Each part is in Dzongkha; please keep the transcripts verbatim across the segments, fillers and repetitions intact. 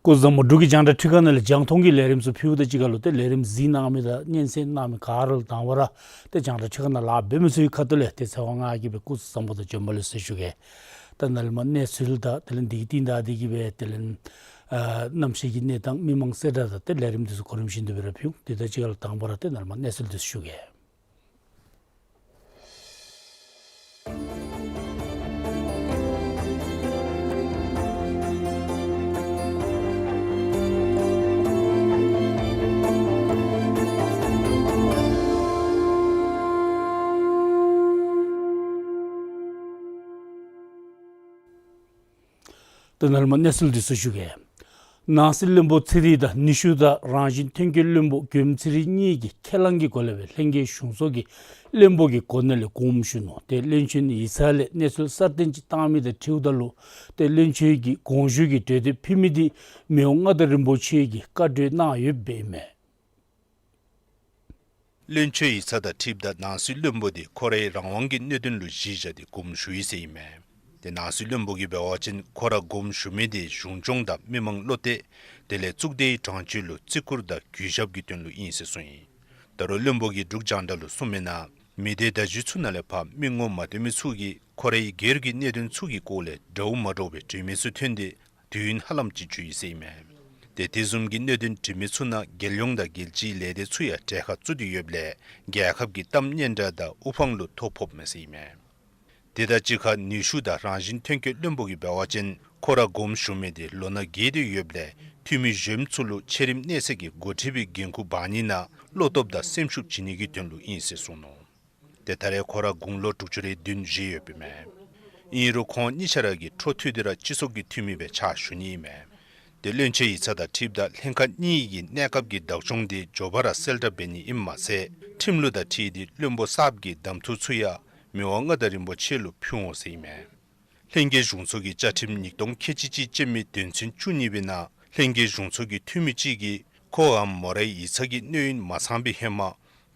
སྐུ་གཟུགས་བཟང་པོ། འབྲུག་གི་རྒྱང་བསྒྲགས་ཁྲི་ཁང་ནང་ལས་རྒྱང་མཐོང་གི་ལས་རིམ་ཚུ་ཕུལཝ་དང་གཅིག་ཁར་ལུ་ཏེ་ལས་རིམ་གཟིགས་གནང་མི་དང་སྙན་གསན་གནང་མི་ག་ར་ལུ་དང་པ་ར་ཏེ་རྒྱང་བསྒྲགས་ཁྲི་ཁང་ནང་ལཱ་འབད་མི་ཚུ་གི་ཁ་ཐུག་ལས་ཏེ་ཚེ་དབང་ང་གིས་སྦེ་སྐུ་གཟུགས་བཟང་པོ་དང་བྱོན་པ་ལེགས་སོ་ཞུ་གེ། ད་ནཱ་ལས་མར་གནས་ཚུལ་དང་དེ་ལས་འདི་གི་རྟིང་བདའ་སྟེ་གིས་སྦེ་དེ་ལས་ཨ་གནམ་གཤིས་ཀྱི་གནས་སྟངས་མི་མང་གསལ་བསྒྲགས་དང་ཏེ་ལས་རིམ་འདི་ཚུ་གོ་རིམ་བཞིན་དུ་སྦེ་ར་ཕུལ། དེ་དང་གཅིག་ཁར་ལུ་དང་པ་ར་ཏེ་ནཱ་ལས་མར་གནས་ཚུལ་འདི་ཚུ་ཞུ་གེ། ད་ནཱ་ལས་མར་གནས་ཚུལ་འདི་ཚུ་ཞུ་གེ། ནང་སྲིད་བློན་པོ་ཚེ་རིང་དང་ནུས་ཤུགས་དང་རང་བཞིན་ཐོན་སྐྱེད་བློན་པོ་མགྱོནམ་ཚེ་རིང་གཉིས་ཀྱིས་ཁས་བླངས་ཀྱི་སྒོ་ལས་སྦེ་ལྷན་རྒྱས་གཞུང་ཚོགས་ཀྱི་བློན་པོ་གི་གོ་གནས་ལས་དགོངསམ་ཞུ་ནུག། ཏེ་བློན་ཆེན་ཡིག་ཚང་ལས་གནས་ཚུལ་གསར་བཏོན་ཅིག་བཏང་མི་དང་འཁྲིལཝ་ད་ལུ་ཏེ་བློན་ཆེན་གྱི་དགོངས་ཞུ་གི་གྲོས་འདེབས་ཕུལ་མི་འདི་མི་དབང་མངའ་བདག་རིན་པོ་ཆེ་གིས་བཀའ་གྲོས་གནང་ཡོདཔ་ཨིན་མས། བློན་ཆེན་ཡིག་ཚང་དང་འཁྲིལཝ་ད་ནང་སྲིད་བློན་པོ་འདི་ཁོ་རའི་རང་དབང་གི་གནད་དོན་ལུ་གཞི་བཞག་སྟེ་དགོངསམ་ཞུ་ཡི་ཟེར་ཨིན་མས། ཏེ་ནང་སྲིད་བློན་པོ་གིས་འབད་བ་ཅིན་ཁོ་ར་དགོངསམ་ཞུ་མི་འདི་གཞུང་སྐྱོང་དང་མི་མང་བློ་གཏད་དེ་ལས་གཙུག་སྡེའི་དྲང་སྤྱོད་ལུ་བརྩི་བཀུར་དང་གུས་ཞབས་ཀྱི་དོན་ལུ་ཨིན་ཟེར་གསུངས་ཡི། ད་རུང་བློན་པོ་གིས་འབྲུག་རྒྱང་བསྒྲགས་ལུ་གསུངས་མི་ནང་མི་སྡེ་བརྡ་བརྒྱུད་ཚུ་ནང་ལས་ཕར་མི་ངོ་མ་འདྲ་མི་ཚུ་གིས་ཁོ་རའི་སྒེར་གྱི་གནད་དོན་ཚུ་གི་སྐོར་ལས་འདྲཝ་མ་འདྲཝ་སྦེ་དྲི་མི་ཚུ་ཐོན་ཏེ་དུས་ཡུན་ཧ་ལམ་ཅིག་འགྱོ་ཡི་ཟེར་ཨིན་མས། ཏེ་དེ་བཟུམ་གྱི་གནད་དོན་དྲི་མི་ཚུ་ནང་རྒྱལ་ཡོངས་དང་རྒྱལ་སྤྱིའི་ལས་སྡེ་ཚུ་ཡང་གྲལ་ཁར་བཙུགས་ཏེ་ཡོདཔ་ལས་རྒྱལ་ཁབ་ཀྱི་གཏམ་སྙན་གྲགས་དང་དབུ་འཕང་ལུ་ཐོ་ཕོགཔ་མས་ཟེར་ཨིན་མས། དེ་དང་གཅིག་ཁར་ནུས་ཤུགས་དང་རང་བཞིན་ཐོན་སྐྱེད་བློན་པོ་གིས་འབད་བ་ཅིན་ཁོ་ར་དགོངསམ་ཞུ་མི་འདི་ལོ་ན་རྒས་ཏེ་ཡོདཔ་ལས་འཐུས་མི་གཞོནམ་ཚུ་ལུ་འཆད་རིམ་གནས་ཚད་ཀྱི་འགོ་ཁྲིད་པའི་འགན་ཁུར་འབག་ནི་ནང་བློ་སྟོབས་དང་སེམས་ཤུགས་བྱིན་ནི་གི་དོན་ལུ་ཨིན་ཟེར་གསུངས་ནུག། ཏེ་ད་རེས་ཁོ་ར་དགུང་ལོ་དྲུག་ཅུ་རེ་བདུན་བཞེས་ཡོདཔ་ཨིན་མས། ཨིན་རུང་ཁོང་གཉིས་ཆ་ར་གིས་འཕྲོ་མཐུད་དེ་ར་སྤྱི་ཚོགས་ཀྱི་འཐུས་མི་སྦེ་ཕྱག་ཞུ་ནི་ཨིན་མས། ཏེ་བློན་ཆེན་ཡིག་ཚང་དང་འཁྲིལཝ་ད་ལྷན་ཁག་གཉིས་ཀྱི་གནས་སྐབས་ཀྱི་བདག་སྐྱོང་འདི་མགྱོགས་པ་ར་གསལ་བསྒྲགས་འབད་ནི་ཨིནམ་མ་ཚད་ཁྲིམས་ལུགས་དང་འཁྲིལ་ཏེ་བློན་པོ་གསརཔ་གི་གདམ་འཐུ་ཚུ་ཡང་མི་དབང་མངའ་བདག་རིན་པོ་ཆེ་ལུ་ཕུལ་འོང་ཟེར་ཨིན་མས། ལྷན་རྒྱས་གཞུང་ཚོགས་ཀྱི་བཅའ་ཁྲིམས་ཉིས་སྟོང་ཁལ་གཅིག་གཅིག་ཅན་མའི་དོན་ཚན་བཅུ་གཉིས་པའི་ནང་ལྷན་རྒྱས་གཞུང་ཚོགས་ཀྱི་འཐུས་མི་གཅིག་གིས་ཁོའམ་མོ་རའི་ཡིག་ཚང་གི་གནས་ཡུན་མ་ཚང་པའི་ཧེ་མ་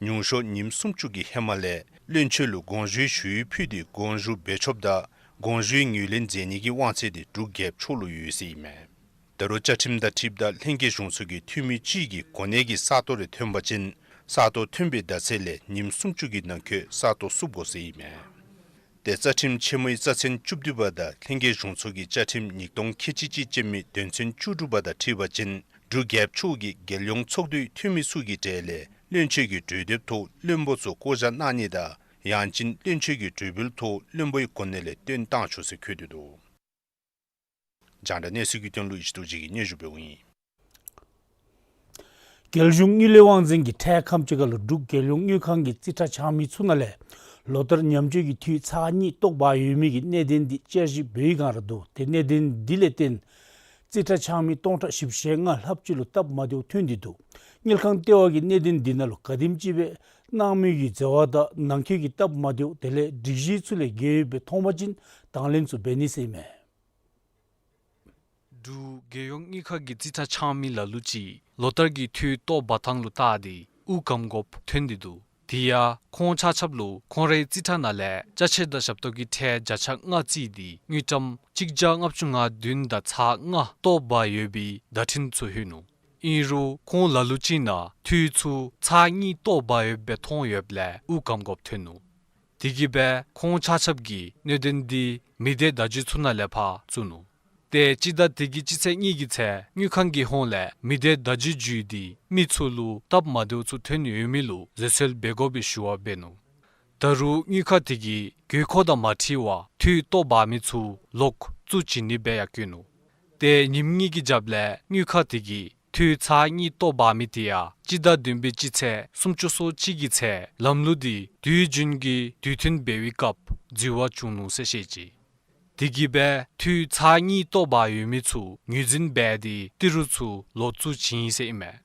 ཉུང་ཤོས་ཉིནམ་སུམ་ཅུ་གི་ཧེ་མ་ལས་བློན་ཆེན་ལུ་དགོངས་ཞུའི་ཞུ་ཡིག་ཕུལ་ཏེ་དགོངས་ཞུ་འབད་ཆོགཔ་དང་དགོངས་ཞུའི་ངོས་ལེན་མཛད་ནི་གི་དབང་ཚད་འདི་འབྲུག་རྒྱལཔོ་མཆོག་ལུ་ཡོད་ཟེར་ཨིན་མས། ད་རུང་བཅའ་ཁྲིམས་དང་འཁྲིལཝ་ད་ལྷན་རྒྱས་གཞུང་ཚོགས་ཀྱི་འཐུས་མི་གཅིག་གི་གོ་གནས་ཀྱི་ས་སྟོང་རེ་ཐོན་པ་ཅིན་ས་སྟོང་ཐོན་པའི་ཟླ་ཚེས་ལས་ཉིནམ་སུམ་ཅུ་གི་ནང་འཁོད་ས་སྟོང་བསུབ་དགོ་ཟེར་ཨིན་མས། ཏེ་རྩ་ཁྲིམས་ཆེན་མོའི་རྩ་ཚན་བཅུ་བདུན་པ་དང་ལྷན་རྒྱས་གཞུང་ཚོགས་ཀྱི་བཅའ་ཁྲིམས་ཉིས་སྟོང་ཁལ་གཅིག་གཅིག་ཅན་མའི་དོན་ཚན་བཅུ་དྲུག་པ་དང་འཁྲིལ་བ་ཅིན་འབྲུག་རྒྱལཔོ་མཆོག་གིས་རྒྱལ་ཡོངས་ཚོགས་འདུའི་འཐུས་མི་ཚུ་གི་གྲས་ལས་བློན་ཆེན་གྱི་གྲོས་འདེབས་ཐོག་བློན་པོ་ཚུ་བསྐོ་བཞག་གནང་ནི་དང་ཡང་ཅིན་བློན་ཆེན་གྱི་གྲོས་འབུལ་ཐོག་བློན་པོའི་གོ་གནས་ལས་བཏོན་བཏང་ཆོག་ཟེར་འཁོད་དེ་འདུག། རྒྱང་བསྒྲགས་གནས་ཚུལ་གྱི་དོན་ལུ་ཡེ་ཤེས་རྡོ་རྗེ་གིས་སྙན་ཞུ་འབདཝ་ཨིན། རྒྱལ་གཞུང་དངུལ་ལས་དབང་འཛིན་གྱིས་འཕྲལ་ཁམས་ཅིག་ཁར་ལུ་འབྲུག་རྒྱལ་ཡོངས་དངུལ་ཁང་གི་རྩིས་ཁྲ་འཆང་མི་ཚུ་ནང་ལས་ལོ་ལྟར་ཉམས་བཅོས་ཀྱི་འཐུས་ཚར་གཉིས་བཏོག་འབག་ཡོད་མི་གི་གནད་དོན་འདི་བསྐྱར་ཞིབ་འབད་བའི་སྒང་ར་འདུག། ཏེ་གནད་དོན་འདི་ལས་བརྟེན་རྩིས་ཁྲ་འཆང་མི་སྟོང་ཕྲག་བཞི་བཅུ་ཞེ་ལྔ་ལྷགཔ་ཅིག་ལུ་སྟབས་མ་བདེཝ་ཐོན་ཏེ་འདུག། དངུལ་ཁང་ལྟེ་བ་གིས་གནད་དོན་འདི་ནང་ལུ་ག་དེམ་ཅིག་སྦེ་གནང་མི་གི་འཛོལ་བ་དང་ནང་འཁོད་ཀྱི་སྟབས་མ་བདེཝ་དེ་ལས་སྒྲིག་གཞི་ཚུ་ལས་འགལ་ཡོདཔ་སྦེ་མཐོང་པ་ཅིན་དང་ལེན་ཚུ་འབད་ནི་ཟེར་ཨིན་མས། འབྲུག་རྒྱལ་ཡོངས་དངུལ་ཁང་གི་རྩིས་ཁྲ་འཆང་མི་ལ་ལུ་ཅིག་ལོ་ལྟར་གྱི་འཐུས་བཏོག་འབག་ཐངས་ལུ་བལྟ་སྟེ་དབུགས་སྐམ་དགོཔ་ཐོན་ཏེ་འདུག། དེ་ཡང་ཁོང་ཆ་ཁྱབ་ལུ་ཁོང་རའི་རྩིས་ཁྲ་ནང་ལས་ཅ་ཆས་དང་ཞབས་ཏོག་གི་ཁྲལ་བརྒྱ་ཆ་ལྔ་བརྩིས་ཏེ་དངུལ་ཀྲམ་གཅིག་བརྒྱ་ལྔ་བཅུ་ང་བདུན་དང་ཚག་ལྔ་བཏོག་འབག་ཡོད་པའི་བརྡ་འཕྲིན་ཚུ་ལྷོད་ནུག། ཨིན་རུང་ཁོང་ལ་ལུ་ཅིག་ནང་འཐུས་ཚུ་ཚར་གཉིས་བཏོག་འབག་ཡོདཔ་སྦེ་མཐོང་ཡོདཔ་ལས་དབུགས་སྐམ་དགོཔ་ཐོན་ནུག། དེ་གིས་སྦེ་ཁོང་ཆ་ཁྱབ་ཀྱི་སྣོད་ལྡན་འདི་མི་སྡེ་བརྡ་བརྒྱུད་ཚུ་ནང་ལས་ཕར་བཙུགས་ནུག། ཏེ་སྤྱི་ཟླ་དེ་གི་སྤྱི་ཚེས་གཉིས་ཀྱི་ཚེ་དངུལ་ཁང་གི་ཧོངས་ལས་མི་སྡེ་བརྡ་བརྒྱུད་བརྒྱུད་དེ་མི་ཚུ་ལུ་སྟབས་མ་བདེཝ་ཚུ་ཐོན་ཡོད་མི་ལུ་བཟོད་གསོལ་འབད་དགོ་པའི་ཞུ་བ་འབད་ནུག། ད་རུང་དངུལ་ཁང་དེ་གིས་དགོས་མཁོ་དང་མ་འཁྲིལ་བར་འཐུས་བཏོག་འབག་མི་ཚུ་ལོག་བཙུགས་བྱིན་ནི་སྦེ་ཡང་བཀོད་ནུག། ཏེ་ཉིནམ་གཉིས་ཀྱི་རྒྱབ་ལས་དངུལ་ཁང་དེ་གིས་འཐུས་ཚར་གཉིས་བཏོག་འབག་མི་དེ་ཡང་སྤྱི་ཟླ་བདུན་པའི་སྤྱི་ཚེས་སུམ་ཅུ་སོ་གཅིག་གི་ཚེ་ལམ་ལུགས་འདི་དུས་རྒྱུན་གྱི་དུས་མཐུན་འབད་བའི་སྐབས་འཛུལ་བ་བྱུང་ནུག་ཟེར་བཤད་ཅི། དེ་གིས་སྦེ་འཐུས་ཚར་གཉིས་བཏོག་འབག་ཡོད་མི་ཚུ་ངོས་འཛིན་འབད་དེ་ཏི་རུ་ཚུ་ལོག་བཙུགས་བྱིན་ཡི་ཟེར་ཨིན་མས།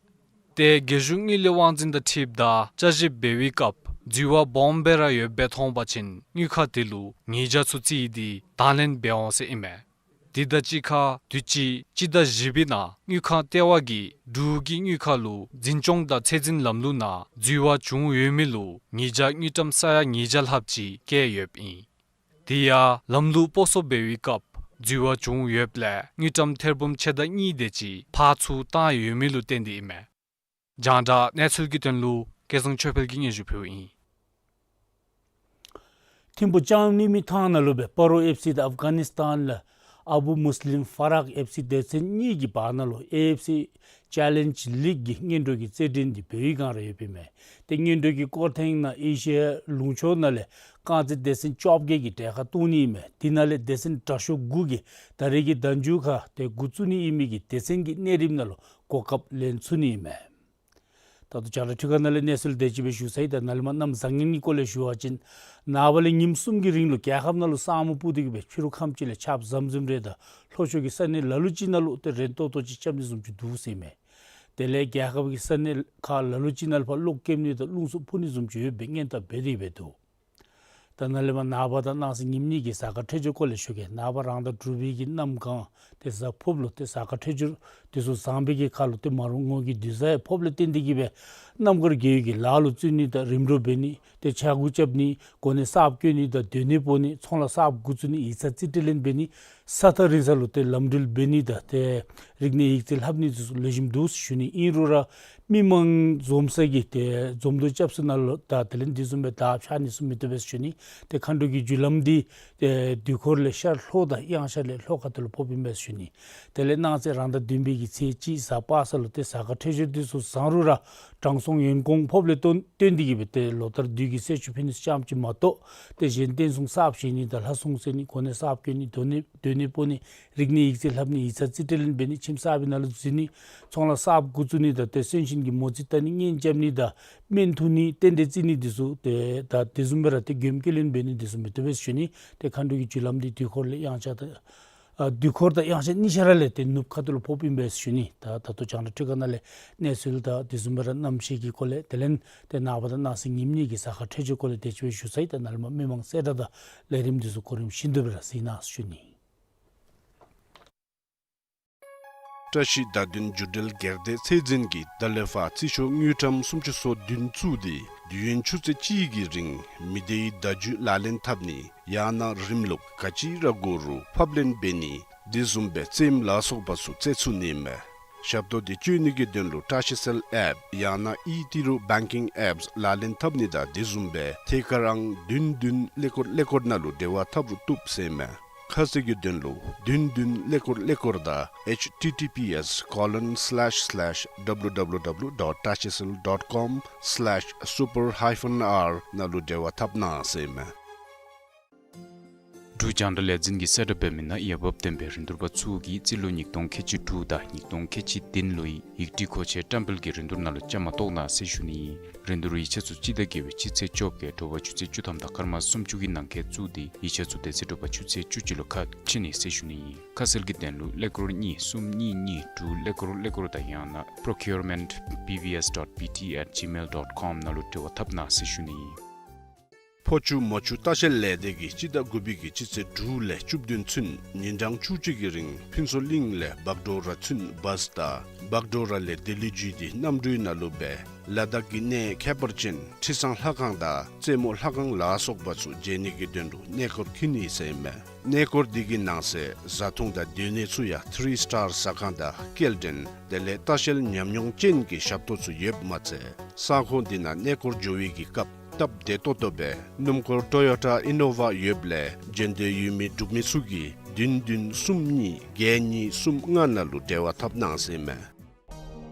ཏེ་རྒྱལ་གཞུང་དངུལ་ལས་དབང་འཛིན་དང་འཁྲིལཝ་ད་བསྐྱར་ཞིབ་འབད་བའི་སྐབས་འཛུལ་བ་སྦོམ་སྦེ་ར་ཡོདཔ་སྦེ་མཐོང་པ་ཅིན་དངུལ་ཁང་དེ་ལུ་ཉེས་བྱ་ཚུ་བརྩིས་ཏེ་དང་ལེན་འབད་འོང་ཟེར་ཨིན་མས། དེ་དང་གཅིག་ཁར་དུས་ཅི་སྤྱི་ཟླ་བཞི་པའི་ནང་དངུལ་ཁང་ལྟེ་བ་གིས་འབྲུག་གི་དངུལ་ཁང་ལུ་འཛིན་སྐྱོང་དང་ཚད་འཛིན་ལམ་ལུགས་ནང་འཛུལ་བ་བྱུང་ཡོད་མི་ལུ་ཉེས་བྱ་དངུལ་ཀྲམ་ས་ཡ་ཉིས་བརྒྱ་ལྷགཔ་ཅིག་བཀལ་ཡོདཔ་ཨིན། དེ་ཡང་ལམ་ལུགས་སྤོ་སོར་འབད་བའི་སྐབས་འཛུལ་བ་བྱུང་ཡོདཔ་ལས་དངུལ་ཀྲམ་ཐེར་འབུམ་ཕྱེད་དང་གཉིས་དེ་ཅིག་ཕར་ཚུར་བཏང་ཡོད་མི་ལུ་བརྟེན་ཏེ་ཨིན་མས། རྒྱང་བསྒྲགས་གནས་ཚུལ་གྱི་དོན་ལུ་སྐལ་བཟང་ཆོས་འཕེལ་གྱིས་སྙན་ཞུ་ཕུལཝ་ཨིན། ཐིམ་ཕུ་ལྕང་གླིང་མི་ཐང་ནང་ལུ་སྦེ་སྤ་རོ་ཨེཕ་སི་དང་ཨབ་གྷ་ནི་སི་ཐན་ལས་ཨ་བུ་མུས་ལིམ་ཧྥ་རག་ཨེཕ་སི་སྡེ་ཚན་གཉིས་ཀྱི་བར་ན་ལུ་ཨེ་ཨེཕ་སི་ཅེ་ལེནཇ་ལིག་གི་སྔོན་འགྲོ་གི་རྩེད་འགྲན་འདི་འབད་བའི་བསྒང་ར་ཡོདཔ་ཨིན་མས། ཏེ་སྔོན་འགྲོ་གི་སྐོར་ཐེངས་ནང་ཨེ་ཤི་ཡ་ལུང་ཕྱོགས་ནང་ལས་རྐང་རྩེད་སྡེ་ཚན་བཅོ་བརྒྱད་ཀྱིས་གྲལ་ཁར་གཏོགས་ནི་ཨིན་མས། དེ་ནང་ལས་སྡེ་ཚན་དྲག་ཤོས་དགུ་གིས་ད་རེས་ཀྱི་ཟླཝ་མཇུག་ཁར་ཏེ་འགོ་བཙུགས་ནི་ཨིན་མི་གི་སྡེ་ཚན་གྱི་གནས་རིམ་ནང་ལུ་གོ་སྐབས་ལེན་ཚུགས་ནི་ཨིན་མས། ད་ལྟོ་རྒྱང་བསྒྲགས་འཕྲུལ་ཁང་ནང་ལས་གནས་ཚུལ་དེ་ཅིག་སྦེ་ཞུ་ཚར་ཡི། ད་ནཱ་ལས་མར་གནམ་བཟང་ངན་གྱི་སྐོར་ལས་ཞུ་བ་ཅིན་ནངས་པ་ལས་ཉིནམ་གསུམ་གྱི་རིང་ལུ་རྒྱལ་ཁབ་ནང་ལུ་ས་སྨུག་སྤུབས་ཏེ་གི་སྦེ་ཕྱི་རུ་ཁམས་ཅིག་ལས་ཆརཔ་ཟམ་ཟིམ་རེ་དང་ལྷོ་ཕྱོགས་ཀྱི་ས་གནས་ལ་ལུ་ཅིག་ནང་ལུ་ཏེ་རན་ཏོག་ཏོ་ཅིག་རྐྱབ་ནི་བཟུམ་ཅིག་འདུག་ཟེར་ཨིན་མས། དེ་ལས་རྒྱལ་ཁབ་ཀྱི་ས་གནས་ཁག་ལ་ལུ་ཅིག་ནང་ལུ་ཕར་གློག་ཀེམ་ནི་དང་རླུང་འཚུབ་འཕུ་ནི་བཟུམ་ཅིག་ཡོདཔ་སྦེ་སྔོན་བརྡ་འབད་དེ་འབད་འདུག། ད་ནཱ་ལས་མར་ནངས་པ་དང་གནངས་ཚེ་ཉིནམ་གཉིས་ཀྱི་གཟའ་སྐར་འཕྲོད་སྦྱོར་སྐོར་ལས་ཞུ་གེ། ནངས་པ་རང་ཟླ་དྲུག་པའི་གི་གནམ་གང་ཏེ་གཟའ་ཕུརཔ་ལུ་ཏེ་གཟའ་སྐར་འཕྲོད་སྦྱོར་དེ་ཚུ་བཟང་པའི་གི་ཁར་ལུ་ཏེ་མ་རུང་ངོ་གི་དུས་བཟང་ཡང་ཕོགཔ་ལས་བརྟེན་ཏེ་གི་སྦེ་རྣམ་དཀར་རྒྱལ་ཡུལ་གྱི་ལཱ་ལུ་བརྩོན་ནི་དང་རིམ་གྲོ་འབད་ནི་ཏེ་ཕྱྭ་འགུགས་རྐྱབ་ནི་གོ་གནས་གསརཔ་བསྐོ་ནི་དང་སྡོད་གནས་སྤོ་ནི་ཚོང་ལཱ་གསརཔ་འགོ་བཙུགས་ནི་ཡིག་ཚང་རྩིས་སྤྲོད་ལེན་འབད་ནི་ས་ཐག་རིང་ས་ལུ་ཏེ་ལམ་འགྲུལ་འབད་ནི་དང་ཏེ་རིག་གནས་ཡིག་རྩིས་ལྷབ་ནི་དེ་ཚུ་ལེགས་ཤོམ་འདུག་ཟེར་ཞུ་ནི། ཨིན་རུང་ར་མི་མང་འཛོམས་ས་གི་ཏེ་འཛོམས་འདུ་རྐྱབ་ས་ནང་ལུ་དང་དེ་ལས་དེ་བཟུམ་སྦེ་དར་འཕྱར་ནི་ཚུ་མི་བཏུབ་པས་ཟེར་ཞུ་ནི། ཏེ་མཁའ་འགྲོ་གི་རྒྱུ་ལམ་འདི་ཏེ་དུས་འཁོར་ལས་ཤར་ལྷོ་དང་དབྱངས་འཆར་ལས་ལྷོ་ཁ་ཐུག་ལུ་ཕོགཔ་ཨིན་པས་ཟེར་ཞུ་ནི། དེ་ལས་གནངས་ཚེ་རང་ཟླ་བདུན་པའི་གི་ཚེས་གཅིག་གཟའ་པ་སངས་ལུ་ཏེ་གཟའ་སྐར་འཕྲོད་སྦྱོར་དེ་ཚུ་བཟང་རུང་ར་དྲང་སྲོང་ཡོན་གོང་ཕོགཔ་ལས་བརྟེན་བརྟེན་ཏེ་གི་སྦེ་ཏེ་ལོ་ལྟར་བདུད་ཀྱི་སྲས་ཆུང་ཕུལ་ནི་ཙམ་ཅིག་མ་གཏོགས་ཏེ་གཞན་རྟེན་གསུམ་གསརཔ་བཞེངས་ནི་དང་ལྷ་སྲུང་རྩེ་ནི་གོ་གནས་གསརཔ་བསྐོ་ནི་སྡོད་གནས་སྡོད་གནས་སྤོ་ནི་རིག་གནས་ཡིག་རྩིས་ལྷབ་ནི་ཡིག་ཚང་རྩིས་སྤྲོད་ལེན་འབད་ནི་ཁྱིམ་གསར་པའི་ནང་ལུ་འཛུལ་ནི་ཚོང་ལཱ་གསརཔ་འགོ་བཙུགས་ནི་དང་ཏེ་གསོན་གཤིན་གྱི་མོ་རྩིས་བལྟ་ནི་གཉེན་རྐྱབ་ནི་དང་སྨན་འཐུ་ནི་རྟེན་འབྲེལ་བརྩི་ནི་དེ་ཚུ་ཏེ་ད་དེ་བཟུམ་སྦེ་ར་ཏེ་མགྱོནམ་སྐྱེལ་ལེན་འབད་ནི་དེ་ཚུ་མི་བཏུབ་པས་ཟེར་ཞུ་ནི། ཏེ་མཁའ་འགྲོ་གི་རྒྱུ་ལམ་འདི་དུས་འཁོར་ལས་དབྱངས་འཆར་དང་ཨ་དུས་འཁོར་དང་དབྱངས་འཆར་གཉིས་ཆ་ར་ལས་ཏེ་ནུབ་ཁ་ཐུག་ལུ་ཕོགཔ་ཨིན་པས་ཟེར་ཞུ་ནི། ད་ད་ལྟོ་རྒྱང་བསྒྲགས་འཕྲུལ་ཁང་ནང་ལས་གནས་ཚུལ་དང་དེ་བཟུམ་སྦེ་ར་གནམ་གཤིས་ཀྱི་སྐོར་ལས་དེ་ལས་ཏེ་ནངས་པ་དང་གནངས་ཚེ་ཉིནམ་གཉིས་ཀྱི་གཟའ་སྐར་འཕྲོད་སྦྱོར་སྐོར་ལས་དེ་ཅིག་སྦེ་ཞུ་ཚར་ཡི། ད་ནཱ་ལས་མར་མི་མང་གསལ་བསྒྲགས་དང་ལས་རིམ་དེ་ཚུ་གོ་རིམ་བཞིན་དུ་སྦེ་ར་གཟིགས་གནང་ཟེར་ཞུ་ནི། བཀྲ་ཤིས་བརྡ་དོན་བརྒྱུད་འབྲེལ་སྒེར་སྡེ་ཚད་འཛིན་གྱིས་ད་ལས་ཕར་རྩིས་ཤོག་དངུལ་ཀྲམ་སུམ་ཅུ་སོ་བདུན་བཙུགས་ཏེ་དུས་ཡུན་ཆུ་ཚོད་གཅིག་གི་རིང་མི་སྡེའི་བརྡ་བརྒྱུད་ལག་ལེན་འཐབ་ནི་ཡང་ན་རིམ་ལུགས་ག་ཅི་ར་དགོ་རུང་ཕབ་ལེན་འབད་ནི་དེ་བཟུམ་སྦེ་རྩེདམོ་ལ་སོགས་པ་ཚུ་རྩེ་ཚུགས་ནི་མས། ཞབས་ཏོག་འདི་སྤྱོད་ནི་གི་དོན་ལུ་བཀྲ་ཤིས་གསལ་ཨེཔ་ཡང་ན་ཨི་ཏི་རུ་བེང་ཀིང་ཨེཔསི་ལག་ལེན་འཐབ་ནི་དང་དེ་བཟུམ་སྦེ་ཐད་ཀར་ཨང་བདུན་བདུན་ཀླད་ཀོར་ཀླད་ཀོར་ནང་ལུ་འབྲེལ་བ་འཐབ་རུང་བཏུབ་ཟེར་མས། ཁ་གསལ་གྱི་དོན་ལུ་བདུན་བདུན་ཀླད་ཀོར་ཀླད་ཀོར་དང་ཨེཆ་ཊི་ཊི་པི་ཨེསི་ཀོ་ལོན་སི་ལེཤ་སི་ལེཤ་ཌབ་ལུ་ཌབ་ལུ་ཌབ་ལུ་ཌོཊ་བཀྲ་ཤིས་གསལ་ཌོཊ་ཀོམ་སི་ལེཤ་སུ་པར་ཧའི་ཕན་ཨར་ནང་ལུ་འབྲེལ་བ་འཐབ་གནང་ཟེར་མས། འབྲུག་རྒྱང་བསྒྲགས་ལས་འཛིན་གྱིས་གསལ་བསྒྲགས་འབད་མི་ནང་འོས་འབབ་ལྡན་པའི་རིན་བསྡུར་པ་ཚུ་གིས་རྩིས་ལོ་ཉིས་སྟོང་ཁལ་གཅིག་དྲུག་དང་ཉིས་སྟོང་ཁལ་གཅིག་བདུན་ལོའི་ཡིག་བྲིས་མཁོ་ཆས་བཀྲམ་སྤེལ་གྱི་རིན་བསྡུར་ནང་ལུ་བཅའ་མར་གཏོགས་གནང་ཟེར་ཞུ་ནི་ཨིན། རིན་བསྡུར་ཡིག་ཆ་ཚུ་སྤྱི་ཟླ་བརྒྱད་པའི་སྤྱི་ཚེས་བཅོ་བརྒྱད་དྲོ་པ་ཆུ་ཚོད་བཅུ་ཐམ་དང་སྐར་མ་སུམ་ཅུ་གི་ནང་འཁོད་བཙུགས་ཏེ་ཡིག་ཆ་ཚུ་དེ་ཚེ་དྲོ་པ་ཆུ་ཚོད་བཅུ་གཅིག་ལུ་ཁ་ཕྱེ་ནི་ཟེར་ཞུ་ནི་ཨིན། ཁ་གསལ་གྱི་དོན་ལུ་ཀླད་ཀོར་གཉིས་གསུམ་གཉིས་གཉིས་དྲུག་ཀླད་ཀོར་ཀླད་ཀོར་དང་ཡང་ན་པྲོ་ཀིའུར་མེནཊ་བི་བི་ཨེསི་ཌོཊ་བི་ཊི་ཨེཊ་ཇི་མེལ་ཌོཊ་ཀོམ་ནང་ལུ་འབྲེལ་བ་འཐབ་གནང་ཟེར་ཞུ་ནི་ཨིན། ཕོ་བཅུ་མོ་བཅུ་ལྟ་བཤལ་ལས་སྡེ་གིས་སྤྱི་ཟླ་དགུ་པའི་གི་སྤྱི་ཚེས་དྲུག་ལས་བཅུ་བདུན་ཚུན་ཉིན་གྲངས་བཅུ་གཅིག་གི་རིང་ཕུན་ཚོགས་གླིང་ལས་བག་གྲོ་ར་ཚུན་བཱསི་དང་བག་གྲོ་ར་ལས་ལྡི་ལི་བརྒྱུད་དེ་གནམ་གྲུའི་ནང་ལུ་སྦེ་ལ་དྭགས་ཀྱི་གནས་ཁྱད་པར་ཅན་ཁྲི་བཟང་ལྷ་ཁང་དང་རྩེ་མོ་ལྷ་ཁང་ལ་སོགས་པ་ཚུ་མཇལ་ནི་གི་དོན་ལུ་གནས་སྐོར་འཁྱིད་ནི་ཟེར་མས། གནས་སྐོར་འདི་གི་ནང་གསེས་བཟའ་འཐུང་དང་སྡོད་གནས་ཚུ་ཡང་ཐི་རི་སི་ཊར་ཟ་ཁང་དང་སྐྱེལ་འདྲེན་དེ་ལས་ལྟ་བཤལ་ཉམས་མྱོང་ཅན་གྱི་ཞབས་ཏོག་ཚུ་ཡོདཔ་མ་ཚད་ས་ཁོངས་འདི་ནང་གནས་སྐོར་འགྱོ་བའི་གི་སྐབས་ སྟབས་བདེ་ཏོག་ཏོ་སྦེ་སྣུམ་འཁོར་ཊོ་ཡོ་ཊ་ཨི་ནོ་ཝ་ཡོདཔ་ལས་འབྱོན་འདོད་ཡོད་མི་འབྲུག་མི་ཚུ་གིས་བདུན་བདུན་གསུམ་གཉིས་བརྒྱད་གཉིས་གསུམ་ལྔ་ནང་ལུ་འབྲེལ་བ་འཐབ་གནང་ཟེར་ཨིན་མས།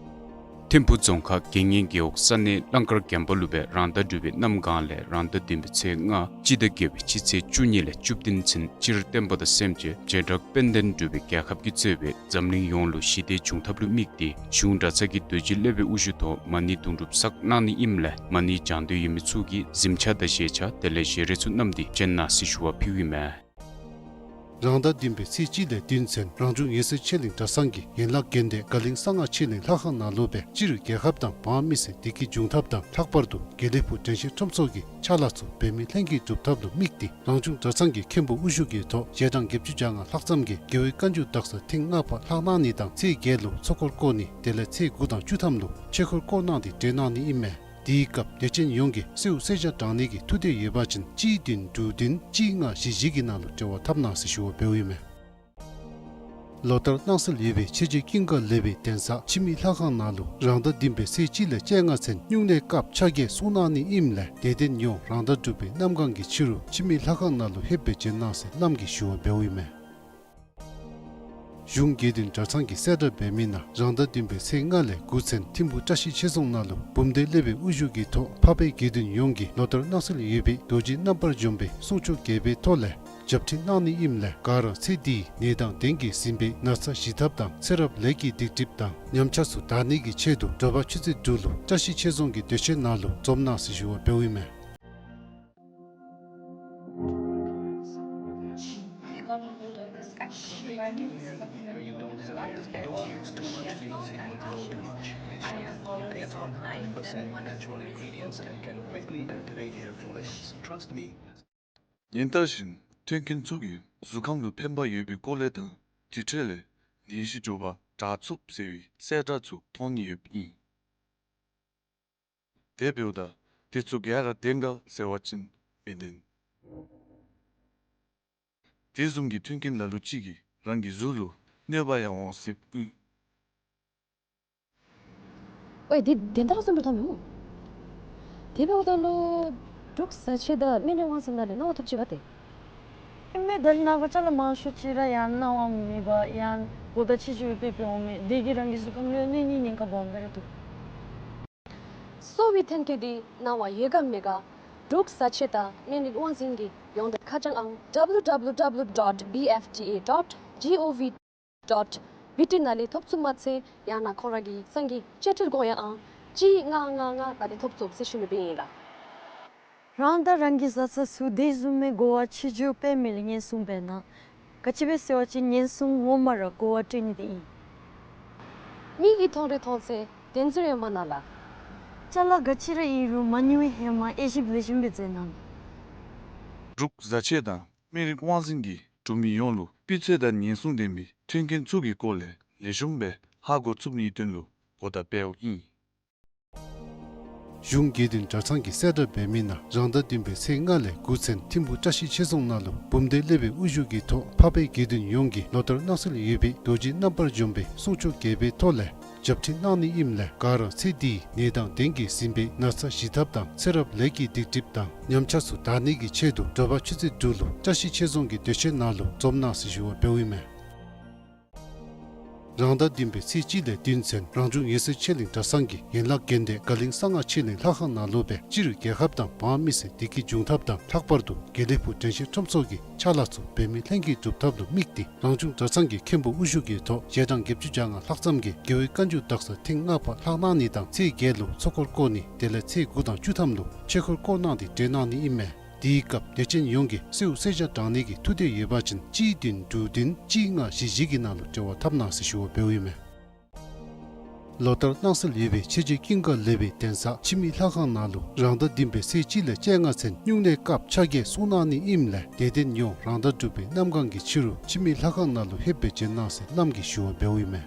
ཐིམ་ཕུ་རྫོང་ཁག་དགེ་བསྙེན་རྒེད་འོག་ས་གནས་གླང་དཀར་རྒན་པ་ལུ་སྦེ་རང་ཟླ་དྲུག་པའི་གནམ་གང་ལས་རང་ཟླ་བདུན་པའི་ཚེས་ལྔ་སྤྱི་ཟླ་བརྒྱད་པའི་སྤྱི་ཚེས་བཅུ་གཉིས་ལས་བཅུ་བདུན་ཚུན་སྤྱིར་བསྟན་པ་དང་སེམས་ཅན་བྱེ་བྲག་དཔལ་ལྡན་འབྲུག་པའི་རྒྱལ་ཁབ་ཀྱིས་གཙོས་པའི་འཛམ་གླིང་ཡོངས་ལུ་ཞི་བདེ་འབྱུང་ཐབས་ལུ་དམིགས་ཏེ་གཞུང་གྲྭ་ཚང་གི་རྡོ་རྗེ་སློབ་དཔོན་དབུ་བཞུགས་ཐོག་མ་ཎི་དུང་སྒྲུབ་བསགས་གནང་ནི་ཨིནམ་ལས་མ་ཎི་བགྱང་འདོད་ཡོད་མི་ཚུ་གིས་གཟིམ་ཆས་དང་བཞེས་ཆས་དེ་ལས་བཞེས་རས་ཚུ་བསྣམས་ཏེ་བྱོན་གནང་ཟེར་ཞུ་བ་ཕུལཝ་ཨིན་མས། རང་ཟླ་བདུན་པའི་ཚེས་གཅིག་ལས་བདུན་ཚུན་རང་བྱུང་ཡེ་ཤེས་ཆོས་གླིང་གྲྭ་ཚང་གི་ཡན་ལག་དགོན་སྡེ་དགའ་གླིང་གསང་སྔགས་ཆོས་གླིང་ལྷ་ཁང་ནང་ལུ་སྦེ་སྤྱིར་རྒྱལ་ཁབ་དང་འབངས་མི་སེར་བདེ་སྐྱིད་འབྱུང་ཐབས་དང་ལྷག་པར་དུ་དགེ་ལེགས་ཕུག་དྲན་ཤེས་ཁྲོམ་ཚོགས་ཀྱི་ཕྱག་ལཱ་ཚུ་འབད་མེད་ལྷན་སྐྱེས་སྒྲུབ་ཐབས་ལུ་དམིགས་ཏེ་རང་བྱུང་གྲྭ་ཚང་གི་མཁན་པོ་དབུ་བཞུགས་ཀྱི་ཐོག་ཞལ་གྲངས་བརྒྱད་ཅུ་གྱ་ལྔ་ལྷག་ཙམ་གྱིས་རྒྱལ་བའི་བཀའ་འགྱུར་དག་ས་ཐེངས་ལྔ་པ་ལྷག་གནང་ནི་དང་ཚེས་བརྒྱད་ལུ་ཚོགས་འཁོར་བསྐོར་ནི་དེ་ལས་ཚེས་དགུ་དང་བཅུ་ཐམ་ལུ་ཆོས་འཁོར་བསྐོར་གནང་སྟེ་གྲོལ་གནང་ནི་ཨིན་མས། དེའི་སྐབས་དད་ཅན་ཡོངས་ཀྱིས་གསོལཝ་གསོལ་ཇ་དྲང་ནི་གི་ཐུགས་འདོད་ཡོད་པ་ཅིན་གཅིག་བདུན་དྲུག་བདུན་གཅིག་ལྔ་བཞི་བཞི་གི་ནང་ལུ་འབྲེལ་བ་འཐབ་གནང་ཟེར་ཞུ་བ་འབདཝ་ཨིན་མས། ལོ་ལྟར་གནང་སྲོལ་ཡོད་པའི་ཆོས་རྗེ་ཀུན་དགའ་ལེགས་པའི་གདན་ས་འཆི་མེད་ལྷ་ཁང་ནང་ལུ་རང་ཟླ་བདུན་པའི་ཚེས་གཅིག་ལས་བཅོ་ལྔ་ཚུན་སྨྱུང་གནས་སྐབས་ཆ་བརྒྱད་གསུང་གནང་ནི་ཨིནམ་ལས་དད་ལྡན་ཡོངས་རང་ཟླ་དྲུག་པའི་གནམ་གང་གི་ཕྱི་རུ་འཆི་མེད་ལྷ་ཁང་ནང་ལུ་ལྷོདཔ་སྦེ་བྱོན་གནང་ཟེར་བླམ་གིས་ཞུ་བ་འབདཝ་ཨིན་མས། གཞུང་དགེ་འདུན་གྲྭ་ཚང་གིས་གསལ་བསྒྲགས་འབད་མི་ནང་རང་ཟླ་བདུན་པའི་ཚེས་ལྔ་ལས་དགུ་ཚུན་ཐིམ་ཕུ་བཀྲ་ཤིས་ཆོས་རྫོང་ནང་ལུ་འབུམ་སྡེ་སློབ་དཔོན་དབུ་བཞུགས་ཀྱི་ཐོག་འཕགས་པའི་དགེ་འདུན་ཡོངས་ཀྱིས་ལོ་ལྟར་གནང་སྲོལ་ཡོད་པའི་རྡོ་རྗེ་རྣམ་པར་འཇོམས་པའི་གསུང་ཆོག་རྒྱས་པའི་ཐོག་ལས་ཞབས་ཁྲིད་གནང་ནི་ཨིནམ་ལས་ག་ར་ཚེ་འདིའི་ནད་དང་གདོན་གྱིས་ཟིན་པའི་ན་ཚ་ཞི་ཐབས་དང་ཚེ་རབས་ལས་ཀྱི་སྡིག་སྒྲིབ་དང་ཉམས་ཆག་ཚུ་དག་ནི་གི་ཆེད་དུ་དྲོ་པ་ཆུ་ཚོད་དྲུག་ལུ་བཀྲ་ཤིས་ཆོས་རྫོང་གི་སྡོད་ཁང་ནང་ལུ་འཛོམས་གནང་ཟེར་ཞུ་བ་འབདཝ་ཨིན་མས། ཉིན་ལྟར་བཞིན་མཐུན་རྐྱེན་ཚུ་གིས་གཟུགས་ཁམས་ལུ་ཕན་པ་ཡོད་པའི་སྐོར་ལས་དང་དེ་འཕྲོ་ལས་ནད་གཞི་འགྲོ་བ་དྲག་ཚུགས་ཟེར་བའི་གསལ་བསྒྲགས་ཚུ་མཐོང་ནི་ཡོདཔ་ཨིན། དེ་འབདཝ་ད་དེ་ཚུ་ག་ར་བདེན་ག་ཟེར་བ་ཅིན་མི་བདེན། དེ་བཟུམ་གྱི་མཐུན་རྐྱེན་ལ་ལུ་ཅིག་གིས་རང་གི་གཟུགས་ལུ་གནོད་པ་ཡང་འོང་སྲིདཔ་ཨིན། ཝའི་དེ་བདེན་མཐའ་གསུངམ་སྦེ་མཐོངམ་མས། དེ་འབདཝ་ད་ལུ་འབྲུག་བཟའ་ཆས་དང་སྨན་རིགས་དབང་འཛིན་ནང་ལས་གནང་བ་ཐོབ་ཅི་པ་ཏེ། ཨིན་མས། ད་ནཱ་ག་ཅ་ལ་མང་ཤོས་ཅིག་ར་ཡང་གནང་བ་མེད་པར་ཡང་གོ་བརྡ་ཆེ་ཆེ་སྦེ་སྤེལ་འོང་མས། དེ་གིས་རང་གི་གཟུགས་ཁམས་ལུ་གནོད་ནིའི་ཉེན་ཁ་སྦོམ་སྦེ་ར་འདུག། གསོ་བའི་ཐོན་སྐྱེད་འདི་གནང་བ་ཡོད་ག་མེད་ག་འབྲུག་བཟའ་ཆས་དང་སྨན་རིགས་དབང་འཛིན་གྱི་ཡོངས་འབྲེལ་ཁ་བྱང་ཨང་W W W dot B F D A dot G O V dot B T ནང་ལས་ཐོབ་ཚུགསཔ་མ་ཚད་ཡང་ན་ཁོང་ར་གི་གསང་གི་བཅའ་ཁྲིམས་དགོངས་ཡངས་ཨང་གཅིག་ལྔ་ལྔ་ལྔ་ནང་ལས་ཐོབ་ཚུགས་ཟེར་ཞུ་ནི་སྦེ་ཨིན་ལགས། རང་དང་རང་གི་བཟའ་ཚང་ཚུ་དེ་བཟུམ་མའི་གོ་བ་ཆེ་ཆེ་སྦེ་སྤེལ་མི་ལུ་ཉེན་སྲུང་འབད་གནང་། ག་ཅི་སྦེ་ཟེར་བ་ཅིན་ཉེན་སྲུང་ངོ་མ་ར་གོ་བ་སྤྲོད་ནི་དེ་ཨིན། མིག་གིས་མཐོང་རུང་མཐོང་ཚད་བདེན་རྫུན་ཡང་མ་གནང་ལགས། ཅ་ལ་ག་ཅི་ར་ཨིན་རུང་མ་ཉུང་བའི་ཧེ་མ་དབྱེ་ཞིབ་ལེགས་ཤོམ་སྦེ་མཛད་གནང་། འབྲུག་བཟའ་ཆས་དང་སྨན་རིགས་དབང་འཛིན་གྱིས་འབྲུག་མི་ཡོངས་ལུ་སྤུས་ཚད་དང་ཉེན་སྲུང་ལྡན་པའི་མཐུན་རྐྱེན་ཚུ་གི་སྐོར་ལས་ལེགས་ཤོམ་སྦེ་ཧ་གོ་ཚུགས་ནིའི་དོན་ལུ་གོ་བརྡ་སྤེལཝ་ཨིན། གཞུང་དགེ་འདུན་གྲྭ་ཚང་གིས་གསལ་བསྒྲགས་འབད་མི་ནང་རང་ཟླ་བདུན་པའི་ཚེས་ལྔ་ལས་དགུ་ཚུན་ཐིམ་ཕུ་བཀྲ་ཤིས་ཆོས་རྫོང་ནང་ལུ་འབུམ་སྡེ་སློབ་དཔོན་དབུ་བཞུགས་ཀྱི་ཐོག་འཕགས་པའི་དགེ་འདུན་ཡོངས་ཀྱིས་ལོ་ལྟར་གནང་སྲོལ་ཡོད་པའི་རྡོ་རྗེ་རྣམ་པར་འཇོམས་པའི་གསུང་ཆོག་རྒྱས་པའི་ཐོག་ལས་ཞབས་ཁྲིད་གནང་ནི་ཨིནམ་ལས་ག་ར་ཚེ་འདིའི་ནད་དང་གདོན་གྱིས་ཟིན་པའི་ན་ཚ་ཞི་ཐབས་དང་ཚེ་རབས་ལས་ཀྱི་སྡིག་སྒྲིབ་དང་ཉམས་ཆག་ཚུ་དག་ནི་གི་ཆེད་དུ་དྲོ་པ་ཆུ་ཚོད་དྲུག་ལུ་བཀྲ་ཤིས་ཆོས་རྫོང་གི་སྡོད་ཁང་ནང་ལུ་འཛོམས་གནང་ཟེར་ཞུ་བ་འབདཝ་ཨིན་མས། རང་ཟླ་བདུན་པའི་ཚེས་གཅིག་ལས་བདུན་ཚུན་རང་བྱུང་ཡེ་ཤེས་ཆོས་གླིང་གྲྭ་ཚང་གི་ཡན་ལག་དགོན་སྡེ་དགའ་གླིང་གསང་སྔགས་ཆོས་གླིང་ལྷ་ཁང་ནང་ལུ་སྦེ་སྤྱིར་རྒྱལ་ཁབ་དང་འབངས་མི་སེར་བདེ་སྐྱིད་འབྱུང་ཐབས་དང་ལྷག་པར་དུ་དགེ་ལེགས་ཕུག་དྲན་ཤེས་ཁྲོམ་ཚོགས་ཀྱི་ཕྱག་ལཱ་ཚུ་འབད་མེད་ལྷན་སྐྱེས་སྒྲུབ་ཐབས་ལུ་དམིགས་ཏེ་རང་བྱུང་གྲྭ་ཚང་གི་མཁན་པོ་དབུ་བཞུགས་ཀྱི་ཐོག་ཞལ་གྲངས་བརྒྱད་ཅུ་གྱ་ལྔ་ལྷག་ཙམ་གྱིས་རྒྱལ་བའི་བཀའ་འགྱུར་དག་ས་ཐེངས་ལྔ་པ་ལྷག་གནང་ནི་དང་ཚེས་བརྒྱད་ལུ་ཚོགས་འཁོར་བསྐོར་ནི་དེ་ལས་ཚེས་དགུ་དང་བཅུ་ཐམ་ལུ་ཆོས་འཁོར་བསྐོར་གནང་སྟེ་གྲོལ་གནང་ནི་ཨིན་མས། དེའི་སྐབས་དད་ཅན་ཡོངས་ཀྱིས་གསོལཝ་གསོལ་ཇ་དྲང་ནི་གི་ཐུགས་འདོད་ཡོད་པ་ཅིན་གཅིག་བདུན་དྲུག་བདུན་གཅིག་ལྔ་བཞི་བཞི་གི་ནང་ལུ་འབྲེལ་བ་འཐབ་གནང་ཟེར་ཞུ་བ་འབདཝ་ཨིན་མས། ལོ་ལྟར་གནང་སྲོལ་ཡོད་པའི་ཆོས་རྗེ་ཀུན་དགའ་ལེགས་པའི་གདན་ས་འཆི་མེད་ལྷ་ཁང་ནང་ལུ་རང་ཟླ་བདུན་པའི་ཚེས་གཅིག་ལས་བཅོ་ལྔ་ཚུན་སྨྱུང་གནས་སྐབས་ཆ་བརྒྱད་གསུང་གནང་ནི་ཨིནམ་ལས་དད་ལྡན་ཡོངས་རང་ཟླ་དྲུག་པའི་གནམ་གང་གི་ཕྱི་རུ་འཆི་མེད་ལྷ་ཁང་ནང་ལུ་ལྷོདཔ་སྦེ་བྱོན་གནང་ཟེར་བླམ་གིས་ཞུ་བ་འབདཝ་ཨིན་མས།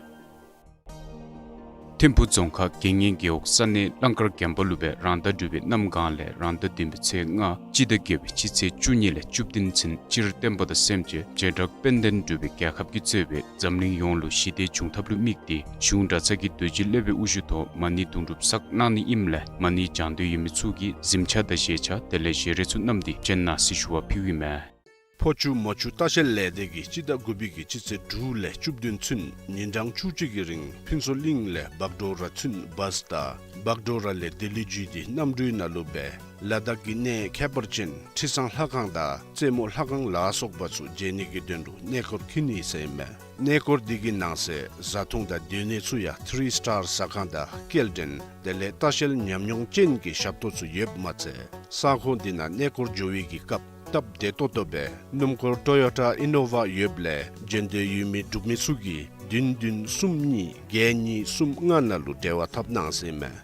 ཐིམ་ཕུག་རྫོང་ཁག་དགེ་བསྙེན་རྒེད་འོག་ས་གནས་གླང་དཀར་རྒན་པ་ལུ་སྦེ་རང་ཟླ་དྲུག་པའི་གནམ་གང་ལས་རང་ཟླ་བདུན་པའི་ཚེས་ལྔ་སྤྱི་ཟླ་བརྒྱད་པའི་སྤྱི་ཚེས་བཅུ་གཉིས་ལས་བཅུ་བདུན་ཚུན་སྤྱིར་བསྟན་པ་དང་སེམས་ཅན་བྱེ་བྲག་དཔལ་ལྡན་འབྲུག་པའི་རྒྱལ་ཁབ་ཀྱིས་གཙོས་པའི་འཛམ་གླིང་ཡོངས་ལུ་ཞི་བདེ་འབྱུང་ཐབས་ལུ་དམིགས་ཏེ་གཞུང་གྲྭ་ཚང་གི་དུས་ཅི་སློབ་དཔོན་དབུ་བཞུགས་ཐོག་མ་ཎི་དུང་སྒྲུབ་བསགས་གནང་ནི་ཨིནམ་ལས་མ་ཎི་བགྱང་འདོད་ཡོད་མི་ཚུ་གིས་གཟིམ་ཆ་དང་བཞེས་ཆ་དེ་ལས་བཞེས་རས་ཚུ་བསྣམས་ཏེ་བྱོན་གནང་ཟེར་ཞུ་བ་ཕུལཝ་ཨིན་མས། ཕོ་ཆུ་མོ་ཆུ་ལྟ་བཤལ་ལས་སྡེ་གིས་སྤྱི་ཟླ་དགུ་པའི་གི་སྤྱི་ཚེས་དྲུག་ལས་བཅུ་བདུན་ཚུན་ཉིན་གྲངས་བཅུ་གཅིག་གི་རིང་ཕུན་ཚོགས་གླིང་ལས་བག་གྲོ་ར་ཚུན་བཱས་དང་བག་གྲོ་ར་ལས་ལྡི་ལི་བརྒྱུད་དེ་གནམ་གྲུའི་ནང་ལུ་སྦེ་ལ་དྭགས་ཀྱི་གནས་ཁྱད་པར་ཅན་ཁྲི་བཟང་ལྷ་ཁང་དང་རྩེ་མོ་ལྷ་ཁང་ལ་སོགས་པ་ཚུ་མཇལ་ནི་གི་དོན་ལུ་གནས་སྐོར་འཁྱིད་ནི་ཟེར་ཨིན་མས། གནས་སྐོར་འདི་གི་ནང་གསེས་བཟའ་འཐུང་དང་སྡོད་གནས་ཚུ་ཡང་ཐི་རི་སི་ཊར་ཟ་ཁང་དང་སྐྱེལ་འདྲེན་དེ་ལས་ལྟ་བཤལ་ཉམས་མྱོང་ཅན་གྱི་ཞབས་ཏོག་ཚུ་ཡོདཔ་མ་ཚད་ས་ཁོངས་འདི་ནང་གནས་སྐོར་འགྱོ་བའི་གི་སྐབས་སྟབས་བདེ་ཏོག་ཏོ་སྦེ་སྣུམ་འཁོར་ཊོ་ཡོ་ཊ་ཨི་ནོ་ཝ་ཡོདཔ་ལས་བྱོན་འདོད་ཡོད་མི་འབྲུག་མི་ཚུ་གིས་བདུན་བདུན་གསུམ་གཉིས་བརྒྱད་གཉིས་གསུམ་ལྔ་ནང་ལུ་འབྲེལ་བ་འཐབ་གནང་ཟེར་ཨིན་མས།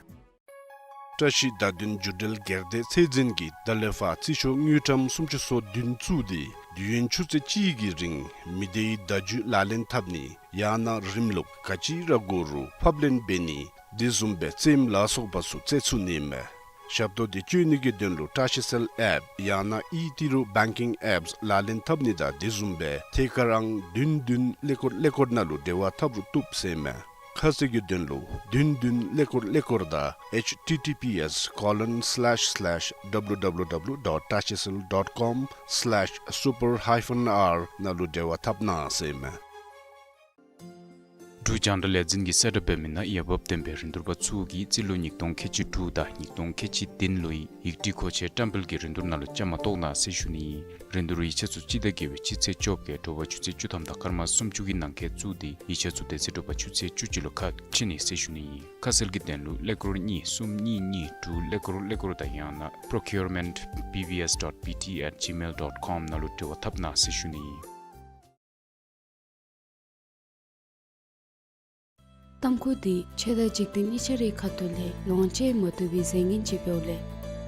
བཀྲ་ཤིས་བརྡ་དོན་བརྒྱུད་འབྲེལ་སྒེར་སྡེ་ཚད་འཛིན་གྱིས་ད་ལས་ཕར་རྩིས་ཤོག་དངུལ་ཀྲམ་སུམ་ཅུ་སོ་བདུན་བཙུགས་ཏེ་དུས་ཡུན་ཆུ་ཚོད་གཅིག་གི་རིང་མི་སྡེའི་བརྡ་བརྒྱུད་ལག་ལེན་འཐབ་ནི་ཡང་ན་རིམ་ལུགས་ག་ཅི་ར་དགོ་རུང་ཕབ་ལེན་འབད་ནི་དེ་བཟུམ་སྦེ་རྩེདམོ་ལ་སོགས་པ་ཚུ་རྩེ་ཚུགས་ནི་ཨིན་མས། ཞབས་ཏོག་འདི་སྤྱོད་ནི་གི་དོན་ལུ་བཀྲ་ཤིས་གསལ་ཨེཔ་ཡང་ན་ཨི་ཏི་རུ་བེང་ཀིང་ཨེཔསི་ལག་ལེན་འཐབ་ནི་དང་དེ་བཟུམ་སྦེ་ཐད་ཀར་ཨང་བདུན་བདུན་ཀླད་ཀོར་ཀླད་ཀོར་ནང་ལུ་འབྲེལ་བ་འཐབ་རུང་བཏུབ་ཟེར་ཨིན་མས། ཁ་གསལ་གྱི་དོན་ལུ་བདུན་བདུན་ཀླད་ཀོར་ཀླད་ཀོར་དང་ཨེཆ་ཊི་ཊི་པི་ཨེསི་ཀོ་ལོན་སི་ལེཤ་སི་ལེཤ་ཌབ་ལུ་ཌབ་ལུ་ཌབ་ལུ་ཌོཊ་ཊ་ཨེཆ་ཨེསི་ཨེལ་ཌོཊ་ཀོམ་སི་ལེཤ་སུ་པར་ཧའི་ཕན་ཨར་ནང་ལུ་འབྲེལ་བ་འཐབ་གནང་ཟེར་ཨིན་མས། འབྲུག་རྒྱང་བསྒྲགས་ལས་འཛིན་གྱིས་གསལ་བསྒྲགས་འབད་མི་ནང་འོས་འབབ་ལྡན་པའི་རིན་བསྡུར་པ་ཚུ་གིས་རྩིས་ལོ་ཉིས་སྟོང་ཁལ་གཅིག་དྲུག་དང་ཉིས་སྟོང་ཁལ་གཅིག་བདུན་ལོའི་ཡིག་བྲིས་མཁོ་ཆས་བཀྲམ་སྤེལ་གྱི་རིན་བསྡུར་ནང་ལུ་བཅའ་མར་གཏོགས་གནང་ཟེར་ཞུ་ནི་ཨིན། རིན་བསྡུར་ཡིག་ཆ་ཚུ་སྤྱི་ཟླ་བརྒྱད་པའི་སྤྱི་ཚེས་བཅོ་བརྒྱད་དྲོ་པ་ཆུ་ཚོད་བཅུ་ཐམ་དང་སྐར་མ་སུམ་ཅུ་གི་ནང་འཁོད་བཙུགས་ཏེ་ཡིག་ཆ་ཚུ་དེ་ཚེ་དྲོ་པ་ཆུ་ཚོད་བཅུ་གཅིག་ལུ་ཁ་ཕྱེ་ནི་ཟེར་ཞུ་ནི་ཨིན། ཁ་གསལ་གྱི་དོན་ལུ་ཀླད་ཀོར་གཉིས་གསུམ་གཉིས་གཉིས་དྲུག་ཀླད་ཀོར་ཀླད་ཀོར་དང་ཡང་ན་པྲོ་ཀིའུར་མེནཊ་བི་བི་ཨེསི་ཌོཊ་བི་ཊི་ཨེཊ་ཇི་མེལ་ཌོཊ་ཀོམ་ནང་ལུ་འབྲེལ་བ་འཐབ་གནང་ཟེར་ཞུ་ནི་ཨིན། ཏམ་ཁུ་འདི་ཆོས་དང་འཇིག་རྟེན་གཉིས་ཆ་རའི་ཁ་ཐུག་ལས་ལོངས་སྤྱོད་མ་བཏུབ་པའི་རྫས་ངན་ཅིག་འབདཝ་ལས་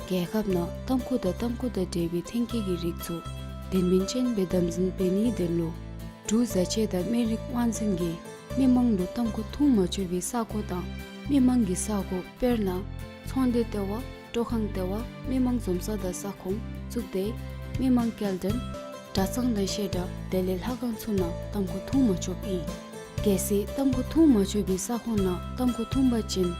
རྒྱལ་ཁབ་ནང་ཏམ་ཁུ་དང་ཏམ་ཁུ་དང་འབྲེལ་བའི་ཐོན་སྐྱེད་ཀྱི་རིགས་ཚུ་དོན་སྨིན་ཅན་སྦེ་དམ་འཛིན་འབད་ནིའི་དོན་ལུ་འབྲུག་བཟའ་ཆས་དང་སྨན་རིགས་དབང་འཛིན་གྱིས་མི་མང་ལུ་ཏམ་ཁུ་འཐུང་མ་ཆོག་པའི་ས་གོ་དང་མི་མང་གི་ས་གོ་དཔེར་ན་ཚོང་སྡེ་ལྟེ་བ་སྤྲོ་ཁང་ལྟེ་བ་མི་མང་འཛོམས་ས་དང་ས་ཁོངས་བཙུགས་ཏེ་མི་མང་སྐྱེལ་འདྲེན་གྲྭ་ཚང་དང་བཤད་གྲྭ་དེ་ལས་ལྷ་ཁང་ཚུ་ནང་ཏམ་ཁུ་འཐུང་མ་ཆོགཔ་ཨིན། གལ་སྲིད་ཏམ་ཁུ་འཐུང་མ་ཆོག་པའི་ས་ཁོངས་ནང་ཏམ་ཁུ་འཐུང་པ་ཅིན་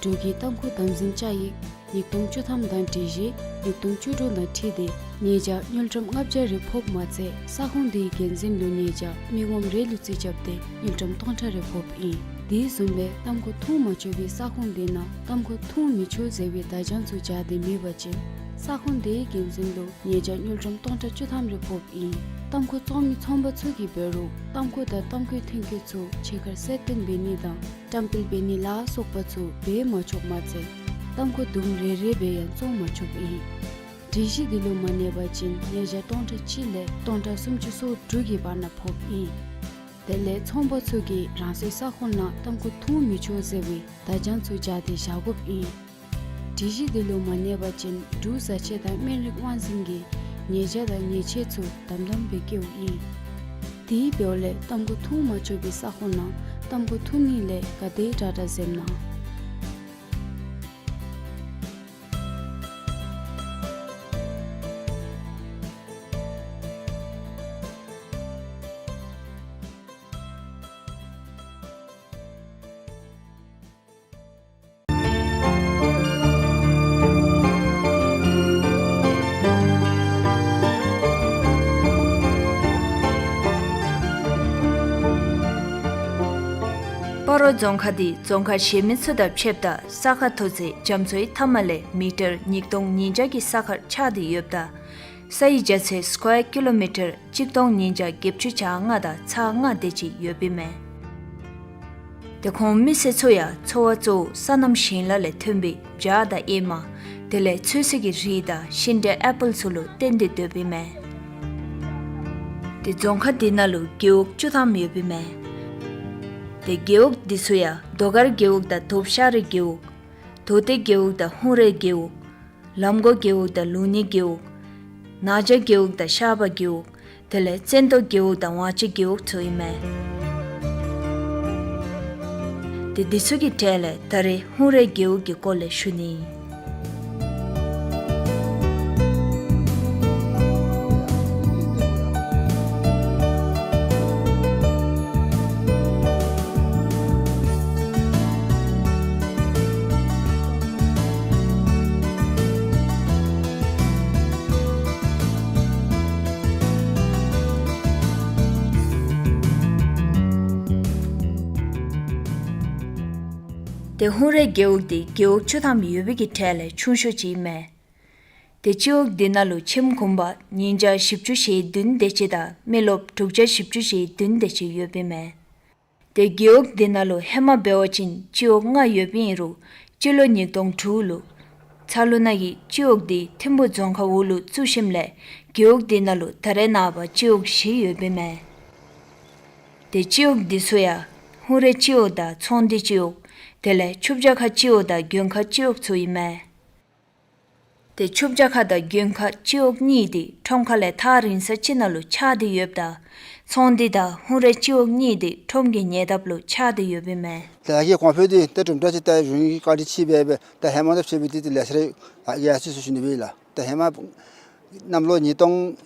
འབྲུག་གི་ཏམ་ཁུ་དམ་འཛིན་བཅའ་ཡིག་ཉིས་སྟོང་བཅུ་ཐམ་དང་སྒྲིག་གཞི་ཉིས་སྟོང་བཅུ་དྲུག་དང་འཁྲིལ་ཏེ་ཉེས་བྱ་དངུལ་ཀྲམ་ལྔ་བརྒྱ་རེ་ཕོགཔ་མ་ཚད་ས་ཁོངས་དེའི་འགན་འཛིན་ལུ་ཉེས་བྱ་མི་ངོམ་རེ་ལུ་རྩིས་རྐྱབ་སྟེ་དངུལ་ཀྲམ་སྟོང་ཕྲག་རེ་ཕོགཔ་ཨིན། དེ་བཟུམ་སྦེ་ཏམ་ཁུ་འཐུང་མ་ཆོག་པའི་ས་ཁོངས་དེ་ནང་ཏམ་ཁུ་འཐུང་མི་ཆོག་ཟེར་བའི་བརྡ་བྱང་ཚུ་སྦྱར་ཏེ་མེད་པ་ཅིན་ས་ཁོངས་དེའི་འགན་འཛིན་ལུ་ཉེས་བྱ་དངུལ་ཀྲམ་སྟོང་ཕྲག་བཅུ་ཐམ་རེ་ཕོགཔ་ཨིན། ཏམ་ཁུ་བཙོང་མི་ཚོང་པ་ཚུ་གིས་འབད་རུང་ཏམ་ཁུ་དང་ཏམ་ཁུའི་ཐོན་སྐྱེད་ཚུ་ཕྱི་ཁར་གསལ་སྟོན་འབད་ནི་དང་བཀྲམ་སྤེལ་འབད་ནི་ལ་སོགས་པ་ཚུ་འབད་མ་ཆོགཔ་མ་ཚད་ཏམ་ཁུ་དུམ་རེ་རེ་སྦེ་ཡང་བཙོང་མ་ཆོགཔ་ཨིན། སྒྲིག་གཞི་འདི་ལུ་མ་གནས་པ་ཅིན་ཉེས་བྱ་སྟོང་ཕྲག་གཅིག་ལས་སྟོང་ཕྲག་སུམ་ཅུ་སོ་དྲུག་གི་བར་ན་ཕོགཔ་ཨིན། དེ་ལས་ཚོང་པ་ཚུ་གིས་རང་སོའི་ས་ཁོངས་ནང་ཏམ་ཁུ་འཐུང་མི་ཆོག་ཟེར་བའི་བརྡ་བྱང་ཚུ་སྦྱར་ཏེ་བཞག་དགོཔ་ཨིན། སྒྲིག་གཞི་འདི་ལུ་མ་གནས་པ་ཅིན་འབྲུག་བཟའ་ཆས་དང་སྨན་རིགས་དབང་འཛིན་གྱིས་ཉེས་བྱ་དང་ཉེས་ཆད་ཚུ་དམ་དམ་སྦེ་བཀལཝ་ཨིན། དེ་འབདཝ་ལས་ཏམ་ཁུ་འཐུང་མ་ཆོག་པའི་ས་ཁོངས་ནང་ཏམ་ཁུ་འཐུང་ནི་ལས་ག་དེ་དྲག་དྲག་འཛེམ་གནང་། སྤ་རོ་རྫོང་ཁག་འདི་རྫོང་ཁག་གཞན་མི་ཚུ་དང་ཕྱདཔ་ད་ས་ཁ་མཐོ་ཚད་རྒྱ་མཚོའི་མཐའ་མ་ལས་མི་ཊར་ཉིས་སྟོང་ཉིས་བརྒྱ་གི་ས་ཁར་ཆགས་ཏེ་ཡོདཔ་ད་ས་ཡི་རྒྱ་ཚད་སི་ཀོ་ཡར་ཀི་ལོ་མི་ཊར་གཅིག་སྟོང་ཉིས་བརྒྱ་བརྒྱད་ཅུ་གྱ་ལྔ་དང་ཚག་ལྔ་དེ་ཅིག་ཡོདཔ་ཨིན་མས། དེ་ཁོང་མི་སེར་ཚུ་ཡང་འཚོ་བ་གཙོ་བོ་སོ་ནམ་ཞིང་ལཱ་ལས་ཐོན་པའི་བྱ་དང་ཨེ་མ་དེ་ལས་ཚོད་བསྲེ་གི་རིགས་དང་ཤིང་འབྲས་ཨེ་པཱལ་ཚུ་ལུ་བརྟེན་ཏེ་སྡོདཔ་ཨིན་མས། དེ་རྫོང་ཁག་འདི་ནང་ལུ་རྒེད་འོག་བཅུ་ཐམ་ཡོདཔ་ཨིན་མས། དེ་རྒེད་འོག་འདི་ཚུ་ཡང་རྡོ་དཀར་རྒེད་འོག་དང་དོབ་ཤ་རི་རྒེད་འོག། རྡོ་སྡེ་རྒེད་འོག་དང་ཧུང་རལ་རྒེད་འོག། ལམ་མགོ་རྒེད་འོག་དང་ལུང་ནི་རྒེད་འོག། ནག་ཇ་རྒེད་འོག་དང་ཤར་པ་རྒེད་འོག། དེ་ལས་བཙན་ཏོ་རྒེད་འོག་དང་ཝང་ཅི་རྒེད་འོག་ཚུ་ཨིན་མས། ཏེ་འདི་ཚུ་གི་གྲས་ལས་ད་རེས་ཧུང་རལ་རྒེད་འོག་གི་སྐོར་ལས་ཞུ་ནི། ཏེ་ཧུང་རལ་རྒེད་འོག་འདི་རྒེད་འོག་བཅུ་ཐམ་ཡོད་པའི་གི་གྲས་ལས་ཆུང་ཤོས་ཅིག་ཨིན་མས། ཏེ་སྤྱི་འོག་འདི་ནང་ལུ་ཁྱིམ་གུང་པ་ཉིས་བརྒྱ་བཞི་བཅུ་ཞེ་བདུན་དེ་ཅིག་དང་མི་རློབས་དྲུག་བརྒྱ་བཞི་བཅུ་ཞེ་བདུན་དེ་ཅིག་ཡོདཔ་ཨིན་མས། ཏེ་རྒེད་འོག་འདི་ནང་ལུ་ཧེ་མ་འབད་བ་ཅིན་སྤྱི་འོག་ལྔ་ཡོདཔ་ཨིན་རུང་སྤྱི་ལོ་ཉིས་སྟོང་དྲུག་ལུ་ཚ་ལུ་ནང་གི་སྤྱི་འོག་འདི་ཐིམ་ཕུ་རྫོང་ཁག་འོག་ལུ་བཙུགས་ཞིནམ་ལས་རྒེད་འོག་འདི་ནང་ལུ་ད་རེས་ནངས་པ་སྤྱི་འོག་བཞི་ཡོདཔ་ཨིན་མས། ཏེ་སྤྱི་འོག་འདི་ཚུ་ཡང་ཧུང་རལ་སྤྱི་འོག་དང་ཚོང་སྡེ་སྤྱི་འོག་དེ་ལས་ཆུ་བྱ་ཁ་སྤྱི་འོག་དང་མགོན་ཁ་སྤྱི་འོག་ཚུ་ཨིན་མས། ཏེ་ཆུ་བྱ་ཁ་དང་མགོན་ཁ་སྤྱི་འོག་གཉིས་འདི་ཁྲོམ་ཁ་ལས་ཐག་རིང་ས་ཅིག་ནང་ལུ་ཆགས་ཏེ་ཡོདཔ་ད་ཚོང་སྡེ་དང་ཧུང་རལ་སྤྱི་འོག་གཉིས་འདི་ཁྲོམ་གྱི་ཉེ་འདབས་ལུ་ཆགས་ཏེ་ཡོདཔ་ཨིན་མས། ད་ཡར་གྱི་གོང་འཕེལ་འདི་ད་གྲུབ་འབྲས་ཅིག་ད་གཞུང་གི་བཀའ་དྲིན་ཅིག་སྦེ་སྦེ་ད་ཧེ་མ་ནང་བྱས་པའི་འདི་ཏེ་ལེ་ཤ་རེ་ཡར་སོང་ཡི་ཟེར་ཞུ་ནི་སྦེ་ཨིན་ལགས། ད་ཧེ་མ་གནམ་ལོ་ཉིས་སྟོང་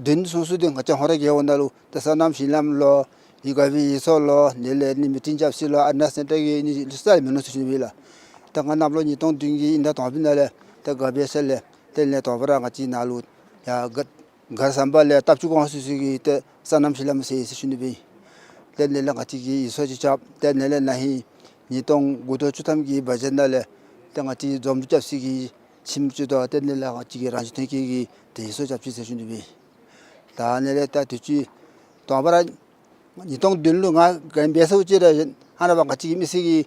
བདུན་ཚུན་ཚོད་འདི་ང་བཅས་ཧུང་རལ་རྒེད་འོག་ནང་ལུ་ཏེ་སོ་ནམ་གཞི་ལམ་ལོ་ཡུལ་སྒར་པའི་ཡུལ་ཚོ་ལོ་དེ་ལས་ནི་མི་ཊིང་རྐྱབ་ས་ལོ་ཨ་ཌི་ཨེན་ཨར་སེན་ཊར་གི་ནི་ས་མེད་ནུག་ཟེར་ཞུ་ནི་སྦེ་ཨིན་ལགས། ད་ང་གནམ་ལོ་ཉིས་སྟོང་བདུན་གྱི་དབྱིན་ཟླ་དང་པའི་ནང་ལས་ད་སྒར་པའི་ས་ལས་དེ་ལས་དང་པ་ར་ང་བཅས་ནཱ་ལུ་ཡར་སྒར་སྒར་ཟམ་པ་ལས་སྟབས་བཅུ་གོང་ས་ཚུ་གི་ཏེ་སོ་ནམ་གཞི་ལམ་ཟེར་ཡི་ཟེར་ཞུ་ནི་སྦེ་ཨིན། དེ་ལས་ང་བཅས་ཀྱིས་ཡུལ་ཚོ་ཅིག་རྐྱབ། དེ་ལས་ན་ཧིང་ཉིས་སྟོང་དགུ་དོ་བཅུ་ཐམ་གྱི་བ་ཇེཊ་ནང་ལས་ཏེ་ང་བཅས་འཛོམས་འདུ་རྐྱབ་ས་གི་ཁྱིམ་ཚུ་དང་དེ་ལས་ང་བཅས་ཀྱི་རང་བཞིན་ཐོན་སྐྱེད་ཀྱི་ཏེ་ཡུལ་ཚོ་རྐྱབ་ཅི་ཟེར་ཞུ་ནི་སྦེ་ཨིན། ད་ཨ་ནི་ལས་ད་དུས་ཅི་དང་པ་ར་ཉིས་སྟོང་བདུན་ལུ་ང་ག་འབད་ས་ཅིག་ར་ཨ་ནཱ་པ་ང་བཅས་ཀྱི་མི་སེར་གྱིས་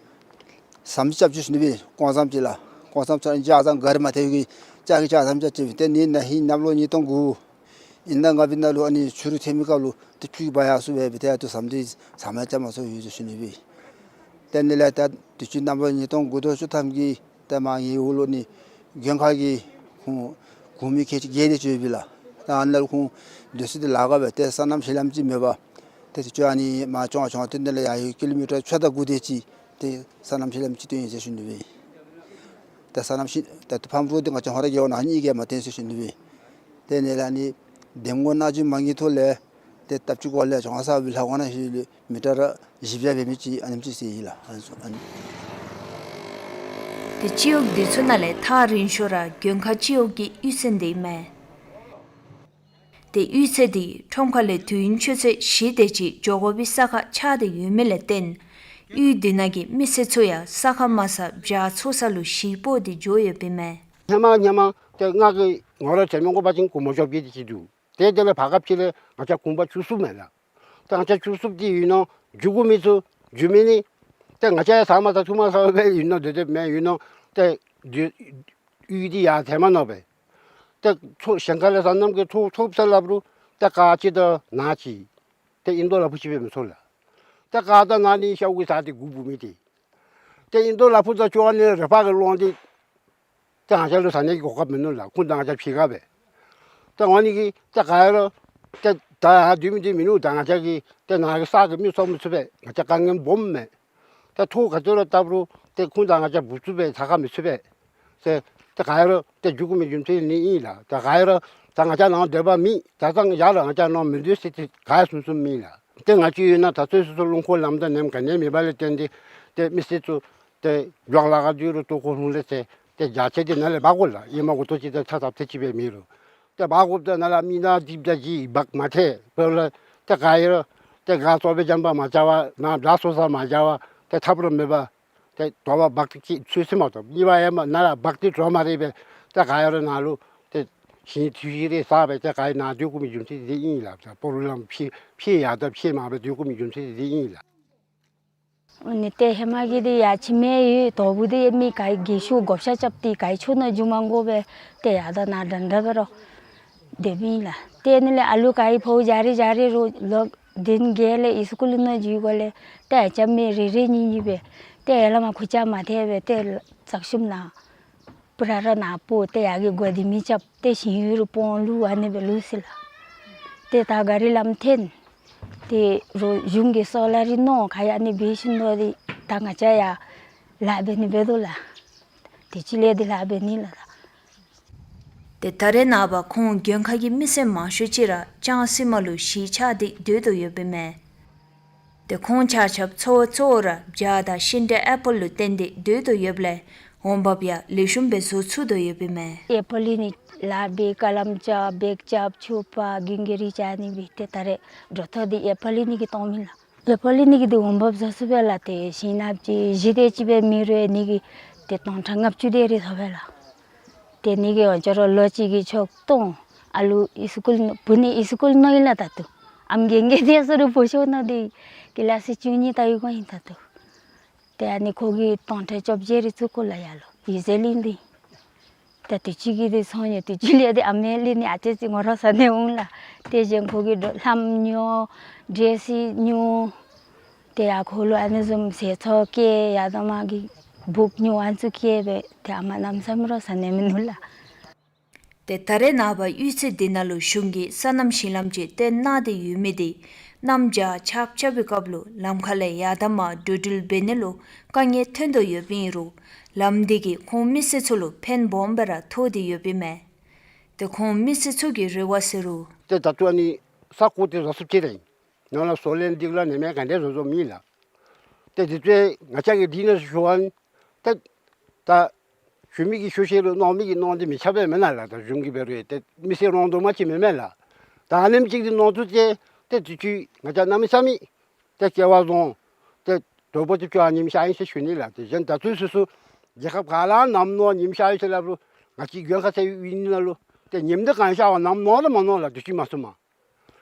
ཟམ་ཅིག་རྐྱབ་ཅི་ཟེར་ཞུ་ནི་སྦེ་ཨིན། སྐོང་ཟམ་ཅིག་ལགས། སྐོང་ཟམ་ཚུ་ཨ་ནི་ལྕགས་ཟམ་སྒར་མ་ཐལ་བའི་ལྕགས་ཀྱི་ལྕགས་ཟམ་ཅིག་རྐྱབ་ཅི་སྦེ། དེ་ནི་ན་ཧིང་གནམ་ལོ་ཉིས་སྟོང་དགུ་དབྱིན་ཟླ་ལྔ་པའི་ནང་ལུ་ཨ་ནི་ཆུ་རུད་ཐོན་མི་སྐབས་ལུ་ཏེ་ཆུ་འབག་ཡར་སོང་སྦེ་སྦེ་ཏེ་ཡར་ཏེ་ཟམ་འདི་ཟམ་ཡང་རྐྱབ་མ་ཚུགས་ཡི་ཟེར་ཞུ་ནི་སྦེ་ཨིན། དེ་ནི་ལས་ད་དུས་ཅི་གནམ་ལོ་ཉིས་སྟོང་དགུ་དོ་བཅུ་ཐམ་གྱི་ཏེ་མར་ངེའི་འོག་ལུ་ནི་མགོན་ཁ་གི་ཁོང་གུང་མི་ཁལ་གཅིག་བརྒལ་ཏེ་ཅིག་ཡོད་པས་ལགས། ད་ཨ་ནཱ་ལུ་ཁོང་སྡོད་ས་འདི་ལཱ་ཁག་སྦེ་ཏེ་སོ་ནམ་གཞི་ལམ་ཅིག་མེད་པར་ཏེ་དུས་ཅི་ཨ་ནི་མར་བྱོན་བྱོན་ཏེ་ནི་ལས་ཡར་ཡོད་ཀི་ལོ་མི་ཊར་ཕྱེད་དང་དགུ་དེ་ཅིག་ཏེ་སོ་ནམ་གཞི་ལམ་ཅིག་བཏོན་ཡི་ཟེར་ཞུ་ནི་སྦེ་ཨིན། ཏེ་སོ་ནམ་གཞི་ད་ཏེ་ཕམ་རོ་འདི་ང་བཅས་ཧོང་ར་རྒེད་འོག་ནང་གཉིས་ཀྱིས་མ་བཏོན་ཟེར་ཞུ་ནི་སྦེ་ཨིན། དེ་ནི་ལས་ཨ་ནི་འདེམས་ངོ་ནང་འཛུལ་མ་ངེས་ཐོག་ལས་ཏེ་སྟབས་གཅིག་གོ་ལས་བྱོན་ས་སྦེ་ལྷ་ཁང་ནང་ཞིག་ལུ་མི་ཊར་བཞི་བརྒྱ་འབད་མི་ཅིག་ཨ་ནེམ་ཅིག་ཟེར་ཡི་ལགས། ཨ་ནི་ཚུ་ཨ་ནི། ཏེ་སྤྱི་འོག་འདི་ཚུ་ནང་ལས་ཐག་རིང་ཤོས་ར་མགོན་ཁ་སྤྱི་འོག་གི་གཡུས་ཚན་འདི་ཨིན་མས། ཏེ་གཡུས་ཚན་འདི་ཁྲོམ་ཁ་ལས་དུས་ཡུན་ཆུ་ཚོད་བཞི་དེ་ཅིག་འགྱོ་དགོ་པའི་ས་ཁར་ཆགས་ཏེ་ཡོད་མི་ལས་བརྟེན་གཡུས་འདི་ནང་གི་མི་སེར་ཚུ་ཡང་ས་ཁ་མ་ཟ་བྱཱ་འཚོ་ས་ལུ་གཞིས་སྤོ་སྟེ་འགྱོ་ཡོདཔ་ཨིན་མས། ཧེ་མ་ཧེ་མ་ཏེ་ང་གིས་ངོ་ར་ཚེ་མི་དགོ་པ་ཅིན་གུང་མོ་ཅོག་གི་དེ་ཅིག་འདུག། ཏེ་དེ་ལས་བར་སྐབས་ཅིག་ལས་ང་བཅས་གུང་པ་བཅུ་གསུམ་མས་ལགས། ཏེ་ང་བཅས་བཅུ་གསུམ་འདི་ཡུལ་ནང་འགྱོ་དགོ་མི་ཚུ་འགྱོ་མི་ནི་ཏེ་ང་བཅས་ཡང་ཟ་མ་ཟ་འཐུང་མ་ཟ་བར་སྦེ་ཡུལ་ནང་སྡོད་སྡོདཔ་མས། ཡུལ་ནང་ཏེ་འདི་གཡུས་འདི་ཡར་ཐལ་མ་ནུག་པས། ཏེ་ཚོ་གཞན་ཁ་ལས་སོ་ནམ་གྱི་ཚོ་ཚོ་ཟེར་སླབ་རུང་ཏེ་ཀར་ཅིག་དང་ནཱ་ཅིག་ཏེ་ཨིན་དོ་ལ་ཕུག་ཅིག་སྦེ་མི་ཚོར་ལགས། ཏེ་ཀར་དང་ནཱ་ནི་ཤཝ་གིས་ཟ་སྟེ་མགུ་འབུ་མི་འདི། ཏེ་ཨིན་དོ་ལ་ཕུག་དང་ཅོག་ནི་རེ་ཕ་གི་ལོང་འདི་ཏེ་ང་བཅས་ལུ་ཟ་ནི་གི་གོ་སྐབས་མིན་ནུག་ལགས། ཁོང་དང་ང་བཅས་ཕྱེད་ཀ་སྦེ། ཏེ་འོ་ནི་གིས་ཏེ་ག་ཡ་ར་ཏེ་ད་ཡར་སྡོད་མི་འདི་མིན་ནུག། ད་ང་བཅས་ཀྱིས་ཏེ་ནཱ་གི་ས་གི་མི་གསོ་མི་ཚུགས་པས། ང་བཅས་དཀའ་ངལ་སྦོམ་མས། ཏེ་ཐོག་ག་ཏེ་ར་བཏབ་རུང་ཏེ་ཁོང་དང་ང་བཅས་འབུ་ཚུགས་པས། ས་ཁ་མི་ཚུགས་པས་ཟེར། ཏེ་ག་ཡ་ར་ཏེ་འགྱོ་དགོ་མི་རྒྱུ་མཚན་ནི་ཨིན་ལགས། ཏེ་ག་ཡ་ར་ད་ང་བཅས་ནཱ་སྡོད་པ་མེད། ད་ཚང་ཡར་ལུ་ང་བཅས་ནཱ་མི་སྡོད་ཟེར་ཏེ་ག་ཡ་གསུང་གསུངམ་མེད་ལགས། ཏེ་ང་བཅས་ཡུལ་ནང་ད་ཚོད་སོ་སོ་རླུང་འཁོར་ལམ་དང་ནེམ་ག་ནི་མེད་པ་ལས་བརྟེན་ཏེ་ཏེ་མི་སེར་ཚུ་ཏེ་འགྱོ་ལཱ་ཁག་འདི་རུང་ལྟོ་ཁོག་ལྷུང་ལས་ཟེར་ཏེ་རྒྱ་ཆེ་འདི་ནཱ་ལས་འབག་དགོ་ལགས། ཨེ་མ་གོ་ཏོ་ཅིག་ཏེ་ཚ་ཚབ་ཏེ་ཅིག་སྦེ་མེད་རུང་ཏེ་འབག་དགོཔ་ད་ནཱ་ལས་མི་ནག་འདི་ད་ཅིག་འབག་མ་ཐལ། དཔེར་ན་ཏེ་ག་ཡ་ར་ཏེ་ག་ཙོག་པའི་རྐྱངམ་པ་མ་བྱ་བར་ནཱ་བྱཱ་འཚོ་ས་མ་བྱ་བར་ཏེ་ཐབས་ར་མེད་པར་ཏེ་དོ་བ་འབག་སྟེ་ཅིག་ཚུད་ས་མ་གཏོགས་གཉིས་པ་ཡང་མ་ནཱ་ལས་འབག་སྟེ་འགྱོ་མ་རེ་སྦེ་ཏེ་ག་ཡ་ར་ནཱ་ལུ་ཏེ་ཞིང་དུས་ཅི་རེ་ཟ་སྦེ་ཏེ་ག་ཡ་ནཱ་སྡོད་དགོ་མི་རྒྱུ་མཚན་འདི་ཨིན་ལགས། ཏེ་སྤོ་རུ་ལམ་ཕྱེད་ཕྱེད་ཡར་དང་ཕྱེད་མར་སྦེ་སྡོད་དགོ་མི་རྒྱུ་མཚན་འདི་ཨིན་ལགས། ཨ་ནི་ཏེ་ཧེ་མ་གི་འདི་ཡར་ཁྱིམ་མེད་ཡོད་དོ་བུ་འདི་མི་ག་གི་ཤུགས་བགོ་བཤའ་རྐྱབ་སྟེ་ག་ཆུ་ནང་འགྱོ་མ་དགོ་པས། ཏེ་ཡར་དང་ནཱ་འདྲན་འདྲ་སྦེ་ར་སྡོདཔ་ཨིན་ལགས། ཏེ་ཨ་ནི་ལས་ཨ་ལུ་ག་ཕོཝ་རྒྱ་རི་རྒྱ་རི་རུང་ལོ་བདུན་བརྒྱད་ལས་ཨིས་ཀུལ་ནང་འགྱོ་དགོཔ་ལས་ཏེ་ཨ་ཅག་མི་རེ་རེ་གཉིས་གཉིས་སྦེ་ཏེ་ཡར་ལས་མར་ཁུར་ཆ་མ་ཐལ་སྦེ་ཏེ་ཙག་ཤུབས་ནང་སྤུ་ར་ར་ནང་སྤོ་ཏེ་ཡར་གི་སྒོ་ལྡེ་མིག་རྐྱབ་ཏེ་ཞིང་ཡུལ་རུང་སྤོ་ལུ་ཨ་ནི་སྦེ་ལུས་ཅི་ལགས། ཏེ་ད་ག་རི་ལམ་ཐོན་ཏེ་རུང་གཞུང་གི་སོ་ལ་རི་ནང་ཁར་ཡང་ཨ་ནི་འབད་ཞིནམ་ལས་ཏེ་ ད་ང་བཅས་ཡང་ལཱ་འབད་ནི་འབད་དོ་ལགས། དུས་ཅི་ལས་འདི་ལཱ་འབད་ནི་ལགས། ཏེ་ད་རེས་ནངས་པ་ཁོང་མགོན་ཁ་གི་མི་སེར་མང་ཤོས་ཅིག་ར་ལྕང་སི་མ་ལུ་གཞིས་ཆགས་ཏེ་སྡོད་དོ་ཡོདཔ་ཨིན་མས། ཏེ་ཁོང་ཆ་ཁྱབ་འཚོ་བ་གཙོ་བོ་ར་བྱ་དང་ཤིང་འབྲས་ཨེ་པཱལ་ལུ་བརྟེན་ཏེ་སྡོད་དོ་ཡོདཔ་ལས་འོང་འབབ་ཡང་ལེགས་ཤོམ་སྦེ་བཟོ་ཚུགས་དོ་ཡོདཔ་ཨིན་མས། ཨེ་པཱལ་ལེན་ནི་ལཱ་འབད། ཀ་ལམ་རྐྱབ། འབག་རྐྱབ། ཕྱུ་པ་གིན་གི་རིགས་རྐྱབ་ནི་འབད། ཏེ་ད་རེས་འགྲོ་ཐོག་འདི་ཨེ་པཱལ་ལེན་ནི་གིས་སྟོངམ་ཨིན་ལགས། ཨེ་པཱལ་ལེན་ནི་གིས་འདི་འོང་འབབ་བཟོ་ཚུགས་པས་ལགས། ཏེ་ཤིང་ནགས་ཅིག་བཞི་དེ་ཅིག་སྦེ་མི་རེ་ནི་གིས་ཏེ་སྟོང་ཕྲག་ལྔ་བཅུ་དེ་རེ་ཐོབ་པས་ལགས། ཏེ་ནི་གིས་འོང་ཅི་རུང་ལོ་གཅིག་གི་ཆོག་སྟོང་། ཨ་ལུ་ཨིས་ཀུལ་བུ་ནི་ཨིས་ཀུལ་ནང་ཨིན་ལགས་ད་ལྟོ། ཨམ་རྒས་རྒས་ཏེ་སོང་རུང་བུ་ཤོར་ནི་འདི་ཀི་ལཱསི་བཅུ་གཉིས་ལྟ་བུ་གུ་ཨིན་ད་ལྟོ། ཏེ་ཨ་ནི་ཁོ་གིས་སྟོང་ཕྲག་བཅོ་བརྒྱད་རེ་བཙུགས་དགོ་ལགས་ཡར་ལུ་ཡིག་ཚད་ལེན་ཏེ། ཏེ་དུས་ཅི་གི་འདི་ཚོང་ཉོ་དུས་ཅི་ལས་འདི་ཨ་མའི་ལས་ནི་ཨ་ཙི་ཅིག་ངོ་རོགས་ཟ་ནི་འོང་ལགས། ཏེ་གཞན་ཁོ་གིས་ལྷམ་ཉོ། ཌེ་རེསི་ཉོ། ཏེ་ཡར་ཁོ་ལུ་ཨ་ནི་བཟུམ་ཟས་ཚོགས་བསྐྱལ། ཡར་དང་མར་གྱི་སྦུག་ཉོ་ཨ་ནི་ཚུ་བསྐྱལ་སྦེ་ཏེ་ཨ་མ་གནམ་མེད་ས་མེད་རོགས་ཟ་ནི་མིན་ནུག་ལགས། ཏེ་ད་རེས་ནངས་པ་གཡུས་ཚན་འདི་ནང་ལུ་གཞུང་གིས་སོ་ནམ་ཞིང་ལམ་ཅིག་བཏོན་གནང་སྟེ་ཡོད་མི་འདི་གནམ་བྱཱར་ཆརཔ་རྐྱབ་པའི་སྐབས་ལུ་ལམ་ཁ་ལས་ཡར་དང་མར་འགྲོ་འགྲུལ་འབད་ནི་ལུ་དཀའ་ངལ་ཐོན་དོ་ཡོདཔ་ཨིན་རུང་ལམ་འདི་གིས་ཁོང་མི་སེར་ཚུ་ལུ་ཕན་སྦོམ་སྦེ་ར་ཐོགས་ཏེ་ཡོདཔ་ཨིན་མས། ཏེ་ཁོང་མི་སེར་ཚུ་གི་རེ་བ་ཟེར་རུང་ཏེ་ད་ལྟོ་ཨ་ནི་ས་གོ་འདི་ར་སུབ་ཅི་རེ་ཨིན། ནང་ལུ་བཟོ་ལེན་སྒྲིག་ལཱ་གནམ་མེད་ས་མེད་ག་ནི་བཟོ་བཟོཝ་མེད་ལགས། ཏེ་འདི་ཚུ་ང་བཅས་ཀྱིས་འདི་ནང་ཞུ་བ་ཨིན། ཏེ་ད་ཞུ་མི་གིས་ཞུ་ཞིནམ་ལས་གནང་མི་གིས་གནང་སྟེ་མི་ཆགས་པས་མེན་ན་ལགས། ད་གཞུང་གིས་འབད་རུང་ཏེ་མི་སེར་གནང་དོ་མ་ཅིག་མེན་མས་ལགས། ད་ཨ་ནེམ་ཅིག་འདི་གནང་ཚུགས་ཅི། ཏེ་དུས་ཅི་ང་བཅས་གནམ་མེད་ས་མེད་ཏེ་སྐལ་བ་བཟང་། ཏེ་དོ་པོ་ཏེ་ཅོག་ཨ་ནེམ་ཤར་ཡི་ཟེར་ཞུ་ནི་ལགས། ཏེ་གཞན་ད་ཚུན་ཚོད་སུ་རྒྱལ་ཁབ་ག་ལུ་ནམ་གནང་ཉིམ་ཤར་ཡི་ཟེར་སླབ་རུང་ང་བཅས་མགོན་ཁ་ཟེར་ཡུལ་ནང་ལུ་ཏེ་ཉིམ་འདི་གང་ཤར་བ་ནམ་གནང་ར་མ་གནང་ལགས། དུས་ཅི་མ་སོང་མས།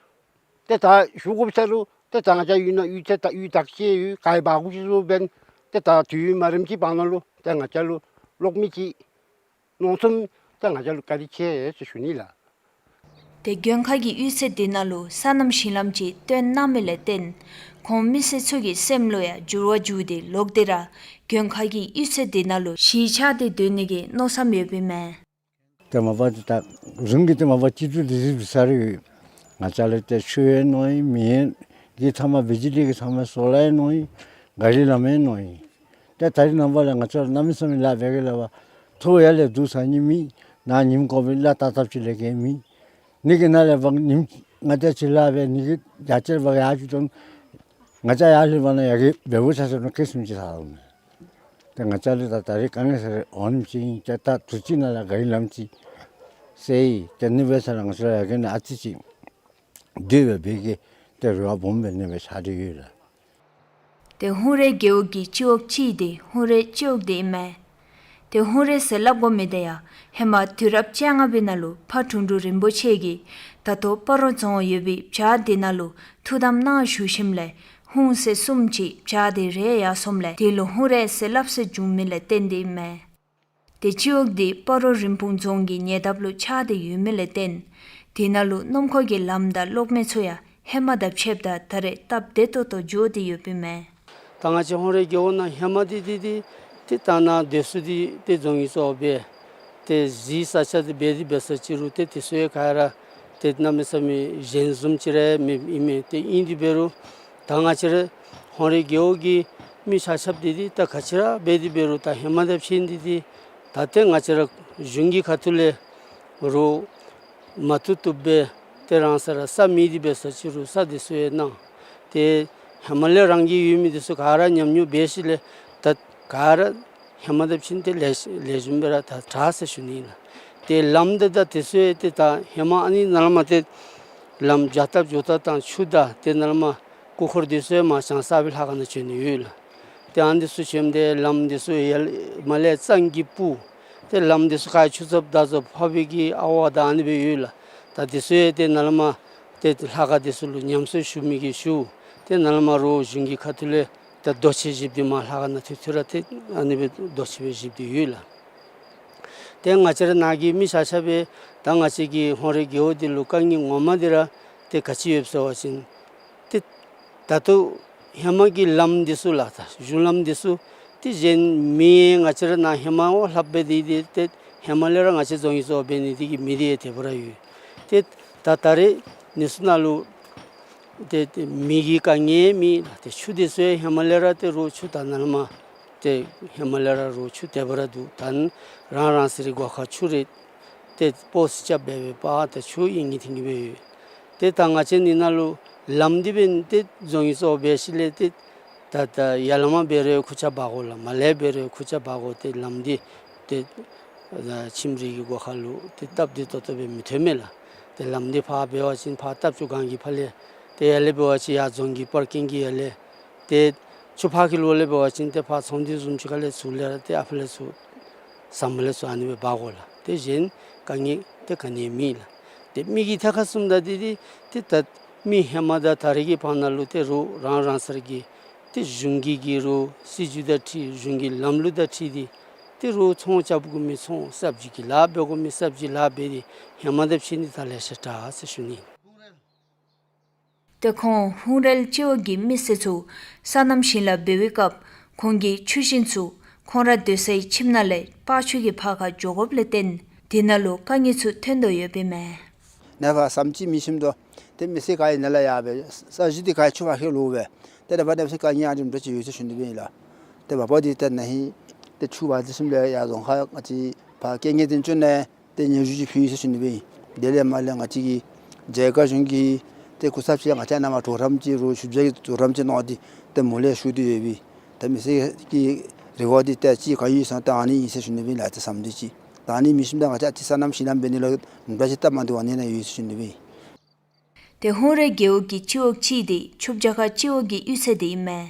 ཏེ་ད་ཞུ་དགོཔ་ཟེར་རུང་ཏེ་ད་ང་བཅས་ཡུལ་ནང་གཡུས་ཚན་ད་གཡུས་དག་ཅིག་ཡོད། ག་ཡི་བ་གུ་ཅིག་ལུ་འབད་ནི། ཏེ་ད་དུས་ཡུན་མ་རིངམ་ཅིག་བར་ན་ལུ་ཏེ་ང་བཅས་ལུ་གློག་མེ་ཅིག་གནང་ཚུགསཔ་ད་ང་བཅས་ལུ་བཀའ་དྲིན་ཆེ་ཟེར་ཞུ་ནི་ལགས། ཏེ་མགོན་ཁ་གི་གཡུས་ཚན་འདི་ནང་ལུ་སོ་ནམ་ཞིང་ལམ་ཅིག་བཏོན་གནང་མི་ལས་བརྟེན་ཁོང་མི་སེར་ཚུ་གི་སེམས་ལུ་ཡང་འགྱུར་བ་འགྱུར་ཏེ་ལོག་སྟེ་ར་མགོན་ཁ་གི་གཡུས་ཚན་འདི་ནང་ལུ་གཞིས་ཆགས་ཏེ་སྡོད་ནི་གི་མནོ་བསམ་ཡོདཔ་ཨིན་མས། ཏེ་མ་པ་ཏེ་ད་རང་གི་ཏེ་མ་པ་སྤྱི་འཐུས་འདི་རིགས་འདི་ས་རེ་ཡོད། ང་བཅས་ལུ་ཏེ་ཆུ་ཡང་གནང་ཡི། མེ་ཡང་གི་མཐའ་མ་བི་ཇི་ལི་གི་མཐའ་མ་སོ་ལར་ཡང་གནང་ཡི། ག་རི་ལམ་ཡང་གནང་ཡི། ཏེ་ད་རེས་ནངས་པ་ལུ་ང་བཅས་ལུ་གནམ་མེད་ས་མེད་ལཱ་འབད་གེ་ལགས་པ། ཐོག་ཡར་ལས་བསྡུ་ཚར་ནི་མེད། ནཱ་ཉིམ་ཀོ་བི་ལཱ་ཏག་ཏག་ཅིག་ལས་གེ་མེད། ནི་གི་ནང་ལས་འབག་ཉིམ་ང་བཅས་ཅིག་ལཱ་འབད་ནི་གི་རྒྱ་ཆེར་འབག་ཡར་ཅིག་བཏོན། ང་བཅས་ཡར་ལྷོད་པ་ན་ཡར་གི་འབདཝ་ཆ་ཚང་ནང་ཁེ་སུམ་ཅིག་ཚར་འོང་། ཏེ་ང་བཅས་ལུ་ད་ད་རེས་དཀའ་ངལ་ཟེར་འོང་ནི་ཅིག་ཨིན། ཏེ་ད་དུས་ཅི་ནང་ལུ་ག་རི་ལམ་ཅིག་སེལ་ཡི། ཏེ་ནི་འབད་ས་ལུ་ང་བཅས་ལུ་ཡར་གི་ནི་ཨ་ཙི་ཅིག་སྡོད་སྦེ་འབད་གེ། ཏེ་རེ་བ་སྦོམ་སྦེ་ནི་སྦེ་ཆགས་ཏེ་ཡོད་ལགས། ཏེ་ཧུང་རལ་རྒེད་འོག་གི་སྤྱི་འོག་ཅིག་འདི་ཧུང་རལ་སྤྱི་འོག་འདི་ཨིན་མས། ཏེ་ཧུང་རལ་ཟེར་སླབ་དགོ་མི་འདི་ཡང་ཧེ་མ་དུས་རབས་བཅོ་ལྔ་པའི་ནང་ལུ་ཕ་དྲུང་དྲུང་རིན་པོ་ཆེ་གིས་ད་ལྟོ་སྤ་རོ་རྫོང་ཡོད་པའི་བྱག་འདི་ནང་ལུ་ཐུགས་དམ་གནང་བཞུགས་ཞིནམ་ལས་ཧུང་ཟེར་གསུངམ་ཅིག་བྱག་འདི་རེག་ཡར་སོངམ་ལས་དེ་ལུ་ཧུང་རལ་ཟེར་སླབ་སྲོལ་བྱུང་མི་ལས་བརྟེན་ཏེ་ཨིན་མས། ཏེ་སྤྱི་འོག་འདི་སྤ་རོ་རིན་སྤུངས་རྫོང་གི་ཉེ་འདབས་ལུ་ཆགས་ཏེ་ཡོད་མི་ལས་བརྟེན་དེ་ནང་ལུ་སྣུམ་འཁོར་གྱི་ལམ་དང་གློག་མེ་ཚུ་ཡང་ཧེ་མ་དང་ཕྱདཔ་ད་ད་རེས་སྟབས་བདེ་ཏོག་ཏོ་འགྱོ་སྟེ་ཡོདཔ་ཨིན་མས། ད་ང་བཅས་ཧུང་རལ་རྒེད་འོག་ནང་ཧེ་མ་འདི་འདི་འདི་ཏེ་ད་ནཱ་སྡོད་ས་འདི་ཏེ་རྫོང་གི་གཙོ་བོ་སྦེ་ཏེ་གཞིས་ས་ཆ་འདི་འབད་དེ་འབད་ས་ཅི་རུང་ཏེ་དེ་ཚུ་ཡང་ག་ར་ཏེ་གནམ་མེད་ས་མེད་ཞན་བཟུམ་ཅིག་ར་མེདཔ་ཨིན་མས། ཏེ་ཨིན་དེ་འབད་རུང་ད་ང་བཅས་ར་ཧུང་རལ་རྒེད་འོག་གི་མི་ཆ་ཁྱབ་འདི་འདི་ད་ག་ཅི་ར་འབད་དེ་འབད་རུང་ད་ཧེ་མ་དང་ཕྱད་ནི་འདི་འདི་ད་ཏེ་ང་བཅས་ར་གཞུང་གི་ཁ་ཐུག་ལས་རོགས་མ་བཏུབ་བཏུབ་སྦེ་ཏེ་རང་ས་ར་ས་མེད་དེ་འབད་ས་ཅི་རུང་ས་འདི་ཚུ་ཡང་གནང་། ཏེ་ཧེ་མ་ལས་རང་གི་ཡོད་མི་འདི་ཚུ་ག་ར་ཉམས་མྱོང་འབད་ཞིནམ་ལས་ད་ག་ར་ཧེ་མ་དང་ཕྱད་ནི་ཏེ་ལེགས་ལེགས་ཤོམ་སྦེ་ར་ད་དྲག་ཟེར་ཞུ་ནི་ཨིན་ལགས། ཏེ་ལམ་འདི་དང་དེ་ཚུ་ཡང་ཏེ་ད་ཧེ་མ་ཨ་ནི་ནཱ་ལས་མར་ཏེ་ལམ་རྒྱག་ཐབས་འགྱོ་ཐབས་དང་ཆུ་དང་ཏེ་ནཱ་ལས་མར་སྐུ་འཁོར་འདི་ཚུ་ཡང་མར་བྱང་ས་སྦེ་ལྷ་ཁང་ནང་བྱོན་ནི་ཡོད་ལགས། ཏེ་ཨ་ནི་འདི་ཚུ་བྱོནམ་ད་ལམ་འདི་ཚུ་ཡར་མར་ལས་གཙང་གིས་སྤུར། ཏེ་ལམ་འདི་ཚུ་ག་ཆུ་ཚབ་ད་ཚབ་ཕབ་པའི་གི་ཨ་ཝ་དང་ཨ་ནི་སྦེ་ཡོད་ལགས། ད་འདི་ཚུ་ཡང་ཏེ་ནཱ་ལས་མར་ཏེ་ལྷ་ཁང་འདི་ཚུ་ལུ་ཉམས་གསོ་ཞུ་མི་གིས་ཞུ། ཏེ་ནཱ་ལས་མར་རོགས་གཞུང་གི་ཁ་ཐུག་ལས་ད་རྡོ་ཆས་བཞེསཔ་འདི་མར་ལྷ་ཁང་ནང་ཐོན་ཐོན་ར་ཏེ་ཨ་ནི་སྦེ་རྡོ་ཆས་སྦེ་བཞེསཔ་འདི་ཡོད་ལགས། ཏེ་ང་བཅས་ར་ནཱ་གི་མི་ཆ་ཁྱབ་སྦེ་ད་ང་བཅས་ཀྱི་ཧོང་རེ་རྒེད་འོག་འདི་ལུ་དཀའ་ངལ་ངོ་མ་འདི་ར་ཏེ་ག་ཅི་ཡོདཔ་ཟེར་བ་ཅིན་ཏེ་ད་ལྟོ་ཧེ་མ་གི་ལམ་འདི་ཚུ་ལགས། ད་གཞུང་ལམ་འདི་ཚུ་ཏེ་གཞན་མི་ང་བཅས་ར་ནཱ་ཧེ་མ་འོ་ལྷགཔ་སྦེ་འདི་འདི་ཏེ་ཧེ་མ་ལས་ར་ང་བཅས་རྫོང་གི་གཙོ་བོ་འབད་ནི་འདི་གིས་མི་འདི་ཡང་དེ་སྦེ་ར་ཡོད། ཏེ་ད་ད་རེས་ནི་ཚུ་ནང་ལུ་ ཏེ་ཏེ་མེ་གི་དཀའ་ངལ་མེད་ལགས། ཏེ་ཆུ་འདི་ཚུ་ཡང་ཧེ་མ་ལས་ར་ཏེ་རོགས་ཆུ་ད་ནཱ་ལས་མར་ཏེ་ཧེ་མ་ལས་ར་རོགས་ཆུ་དེ་སྦེ་ར་འདུག། ད་རང་རང་སོའི་སྒོ་ཁར་ཆུ་རེ་ཏེ་སྤོ་སི་རྐྱབ་སྦེ་སྦེ་པ་ཏེ་ཆུ་ཨིན་གྱི་ཐིང་གི་སྦེ་ཡོད། ཏེ་ད་ང་བཅས་ནི་ནཱ་ལུ་ལམ་འདི་འབདན་ཏེ་རྫོང་གི་གཙོ་བོ་འབད་ཞིནམ་ལས་ཏེ་ད་ད་ཡར་ལས་མར་འབད་རུང་ཁུར་ཆ་འབག་དགོ་ལགས། མར་ལས་འབད་རུང་ཁུར་ཆ་འབག་དགོ། ཏེ་ལམ་འདི་ཏེ་ཨ་ཁྱིམ་རེ་གི་སྒོ་ཁ་ལུ་ཏེ་སྟབས་བདེ་ཏོག་ཏོ་སྦེ་མི་ཐོན་མས་ལགས། ཏེ་ལམ་འདི་ཕར་འབད་བ་ཅིན་ཕར་སྟབས་ཆུ་སྒང་གི་ཕར་ལས་ཏེ་ཡར་ལས་འབད་བ་ཅིན་ཡར་རྫོང་གི་པར་ཀིང་གི་ཡར་ལས་ཏེ་ཆུ་ཕར་གི་ལོགས་ལས་འབད་བ་ཅིན་ཏེ་ཕར་ཚོང་འདུས་བཟུམ་ཅིག་ཁ་ལས་ཚུར་ལས་ར་ཏེ་ཨ་ཕ་ལས་ཚུར་ཟམ་པ་ལས་ཚུར་ཨ་ནི་སྦེ་འབག་དགོ་ལགས། ཏེ་གཞན་དཀའ་ངལ་ཏེ་ག་ནི་ཡང་མེད་ལགས། ཏེ་མི་གི་ཐད་ཁར་གསུངམ་ད་འདི་འདི་ཏེ་ད་མི་ཧེ་མ་དང་ད་རེས་ཀྱི་བར་ན་ལུ་ཏེ་རོགས་རང་རང་སོའི་གི་ཏེ་གཞུང་གི་གི་རོགས་སྲིད་བྱུས་དང་འཁྲིལ་གཞུང་གི་ལམ་ལུགས་དང་འཁྲིལ་ཏེ་ཏེ་རོགས་ཚོང་རྐྱབ་དགོ་མི་ཚོང་གསརཔ་ཅིག་གི་ལཱ་འབད་དགོ་མི་གསརཔ་ཅིག་གི་ལཱ་འབད་དེ་ཧེ་མ་དང་ཕྱད་ནི་ད་ལེ་ཤ་དྲག་ཟེར་ཞུ་ནི། ཏེ་ཁོང་ཧུང་རལ་སྤྱི་འོག་གི་མི་སེར་ཚུ་སོ་ནམ་ཞིང་ལཱ་འབད་བའི་སྐབས་ཁོང་གི་ཆུ་ཞིང་ཚུ་ཁོང་ར་སྡོད་སའི་ཁྱིམ་ནང་ལས་པར་ཆུ་གི་ཕར་ཁར་འགྱོ་དགོཔ་ལས་བརྟེན་དེ་ནང་ལུ་དཀའ་ངལ་ཚུ་ཐོན་དོ་ཡོདཔ་ཨིན་མས། ནཱ་ཕར་ཟམ་ཅིག་མེད་ཞིནམ་ད་ཏེ་མི་སེར་ག་ཨིན་ན་ལགས་ཡར་སྦེ་ས་གཞི་འདི་ག་ཆུ་ཕར་ཁར་ལོག་སྦེ་ཏེ་ད་ཕར་ནེམ་ས་དཀའ་ངལ་ཨ་ནེམ་འདྲ་ཅིག་ཡོད་ཟེར་ཞུ་ནི་སྦེ་ཨིན་ལགས། ཏེ་བར་པ་འདི་ཏེ་ནཱ་ཧིང་ཏེ་ཆུ་འབག་ཟེར་ཞིནམ་ལས་ཡར་རྫོང་ཁག་ང་བཅས་ཕར་སྐད་ངན་དོན་གཅོད་ནང་ཏེ་སྙན་ཞུ་ཅིག་ཕུལ་ཡི་ཟེར་ཞུ་ནི་སྦེ་ཨིན། དེ་ལས་མར་ལས་ང་བཅས་ཀྱི་མཇལ་ཁ་གཞུང་གི་ཏེ་སྐུ་ཚབ་ཅིག་ང་བཅས་ནཱ་མར་གྲོགས་རམ་ཅིག་རོགས་ཞུ་བྱ་གི་གྲོགས་རམ་ཅིག་གནང་སྟེ་ཏེ་མོ་ལས་ཞུ་སྟེ་ཡོད་པས། ཏེ་མི་སེར་གྱི་རེ་བ་འདི་ཏེ་ཅིག་ག་ཡོད་ཟེར་ན་ཏེ་ཨ་ནི་ཨིན་ཟེར་ཞུ་ནི་སྦེ་ཨིན་ལགས། ཏེ་ཟམ་འདི་ཅིག་ད་ཨ་ནི་མེད་ཞིནམ་ད་ང་བཅས་ཨ་ཙི་སོ་ནམ་ཞིང་ལཱ་འབད་ནི་ལུ་ནུབ་ཏོག་ཅིག་སྟབས་མ་བདེཝ་ཨ་ནི་ནང་ཡོད་ཟེར་ཞུ་ནི་སྦེ་ཨིན། ཏེ་ཧུང་རལ་རྒེད་འོག་གི་སྤྱི་འོག་གཅིག་འདི་ཆུ་བྱ་ཁ་སྤྱི་འོག་གི་གཡུས་ཚན་འདི་ཨིན་མས།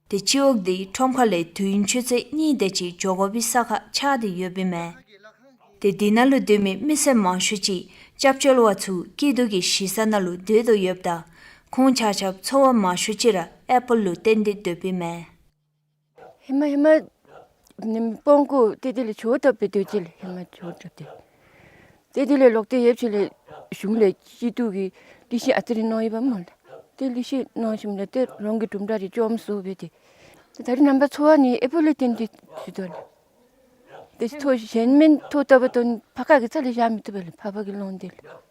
ཏེ་སྤྱི་འོག་འདི་ཁྲོམ་ཁ་ལས་དུས་ཡུན་ཆུ་ཚོད་གཉིས་དེ་ཅིག་འགྱོ་དགོ་པའི་ས་ཁར་ཆགས་ཏེ་ཡོདཔ་ཨིན་མས། ཏེ་འདི་ནང་ལུ་སྡོད་མི་མི་སེར་མང་ཤོས་ཅིག་སྐྱབས་བཅོལ་བ་ཚུ་སྐྱིད་སྡུག་གི་གཞི་ས་ནང་ལུ་སྡོད་དོ་ཡོདཔ་ད་ཁོང་ཆ་ཁྱབ་འཚོ་བ་མང་ཤོས་ཅིག་ར་ཨེ་པཱལ་ལུ་བརྟེན་ཏེ་སྡོདཔ་ཨིན་མས། ཧེ་མ་ཧེ་མ་ནི་སྤོང་ཀོ་ཏེ་དེ་ལས་ཇོ་བོ་བཏབ་སྦེ་སྡོད་ཅི་ལགས། ཧེ་མ་ཇོ་བོ་བཏབ་སྟེ་ཏེ་དེ་ལས་ལོག་སྟེ་ཡོདཔ་ཅིག་ལས་གཞུང་ལས་སྐྱིད་སྡུག་གི་ལི་ཤི་ཨ་ཙི་རེ་གནང་ཡི་པ་སྨོ་ལགས། ཏེ་ལི་ཤི་གནང་ཞིནམ་ལས་ཏེ་རང་གི་གྲུབ་འབྲས་རེ་བཅོམ་སོང་སྦེ་ཏེ་ད་རེས་ནངས་པ་འཚོ་བ་ནི་ཨེ་པཱལ་ལུ་བརྟེན་ཏེ་ཞུ་དོ་ལགས། ཏེ་ཐོག་གཞན་མི་ཐོག་བཏབ་པ་དང་ཕར་ཁ་གི་རྩ་ལས་བཞག་མི་བཏུབ་པས་ལགས། ཕར་ཕར་གི་ལོང་སྟེ་ལགས།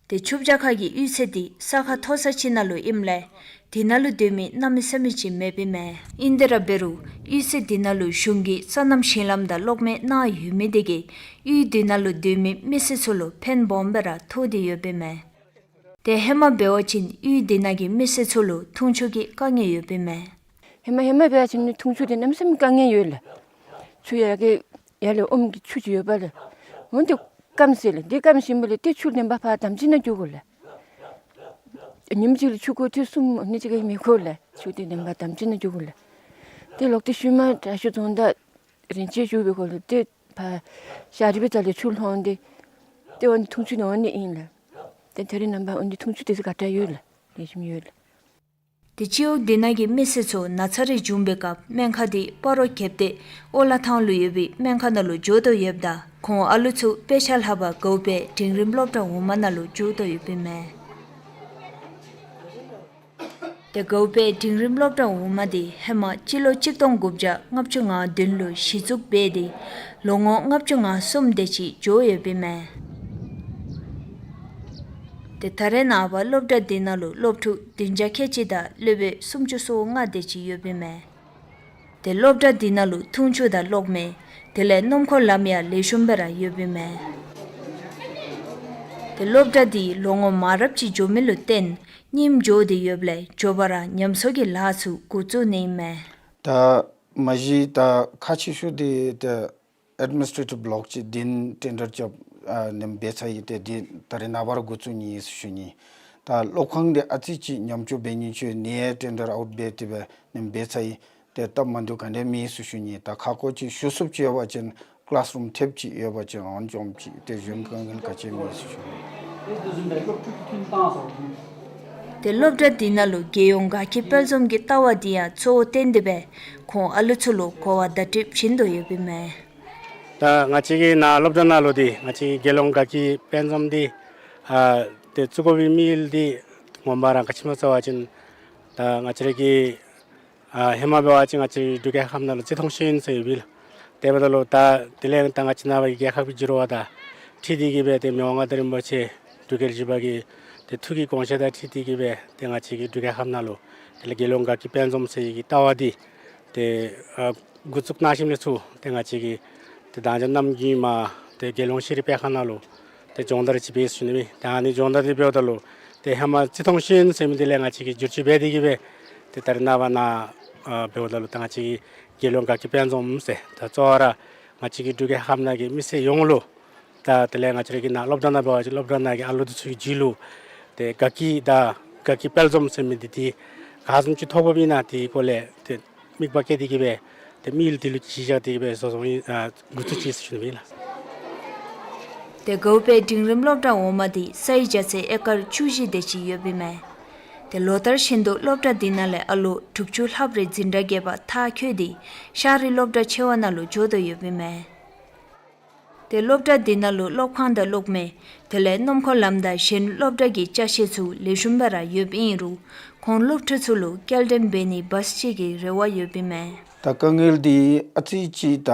ཏེ་ཆུ་བྱ་ཁ་གི་གཡུས་ཚན་འདི་ས་ཁ་མཐོ་ས་ཅིག་ནང་ལུ་ཨིནམ་ལས་དེ་ནང་ལུ་སྡོད་མི་གནམ་མེད་ས་མེད་ཅིག་མེདཔ་ཨིན་མས། ཨིན་དེ་ར་འབད་རུང་གཡུས་ཚན་འདི་ནང་ལུ་གཞུང་གིས་སོ་ནམ་ཞིང་ལམ་དང་གློག་མེ་གནང་ཡོད་མི་དེ་གིས་གཡུས་འདི་ནང་ལུ་སྡོད་མི་མི་སེར་ཚུ་ལུ་ཕན་སྦོམ་སྦེ་ར་ཐོགས་ཏེ་ཡོདཔ་ཨིན་མས། ཏེ་ཧེ་མ་འབད་བ་ཅིན་གཡུས་འདི་ནང་གི་མི་སེར་ཚུ་ལུ་འཐུང་ཆུ་གི་དཀའ་ངལ་ཡོདཔ་ཨིན་མས། ཧེ་མ་ཧེ་མ་འབད་བ་ཅིན་ནི་འཐུང་ཆུ་འདི་གནམ་མེད་ས་མེད་དཀའ་ངལ་ཡོད་ལགས། ཆུ་ཡར་གི་ཡར་ལས་ཨོམ་གྱི་ཆུ་ཅིག་ཡོད་པ་ལགས། འོན་ཏེ་སྐམ་སོ་ཡི་ལགས། འདི་སྐམ་ཞིནམ་ལས་ཏེ་ཆུ་ལེན་པར་ཕར་དམ་ཅིག་ནང་འགྱོ་དགོ་ལགས། ཉིནམ་གཅིག་ལུ་ཆུ་ཁོལ་ཐེངས་གསུམ་ཨ་ནི་ཅིག་ག་མི་ཁོལ་ལགས། ཆུ་འདི་ལེན་པར་དམ་ཅིག་ནང་འགྱོ་དགོ་ལགས། ཏེ་ལོག་སྟེ་ཤུལ་མ་དྲག་ཤུལ་རྫོང་བདག་རིན་ཆེན་ཞུ་བའི་སྐོར་ལུ་ཏེ་ཕར་ཤར་རི་བའི་རྩ་ལས་ཆུ་ལོང་སྟེ་ཏེ་འོ་ནི་འཐུང་ཆུ་ནི་འོ་ནི་ཨིན་ལགས། ཏེ་ད་རེས་ནངས་པ་འོ་ནི་འཐུང་ཆུ་དེ་ཚུ་ག་ཏེ་ཡོད་ལགས། ལེགས་ཤོམ་ཡོད་ལགས། ཏེ་སྤྱི་འོག་འདི་ནང་གི་མི་སེར་ཚུ་ན་ཚ་རེ་བྱུང་བའི་སྐབས་སྨན་ཁང་འདི་སྤ་རོ་བརྒྱབ་སྟེ་ཨོ་ལ་ཐང་ལུ་ཡོད་པའི་སྨན་ཁང་ནང་ལུ་འགྱོ་དོ་ཡོདཔ་ད་ཁོང་ཨ་ལུ་ཚུ་དཔེ་ཆ་ལྷབ་པར་གའུ་པེ་འབྲིང་རིམ་སློབ་གྲྭ་འོག་མ་ནང་ལུ་འགྱོ་དོ་ཡོདཔ་ཨིན་མས། ཏེ་གའུ་པེ་འབྲིང་རིམ་སློབ་གྲྭ་འོག་མ་འདི་ཧེ་མ་སྤྱི་ལོ་གཅིག་སྟོང་དགུ་བརྒྱ་ལྔ་བཅུ་ང་བདུན་ལུ་གཞི་བཙུགས་འབད་དེ་ལོ་ངོ་ལྔ་བཅུ་ང་གསུམ་དེ་ཅིག་འགྱོ་ཡོདཔ་ཨིན་མས། ཏེ་ད་རེས་ནངས་པ་སློབ་གྲྭ་འདི་ནང་ལུ་སློབ་ཕྲུག་བདུན་བརྒྱ་ཁལ་གཅིག་དང་སློབ་དཔོན་སུམ་ཅུ་སོ་ལྔ་དེ་ཅིག་ཡོདཔ་ཨིན་མས། ཏེ་སློབ་གྲྭ་འདི་ནང་ལུ་འཐུང་ཆུ་དང་གློག་མེ་དེ་ལས་སྣུམ་འཁོར་ལམ་ཡང་ལེགས་ཤོམ་སྦེ་ར་ཡོདཔ་ཨིན་མས། ཏེ་སློབ་གྲྭ་འདི་ལོ་ངོ་མང་རབས་ཅིག་འགྱོ་མི་ལུ་བརྟེན་རྙིངམ་འགྱོ་སྟེ་ཡོདཔ་ལས་མགྱོགས་པ་ར་ཉམས་གསོ་གི་ལཱ་ཚུ་འགོ་བཙུགས་ནི་ཨིན་མས། ད་མ་གཞི་ད་ཁག་ཆེ་ཤོས་འདི་ད་ཨེཌ་མི་ནིས་ཊེ་ཊིབ་བི་ལོག་ཅིག་འདི་ཊེན་ཌར་རྐྱབ་ཨ་ནེམ་འབད་ཚར་ཡི། ཏེ་འདི་ད་རེས་ནངས་པ་ར་འགོ་བཙུགས་ནི་ཨིན་ཟེར་ཞུ་ནི། ད་གློག་ཁང་འདི་ཨ་ཙི་ཅིག་ཉམས་བཅོས་འབད་ནི་ཚུ་ནི་ཡང་ཊེན་ཌར་ཨའུཊ་འབད་དེ་སྦེ་ནེམ་འབད་ཚར་ཡི། ཏེ་སྟབས་མ་བདེཝ་ག་ནི་ཡང་མེད་ཟེར་ཞུ་ནི། ད་ཁ་སྐོང་ཅིག་ཞུ་ཚུགསཔ་ཅིག་ཡོད་པ་ཅིན་ཀི་ལཱསི་རུམ་ཐེབས་ཅིག་ཡོད་པ་ཅིན་འོང་འགྱོཝ་ཅིག་ཏེ་གཞན་དཀའ་ངལ་ག་ཅི་ཡང་མེད་ཟེར་ཞུ་ནི། ཏེ་སློབ་གྲྭ་འདི་ནང་ལུ་རྒྱལ་ཡོངས་དགའ་སྐྱིད་དཔལ་འཛོམས་ཀྱི་ལྟ་བ་འདི་ཡང་གཙོ་བོར་བཏོན་ཏེ་སྦེ་ཁོང་ཨ་ལུ་ཚུ་ལུ་གོ་བ་བརྡ་སྤྲོད་བྱིན་དོ་ཡོདཔ་ཨིན་མས། ད་ང་བཅས་ཀྱི་ནཱ་སློབ་གྲྭ་ནང་ལུ་འདི་ང་བཅས་རྒྱལ་ཡོངས་དགའ་སྐྱིད་དཔལ་འཛོམས་འདི་ཨ་ཏེ་བཙུགས་དགོ་པའི་དམིགས་ཡུལ་འདི་ངོ་མ་ར་ག་ཅི་སྨོ་ཟེར་བ་ཅིན་ད་ང་བཅས་ར་གི་ཨ་ཧེ་མ་འབད་བ་ཅིན་ང་བཅས་འབྲུག་རྒྱལ་ཁབ་ནང་ལུ་རྩིས་མཐོང་ཤེས་ཡོན་ཟེར་ཡོད་པས་ལགས། དེ་འབདཝ་ད་ལུ་ད་དེ་ལས་ད་ང་བཅས་ནཱ་བ་གི་རྒྱལ་ཁབ་ཀྱི་འགྱུར་བ་དང་འཁྲིལ་ཏེ་གིས་སྦེ་ཏེ་མི་དབང་མངའ་བདག་རིན་པོ་ཆེ་འབྲུག་རྒྱལ་བཞི་པ་གིས་ ཏེ་ཐུགས་ཀྱི་དགོངས་བཞེད་དང་འཁྲིལ་ཏེ་གི་སྦེ་ཏེ་ང་བཅས་ཀྱི་འབྲུག་རྒྱལ་ཁབ་ནང་ལུ་དེ་ལས་དགེ་སློང་དགའ་སྐྱིད་དཔལ་འཛོམས་ཟེར་བའི་གི་ལྟ་བ་འདི་ཏེ་ཨ་འགོ་བཙུགས་གནང་ཞིནམ་ལས་ཚུར་ཏེ་ང་བཅས་ཀྱི་ཏེ་བདག་ཅག་ནམ་རྒྱུན་མ་ཏེ་དགེ་སློང་ཤེས་རིག་སྤེལ་ཁང་ནང་ལུ་ཏེ་སྦྱོང་བརྡར་ཅིག་འབད་ཞུ་ནི་མས། ཏེ་ཨ་ནི་སྦྱོང་བརྡར་འདི་འབདཝ་ད་ལུ་ཏེ་ཧེ་མ་ཅི་མཐོང་ཤེས་ཡོན་ཟེར་མི་འདི་ལས་ང་བཅས་ཀྱིས་བསྒྱུར་བཅོས་འབད་དེ་གི་སྦེ་ཏེ་ད་རེས་ནངས་པ་ནཱ་ཨ་འབདཝ་ད་ལུ་ད་ང་བཅས་ཀྱི་དགེ་སློང་དགའ་སྐྱིད་དཔལ་འཛོམས་ཟེར་ད་གཙོ་བོ་ར་ང་བཅས་ཀྱི་འབྲུག་རྒྱལ་ཁབ་ནང་གི་མི་སེར་ཡོངས་ལུ་ད་དེ་ལས་ང་བཅས་ར་གི་ནཱ་སློབ་གྲྭ་ནང་འབད་བ་ཅིན་སློབ་གྲྭ་ནང་གི་ཨ་ལུ་འདི་ཚུ་གི་རྒྱུད་ལུ་ཏེ་དགའ་སྐྱིད་དང་དགའ་སྐྱིད་དཔལ་འཛོམས་ཟེར་མི་འདི་ཏེ་ག་བཟུམ་ཅིག་ཐོབ་དགོཔ་ཨིན་ན་དེའི་སྐོར་ལས་ཏེ་དམིགས་པ་བསྐྱེད་དེ་གི་སྦེ་ཏེ་དམིགས་ཡུལ་འདི་ལུ་གཞི་བཞག་སྟེ་གི་སྦེ་བཟོ་བཟོཝ་ཨིན། ཨ་འགོ་བཙུགས་ཅི་ཟེར་ཞུ་ནི་ཨིན་ལགས། ཏེ་གའུ་པའི་འབྲིང་རིམ་སློབ་གྲྭ་འོག་མ་འདི་ས་ཡི་རྒྱ་ཚད་ཨེ་ཀར་བཅུ་བཞི་དེ་ཅིག་ཡོདཔ་ཨིན་མས། ཏེ་ལོ་ལྟར་བཞིན་དུ་སློབ་གྲྭ་འདི་ནང་ལས་ཨ་ལོ་དྲུག་ཅུ་ལྷགཔ་རེ་འཛིན་གྲྭ་བརྒྱད་པ་མཐར་འཁྱོལ་ཏེ་ཤ་རི་སློབ་གྲྭ་ཆེ་བ་ནང་ལུ་འགྱོ་དོ་ཡོདཔ་ཨིན་མས། ཏེ་སློབ་གྲྭ་འདི་ནང་ལུ་སློབ་ཁང་དང་སློབ་མ་དེ་ལས་སྣུམ་འཁོར་ལམ་དང་གཞན་སློབ་གྲྭ་གི་ཅ་ཆས་ཚུ་ལེགས་ཤོམ་སྦེ་ར་ཡོདཔ་ཨིན་རུང་ཁོང་སློབ་ཕྲུག་ཚུ་ལུ་སྐྱེལ་འདྲེན་འབད་ནིའི་བཱས་ཅིག་གི་རེ་བ་ཡོདཔ་ཨིན་མས། ད་དཀའ་ངལ་འདི་ཨ་ཙི་ཅིག་ད་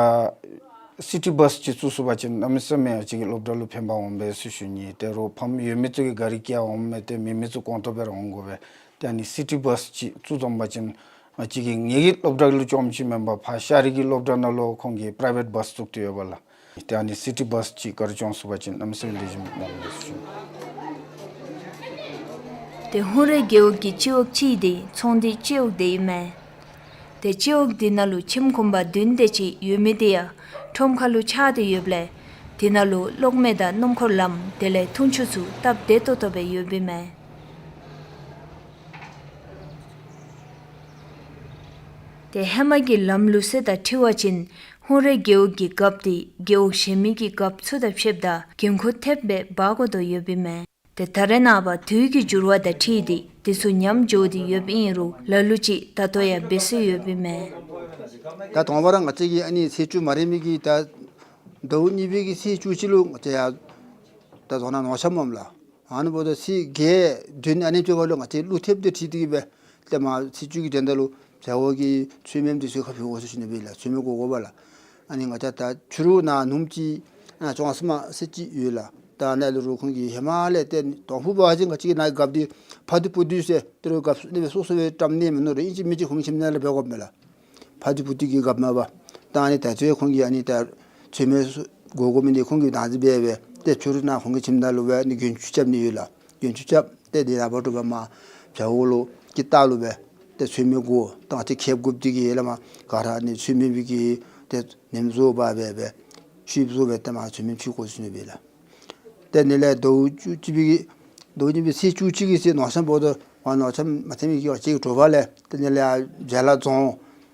སི་ཊི་བཱས་ཅིག་བཙུགས་ཚུགས་པ་ཅིན་གནམ་མེད་ས་མེད་ང་བཅས་ཀྱི་སློབ་གྲྭ་ལུ་ཕན་པ་འོང་པས་ཟེར་ཞུ་ནི། ད་རུང་ཕམ་ཡོད་མི་ཚུ་གིས་གཱ་རི་བཀལ་འོང་མས། ཏེ་མེད་མི་ཚུ་ཁོང་ཁྲོ་སྦེ་ར་འོང་དགོ་པས། ཏེ་ཨ་ནི་སི་ཊི་བཱས་ཅིག་བཙུགས་བཟུམ་པ་ཅིན་ང་བཅས་ཀྱི་ངེ་གི་སློབ་གྲྭ་ལུ་རྐྱངམ་ཅིག་མེན་པར་ཕར་ཤ་རི་གི་སློབ་གྲྭ་ནང་ལུ་ཁོང་གིས་པི་རའི་ཝེཊ་བཱས་བཙུགས་ཏེ་ཡོད་པས་ལགས། ཏེ་ཨ་ནི་སི་ཊི་བཱས་ཅིག་ག་ར་བཙུགས་ཚུགས་པ་ཅིན་གནམ་མེད་ས་མེད་ལེགས་ཤོམ་འོང་པས་ཟེར་ཞུ་ནི། ཏེ་ཧུང་རལ་རྒེད་འོག་གི་སྤྱི་འོག་གཅིག་འདི་ཚོང་འདུས་སྤྱི་འོག་དེ་ཨིན་མས། ཏེ་སྤྱི་འོག་འདི་ནང་ལུ་ཁྱིམ་གུང་པ་བདུན་དེ་ཅིག་ཡོད་མི་འདི་ཡང་ཁྲོམ་ཁ་ལུ་ཆགས་ཏེ་ཡོདཔ་ལས་འདི་ནང་ལུ་གློག་མེ་དང་སྣུམ་འཁོར་ལམ་དེ་ལས་འཐུང་ཆུ་ཚུ་སྟབས་བདེ་ཏོག་ཏོ་སྦེ་ཡོདཔ་ཨིན་མས། ཏེ་ཧེ་མ་གི་ལམ་ལུགས་སྲོལ་དང་འཁྲིལ་བ་ཅིན་ཧུང་རལ་རྒེད་འོག་གི་རྒཔོ་འདི་རྒེད་འོག་གཞན་མི་གི་རྒཔོ་ཚུ་དང་ཕྱདཔ་ད་འགན་ཁུར་ཐེབས་སྦེ་འབག་དགོ་དོ་ཡོདཔ་ཨིན་མས། ཏེ་ད་རེས་ནངས་པ་དུས་ཀྱི་འགྱུར་བ་དང་འཁྲིལ་ཏེ་འདི་ཚུ་ཉམས་འགྱོ་སྟེ་ཡོདཔ་ཨིན་རུང་ལ་ལུ་ཅིག་ད་ལྟོ་ཡང་འབད་སྲོལ་ཡོདཔ་ཨིན་མས། ད་དང་པ་ར་ང་བཅས་ཀྱི་ཨ་ནི་ཚེས་བཅུ་མ་རན་མི་གི་ད་ཟླཝ་གཉིས་པའི་གི་ཚེས་བཅུ་གཅིག་ལུ་ང་བཅས་ཡང་ད་རྫོང་ནང་ནོར་ཁྱམས་འོངམ་ལགས། ཨ་ནི་འབདཝ་ད་ཚེས་བརྒྱད་བདུན་ཨ་ནི་ཅིག་ཁར་ལུ་ང་བཅས་གླུ་ཐེབས་འདི་ཁྲིད་དེ་གི་སྦེ་ཏེ་མར་ཚེས་བཅུ་གི་དོན་དག་ལུ་བྱ་བོ་གི་ཚོད་མའི་འདི་ཚུ་ཁ་ཕུལ་དགོ་ཟེར་ཞུ་ནི་སྦེ་ལགས། ཚོད་མའི་དགོ་དགོ་པས་ལགས། ཨ་ནི་ང་བཅས་ད་ཕྱི་རུ་ནཱ་ནུབ་ཅིག་ཨ་ཅོང་སི་མ་ཟེར་ཅིག་ཡོད་ལགས། ད་ནཱ་ལུ་རུང་ཁོང་གིས་ཧེ་མ་ལས་ཏེ་དང་ཕུ་འབད་བ་ཅིན་ང་བཅས་ཀྱི་ནཱ་རྒཔོ་འདི་ཕ་དུ་བུ་དུ་ཟེར་ཏེ་རུང་རྒཔོ་ཨ་ནི་སྦེ་སོ་སོ་སྦེ་བཀྲམ་ནི་མིན་ནུག་ར། ཨིན་ཅི་མིན་ཅི་ཁོང་ཁྱིམ་ནང་ལས་འབད་དགོ་མས་ལགས། ཕ་དུ་བུ་དུ་གི་རྒཔོ་མས་པ། ད་ཨ་ནི་ད་ཚུ་ཁོང་གིས་ཨ་ནི་ད་ཚོད་མའི་དགོ་དགོ་མི་འདི་ཁོང་གིས་ནཱ་ཅིག་འབད་སྦེ་ཏེ་ཕྱི་རུ་ནཱ་ཁོང་གི་ཁྱིམ་ནང་ལུ་སྦེ་ཨ་ནི་མགྱོན་ཆུ་རྐྱབ་ནི་ཡོད་ལགས། མགྱོན་ཆུ་རྐྱབ་སྟེ་འདི་ར་བ་དྲོ་པ་མར་བྱ་བོ་ལུ་གི་ལྟག་ལུ་སྦེ་ཏེ་ཚོད་མའི་དགོ། ད་ང་བཅས་ཁེབ་དགོཔ་འདི་གི་ལས་མར་ག་ར་ཨ་ནི་ཚོད་མའི་གི་ཏེ་ནེམ་བཟོ་འབག་སྦེ་སྦེ་ཤུལ་བཟོ་སྦེ་ཏེ་མར་ཚོད་མའི་ཕུལ་དགོ་ཟེར་ཞུ་ནི་སྦེ་ལགས། ཏེ་ཨ་ནི་ལས་ཟླཝ་བཅུ་གཅིག་པའི་གི་ཟླཝ་གཉིས་པའི་ཚེས་བཅུ་གཅིག་གི་ཚེ་ནོར་ཁྱམས་འབདཝ་ད་ང་ནོར་ཁྱམས་མ་ཐོན་མི་གི་ང་བཅས་ཀྱི་དྲོ་པ་ལས་ཏེ་ཨ་ནི་ལས་ཡར་བྱ་ལ་རྫོང་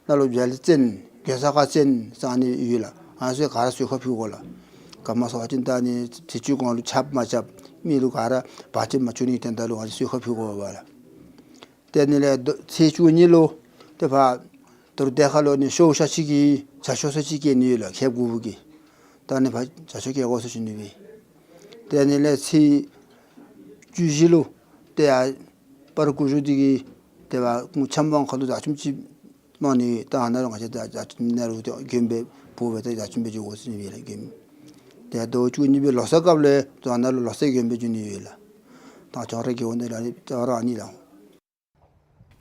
ནང་ལུ་བྱ་ལ་བཙན་དགོན་ས་ཁ་བཙན་ཟེར་ཨ་ནི་ཡོད་ལགས། ཨ་ནི་ཚུ་ག་ར་ཚུ་ཁ་ཕུལ་དགོ་ལགས། ག་མ་ཟེར་བ་ཅིན་ད་ཨ་ནི་ཚེས་བཅུ་གོང་ལུ་ཆགཔ་མ་ཆགཔ་མི་ལུ་ག་ར་བར་ཆད་མ་བྱུང་ནིའི་དོན་དག་ལུ་ཨ་ནི་ཚུ་ཁ་ཕུལ་དགོ་པས་ལགས། ཏེ་ཨ་ནི་ལས་ཚེས་བཅུ་གཉིས་ལུ་ཏེ་ཕར་ད་རུང་དེ་ཁར་ལུ་ཨ་ནི་ཤོ་ཤ་ཅིག་གི་བྱ་ཤོ་ས་ཅིག་སྐྱེལ་ནི་ཡོད་ལགས། ཁེབ་དགུ་པོ་གི། ད་ཨ་ནི་ཕར་བྱ་ཤོ་སྐྱེལ་དགོ་ཟེར་ཞུ་ནི་སྦེ། ཏེ་ཨ་ནི་ལས་ཚེས་བཅུ་བཞི་ལུ་ཏེ་ཡར་སྤ་རོ་ཀུ་ཤུ་འདི་གི་ཏེ་ཕར་ཁོང་ཆབ་འབངས་ཁ་ལུ་བྱ་ཁྱིམ་ཅིག་གནང་ནི་ཡོད། ད་ཨ་ནཱ་ལུ་ང་བཅས་ད་བྱ་ཁྱིམ་ནང་ལུ་ཏེ་མགྱོནམ་སྦེ་འབོ་སྦེ་ཏེ་བྱ་ཁྱིམ་སྦེ་འགྱོ་དགོ་ཟེར་ཞུ་ནི་སྦེ་ལགས། མགྱོནམ། ཏེ་ཟླཝ་བཅུ་གཉིས་པའི་ལོ་གསར་སྐབས་ལུ་ད་ཨ་ནཱ་ལུ་ལོ་གསར་མགྱོནམ་སྦེ་འགྱོ་ནི་ཡོད་ལགས། ད་ཧུང་རལ་རྒེད་འོག་འདི་ལགས་ད་རུང་ཨ་ནི་ལགས།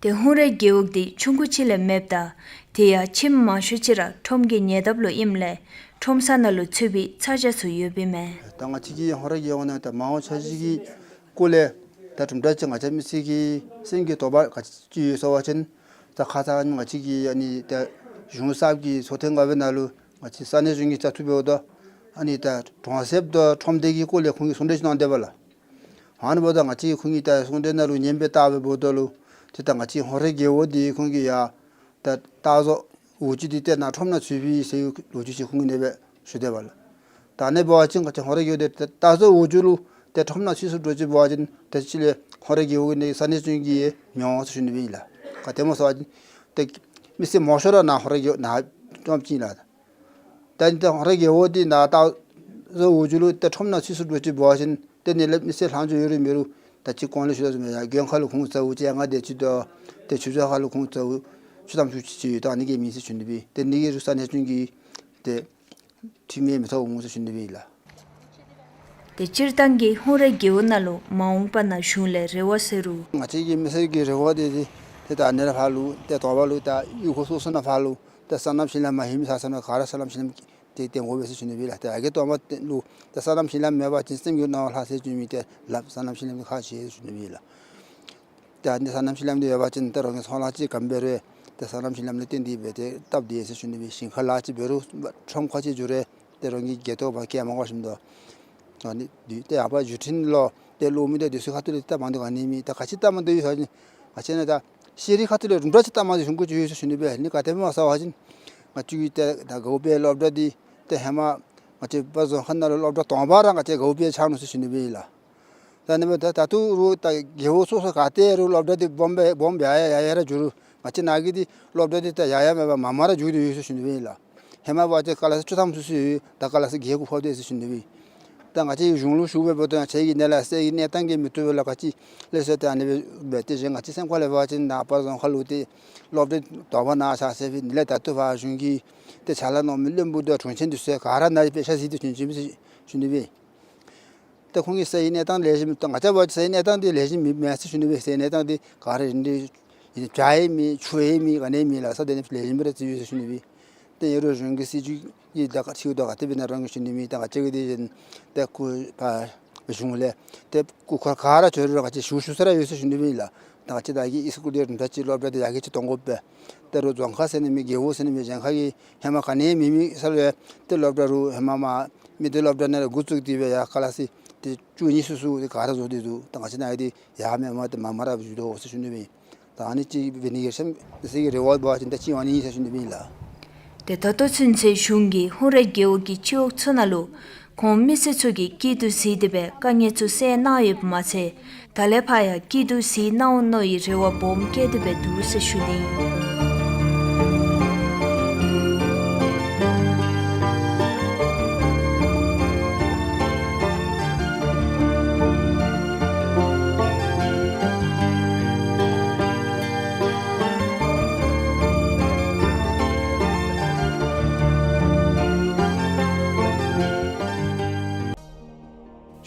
ཏེ་ཧུང་རལ་རྒེད་འོག་འདི་ཆུང་ཀུ་ཅིག་ལས་མེདཔ་ད་དེ་ཡང་ཁྱིམ་མང་ཤོས་ཅིག་ར་ཁྲོམ་གྱི་ཉེ་འདབས་ལུ་ཨིནམ་ལས་ཁྲོམ་ས་ནང་ལུ་ཚུད་པའི་ཚ་གྱང་ཚུ་ཡོདཔ་ཨིན་མས། ད་ང་བཅས་ཀྱི་ཧུང་རལ་རྒེད་འོག་ནང་ད་མ་འོངས་འཆར་གཞི་གི་སྐོར་ལས་ད་དུམ་གྲ་ཅིག་ང་བཅས་མི་སེར་གྱི་སེམས་ཀྱི་དོགས་པ་ག་ཅི་ཡོད་ཟེར་བ་ཅིན་ད་ཁ་ཙ་ང་བཅས་ཀྱི་ཨ་ནི་ད་གཞུང་གསརཔ་གི་ཚོགས་ཐེངས་ལྔ་པའི་ནང་ལུ་ང་བཅས་ས་གནས་གཞུང་གི་བཅའ་ཐུབ་འབདཝ་ད་ཨ་ནི་ད་གྲོང་གསེབ་དང་ཁྲོམ་སྡེ་གི་སྐོར་ལས་ཁོང་གིས་གསུང་གྲོས་ཅིག་གནང་དེས་པ་ལགས། ཨ་ནི་འབདཝ་ད་ང་བཅས་ཁོང་གི་ད་གསུང་གྲོས་ནང་ལུ་ཉན་སྦེ་བལྟ་སྦེ་འབདཝ་ད་ལུ་ཏེ་ད་ང་བཅས་ཧུང་རལ་རྒེད་འོག་འདི་ཁོང་གིས་ཡང་ད་ད་བཟོ་འོག་འཇུག་འདི་ཏེ་ནཱ་ཁྲོམ་ནང་ཚུད་པས་ཟེར་ལོ་རྒྱུས་ཅིག་ཁོང་གིས་ཨ་ནེ་སྦེ་ཞུ་དེས་པ་ལགས། ད་ཨ་ནི་འབད་བ་ཅིན་ང་བཅས་ཧུང་རལ་རྒེད་འོག་འདི་ད་བཟོ་འོག་འཇུག་ལུ་ཏེ་ཁྲོམ་ནང་ཚུད་སུ་འགྱོ་ཅི་འབད་བ་ཅིན་ཏེ་ཅིག་ལས་ཧུང་རལ་རྒེད་འོག་གི་ནི་ས་གནས་གཞུང་གིས་མི་འོང་ཟེར་ཞུ་ནི་སྦེ་ཨིན་ལགས། ག་དེ་སྨོ་ཟེར་བ་ཅིན་ཏེ་མི་སེར་མང་ཤོས་ར་ནཱ་ཧུང་རལ་རྒེད་འོག་ནང་ཁྲོམ་ཅིག་ཨིན་ལགས། ད་ཨ་ནི་ད་ཧུང་རལ་རྒེད་འོག་འདི་ནཱ་ད་བཟོ་འོག་འཇུག་ལུ་ཏེ་ཁྲོམ་ནང་ཚུད་སུ་འགྱོ་ཅི་འབད་བ་ཅིན་ཏེ་ཨ་ནི་ལས་མི་སེར་ལྷག་འཕྲོ་ཡོད་རུང་མེད་རུང་ད་ཅི་གོང་ལས་ཞུ་དོ་བཟུམ་སྦེ་ཡར་དགོན་ཁ་ལུ་ཁོང་བཙག་འོག་བཅོ་ལྔ་དེ་ཅིག་དང་ཏེ་ཆུ་བྱ་ཁ་ལུ་ཁོང་བཙག་འོག་བཅུ་ཐམ་བཅུ་གཅིག་ཅིག་ཡོད། ད་ཨ་ནི་གི་མེད་ཟེར་ཞུ་ནི་སྦེ་ཏེ་ཨ་ནི་གི་རུང་ས་གནས་གཞུང་གིས་ཏེ་འཐུས་མི་མི་ཐོབ་འོང་ཟེར་ཞུ་ནི་སྦེ་ཨིན་ལགས། ཏེ་སྤྱིར་བཏང་གི་ཧུང་རལ་རྒེད་འོག་ནང་ལུ་མ་འོངས་པ་ནང་གཞུང་ལས་རེ་བ་ཟེར་རུང་ང་བཅས་ཀྱི་མི་སེར་གྱི་རེ་བ་འདི་ཏེ་ད་ཨ་ནི་ར་ཕར་ལུ་ཏེ་དོགས་པ་ལུ་ད་གཡུས་སྒོ་སོ་སོ་ནང་ཕར་ལུ་ཏེ་སོ་ནམ་ཞིང་ལམ་མ་ལྷོད་མི་ས་ས་ནང་ག་ར་སོ་ནམ་ཞིང་ལམ་ཏེ་བཏོན་དགོ་པས་ཟེར་ཞུ་ནི་ཨིན་ལགས། ཏེ་ཡ་གི་དོགས་པ་ལུ་ཏེ་སོ་ནམ་ཞིང་ལམ་མེད་པ་ཅིན་སེམས་ཀྱི་སྣང་བ་ལྷག་ཟེར་ཞུ་མི་ཏེ་ལགས། སོ་ནམ་ཞིང་ལམ་ཁག་ཆེ་ཟེར་ཞུ་ནི་ཨིན་ལགས། ཏེ་ཨ་ནི་སོ་ནམ་ཞིང་ལམ་འདི་ཡོད་པ་ཅིན་ཏེ་རང་གི་ཚོང་ལཱ་ཅིག་ག་དེམ་འབད་རུང་ཏེ་སོ་ནམ་ཞིང་ལམ་ལུ་བརྟེན་ཏེ་སྦེ་ཏེ་སྟབས་བདེ་ཟེར་ཞུ་ནི་ཨིན། ཞིང་ཁ་ལཱ་ཅིག་འབད་རུང་ཁྲོམ་ཁ་ཅིག་འགྱོ་རུང་ཏེ་རང་གི་རྒེད་འོག་བར་ཁྱད་མ་འགོར་བཞིན་དུ་ཨ་ནི་འདི་ཏེ་ཡང་པ་བརྒྱུད་འཕྲིན་ལུ་ཏེ་གློག་མེ་དང་འདི་ཚུ་ཁ་ཐུག་ལས་སྟབས་མ་བདེཝ་ག་ནི་མེད། ད་ག་ཅི་སྟབས་མ་བདེཝ་ཡོད་ཟེར་བ་ཅིན་ང་བཅས་ནཱ་ད་ཤེས་རིག་ཁ་ཐུག་ལས་རིམ་གྲོ་ཅིག་སྟབས་མ་བདེཝ་བྱུང་དགོཔ་ཅིག་ཡོད་ཟེར་ཞུ་ནི་ཨིན། ཨ་ནི་ག་དེ་སྦེ་སྨོ་ཟེར་བ་ཅིན་ང་བཅས་ཀྱི་ཏེ་ད་དགའ་བོ་དཔལ་སློབ་གྲྭ་འདི་ཏེ་ཧེ་མ་ང་བཅས་པ་རྫོང་ཁག་ནང་ལུ་སློབ་གྲྭ་དང་པ་ར་ང་བཅས་དགའ་བོ་དཔལ་ཆགས་ནུག་ཟེར་ཞུ་ནི་ཨིན་ལགས། ད་ཨ་ནི་སྦེ་ད་ད་ལྟོ་རུང་ད་རྒེད་འོག་སོ་སོ་ག་ཏེ་རུང་སློབ་གྲྭ་འདི་སྦོམ་སྦེ་སྦོམ་སྦེ་ཡར་ཡར་ཡར་ཡར་ར་འགྱོ་རུང་ང་བཅས་ནཱ་གི་འདི་སློབ་གྲྭ་འདི་ད་ཡར་ཡར་མེད་པར་མར་མར་ར་འགྱོ་སྟེ་ཡོད་ཟེར་ཞུ་ནི་ཨིན་ལགས། ཧེ་མ་འབད་བ་ཅིན་ཀ་ལཱསི་བཅུ་ཐམ་ཚུན་ཚོད་ཡོད། ད་ཀ་ལཱསི་བརྒྱད་དགུ་ཕོག་སྟེ་ཟེར་ཞུ་ནི་ཨིན། ད་ང་བཅས་གཞུང་ལུ་ཞུ་བའི་འབདཝ་ད་ང་བཅས་ཀྱི་ནཱ་ལས་ས་གི་གནས་སྟངས་ཀྱིས་མི་བཏུབ་པས་ལགས། ག་ཅི་ལས་ཟེར་ཏེ་ཨ་ནི་སྦེ་འབད་དེ་གཞན་ང་བཅས་སེམས་ཁ་ལས་འབད་བ་ཅིན་ནཱ་པ་རྫོང་ཁག་ལུ་ཏེ་སློབ་གྲྭ་དང་པ་ནཱ་ཆགས་ཟེར་སྦེ་ནཱ་ལས་ད་ལྟོ་ཕར་གཞུང་གི་ཏེ་ཕྱག་ལཱ་གནང་མི་བློན་པོ་དང་དྲུང་ཆེན་འདི་ཚུ་ག་ར་ནཱ་ལས་དཔེ་ཆ་གཟིགས་ཏེ་བྱོན་བྱོནམ་ཟེར་ཞུ་ནི་ཨིན། ཏེ་ཁོང་གི་ས་གི་གནས་སྟངས་ལེགས་ཤོམ་ད་ང་བཅས་འབད་བ་ཅིན་ས་གི་གནས་སྟངས་འདི་ལེགས་ཤོམ་མེད་མེད་ཟེར་ཞུ་ནི་ཨིན། ས་གི་གནས་སྟངས་འདི་ག་ར་རིན་བྲལ་ཨིན། བྱཱར་ཡང་མེད་ཆུ་ཡང་མེད་ག་ནི་མེད་ལགས། ས་འདི་ནི་ལེགས་ཤོམ་སྦེ་ར་བརྩིས་ཡོད་ཟེར་ཞུ་ནི་ཨིན། ཏེ་ཨིན་རུང་གཞུང་གི་སྲིད་བྱུས་ཀྱི་ད་ག་ཅི་ད་ག་དེ་སྦེ་ནཱ་རང་གིས་ཞུ་ནི་ཨིན། ད་ང་བཅས་ཀྱི་འདི་བཞིན་ཏེ་སྐུ་པ་གཞུང་ལས་ཏེ་སྐུ་འཁོར་ག་ར་བྱོན་རུང་ང་བཅས་ཞུ་ཞུ་ས་ར་ཡོད་ཟེར་ཞུ་ནི་ཨིན་ལགས། ད་ང་བཅས་ད་གི་ཨི་སི་ཀུལ་འདི་རིམ་གྲོ་ཅིག་སློབ་གྲྭ་འདི་ཡར་རྒྱས་ཅིག་གཏང་དགོ་པས། ད་རུང་རྫོང་ཁག་ཟེར་ནི་མེད། རྒེད་འོག་ཟེར་ནི་མེད། གཞན་ཁ་གི་ཧེ་མ་ག་ནི་མེད་མི་ས་ལུ་ཡང་ཏེ་སློབ་གྲྭ་རུང་ཧེ་མ་མར་མི་སྡེ་སློབ་གྲྭ་ནང་ལས་འགོ་བཙུགས་ཏེ་སྦེ་ཡར་ཀ་ལཱསི་ཏེ་བཅུ་གཉིས་ཚུན་ཚོད་ཏེ་ག་ར་བཟོ་སྟེ་འདུག། ད་ང་བཅས་ནཱ་འདི་ཡར་མེད་མར་ཏེ་མར་མར་ར་བཞུགས་དོ་ཟེར་ཞུ་ནི་ཨིན། ད་ཨ་ནི་ཅིག་འབད་ནི་གི་སེམས་ཟེར་གྱི་རེ་བ་འབད་བ་ཅིན་ད་ཅིག་ཨ་ནི་ཨིན་ཟེར་ཞུ་ནི་ཨིན་ལགས། ཏེ་ད་ལྟོ་ཚུན་ཚོད་གཞུང་གིས་ཧུང་རལ་རྒེད་འོག་གི་སྤྱི་འོག་ཚུ་ནང་ལུ་ཁོང་མི་སེར་ཚུ་གི་སྐྱིད་སྡུག་གཟིགས་ཏེ་སྦེ་དཀའ་ངལ་ཚུ་སེལ་གནང་ཡོདཔ་མ་ཚད་ད་ལས་ཕར་ཡང་སྐྱིད་སྡུག་གཟིགས་གནང་འོང་མནོ་བའི་རེ་བ་སྦོམ་བསྐྱེད་དེ་སྦེ་འདུག་ཟེར་ཞུ་ནི་ཨིན།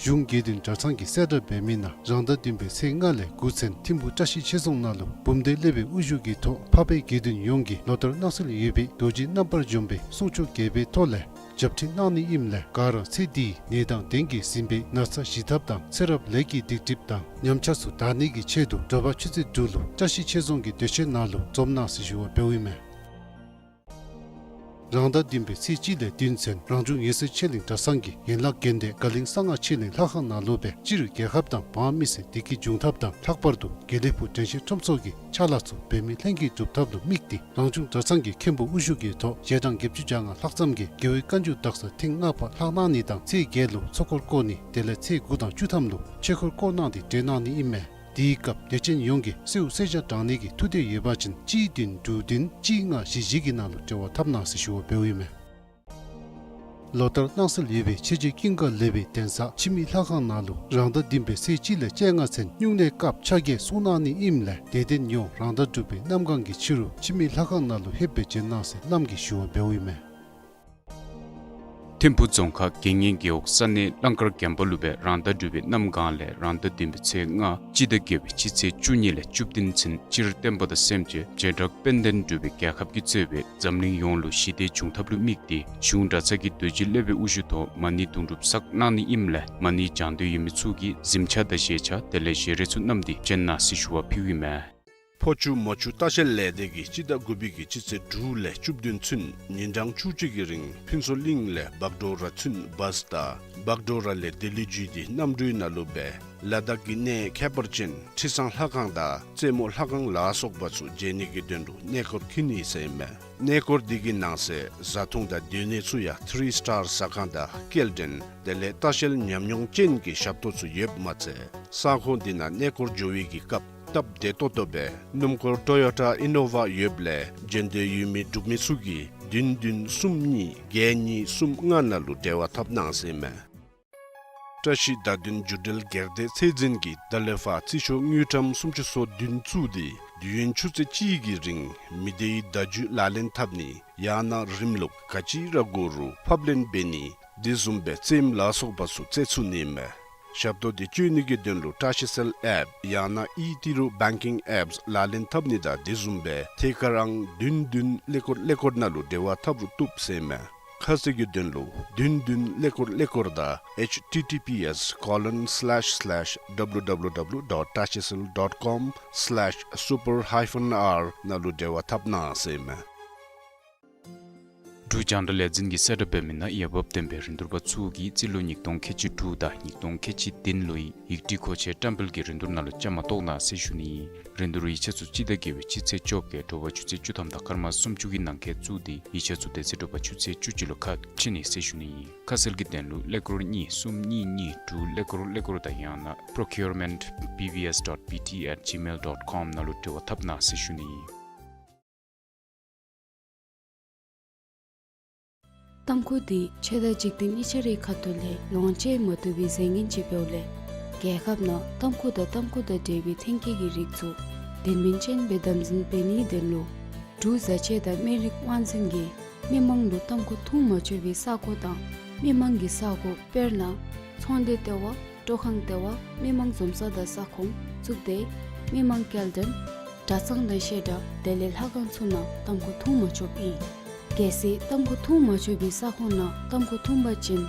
གཞུང་དགེ་འདུན་གྲྭ་ཚང་གིས་གསལ་བསྒྲགས་འབད་མི་ནང་རང་ཟླ་བདུན་པའི་ཚེས་ལྔ་ལས་དགུ་ཚུན་ཐིམ་ཕུག་བཀྲ་ཤིས་ཆོས་རྫོང་ནང་ལུ་འབུམ་སྡེ་སློབ་དཔོན་དབུ་བཞུགས་ཀྱི་ཐོག་འཕགས་པའི་དགེ་འདུན་ཡོངས་ཀྱིས་ལོ་ལྟར་སྣང་གསལ་འོད་དཔལ་རྡོ་རྗེ་རྣམ་པར་འཇོམས་པའི་གསུང་ཆོག་རྒྱས་པའི་ཐོག་ལས་ཞབས་ཁྲིད་གནང་ནི་ཨིནམ་ལས་ག་ར་ཚེ་འདིའི་ནད་དང་གདོན་གྱིས་ཟིན་པའི་ན་ཚ་ཞི་ཐབས་དང་ཚེ་རབས་ལས་ཀྱི་སྡིག་སྒྲིབ་དང་ཉམས་ཆག་ཚུ་དག་ནི་གི་ཆེད་དུ་དྲོ་པ་ཆུ་ཚོད་དྲུག་ལུ་བཀྲ་ཤིས་ཆོས་རྫོང་གི་སྡོད་ཁང་ནང་ལུ་འཛོམས་གནང་ཟེར་ཞུ་བ་འབདཝ་ཨིན་མས། རང་ཟླ་བདུན་པའི་ཚེས་གཅིག་ལས་བདུན་ཚུན་རང་བྱུང་འོད་གསལ་ཆོས་གླིང་གྲྭ་ཚང་གི་ཡན་ལག་དགོན་སྡེ་དགའ་གླིང་གསང་སྔགས་ཆོས་གླིང་ལྷ་ཁང་ནང་ལུ་སྦེ་སྤྱིར་རྒྱལ་ཁབ་དང་འབངས་མི་སེར་བདེ་སྐྱིད་འབྱུང་ཐབས་དང་ལྷག་པར་དུ་དགེ་ལེགས་ཕུག་དྲན་ཤེས་ཁྲོམ་ཚོགས་ཀྱི་ཕྱག་ལཱ་ཚུ་འབད་མི་ལྷན་རྒྱས་སྒྲུབ་ཐབས་ལུ་དམིགས་ཏེ་རང་བྱུང་གྲྭ་ཚང་གི་མཁན་པོ་དབུ་བཞུགས་ཀྱི་ཐོག་ཞལ་གྲངས་བརྒྱད་ཅུ་གྱ་ལྔ་ལྷག་ཙམ་གྱིས་རྒྱལ་བའི་བཀའ་འགྱུར་དག་ས་ཐེངས་ལྔ་པ་ལྷག་གནང་ནི་དང་ཚེས་བརྒྱད་ལུ་ཚོགས་འཁོར་བསྐོར་ནི་དེ་ལས་ཚེས་དགུ་དང་བཅུ་ཐམ་ལུ་ཆོས་འཁོར་བསྐོར་གནང་སྟེ་གྲོལ་གནང་ནི་ཨིན་མས། དེའི་སྐབས་དད་ཅན་ཡོངས་ཀྱིས་གསོལཝ་གསོལ་ཇ་དྲང་ནི་གི་ཐུགས་འདོད་ཡོད་པ་ཅིན་གཅིག་བདུན་དྲུག་བདུན་གཅིག་ལྔ་བཞི་བཞི་གི་ནང་ལུ་འབྲེལ་བ་འཐབ་གནང་ཟེར་ཞུ་བ་འབདཝ་ཨིན་མས། ལོ་ལྟར་སྣང་གསལ་འོད་དཔལ་ཆོས་རྗེ་ཀུན་དགའ་སློབ་དཔོན་གདན་ས་འཆི་མེད་ལྷ་ཁང་ནང་ལུ་རང་ཟླ་བདུན་པའི་ཚེས་གཅིག་ལས་བཅོ་ལྔ་ཚུན་སྨྱུང་གནས་སྐབས་ཆ་བརྒྱད་གསུང་གནང་ནི་ཨིནམ་ལས་དད་ལྡན་ཡོངས་རང་ཟླ་དྲུག་པའི་གནམ་གང་གི་ཕྱི་རུ་འཆི་མེད་ལྷ་ཁང་ནང་ལུ་ལྷོད་སྦེ་བྱོན་གནང་ཟེར་བླམ་གིས་ཞུ་བ་འབདཝ་ཨིན་མས། ཐིམ་ཕུག་རྫོང་ཁག་དགེ་བསྙེན་རྒེད་འོག་ས་གནས་གླང་དཀར་རྒན་པ་ལུ་སྦེ་རང་ཟླ་དྲུག་པའི་གནམ་གང་ལས་རང་ཟླ་བདུན་པའི་ཚེས་ལྔ་སྤྱི་ཟླ་བརྒྱད་པའི་སྤྱི་ཚེས་བཅུ་གཉིས་ལས་བཅུ་བདུན་ཚུན་སྤྱིར་བསྟན་པ་དང་སེམས་ཅན་བྱེ་བྲག་དཔལ་ལྡན་འབྲུག་པའི་རྒྱལ་ཁབ་ཀྱིས་གཙོས་པའི་འཛམ་གླིང་ཡོངས་ལུ་ཞི་བདེ་འབྱུང་ཐབས་ལུ་དམིགས་ཏེ་གཞུང་གྲྭ་ཚང་གི་རྡོ་རྗེ་སློབ་དཔོན་དབུ་བཞུགས་ཐོག་མ་ཎི་དུང་སྒྲུབ་བསགས་གནང་ནི་ཨིནམ་ལས་མ་ཎི་བགྱང་འདོད་ཡོད་མི་ཚུ་གིས་གཟིམ་ཆ་དང་བཞེས་ཆ་དེ་ལས་བཞེས་རས་ཚུ་བསྣམས་ཏེ་བྱོན་གནང་ཟེར་ཞུ་བ་ཕུལཝ་ཨིན་མས། ཕོ་ཆུ་མོ་ཆུ་ལྟ་བཤལ་ལས་སྡེ་གིས་སྤྱི་ཟླ་དགུ་པའི་གི་སྤྱི་ཚེས་དྲུག་ལས་བཅུ་བདུན་ཚུན་ཉིན་གྲངས་བཅུ་གཅིག་གི་རིང་ཕུན་ཚོགས་གླིང་ལས་བག་གྲོ་ར་ཚུན་བཱས་དང་བག་གྲོ་ར་ལས་ལྡི་ལི་བརྒྱུད་དེ་གནམ་གྲུའི་ནང་ལུ་སྦེ་ལ་དྭགས་ཀྱི་གནས་ཁྱད་པར་ཅན་ཁྲི་བཟང་ལྷ་ཁང་དང་རྩེ་མོ་ལྷ་ཁང་ལ་སོགས་པ་ཚུ་མཇལ་ནི་གི་དོན་ལུ་གནས་སྐོར་འཁྱིད་ནི་ཟེར་ཨིན་མས། གནས་སྐོར་འདི་གི་ནང་གསེས་བཟའ་འཐུང་དང་སྡོད་གནས་ཚུ་ཡང་ཐི་རི་སི་ཊར་ཟ་ཁང་དང་སྐྱེལ་འདྲེན་དེ་ལས་ལྟ་བཤལ་ཉམས་མྱོང་ཅན་གྱི་ཞབས་ཏོག་ཚུ་ཡོདཔ་མ་ཚད་ས་ཁོངས་འདི་ནང་གནས་སྐོར་འགྱོ་བའི་གི་སྐབས་སྟབས་བདེ་ཏོག་ཏོ་སྦེ་སྣུམ་འཁོར་ཊོ་ཡོ་ཊ་ཨི་ནོ་ཝ་ཡོདཔ་ལས་འབྱོན་འདོད་ཡོད་མི་འབྲུག་མི་ཚུ་གིས་བདུན་བདུན་གསུམ་གཉིས་བརྒྱད་གཉིས་གསུམ་ལྔ་ནང་ལུ་འབྲེལ་བ་འཐབ་གནང་ཟེར་ཨིན་མས། བཀྲ་ཤིས་བདག་མདུན་རྒྱུད་འགྲེལ་སྒེར་སྡེ་ཚད་འཛིན་གྱིས་ད་ལས་ཕར་རྩིས་ཤོག་དངུལ་ཀྲམ་སུམ་ཅུ་སོ་བདུན་བཙུགས་ཏེ་དུས་ཡུན་ཆུ་ཚོད་གཅིག་གི་རིང་མི་སྡེའི་བརྡ་བརྒྱུད་ལག་ལེན་འཐབ་ནི་ཡང་ན་རིམ་ལུགས་ག་ཅི་ར་དགོ་རུང་ཕབ་ལེན་འབད་ནི་ དེ་བཟུམ་སྦེ་རྩེདམོ་ལ་སོགས་པ་ཚུ་རྩེད་ཚུགས་ནི་ཨིན་མས། ཞབས་ཏོག་དེ་སྤྱོད་ནི་གི་དོན་ལུ་བཀྲ་ཤིས་སེལ་ཨེཔ་ཡང་ན་ཨི་ཏི་རུ་བེང་ཀིང་ཨེཔསི་ལག་ལེན་འཐབ་ནི་དང་དེ་བཟུམ་སྦེ་ཐད་ཀར་ཨང་བདུན་བདུན་ཀླད་ཀོར་ཀླད་ཀོར་ནང་ལུ་འབྲེལ་བ་འཐབ་རུང་བཏུབ་ཟེར་ཨིན་མས། ཁ་གསལ་གྱི་དོན་ལུ་བདུན་བདུན་ཀླད་ཀོར་ཀླད་ཀོར་དང་ཨེཆ་ཊི་ཊི་པི་ཨེསི་ཀོ་ལོན་སི་ལེཤ་སི་ལེཤ་ཌབ་ལུ་ཌབ་ལུ་ཌབ་ལུ་ཌོཊ་བཀྲ་ཤིས་སེལ་ཌོཊ་ཀོམ་སི་ལེཤ་སུ་པར་ཧའི་ཕན་ཨར་ནང་ལུ་འབྲེལ་བ་འཐབ་གནང་ཟེར་ཨིན་མས། འབྲུག་རྒྱང་བསྒྲགས་ལས་འཛིན་གྱིས་གསལ་བསྒྲགས་འབད་མི་ནང་འོས་འབབ་ལྡན་པའི་རིན་བསྡུར་པ་ཚུ་གིས་རྩིས་ལོ་ཉིས་སྟོང་ཁལ་གཅིག་དྲུག་དང་ཉིས་སྟོང་ཁལ་གཅིག་བདུན་ལོའི་ཡིག་བྲིས་མཁོ་ཆས་བཀྲམ་སྤེལ་གྱི་རིན་བསྡུར་ནང་ལུ་བཅའ་མར་གཏོགས་གནང་ཟེར་ཞུ་ནི་ཨིན། རིན་བསྡུར་ཡིག་ཆ་ཚུ་སྤྱི་ཟླ་བརྒྱད་པའི་སྤྱི་ཚེས་བཅོ་བརྒྱད་དྲོ་པ་ཆུ་ཚོད་བཅུ་ཐམ་དང་སྐར་མ་སུམ་ཅུ་གི་ནང་འཁོད་བཙུགས་ཏེ་ཡིག་ཆ་ཚུ་དེ་ཚེ་དྲོ་པ་ཆུ་ཚོད་བཅུ་གཅིག་ལུ་ཁ་ཕྱེ་ནི་ཟེར་ཞུ་ནི་ཨིན། ཁ་གསལ་གྱི་དོན་ལུ་ཀླད་ཀོར་གཉིས་གསུམ་གཉིས་གཉིས་དྲུག་ཀླད་ཀོར་ཀླད་ཀོར་དང་ཡང་ན་པྲོ་ཀིའུར་མེནཊ་བི་བི་ཨེསི་ཌོཊ་བི་ཊི་ཨེཊ་ཇི་མེལ་ཌོཊ་ཀོམ་ནང་ལུ་འབྲེལ་བ་འཐབ་གནང་ཟེར་ཞུ་ནི་ཨིན། ཏམ་ཁུ་འདི་ཆོས་དང་འཇིག་རྟེན་གཉིས་ཆ་རའི་ཁ་ཐུག་ལས་ལོངས་སྤྱོད་མ་བཏུབ་པའི་རྫས་ངན་ཅིག་འབདཝ་ལས་རྒྱལ་ཁབ་ནང་ཏམ་ཁུ་དང་ཏམ་ཁུ་དང་འབྲེལ་བའི་ཐོན་སྐྱེད་ཀྱི་རིགས་ཚུ་དོན་སྨིན་ཅན་སྦེ་དམ་འཛིན་འབད་ནིའི་དོན་ལུ་འབྲུག་བཟའ་ཆས་དང་སྨན་རིགས་དབང་འཛིན་གྱིས་མི་མང་ལུ་ཏམ་ཁུ་འཐུང་མ་ཆོག་པའི་ས་གོ་དང་མི་མང་གི་ས་གོ་དཔེར་ན་ཚོང་སྡེ་ལྟེ་བ། སྤྲོ་ཁང་ལྟེ་བ། མི་མང་འཛོམས་ས་དང་ས་ཁོངས་བཙུགས་ཏེ་མི་མང་སྐྱེལ་འདྲེན་གྲྭ་ཚང་དང་བཤད་གྲྭ་དེ་ལས་ལྷ་ཁང་ཚུ་ནང་ཏམ་ཁུ་འཐུང་མ་ཆོགཔ་ཨིན། གལ་སྲིད་ཏམ་ཁུ་འཐུང་མ་ཆོག་པའི་ས་ཁོངས་ནང་ཏམ་ཁུ་འཐུང་པ་ཅིན་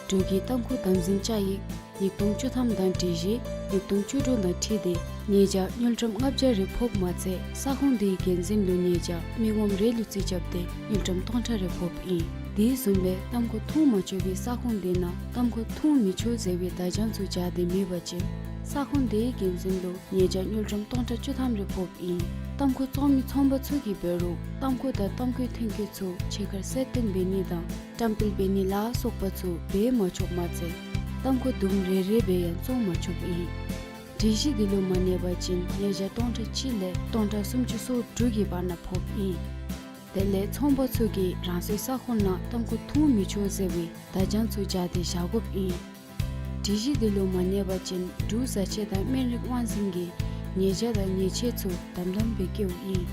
འབྲུག་གི་ཏམ་ཁུ་དམ་འཛིན་བཅའ་ཡིག་ཉིས་སྟོང་བཅུ་ཐམ་དང་སྒྲིག་གཞི་ཉིས་སྟོང་བཅུ་དྲུག་དང་འཁྲིལ་ཏེ་ཉེས་བྱ་དངུལ་ཀྲམ་ལྔ་བརྒྱ་རེ་ཕོགཔ་མ་ཚད་ས་ཁོངས་དེའི་འགན་འཛིན་ལུ་ཉེས་བྱ་མི་ངོམ་རེ་ལུ་རྩིས་རྐྱབ་སྟེ་དངུལ་ཀྲམ་སྟོང་ཕྲག་རེ་ཕོགཔ་ཨིན། དེ་བཟུམ་སྦེ་ཏམ་ཁུ་འཐུང་མ་ཆོག་པའི་ས་ཁོངས་དེ་ནང་ཏམ་ཁུ་འཐུང་མི་ཆོག་ཟེར་བའི་བརྡ་བྱང་ཚུ་སྦྱར་ཏེ་མེད་པ་ཅིན་ས་ཁོངས་དེའི་འགན་འཛིན་ལུ་ཉེས་བྱ་དངུལ་ཀྲམ་སྟོང་ཕྲག་བཅུ་ཐམ་རེ་ཕོགཔ་ཨིན། ཏམ་ཁུ་བཙོང་མི་ཚོང་པ་ཚུ་གིས་འབད་རུང་ཏམ་ཁུ་དང་ཏམ་ཁུའི་ཐོན་སྐྱེད་ཚུ་ཕྱི་ཁར་གསལ་སྟོན་འབད་ནི་དང་བཀྲམ་སྤེལ་འབད་ནི་ལ་སོགས་པ་ཚུ་འབད་མ་ཆོགཔ་མ་ཚད་ཏམ་ཁུ་དུམ་རེ་རེ་སྦེ་ཡང་བཙོང་མ་ཆོགཔ་ཨིན། སྒྲིག་གཞི་འདི་ལུ་མ་གནས་པ་ཅིན་ཉེས་བྱ་སྟོང་ཕྲག་གཅིག་ལས་སྟོང་ཕྲག་སུམ་ཅུ་སོ་དྲུག་གི་བར་ན་ཕོགཔ་ཨིན། དེ་ལས་ཚོང་པ་ཚུ་གིས་རང་སོའི་ས་ཁོངས་ནང་ཏམ་ཁུ་འཐུང་མི་ཆོག་ཟེར་བའི་བརྡ་བྱང་ཚུ་སྦྱར་ཏེ་བཞག་དགོཔ་ཨིན། སྒྲིག་གཞི་འདི་ལུ་མ་གནས་པ་ཅིན་འབྲུག་བཟའ་ཆས་དང་སྨན་རིགས་དབང་འཛིན་གྱིས་ཉེས་བྱ་དང་ཉེས་ཆད་ཚུ་དམ་དམ་སྦེ་བཀལཝ་ཨིན།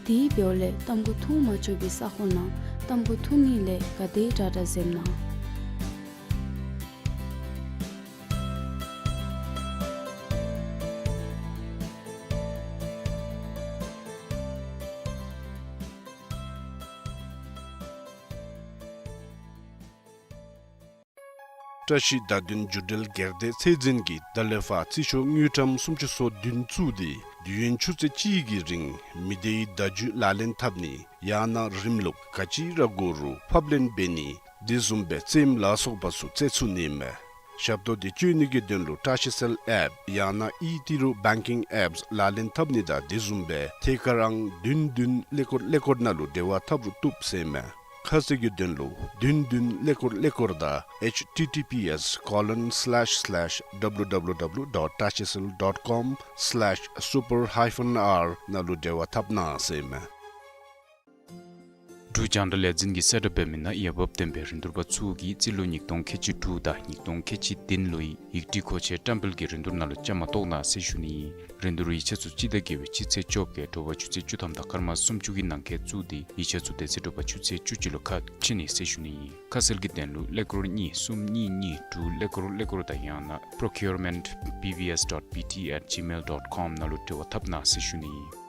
དེ་འབདཝ་ལས་ཏམ་ཁུ་འཐུང་མ་ཆོག་པའི་ས་ཁོངས་ནང་ཏམ་ཁུ་འཐུང་ནི་ལས་ག་དེ་དྲག་དྲག་འཛེམ་གནང་། བཀྲ་ཤིས་བརྡ་དོན་བརྒྱུད་འབྲེལ་སྒེར་སྡེ་ཚད་འཛིན་གྱིས་ད་ལས་ཕར་རྩིས་ཤོག་དངུལ་ཀྲམ་སུམ་ཅུ་སོ་བདུན་བཙུགས་ཏེ་དུས་ཡུན་ཆུ་ཚོད་གཅིག་གི་རིང་མི་སྡེའི་བརྡ་བརྒྱུད་ལག་ལེན་འཐབ་ནི་ཡང་ན་རིམ་ལུགས་ག་ཅི་ར་དགོ་རུང་ཕབ་ལེན་འབད་ནི་དེ་བཟུམ་སྦེ་རྩེདམོ་ལ་སོགས་པ་ཚུ་རྩེད་ཚུགས་ནི་ཨིན་མས། ཞབས་ཏོག་དེ་སྤྱོད་ནི་གི་དོན་ལུ་བཀྲ་ཤིས་སེལ་ཨེཔ་ཡང་ན་ཨི་ཏི་རུ་བེང་ཀིང་ཨེཔསི་ལག་ལེན་འཐབ་ནི་དང་དེ་བཟུམ་སྦེ་ཐད་ཀར་ཨང་བདུན་བདུན་ཀླད་ཀོར་ཀླད་ཀོར་ནང་ལུ་འབྲེལ་བ་འཐབ་རུང་བཏུབ་ཟེར་ཨིན་མས། ཁ་གསལ་གྱི་དོན་ལུ་བདུན་བདུན་ཀླད་ཀོར་ཀླད་ཀོར་དང་ཨེཆ་ཊི་ཊི་པི་ཨེསི་ཀོ་ལོན་སི་ལེཤ་སི་ལེཤ་ཌབ་ལུ་ཌབ་ལུ་ཌབ་ལུ་ཌོཊ་བཀྲ་ཤིས་སེལ་ཌོཊ་ཀོམ་སི་ལེཤ་སུ་པར་ཧའི་ཕན་ཨར་ནང་ལུ་འབྲེལ་བ་འཐབ་གནང་ཟེར་ཨིན་མས། འབྲུག་རྒྱང་བསྒྲགས་ལས་འཛིན་གྱིས་གསལ་བསྒྲགས་འབད་མི་ནང་འོས་འབབ་ལྡན་པའི་རིན་བསྡུར་པ་ཚུ་གིས་རྩིས་ལོ་ཉིས་སྟོང་ཁལ་གཅིག་དྲུག་དང་ཉིས་སྟོང་ཁལ་གཅིག་བདུན་ལོའི་ཡིག་བྲིས་མཁོ་ཆས་བཀྲམ་སྤེལ་གྱི་རིན་བསྡུར་ནང་ལུ་བཅའ་མར་གཏོགས་གནང་ཟེར་ཞུ་ནི་ཨིན། རིན་བསྡུར་ཡིག་ཆ་ཚུ་སྤྱི་ཟླ་བརྒྱད་པའི་སྤྱི་ཚེས་བཅོ་བརྒྱད་དྲོ་པ་ཆུ་ཚོད་བཅུ་ཐམ་དང་སྐར་མ་སུམ་ཅུ་གི་ནང་འཁོད་བཙུགས་ཏེ་ཡིག་ཆ་ཚུ་དེ་ཚེ་དྲོ་པ་ཆུ་ཚོད་བཅུ་གཅིག་ལུ་ཁ་ཕྱེ་ནི་ཟེར་ཞུ་ནི་ཨིན། ཁ་གསལ་གྱི་དོན་ལུ་ཀླད་ཀོར་གཉིས་གསུམ་གཉིས་གཉིས་དྲུག་ཀླད་ཀོར་ཀླད་ཀོར་དང་ཡང་ན་པྲོ་ཀིའུར་མེནཊ་བི་བི་ཨེསི་ཌོཊ་བི་ཊི་ཨེཊ་ཇི་མེལ་ཌོཊ་ཀོམ་ནང་ལུ་འབྲེལ་བ་འཐབ་གནང་ཟེར་ཞུ་ནི་ཨིན།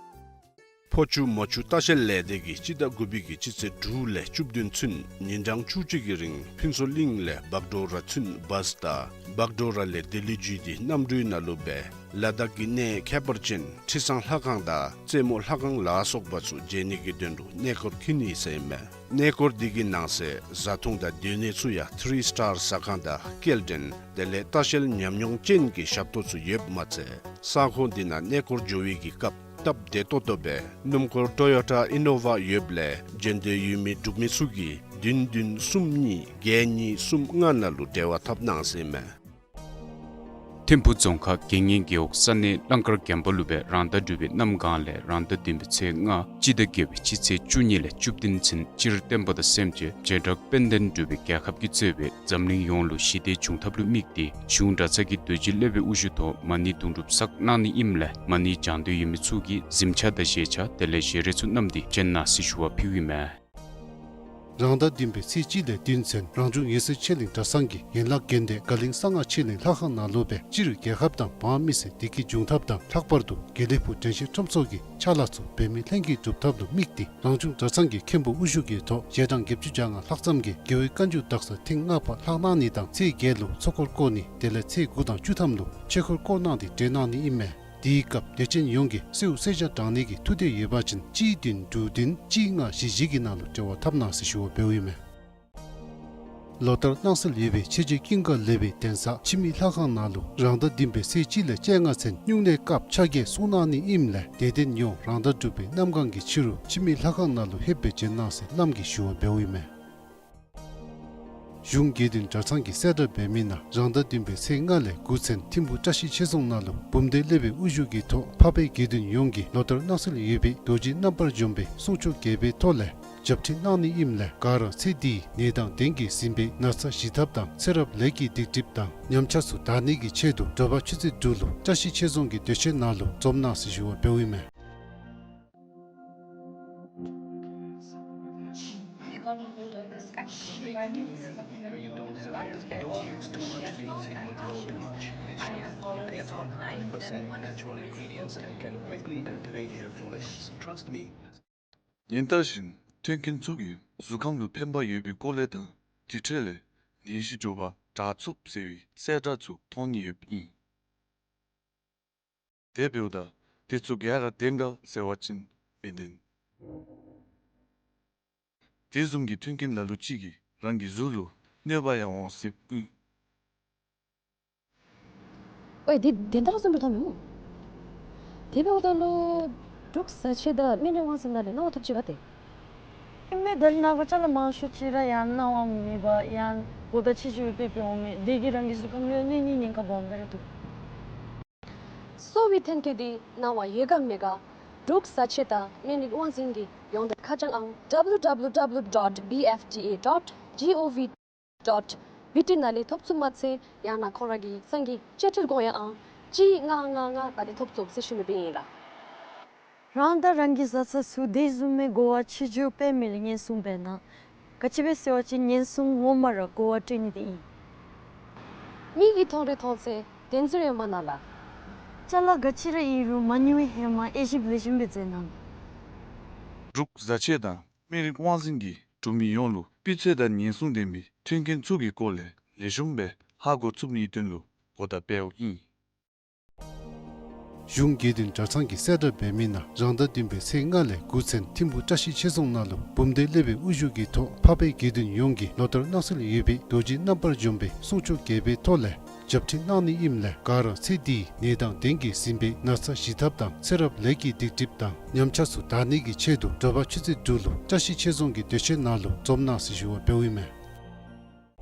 ཕོ་ཆུ་མོ་ཆུ་ལྟ་བཤལ་ལས་སྡེ་གིས་སྤྱི་ཟླ་དགུ་པའི་གི་སྤྱི་ཚེས་དྲུག་ལས་བཅུ་བདུན་ཚུན་ཉིན་གྲངས་བཅུ་གཅིག་གི་རིང་ཕུན་ཚོགས་གླིང་ལས་བག་གྲོ་ར་ཚུན་བཱས་དང་བག་གྲོ་ར་ལས་ལྡི་ལི་བརྒྱུད་དེ་གནམ་གྲུའི་ནང་ལུ་སྦེ་ལ་དྭགས་ཀྱི་གནས་ཁྱད་པར་ཅན་ཁྲི་བཟང་ལྷ་ཁང་དང་རྩེ་མོ་ལྷ་ཁང་ལ་སོགས་པ་ཚུ་མཇལ་ནི་གི་དོན་ལུ་གནས་སྐོར་འཁྱིད་ནི་ཟེར་ཨིན་མས། གནས་སྐོར་འདི་གི་ནང་གསེས་བཟའ་འཐུང་དང་སྡོད་གནས་ཚུ་ཡང་ཐི་རི་སི་ཊར་ཟ་ཁང་དང་སྐྱེལ་འདྲེན་དེ་ལས་ལྟ་བཤལ་ཉམས་མྱོང་ཅན་གྱི་ཞབས་ཏོག་ཚུ་ཡོདཔ་མ་ཚད་ས་ཁོངས་འདི་ནང་གནས་སྐོར་འགྱོ་བའི་གི་སྐབས་སྟབས་བདེ་ཏོག་ཏོ་སྦེ་སྣུམ་འཁོར་ཊོ་ཡོ་ཊ་ཨི་ནོ་ཝ་ཡོདཔ་ལས་མཇལ་འདོད་ཡོད་མི་འབྲུག་མི་ཚུ་གིས་བདུན་བདུན་གསུམ་གཉིས་བརྒྱད་གཉིས་གསུམ་ལྔ་ནང་ལུ་འབྲེལ་བ་འཐབ་གནང་ཟེར་ཨིན་མས། ཐིམ་ཕུ་རྫོང་ཁག་དགེ་བསྙེན་རྒེད་འོག་ས་གནས་གླང་དཀར་དགོན་པ་ལུ་སྦེ་རང་ཟླ་དྲུག་པའི་གནམ་གང་ལས་རང་ཟླ་བདུན་པའི་ཚེས་ལྔ་སྤྱི་ཟླ་བརྒྱད་པའི་སྤྱི་ཚེས་བཅུ་གཉིས་ལས་བཅུ་བདུན་ཚུན་སྤྱིར་བསྟན་པ་དང་སེམས་ཅན་བྱེ་བྲག་དཔལ་ལྡན་འབྲུག་པའི་རྒྱལ་ཁབ་ཀྱིས་གཙོས་པའི་འཛམ་གླིང་ཡོངས་ལུ་ཞི་བདེ་འབྱུང་ཐབས་ལུ་དམིགས་ཏེ་གཞུང་གྲྭ་ཚང་གི་རྡོ་རྗེ་སློབ་དཔོན་དབུ་བཞུགས་ཐོག་མ་ཎི་དུང་སྒྲུབ་བསགས་གནང་ནི་ཨིནམ་ལས་མ་ཎི་བགྱང་འདོད་ཡོད་མི་ཚུ་གིས་གཟིམ་ཆས་དང་བཞེས་ཆས་དེ་ལས་བཞེས་རས་ཚུ་བསྣམས་ཏེ་བྱོན་གནང་ཟེར་ཞུ་བ་ཕུལཝ་ཨིན་མས། རང་ཟླ་བདུན་པའི་ཚེས་གཅིག་ལས་བདུན་ཚུན་རང་བྱུང་ཡོད་ཚད་ཆེད་ལས་གྲྭ་ཚང་གི་ཡན་ལག་དགོན་སྡེ་དགའ་གླིང་གསང་སྔགས་ཆོས་གླིང་ལྷ་ཁང་ནང་ལུ་སྦེ་སྤྱིར་རྒྱལ་ཁབ་དང་འབངས་མི་སེར་བདེ་སྐྱིད་འབྱུང་ཐབས་དང་ལྷག་པར་དུ་དགེ་ལེགས་ཕུག་དྲན་ཤེས་ཁྲོམ་ཚོགས་ཀྱི་ཕྱག་ལཱ་ཚུ་འབད་མེད་ལྷན་སྐྱེས་སྒྲུབ་ཐབས་ལུ་དམིགས་ཏེ་རང་བྱུང་གྲྭ་ཚང་གི་མཁན་པོ་དབུ་བཞུགས་ཀྱི་ཐོག་ཞལ་གྲངས་བརྒྱད་ཅུ་གྱ་ལྔ་ལྷག་ཙམ་གྱིས་རྒྱལ་བའི་བཀའ་འགྱུར་དག་ས་ཐེངས་ལྔ་པ་ལྷག་གནང་ནི་དང་ཚེས་བརྒྱད་ལུ་ཚོགས་འཁོར་བསྐོར་ནི་དེ་ལས་ཚེས་དགུ་དང་བཅུ་ཐམ་ལུ་ཆོས་འཁོར་བསྐོར་གནང་སྟེ་གྲོལ་གནང་ནི་ཨིན་མས། དེའི་སྐབས་དད་ཅན་ཡོངས་ཀྱིས་གསོལཝ་གསོལ་ཇ་དྲང་ནི་གི་ཐུགས་འདོད་ཡོད་པ་ཅིན་གཅིག་བདུན་དྲུག་བདུན་གཅིག་ལྔ་བཞི་བཞི་གི་ནང་ལུ་འབྲེལ་བ་འཐབ་གནང་ཟེར་ཞུ་བ་འབདཝ་ཨིན་མས། ལོ་ལྟར་གནང་སྲོལ་ཡོད་པའི་ཆོས་རྗེ་ཀུན་དགའ་ལེགས་པའི་གདན་ས་འཆི་མེད་ལྷ་ཁང་ནང་ལུ་རང་ཟླ་བདུན་པའི་ཚེས་གཅིག་ལས་བཅོ་ལྔ་ཚུན་སྨྱུང་གནས་སྐབས་ཕྱག་འགྱེད་གསུང་གནང་ནི་ཨིནམ་ལས་དད་ལྡན་ཡོངས་རང་ཟླ་དྲུག་པའི་གནམ་གང་གི་ཕྱི་རུ་འཆི་མེད་ལྷ་ཁང་ནང་ལུ་ལྷོདཔ་སྦེ་བྱོན་གནང་ཟེར་བླམ་གིས་ཞུ་བ་འབདཝ་ཨིན་མས། གཞུང་དགེ་འདུན་གྲྭ་ཚང་གིས་གསལ་བསྒྲགས་འབད་མི་ནང་རང་ཟླ་བདུན་པའི་ཚེས་ལྔ་ལས་དགུ་ཚུན་ཐིམ་ཕུ་བཀྲ་ཤིས་ཆོས་རྫོང་ནང་ལུ་འབུམ་སྡེ་སློབ་དཔོན་དབུ་བཞུགས་ཀྱི་ཐོག་འཕགས་པའི་དགེ་འདུན་ཡོངས་ཀྱིས་ལོ་ལྟར་གནང་སྲོལ་ཡོད་པའི་རྡོ་རྗེ་རྣམ་པར་འཇོམས་པའི་གསུང་ཆོག་རྒྱས་པའི་ཐོག་ལས་རྒྱབ་ཁྲིད་གནང་ནི་ཨིནམ་ལས་ག་ར་ཚེ་འདིའི་ནད་དང་གདོན་གྱིས་ཟིན་པའི་ན་ཚ་ཞི་ཐབས་དང་ཚེ་རབས་ལས་ཀྱི་སྡིག་སྒྲིབ་དང་ཉམས་ཆག་ཚུ་དག་ནི་གི་ཆེད་དུ་དྲོ་པ་ཆུ་ཚོད་དྲུག་ལུ་བཀྲ་ཤིས་ཆོས་རྫོང་གི་སྡོད་ཁང་ནང་ལུ་འཛོམས་གནང་ཟེར་ཞུ་བ་འབདཝ་ཨིན་མས། ཉིན་ལྟར་བཞིན་མཐུན་རྐྱེན་ཚུ་གིས་གཟུགས་ཁམས་ལུ་ཕན་པ་ཡོད་པའི་སྐོར་ལས་དང་དེ་འཕྲོ་ལས་ནད་གཞི་འདྲོག་པ་དྲག་ཚུགས་ཟེར་བའི་གསལ་བསྒྲགས་ཚུ་མཐོང་ནི་ཡོདཔ་ཨིན། དེ་འབདཝ་ད་དེ་ཚུ་ག་ར་བདེན་ག་ཟེར་བ་ཅིན་མི་བདེན། དེ་བཟུམ་གྱི་མཐུན་རྐྱེན་ལ་ལུ་ཅིག་གིས་རང་གི་གཟུགས་ལུ་གནོད་པ་ཡང་འོང་སྲིདཔ་ཨིན། ཝའི་དེ་བདེན་མཐའ་ལ་སོང་པའི་ཐོག་མེན་མོ། དེ་འབདཝ་ད་ལུ་འབྲུག་བཟའ་ཆས་དང་སྨན་རིགས་དབང་འཛིན་ནང་ལས་གནང་བ་ཐོབ་ཅི་ག་ཏེ། ཨིན་མས། ད་རེས་ནངས་པ་ཅ་ལ་མང་ཤོས་ཅིག་ར་ཡང་གནང་བ་མེད་པར་ཡང་གོ་བརྡ་ཆེ་ཆེ་སྦེ་སྤེལ་སྤེལཝ་མས། དེ་གིས་རང་གི་གཟུགས་ཁམས་ལུ་གནོད་ནིའི་ཉེན་ཁ་སྦོམ་སྦེ་ར་འདུག། གསོ་བའི་ཐོན་སྐྱེད་འདི་གནང་བ་ཡོད་ག་མེད་ག་འབྲུག་བཟའ་ཆས་དང་སྨན་རིགས་དབང་འཛིན་གྱི་ཡོངས་འབྲེལ་ཁ་བྱང་ཨང་W W W dot B F D A dot G O V dot B T ནང་ལས་ཐོབ་ཚུགས་མ་ཚད་ཡང་ན་ཁོང་ར་གི་གསང་གི་བཅའ་ཁྲིམས་དགོངས་ཡངས་ཨང་གཅིག་ལྔ་ལྔ་ལྔ་ནང་ལས་ཐོབ་ཚུགས་ཟེར་ཞུ་ནི་སྦེ་ཨིན་ལགས། རང་དང་རང་གི་བཟའ་ཚང་ཚུ་དེ་བཟུམ་མའི་གོ་བ་ཆེ་ཆེ་སྦེ་མི་ལུ་ཉེན་སྲུང་འབད་ན་ག་ཅི་སྦེ་ཟེར་བ་ཅིན་ཉེན་སྲུང་ངོ་མ་ར་གོ་བ་སྤྲོད་ནི་འདི་ཨིན། མིག་གིས་མཐོང་རིགས་མཐོང་ཚད་བདེན་རྫུན་ཡང་མ་གནང་ལགས། ཅ་ལ་ག་ཅི་ར་ཨིན་རུང་མ་ཉུང་བའི་ཧེ་མ་དབྱེ་ཞིབ་ལེགས་ཤོམ་སྦེ་མཛད་གནང་། འབྲུག་བཟའ་ཆས་དང་སྨན་རིགས་དབང་འཛིན་གྱིས་འབྲུག་མི་ཡོངས་ལུ་སྤུས་ཚད་དང་ཉེན་སྲུང་ལྡན་པའི་མཐུན་རྐྱེན་ཚུ་གི་སྐོར་ལས་ལེགས་ཤོམ་སྦེ་ཧ་གོ་ཚུགས་ནིའི་དོན་ལུ་གོ་བརྡ་སྤེལཝ་ཨིན། གཞུང་དགེ་འདུན་གྲྭ་ཚང་གིས་གསལ་བསྒྲགས་འབད་མི་ནང་རང་ཟླ་བདུན་པའི་ཚེས་ལྔ་ལས་དགུ་ཚུན་ཐིམ་ཕུ་བཀྲ་ཤིས་ཆོས་རྫོང་ནང་ལུ་འབུམ་སྡེ་སློབ་དཔོན་དབུ་བཞུགས་ཀྱི་ཐོག་འཕགས་པའི་དགེ་འདུན་ཡོངས་ཀྱིས་ལོ་ལྟར་གནང་སྲོལ་ཡོད་པའི་རྡོ་རྗེ་རྣམ་པར་འཇོམས་པའི་གསུང་ཆོག་རྒྱས་པའི་ཐོག་ལས་རྒྱབ་ཁྲིད་གནང་ནི་ཨིནམ་ལས་ག་ར་ཚེ་འདིའི་ནད་དང་གདོན་གྱིས་ཟིན་པའི་ན་ཚ་ཞི་ཐབས་དང་ཚེ་རབས་ལས་ཀྱི་སྡིག་སྒྲིབ་དང་ཉམས་ཆག་ཚུ་དག་ནི་གི་ཆེད་དུ་དྲོ་པ་ཆུ་ཚོད་དྲུག་ལུ་བཀྲ་ཤིས་ཆོས་རྫོང་གི་སྡོད་ཁང་ནང་ལུ་འཛོམས་གནང་ཟེར་ཞུ་བ་འབདཝ་ཨིན་མས།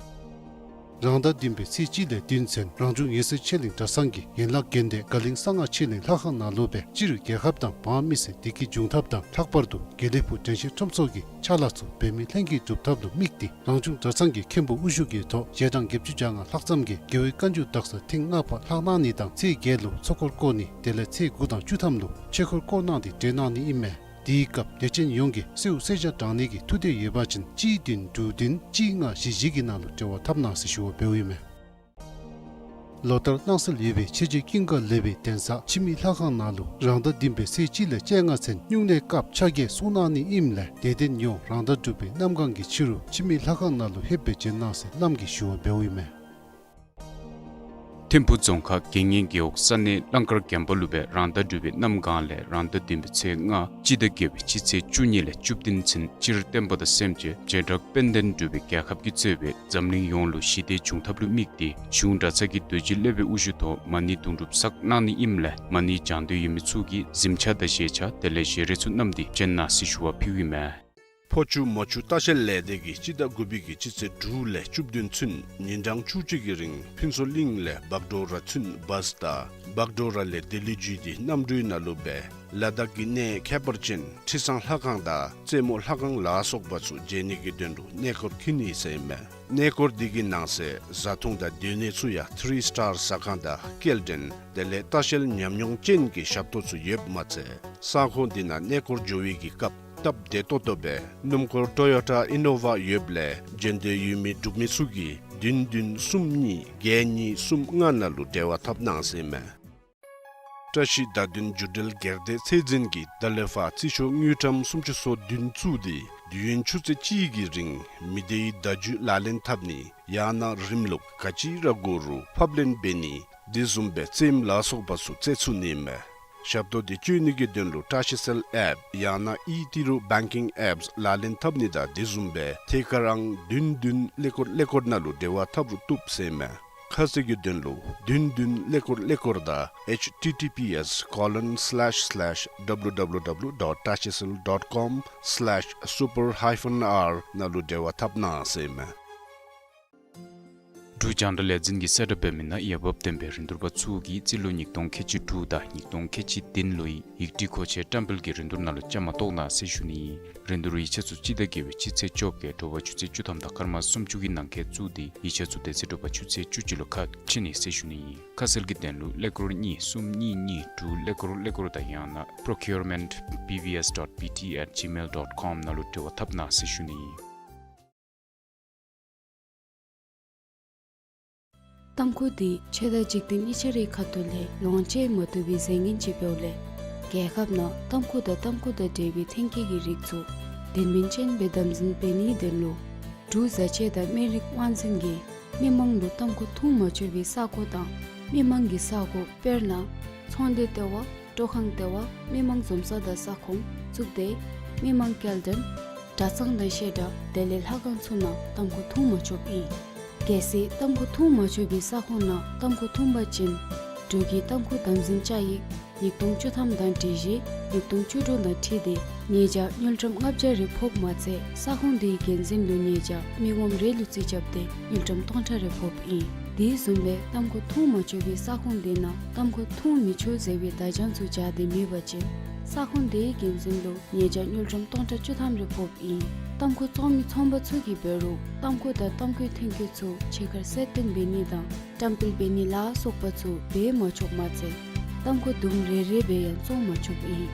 རང་ཟླ་བདུན་པའི་ཚེས་གཅིག་ལས་བདུན་ཚུན་རང་བྱུང་ཡེ་ཤེས་ཆོས་གླིང་གྲྭ་ཚང་གི་ཡན་ལག་དགོན་སྡེ་དགའ་གླིང་གསང་སྔགས་ཆོས་གླིང་ལྷ་ཁང་ནང་ལུ་སྦེ་སྤྱིར་རྒྱལ་ཁབ་དང་འབངས་མི་སེར་བདེ་སྐྱིད་འབྱུང་ཐབས་དང་ལྷག་པར་དུ་དགེ་ལེགས་ཕུག་དྲན་ཤེས་ཁྲོམ་ཚོགས་ཀྱི་ཕྱག་ལཱ་ཚུ་འབད་མེད་ལྷན་སྐྱེས་སྒྲུབ་ཐབས་ལུ་དམིགས་ཏེ་རང་བྱུང་གྲྭ་ཚང་གི་མཁན་པོ་དབུ་བཞུགས་ཀྱི་ཐོག་ཞལ་གྲངས་བརྒྱད་ཅུ་གྱ་ལྔ་ལྷག་ཙམ་གྱིས་རྒྱལ་བའི་བཀའ་འགྱུར་དག་ས་ཐེངས་ལྔ་པ་ལྷག་གནང་ནི་དང་ཚེས་བརྒྱད་ལུ་ཚོགས་འཁོར་བསྐོར་ནི་དེ་ལས་ཚེས་དགུ་དང་བཅུ་ཐམ་ལུ་ཆོས་འཁོར་བསྐོར་གནང་སྟེ་གྲོལ་གནང་ནི་ཨིན་མས། དེའི་སྐབས་དད་ཅན་ཡོངས་ཀྱིས་གསོལཝ་གསོལ་ཇ་དྲང་ནི་གི་ཐུགས་འདོད་ཡོད་པ་ཅིན་གཅིག་བདུན་དྲུག་བདུན་གཅིག་ལྔ་བཞི་བཞི་གི་ནང་ལུ་འབྲེལ་བ་འཐབ་གནང་ཟེར་ཞུ་བ་འབདཝ་ཨིན་མས། ལོ་ལྟར་གནང་སྲོལ་ཡོད་པའི་ཆོས་རྗེ་ཀུན་དགའ་ལེགས་པའི་གདན་ས་འཆི་མེད་ལྷ་ཁང་ནང་ལུ་རང་ཟླ་བདུན་པའི་ཚེས་གཅིག་ལས་བཅོ་ལྔ་ཚུན་སྨྱུང་གནས་སྐབས་ཕྱག་འགྱེད་གསུང་གནང་ནི་ཨིནམ་ལས་དད་ལྡན་ཡོངས་རང་ཟླ་དྲུག་པའི་གནམ་གང་གི་ཕྱི་རུ་འཆི་མེད་ལྷ་ཁང་ནང་ལུ་ལྷོདཔ་སྦེ་བྱོན་གནང་ཟེར་བླམ་གིས་ཞུ་བ་འབདཝ་ཨིན་མས། ཐིམ་ཕུ་རྫོང་ཁག་དགེ་བསྙེན་རྒེད་འོག་ས་གནས་གླང་དཀར་དགོན་པ་ལུ་སྦེ་རང་ཟླ་དྲུག་པའི་གནམ་གང་ལས་རང་ཟླ་བདུན་པའི་ཚེས་ལྔ་སྤྱི་ཟླ་བརྒྱད་པའི་སྤྱི་ཚེས་བཅུ་གཉིས་ལས་བཅུ་བདུན་ཚུན་སྤྱིར་བསྟན་པ་དང་སེམས་ཅན་བྱེ་བྲག་དཔལ་ལྡན་འབྲུག་པའི་རྒྱལ་ཁབ་ཀྱིས་གཙོས་པའི་འཛམ་གླིང་ཡོངས་ལུ་ཞི་བདེ་འབྱུང་ཐབས་ལུ་དམིགས་ཏེ་གཞུང་གྲྭ་ཚང་གི་རྡོ་རྗེ་སློབ་དཔོན་དབུ་བཞུགས་ཐོག་མ་ཎི་དུང་སྒྲུབ་བསགས་གནང་ནི་ཨིནམ་ལས་མ་ཎི་བགྱང་འདོད་ཡོད་མི་ཚུ་གིས་གཟིམ་ཆས་དང་བཞེས་ཆས་དེ་ལས་བཞེས་རས་ཚུ་བསྣམས་ཏེ་བྱོན་གནང་ཟེར་ཞུ་བ་ཕུལཝ་ཨིན་མས། ཕོ་ཆུ་མོ་ཆུ་ལྟ་བཤལ་ལས་སྡེ་གིས་སྤྱི་ཟླ་དགུ་པའི་གི་སྤྱི་ཚེས་དྲུག་ལས་བཅུ་བདུན་ཚུན་ཉིན་གྲངས་བཅུ་གཅིག་གི་རིང་ཕུན་ཚོགས་གླིང་ལས་བག་གྲོ་ར་ཚུན་བཱས་དང་བག་གྲོ་ར་ལས་ལྡི་ལི་བརྒྱུད་དེ་གནམ་གྲུའི་ནང་ལུ་སྦེ་ལ་དྭགས་ཀྱི་གནས་ཁྱད་པར་ཅན་ཁྲི་བཟང་ལྷ་ཁང་དང་རྩེ་མོ་ལྷ་ཁང་ལ་སོགས་པ་ཚུ་མཇལ་ནི་གི་དོན་ལུ་གནས་སྐོར་འཁྱིད་ནི་ཟེར་ཨིན་མས། གནས་སྐོར་འདི་གི་ནང་གསེས་བཟའ་འཐུང་དང་སྡོད་གནས་ཚུ་ཡང་ཐི་རི་སི་ཊར་ཟ་ཁང་དང་སྐྱེལ་འདྲེན་དེ་ལས་ལྟ་བཤལ་ཉམས་མྱོང་ཅན་གྱི་ཞབས་ཏོག་ཚུ་ཡོདཔ་མ་ཚད་ས་ཁོངས་འདི་ནང་གནས་སྐོར་འགྱོ་བའི་གི་སྐབས་ སྟབས་བདེ་ཏོག་ཏོ་སྦེ་སྣུམ་འཁོར་ཊོ་ཡོ་ཊ་ཨི་ནོ་ཝ་ཡོདཔ་ལས་འབྱོན་འདོད་ཡོད་མི་འབྲུག་མི་ཚུ་གིས་བདུན་བདུན་གསུམ་གཉིས་བརྒྱད་གཉིས་གསུམ་ལྔ་ནང་ལུ་འབྲེལ་བ་འཐབ་གནང་ཟེར་ཨིན་མས། བཀྲ་ཤིས་བརྡ་དོན་བརྒྱུད་འབྲེལ་སྒེར་སྡེ་ཚད་འཛིན་གྱིས་ད་ལས་ཕར་རྩིས་ཤོག་དངུལ་ཀྲམ་སུམ་ཅུ་སོ་བདུན་བཙུགས་ཏེ་དུས་ཡུན་ཆུ་ཚོད་གཅིག་གི་རིང་མི་སྡེའི་བརྡ་བརྒྱུད་ལག་ལེན་འཐབ་ནི་ཡང་ན་རིམ་ལུགས་ག་ཅི་ར་དགོ་རུང་ཕབ་ལེན་འབད་ནི་དེ་བཟུམ་སྦེ་རྩེདམོ་ལ་སོགས་པ་ཚུ་རྩེ་ཚུགས་ནི་ཨིན་མས། ཞབས་ཏོག་འདི་སྤྱོད་ནི་གི་དོན་ལུ་བཀྲ་ཤིས་གསལ་ཨེཔ་ཡང་ན་ཨི་ཏི་རུ་བེང་ཀིང་ཨེཔསི་ལག་ལེན་འཐབ་ནི་དང་དེ་བཟུམ་སྦེ་ཐད་ཀར་ཨང་བདུན་བདུན་ཀླད་ཀོར་ཀླད་ཀོར་ནང་ལུ་འབྲེལ་བ་འཐབ་རུང་བཏུབ་ཟེར་ཨིན་མས། ཁ་གསལ་གྱི་དོན་ལུ་བདུན་བདུན་ཀླད་ཀོར་ཀླད་ཀོར་དང་ཨེཆ་ཊི་ཊི་པི་ཨེསི་ཀོ་ལོན་སི་ལེཤ་སི་ལེཤ་ཌབ་ལུ་ཌབ་ལུ་ཌབ་ལུ་ཌོཊ་ཊ་ཤི་སི་ཨེལ་ཌོཊ་ཀོམ་སི་ལེཤ་སུ་པར་ཧའི་ཕན་ཨར་ནང་ལུ་འབྲེལ་བ་འཐབ་གནང་ཟེར་ཨིན་མས། འབྲུག་རྒྱང་བསྒྲགས་ལས་འཛིན་གྱིས་གསལ་བསྒྲགས་འབད་མི་ནང་འོས་འབབ་ལྡན་པའི་རིན་བསྡུར་པ་ཚུ་གིས་རྩིས་ལོ་ཉིས་སྟོང་ཁལ་གཅིག་དྲུག་དང་ཉིས་སྟོང་ཁལ་གཅིག་བདུན་ལོའི་ཡིག་སྒྲིག་མཁོ་ཆས་བཀྲམ་སྤེལ་གྱི་རིན་བསྡུར་ནང་ལུ་བཅའ་མར་གཏོགས་གནང་ཟེར་ཞུ་ནི་ཨིན། རིན་བསྡུར་ཡིག་ཆ་ཚུ་སྤྱི་ཟླ་བརྒྱད་པའི་སྤྱི་ཚེས་བཅོ་བརྒྱད་དྲོ་པ་ཆུ་ཚོད་བཅུ་ཐམ་དང་སྐར་མ་སུམ་ཅུ་གི་ནང་འཁོད་བཙུགས་ཏེ་ཡིག་ཆ་ཚུ་དེ་ཚེ་དྲོ་པ་ཆུ་ཚོད་བཅུ་གཅིག་ལུ་ཁ་ཕྱེ་ནི་ཟེར་ཞུ་ནི་ཨིན། ཁ་གསལ་གྱི་དོན་ལུ་ཀླད་ཀོར་གཉིས་གསུམ་གཉིས་གཉིས་དྲུག་ཀླད་ཀོར་ཀླད་ཀོར་དང་ཡང་ན་པྲོ་ཀིའུར་མེནཊ་བི་བི་ཨེསི་ཌོཊ་བི་ཊི་ཨེཊ་ཇི་མེལ་ཌོཊ་ཀོམ་ནང་ལུ་འབྲེལ་བ་འཐབ་གནང་ཟེར་ཞུ་ནི་ཨིན། ཏམ་ཁུ་འདི་ཆོས་དང་འཇིག་རྟེན་གཉིས་ཆ་རའི་ཁ་ཐུག་ལས་ལོངས་སྤྱོད་མ་བཏུབ་པའི་རྫས་ངན་ཅིག་འབདཝ་ལས་རྒྱལ་ཁབ་ནང་ཏམ་ཁུ་དང་ཏམ་ཁུ་དང་འབྲེལ་བའི་ཐོན་སྐྱེད་ཀྱི་རིགས་ཚུ་དོན་སྨིན་ཅན་སྦེ་དམ་འཛིན་འབད་ནིའི་དོན་ལུ་འབྲུག་བཟའ་ཆས་དང་སྨན་རིགས་དབང་འཛིན་གྱིས་མི་མང་ལུ་ཏམ་ཁུ་འཐུང་མ་ཆོག་པའི་ས་གོ་དང་མི་མང་གི་ས་གོ་དཔེར་ན་ཚོང་སྡེ་ལྟེ་བ། སྤྲོ་ཁང་ལྟེ་བ། མི་མང་འཛོམས་ས་དང་ས་ཁོངས་བཙུགས་ཏེ་མི་མང་སྐྱེལ་འདྲེན་གྲྭ་ཚང་དང་བཤད་གྲྭ་དེ་ལས་ལྷ་ཁང་ཚུ་ནང་ཏམ་ཁུ་འཐུང་མ་ཆོགཔ་ཨིན། གལ་སྲིད་ཏམ་ཁུ་འཐུང་མ་ཆོག་པའི་ས་ཁོངས་ནང་ཏམ་ཁུ་འཐུང་པ་ཅིན་འབྲུག་གི་ཏམ་ཁུ་དམ་འཛིན་བཅའ་ཡིག་ཉིས་སྟོང་བཅུ་ཐམ་དང་སྒྲིག་གཞི་ཉིས་སྟོང་བཅུ་དྲུག་དང་འཁྲིལ་ཏེ་ཉེས་བྱ་དངུལ་ཀྲམ་ལྔ་བརྒྱ་རེ་ཕོགཔ་མ་ཚད་ས་ཁོངས་དེའི་འགན་འཛིན་ལུ་ཉེས་བྱ་མི་ངོམ་རེ་ལུ་རྩིས་རྐྱབ་སྟེ་དངུལ་ཀྲམ་སྟོང་ཕྲག་རེ་ཕོགཔ་ཨིན། དེ་བཟུམ་སྦེ་ཏམ་ཁུ་འཐུང་མ་ཆོག་པའི་ས་ཁོངས་དེ་ནང་ཏམ་ཁུ་འཐུང་མི་ཆོག་ཟེར་བའི་བརྡ་བྱང་ཚུ་སྦྱར་ཏེ་མེད་པ་ཅིན་ས་ཁོངས་དེའི་འགན་འཛིན་ལུ་ཉེས་བྱ་དངུལ་ཀྲམ་སྟོང་ཕྲག་བཅུ་ཐམ་རེ་ཕོགཔ་ཨིན། ཏམ་ཁུ་བཙོང་མི་ཚོང་པ་ཚུ་གིས་འབད་རུང་ཏམ་ཁུ་དང་ཏམ་ཁུའི་ཐོན་སྐྱེད་ཚུ་ཕྱི་ཁར་གསལ་སྟོན་འབད་ནི་དང་བཀྲམ་སྤེལ་འབད་ནི་ལ་སོགས་པ་ཚུ་འབད་མ་ཆོགཔ་མ་ཚད་ཏམ་ཁུ་དུམ་རེ་རེ་སྦེ་ཡང་བཙོང་མ་ཆོགཔ་ཨིན།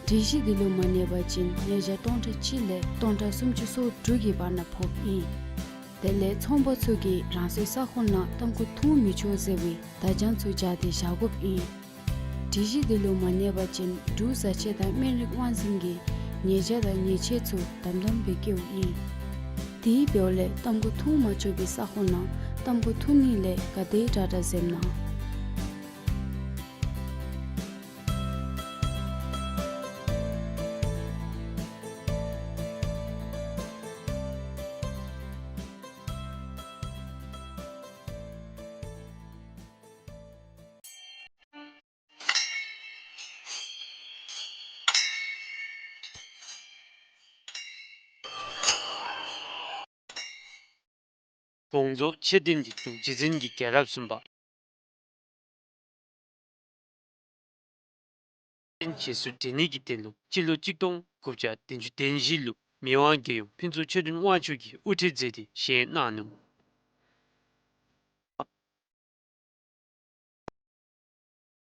སྒྲིག་གཞི་འདི་ལུ་མ་གནས་པ་ཅིན་ཉེས་བྱ་སྟོང་ཕྲག་གཅིག་ལས་སྟོང་ཕྲག་སུམ་ཅུ་སོ་དྲུག་གི་བར་ན་ཕོགཔ་ཨིན། དེ་ལས་ཚོང་པ་ཚུ་གིས་རང་སོའི་ས་ཁོངས་ནང་ཏམ་ཁུ་འཐུང་མི་ཆོག་ཟེར་བའི་བརྡ་བྱང་ཚུ་སྦྱར་ཏེ་བཞག་དགོཔ་ཨིན། སྒྲིག་གཞི་འདི་ལུ་མ་གནས་པ་ཅིན་འབྲུག་བཟའ་ཆས་དང་སྨན་རིགས་དབང་འཛིན་གྱིས་ཉེས་བྱ་དང་ཉེས་ཆད་ཚུ་དམ་དམ་སྦེ་བཀལཝ་ཨིན། དེ་འབདཝ་ལས་ཏམ་ཁུ་འཐུང་མ་ཆོག་པའི་ས་ཁོངས་ནང་ཏམ་ཁུ་འཐུང་ནི་ལས་ག་དེ་དྲག་དྲག་འཛེམ་གནང་། དགོངས་རྫོགས་ཆོས་ལྡན་གྱི་འབྲུག་རྗེ་བཙུན་གྱི་རྒྱལ་རབས་གསུམ་པ། རྗེས་སུ་འབྲང་ནི་གི་དོན་ལུ་སྤྱི་ལོ་གཅིག་སྟོང་དགུ་བརྒྱ་བདུན་ཅུ་དོན་བཞི་ལུ་མི་དབང་རྒྱལ་ཡུམ་ཕུན་ཚོགས་ཆོས་སྒྲོན་དབང་ཕྱུག་གིས་དབུ་ཁྲིད་མཛད་དེ་བཞེངས་གནང་ནུག།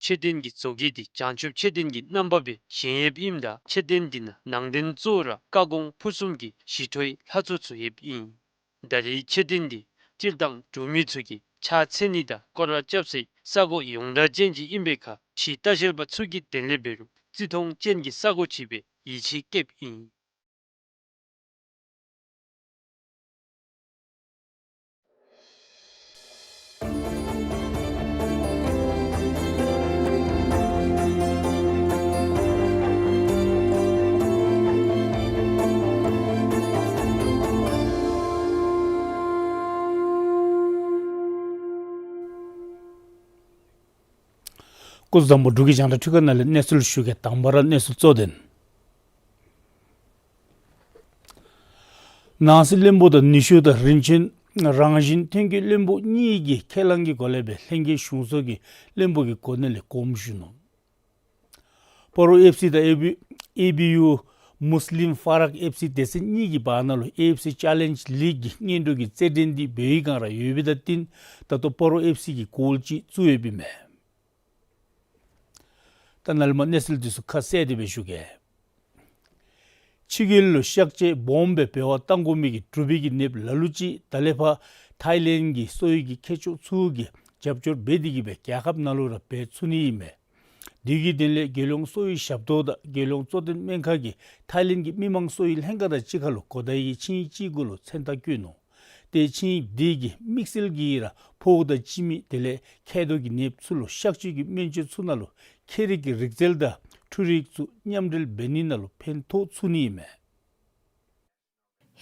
མཆོད་རྟེན་གྱི་བཟོ་བཀོད་འདི་བྱང་ཆུབ་མཆོད་རྟེན་གྱི་རྣམ་པ་སྦེ་བཞེངས་ཡོདཔ་ཨིནམ་ད་མཆོད་རྟེན་འདི་ནང་ནང་རྟེན་གཙོ་བོ་ར་བཀའ་དགོངས་ཕུར་གསུམ་གྱི་ཞི་ཁྲོའི་ལྷ་ཚོགས་ཚུ་ཡོདཔ་ཨིན། ད་རེས་མཆོད་རྟེན་འདི་སྤྱིར་བཏང་འབྲུག་མི་ཚུ་གིས་ཕྱག་འཚལ་ནི་དང་སྐོར་ར་རྐྱབ་སའི་ས་གོ་ཡོངས་གྲགས་ཅན་ཅིག་ཨིན་པའི་ཁར་ཕྱི་ལྟ་བཤལ་པ་ཚུ་གི་དོན་ལས་འབད་རུང་བརྩི་མཐོང་ཅན་གྱི་ས་གོ་ཅིག་སྦེ་ཡིད་ཆེས་བསྐྱེདཔ་ཨིན། སྐུ་གཟུགས་བཟང་པོ། འབྲུག་གི་རྒྱང་བསྒྲགས་འཕྲུལ་ཁང་ནང་ལས་གནས་ཚུལ་ཞུ་གེ། དང་པ་ར་གནས་ཚུལ་གཙོ་དོན། ནང་སྲིད་བློན་པོ་དང་ནུས་ཤུགས་དང་རིན་ཆེན་རང་བཞིན་ཐོན་སྐྱེད་བློན་པོ་གཉིས་ཀྱིས་ཁས་བླངས་ཀྱི་སྒོ་ལས་སྦེ་ལྷན་རྒྱས་གཞུང་ཚོགས་ཀྱི་བློན་པོ་གི་གོ་གནས་ལས་དགོངས་ཞུ་ནུག། སྤ་རོ་ཨེཕ་སི་དང་ཨེ་བི་ཨེ་བི་ཡུ་མུས་ལིམ་ཧྥ་རག་ཨེཕ་སི་སྡེ་ཚན་གཉིས་ཀྱི་བར་ན་ལུ་ཨེ་ཨེཕ་སི་ཅེ་ལེནཇ་ལིག་གི་སྔོན་འགྲོ་གི་རྩེད་འགྲན་འདི་འབད་བའི་བསྒང་ར་ཡོད་པའི་དང་བསྟུན་ད་ལྟོ་སྤ་རོ་ཨེཕ་སི་གིས་གོལ་གཅིག་བཙུགས་ཡོདཔ་ཨིན་མས། ད་ནཱ་ལས་མར་གནས་ཚུལ་འདི་ཚུ་ཁ་གསལ་ཏེ་སྦེ་ཞུ་གེ། ཕྱི་རྒྱལ་ལུ་གཤག་བཅོས་སྦོམ་སྦེ་འབད་བར་བཏང་དགོ་མི་གི་འབྲུག་པའི་གི་ནདཔ་ལ་ལུ་ཅིག་ད་ལས་ཕར་ཐའི་ལེནཌ་གི་གསོ་བའི་གི་མཁས་མཆོག་ཚུ་གིས་རྒྱབ་སྐྱོར་འབད་དེ་གིས་སྦེ་རྒྱལ་ཁབ་ནང་ལུ་ར་འབད་ཚུགས་ནི་ཨིན་མས། དེ་གི་དོན་ལས་རྒྱལ་ཡོངས་གསོ་བའི་ཞབས་ཏོག་དང་རྒྱལ་ཡོངས་གཙོ་བསྟེན་སྨན་ཁང་གིས་ཐའི་ལེནཌ་གི་མི་མང་གསོ་བའི་ལྷན་ཁག་དང་གཅིག་ཁར་ལུ་གོ་བརྡའི་ཆིངས་ཡིག་ཅིག་གུ་ལུ་མཚན་རྟགས་བཀོད་ནུག། ཏེ་ཆིངས་ཡིག་དེ་གིས་དམིགས་བསལ་གྱིས་ར་ཕོཝ་དང་འཆི་མེད་དེ་ལས་མཁལ་རྡོག་གི་ནདཔ་ཚུ་ལུ་གཤག་བཅོས་ཀྱི་སྨན་བཅོས་ཚུ་ནང་ལུ་མཁལ་རིགས་ཀྱི་རིག་རྩལ་དང་འཕྲུལ་རིག་ཚུ་མཉམ་འབྲེལ་འབད་ནི་ནང་ལུ་ཕན་ཐོགས་ཚུགས་ནི་ཨིན་མས།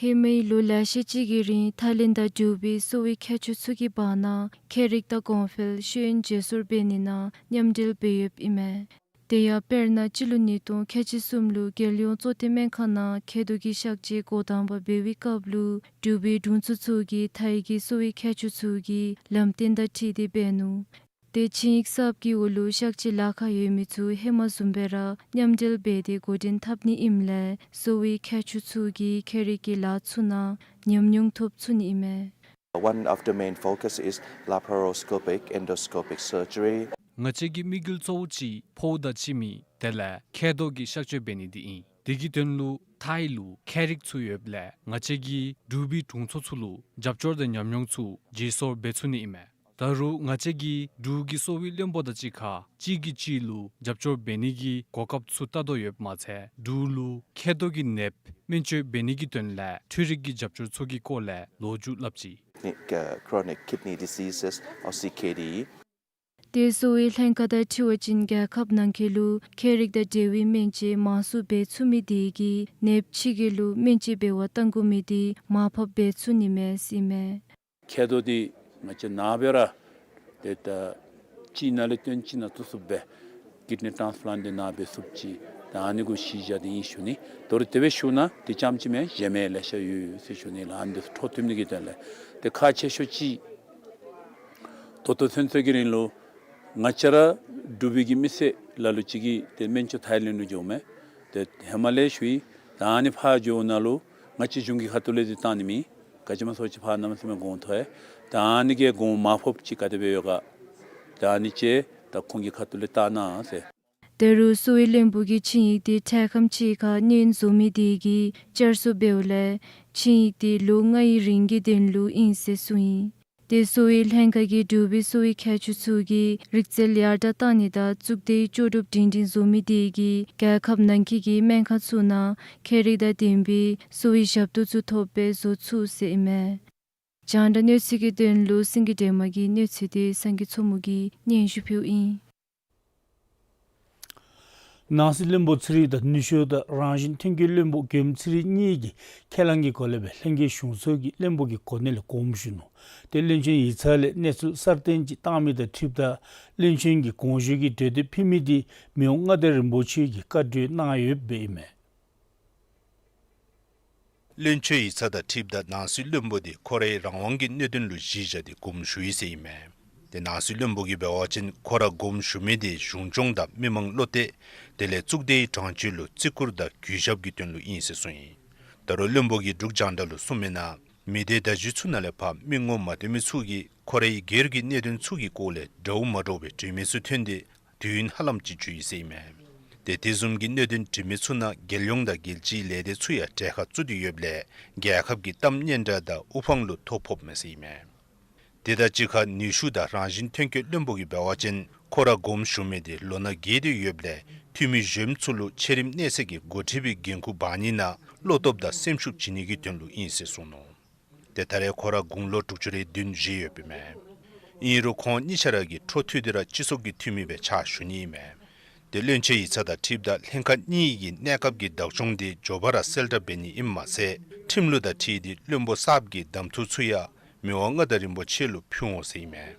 ཧེ་མའི་ལོ་ལེ་ཤ་ཅིག་གི་རིང་ཐའི་ལེནཌ་དང་འབྲུག་པའི་གསོ་བའི་མཁས་མཆོག་ཚུ་གི་བར་ན་མཁལ་རིགས་དང་གོང་འཕེལ་ཤེས་ཡོན་བརྗེ་སོར་འབད་ནི་ནང་མཉམ་འབྲེལ་འབད་ཡོདཔ་ཨིན་མས། དེ་ཡང་དཔེར་ན་སྤྱི་ལོ་ཉིས་སྟོང་ཁལ་གཅིག་གསུམ་ལུ་རྒྱལ་ཡོངས་གཙོ་བསྟེན་སྨན་ཁང་ནང་མཁལ་རྡོག་གི་གཤག་བཅོས་འགོ་དང་པ་འབད་བའི་སྐབས་ལུ་འབྲུག་པའི་དྲུང་འཚོ་ཚུ་གིས་ཐའི་གི་གསོ་བའི་མཁས་མཆོག་ཚུ་གི་ལམ་སྟོན་དང་འཁྲིལ་ཏེ་འབད་ནུག། ཏེ་ཆིངས་ཡིག་གསརཔ་གི་འོག་ལུ་གཤག་བཅོས་ལཱ་ཁག་ཡོད་མི་ཚུ་ཧེ་མ་བཟུམ་སྦེ་ར་མཉམ་འབྲེལ་འབད་དེ་འགོ་འདྲེན་འཐབ་ནི་ཨིནམ་ལས་གསོ་བའི་མཁས་མཆོག་ཚུ་གིས་མཁལ་རིགས་ཀྱི་ལཱ་ཚུ་ནང་ཉམས་མྱོང་ཐོབ་ཚུགས་ནི་ཨིན་མས། One of the main focus is laparoscopic endoscopic surgery. ང་བཅས་ཀྱི་དམིགས་ཡུལ་གཙོ་བོ་ཅིག་ཕོཝ་དང་འཆི་མེད་དེ་ལས་མཁལ་རྡོག་གི་གཤག་བཅོས་འབད་ནི་འདི་ཨིན། དེ་གི་དོན་ལུ་ཐའི་ལུ་མཁལ་རིགས་ཚུ་ཡོདཔ་ལས་ང་བཅས་ཀྱིས་འབྲུག་པའི་དྲུང་འཚོ་ཚུ་ལུ་རྒྱབ་སྐྱོར་དང་ཉམས་མྱོང་ཚུ་བརྗེ་སོར་འབད་ཚུགས་ནི་ཨིན་མས། ད་རུང་ང་བཅས་ཀྱིས་འབྲུག་གི་གསོ་བའི་བློན་པོ་དང་གཅིག་ཁར་གཅིག་གིས་གཅིག་ལུ་རྒྱབ་སྐྱོར་འབད་ནི་གི་གོ་སྐབས་ཚུ་བལྟ་དོ་ཡོདཔ་མ་ཚད་འབྲུག་ལུ་མཁལ་རྡོག་གི་ནདཔ་སྨན་བཅོས་འབད་ནི་གི་དོན་ལས་འཕྲུལ་རིག་གི་རྒྱབ་སྐྱོར་ཚུ་གི་སྐོར་ལས་ལོ་རྒྱུས་སླབ་ཅི། Chronic kidney diseases or C K D. ཏེ་གསོ་བའི་ལྷན་ཁག་དང་འཁྲིལ་བ་ཅིན་རྒྱལ་ཁབ་ནང་འཁོད་ལུ་མཁལ་རིགས་དང་འབྲེལ་བའི་སྨན་བཅོས་མང་སུ་འབད་ཚུགས་མི་དེ་གིས་ནདཔ་ཕྱི་རྒྱལ་ལུ་སྨན་བཅོས་འབད་བར་བཏང་དགོ་མི་དེ་མར་ཕབ་འབད་ཚུགས་ནི་མས་ཟེར་ཨིན་མས། མཁལ་རྡོག་འདི་ང་བཅས་ནཱ་འབད་ར་ཏེ་ད་གཅིག་ནང་ལས་བཏོན་གཅིག་ནང་བཙུགས་ཚུགསཔ་སྦེ་ཀིཌ་ནི་ཊཱནསི་པ་ལཱནཊ་འདི་ནཱ་འབད་ཚུགསཔ་ཅིག་ད་ཨ་ནི་གུ་གཞི་བཞག་སྟེ་ཨིན་ཞུ་ནི། དོ་རུང་དེ་སྦེ་ཞུ་ན་དེ་རྐྱངམ་ཅིག་མེན་གཞན་མི་ལེ་ཤ་ཡོད་ཟེར་ཞུ་ནི་ལགས། ཨ་ནི་འདི་ཚུ་འཕྲོ་མཐུད་ནི་གི་དོན་ལས། ཏེ་ཁག་ཆེ་ཤོས་ཅིག་ད་ལྟོ་ཚུན་ཚོད་ཀྱི་རིང་ལུ་ང་བཅས་ར་འབྲུག་པའི་གི་མི་སེར་ལ་ལུ་ཅིག་གིས་ཏེ་སྨན་བཅོས་ཐའི་ལེནཌ་ལུ་འགྱོཝ་མས། ཏེ་ཧེ་མ་ལས་ཞུ་ཡི། ད་ཨ་ནི་ཕར་འགྱོཝ་ད་ལུ་ང་བཅས་གཞུང་གི་ཁ་ཐུག་ལས་འདི་བཏང་ནི་མེད། ག་ཅི་སྨོ་ཟེར་བ་ཅིན་ཕར་གནམ་མེད་ས་མེད་གོང་མཐོ་ཡི། ད་ཨ་ནི་གི་གོང་མར་ཕབ་ཅིག་ག་དེ་སྦེ་ཡོད་ག། ད་ཨ་ནི་ཅིག་ད་ཁོང་གི་ཁ་ཐུག་ལས་བལྟ་གནང་ཟེར། ད་རུང་གསོ་བའི་བློན་པོ་གིས་ཆིངས་ཡིག་འདི་འཕྲལ་ཁམས་ཅིག་ཁར་གནོན་བཟོ་མི་དེ་གིས་བསྐྱར་བཟོ་འབདཝ་ལས་ཆིངས་ཡིག་འདི་ལོ་ལྔའི་རིང་གི་དོན་ལུ་ཨིན་ཟེར་གསུངས་ཡི། ཏེ་གསོ་བའི་ལྷན་ཁག་གིས་འབྲུག་པའི་གསོ་བའི་མཁས་མཆོག་ཚུ་གི་རིག་རྩལ་ཡར་དྲག་བཏང་ནི་དང་གཙུག་སྡེའི་ལྕོགས་གྲུབ་སྒྲིང་སྒྲིང་བཟོ་མི་དེ་གིས་རྒྱལ་ཁབ་ནང་འཁོད་ཀྱི་སྨན་ཁང་ཚུ་ནང་མཁལ་རིགས་དང་ལྡན་པའི་གསོ་བའི་ཞབས་ཏོག་ཚུ་ཐོབ་པར་བཟོ་ཚུགས་ཟེར་ཨིན་མས། རྒྱང་བསྒྲགས་གནས་ཚུལ་གྱི་དོན་ལུ་སེང་གེ་སྒྲོལ་མ་གི་གནས་ཚུལ་དེ་སངས་རྒྱས་མཚོ་མོ་གིས་སྙན་ཞུ་ཕུལཝ་ཨིན། ནང་སྲིད་བློན་པོ་ཚེ་རིང་དང་ནུས་ཤུགས་དང་རང་བཞིན་ཐོན་སྐྱེད་བློན་པོ་མགོནམ་ཚེ་རིང་གཉིས་ཀྱིས་ཁས་བླངས་ཀྱི་སྒོ་ལས་སྦེ་ལྷན་རྒྱས་གཞུང་ཚོགས་ཀྱིས་བློན་པོ་གི་གོ་གནས་ལས་དགོངས་ཞུ་ནུག། ཏེ་བློན་ཆེན་ཡིག་ཚང་ལས་གནས་ཚུལ་གསར་བཏོན་ཅིག་བཏང་མི་དང་འཁྲིལཝ་ད་བློན་ཆེན་གྱི་དགོངས་ཞུའི་གྲོས་འདེབས་ཕུལ་མི་དེ་མི་དབང་མངའ་བདག་རིན་པོ་ཆེ་གིས་བཀའ་གྲོས་གནང་ཡོདཔ་ཨིན་མས། བློན་ཆེན་ཡིག་ཚང་དང་འཁྲིལཝ་ད་ནང་སྲིད་བློན་པོ་དེ་ཁོ་རའི་རང་དབང་གི་གནད་དོན་ལུ་གཞི་བཞག་སྟེ་དགོངས་ཞུ་ཡི་ཟེར་ཨིན་མས། ཏེ་ནང་སྲིད་བློན་པོ་གིས་འབད་བ་ཅིན་ཁོ་ར་དགོངས་ཞུ་མི་དེ་གཞུང་སྐྱོང་དང་མི་མང་བློ་གཏད་དེ་ལས་གཙུག་སྡེའི་དྲང་སྤྱོད་ལུ་བརྩི་བཀུར་དང་གུས་ཞབས་ཀྱི་དོན་ལུ་ཨིན་ཟེར་གསུངས་ཡི། ད་རུང་བློན་པོ་གིས་འབྲུག་རྒྱང་བསྒྲགས་ལུ་གསུངས་མི་ནང་མི་སྡེ་བརྡ་བརྒྱུད་ཚུ་ནང་ལས་ཕར་མི་ངོ་མ་འདྲ་མི་ཚུ་གིས་ཁོ་རའི་སྒེར་གྱི་གནད་དོན་ཚུ་གི་སྐོར་ལས་འདྲཝ་མ་འདྲཝ་སྦེ་དྲི་མི་ཚུ་ཐོན་ཏེ་དུས་ཡུན་ཧ་ལམ་ཅིག་འགྱོ་ཡི་ཟེར་ཨིན་མས། ཏེ་དེ་བཟུམ་གྱི་གནད་དོན་དྲི་མི་ཚུ་ནང་རྒྱལ་ཡོངས་དང་རྒྱལ་སྤྱིའི་ལས་སྡེ་ཚུ་ཡང་གྲལ་ཁར་བཙུགས་ཏེ་ཡོདཔ་ལས་རྒྱལ་ཁབ་ཀྱི་གཏམ་སྙན་གྲགས་དང་དབུ་འཕང་ལུ་ཐོ་ཕོགཔ་མས་ཟེར་ཨིན་མས། དེ་དང་གཅིག་ཁར་ནུས་ཤུགས་དང་རང་བཞིན་ཐོན་སྐྱེད་བློན་པོ་གིས་འབད་བ་ཅིན་ཁོ་ར་དགོངས་ཞུ་མི་དེ་ལོ་ན་རྒས་ཏེ་ཡོདཔ་ལས་འཐུས་མི་གཞོནམ་ཚུ་ལུ་ཆེ་རིམ་གནས་ཚད་ཀྱི་འགོ་ཁྲིད་པའི་འགན་ཁུར་འབག་ནི་ནང་བློ་སྟོབས་དང་སེམས་ཤུགས་བྱིན་ནི་གི་དོན་ལུ་ཨིན་ཟེར་གསུངས་ནུག། ཏེ་ད་རེས་ཁོ་ར་དགུང་ལོ་དྲུག་ཅུ་རེ་བདུན་བཞེས་ཡོདཔ་ཨིན་མས། ཨིན་རུང་ཁོང་གཉིས་ཆ་ར་གིས་འཕྲོ་མཐུད་དེ་ར་སྤྱི་ཚོགས་ཀྱི་འཐུས་མི་སྦེ་ཕྱག་ཞུ་ནི་ཨིན་མས། ཏེ་བློན་ཆེན་ཡིག་ཚང་དང་འཁྲིལཝ་ད་ལྷན་ཁག་གཉིས་ཀྱི་གནས་སྐབས་ཀྱི་བདག་སྐྱོང་དེ་མགྱོགས་པ་ར་གསལ་བསྒྲགས་འབད་ནི་ཨིནམ་མ་ཚད་ཁྲིམས་ལུགས་དང་འཁྲིལ་ཏེ་བློན་པོ་གསརཔ་གི་གདམ་འཐུ་ཚུ་ཡང་མི་དབང་མངའ་བདག་རིན་པོ་ཆེ་ལུ་ཕུལ་འོང་ཟེར་ཨིན་མས།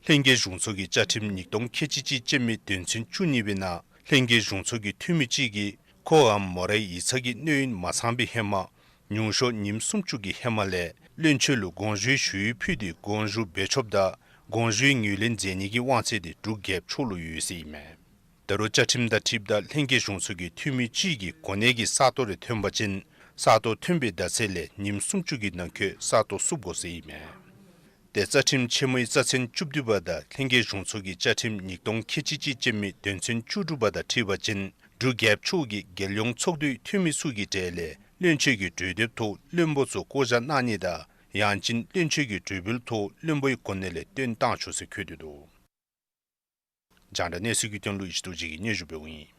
ལྷན་རྒྱས་གཞུང་ཚོགས་ཀྱི་བཅའ་ཁྲིམས་ཉིས་སྟོང་ཁལ་གཅིག་གཅིག་ཅན་མི་དོན་ཚན་བཅུ་གཉིས་པའི་ནང་ལྷན་རྒྱས་གཞུང་ཚོགས་ཀྱི་འཐུས་མི་གཅིག་གིས་ཁོའམ་མོ་རའི་ཡིག་ཚང་གི་གནས་ཡུན་མ་ཚང་པའི་ཧེ་མ་ཉུང་ཤོས་ཉིནམ་སུམ་ཅུ་གི་ཧེ་མ་ལས་བློན་ཆེན་ལུ་དགོངས་ཞུའི་ཞུ་ཡིག་ཕུལ་ཏེ་དགོངས་ཞུ་འབད་ཆོགཔ་དང་དགོངས་ཞུའི་ངོས་ལེན་མཛད་ནི་གི་དབང་ཚད་དེ་འབྲུག་རྒྱལཔོ་མཆོག་ལུ་ཡོད་ཟེར་ཨིན་མས། ད་རུང་བཅའ་ཁྲིམས་དང་འཁྲིལཝ་ད་ལྷན་རྒྱས་གཞུང་ཚོགས་ཀྱི་འཐུས་མི་གཅིག་གིས་གོ་གནས་ཀྱི་ས་སྟོང་རེ་ཐོན་པ་ཅིན་ས་སྟོང་ཐོན་པའི་ཟླ་ཚེས་ལས་ཉིནམ་སུམ་ཅུ་གི་ནང་འཁོད་ས་སྟོང་བསུབ་དགོ་ཟེར་ཨིན་མས། ཏེ་རྩ་ཁྲིམས་ཆེན་མོའི་རྩ་ཚན་བཅུ་བདུན་པ་དང་ལྷན་རྒྱས་གཞུང་ཚོགས་ཀྱི་བཅའ་ཁྲིམས་ཉིས་སྟོང་ཁལ་གཅིག་གཅིག་ཅན་མི་དོན་ཚན་བཅུ་དྲུག་པ་དང་འཁྲིལ་བ་ཅིན་ འབྲུག་རྒྱལ་ཕྱོགས་ཀྱི་རྒྱལ་ཡོངས་ཚོགས་འདུའི་འཐུས་མི་ཚུ་གི་གྲས་ལས་བློན་ཆེན་གྱི་གྲོས་འདེབས་ཐོག་བློན་པོ་ཚུ་བསྐོ་བཞག་གནང་ནི་དང་ཡང་ཅིན་བློན་ཆེན་གྱི་གྲོས་འབུལ་ཐོག་བློན་པོའི་གོ་གནས་ལས་བཏོན་བཏང་ཆོག་ཟེར་འཁོད་དེ་འདུག། རྒྱང་བསྒྲགས་གནས་ཚུལ་གྱི་དོན་ལུ་ཡེ་ཤེས་རྡོ་རྗེ་གིས་སྙན་ཞུ་འབདཝ་ཨིན།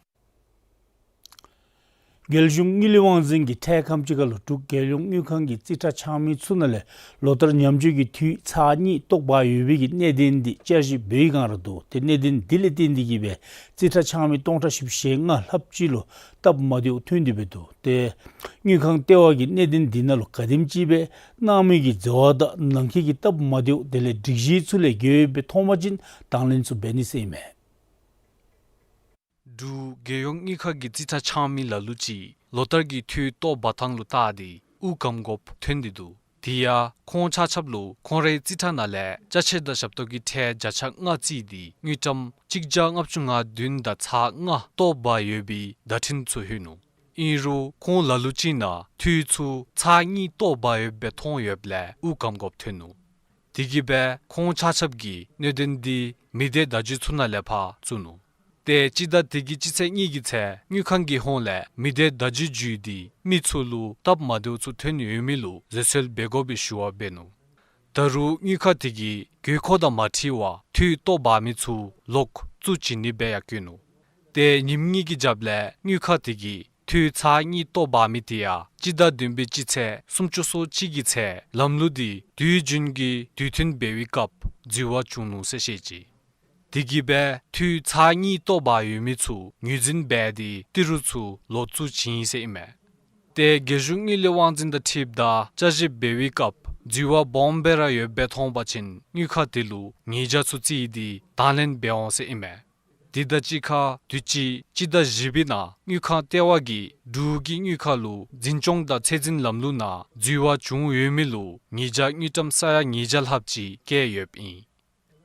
རྒྱལ་གཞུང་དངུལ་ལས་དབང་འཛིན་གྱིས་འཕྲལ་ཁམས་ཅིག་ཁར་ལུ་འབྲུག་རྒྱལ་ཡོངས་དངུལ་ཁང་གི་རྩིས་ཁྲ་འཆང་མི་ཚུ་ནང་ལས་ལོ་ལྟར་ཉམས་བཅོས་ཀྱི་འཐུས་ཚར་གཉིས་བཏོག་འབག་ཡོད་པའི་གི་གནད་དོན་འདི་བསྐྱར་ཞིབ་འབད་བའི་བསྒང་ར་འདུག། ཏེ་གནད་དོན་འདི་ལས་བརྟེན་ཏེ་གིས་སྦེ་རྩིས་ཁྲ་འཆང་མི་སྟོང་ཕྲག་བཞི་བཅུ་ཞེ་ལྔ་ལྷགཔ་ཅིག་ལུ་སྟབས་མ་བདེཝ་ཐོན་ཏེ་སྦེ་འདུག། ཏེ་དངུལ་ཁང་ལྟེ་བ་གིས་གནད་དོན་འདི་ནང་ལུ་ག་དེམ་ཅིག་སྦེ་གནང་མི་གི་འཛོལ་བ་དང་ནང་འཁོད་ཀྱི་སྟབས་མ་བདེཝ་དེ་ལས་སྒྲིག་གཞི་ཚུ་ལས་འགལ་ཡོདཔ་སྦེ་མཐོང་པ་ཅིན་དང་ལེན་ཚུ་འབད་ནི་ཟེར་ཨིན་མས། འབྲུག་རྒྱལ་ཡོངས་དངུལ་ཁང་གི་རྩིས་ཁྲ་འཆང་མི་ལ་ལུ་ཅིག་ལོ་ལྟར་གྱི་འཐུས་བཏོག་འབག་ཐངས་ལུ་བལྟ་སྟེ་དབུགས་སྐམ་དགོཔ་ཐོན་ཏེ་འདུག། དེ་ཡང་ཁོང་ཆ་ཁྱབ་ལུ་ཁོང་རའི་རྩིས་ཁྲ་ནང་ལས་ཅ་ཆས་དང་ཞབས་ཏོག་གི་ཁྲལ་བརྒྱ་ཆ་ལྔ་བརྩིས་ཏེ་དངུལ་ཀྲམ་གཅིག་བརྒྱ་ལྔ་བཅུ་ང་བདུན་དང་ཚག་ལྔ་བཏོག་འབག་ཡོད་པའི་བརྡ་འཕྲིན་ཚུ་ལྷོད་ནུག། ཨིན་རུང་ཁོང་ལ་ལུ་ཅིག་ནང་འཐུས་ཚུ་ཚར་གཉིས་བཏོག་འབག་ཡོདཔ་སྦེ་མཐོང་ཡོདཔ་ལས་དབུགས་སྐམ་དགོཔ་ཐོན་ནུག། དེ་གིས་སྦེ་ཁོང་ཆ་ཁྱབ་ཀྱིས་གནད་དོན་འདི་མི་སྡེ་བརྡ་བརྒྱུད་ཚུ་ནང་ལས་ཕར་བཙུགས་ནུག། ཏེ་སྤྱི་ཟླ་འདི་གི་སྤྱི་ཚེས་གཉིས་ཀྱི་ཚེ་དངུལ་ཁང་གི་ཧོངས་ལས་མི་སྡེ་བརྡ་བརྒྱུད་བརྒྱུད་དེ་མི་ཚུ་ལུ་སྟབས་མ་བདེཝ་ཚུ་ཐོན་ཡོད་མི་ལུ་བཟོད་གསོལ་འབད་དགོ་པའི་ཞུ་བ་འབད་ནུག། ད་རུང་དངུལ་ཁང་དེ་གིས་དགོས་མཁོ་དང་མ་འཁྲིལ་བར་འཐུས་བཏོག་འབག་མི་ཚུ་ལོག་བཙུགས་བྱིན་ནི་སྦེ་ཡང་བཀོད་ནུག། ཏེ་ཉིནམ་གཉིས་ཀྱི་རྒྱབ་ལས་དངུལ་ཁང་དེ་གིས་འཐུས་ཚར་གཉིས་བཏོག་འབག་མི་དེ་ཡང་སྤྱི་ཟླ་བདུན་པའི་སྤྱི་ཚེས་སུམ་ཅུ་སོ་གཅིག་གི་ཚེ་ལམ་ལུགས་འདི་དུས་རྒྱུན་གྱི་དུས་མཐུན་འབད་བའི་སྐབས་འཛོལ་བ་བྱུང་ནུག་ཟེར་བཤད་ཅི། དེ་གིས་སྦེ་འཐུས་ཚར་གཉིས་བཏོག་འབག་ཡོད་མི་ཚུ་ངོས་འཛིན་འབད་དེ་ཏི་རུ་ཚུ་ལོག་བཙུགས་བྱིན་ཡི་ཟེར་ཨིན་མས། ཏེ་རྒྱལ་གཞུང་དངུལ་ལས་དབང་འཛིན་དང་འཁྲིལཝ་ད་བསྐྱར་ཞིབ་འབད་བའི་སྐབས་འཛོལ་བ་སྦོམ་སྦེ་ར་ཡོདཔ་སྦེ་མཐོང་པ་ཅིན་དངུལ་ཁང་དེ་ལུ་ཉེས་བྱ་ཚུ་བརྩིས་ཏེ་དང་ལེན་འབད་འོང་ཟེར་ཨིན་མས། དེ་དང་གཅིག་ཁར་དུས་ཅི་སྤྱི་ཟླ་བཞི་པའི་ནང་དངུལ་ཁང་ལྟེ་བ་གིས་འབྲུག་གི་དངུལ་ཁང་ལུ་འཛིན་སྐྱོང་དང་ཚད་འཛིན་ལམ་ལུགས་ནང་འཛོལ་བ་བྱུང་ཡོད་མི་ལུ་ཉེས་བྱ་དངུལ་ཀྲམ་ས་ཡ་ཉིས་བརྒྱ་ལྷགཔ་ཅིག་བཀལ་ཡོདཔ་ཨིན།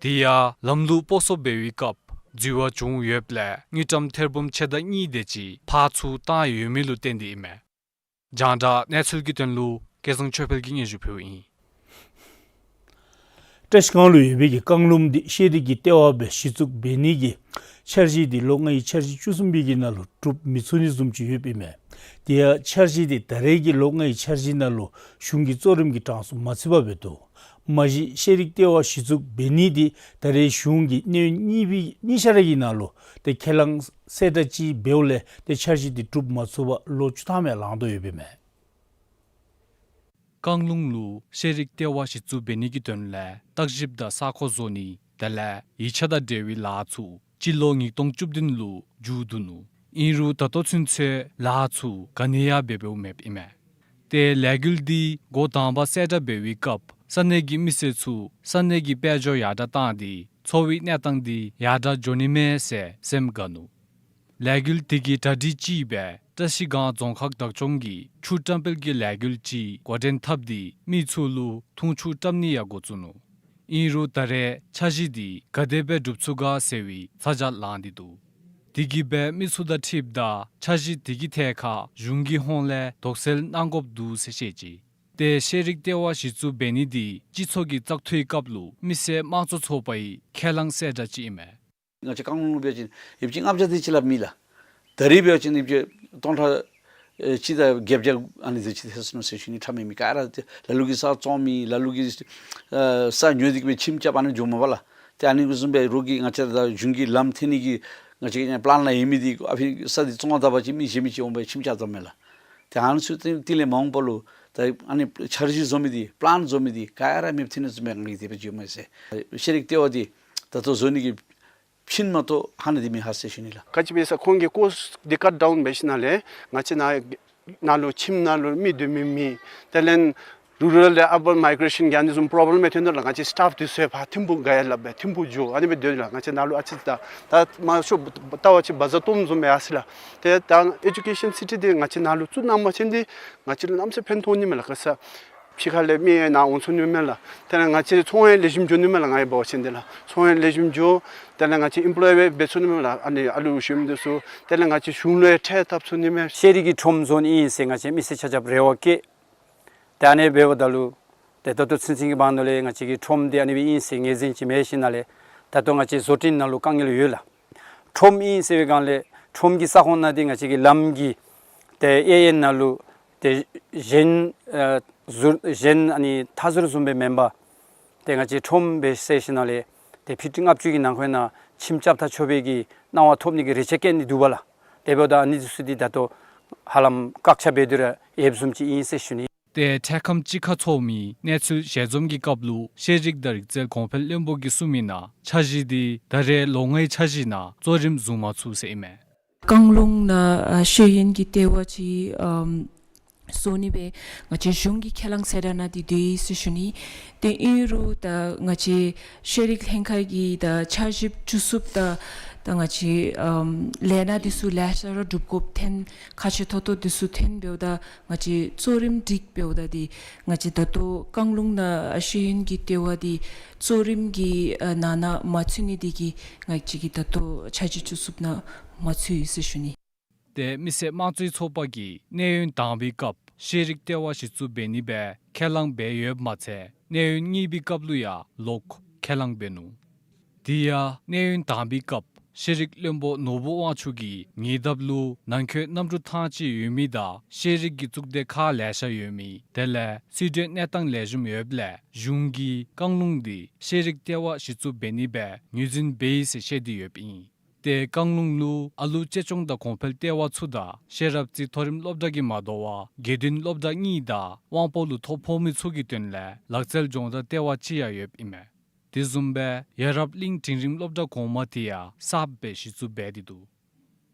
དེ་ཡང་ལམ་ལུགས་སྤོ་སོར་འབད་བའི་སྐབས་འཛོལ་བ་བྱུང་ཡོདཔ་ལས་དངུལ་ཀྲམ་ཐེར་འབུམ་ཕྱེད་དང་གཉིས་དེ་ཅིག་ཕར་ཚུར་བཏང་ཡོད་མི་ལུ་བརྟེན་ཏེ་ཨིན་མས། རྒྱང་བསྒྲགས་གནས་ཚུལ་གྱི་དོན་ལུ་སྐལ་བཟང་ཆོས་འཕེལ་གྱིས་སྙན་ཞུ་ཕུལཝ་ཨིན། བཀྲ་ཤིས་སྒང་ལུ་ཡོད་པའི་གི་རྐང་ལུང་འདི་ཤེས་རིག་གི་ལྟེ་བ་སྦེ་གཞི་བཙུགས་འབད་ནི་གི་འཆར་གཞི་འདི་ལོ་ལྔའི་འཆར་གཞི་བཅུ་གསུམ་པའི་གི་ནང་ལུ་གྲུབ་མི་ཚུགས་ནི་བཟུམ་ཅིག་ཡོདཔ་ཨིན་མས། དེ་ཡང་འཆར་གཞི་འདི་ད་རེས་ཀྱི་ལོ་ལྔའི་འཆར་གཞི་ནང་ལུ་གཞུང་གི་གཙོ་རིམ་གྱི་གྲངས་སུ་མ་ཚུད་པར་སྦེ་འདུག། མ་གཞི་ཤེས་རིག་ལྟེ་བ་གཞི་བཙུགས་འབད་ནི་འདི་ད་རེས་གཞུང་གིས་གནས་ཡུན་གཉིས་པའི་གཉིས་ཆ་ར་གི་ནང་ལུ་ཏེ་ཁས་བླངས་གསལ་བསྒྲགས་ཅིག་འབདཝ་ལས་ཏེ་འཆར་གཞི་འདི་གྲུབ་མ་ཚུགས་པར་ལོ་བཅུ་ཐམ་ཡང་ལང་དོ་ཡོདཔ་ཨིན་མས། རྐང་ལུང་ལུ་ཤེས་རིག་ལྟེ་བ་གཞི་བཙུགས་འབད་ནི་གི་དོན་ལས་བརྟག་ཞིབ་དང་ས་ཁོ་བཟོ་ནི་དེ་ལས་ཡིག་ཆ་དང་འབྲེལ་བའི་ལཱ་ཚུ་སྤྱི་ལོ་ཉིས་སྟོང་བཅུ་བདུན་ལུ་མཇུག་བསྡུ་ནུག། ཨིན་རུང་ད་ལྟོ་ཚུན་ཚོད་ལཱ་ཚུ་ག་ནི་ཡང་འབད་འབདཝ་མེདཔ་ཨིན་མས། ཏེ་ལས་འགུལ་འདི་འགོ་དང་པ་གསལ་བསྒྲགས་འབད་བའི་སྐབས་ས་གནས་ཀྱི་མི་སེར་ཚུ་ས་གནས་ཀྱི་དཔལ་འབྱོར་ཡར་དྲགས་བཏང་སྟེ་འཚོ་བའི་གནས་སྟངས་འདི་ཡར་དྲགས་འགྱོ་ནི་མས་ཟེར་སེམས་དགའ་ནུག། ལས་འགུལ་དེ་གི་གྲ་སྒྲིག་ཅིག་སྦེ་བཀྲ་ཤིས་སྒང་རྫོང་ཁག་བདག་སྐྱོང་གིས་ཆུ་བཀྲམ་སྤེལ་གྱི་ལས་འགུལ་ཅིག་འགོ་འདྲེན་འཐབ་སྟེ་མི་ཚུ་ལུ་འཐུང་ཆུ་བཀྲམ་ནི་ཡང་འགོ་བཙུགས་ནུག། ཨིན་རུང་ད་རེས་འཆར་གཞི་འདི་ག་དེ་སྦེ་འགྲུབ་ཚུགས་ག་ཟེར་བའི་ཚ་གྱང་ལངས་ཏེ་འདུག། དེ་གིས་སྦེ་མི་ཚུ་དང་འཁྲིལཝ་ད་འཆར་གཞི་དེ་གི་ཐད་ཁར་གཞུང་གི་ཧོངས་ལས་དོགས་སེལ་གནང་དགོཔ་འདུག་ཟེར་བཤད་ཅི། ཏེ་ཤེས་རིག་ལྟེ་བ་གཞི་བཙུགས་འབད་ནི་འདི་སྤྱི་ཚོགས་ཀྱི་བཙག་འཐུའི་སྐབས་ལུ་མི་སེར་དམངས་གཙོ་ཚོགས་པའི་ཁས་བླངས་གསལ་བསྒྲགས་ཅིག་ཨིན་མས། ང་བཅས་རྐང་ལུང་འབད་བ་ཅིན་ཡོདཔ་ཅིག་ལྔ་བརྒྱ་དེ་ཅིག་ལས་མེད་ལགས། ད་རེས་འབད་བ་ཅིན་ཡོདཔ་ཅིག་སྟོང་ཕྲག་ཨེ་གཅིག་དང་བརྒྱད་བརྒྱ་ཨ་ནི་ཚུན་ཚོད་ཅིག་ཐལ་སོང་ནུག་ཟེར་ཞུ་ནི་ཁྲ་མེད་མེད། ག་ར་ཏེ་ལ་ལུ་གིས་ས་བཙོང་མི་ལ་ལུ་གིས་ཨེ་ས་ཉོ་སྟེ་གི་སྦེ་ཁྱིམ་རྐྱབ་ཨ་ནི་འགྱོཝ་མས་པ་ལགས། ཏེ་ཨ་ནི་གི་བཟུམ་སྦེ་རོགས་ཀྱིས་ང་བཅས་ར་གཞུང་གི་ལམ་འཐེན་ནི་གི་ང་བཅས་ཀྱི་ཡང་པ་ལཱན་ནང་ཡོད་མི་འདི་ཨ་ཕི་ས་འདི་བཙོང་ད་པ་ཅིན་མི་གཞན་མི་ཅིག་འོང་སྦེ་ཁྱིམ་རྐྱབ་དོ་མས་ལགས། ཏེ་ཨ་ནི་ཚུ་ཏེ་དེ་ལས་མ་འོངས་པ་ལུ་ད་ཨ་ནི་འཆར་གཞི་བཟོ་མི་འདི་པ་ལཱན་བཟོ་མི་འདི་ག་ར་མེདཔ་ཐོན་ནི་བཟུམ་སྦེ་ང་གིས་དེ་སྦེ་བརྗོད་མས་ཟེར། ཤེས་རིག་ལྟེ་བ་འདི་ད་ལྟོ་བཟོ་ནི་གི་ཕྱིན་མ་གཏོགས་ཧ་ནི་འདི་མེད་ཧ་ཟེར་ཞུ་ནི་ལགས། ག་ཅི་འབད་ཟེར་ཁོང་གིས་ཀོསཊ་འདི་ཀཊ་ཌའུན་འབད་ཞིནམ་ལས་ང་བཅས་ནཱ་ནཱ་ལུ་ཁྱིམ་ནང་ལུ་མི་སྡོད་མི་མེད། དེ་ལས་རུ་རཱལ་ལས་ཨར་བཱན་མའི་གེ་རེ་ཤཱན་གྱི་ཨ་ནི་བཟུམ་པོརོབ་ལེམ་ཡང་ཐོན་དོ་ལགས། ང་བཅས་སི་ཊཱཕ་འདི་ཚུ་ཡང་ཕར་ཐིམ་ཕུག་ག་ཡར་སླབ་སྦེ་ཐིམ་ཕུག་འགྱོ། ཨ་ནི་སྦེ་སྡོད་ལགས། ང་བཅས་ནཱ་ལུ་ཨ་ཙི་ད་ད་མ་ཤོ་ལྟ་བ་ཅིན་བ་ཛ་སྟོངམ་བཟུམ་སྦེ་ཡར་སོ་ལགས། ཏེ་ད་ཨེ་ཌུ་ཀེ་ཤཱན་སི་ཊི་འདི་ང་བཅས་ནཱ་ལུ་བཙུགས་གནང་པ་ཅིན་འདི་ང་བཅས་ལུ་གནམ་མེད་ས་མེད་ཕན་ཐོགས་ནི་མས་ལགས། ག་ས་ཕྱི་ཁ་ལས་མི་ཡང་ནཱ་འོང་ཚུགས་ནི་མས་ལགས། དེ་ལས་ང་བཅས་ཚོང་ཡང་ལེགས་ཤོམ་འགྱོ་ནི་མས་ལགས། ང་ཡང་འབད་བ་ཅིན་འདི་ལགས། ཚོང་ཡང་ལེགས་ཤོམ་འགྱོ། དེ་ལས་ང་བཅས་ཨེམ་པོ་ལོའི་ཡང་འབད་ཚུགས་ནི་མས་ལགས། ཨ་ནི་ཨ་ལུ་གཞོནམ་འདི་ཚུ་དེ་ལས་ང་བཅས་གཞུང་ལུ་ཡང་ཁྲལ་བཏབ་ཚུགས་ནི་མས། ཤེས་རིག་གི་ཁྲོམ་བཟོ་ནི་ཨིན་ཟེར་ང་བཅས་མི་སེར་ཆ་ཁྱབ་རེ་བ་བསྐྱེད། ཏེ་ཨ་ནི་འབདཝ་ད་ལུ་ཏེ་ད་ལྟོ་ཚུན་ཚོད་ཀྱི་བར་ན་ལས་ང་བཅས་ཀྱི་ཁྲོམ་འདི་ཨ་ནི་སྦེ་ཨིན་ཟེར་ངེས་ཅན་ཅིག་མེད་ཞིནམ་ལས་ད་ལྟོ་ང་བཅས་བཟོ་སྐྲུན་ནང་ལུ་དཀའ་ངལ་ཡོད་ལགས། ཁྲོམ་ཨིན་ཟེར་བའི་སྒང་ལས་ ཁྲོམ་གྱི་ས་ཁོངས་ནང་འདི་ང་བཅས་ཀྱི་ལམ་གྱི་ཏེ་གཡས་གཡོན་ནང་ལུ་ཏེ་གཞན་ཨ་ཟུར་གཞན་ཨ་ནི་མཐའ་ཟུར་བཟུམ་སྦེ་མེན་པར་ཏེ་ང་བཅས་ཁྲོམ་སྦེ་ཟེར་ཞིནམ་ལས་ཏེ་ཕི་ཊི་ལྔ་བཅུ་གི་ནང་འཁོད་ནང་ཁྱིམ་རྐྱབ་ད་ཆོག་པའི་གི་གནང་བ་ཐོབ་ནི་གི་རེ་ཆེ་བསྐྱེད་ནི་འདུག་པ་ལགས། དེ་འབདཝ་ད་ཨ་ནི་ཚུ་འདི་ད་ལྟོ་ཧ་ལམ་བཀག་ཆ་འབད་དེ་ར་ཡོདཔ་བཟུམ་ཅིག་ཨིན་ཟེར་ཞུ་ནི། ཏེ་འཕྲལ་ཁམས་ཅིག་ཁར་ཚོགས་མི་གནས་ཚུལ་ཞལ་འཛོམས་ཀྱི་སྐབས་ལུ་ཤེས་རིག་དང་རིག་རྩལ་གོང་འཕེལ་བློན་པོ་གིས་གསུངས་མི་ནང་འཆར་གཞི་འདི་ད་རེས་ལོ་ལྔའི་འཆར་གཞི་ནང་གཙོ་རིམ་བཟུང་མ་ཚུགས་ཟེར་ཨིན་མས། ཀན་ལུང་ནང་ཨ་ཤེས་ཡོན་གྱི་ལྟེ་བ་ཅིག་ཨམ་བཟོ་ནི་སྦེ་ང་བཅས་གཞུང་གི་ཁས་བླངས་གསལ་བསྒྲགས་ནང་འདི་འདུག་ཟེར་ཞུ་ནི། ཏེ་ཨིན་རུང་ད་ང་བཅས་ཤེས་རིག་ལྷན་ཁག་གིས་ད་འཆར་གཞི་བཅུ་གསུམ་དང་ད་ང་བཅས་ཨམ་ལས་སྣ་འདི་ཚུ་ལེ་ཤ་ར་སྒྲུབ་དགོཔ་ཐོན་ཁག་ཆེ་ཏོག་ཏོ་འདི་ཚུ་ཐོན་འབདཝ་ད་ང་བཅས་གཙོ་རིམ་སྒྲིག་འབདཝ་ད་འདི་ང་བཅས་ད་ལྟོ་ཀན་ལུང་ནང་ཨ་ཤེས་ཡོན་གྱི་ལྟེ་བ་འདི་གཙོ་རིམ་གྱི་ཨ་ནང་ན་མ་ཚུད་ནི་འདི་གིས་ང་བཅས་ཀྱིས་ད་ལྟོ་འཆར་གཞི་བཅུ་གསུམ་ནང་མ་ཚུད་ཡི་ཟེར་ཞུ་ནི། ཏེ་མི་སེར་དམངས་གཙོའི་ཚོགས་པ་གིས་གནས་ཡུན་དང་པའི་སྐབས་ཤེས་རིག་ལྟེ་བ་གཞི་བཙུགས་འབད་ནི་སྦེ་ཁས་བླངས་འབད་ཡོདཔ་མ་ཚད་གནས་ཡུན་གཉིས་པའི་སྐབས་ལུ་ཡང་ལོག་ཁས་བླངས་འབད་ནུག། དེ་ཡང་གནས་ཡུན་དང་པའི་སྐབས་ཤེས་རིག་བློན་པོ་ནོར་བུ་དབང་ཕྱུག་གིས་ཉེ་འདབས་ལུ་ནང་འཁོད་གནམ་གྲུ་ཐང་ཅིག་ཡོད་མི་དང་ཤེས་རིག་གི་གཙུག་སྡེ་ཁག་ལེ་ཤ་ཡོད་མི་དེ་ལས་སྲིད་གྲོས་གནས་སྟངས་ལེགས་ཤོམ་ཡོདཔ་ལས་གཞུང་གིས་ཀན་ལུང་འདི་ཤེས་རིག་ལྟེ་བ་གཞི་བཙུགས་འབད་ནི་སྦེ་ངོས་འཛིན་འབད་ཡི་ཟེར་བཤད་དེ་ཡོདཔ་ཨིན། ཏེ་ཀན་ལུང་ལུ་ཨ་ལུ་གཅེས་སྐྱོང་དང་གོང་འཕེལ་ལྟེ་བ་ཚུ་དང་ཤེས་རབ་རྩེ་མཐོ་རིམ་སློབ་གྲྭ་གིས་མ་དོ་བར་དགེ་འདུན་སློབ་གྲྭ་གཉིས་དང་དབང་པོ་ལུ་ཐོ་ཕོག་མི་ཚུ་གི་དོན་ལས་ལག་རྩལ་སྦྱོང་བརྡར་ལྟེ་བ་ཅིག་ཡང་ཡོདཔ་ཨིན་མས། དེ་བཟུམ་སྦེ་ཡ་རབས་གླིང་འབྲིང་རིམ་སློབ་གྲྭ་གོང་མ་དེ་ཡང་གསརཔ་སྦེ་གཞི་བཙུགས་འབད་དེ་འདུག།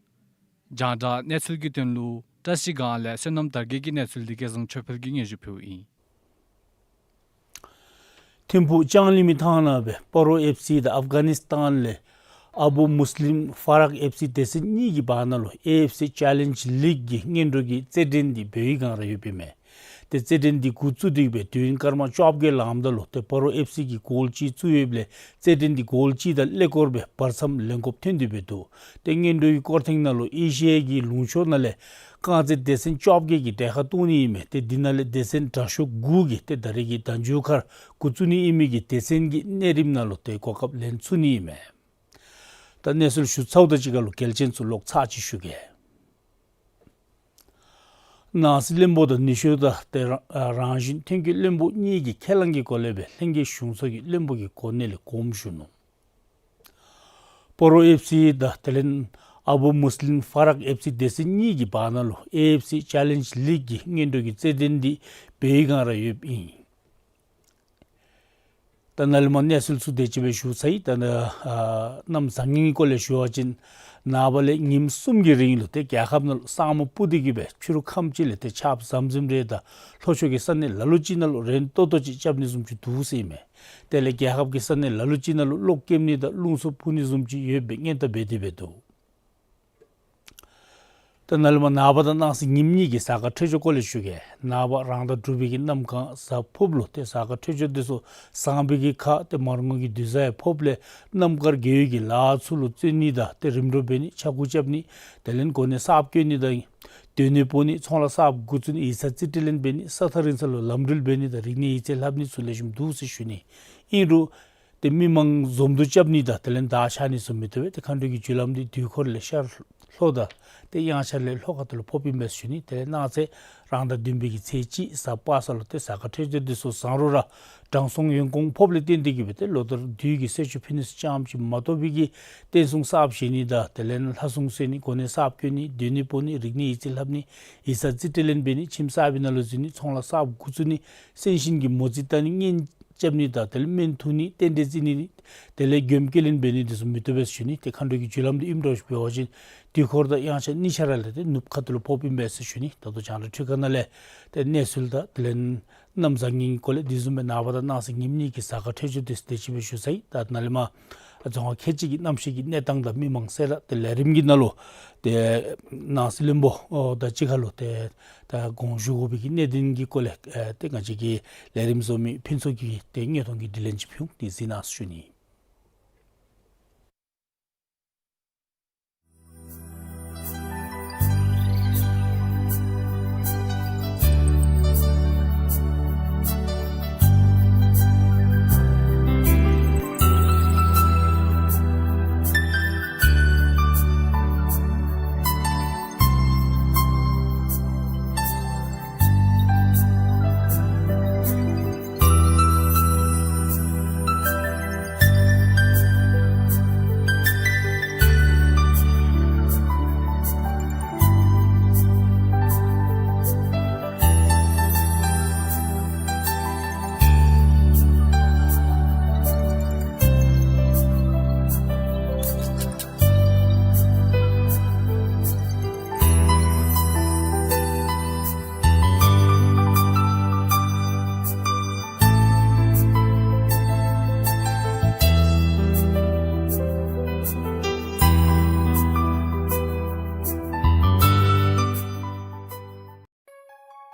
རྒྱང་བསྒྲགས་གནས་ཚུལ་གྱི་དོན་ལུ་བཀྲ་ཤིས་སྒང་ལས་བསོད་ནམས་དར་རྒྱས་ཀྱི་གནས་ཚུལ་འདི་སྐལ་བཟང་ཆོས་འཕེལ་གྱིས་སྙན་ཞུ་ཕུལཝ་ཨིན། ཐིམ་ཕུག་ལྕང་གླིང་མི་ཐང་ནང་སྦེ་སྤ་རོ་ཨེཕ་སི་དང་ཨབ་གྷ་ནིས་ཐཱན་ལས་ཨ་བུ་མུས་ལིམ་ཧྥ་རག་ཨེཕ་སི་སྡེ་ཚན་གཉིས་ཀྱི་བར་ན་ལུ་ཨེ་ཨེཕ་སི་ཅེ་ལེནཇ་ལིག་གི་སྔོན་འགྲོ་གི་རྩེད་འགྲན་འདི་བོད་ཡིག་སྒང་ར་ཡོདཔ་ཨིན་མས། ཏེ་རྩེད་འགྲན་འདི་འགོ་བཙུགས་ཏེ་སྦེ་དུས་ཡུན་སྐར་མ་བཅོ་བརྒྱད་ལངམ་ད་ལུ་ཏེ་སྤ་རོ་ཨེཕ་སི་གིས་གོལ་གཅིག་བཙུགས་ཡོདཔ་ལས་རྩེད་འགྲན་འདི་གོལ་གཅིག་དང་ཀླད་ཀོར་སྦེ་བར་མཚམས་ལེན་དགོཔ་ཐོན་ཏེ་སྦེ་འདུག། ཏེ་སྔོན་འགྲོའི་སྐོར་ཐེངས་ནང་ལུ་ཨེ་ཤི་ཡ་གི་ལུང་ཕྱོགས་ནང་ལས་རྐང་རྩེད་སྡེ་ཚན་བཅོ་བརྒྱད་ཀྱིས་གྲལ་ཁར་གཏོགས་ནི་ཨིན་མས། ཏེ་འདི་ནང་ལས་སྡེ་ཚན་དྲག་ཤོས་དགུ་གིས་ཏེ་ད་རེས་ཀྱི་ཟླཝ་མཇུག་ཁར་འགོ་བཙུགས་ནི་ཨིན་མི་གི་སྡེ་ཚན་གྱི་གནས་རིམ་ནང་ལུ་ཏེ་གོ་སྐབས་ལེན་ཚུགས་ནི་ཨིན་མས། ད་གནས་ཚུལ་ཞུ་ཚརཝ་དང་གཅིག་ཁར་ལུ་གལ་ཆེན་ཚུ་ལོག་ཚར་ཅིག་ཞུ་གེ། ནང་སྲིད་བློན་པོ་དང་ནུས་ཤུགས་དང་ཏེ་རང་རང་བཞིན་ཐོན་སྐྱེད་བློན་པོ་གཉིས་ཀྱི་ཁས་བླངས་ཀྱི་སྒོ་ལས་སྦེ་ལྷན་རྒྱས་གཞུང་ཚོགས་ཀྱི་བློན་པོ་གི་གོ་གནས་ལས་དགོངསམ་ཞུ་ནུག། སྤ་རོ་ཨེཕ་སི་དང་དེ་ལས་ཨ་བུ་མུས་ལིམ་ཧྥ་རག་ཨེཕ་སི་སྡེ་ཚན་གཉིས་ཀྱི་བར་ན་ལུ་ཨེ་ཨེཕ་སི་ཅེ་ལེནཇ་ལིག་གི་སྔོན་འགྲོ་གི་རྩེད་འགྲན་འདི་བོད་ཡིག་སྒང་ར་ཡོདཔ་ཨིན། ད་ནཱ་ལས་མར་གནས་ཚུལ་ཚུ་དེ་ཅིག་སྦེ་ཞུ་ཚར་ཡི། ད་ནཱ་ཨ་གནམ་བཟང་ངན་གྱི་སྐོར་ལས་ཞུ་བ་ཅིན་ནངས་པ་ལས་ཉིནམ་གསུམ་གྱི་རིང་ལུ་ཏེ་རྒྱལ་ཁབ་ནང་ལུ་ས་སྨུག་སྤུབས་ཏེ་གི་སྦེ་ཕྱི་རུ་ཁམས་ཅིག་ལས་ཏེ་ཆརཔ་ཟམ་ཟིམ་རེ་དང་ལྷོ་ཕྱོགས་ཀྱི་ས་གནས་ལ་ལུ་ཅིག་ནང་ལུ་རན་ཏོག་ཏོ་ཅིག་རྐྱབ་ནི་བཟུམ་ཅིག་འདུག་ཟེར་ཨིན་མས། དེ་ལས་རྒྱལ་ཁབ་ཀྱི་ས་གནས་ལ་ལུ་ཅིག་ནང་ལུ་གློག་ཀེམ་ནི་དང་རླུང་འཚུབ་འཕུ་ནི་བཟུམ་ཅིག་ཡོད་པའི་སྔོན་བརྡ་འབད་དེ་སྦེ་འདུག། ད་ནཱ་ལས་མར་ནངས་པ་དང་གནངས་ཚེ་ཉིནམ་གཉིས་ཀྱི་གཟའ་སྐར་འཕྲོད་སྦྱོར་སྐོར་ལས་ཞུ་གེ། ནངས་པ་རང་ཟླ་དྲུག་པའི་གི་གནམ་གང་གཟའ་ཕུརཔ་ལུ་ཏེ་གཟའ་སྐར་འཕྲོད་སྦྱོར་འདི་ཚུ་བཟང་པའི་གི་ཁར་ཏེ་མར་ངོ་གི་དུས་བཟང་ཡང་ཕོགཔ་ལས་གནམ་དཀར་དགེ་བའི་གི་ལཱ་ཚུ་ལུ་བརྩོན་ནི་དང་ཏེ་རིམ་གྲོ་འབད་ནི་ཕྱྭ་འགུགས་རྐྱབ་ནི་དེ་ལས་གོ་གནས་གསརཔ་བསྐོ་ནི་དང་སྡོད་གནས་སྤོ་ནི་ཚོང་ལཱ་གསརཔ་འགོ་བཙུགས་ནི་ཡིག་ཚང་རྩིས་སྤྲོད་ལེན་འབད་ནི་ས་ཐག་རིང་ས་ལུ་ལམ་འགྲུལ་འབད་ནི་དང་རིག་གནས་ཡིག་རྩིས་ལྷབ་ནི་ཚུ་ལེགས་ཤོམ་འདུག་ཟེར་ཞུ་ནི། ཨིན་རུང་ཏེ་མི་མང་འཛོམས་འདུ་རྐྱབ་ནི་དང་དེ་ལས་མདའ་ཆགས་ནི་ཚུ་མི་བཏུབ་པས། ཏེ་མཁའ་འགྲོ་གི་རྒྱུ་ལམ་འདི་དུས་འཁོར་ལས་ཤར་ལྷོ་དང་ཏེ་དབྱངས་འཆར་ལས་ལྷོ་ཁ་ཐུག་ལུ་ཕོགཔ་ཨིན་པས་ཞུ་ནི། དེ་ལས་གནངས་ཚེ་རང་ཟླ་བདུན་པའི་གི་ཚེས་གཅིག་གཟའ་པ་སངས་ལུ་ཏེ་གཟའ་སྐར་འཕྲོད་སྦྱོར་འདི་ཚུ་བཟང་རུང་ར་དྲང་སྲོང་ཡོན་གོང་ཕོགཔ་ལས་བརྟེན་ཏེ་གི་སྦེ་ཏེ་ལོ་ལྟར་དུས་ཀྱི་གསོལ་མཆོད་ཕུལ་ནི་ཚུ་ཙམ་ཅིག་མ་གཏོགས་པའི་གི་རྟེན་སྲུང་གསརཔ་བཞེངས་ནི་དང་དེ་ལས་ལྷ་སྲུང་གསོལ་ནི་གོ་གནས་གསརཔ་བསྐོ་ནི་སྡོད་གནས་སྤོ་ནི་རིག་གནས་ཡིག་རྩིས་ལྷབ་ནི་ཡིག་ཚང་རྩིས་སྤྲོད་ལེན་འབད་ནི་ཁྱིམ་གསར་པའི་ནང་ལུ་འཛུལ་ནི་ཚོང་ལཱ་གསརཔ་འགོ་བཙུགས་ནི་སེམས་ཅན་གྱི་མོ་རྩིས་བལྟ་ནི་གཉེན་རྐྱབ་ནི་དང་དེ་ལས་སྨན་འཐུ་ནི་རྟེན་འབྲེལ་བརྩི་ནི་དེ་ལས་མགྱོནམ་སྐྱེལ་ལེན་འབད་ནི་འདི་ཚུ་མི་བཏུབ་པས་ཞུ་ནི། ཏེ་མཁའ་འགྲོ་གི་རྒྱུ་ལམ་འདི་ཨིནམ་འདྲཝ་ཅིག་འབད་བ་ཅིན་དུས་འཁོར་དང་དབྱངས་འཆར་གཉིས་ཆ་ར་ལས་ཏེ་ནུབ་ཁ་ཐུག་ལུ་ཕོགཔ་ཨིན་པས་ཟེར་ཞུ་ནི། ད་ལྟོ་རྒྱང་བསྒྲགས་འཕྲུལ་ཁང་ནང་ལས་ཏེ་གནས་ཚུལ་དང་དེ་ལས་གནམ་བཟང་ངན་གྱི་སྐོར་ལས་དེ་བཟུམ་སྦེ་ནངས་པ་དང་གནངས་ཚེ་ཉིནམ་གཉིས་ཀྱི་གཟའ་སྐར་འཕྲོད་སྦྱོར་འདི་ཚུ་དེ་ཅིག་སྦེ་ཞུ་ཚར་ཡི། ད་ནཱ་ལས་མར་རྫོང་ཁག་ཁལ་གཅིག་གི་གནམ་གཤིས་ཀྱི་གནས་སྟངས་དང་མི་མང་གསལ་བསྒྲགས་ཏེ་ལས་རིམ་གྱི་ནང་ལུ་ཏེ་ནང་སྲིད་བློན་པོ་དང་གཅིག་ཁར་ལུ་ཏེ་ད་དགོངས་ཞུ་དགོ་པའི་གི་གནད་དོན་གྱི་སྐོར་ལས་ཨེ་ཏེ་ང་བཅས་ཀྱི་ལས་རིམ་བཟོ་མི་ཕུན་ཚོགས་ཀྱིས་ཏེ་དངོས་མཐོང་གི་དྲི་ལན་ཅིག་ཕུལ་འོང་། དེ་གཟིགས་གནང་ཞུ་ནི།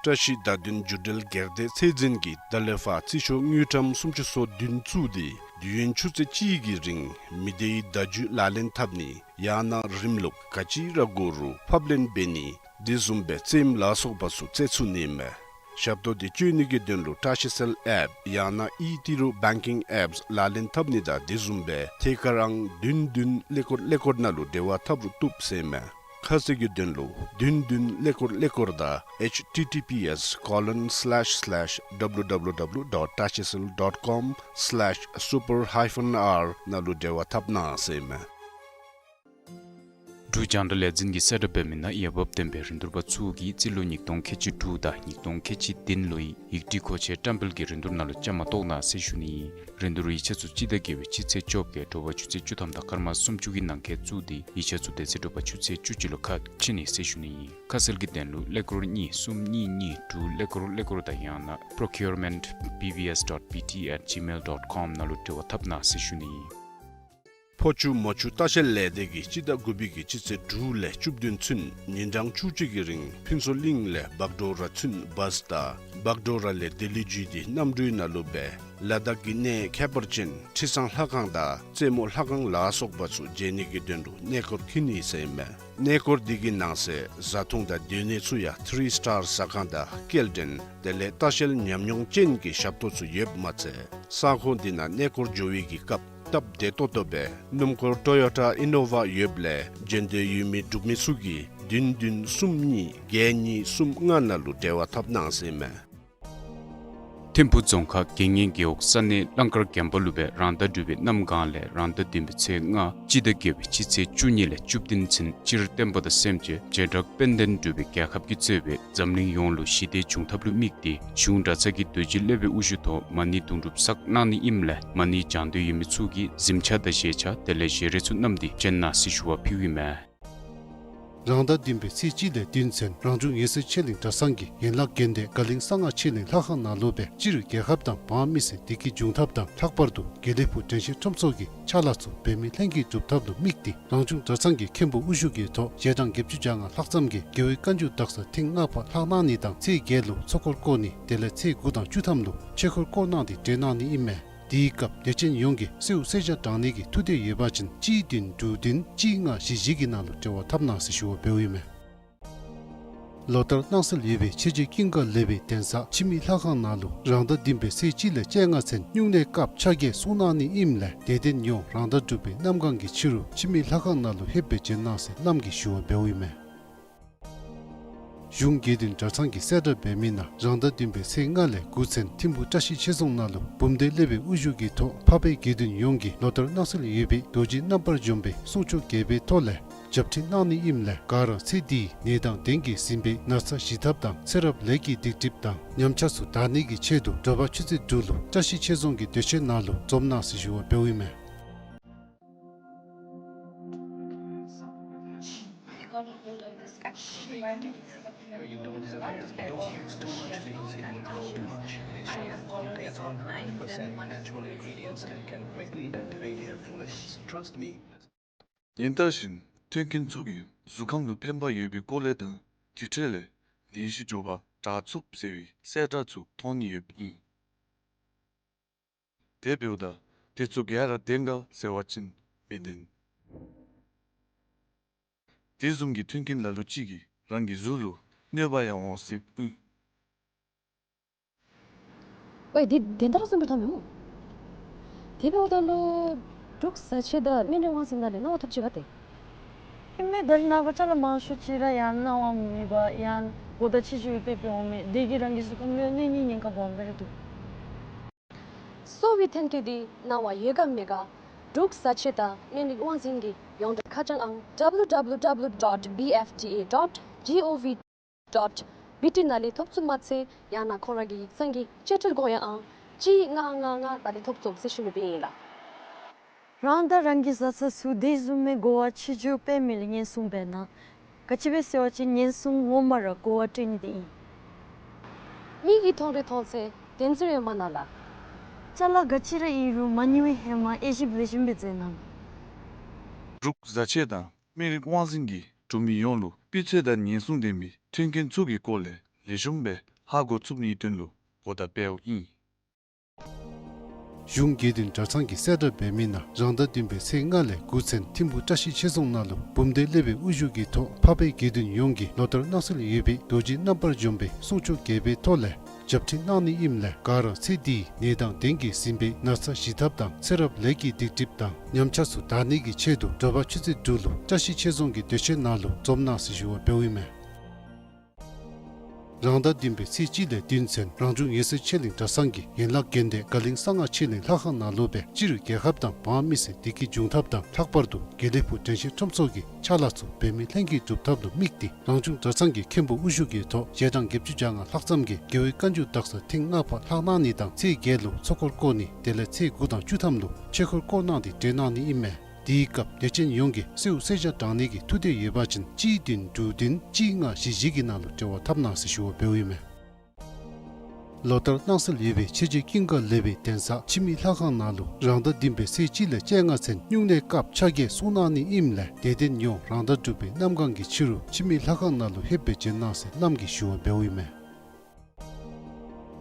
བཀྲ་ཤིས་ཟླ་བདུན་རྒྱུ་འབྲས་སྒེར་སྡེ་ཚད་འཛིན་གྱིས་ད་ལས་ཕར་རྩིས་ཤོག་དངུལ་ཀྲམ་སུམ་ཅུ་སོ་བདུན་བཙུགས་ཏེ་དུས་ཡུན་ཆུ་ཚོད་གཅིག་གི་རིང་མི་སྡེའི་བརྡ་བརྒྱུད་ལག་ལེན་འཐབ་ནི་ཡང་ན་རིམ་ལུགས་ག་ཅི་ར་དགོ་རུང་ཕབ་ལེན་འབད་ནི་དེ་བཟུམ་སྦེ་རྩེདམོ་ལ་སོགས་པ་ཚུ་རྩེ་ཚུགས་ནི་མས། ཞབས་ཏོག་འདི་སྤྱོད་ནི་གི་དོན་ལུ་བཀྲ་ཤིས་སེལ་ཨེཔ་ཡང་ན་ཨི་ཏི་རུ་བེང་ཀིང་ཨེཔསི་ལག་ལེན་འཐབ་ནི་དང་དེ་བཟུམ་སྦེ་ཐད་ཀར་ཨང་བདུན་བདུན་ཀླད་ཀོར་ཀླད་ཀོར་ནང་ལུ་འབྲེལ་བ་འཐབ་རུང་བཏུབ་ཟེར་མས། ཁ་གསལ་གྱི་དོན་ལུ་བདུན་བདུན་ཀླད་ཀོར་ཀླད་ཀོར་དང་ཨེཆ་ཊི་ཊི་པི་ཨེསི་ཀོ་ལོན་སི་ལེཤ་སི་ལེཤ་ཌབ་ལུ་ཌབ་ལུ་ཌབ་ལུ་ཌོཊ་བཀྲ་ཤིས་སེལ་ཌོཊ་ཀོམ་སི་ལེཤ་སུ་པར་ཧའི་ཕན་ཨར་ནང་ལུ་འབྲེལ་བ་འཐབ་གནང་ཟེར་མས། འབྲུག་རྒྱང་བསྒྲགས་ལས་འཛིན་གྱིས་གསལ་བསྒྲགས་འབད་མི་ནང་འོས་འབབ་ལྡན་པའི་རིན་བསྡུར་པ་ཚུ་གིས་རྩིས་ལོ་ཉིས་སྟོང་ཁལ་གཅིག་དྲུག་དང་ཉིས་སྟོང་ཁལ་གཅིག་བདུན་ལོའི་ཡིག་སྒྲིག་གོ་ཆའི་བཀྲམ་སྤེལ་གྱི་རིན་བསྡུར་ནང་ལུ་བཅའ་མར་གཏོགས་གནང་ཟེར་ཞུ་ནི་ཨིན། རིན་བསྡུར་ཡིག་ཆ་ཚུ་སྤྱི་ཟླ་བརྒྱད་པའི་སྤྱི་ཚེས་བཅོ་བརྒྱད་དྲོ་པ་ཆུ་ཚོད་བཅུ་ཐམ་དང་སྐར་མ་སུམ་ཅུ་གི་ནང་འཁོད་བཙུགས་ཏེ་ཡིག་ཆ་ཚུ་དེ་ཚེ་དྲོ་པ་ཆུ་ཚོད་བཅུ་གཅིག་ལུ་ཁ་ཕྱེ་ནི་ཟེར་ཞུ་ནི་ཨིན། ཁ་གསལ་གྱི་དོན་ལུ་ཀླད་ཀོར་གཉིས་གསུམ་གཉིས་གཉིས་དྲུག་ཀླད་ཀོར་ཀླད་ཀོར་དང་ཡང་ན་པྲོ་ཀིའུར་མེནཊ་བི་བི་ཨེསི་ཌོཊ་བི་ཊི་ཨེཊ་ཇི་མེལ་ཌོཊ་ཀོམ་ནང་ལུ་འབྲེལ་བ་འཐབ་གནང་ཟེར་ཞུ་ནི་ཨིན། ཕོ་ཆུ་མོ་ཆུ་ལྟ་བཤལ་ལས་སྡེ་གིས་སྤྱི་ཟླ་དགུ་པའི་གི་སྤྱི་ཚེས་དྲུག་ལས་བཅུ་བདུན་ཚུན་ཉིན་གྲངས་བཅུ་གཅིག་གི་རིང་ཕུན་ཚོགས་གླིང་ལས་བག་གྲོ་ར་ཚུན་བཱསི་དང་བག་གྲོ་ར་ལས་ལྡི་ལི་བརྒྱུད་དེ་གནམ་གྲུའི་ནང་ལུ་སྦེ་ལ་དྭགས་ཀྱི་གནས་ཁྱད་པར་ཅན་ཁྲི་སང་ལྷ་ཁང་དང་རྩེ་མོ་ལྷ་ཁང་ལ་སོགས་པ་ཚུ་མཇལ་ནི་གི་དོན་ལུ་གནས་སྐོར་འཁྱིད་ནི་ཟེར་མས། གནས་སྐོར་འདི་གི་ནང་གསེས་བཟའ་འཐུང་དང་སྡོད་གནས་ཚུ་ཡང་ཐི་རི་སི་ཊར་ཟ་ཁང་དང་སྐྱེལ་འདྲེན་དེ་ལས་ལྟ་བཤལ་ཉམས་མྱོང་ཅན་གྱི་ཞབས་ཏོག་ཚུ་ཡོདཔ་མ་ཚད་ས་ཁོངས་འདི་ནང་གནས་སྐོར་འགྱོ་བའི་གི་སྐབས་སྟབས་བདེ་ཏོག་ཏོ་སྦེ་སྣུམ་འཁོར་ཊོ་ཡོ་ཊ་ཨི་ནོ་ཝ་ཡོདཔ་ལས་འབྱོན་འདོད་ཡོད་མི་འབྲུག་མི་ཚུ་གིས་བདུན་བདུན་གསུམ་གཉིས་བརྒྱད་གཉིས་གསུམ་ལྔ་ནང་ལུ་འབྲེལ་བ་འཐབ་གནང་ཟེར་མས། ཐིམ་ཕུག་རྫོང་ཁག་དགེ་བསྙེན་རྒེད་འོག་ས་གནས་གླང་དཀར་རྒན་པ་ལུ་སྦེ་རང་ཟླ་དྲུག་པའི་གནམ་གང་ལས་རང་ཟླ་བདུན་པའི་ཚེས་ལྔ་སྤྱི་ཟླ་བརྒྱད་པའི་སྤྱི་ཚེས་བཅུ་གཉིས་ལས་བཅུ་བདུན་ཚུན་སྤྱིར་བསྟན་པ་དང་སེམས་ཅན་བྱེ་བྲག་དཔལ་ལྡན་འབྲུག་པའི་རྒྱལ་ཁབ་ཀྱིས་གཙོས་པའི་འཛམ་གླིང་ཡོངས་ལུ་ཞི་བདེ་འབྱུང་ཐབས་ལུ་དམིགས་ཏེ་གཞུང་གྲྭ་ཚང་གི་རྡོ་རྗེ་སློབ་དཔོན་དབུ་བཞུགས་ཐོག་མ་ཎི་དུང་སྒྲུབ་བསགས་གནང་ནི་ཨིནམ་ལས་མ་ཎི་བགྱང་འདོད་ཡོད་མི་ཚུ་གིས་གཟིམ་ཆས་དང་བཞེས་ཆས་དེ་ལས་བཞེས་རས་ཚུ་བསྣམས་ཏེ་བྱོན་གནང་ཟེར་ཞུ་བ་ཕུལཝ་ཨིན་མས། རང་ཟླ་བདུན་པའི་ཚེས་གཅིག་ལས་བདུན་ཚུན་རང་བྱུང་ཡེ་ཤེས་ཆོས་གླིང་གྲྭ་ཚང་གི་ཡན་ལག་དགོན་སྡེ་དགའ་གླིང་གསང་སྔགས་ཆོས་གླིང་ལྷ་ཁང་ནང་ལུ་སྦེ་སྤྱིར་རྒྱལ་ཁབ་དང་འབངས་མི་སེར་བདེ་སྐྱིད་འབྱུང་ཐབས་དང་ལྷག་པར་དུ་དགེ་ལེགས་ཕུག་དྲན་ཤེས་ཁྲོམ་ཚོགས་ཀྱི་ཕྱག་ལཱ་ཚུ་འབད་མེད་ལྷན་སྐྱེས་སྒྲུབ་ཐབས་ལུ་དམིགས་ཏེ་རང་བྱུང་གྲྭ་ཚང་གི་མཁན་པོ་དབུ་བཞུགས་ཀྱི་ཐོག་ཞལ་གྲངས་བརྒྱད་ཅུ་གྱ་ལྔ་ལྷག་ཙམ་གྱིས་རྒྱལ་བའི་བཀའ་འགྱུར་དག་ས་ཐེངས་ལྔ་པ་ལྷག་གནང་ནི་དང་ཚེས་བརྒྱད་ལུ་ཚོགས་འཁོར་བསྐོར་ནི་དེ་ལས་ཚེས་དགུ་དང་བཅུ་ཐམ་ལུ་ཆོས་འཁོར་བསྐོར་གནང་སྟེ་གྲོལ་གནང་ནི་ཨིན་མས། དེའི་སྐབས་དད་ཅན་ཡོངས་ཀྱིས་གསོལཝ་གསོལ་ཇ་དྲང་ནི་གི་ཐུགས་འདོད་ཡོད་པ་ཅིན་གཅིག་བདུན་དྲུག་བདུན་གཅིག་ལྔ་བཞི་བཞི་གི་ནང་ལུ་འབྲེལ་བ་འཐབ་གནང་ཟེར་ཞུ་བ་འབདཝ་ཨིན་མས། ལོ་ལྟར་གནང་སྲོལ་ཡོད་པའི་ཆོས་རྗེ་ཀུན་དགའ་ལེགས་པའི་གདན་ས་འཆི་མེད་ལྷ་ཁང་ནང་ལུ་རང་ཟླ་བདུན་པའི་ཚེས་གཅིག་ལས་བཅོ་ལྔ་ཚུན་སྨྱུང་གནས་སྐབས་ཕྱག་འགྱེད་གསུང་གནང་ནི་ཨིནམ་ལས་དད་ལྡན་ཡོངས་རང་ཟླ་དྲུག་པའི་གནམ་གང་གི་ཕྱི་རུ་འཆི་མེད་ལྷ་ཁང་ནང་ལུ་ལྷོད་སྦེ་བྱོན་གནང་ཟེར་བླམ་གིས་ཞུ་བ་འབདཝ་ཨིན་མས། གཞུང་དགེ་འདུན་གྲྭ་ཚང་གིས་གསལ་བསྒྲགས་འབད་མི་ནང་རང་ཟླ་བདུན་པའི་ཚེས་ལྔ་ལས་དགུ་ཚུན་ཐིམ་ཕུག་བཀྲ་ཤིས་ཆོས་རྫོང་ནང་ལུ་བུམ་སྡེ་སློབ་དཔོན་དབུ་བཞུགས་ཀྱི་ཐོག་འཕགས་པའི་དགེ་འདུན་ཡོངས་ཀྱིས་ལོ་ལྟར་གནང་སྲོལ་ཡོད་པའི་རྡོ་རྗེ་རྣམ་པར་འཇོམས་པའི་གསུང་ཆོག་རྒྱས་པའི་ཐོག་ལས་ཞབས་ཁྲིད་གནང་ནི་ཨིནམ་ལས་ག་ར་ཚེ་འདིའི་ནད་དང་གདོན་གྱིས་ཟིན་པའི་ན་ཚ་ཞི་ཐབས་དང་ཚེ་རབས་ལས་ཀྱི་སྡིག་སྒྲིབ་དང་ཉམས་ཆག་ཚུ་དག་ནི་གི་ཆེད་དུ་དྲོ་པ་ཆུ་ཚོད་དྲུག་ལུ་བཀྲ་ཤིས་ཆོས་རྫོང་གི་སྡོད་ཁང་ནང་ལུ་འཛོམས་གནང་ཟེར་ཞུ་བ་འབདཝ་ཨིན་མས། ཡིན་ད་བཞིན་མཐུན་རྐྱེན་ཚུ་གིས་གཟུགས་ཁམས་ལུ་ཕན་པ་ཡོད་པའི་སྐོར་ལས་དང་དེ་འཕྲོ་ལས་ནད་གཞི་མགྱོགས་པ་དྲག་ཚུགས་ཟེར་བའི་གསལ་བསྒྲགས་ཚུ་མཐོང་ནི་ཡོདཔ་ཨིན། དེ་འབདཝ་ད་དེ་ཚུ་ག་ར་བདེན་ག་ཟེར་བ་ཅིན་མི་བདེན། དེ་བཟུམ་གྱི་མཐུན་རྐྱེན་ལ་ལུ་ཅིག་གིས་རང་གི་གཟུགས་ལུ་གནོད་པ་ཡང་འོང་སྲིདཔ་ཨིན། ཝའི་འདི་བདེན་ད་ར་གསུངས་པའི་ཐོག་མེད་མོ། དེ་འབདཝ་ད་ལུ་འབྲུག་བཟའ་ཆས་དང་སྨན་རིགས་དབང་འཛིན་ནང་ལས་གནང་བ་ཐོབ་ཅི་ག་ཏེ། ཨིན་མས། ད་རིས་ནངས་པ་ཅ་ལ་མང་ཤོས་ཅིག་ར་ཡང་གནང་བ་མེད་པར་ཡང་གོ་བརྡ་ཆེ་ཤོས་སྦེ་སྤེལ་འོང་མས། དེ་གིས་རང་གི་གཟུགས་ཁམས་ལུ་གནོད་ནིའི་ཉེན་ཁ་སྦོམ་སྦེ་ར་འདུག། གསོ་བའི་ཐོན་སྐྱེད་འདི་གནང་བ་ཡོད་ག་མེད་ག་འབྲུག་བཟའ་ཆས་དང་སྨན་རིགས་དབང་འཛིན་གྱི་ཡོངས་འབྲེལ་ཁ་བྱང་ཨང་W W W dot B F D A dot G O V dot B T ནང་ལས་ཐོབ་ཚུགསཔ་མ་ཚད་ཡང་ན་ཁོང་ར་གི་ཡིག་ཚང་གི་དཔྱ་ཁྲལ་དགོངས་ཡངས་ཨང་གཅིག་ལྔ་ལྔ་ལྔ་ནང་ལས་ཐོབ་ཚུགས་ཟེར་ཞུ་ནི་སྦེ་ཨིན་ལགས། རང་དང་རང་གི་བཟའ་ཚང་ཚུ་དེ་བཟུམ་མའི་གོ་བ་ཆེ་ཆུང་སྤེལ་མི་ལུ་ཉེན་སྲུང་འབད་གནང་། ག་ཅི་སྦེ་ཟེར་བ་ཅིན་ཉེན་སྲུང་ངོ་མ་ར་གོ་བ་སྤྲོད་ནི་དེ་ཨིན། མིག་གིས་མཐོང་རིགས་མཐོང་ཚད་བདེན་ཚིག་ཡོད་མ་གནང་ལགས། ཅ་ལ་ག་ཅི་ར་ཨིན་རུང་མ་ཉན་པའི་ཧེ་མ་དབྱེ་ཞིབ་ལེགས་ཤོམ་སྦེ་མཛད་གནང་། འབྲུག་བཟའ་ཆས་དང་སྨན་རིགས་དབང་འཛིན་གྱིས་འབྲུག་མི་ཡོངས་ལུ་སྤུས་ཚད་དང་ཉེན་སྲུང་ལྡན་པའི་མཐུན་རྐྱེན་ཚུ་གི་སྐོར་ལས་ལེགས་ཤོམ་སྦེ་ ཧ་གོ་ཚུགས་ནིའི་དོན་ལུ་གོ་བརྡ་སྤེལཝ་ཨིན། གཞུང་དགེ་འདུན་གྲྭ་ཚང་གིས་གསལ་བསྒྲགས་འབད་མི་ནང་རང་ཟླ་བདུན་པའི་ཚེས་ལྔ་ལས་དགུ་ཚུན་ཐིམ་ཕུག་བཀྲ་ཤིས་ཆོས་རྫོང་ནང་ལུ་འབུམ་སྡེ་སློབ་དཔོན་དབུ་བཞུགས་ཀྱི་ཐོག་འཕགས་པའི་དགེ་འདུན་ཡོངས་ཀྱིས་ལོ་ལྟར་གནང་སྲོལ་ཡོད་པའི་རྡོ་རྗེ་རྣམ་པར་འཇོམས་པའི་གསུང་ཆོག་རྒྱས་པའི་ཐོག་ལས་ཞབས་ཁྲིད་གནང་ནི་ཨིནམ་ལས་ག་ར་ཚེ་འདིའི་ནད་དང་གདོན་གྱིས་ཟིན་པའི་ན་ཚ་ཞི་ཐབས་དང་ཚེ་རབས་ལས་ཀྱི་སྡིག་སྒྲིབ་དང་ཉམས་ཆག་ཚུ་དག་ནི་གི་ཆེད་དུ་དྲོ་པ་ཆུ་ཚོད་དྲུག་ལུ་བཀྲ་ཤིས་ཆོས་རྫོང་གི་སྡོད་ཁང་ནང་ལུ་འཛོམས་གནང་ཟེར་ཞུ་བ་འབདཝ་ཨིན་མས། རང་ཟླ་བདུན་པའི་ཚེས་གཅིག་ལས་བདུན་ཚུན་རང་བྱུང་འོད་གསལ་ཆོས་གླིང་གྲྭ་ཚང་གི་ཡན་ལག་དགོན་སྡེ་དགའ་གླིང་གསང་སྔགས་ཆོས་གླིང་ལྷ་ཁང་ནང་ལུ་སྦེ་སྤྱིར་རྒྱལ་ཁབ་དང་འབངས་མི་སེར་བདེ་སྐྱིད་འབྱུང་ཐབས་དང་ལྷག་པར་དུ་དགེ་ལེགས་ཕུག་དྲན་ཤེས་ཁྲོམ་ཚོགས་ཀྱི་ཕྱག་ལཱ་ཚུ་འབད་མེད་ལྷན་སྐྱེས་སྒྲུབ་ཐབས་ལུ་དམིགས་ཏེ་རང་བྱུང་གྲྭ་ཚང་གི་མཁན་པོ་དབུ་བཞུགས་ཀྱི་ཐོག་ཞལ་གྲངས་བརྒྱད་ཅུ་གྱ་ལྔ་ལྷག་ཙམ་གྱིས་རྒྱལ་བའི་བཀའ་འགྱུར་དག་ས་ཐེངས་ལྔ་པ་ལྷག་གནང་ནི་དང་ཚེས་བརྒྱད་ལུ་ཚོགས་འཁོར་བསྐོར་ནི་དེ་ལས་ཚེས་དགུ་དང་བཅུ་ཐམ་ལུ་ཆོས་འཁོར་བསྐོར་གནང་སྟེ་གྲོལ་གནང་ནི་ཨིན་མས། དེའི་སྐབས་དད་ཅན་ཡོངས་ཀྱིས་གསོལཝ་གསོལ་ཇ་དྲང་ནི་གི་ཐུགས་འདོད་ཡོད་པ་ཅིན་གཅིག་བདུན་དྲུག་བདུན་གཅིག་ལྔ་བཞི་བཞི་གི་ནང་ལུ་འབྲེལ་བ་འཐབ་གནང་ཟེར་ཞུ་བ་འབདཝ་ཨིན་མས། ལོ་ལྟར་གནང་སྲོལ་ཡོད་པའི་ཆོས་རྗེ་ཀུན་དགའ་ལེགས་པའི་གདན་ས་འཆི་མེད་ལྷ་ཁང་ནང་ལུ་རང་ཟླ་བདུན་པའི་ཚེས་གཅིག་ལས་བཅོ་ལྔ་ཚུན་སྨྱུང་གནས་སྐབས་ཕྱག་འགྱེད་གསུང་གནང་ནི་ཨིནམ་ལས་དད་ལྡན་ཡོངས་རང་ཟླ་སྒྲུབ་པའི་གནམ་གང་གི་ཕྱི་རུ་འཆི་མེད་ལྷ་ཁང་ནང་ལུ་ལྷོད་སྦེ་བྱོན་གནང་ཟེར་བླམ་གིས་ཞུ་བ་འབདཝ་ཨིན་མས།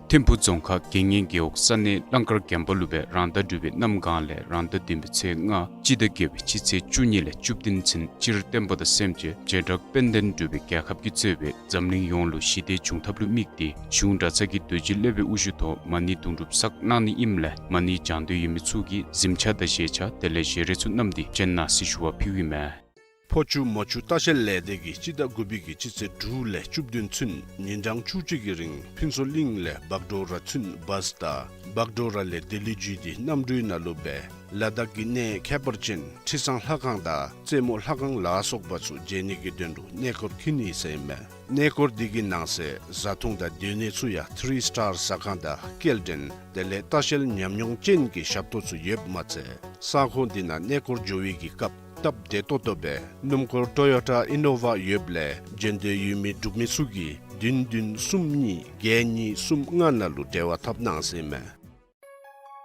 ཐིམ་ཕུག་རྫོང་ཁག་དགེ་བསྙེན་རྒེད་འོག་ས་གནས་གླང་དཀར་དགོན་པ་ལུ་སྦེ་རང་ཟླ་སྒྲུབ་པའི་གནམ་གང་ལས་རང་ཟླ་བདུན་པའི་ཚེས་ལྔ་སྤྱི་ཟླ་བརྒྱད་པའི་སྤྱི་ཚེས་བཅུ་གཉིས་ལས་བཅུ་བདུན་ཚུན་སྤྱིར་བསྟན་པ་དང་སེམས་ཅན་བྱེ་བྲག་དཔལ་ལྡན་འབྲུག་པའི་རྒྱལ་ཁབ་ཀྱིས་གཙོས་པའི་འཛམ་གླིང་ཡོངས་ལུ་ཞི་བདེ་འབྱུང་ཐབས་ལུ་དམིགས་ཏེ་གཞུང་གྲྭ་ཚང་གི་རྡོ་རྗེ་སློབ་དཔོན་དབུ་བཞུགས་ཐོག་མ་ཎི་དུང་སྒྲུབ་བསགས་གནང་ནི་ཨིནམ་ལས་མ་ཎི་བགྱང་འདོད་ཡོད་མི་ཚུ་གིས་གཟིམ་ཆས་དང་བཞེས་ཆས་དེ་ལས་བཞེས་རས་ཚུ་བསྣམས་ཏེ་བྱོན་གནང་ཟེར་ཞུ་བ་ཕུལཝ་ཨིན་མས། ཕོ་ཆུ་མོ་ཆུ་ལྟ་བཤལ་ལས་སྡེ་གིས་སྤྱི་ཟླ་དགུ་པའི་གི་སྤྱི་ཚེས་དྲུག་ལས་བཅུ་བདུན་ཚུན་ཉིན་གྲངས་བཅུ་གཅིག་གི་རིང་ཕུན་ཚོགས་གླིང་ལས་བག་གྲོ་ར་ཚུན་བཱས་དང་བག་གྲོ་ར་ལས་ལྡི་ལི་བརྒྱུད་དེ་གནམ་གྲུའི་ནང་ལུ་སྦེ་ལ་དྭགས་ཀྱི་གནས་ཁྱད་པར་ཅན་ཁྲི་བཟང་ལྷ་ཁང་དང་རྩེ་མོ་ལྷ་ཁང་ལ་སོགས་པ་ཚུ་མཇལ་ནི་གི་དོན་ལུ་གནས་སྐོར་འཁྱིད་ནི་ཟེར་ཨིན་མས། གནས་སྐོར་འདི་གི་ནང་གསེས་བཟའ་འཐུང་དང་སྡོད་གནས་ཚུ་ཡང་ཐི་རི་སི་ཊར་ཟ་ཁང་དང་སྐྱེལ་འདྲེན་དེ་ལས་ལྟ་བཤལ་ཉམས་མྱོང་ཅན་གྱི་ཞབས་ཏོག་ཚུ་ཡོདཔ་མ་ཚད་ས་ཁོངས་འདི་ནང་གནས་སྐོར་འགྱོ་བའི་གི་སྐབས་སྟབས་བདེ་ཏོག་ཏོ་སྦེ་སྣུམ་འཁོར་ཊོ་ཡོ་ཊ་ཨི་ནོ་ཝ་ཡོདཔ་ལས་འབྱོན་འདོད་ཡོད་མི་འབྲུག་མི་ཚུ་གིས་བདུན་བདུན་གསུམ་གཉིས་བརྒྱད་གཉིས་གསུམ་ལྔ་ནང་ལུ་འབྲེལ་བ་འཐབ་གནང་ཟེར་ཨིན་མས།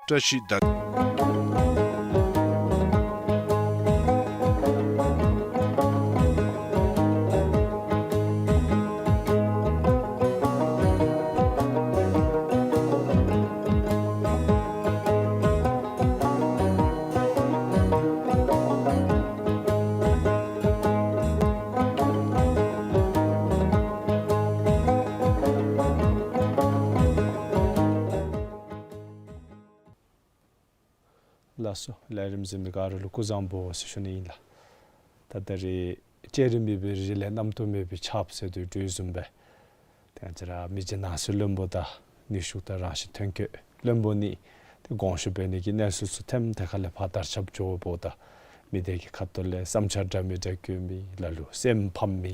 བཀྲ་ཤིས་ད། ལགས་སོ། ལས་རིམ་གཟིགས་མི་ག་ར་ལུ་སྐུ་གཟུགས་བཟང་པོ་ཟེར་ཞུ་ནི་ཨིན་ལགས། ད་ད་རེས་བསྐྱེད་རིམ་མེད་པའི་རི་ལས་རྣམ་རྟོག་མེད་པའི་ཆརཔ་ཟེར་དོ་བཟུམ་སྦེ་ཏེ་ང་བཅས་ར་མི་རྗེ་ནང་གསེས་བློན་པོ་དང་ནུས་ཤུགས་དང་རང་བཞིན་ཐོན་སྐྱེད་བློན་པོ་གཉིས་ཏེ་དགོངས་ཞུ་འབད་ནི་གི་གནས་ཚུལ་ཚུ་ཐེམ་ཐེ་ཁ་ལས་ཕར་དར་ཁྱབ་འགྱོཝ་ད་མི་སྡེ་གི་ཁ་ཐུག་ལས་བསམ་འཆར་འདྲ་མི་འདྲ་བཀོད་མི་ལ་ལུ་སེམས་ཕམ་མི་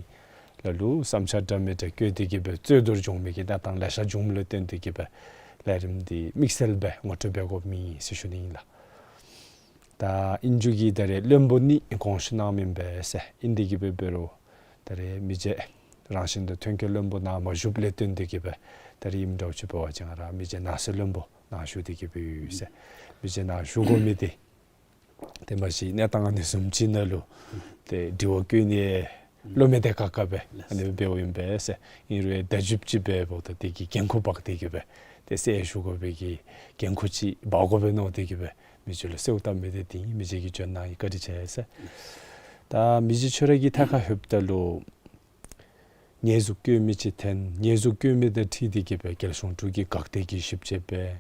ལ་ལུ་བསམ་འཆར་འདྲ་མི་འདྲ་བཀོད་དེ་གིས་སྦེ་རྩོད་བསྡུར་འབྱུང་མི་གི་གནས་སྟངས་ལེ་ཤ་བྱུངམ་ལས་བརྟེན་ཏེ་གིས་སྦེ་ལས་རིམ་འདི་དམིགས་བསལ་སྦེ་ངོ་སྤྲོད་འབད་དགོཔ་ཨིན་ཟེར་ཞུ་ནི་ཨིན་ལགས། ད་ཨིན་རུང་གི་ད་རེས་བློན་པོ་གཉིས་དགོངས་ཞུ་གནང་མི་ཨིན་པས་ཟེར། ཨིན་དེ་གིས་སྦེ་འབད་རུང་ད་རེས་མི་རྗེ་རང་བཞིན་དུ་ཐོན་སྐྱེད་བློན་པོ་ནཱ་མ་བཞུགསཔ་ལས་བརྟེན་ཏེ་གིས་སྦེ་ད་རེས་ཨིནམ་འདྲཝ་ཅིག་འབད་བ་ཅིན་ང་ར་མི་རྗེ་ནང་གསེས་བློན་པོ་ནཱ་བཞུགས་ཏེ་གིས་སྦེ་ཡོད་ཟེར། མི་རྗེ་ནཱ་བཞུགས་དགོ་མི་འདི་ཏེ་མ་གཞི་གནས་སྟངས་ཨ་ནི་བཟུམ་ཅིག་ནང་ལུ་ཏེ་དྲི་བ་བཀོད་ནི་བློ་མི་བདེ་ཁག་ཁ་སྦེ་ཨ་ནི་འབདཝ་ཨིན་པས་ཟེར། ཨིན་རུང་བརྡ་བརྒྱུདཔ་ཅིག་འབདཝ་ད་དེ་གིས་འགན་ཁུར་འབག་སྟེ་གིས་སྦེ་ཏེ་གསལ་ཞུ་དགོ་པའི་གི་འགན་ཁུར་ཅིག་འབག་དགོ་པས་མནོ་སྟེ་གིས་སྦེ་མི་རྗེ་ལུ་གསོལཝ་བཏབ་མི་འདི་ཏེ་མི་རྗེ་གིས་འབྱོན་གནང་ཡི། བཀའ་དྲིན་ཆེ་ཟེར། ད་མི་རྗེ་ཁྱོད་ར་གི་ཐད་ཁར་ལྷོདཔ་ད་ལུ་ཉེས་འཛུགས་བཀོད་མི་ཅིག་འཐོན། ཉེས་འཛུགས་བཀོད་མི་དང་འཁྲིལ་ཏེ་གིས་སྦེ་རྒྱལ་གཞུང་དྲུང་གི་དགག་སྒྲའི་གི་ཞིབ་དཔྱད་འབད།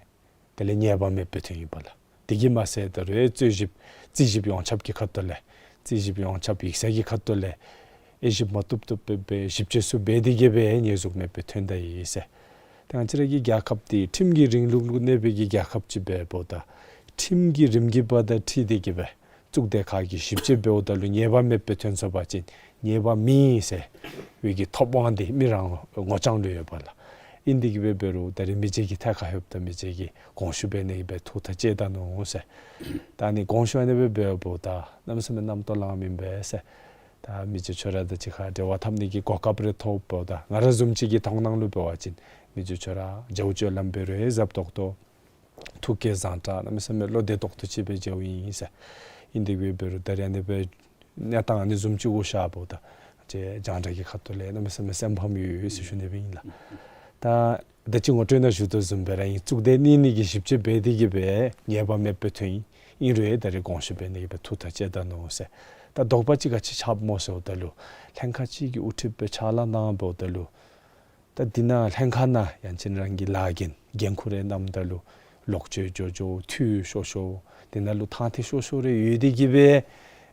དེ་ལས་ཉེས་པ་མེདཔ་སྦེ་ཐོན་ཡི་པ་ལགས། དེ་གིས་མ་ཚད་ད་རུང་རྩོད་ཞིབ་རྩིས་ཞིབ་ཡོངས་ཁྱབ་ཀྱི་ཁ་ཐུག་ལས་རྩིས་ཞིབ་ཡོངས་ཁྱབ་ཡིག་ཚང་གི་ཁ་ཐུག་ལས་དབྱེ་ཞིབ་མ་བཏུབ་བཏུབ་སྦེ་སྦེ་ཞིབ་དཔྱད་ཚུ་འབད་དེ་གིས་སྦེ་ཉེས་འཛུགས་མེདཔ་སྦེ་ཐོན་ད་ཡི་ཟེར། ད་ང་བཅས་ར་གི་རྒྱལ་ཁབ་འདི་ཁྲིམས་ཀྱི་རིང་ལུགས་ལུ་གནས་པའི་གི་རྒྱལ་ཁབ་ཅིག་འབདཝ་ད་ཁྲིམས་ཀྱི་རིམ་གྱིས་འབདཝ་ད་འཁྲིལ་ཏེ་གིས་སྦེ་གཙུག་སྡེ་ཁག་གིས་ཞིབ་དཔྱད་འབདཝ་ད་ལུ་ཉེས་པ་མེདཔ་སྦེ་ཐོན་སོང་པ་ཅིན་ཉེས་པ་མེད་ཟེར་བའི་གི་ཐོབ་དབང་འདི་མི་རང་ངོ་རྐྱང་ལུ་ཡོད་པ་ལགས། ཨིན་དེ་གིས་སྦེ་འབད་རུང་ད་རེས་མི་རྗེ་གི་ཐད་ཁར་ལྷོདཔ་ད་མི་རྗེ་གིས་དགོངས་ཞུ་འབད་ནི་གི་སྦེ་ཐུགས་ཐག་བཅད་ད་ནུག་ཟེར། ད་ཨ་ནི་དགོངས་ཞུ་ཨ་ནི་སྦེ་འབདཝ་ད་གནམ་མེད་ས་མེད་རྣམ་རྟོག་ལངམ་ཨིན་པས་ཟེར། ད་མི་རྗེ་ཁྱོད་ར་དང་གཅིག་ཁར་འབྲེལ་བ་འཐབ་ནི་གི་གོ་སྐབས་རེ་ཐོབ་འབདཝ་ད་ང་ར་བཟུམ་ཅིག་གི་མཐོང་སྣང་ལུ་འབད་བ་ཅིན་མི་རྗེ་ཁྱོད་ར་མཇལཝ་སྤྱོད་ལམ་འབད་རུང་ཡང་ཟབ་ཏོག་ཏོ་ཐུགས་བསྐྱེད་བཟང་དྲགས་གནམ་མེད་ས་མེད་བློ་བདེ་ཏོག་ཏོ་ཅིག་སྦེ་མཇལཝ་ཨིན་ཟེར། ཨིན་དེ་སྦེ་འབད་རུང་ད་རེས་ཨ་ནི་སྦེ་གནས་སྟངས་ཨ་ནི་བཟུམ་ཅིག་གུ་ཤརཝ་ད་ང་བཅས་རྒྱང་བསྒྲགས་ཀྱི་ཁ་ཐུག་ལས་གནམ་མེད་ས་མེད་སེམས་ཕམ་ཡོད་ཟེར་ཞུ་ནི་སྦེ་ཨིན་ལགས། ད་ད་ཅི་ངོ་སྤྲོད་ནང་ཞུ་དོ་བཟུམ་སྦེ་ར་ཨིན། གཙུག་སྡེ་གཉིས་གཉིས་ཀྱི་ཞིབ་དཔྱད་འབད་དེ་གི་སྦེ་ངེས་པ་མེདཔ་སྦེ་ཐོན་ཡི། ཨིན་རུང་ད་རེས་དགོངས་ཞུ་འབད་ནི་གི་སྦེ་ཐུགས་ཐག་བཅད་ད་ནུག་ཟེར། ད་དོགས་པ་ཅིག་ག་ཅི་ཆགསཔ་སྨོ་ཟེརཝ་ད་ལུ་ལྷན་ཁག་ཅིག་གི་དབུ་ཁྲིདཔ་སྦེ་ཕྱག་ལཱ་གནངམ་ད་ལུ་ད་འདི་ནང་ལྷན་ཁག་ནང་ཡང་ཅིན་རང་གི་ལཱ་འགན་འགན་ཁུར་རེ་གནངམ་ད་ལུ་ལོག་སྤྱོད་འགྱོ་འགྱོཝ་འཐུས་ཤོར་ཤོརཝ་འདི་ནང་ལུ་ཐང་ཐད་ཤོར་ཤོར་རེ་ཡོད་དེ་གི་སྦེ་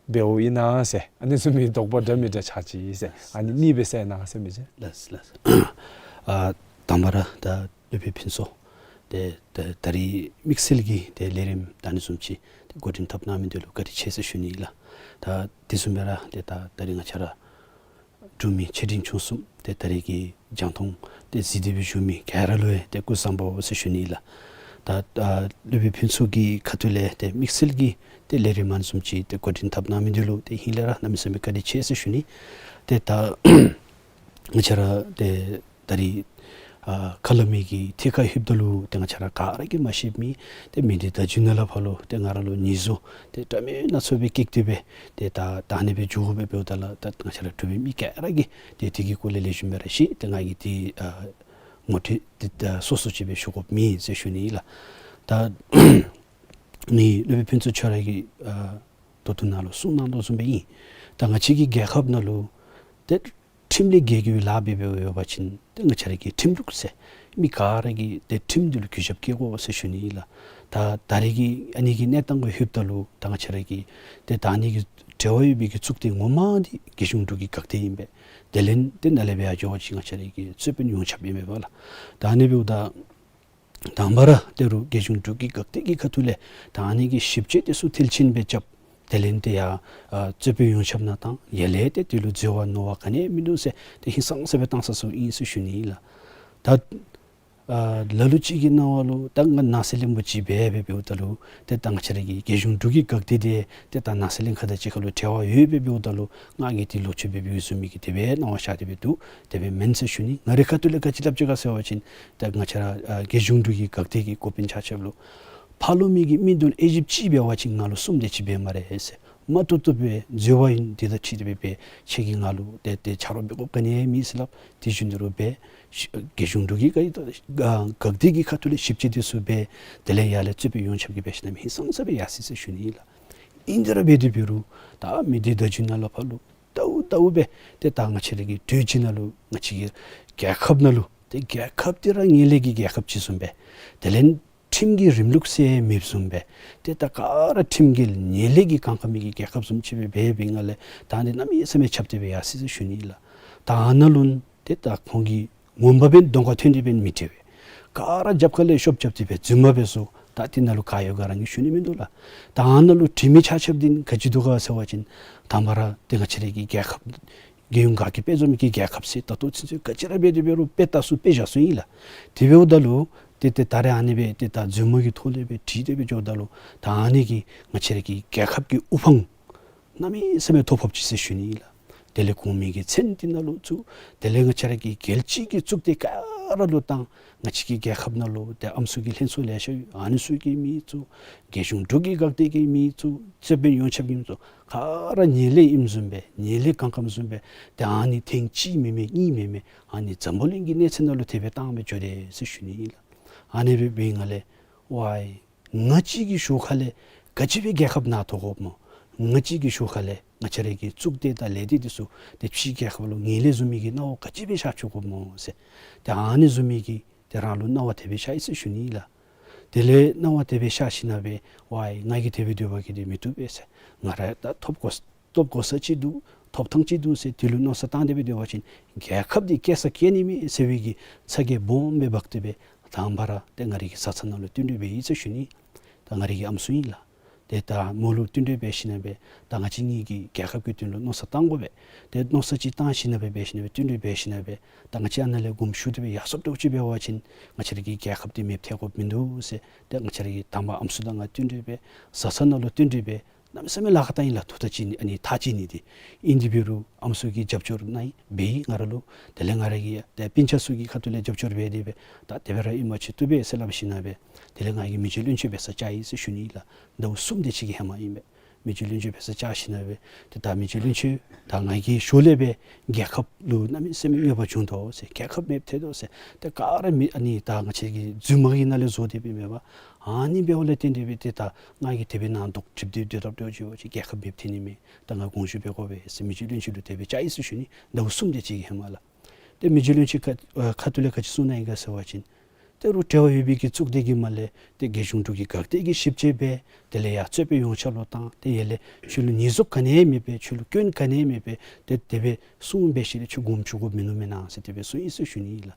འབདཝ་ཨིན་ན་ཟེར། ཨ་ནི་བཟུམ་མའི་དོགས་པ་འདྲ་མི་འདྲ་ཆགས་ཅི་ཟེར། ཨ་ནི་གཉིས་སྦེ་གསལ་གནང་ཟེར་མི་ཅིག། ལགས་ལགས། ཨ་དང་པ་ར་ད་སློབ་དཔོན་ཕུན་ཚོགས་ཏེ་ད་ད་རིས་དམིགས་བསལ་གྱི་ཏེ་ལས་རིམ་ད་ཨ་ནི་བཟུམ་ཅིག་ཏེ་འགོ་འདྲེན་འཐབ་གནང་མི་འདི་ལུ་བཀའ་དྲིན་ཆེ་ཟེར་ཞུ་ནི་ཨིན་ལགས། ད་དེ་བཟུམ་སྦེ་ར་ཏེ་ད་ད་རིས་ང་བཅས་ར་འབྲུག་མི་ཆེ་འབྲིང་ཆུང་གསུམ་ཏེ་ད་རིས་ཀྱི་རྒྱང་མཐོང་ཏེ་གཟིགས་ཏེ་སྦེ་བཞུགས་མི་ག་ར་ལུ་ཡང་ཏེ་སྐུ་གཟུགས་བཟང་པོ་ཟེར་ཞུ་ནི་ཨིན་ལགས། ད་ཨ་སློབ་དཔོན་ཕུན་ཚོགས་ཀྱི་ཁ་ཐུག་ལས་ཏེ་དམིགས་བསལ་གྱི་ཏེ་ལས་རིམ་ཨ་ནི་བཟུམ་ཅིག་ཏེ་འགོ་འདྲེན་འཐབ་གནང་མི་འདི་ལུ་ཏེ་ཧིང་ལས་ར་གནམ་མེད་ས་མེད་བཀའ་དྲིན་ཆེ་ཟེར་ཞུ་ནི། ཏེ་ད་ང་བཅས་ར་ཏེ་ད་རིས་ཨ་ཁ་ལས་མི་གི་ཐད་ཁར་ལྷོདཔ་ད་ལུ་ཏེ་ང་བཅས་ར་ག་ར་གིས་མ་ཤེས་མི་ཏེ་མི་སྡེ་བརྡ་བརྒྱུད་ནང་ལས་ཕར་ལུ་ཏེ་ང་ར་ལུ་ཉེས་བཟོ་ཏེ་འདྲ་མིན་སྣ་ཚོགས་སྦེ་བཀལ་ཏེ་སྦེ་ཏེ་ད་ད་ཨ་ནི་སྦེ་འགྱོ་དགོཔ་སྦེ་འབདཝ་ད་ལུ་ད་ང་བཅས་ར་འབྲུག་པའི་མི་ག་ར་གིས་ཏེ་དེ་གི་སྐོར་ལས་ལེགས་ཤོམ་སྦེ་ར་ཤེས། ཏེ་ང་གིས་ཏེ་ཨ་ངོ་སྤྲོད་ཏེ་ད་སོ་སོ་ཅིག་སྦེ་ཞུ་དགོཔ་མེད་ཟེར་ཞུ་ནི་ཨིན་ལགས། ད་ནི་སློབ་དཔོན་ཕུན་ཚོགས་ཁྱོད་ར་གིས་ཨ་ད་ལྟོ་ནཱ་ལུ་གསུངས་གནང་དོ་བཟུམ་སྦེ་ཨིན། ད་ང་བཅས་ཀྱི་རྒྱལ་ཁབ་ནང་ལུ་ཏེ་ཁྲིམས་ལས་འགལ་གྱི་ལཱ་འབད་འབདཝ་ཡོད་པ་ཅིན་ཏེ་ང་བཅས་ར་གི་ཁྲིམས་ལུགས་ཟེར་མི་ག་ར་གིས་ཏེ་ཁྲིམས་འདི་ལུ་གུས་ཞབས་བསྐྱེད་དགོ་ཟེར་ཞུ་ནི་ཨིན་ལགས། ད་ད་རེས་ཀྱི་ཨ་ནི་གི་གནས་སྟངས་ཁར་ལྷོདཔ་ད་ལུ་ད་ང་བཅས་ར་གི་ཏེ་ད་ཨ་ནི་གི་འབྲེལ་བ་ཡོད་པའི་གི་གཙུག་སྡེ་ངོ་མ་འདི་རྒྱལ་གཞུང་འབྲུག་གི་འགག་སྡེ་ཨིན་པས། དེ་ལས་ཏེ་ནཱ་ལས་འབད་ཡར་འགྱོ་བ་ཅིན་ང་བཅས་ར་གི་རྩོད་དཔོན་ཡོངས་ཁྱབ་ཨིན་པས་ལགས། ད་ཨ་ནི་འབདཝ་ད་དང་པ་ར་ད་རུང་རྒྱལ་གཞུང་འབྲུག་གི་འགག་སྡེ་གི་ཁ་ཐུག་ལས་ད་ཨ་ནི་གི་ཞིབ་དཔྱད་འདི་ཚུ་མཐིལ་ཕྱིན་སྦེ་རྐྱབ། དེ་ལས་ཏེ་ཡར་ཨ་རྩོད་དཔོན་ཡོངས་ཁྱབ་ནང་བཏང་། ཡར་ལས་ཏེ་དེ་ལུ་འཛོལ་བ་ཉོ་བ་ག་ནི་ཡང་མིན་འདུག་ཟེར་ཏེ་ཧིང་སངས་ས་སྦེ་བཏང་ས་ཚུ་ཨིན་ཟེར་ཞུ་ནི་ཨིན་ལགས། ད་ཨ་ལ་ལུ་ཅིག་གི་སྣང་བ་ལུ་ད་ང་ནང་གསེས་གླེན་པོ་ཅིག་འབད་འབད་འབདཝ་ད་ལུ་ཏེ་ད་ང་བཅས་ར་གི་རྒྱལ་གཞུང་འབྲུག་གི་འགག་སྡེ་འདི་ཏེ་ད་ནང་གསེས་གླིང་ཁ་དང་གཅིག་ཁར་ལུ་འབྲེལ་བ་ཡོད་འབད་འབདཝ་ད་ལུ་ང་གིས་ཏེ་ལོག་སྤྱོད་འབད་འབདཝ་བཟུམ་མའི་གི་དེ་སྦེ་སྣང་བ་ཤར་ཏེ་སྦེ་འདུག། དེ་སྦེ་མེན་ཟེར་ཞུ་ནི། ང་རའི་ཁ་ཐུག་ལས་ག་ཅི་སླབ་ཅི་ག་ཟེར་བ་ཅིན་ད་ང་བཅས་ར་ཨ་རྒྱལ་གཞུང་འབྲུག་གི་འགག་སྡེ་གི་འགོ་དཔོན་ཆ་ཁྱབ་ལུ་ཕར་ལུ་མི་གིས་མི་བདུན་དབྱེ་ཞིབ་ཅིག་འབད་བ་ཅིན་ང་ལུ་གསུམ་དེ་ཅིག་འབད་སྨ་རེ་ཟེར། མ་བཏུབ་བཏུབ་སྦེ་འཛོལ་བ་ཨིན། དེ་དང་འཁྲིལ་ཏེ་སྦེ་འབད། ཁྱེད་ཀྱིས་ང་ལུ་ཏེ་ཏེ་ཆ་རོགས་འབད་དགོཔ་ག་ནི་ཡང་མེད་ཟེར་སླབ། དེ་བཞིན་དུ་ར་འབད། ཤི་རྒྱལ་གཞུང་འབྲུག་གི་འགག་འགག་སྡེ་གི་ཁ་ཐུག་ལས་ཞིབ་དཔྱད་འདི་ཚུ་འབད། དེ་ལས་ཡར་ལས་རྩོད་དཔོན་ཡོངས་ཁྱབ་ཀྱིས་འབད་ཞིནམ་ཧིང་སངས་ས་སྦེ་ཡར་སོ་ཡི་ཟེར་ཞུ་ནི་ཨིན་ལགས། ཨིན་དེ་ར་འབད་དེ་འབད་རུང་ད་མི་སྡེ་བརྡ་བརྒྱུད་ནང་ལས་ཕར་ལུ་ལྟཝ་ལྟཝ་སྦེ་ཏེ་ད་ང་བཅས་ར་གི་དུས་ཅི་ནང་ལུ་ང་བཅས་ཀྱི་རྒྱལ་ཁབ་ནང་ལུ་ཏེ་རྒྱལ་ཁབ་འདི་ར་ངན་ལྷད་ཀྱི་རྒྱལ་ཁབ་ཅིག་བཟུམ་སྦེ་དེ་ལས་ཁྲིམས་ཀྱི་རིང་ལུགས་ཟེར་མེདཔ་བཟུམ་སྦེ་ཏེ་ད་ག་ར་ཁྲིམས་འགལ་ངན་ལྷད་ཀྱིས་གང་ག་མི་གི་རྒྱལ་ཁབ་བཟུམ་ཅིག་སྦེ་འབད་བའི་ངང་ལས་ད་འདི་གནམ་མེད་ས་མེད་ཁྱབ་སྟེ་སྦེ་ཡར་སོ་ཡི་ཟེར་ཞུ་ནི་ཨིན་ལགས། ད་ཨ་ནཱ་ལུ་ཏེ་ད་ཁོང་གིས་ངོ་མ་སྦེ་གདོང་ཁར་ཐོན་ཏེ་སྦེ་མི་འབྲེལ་བས། ག་ར་རྒྱབ་ཁ་ལས་ཤོབ་རྐྱབ་སྟེ་སྦེ་རྫུན་མ་འབད་སོང་། ད་འདི་ནང་ལུ་ག་ཡོད་ག་རང་གིས་ཞུ་ནི་མིན་འདུག་ལགས། ད་ཨ་ནཱ་ལུ་དྲི་མི་ཆ་ཁྱབ་འདི་ག་ཅི་འདུག་ག་ཟེར་བ་ཅིན་དང་པ་ར་ཏེ་ང་བཅས་ར་གི་རྒྱལ་ཁབ་རྒྱལ་ཡོངས་དགའ་སྐྱིད་དཔལ་འཛོམས་ཀྱི་རྒྱལ་ཁབ་ཟེར་ད་ལྟོ་ཚུན་ཚོད་ག་ཅི་ར་འབད་དེ་འབད་རུང་དཔེ་ལྟ་སུ་དཔེ་བཞག་སུ་ཨིན་ལགས། དེ་འབདཝ་ད་ལུ་ཏེ་ཏེ་ད་རེས་ཨ་ནི་སྦེ་ཏེ་ད་རྫུན་མ་གི་ཐོག་ལས་སྦེ་བྲིས་ཏེ་སྦེ་འགྱོཝ་ད་ལུ་ད་ཨ་ནི་གིས་ང་བཅས་ར་གི་རྒྱལ་ཁབ་ཀྱི་དབུ་འཕང་གནམ་མེད་ས་མེད་མཐོ་ཕོགཔ་ཅིག་ཟེར་ཞུ་ནི་ཨིན་ལགས། དེ་ལས་གོང་མའི་གི་མཚན་འདི་ནཱ་ལུ་བཙུགས། དེ་ལས་ང་བཅས་ར་གི་རྒྱལ་སྤྱི་གི་གཙུག་སྡེ་ག་ར་ལུ་བཏང་། ང་བཅས་ཀྱི་རྒྱལ་ཁབ་ནང་ལུ་ཏེ་ཨམ་སྲུ་གི་ལྷན་ཚོགས་ལེ་ཤ་ཡོད། ཨ་ནི་ཚུ་གི་མི་བཙུགས། རྒྱལ་གཞུང་འབྲུག་གི་འགག་སྡེ་གི་མི་བཙུགས། རྩོད་དཔོན་ཡོངས་ཁྱབ་ཀྱི་མི་བཙུགས། ག་ར་ངན་ལྷད་ཨིནམ་བཟུམ་སྦེ་ངན་ལྷད་གང་གངམ་བཟུམ་སྦེ་ཏེ་ཨ་ནི་ཐེངས་གཅིག་མེན་མས་གཉིས་མེན་མས་ཨ་ནི་འཛམ་བུ་གླིང་གི་གནས་ཚད་ནང་ལུ་དེ་སྦེ་བཏང་སྦེ་འགྱོ་དེས་ཟེར་ཞུ་ནི་ཨིན་ལགས། ཨ་ནི་སྦེ་འབད་བའི་ངང་ལས་ཝའི་ང་བཅས་ཀྱི་ཤུལ་ཁ་ལས་ག་ཅི་སྦེ་རྒྱལ་ཁབ་ནཱ་ཐོབ་དགོཔ་སྨོ། ང་བཅས་ཀྱི་ཤུལ་ཁ་ལས་ང་བཅས་ར་གི་གཙུག་སྡེ་དང་ལས་སྡེ་འདི་ཚུ་ཏེ་ཕྱིའི་རྒྱལ་ཁབ་ལུ་ངན་ལྷད་བཟོ་མི་གི་སྣང་བ་ག་ཅི་སྦེ་ཤར་བཅུག་དགོཔ་སྨོ་ཟེར། ཏེ་ཨ་ནི་བཟོ་མི་གི་ཏེ་རང་ལུ་སྣང་བ་དེ་སྦེ་ཤར་ཡི་ཟེར་ཞུ་ནི་ཨིན་ལགས། དེ་ལས་སྣང་བ་དེ་སྦེ་ཤར་ཞིནམ་སྦེ་ཝའི་ང་གིས་དེ་སྦེ་སྡོད་པ་གིས་འདི་མི་བཏུབ་པས་ཟེར། ང་ར་ད་ཐོབ་གོ་ཐོབ་གོ་ས་ཅིག་འདུག། ཐོབ་ཐང་ཅིག་འདུག་ཟེར་དེ་ལུ་མནོ་བསམ་བཏང་སྟེ་སྦེ་སྡོད་པ་ཅིན་རྒྱལ་ཁབ་འདི་སྐྱེ་ས་སྐྱེ་ནི་མས་ཟེར་བའི་གི་ཚ་གྱང་སྦོམ་སྦེ་འབག་སྟེ་སྦེ་དང་པ་ར་ཏེ་ང་རའི་གི་བཟའ་ཚང་ནང་ལུ་བསྟུན་གྲོས་འབད་ཡི་ཟེར་ཞུ་ནི། ད་ང་རའི་གི་ཨམ་སྲུ་ཨིན་ལགས། ཏེ་ད་མོ་ལུ་བསྟུན་གྲོས་འབད་ཞིནམ་སྦེ་ད་ང་བཅས་གཉིས་ཀྱིས་རྒྱལ་ཁབ་ཀྱི་དོན་ལུ་མནོ་བསམ་བཏང་དགོ་པས། ཏེ་མནོ་བསམ་ཅིག་བཏང་ཞིནམ་སྦེ་འབད་ཞིནམ་སྦེ་བསྟུན་གྲོས་འབད་ཞིནམ་སྦེ་ད་ང་བཅས་ཨ་ནཱ་ལས་གོམ་ཞུ་སྟེ་སྦེ་ཡར་སོངམ་འདྲཝ་ཅིག་འབད་བ་ཅིན་ང་བཅས་ར་གི་རྒྱལ་ཁབ་འདི་མེདཔ་ཐལ་དགོཔ་མིན་འདུག་ཟེར། ཏེ་ང་བཅས་ར་གི་དང་པ་ཨམ་སྲུ་དང་ང་བསྟུན་གྲོས་འབད། བཟའ་ཚང་ནང་ལུ་བསྟུན་གྲོས་འབད། གནམ་མེད་ས་མེད་ལཱ་ཁག་བཏང་ཡི་ལགས། ཐུགས་ཐག་བཅད་ནི་ཨ་ནི་ཐག་བཅད་ནི་འདི། ཨིན་དེ་འབད་རུང་ཨམ་སྲུ་གིས་རྒྱབ་སྐྱོར་གནང་ཡི་འབད་ཡི་ང་ར་ལུ། དེ་ལས་ང་ར་གི་ཏེ་སྤུན་ཆ་ཚུ་གི་ཁ་ཐུག་ལས་རྒྱབ་སྐྱོར་འབད་དེ་སྦེ་ད་དེ་སྦེ་ར་ཨིན་པ་ཅིན་བཏུབ་པས་ཟེར་སླབ་ཞིནམ་སྦེ་དེ་ལས་ང་གིས་མི་རྗེ་བློན་ཆེན་འབད་སར་བཅར་ཡི་ཟེར་ཞུ་ནི་ཨིན་ལགས། ཟླཝ་གསུམ་དེ་ཅིག་གི་ཧེ་མ་ཨིན་པས། མི་རྗེ་བློན་ཆེན་འབད་སར་བཅར་ཞིནམ་ལས་ཏེ་ད་མི་རྗེ་བློན་ཆེན་ད་ང་གི་ཞོར་ལས་སྦེ་རྒྱལ་ཁབ་ལུ་གནམ་མེད་ས་མེད་གནོད་པ་བྱུང་དོ་ཟེར། རྒྱལ་ཁབ་མེདཔ་ཐལ་དོ་ཟེར། ཏེ་ག་ར་མི་ཨ་ནི་ད་ང་བཅས་ཀྱི་རྫུན་མ་གི་ནང་ལས་བཟོ་སྟེ་སྦེ་མེན་པར་ཨ་ནི་འབདཝ་ལས་བརྟེན་ཏེ་སྦེ་ཏེ་ད་ང་གིས་དེ་སྦེ་ནང་དོག་སྒྲིབ་སྟེ་སྡོད་དོ་བཟུམ་ཅིག་འབད་བ་ཅིན་རྒྱལ་ཁབ་མེདཔ་ཐལ་ནི་མས། ད་ང་དགོངས་ཞུ་འབད་དགོ་པས་ཟེར་མི་རྗེ་བློན་ཆེན་ལུ་དེ་སྦེ་བཅར་ཡི་ཟེར་ཞུ་ནི། ཟླཝ་གསུམ་དེ་ཅིག་གི་ཧེ་མ་ལགས། ཏེ་མི་རྗེ་བློན་ཆེན་ཁ་ཨ་ཁ་ཐུག་ལས་ག་ཅི་གསུངས་གནང་ཡི་ག་ཟེར་བ་ཅིན་ཏེ་རུང་འབྲེལ་བ་ཡོད་པའི་གི་གཙུག་སྡེ་གི་མར་ལས་ཏེ་རྒྱལ་གཞུང་དྲུག་གི་འགག་སྡེ་གིས་ཞིབ་དཔྱད་འབད། དེ་ལས་ཡར་རྩོད་དཔོན་ཡོངས་ཁྱབ་ལུ་བཏང་། ཏེ་ཡར་ལས་ཁྱོད་ལུ་ཉེས་འཛུགས་ག་ནི་ཡང་མེད་པས། ཁྱོད་ལུ་སྐྱོན་ག་ནི་ཡང་མེད་པས། ཏེ་དེ་སྦེ་གསུངས་འབད་ཞིནམ་ལས་ཁྱོད་དགོངསམ་ཞུ་དགོཔ་མིན་ནུག་མེན་ན་ཟེར་དེ་སྦེ་གསུངས་ཡི་ཟེར་ཞུ་ནི་ཨིན་ལགས།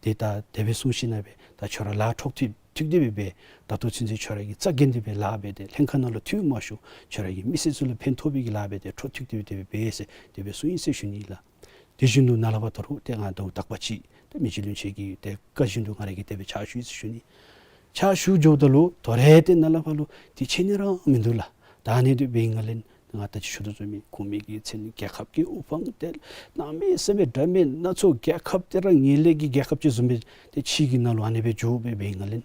ཏེ་ད་དེ་སྦེ་གསུངས་ཞིནམ་ལས་ད་ཁྱོད་ར་ལཱ་འཕྲོ་མཐུད་མཐུད་དེ་སྦེ་འབད། ད་ལྟོ་ཚུན་ཚོད་ཁྱོད་ར་གིས་རྩ་འགེངས་ཏེ་སྦེ་ལཱ་འབད་དེ་ལྷན་ཁག་ནང་ལུ་འཐུས་མ་ཤོར། ཁྱོད་ར་གི་མི་སེར་ཚུ་ལུ་ཕན་ཐོགས་པའི་གི་ལཱ་འབད་དེ་འཕྲོ་མཐུད་དེ་སྦེ་དེ་སྦེ་འབད་ཟེར་དེ་སྦེ་གསུངས་ཡི་ཟེར་ཞུ་ནི་ཨིན་ལགས། དེ་བཞིན་དུ་ནཱ་ལས་ཕར་ད་རུང་ཏེ་ང་ཟླཝ་དག་པ་ཅིག་ཏེ་མི་རྗེ་བློན་ཆེན་གྱི་ཏེ་བཀའ་བཞིན་དུ་ང་ར་གིས་དེ་སྦེ་ཕྱག་ཞུ་ཡི་ཟེར་ཞུ་ནི། ཕྱག་ཞུ་འགྱོཝ་ད་ལུ་ད་རེས་ཏེ་ནཱ་ལས་ཕར་ལུ་དུས་ཆེན་ནི་ར་མིན་འདུག་ལགས། ད་ཨ་ནི་དེ་སྦེ་ཨིན་ནི་ལས་ང་ད་ཅི་ཞུ་དོ་བཟུམ་མའི་གོང་མའི་གི་མཚན་རྒྱལ་ཁབ་ཀྱི་དབུ་འཕང་ཏེ་གནམ་མེད་ས་མེད་འདྲ་མིན་སྣ་ཚོགས་རྒྱལ་ཁབ་ཏེ་ར་ངན་ལྷད་ཀྱི་རྒྱལ་ཁབ་ཅིག་བཟུམ་སྦེ་ཏེ་ཕྱི་གི་ནང་ལུ་ཨ་ནི་སྦེ་འགྱོ་སྦེ་སྦེ་ཨིན་ནི་ལས།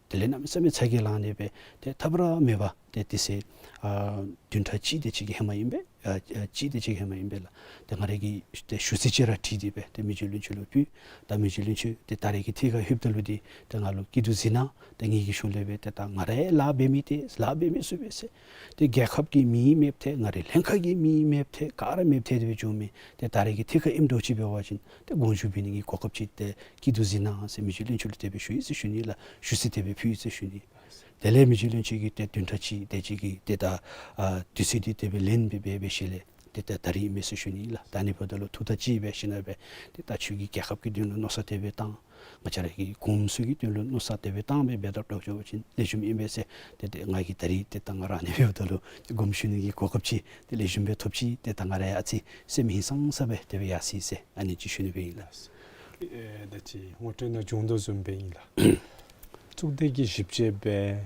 དེ་ལས་གནམ་མེད་ས་མེད་ཚ་གྱང་ལངས་ཏེ་སྦེ་ཏེ་ཐབས་ར་མེད་པར་ཏེ་དེ་ཚེ་ཨ་བདུན་ཕྲག་གཅིག་དེ་ཅིག་གི་ཧེ་མ་ཨིན་པས། ཨ་ཨ་གཅིག་དེ་ཅིག་གི་ཧེ་མ་ཨིན་པས་ལགས། ཏེ་ང་ར་གིས་ཏེ་ཞུ་ཚིག་ཅིག་ར་བྲིས་ཏེ་སྦེ་ཏེ་མི་རྗེ་བློན་ཆེན་ལུ་ཕུལ། ད་མི་རྗེ་བློན་ཆེན་ཏེ་ད་རེས་ཀྱི་ཐད་ཁར་ལྷོདཔ་ད་ལུ་ཏེ་ཏེ་ང་ལུ་སྐྱིད་སྡུག་གཟིགས་གནང་། ཏེ་ངེ་གི་ཞོར་ལས་སྦེ་ཏེ་ད་ང་རའི་ལཱ་འབད་མི་ཏེ་ལཱ་འབད་མི་ཚུ་སྦེ་ཟེར་ཏེ་རྒྱལ་ཁབ་ཀྱི་མི་མེདཔ་ཐལ། ང་རའི་ལྷན་ཁག་གི་མི་མེདཔ་ཐལ། ག་ར་མེདཔ་ཐལ་ཏེ་སྦེ་འགྱོ་མི་ཏེ་ད་རེས་ཀྱི་ཐད་ཁར་ཨིནམ་འདྲཝ་ཅིག་འབད་བ་ཅིན་ཏེ་དགོངས་ཞུ་འབད་ནི་གི་གོ་སྐབས་ཅིག་ཏེ་སྐྱིད་སྡུག་གཟིགས་གནང་ཟེར་མི་རྗེ་བློན་ཆེན་ལུ་དེ་སྦེ་ཞུ་ཡི་ཟེར་ཞུ་ནི་ལགས། ཞུ་ཚིག་དེ་སྦེ་ཕུལ་ཡི་ཟེར་ཞུ་ནི། དེ་ལས་མི་རྗེ་བློན་ཆེན་གྱིས་ཏེ་བདུན་ཕྲག་གཅིག་དེ་ཅིག་གི་ཏེ་ད་ཨ་དུས་ཚོད་འདི་དེ་སྦེ་ལེན་སྦེ་འབད་འབད་ཞིནམ་ལས་ཏེ་ད་ད་རིས་ཨིན་མས་ཟེར་ཞུ་ནི་ལགས། ད་ཨ་ནི་འབདཝ་ད་ལུ་ཐུགས་ཐག་བཅད་འབད་ཞིནམ་ལས་སྦེ་ཏེ་ད་ཁྱོད་ཀྱིས་རྒྱལ་ཁབ་ཀྱི་དོན་ལུ་མནོ་བསམ་དེ་སྦེ་བཏང་། ང་བཅས་ར་གི་གོངམ་ཚུ་གི་དོན་ལུ་མནོ་བསམ་དེ་སྦེ་བཏང་སྦེ་འབད་དོ་འདྲཝ་ཅིག་འབད་བ་ཅིན་ལེགས་ཤོམ་ཨིན་པས་ཟེར། ཏེ་ཏེ་ང་གིས་ད་རིས་ཏེ་ད་ང་ར་ཨ་ནི་འབདཝ་ད་ལུ་ཏེ་དགོངསམ་ཞུ་ནི་གི་གོ་སྐབས་ཅིག་ཏེ་ལེགས་ཤོམ་སྦེ་ཐོབ་ཅི། ཏེ་ད་ང་ར་ཡང་ཨ་ཙི་སེམས་ཧིང་སངས་ས་སྦེ་དེ་སྦེ་ཡར་སོ་ཡི་ཟེར་ཨ་ནི་ཅིག་ཞུ་ནི་སྦེ་ཨིན་ལགས། ཨེ་ད་ཅི་ངོ་སྤྲོད་ནང་བྱུང་དོ་བཟུམ་སྦེ་ཨིན་ལགས། གཙུག་སྡེ་གིས་ཞིབ་དཔྱད་འབད་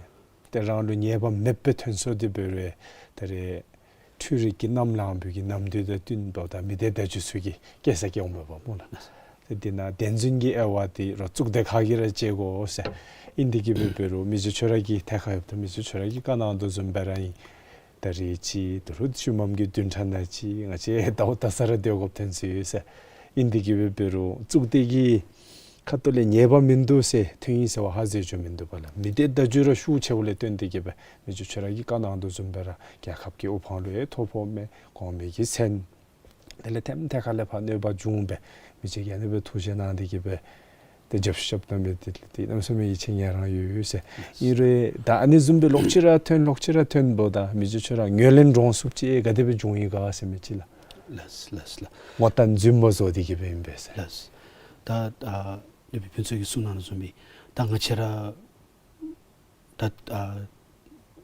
ཏེ་རང་ལུ་ཉེས་པ་མེདཔ་སྦེ་ཐོན་སོང་སྟེ་འབད་རུང་ད་རེས་འཕྲུལ་རིག་གི་གནམ་ལངས་པའི་གི་ནམ་དུས་དང་བསྟུན་པ་དང་མི་སྡེ་བརྡ་བརྒྱུད་ཚུ་གིས་བཀལ་ས་བཀལ་འོང་མས་པ་སྨོ་ལགས། ཏེ་འདི་ནང་བདེན་རྫུན་གྱི་དབྱེ་བ་འདི་ར་གཙུག་སྡེ་ཁག་གིས་ར་དཔྱད་དགོ་ཟེར། ཨིན་དེ་གིས་འབད་འབད་རུང་མི་རྗེ་ཁྱོད་ར་གི་ཐད་ཁར་ཡོདཔ་ད་མི་རྗེ་ཁྱོད་ར་གིས་བཀའ་གནང་དོ་བཟུམ་སྦེ་ར་ཨིན། ད་རེས་ཅིག་ད་རུང་ཤུལ་མམ་གྱི་བདུན་ཕྲག་ནང་ཅིག་ང་བཅས་ཟླཝ་དག་ས་ར་སྡོད་དགོཔ་ཐོན་སོ་ཡི་ཟེར། ཨིན་དེ་གིས་འབད་འབད་རུང་གཙུག་སྡེ་གི་ཁ་ཐུག་ལས་ཉེས་པ་མིན་འདུག་ཟེར་ཐོན་ཡི་ཟེར་བ་ཧ་གོ་ཚུགས་མིན་འདུག་པ་ལགས། མི་སྡེ་བརྡ་བརྒྱུད་ར་ཤུགས་ཆེཝ་ལས་བརྟེན་ཏེ་གིས་འབད་མི་རྗེ་ཁྱོད་ར་གིས་བཀའ་གནང་དོ་བཟུམ་སྦེ་ར་རྒྱལ་ཁབ་ཀྱི་དབུ་འཕང་ལུ་ཡང་ཐོ་ཕོགཔ་མས། གོང་མའི་གི་མཚན་དེ་ལས་ཐེམ་ཐད་ཁ་ལས་ཕར་གནོད་པ་བྱུང་སྦེ་མི་རྗེ་གིས་ཨ་ནི་སྦེ་ཐུགས་བཞེད་གནང་སྟེ་གིས་འབད་ཏེ་རྒྱབ་ཤུགས་རྐྱབ་གནང་མི་འདི་ལུ་ཏེ་གནམ་མེད་ས་མེད་ཡིད་ཆེས་ངེ་རང་ཡོད་ཡོད་ཟེར། ཨིན་རུང་ད་ཨ་ནི་བཟུམ་སྦེ་ལོག་ཅི་ར་ཐོན་ལོག་ཅི་ར་ཐོན་འབདཝ་ད་མི་རྗེ་ཁྱོད་ར་ངོས་ལེན་འདྲོངས་ཚུགསཔ་ཅིག་ག་དེ་སྦེ་འབྱུང་ཡི་ག་ཟེར་མི་ཅིག་ལགས། ལགས་ལགས་ལགས། ངོ་རྟགས་རྫུན་མ་བཟོ་སྟེ་གིས་འབད་ཨིན་པས་ཟེར། ལགས། ད་ཨ་སློབ་དཔོན་ཕུན་ཚོགས་ཀྱིས་གསུངས་གནང་དོ་བཟུམ་སྦེ་ད་ང་བཅས་ར་ད་ཨ་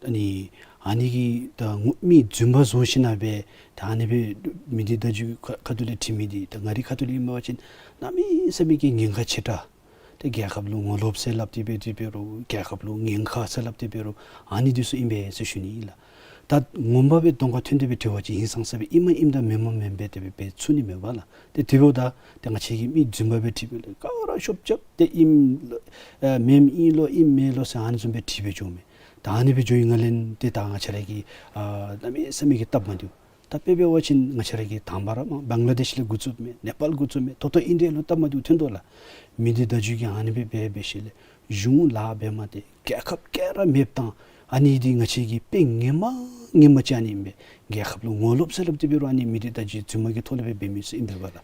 ཨ་ནི་ཨ་ནི་གི་ད་ངོ་མི་རྫུན་པ་བཟོ་ཞིནམ་ལས་ད་ཨ་ནི་སྦེ་མི་སྡེ་བརྡ་བརྒྱུད་ཁ་ཁ་ཐུག་ལས་བྲིས་མི་འདི་ད་ང་རའི་ཁ་ཐུག་ལས་ཨིན་པ་ཅིན་གནམ་མེད་ས་མེད་ཀྱི་ཉེན་ཁ་ཆེ་དྲགས། ཏེ་རྒྱལ་ཁབ་ལུ་ངོ་ལོགཔ་ཟེར་སླབ་སྟེ་འབད་དེ་འབད་རུང་རྒྱལ་ཁབ་ལུ་ཉེན་ཁ་ཟེར་སླབ་སྟེ་འབད་རུང་ཨ་ནི་འདི་ཚུ་ཨིན་པས་ཟེར་ཞུ་ནི་ཨིན་ལགས། ད་ངོ་མ་སྦེ་གདོང་ཁར་ཐོན་ཏེ་སྦེ་འབྲེལ་བ་ཅིག་ཧིང་སངས་ས་སྦེ་ཨིནམ་ཨིནམ་དང་མེནམ་མེནམ་སྦེ་དེ་སྦེ་འབད་ཚུགས་ནི་མས་པ་ལགས། ཏེ་དེ་འབདཝ་ད་ཏེ་ང་བཅས་ཀྱིས་མི་རྫུན་པ་སྦེ་བྲིས་པས་ལགས། ག་ར་ཤོབ་རྐྱབ་སྟེ་ཨིནམ་ཨེ་མེནམ་ཨིན་ལོ་ཨིནམ་མེན་ལོ་ཟེར་ཨ་ནི་བཟུམ་སྦེ་བྲིས་སྦེ་འགྱོཝ་མས། ད་ཨ་ནི་སྦེ་འགྱོ་ཡི་ནང་ལས་ཏེ་ད་ང་བཅས་ར་གིས་ཨ་གནམ་མེད་ས་མེད་ཀྱི་སྟབས་མ་བདེཝ། ད་དཔེ་འབད་བ་ཅིན་ང་བཅས་ར་གིས་དང་པ་ར་མར་བང་ལ་དེཤ་ལས་འགོ་བཙུགསཔ་མས། ནེ་པཱལ་འགོ་བཙུགསཔ་མས། ད་ལྟོ་ཨིན་ཌི་ཡ་ལུ་སྟབས་མ་བདེཝ་ཐོན་དོ་ལགས། མི་སྡེ་བརྡ་བརྒྱུད་ཀྱིས་ཨ་ནི་སྦེ་འབད་འབད་ཞིནམ་ལས་གཞུང་ལཱ་འབད་མ་སྟེར་རྒྱལ་ཁབ་བསྐྱར་ར་མེདཔ་བཏང་། ཨ་ནི་འདི་ང་བཅས་ཀྱི་དཔེ་ངན་མ་ངན་མ་ཅིག་ཨ་ནི་ཨིན་པས། རྒྱལ་ཁབ་ལུ་ངོ་ལོགཔ་ཟེར་སླབ་སྟེ་འབད་རུང་ཨ་ནི་མི་སྡེ་བརྡ་བརྒྱུད་རྫུན་མ་གི་ཐོག་ལས་སྦེ་འབད་མི་ཚུ་ཨིན་པས་པ་ལགས།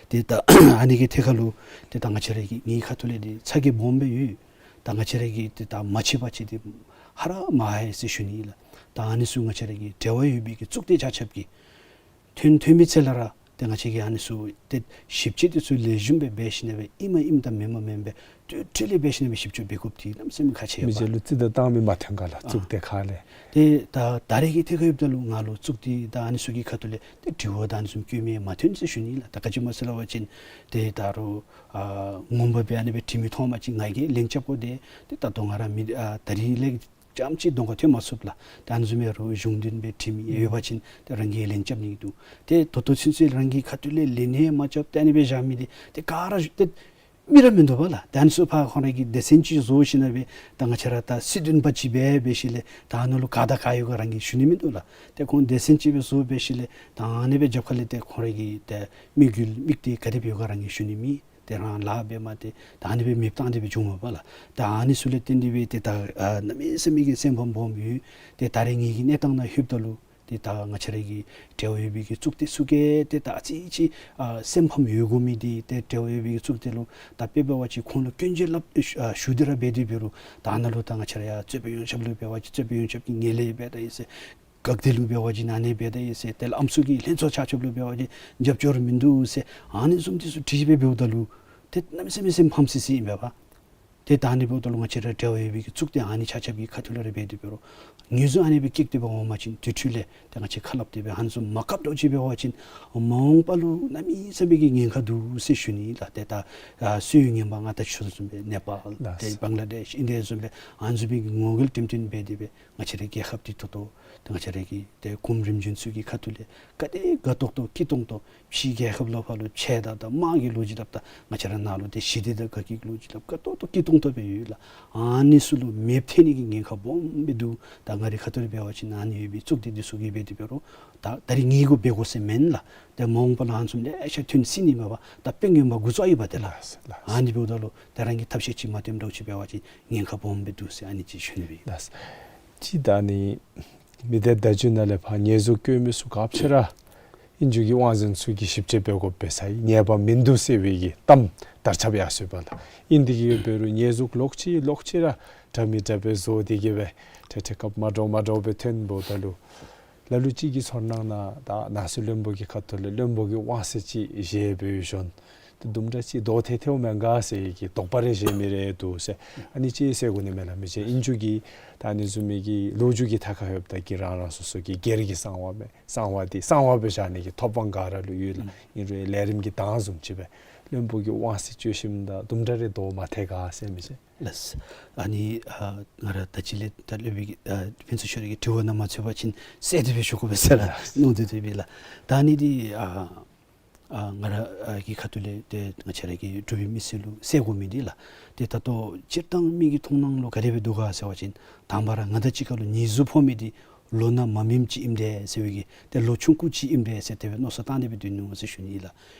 ཏེ་ད་ཨ་ནི་གི་ཐད་ཁར་ལུ་ཏེ་ད་ང་བཅས་ར་གི་ངེའི་ཁ་ཐུག་ལས་འདི་ཚ་གྱང་སྦོམ་སྦེ་ཡོད། ད་ང་བཅས་ར་གིས་ཏེ་ད་མ་ཤེས་པ་ཅིན་ཏེ་ཧ་ར་མ་ཧ་ཟེར་ཞུ་ནི་ཨིན་ལགས། ད་ཨ་ནི་ཚུ་ང་བཅས་ར་གི་འབྲེལ་བ་ཡོད་པའི་གི་གཙུག་སྡེ་ཆ་ཁྱབ་ཀྱིས་ཐོན་ཐོན་མི་ཚེ་ལས་ར་ཏེ་ང་བཅས་ཀྱིས་ཨ་ནི་ཚུ་ཏེ་ཞིབ་དཔྱད་དེ་ཚུ་ལེགས་ཤོམ་སྦེ་འབད་ཞིནམ་ལས་སྦེ་ཨིནམ་ཨིནམ་དང་མེནམ་མེནམ་སྦེ་ཏེ་ཏེ་ལེགས་འབད་ཞིནམ་ལས་སྦེ་ཞིབ་དཔྱད་འབད་དགོཔ་འདི་གནམ་མེད་ས་མེད་ཁག་ཆེ་བས། མི་རྗེ་ལུ་རྩིས་དང་བཏང་མི་མ་ཐོན་ག་ལགས། ཨ་གཙུག་སྡེ་ཁག་ལས། ཏེ་ད་ད་རེས་ཀྱི་ཐད་ཁར་ཡོདཔ་ད་ལུ་ང་ལུ་གཙུག་སྡེ་དང་ཨ་ནི་ཚུ་གི་ཁ་ཐུག་ལས་ཏེ་དྲི་བ་དང་ཨ་ནི་ཚུ་བཀོད་མི་མ་ཐོན་ཟེར་ཞུ་ནི་ལགས། ད་ག་ཅི་སྨོ་ཟེར་སླབ་པ་ཅིན་ཏེ་ད་རུང་ཨ་ངོ་མ་སྦེ་ཨ་ནི་སྦེ་བྲིས་མི་མཐོང་པ་ཅིན་ང་གིས་ལན་རྐྱབ་དགོ། ཏེ་ཏེ་ད་ལྟོ་ང་ར་མི་ཨ་ད་རིས་ལས་རྐྱངམ་ཅིག་གདོང་ཁར་ཐོན་མ་ཚུགས་ལགས། ཏེ་ཨ་ནི་བཟུམ་སྦེ་རུང་གཞུང་འདི་སྦེ་བྲིས་མི་ཡོད་པ་ཅིན་ཏེ་རང་གིས་ལན་རྐྱབ་ནི་འདུག། ཏེ་ད་ལྟོ་ཚུན་ཚོད་རང་གི་ཁ་ཐུག་ལས་ལན་ཡང་མ་རྐྱབ་སྟེ་ཨ་ནི་སྦེ་བཞག་མི་འདི་ཏེ་ག་ར་ཏེ་ མི་ར་མིན་འདུག་པ་ལགས། ད་ཨ་ནི་ཚུ་ཕར་ཁོང་ར་གིས་སྡེ་ཚན་ཅིག་བཟོ་ཞིནམ་ལས་ད་ང་བཅས་ར་ད་སྲིད་དོན་པ་ཅིག་འབད་འབད་ཞིནམ་ལས་ད་ཨ་ནཱ་ལུ་ག་དང་ག་ཡོད་ག་རང་གིས་ཞུ་ནི་མིན་འདུག་ལགས། ཏེ་ཁོང་སྡེ་ཚན་ཅིག་སྦེ་བཟོ་འབད་ཞིནམ་ལས་ད་ཨ་ནི་སྦེ་རྒྱབ་ཁ་ལས་ཏེ་ཁོང་ར་གི་ཏེ་དམིགས་ཡུལ་དམིགས་གཏད་ག་དེ་སྦེ་ཡོད་ག་རང་གིས་ཞུ་ནི་མེད། ཏེ་རང་ལཱ་འབད་མ་སྟེར་ད་ཨ་ནི་སྦེ་མེདཔ་བཏང་སྟེ་སྦེ་བྱུངམ་མས་པ་ལགས། ད་ཨ་ནི་ཚུ་ལས་བརྟེན་ཏེ་སྦེ་ཏེ་ད་ཨ་གནམ་མེད་ས་མེད་ཀྱི་སེམས་ཕམ་སྦོམ་ཡོད། ཏེ་ད་རེས་ངེ་གི་གནས་སྟངས་ནང་ལྷོདཔ་ད་ལུ་ཏེ་ད་ང་བཅས་ར་གི་འབྲེལ་བ་ཡོད་པའི་གི་གཙུག་སྡེ་ཚུ་གིས་ཏེ་ད་ཨ་ཙི་ཅིག་ཨ་སེམས་ཕམ་ཡོད་དགོ་མི་འདི་ཏེ་འབྲེལ་བ་ཡོད་པའི་གི་གཙུག་སྡེ་ལུ་ད་དཔེ་འབད་བ་ཅིན་ཁོང་ལུ་སྐྱོན་བརྗོད་སླབ་ཨ་ཞུ་སྟེ་ར་འབད་དེ་འབད་རུང་ད་ཨ་ནཱ་ལུ་ད་ང་བཅས་ར་ཡར་རྩོད་དཔོན་ཡོངས་ཁྱབ་ལུ་འབད་བ་ཅིན་རྩོད་དཔོན་ཡོངས་ཁྱབ་ཀྱིས་ངན་ལྷད་འབད་ད་ཡི་ཟེར། འགག་སྡེ་ལུ་འབད་བ་ཅིན་ཨ་ནི་འབད་ད་ཡི་ཟེར། དེ་ལས་ཨམ་སྲུ་གི་ལྷན་ཚོགས་ཆ་ཁྱབ་ལུ་འབད་བ་ཅིན་རྒྱབ་སྐྱོར་མིན་འདུག་ཟེར། ཨ་ནི་བཟུམ་འདི་ཚུ་དྲི་སྦེ་འབདཝ་ད་ལུ་ཏེ་གནམ་མེད་ས་མེད་སེམས་ཕམ་སི་སི་ཨིན་པས་པ། ཏེ་ད་ཨ་ནི་འབདཝ་ད་ལུ་ང་བཅས་ར་འབྲེལ་བ་ཡོད་པའི་གི་གཙུག་སྡེ་ཨ་ནི་ཆ་ཁྱབ་ཀྱི་ཁ་ཐུག་ལས་ར་འབད་དེ་འབད་རུང་ངོས་བཟུང་ཨ་ནི་སྦེ་བསྐྱེད་དེ་འབད་འོང་པ་ཅིན་དེ་འཕྲོ་ལས་ཏེ་ང་བཅས་ཁ་སླབ་སྟེ་སྦེ་ཨ་ནི་ཚུ་མ་བཀབ་དོ་ཅིག་འབད་བ་ཅིན་མ་འོངས་པ་ལུ་གནམ་མེད་ས་མེད་ཀྱི་ཉེན་ཁ་འདུག་ཟེར་ཞུ་ནི་ལགས། ཏེ་ད་ཨ་སུ་ཡང་ངན་པ་ང་ད་ཆོས་བཟུམ་སྦེ་ནེ་པཱལ་ལགས། ཏེ་བང་ལ་དེཤ་ཨིན་ཏེ་བཟུམ་སྦེ་ཨ་ནི་བཟུམ་སྦེ་གི་ངོ་རྒོལ་འགྲེམས་སྟོན་འབད་དེ་སྦེ་ང་བཅས་རའི་རྒྱལ་ཁབ་འདི་ད་ལྟོ་ད་ང་བཅས་ར་གི་ཏེ་གོངམ་རིམ་བྱོན་ཚུ་གི་ཁ་ཐུག་ལས་ག་དེ་དགའ་ཏོག་ཏོ་སྐྱིད་ཏོང་ཏོ་ཕྱི་རྒྱལ་ཁབ་ལུ་ཕར་ལུ་ཆད་ད་དང་དམག་གི་ལོ་རྒྱུས་སླབ་ད་ང་བཅས་ར་ནང་ལུ་ཏེ་ཞི་བདེ་དང་དགའ་སྐྱིད་ལོ་རྒྱུས་སླབ་དགའ་ཏོག་ཏོ་སྐྱིད་ཏོང་ཏོ་སྦེ་ཡོད་ལགས། ཨ་ནི་ཚུ་ལུ་མེདཔ་ཐལ་ནི་གི་ཉེན་ཁ་སྦོམ་སྦེ་འདུག། ད་ང་རའི་ཁ་ཐུག་ལས་འབད་བ་ཅིན་ཨ་ནི་ཡོད་པའི་གཙུག་སྡེ་འདི་ཚུ་གིས་འབད་དེ་འབད་རུང་ད་ད་རིས་ངེ་གི་འབད་དགོ་ཟེར་མེན་ལགས། ཏེ་མ་འོངས་པ་ལུ་ཨ་ནི་བཟུམ་ལེ་ཤ་ཐོན་སྲིད་ནི་མས་པ། ད་དཔེ་མངོན་པ་འགོ་བཙུགས་ཡི་པ་ཏེ་ལགས། ལགས་ལགས། ཨ་ནི་འབདཝ་ད་ལུ་ད་རང་གིས་ཐབས་ཤེས་ཅིག་མ་བཏོན་འགྱོ་ཅིག་འབད་བ་ཅིན་ཉེན་ཁ་སྦོམ་སྦེ་འདུག་ཟེར་ཨ་ནི་ཅིག་ཞུ་ནི་སྦེ། ལགས། ཅིག་ད་ཨ་ནི་མི་སྡེ་བརྡ་བརྒྱུད་ནང་ལས་ཕར་ཉེས་འཛུགས་བཀོད་མི་ཚུ་ག་ཅི་ར་ཨིན་རུང་གི་དབང་འཛིན་ཚུ་གིས་ཞིབ་དཔྱད་འབད་དགོ་པས་ཟེར་ཉེས་པ་མིན་འདུག་ཟེར་བའི་གི་གཏམ་དར་ཁྱབ་ཡར་སོ་ཡི་པ་ལགས། ཨིན་དེ་གིས་འབད་རུང་ཉེས་འཛུགས་ལོག་ཅི་ལོག་ཅི་ར་འདྲ་མི་འདྲ་སྦེ་བཟོ་སྟེ་གིས་སྦེ་ཏེ་ཏེ་སྐབས་མ་འདྲཝ་མ་འདྲཝ་སྦེ་ཐོན་འབདཝ་ད་ལུ་ལ་ལུ་ཅིག་གི་ཚོར་སྣང་ནང་ད་ནང་སྲིད་བློན་པོ་གི་ཁ་ཐུག་ལས་བློན་པོ་གི་དབང་ཚད་ཅིག་བཞེས་འབད་ཞིནམ་ཏེ་དུམ་གྲ་ཅིག་བཟློག་ཐལ་ཐལཝ་མེན་ག་ཟེར་གྱི་དོགས་པ་རེ་བཞེས་མི་རེ་འདུག་ཟེར་ཨ་ནི་ཅིག་ཟེར་དགོ་ནི་མས་ལགས། མི་ཅིག་ཨིན་རུང་གི་ད་ཨ་ནི་བཟུམ་མའི་གི་ལོ་རྒྱུས་ཀྱི་ཐད་ཁར་ལྷོདཔ་ད་གི་རང་རང་སོ་སོ་གི་སྒེར་གྱི་གསང་བ་མས། གསང་བ་འདི་གསང་བ་སྦེ་བཞག་ནི་གི་ཐོབ་དབང་ག་ར་ལུ་ཡོད་ལགས། ཨིན་རུང་ལས་རིམ་གྱི་གདངས་བཟུམ་ཅིག་སྦེ་བློན་པོ་གི་དབང་ཚད་སྤྱོད་ཞིནམ་ད་དུམ་གྲ་རེ་བཟློག་མ་ཐལ་ག་ཟེར་མི་ཅིག། ལགས། ཨ་ནི་ཨ་ང་ར་ད་ཅི་ལས་ད་སློབ་དཔོན་གྱི་ཨ་ཕུན་ཚོགས་ཤོས་ར་གི་དྲི་བ་ནང་མ་ཚུད་པ་ཅིན་གསལ་ཏེ་སྦེ་ཞུ་དགོ་པས་ཟེར་ལགས། མནོ་སྟེ་སྡོད་པས་ལགས། ད་ཨ་ནི་འདི་ཨ་ཨ་ང་ར་ཨ་གི་ཁ་ཐུག་ལས་ཏེ་ང་བཅས་ར་གི་འབྲུག་པའི་མི་སེར་ལུ་ཟེར་དགོ་མི་འདི་ལགས། ཏེ་ད་ལྟོ་སྤྱིར་བཏང་མི་གི་མཐོང་སྣང་ལུ་ག་དེ་སྦེ་འདུག་ག་ཟེར་བ་ཅིན་དང་པ་ར་ང་དང་གཅིག་ཁར་ལུ་ཉེས་འཛུགས་ཕོག་མི་འདི་ལོ་ན་མ་སྨིནམ་ཅིག་ཨིནམ་འདྲས་ཟེར་བའི་གི་ཏེ་ལོ་ཆུང་ཀུ་ཅིག་ཨིནམ་འདྲས་ཟེར་དེ་སྦེ་མནོ་བསམ་བཏང་སྟེ་སྦེ་སྡོད་ནུག་ཟེར་ཞུ་ནི་ལགས།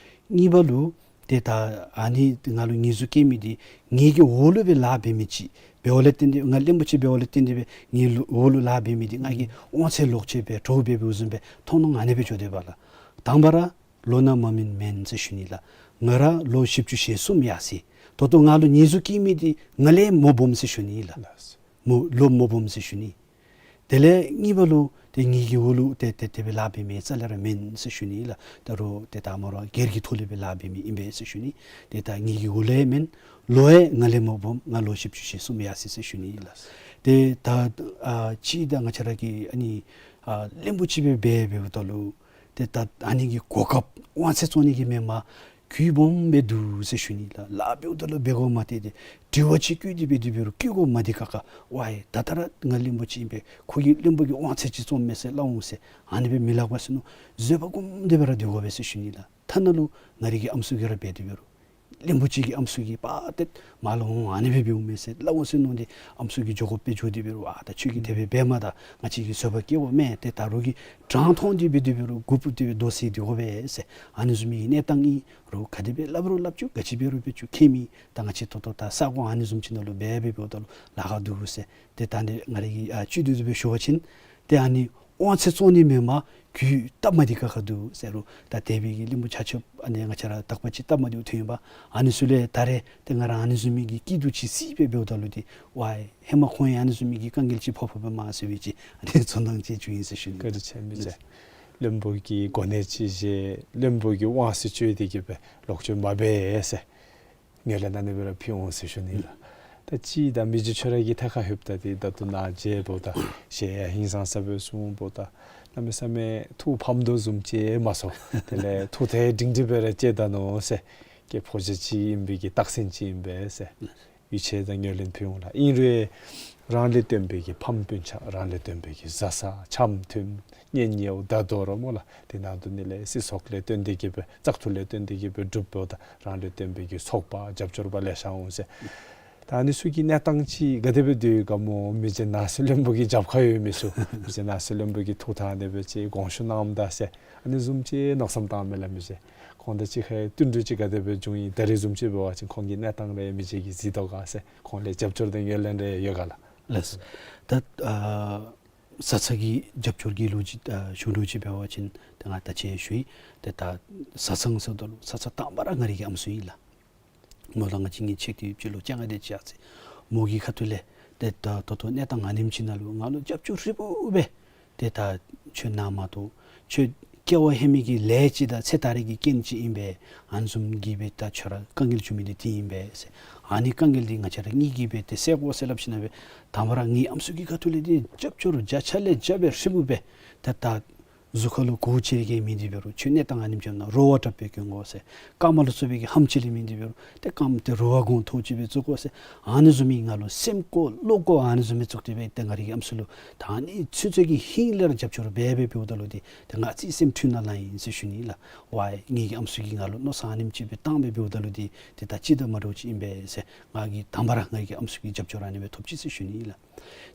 གཉིས་པ་ལུ་ཏེ་ད་ཨ་ནི་ང་ལུ་ཉེས་འཛུགས་བཀལ་མི་འདི་ངེ་གི་འོག་ལུ་སྦེ་ལཱ་འབད་མི་ཅིག་འབདཝ་ལས་བརྟེན་ཏེ་ང་བློན་པོ་ཅིག་འབདཝ་ལས་བརྟེན་ཏེ་སྦེ་ངེ་ལུ་འོག་ལུ་ལཱ་འབད་མི་འདི་ང་གི་དབང་ཚད་ལོག་སྤྱོད་འབད་གྲོགས་འབད་འབདཝ་བཟུམ་སྦེ་མཐོང་སྣང་ཨ་ནི་སྦེ་འགྱོ་དོ་བས་ལགས། དང་པ་ར་ལོ་ན་མ་སྨིནམ་མེན་ཟེར་ཞུ་ནི་ལགས། ང་ར་ལོ་བཞི་བཅུ་ཞེ་གསུམ་ཡར་སོ་ཡི། ད་ལྟོ་ང་ལུ་ཉེས་འཛུགས་བཀལ་མི་འདི་ང་ལས་མོ་སྦོམ་ཟེར་ཞུ་ནི་ལགས། མོ་ལོ་མོ་སྦོམ་ཟེར་ཞུ་ནི། དེ་ལས་གཉིས་པ་ལུ་ཏེ་ངེ་གི་འོག་ལུ་ཏེ་ཏེ་དེ་སྦེ་ལཱ་འབད་མི་རྩ་ལས་ར་མེན་ཟེར་ཞུ་ནི་ལགས། ད་རུང་ཏེ་ད་མོ་ར་སྒེར་གྱི་ཐོག་ལས་སྦེ་ལཱ་འབད་མི་ཨིན་པས་ཟེར་ཞུ་ནི། ཏེ་ད་ངེ་གི་འོག་ལས་མེན། ལོ་ཡང་ང་ལས་མོ་སྦོམ། ང་ལོ་བཞི་བཅུ་ཞེ་གསུམ་ཡར་སོ་ཡི་ཟེར་ཞུ་ནི་ལགས། ཏེ་ད་ཨ་ཅིག་ད་ང་བཅས་ར་གི་ཨ་ནི་ཨ་བློན་པོ་ཅིག་སྦེ་འབད་འབདཝ་ད་ལུ་ཏེ་ད་ཨ་ནི་གི་གོ་སྐབས་དབང་ཚད་བཙོང་ནི་གི་མེན་པར་གུ་སྦོམ་སྦེ་འདུག་ཟེར་ཞུ་ནི་ལགས། ལཱ་འབདཝ་ད་ལུ་འབད་དགོཔ་མ་ཐལ་ཏེ་དྲི་བ་ཅིག་བཀོད་དེ་སྦེ་དེ་འབད་རུང་བཀོད་དགོཔ་མ་དེ་ཁག་ཁ་ཝའི་ད་ལྟོ་ར་ང་བློན་པོ་ཅིག་ཨིན་པས། ཁོ་གིས་བློན་པོ་གི་དབང་ཚད་ཅིག་བཙོངམ་མས་ཟེར་སླབ་འོང་ཟེར་ཨ་ནི་སྦེ་མི་སླབ་ག་ཟེར་མནོ། བཟོད་པ་སྒོམ་སྟེ་སྦེ་ར་སྡོད་དགོ་པས་ཟེར་ཞུ་ནི་ལགས། ཐ་ན་ལུ་ང་རའི་གི་ཨམ་སྲུ་གིས་ར་འབད་དེ་འབད་རུང་བློན་པོ་ཅིག་གི་ཨམ་སྲུ་གིས་པ་ཏེ་མར་ལུ་འོང་ཨ་ནི་སྦེ་འབདཝ་མས་ཟེར་སླབ་འོང་ཟེར་མནོ་སྟེ་ཨམ་སྲུ་གི་འགྱོ་དགོཔ་སྦེ་འགྱོ་དེ་འབད་རུང་ཨ་ད་ཁྱོད་ཀྱིས་དེ་སྦེ་འབད་མ་ད་ང་བཅས་ཀྱིས་བཟོད་པ་བསྐྱེད་དགོ་མས། ཏེ་ད་རོགས་ཀྱིས་དྲང་མཐོང་སྟེ་སྦེ་དེ་འབད་རུང་མགུ་འཕུར་ཏེ་སྦེ་སྡོད་ཟེར་སྡོད་དགོ་པས་ཟེར་ཨ་ནི་བཟུམ་མའི་གནས་སྟངས་ཨིན། རོགས་ག་དེ་སྦེ་སླབ་རུང་སླབ་བཅུག། ག་ཅི་འབད་རུང་འབད་བཅུག། ཁྱད་མེད། ད་ང་བཅས་ད་ལྟོ་ད་ས་གོ་ཨ་ནི་བཟུམ་ཅིག་ནང་ལུ་འབད་འབདཝ་ད་ལུ་ལཱ་ཁག་འདུག་ཟེར། ཏེ་ད་ནི་ང་རའི་གི་ཨ་བཅུད་བསྡུས་སྦེ་ཞུ་བ་ཅིན་ཏེ་ཨ་ནི་དབང་ཚད་བཙོང་ནི་མེན་པར་གུ་སྟབས་མ་བདེ་ཁག་ཁ་འདུག་ཟེར་རུང་ད་དེ་སྦེ་གི་བློན་པོ་ཆ་ཁྱབ་ཨ་ནི་ང་བཅས་ར་དག་པ་ཅིག་སྟབས་མ་བདེཝ་ཐོན་ཡོདཔ། ཨ་ནི་ཚུ་ལས་ད་རེས་ཏེ་ང་ར་ཨ་ནི་བཟུམ་མའི་གི་སྐྱིད་སྡུག་ཅིག་སྲིད་སྦེ་འབདཝ་ད་ལུ་ཏེ་ཝའི་ཧེ་མ་ཁོང་ཡང་ཨ་ནི་བཟུམ་མའི་གི་དཀའ་ངལ་ཅིག་ཕོག་ཕོགཔ་མས་ཟེར་བའི་ཅིག་ཨ་ནི་ཚོར་སྣང་ཅིག་བྱུང་ཡི་ཟེར་ཞུ་ནི། བཀའ་དྲིན་ཆེ་མི་ཅིག། བློན་པོ་གི་གོ་གནས་ཅིག་བཞེས་བློན་པོ་གི་དབང་ཚད་སྤྱོད་དེ་གིས་སྦེ་ལོག་སྤྱོད་མ་འབད་ཟེར་ངོས་ལས་ཨ་ནི་སྦེ་ར་ཕུལ་འོང་ཟེར་ཞུ་ནི་ལགས། ད་ཅིག་ད་མི་རྗེ་ཁྱོད་ར་གི་ཐད་ཁར་ལྷོདཔ་ད་ཏེ་ད་ལྟོ་ནཱ་མཇལཝ་ད་ཞལ་ཡང་ཧིང་སངས་ས་སྦེ་གསུངམ་ད་གནམ་མེད་ས་མེད་ཐུགས་ཕམ་དོ་བཟུམ་ཅིག་མ་སོང་། དེ་ལས་ཐུགས་ཐད་སྒྲིང་སྒྲིང་སྦེ་ར་བཅར་ད་ནུག་ཟེར། སྐྱེས་ཕོ་རྒྱས་ཅིག་ཨིན་པའི་གི་རྟགས་མཚན་ཅིག་ཨིན་པས་ཟེར། ཡིད་ཆེས་དང་ངོས་ལེན་ཕུལ་འོང་ལགས། ཨིན་རུང་རང་ལས་བརྟེན་པའི་གི་ཕམ་སྤུན་ཆ་རང་ལས་བརྟེན་པའི་གི་བཟའ་ཚང་འཆམ་མཐུན་གཉེན་ཉེཝ་ད་དོ་རུང་སྨོ་ལགས། དེ་ནང་དུ་ནི་ལས་སྲིད་ཚོགས་ལས་བརྟེན་ཏེ་གི་སྦེ་བཙག་འཐུ་ལས་བརྟེན་ཏེ་གི་སྦེ་སྒྲུབ་འབདཝ་ད་རང་ལས་བརྟེན་པའི་གི་ཚོགས་པ་རྒྱབ་སྐྱོར་པ་ལེ་ཤ་འོང་ཟེར། ད་ཨ་ནི་ཚུ་གི་གནས་སྟངས་ཅིག་ག་དེ་སྦེ་སྡོད་ཡོད་ག་སྨོ། མི་རྗེ་ནང་སྲིད་བློན་པོ་གི་རྒྱབ་ཁར་ཡོད་མི་ཚུ་མི་རྗེ་ནང་སྲིད་བློན་པོ་གི་ཐུགས་ཐག་ཨ་ནི་སྦེ་ཅིག་དགོངས་ཞུ་གནངམ་ད་ཟེར་ཨ་ནི་བཟུམ་ཅིག་མནོ་བསམ་བཏངམ་མས་ལགས་མི་རྗེ། ཁོང་དང་གཅིག་ཁར་བསྟུན་གྲོས་ཅིག་ག་དེ་སྦེ་བྱུང་ཡི། ད་རེས་བཟུམ་ཅིག་འབད་བ་ཅིན་ཁོང་གི་གནས་སྟངས་རེ་མི་རྗེ་གིས་གཟིགས་དོ་ག་ཟེར། ཁོང་ལས་རྒྱབ་སྐྱོར་དང་ངོས་ལེན་རེ་ཡོད་ག་ལགས། ལགས། ད་ཨ་བཟའ་ཚང་གི་རྒྱབ་སྐྱོར་གྱི་ལོ་རྒྱུས་ཨ་ཞུ་འགྱོ་ཅིག་འབད་བ་ཅིན་ད་ང་ད་ཅི་ཞུ་ཡི། ཏེ་ད་བཟའ་ཚང་ཟེརཝ་ད་ལུ་བཟའ་ཚང་དང་པ་ར་ང་རའི་གི་ཨམ་སྲུ་ཨིན་ལགས། མོ་ལུ་ང་བཅས་གཉིས་ཆེག་ཏེ་ཡོདཔ་ཅིག་ལོ་བཅོ་ལྔ་དེ་ཅིག་ཡར་སོ་ཡི། མོ་གི་ཁ་ཐུག་ལས་ཏེ་ད་ད་ལྟོ་གནས་སྟངས་ཨ་ནེམ་ཅིག་ནང་ལུ་ང་ལུ་རྒྱབ་སྐྱོར་རིལ་བུ་སྦེ་ཏེ་ད་ཁྱོད་ནང་མ་གཏོགས་ཁྱོད་སྐྱེ་བ་ཧེ་མའི་གི་ལས་ཅིག་དང་ཚེ་ད་རེས་ཀྱི་རྐྱེན་ཅིག་ཨིན་པས། ཨ་ནི་བཟུམ་གྱིས་སྦེ་ད་ཁྱོད་ར་དཀའ་ངལ་བྱུང་མི་འདི་དེ་ཨིན་པས་ཟེར། ཨ་ནི་དཀའ་ངལ་འདི་ང་བཅས་ར་གཉིས་ཀྱིས་སྦེ་ཏེ་སེལ་དགོ་ཟེར་སླབ་ཞིནམ་ལས་དང་པ་ར་ངེའི་ཨམ་སྲུ་གི་ཁ་ཐུག་ལས་ཏེ་རྒྱབ་སྐྱོར་བརྒྱ་ཆ་ལས་བརྒྱ་སྦེ་རིལ་བུ་སྦེ་ཏེ་ད་གཟུགས་ཁ་ལུ་གོ་ཅིག་རེ་གི་མེད་དེ་འབད་རུང་ཁྱོད་གནས་སྟངས་ཨ་ནེམ་ཅིག་ནང་རོགས་པ་དྲགཔ་སྦེ་གྱོན་དགོ་ཟེར། རྐངམ་ལུ་བཙུགས་པའི་གི་ཧམ་ཅིག་ལས་མེད་དེ་འབད་རུང་ཏེ་རྐངམ་དེ་རོགས་པ་གོང་མཐོ་ཅིག་སྦེ་བཙུགས་དགོ་ཟེར། ཨ་ནི་བཟུམ་མའི་ང་ལུ་སེམས་བཀོད་བློ་བཀོད་ཨ་ནི་བཟུམ་མའི་བཙུགས་ཏེ་སྦེ་ཏེ་ང་རའི་གི་ཨམ་སྲུ་ལུ་ད་ཨ་ནི་ཚུན་ཚོད་ཀྱི་ཧིང་ལས་ར་རྒྱབ་སྐྱོར་འབད་སྦེ་འབདཝ་ད་ལུ་ཏེ་ཏེ་ང་ཨ་ཙི་སེམས་འཁྲུལ་ནང་ལངས་ཡི་ཟེར་ཞུ་ནི་ལགས། ཝའི་ངེའི་གི་ཨམ་སྲུ་གིས་ང་ལུ་མནོ་བསམ་ཨ་ནེམ་ཅིག་སྦེ་བཏང་སྦེ་འབདཝ་ད་ལུ་ཏེ་ཏེ་ད་ཅི་དང་མ་འདྲཝ་ཅིག་ཨིན་པས་ཟེར། ང་གིས་དང་པ་ར་ང་རའི་གི་ཨམ་སྲུ་གི་རྒྱབ་སྐྱོར་ཨ་ནི་སྦེ་ཐོབ་ཅི་ཟེར་ཞུ་ནི་ལགས།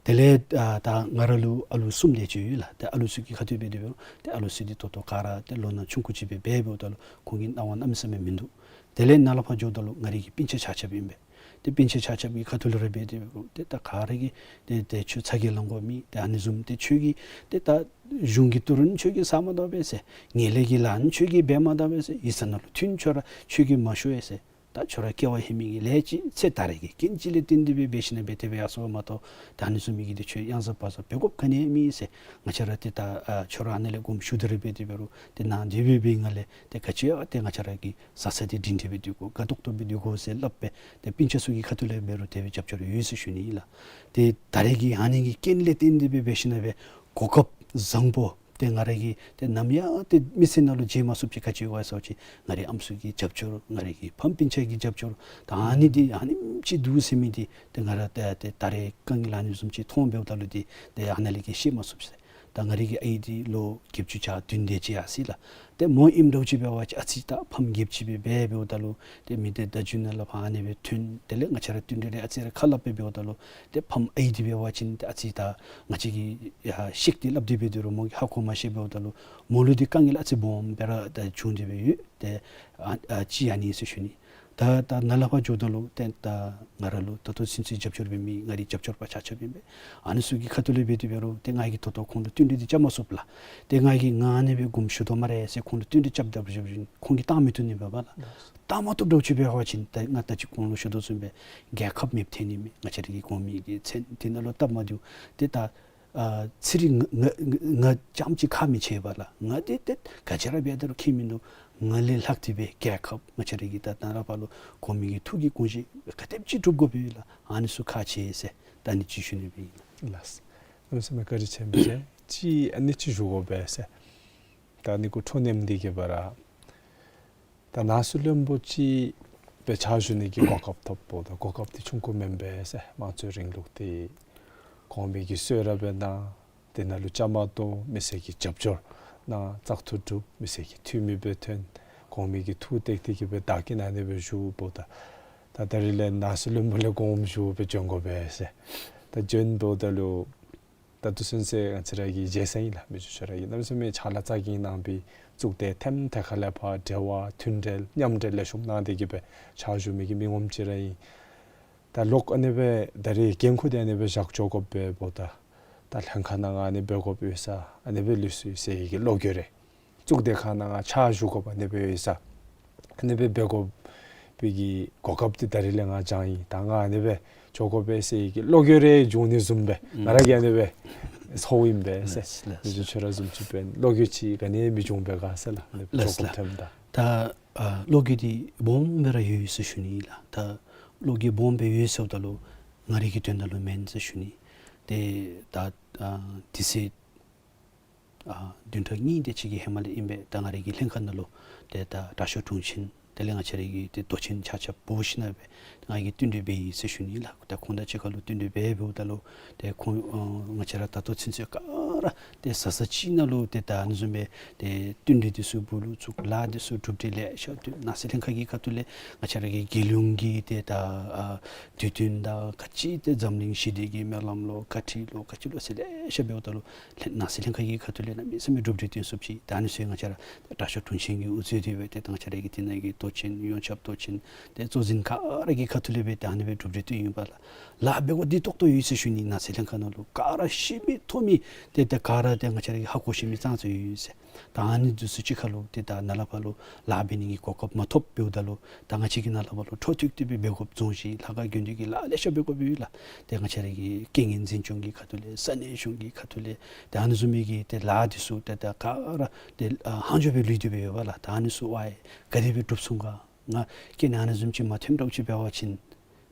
དེ་ལས་ཨ་ད་ང་ར་ལུ་ཨ་ལུ་གསུམ་དེ་ཅིག་ཡོད་ལགས། ཏེ་ཨ་ལུ་ཚུ་གི་ཁ་ཐུག་འབད་དེ་འབད་རུང་ཏེ་ཨ་ལུ་ཚུ་འདི་ད་ལྟོ་ག་ར་ཏེ་ལོ་ན་ཆུང་ཀུ་ཅིག་སྦེ་འབད་འབདཝ་ད་ལུ་ཁོང་གི་སྣང་བ་གནམ་མེད་ས་མེད་མིན་འདུག། དེ་ལས་ནཱ་ལས་ཕར་འགྱོཝ་ད་ལུ་ང་རའི་གི་སྤུན་ཆ་ཆ་ཁྱབ་ཨིན་པས། ཏེ་སྤུན་ཆ་ཆ་ཁྱབ་ཀྱི་ཁ་ཐུག་ལས་ར་འབད་དེ་འབད་རུང་ཏེ་ད་ག་ར་གིས་ཏེ་ཏེ་ཁྱོད་ཚ་གྱང་ལང་དགོཔ་མེད། ཏེ་ཨ་ནི་བཟུམ་ཏེ་ཁྱོད་ཀྱིས་ཏེ་ད་གཞུང་གི་ཏི་རུ་ནི་ཁྱོད་ཀྱིས་ཟ་མ་ད་པས་ཟེར། ངན་ལྷད་ཀྱི་ལཱ་ནི་ཁྱོད་ཀྱིས་འབད་མ་ད་པས་ཟེར། ཡིག་ཚང་ནང་ལུ་ཐོན་ཁྱོད་ར་ཁྱོད་ཀྱིས་མ་ཤོར་བས་ཟེར། ད་ཁྱོད་ར་སྐྱེ་བ་ཧེ་མའི་གི་ལས་ཅིག་ཚེ་ད་རེས་ཀྱི་རྐྱེན་ཅིག་ལས་བརྟེན་ཏེ་སྦེ་འབད་ཞིནམ་ལས་སྦེ་དེ་སྦེ་ཡར་སོ་བ་མ་གཏོགས་ད་ཨ་ནི་བཟུམ་མའི་གི་ཏེ་ཁྱོད་གཡང་ཟ་བག་ཟ་འབད་དགོཔ་ག་ནི་ཡང་མེད་ཟེར། ང་བཅས་ར་ཏེ་ད་ཨ་ཁྱོད་ར་ཨ་ནི་ལས་དགོངསམ་ཞུ་སྟེ་ར་འབད་དེ་འབད་རུང་ཏེ་ནཱ་དེ་སྦེ་འབད་བའི་ངང་ལས་ཏེ་ག་ཅི་ཡང་ཏེ་ང་བཅས་ར་གི་བཟའ་ཚང་འདི་སྒྲིང་སྒྲི་སྦེ་སྡོད་དགོ། དགའ་ཏོག་ཏོ་སྦེ་སྡོད་དགོ་ཟེར་སླབ་སྦེ་ཏེ་སྤུན་ཆ་ཚུ་གི་ཁ་ཐུག་ལས་འབད་རུང་དེ་སྦེ་རྒྱབ་སྐྱོར་ཡོད་ཟེར་ཞུ་ནི་ཨིན་ལགས། ཏེ་ད་རེས་ཀྱི་ཨ་ནི་གི་རྐྱེན་ལས་བརྟེན་ཏེ་སྦེ་འབད་ཞིནམ་ལས་སྦེ་གོ་སྐབས་བཟང་པོ་ཏེ་ང་ར་གིས་ཏེ་ནམ་ཡང་ཏེ་མི་ཚེ་ནང་ལུ་བརྗེད་མ་ཚུགསཔ་ཅིག་ག་ཅི་ཡོད་ག་ཟེར་བ་ཅིན་ང་རའི་ཨམ་སྲུ་གི་རྒྱབ་སྐྱོར་ང་རའི་གི་ཕམ་སྤུན་ཆ་གི་རྒྱབ་སྐྱོར་ད་ཨ་ནི་འདི་ཨ་ནེམ་ཅིག་འདུག་ཟེར་མི་འདི་ཏེ་ང་ར་ཏེ་ཏེ་ད་རེས་དཀའ་ངལ་ཨ་ནི་བཟུམ་ཅིག་མཐོང་འབདཝ་ད་ལུ་འདི་ཏེ་ཨ་ནཱ་ལས་ཀྱི་ཤེས་མ་ཚུགས་ཟེར། ད་ང་རའི་གི་ཨའི་འདི་ལོ་བརྒྱད་ཅུ་གྱ་བདུན་དེ་ཅིག་ཡར་སོ་ཡི་ལགས། ཏེ་མོ་ཨིནམ་འདྲཝ་ཅིག་འབད་བ་ཅིན་ཨ་ཙི་ད་ཕམ་རྒསཔ་ཅིག་སྦེ་འབད་འབདཝ་ད་ལུ་ཏེ་མི་སྡེ་བརྡ་བརྒྱུད་ནང་ལས་ཕར་ཨ་ནི་སྦེ་ཐོན། དེ་ལས་ང་བཅས་ར་བསྟུན་གྲོས་རེ་ཨ་ཙི་རེ་ཁ་སླབ་སྦེ་འབདཝ་ད་ལུ་ཏེ་ཕམ་ཨའི་འདི་འབད་བ་ཅིན་ཏེ་ཨ་ཙི་ད་ང་བཅས་ཀྱིས་ཡ་བཤད་དེ་སླབ་སྟེ་འབད་དེ་རུང་མོ་གིས་ཧ་གོ་མ་ཤེས་འབདཝ་ད་ལུ་མོ་ལུ་འདི་དཀའ་ངལ་ཨ་ཙི་སྦོམ་སྦེ་ར་ད་བྱུང་སྟེ་སྦེ་ཡོད། ཏེ་ཨ་ཨ་ཅི་ཨ་ནི་ཟེར་ཞུ་ནི། ད་ད་ནཱ་ལས་ཕར་འགྱོཝ་ད་ལུ་ཏེ་ད་ང་ར་ལུ་ད་ལྟོ་ཚུན་ཚོད་རྒྱབ་སྐྱོར་འབད་མི་ང་རའི་རྒྱབ་སྐྱོར་པ་ཆ་ཁྱབ་ཨིན་པས། ཨ་ནི་ཚུ་གི་ཁ་ཐུག་ལས་འབད་དེ་འབད་རུང་ཏེ་ང་གིས་ད་ལྟོ་ཁོང་ལུ་བསྟུན་གྲོས་འདི་རྐྱབ་མ་ཚུགས་ལགས། ཏེ་ང་གིས་ང་ཨ་ནི་སྦེ་དགོངསམ་ཞུ་དོ་སྨ་རེ་ཟེར་ཁོང་ལུ་བསྟུན་གྲོས་རྐྱབ་ད་རྐྱབ་ཞིནམ་ཁོང་གིས་བཏང་མི་བཏུབ་ནི་འབད་བ་ལགས། བཏང་མ་བཏུབ་འདྲཝ་ཅིག་འབད་བ་ཅིན་ཏེ་ང་ད་ཅི་གོང་ལུ་ཞུ་དོ་བཟུམ་སྦེ་རྒྱལ་ཁབ་མེདཔ་ཐལ་ནི་མས། ང་བཅས་ར་གི་གོང་མའི་གི་མཚན་འདི་ནང་ལུ་སྟབས་མ་བདེཝ་ཏེ་ད་ཨ་ཚེ་རིང་ང་ང་ང་རྐྱངམ་ཅིག་ཁག་མི་ཆེ་བས་ལགས། ང་འདི་ཏེ་ག་ཅི་ར་འབད་དེ་རུང་ཁྱད་མིན་འདུག། ང་ལས་ལྷག་སྟེ་སྦེ་རྒྱལ་ཁབ་ང་བཅས་ར་གི་ད་ད་རེས་ཕར་ལུ་གོང་མའི་གི་ཐུགས་ཀྱི་དགོངས་བཞེད་ག་དེམ་ཅིག་སྒྲུབ་དགོཔ་ཨིན་ལགས། ཨ་ནི་ཚུ་ཁག་ཆེ་ཟེར་ད་ཨ་ནི་ཅིག་ཞུ་ནི་སྦེ་ཨིན་ལགས། ལགས། གནམ་མེད་ས་མེད་བཀའ་དྲིན་ཆེ་མི་ཟེར་ཅིག་ཨ་ནི་ཅིག་ཞུ་དགོ་པས་ཟེར། ད་ཨ་ནི་གུ་འཕྲོ་མཉམ་འདི་གིས་འབད་ར་ད་ནང་སྲིད་བློན་པོ་ཅིག་སྦེ་ཕྱག་ཞུ་ནི་གི་གོ་སྐབས་ཐོབ་འབདཝ་ད་གོ་སྐབས་འདི་ཆུང་ཀུ་མེན་པས་ཟེར། དམངས་གཙོའི་རིང་ལུགས་འདི་གོང་མའི་གི་གསོལ་རས་སྦེ་གནང་། དེ་ནང་ལུ་བཅའ་མར་གཏོགས། མི་སེར་གྱི་རྒྱབ་སྐྱོར་གནང་། བཙག་འཐུ་གྲུབ། མི་སེར་གྱི་འཐུས་མི་སྦེ་ཐོན། གོང་མའི་གི་ཐུགས་གཏད་དེ་གི་སྦེ་བདག་གི་ནང་ན་སྦེ་བཞུགས་འབདཝ་ད་ད་ད་རེས་ལས་ནང་སྲིད་བློན་པོ་ལས་གོངམ་ཞུ་སྦེ་བྱོན་དགོ་པས་ཟེར། ད་བྱོན་འབདཝ་ད་ལུ་ད་ལྟོ་ཚུན་ཚོད་ང་བཅས་ར་གི་རྒྱལ་ས་ཨིན་ལགས། མི་རྗེ་ཁྱོད་ར་གིས་གནམ་མེད་ས་མེད་ཕྱག་ལཱ་རྩ་འགེངས་གནང་བའི་གཙུག་སྡེ་ཐེམ་ཐེ་ཁ་ལས་ཕར་འབྲེལ་བ་མཐུན་འབྲེལ་མཉམ་འབྲེལ་ལེགས་ཤོམ་གནང་སྟེ་གི་སྦེ་ཕྱག་ཞུ་མི་གི་མི་ངོམ་ཅིག་ར་ཨིན། ད་ལོག་ཨ་ནི་སྦེ་ད་རེས་འགན་ཁུར་འདི་ཨ་ནི་སྦེ་བཞག་འགྱོ་དགོཔ་སྦེ་འབདཝ་ད་ད་ལྷན་ཁག་ནང་ཨ་ནི་འབད་དགོཔ་ཡོད་ས་ཨ་ནི་སྦེ་ལུས་སོ་ཡི་ཟེར་བའི་གི་བློ་འགྱོད་རེ། གཙུག་སྡེ་ཁག་ནང་ང་ཕྱག་ཞུ་དགོཔ་ཨ་ནི་སྦེ་ཡོད་ས་ཨ་ནི་སྦེ་འབད་དགོ་པའི་གི་གོ་སྐབས་འདི་ད་རེས་ལས་ང་བྱང་ཡི། ད་ང་ཨ་ནི་སྦེ་འགྱོ་དགོ་པས་ཟེར་བའི་གི་བློ་འགྱོད་རེ་འབྱུང་ནི་བཟུམ་སྦེ་ང་ར་གིས་ཨ་ནི་སྦེ་ཚོརཝ་ཨིན་པས་ཟེར། ལགས་ལགས། མི་རྗེ་ཁྱོད་ར་བཟུམ་ཅིག་འབད་བློ་འགྱོད་ཅིག་ག་ནི་མི་འབྱུང་པས་ག་ཟེར་ལགས། ཨ་ནི་སྦེ་ལགས་ལགས། འགྱོ་དགོཔ་ཐོནམ་ད། ད་ཨ་བློ་འགྱོད་འདི་སྦོམ་སྦེ་ར་ཡོད་ཟེར་ཞུ་ནི་ལགས། ད་བློ་འགྱོད་སྦོམ་སྦེ་ཡོད་ཟེརཝ་ད་ལུ་ང་རའི་གི་དོན་དག་ལུ་མེན་ཟེར་ཞུ་ནི། ཏེ་ད་ཨ་དུས་ཚོད་ཨ་བདུན་ཕྲག་གཉིས་དེ་ཅིག་གི་ཧེ་མ་ལས་ཨིན་པས། ད་ང་རའི་གི་ལྷན་ཁག་ནང་ལུ་ཏེ་ད་དྲག་ཤོས་དྲུང་ཆེན་དེ་ལས་ང་བཅས་རའི་གི་ཏེ་མདོ་ཆེན་ཆ་ཁྱབ་འབོ་ཞིན་ན་སྦེ་ ང་གིས་བསྟུན་གྲོས་འབད་ཡི་ཟེར་ཞུ་ནི་ལགས། ད་ཁོང་དང་གཅིག་ཁར་ལུ་བསྟུན་གྲོས་འབད་འབདཝ་ད་ལུ་ཏེ་ཁོང་ཨ་ང་བཅས་ར་ད་ལྟོ་ཚུན་ཚོད་ག་ར་ཏེ་བཟའ་ཚང་ཅིག་ནང་ལུ་ཏེ་ད་ཨ་ནི་བཟུམ་སྦེ་ཏེ་བསྟུན་གྲོས་འདི་ཚུ་འབུལ་ལུ་ཚུགས། ལཱ་འདི་ཚུ་གྲུབ་འབྲས་ལེ་ཤ་ཐོན། ནང་སྲིད་ལྷན་ཁག་གི་ཁ་ཐུག་ལས་ང་བཅས་ར་གི་རྒྱལ་ཡོངས་ཀྱི་ཏེ་ད་ཨ་དུས་སྟོན་དང་ག་ཅི་ཏེ་འཛམ་གླིང་ཞི་བདེ་གི་སྨོན་ལམ་ལོ་བཀའ་ཁྲིད་ལོ་ག་ཅི་ལོ་ཟེར་ལེ་ཤ་འབདཝ་ད་ལུ་ལྷན་ནང་སྲིད་ལྷན་ཁག་གི་ཁ་ཐུག་ལས་གནམ་མེད་ས་མེད་གྲུབ་འབྲས་ཐོན་ཚུགསཔ་ཅིག། ད་ཨ་ནི་ཚུ་ང་བཅས་ར་དྲག་ཤོས་དྲུང་ཆེན་གྱིས་དབུ་གཙོས་ཏེ་སྦེ་ཏེ་ད་ང་བཅས་ར་གི་དེ་ནང་གི་མདོ་ཆེན་ཡོངས་ཁྱབ་མདོ་ཆེན་ཏེ་གཙོ་འཛིན་ག་ར་གི་ཁ་ཐུག་ལས་སྦེ་ད་ཨ་ནི་སྦེ་གྲུབ་འབྲས་ཐོན་ཡོདཔ་ལགས། ལཱ་འབད་དགོཔ་འདི་ཏོག་ཏོ་ཡོད་ཟེར་ཞུ་ནི། ནང་སྲིད་ལྷན་ཁག་ནང་ལུ་ག་ར་ཤེས་མི་ཐོས་མི་ཏེ་ད་ག་ར་ཏེ་ང་བཅས་ར་གིས་ཧ་གོ་ཤེས་མི་ཙང་ཙ་ཡོད་ཟེར། ད་ཨ་ནི་འདི་ཚུ་གཅིག་ཁར་ལུ་ཏེ་ད་ནཱ་ལས་ཕར་ལུ་ལཱ་འབད་ནི་གི་གོ་སྐབས་མ་ཐོབ་འབདཝ་ད་ལུ་ད་ང་བཅས་ཀྱིས་ནཱ་ལས་ཕར་ལུ་འཕྲོ་མཐུད་དེ་སྦེ་འབད་དགོཔ་རྫོང་གཞི་ལྷ་ཁང་དགོན་སྡེ་གི་ལཱ་ལེ་ཤ་འབད་དགོཔ་ཡོད་ལགས། ཏེ་ང་བཅས་ར་གི་རྐྱེན་ངན་འཛིན་སྐྱོང་གི་ཁ་ཐུག་ལས་ས་གནས་གཞུང་གི་ཁ་ཐུག་ལས་ཏེ་ཨ་ནི་བཟུམ་མའི་གི་ཏེ་ལཱ་འདི་ཚུ་ཏེ་ད་ག་ར་ཏེ་ཨ་ལྷག་འཕྲོ་སྦེ་ལུས་ཏེ་སྦེ་ཡོདཔ་ལགས། ད་ཨ་ནི་ཚུ་ཝའི་ག་དེ་སྦེ་གྲུབ་སོང་ག། ང་རྐྱེན་ཨ་ནི་བཟུམ་ཅིག་མ་ཐོནམ་འདྲཝ་ཅིག་འབད་བ་ཅིན་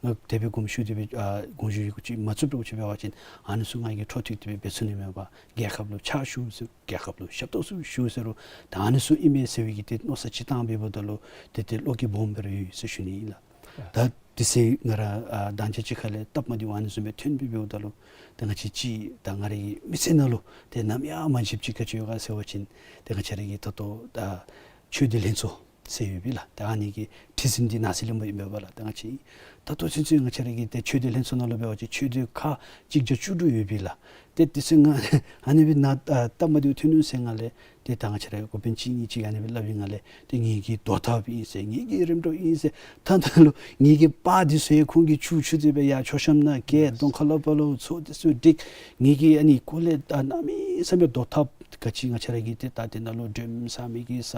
ང་དེ་སྦེ་དགོངསམ་ཞུ་སྟེ་སྦེ་ཨ་དགོངསམ་ཞུ་ཡི་གུ་ཅིག་མ་བཙུགསཔ་འདྲཝ་ཅིག་འབད་བ་ཅིན་ཨ་ནི་ཚུ་ང་གིས་འཕྲོ་མཐུད་དེ་སྦེ་འབད་ཚུགས་ནི་མས་པ། རྒྱལ་ཁབ་ལུ་ཕྱག་ཞུ་ཟེར་རྒྱལ་ཁབ་ལུ་ཞབས་ཏོག་ཞུ་ཞུ་ཟེར་རུང་ད་ཨ་ནི་ཚུ་ཨིན་མས་ཟེར་བའི་གི་ཏེ་མནོ་བསམ་ཅིག་བཏང་འབདཝ་ད་ལུ་ཏེ་ཏེ་བློ་འགྱོད་སྦོམ་སྦེ་ར་ཡོད་ཟེར་ཞུ་ནི་ཨིན་ལགས། ད་དེ་ཚེ་ང་ར་ཨ་དང་ཅ་གཅིག་ཁ་ལས་སྟབས་མ་བདེཝ་ཨ་ནི་བཟུམ་སྦེ་ཐོན་སྦེ་འབདཝ་ད་ལུ་ཏེ་ང་བཅས་ཅིག་ད་ང་རའི་མི་ཚེ་ནང་ལུ་ཏེ་ནམ་ཡང་མ་བརྗེདཔ་ཅིག་ག་ཅི་ཡོད་ག་ཟེར་བ་ཅིན་ཏེ་ང་བཅས་ར་གི་ད་ལྟོ་ད་ཆོས་སྡེ་ལྷན་ཚོགས་ཟེར་ཡོད་པས་ལགས། ད་ཨ་ནི་གི་ཁྲི་འཛིན་འདི་ནང་སྲིད་བློན་པོ་ཨིན་པས་ལགས། ད་ང་བཅས་ད་ལྟོ་ཚུན་ཚོད་ང་བཅས་ར་གི་ཏེ་ཆོས་སྡེ་ལྷན་ཚོགས་ནང་ལུ་འབད་བ་ཅིན་ཆོས་སྡེ་ཁག་གཅིག་བརྒྱ་བཅུ་དྲུག་ཡོད་པས་ལགས། ཏེ་དེ་ཚུ་ང་ཨ་ནི་སྦེ་ནཱ་ཨ་སྟབས་མ་བདེཝ་ཐོན་ནུག་ཟེར་ང་ལས་ཏེ་ད་ང་བཅས་ར་འགོ་དཔོན་གཅིག་གཉིས་ཅིག་ཨ་ནི་སྦེ་སླབ་ཨིན། ང་ལས་ཏེ་ངེ་གི་དོ་ཐབས་ཨིན་ཟེར་ངེ་གི་རིམ་གྲོ་ཨིན་ཟེར། ད་ད་ལུ་ངེ་གི་པར་འདི་ཚུ་ཡང་ཁོང་གིས་བཅུག་བཅུག་སྟེ་སྦེ་ཡར་མཆོད་བཤམས་ནང་བཀལ། གདོང་ཁ་ལས་ཕར་ལུ་ཚོགས་འདི་ཚུ་བསྒྲིགས། ངེ་གི་ཨ་ནི་ཁོ་ལས་ད་གནམ་མེད་ས་མེད་དོ་ཐབས་ག་ཅི་ང་བཅས་ར་གི་ཏེ་ད་དེ་ནང་ལུ་སྒྲོལ་མ་ཟ་མི་གི་ཟ་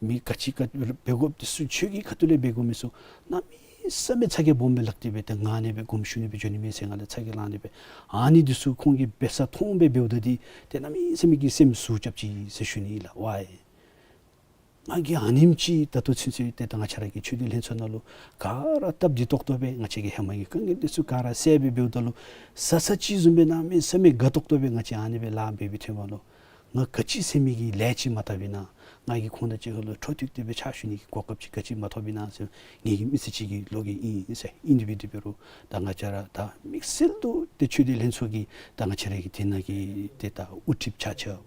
མི་ག་ཅི་ག་འབད་དགོཔ་འདི་ཚུ་ཆོས་ཀྱི་ཁ་ཐུག་ལས་འབད་དགོ་མི་ཚུ་གནམ་མེད་ས་མེད་ཚ་གྱང་སྦོམ་སྦེ་ལང་སྟེ་སྦེ་ཏེ་ང་ཨ་ནི་སྦེ་དགོངསམ་ཞུ་ནི་སྦེ་འགྱོ་ནི་མས་ཟེར་ང་ལས་ཚ་གྱང་ལངས་ཏེ་སྦེ་ཨ་ནི་འདི་ཚུ་ཁོང་གིས་འབད་ས་མཐོང་སྦེ་འབདཝ་ད་འདི་ཏེ་གནམ་མེད་ས་མེད་ཀྱི་སེམས་ཟུག་རྐྱབ་ཅི་ཟེར་ཞུ་ནི་ལགས། ཝའི་ང་གིས་ཨ་ནེམ་ཅིག་ད་ལྟོ་ཚུན་ཚོད་ཏེ་ད་ང་བཅས་ར་གི་ཆོས་སྡེ་ལྷན་ཚོགས་ནང་ལུ་ག་ར་སྟབས་བདེ་ཏོག་ཏོ་སྦེ་ང་བཅས་ཀྱི་ཧེ་མ་གི་དཀའ་ངལ་འདི་ཚུ་ག་ར་སེལ་སྦེ་འབདཝ་ད་ལུ་བཟའ་ཚང་ཅིག་བཟུམ་སྦེ་གནམ་མེད་ས་མེད་དགའ་ཏོག་ཏོ་སྦེ་ང་བཅས་ཨ་ནི་སྦེ་ལཱ་འབད་བའི་ཐོག་མ་ལུ་ང་ག་ཅི་ཟེར་མི་གི་ལས་ཅིག་མ་བཏབ་ཨིན་ན། ང་གིས་ཁོང་དང་གཅིག་ཁར་ལུ་འཕྲོ་མཐུད་དེ་སྦེ་ཕྱག་ཞུ་ནི་གི་གོ་སྐབས་ཅིག་ག་ཅི་མ་ཐོབ་ཨིན་ན་ཟེར་ངེ་གི་མི་ཚེ་གཅིག་གི་བློ་འགྱོད་ཨིན་ཟེར། ཨིན་དེ་སྦེ་དེ་འབད་རུང་ད་ང་བཅས་ར་ད་དམིགས་བསལ་དུ་ཏེ་ཆོས་སྡེ་ལྷན་ཚོགས་ཀྱི་ད་ང་བཅས་ར་གི་དེ་ནང་གི་ཏེ་ད་དབུ་ཁྲིདཔ་ཆ་ཁྱབ་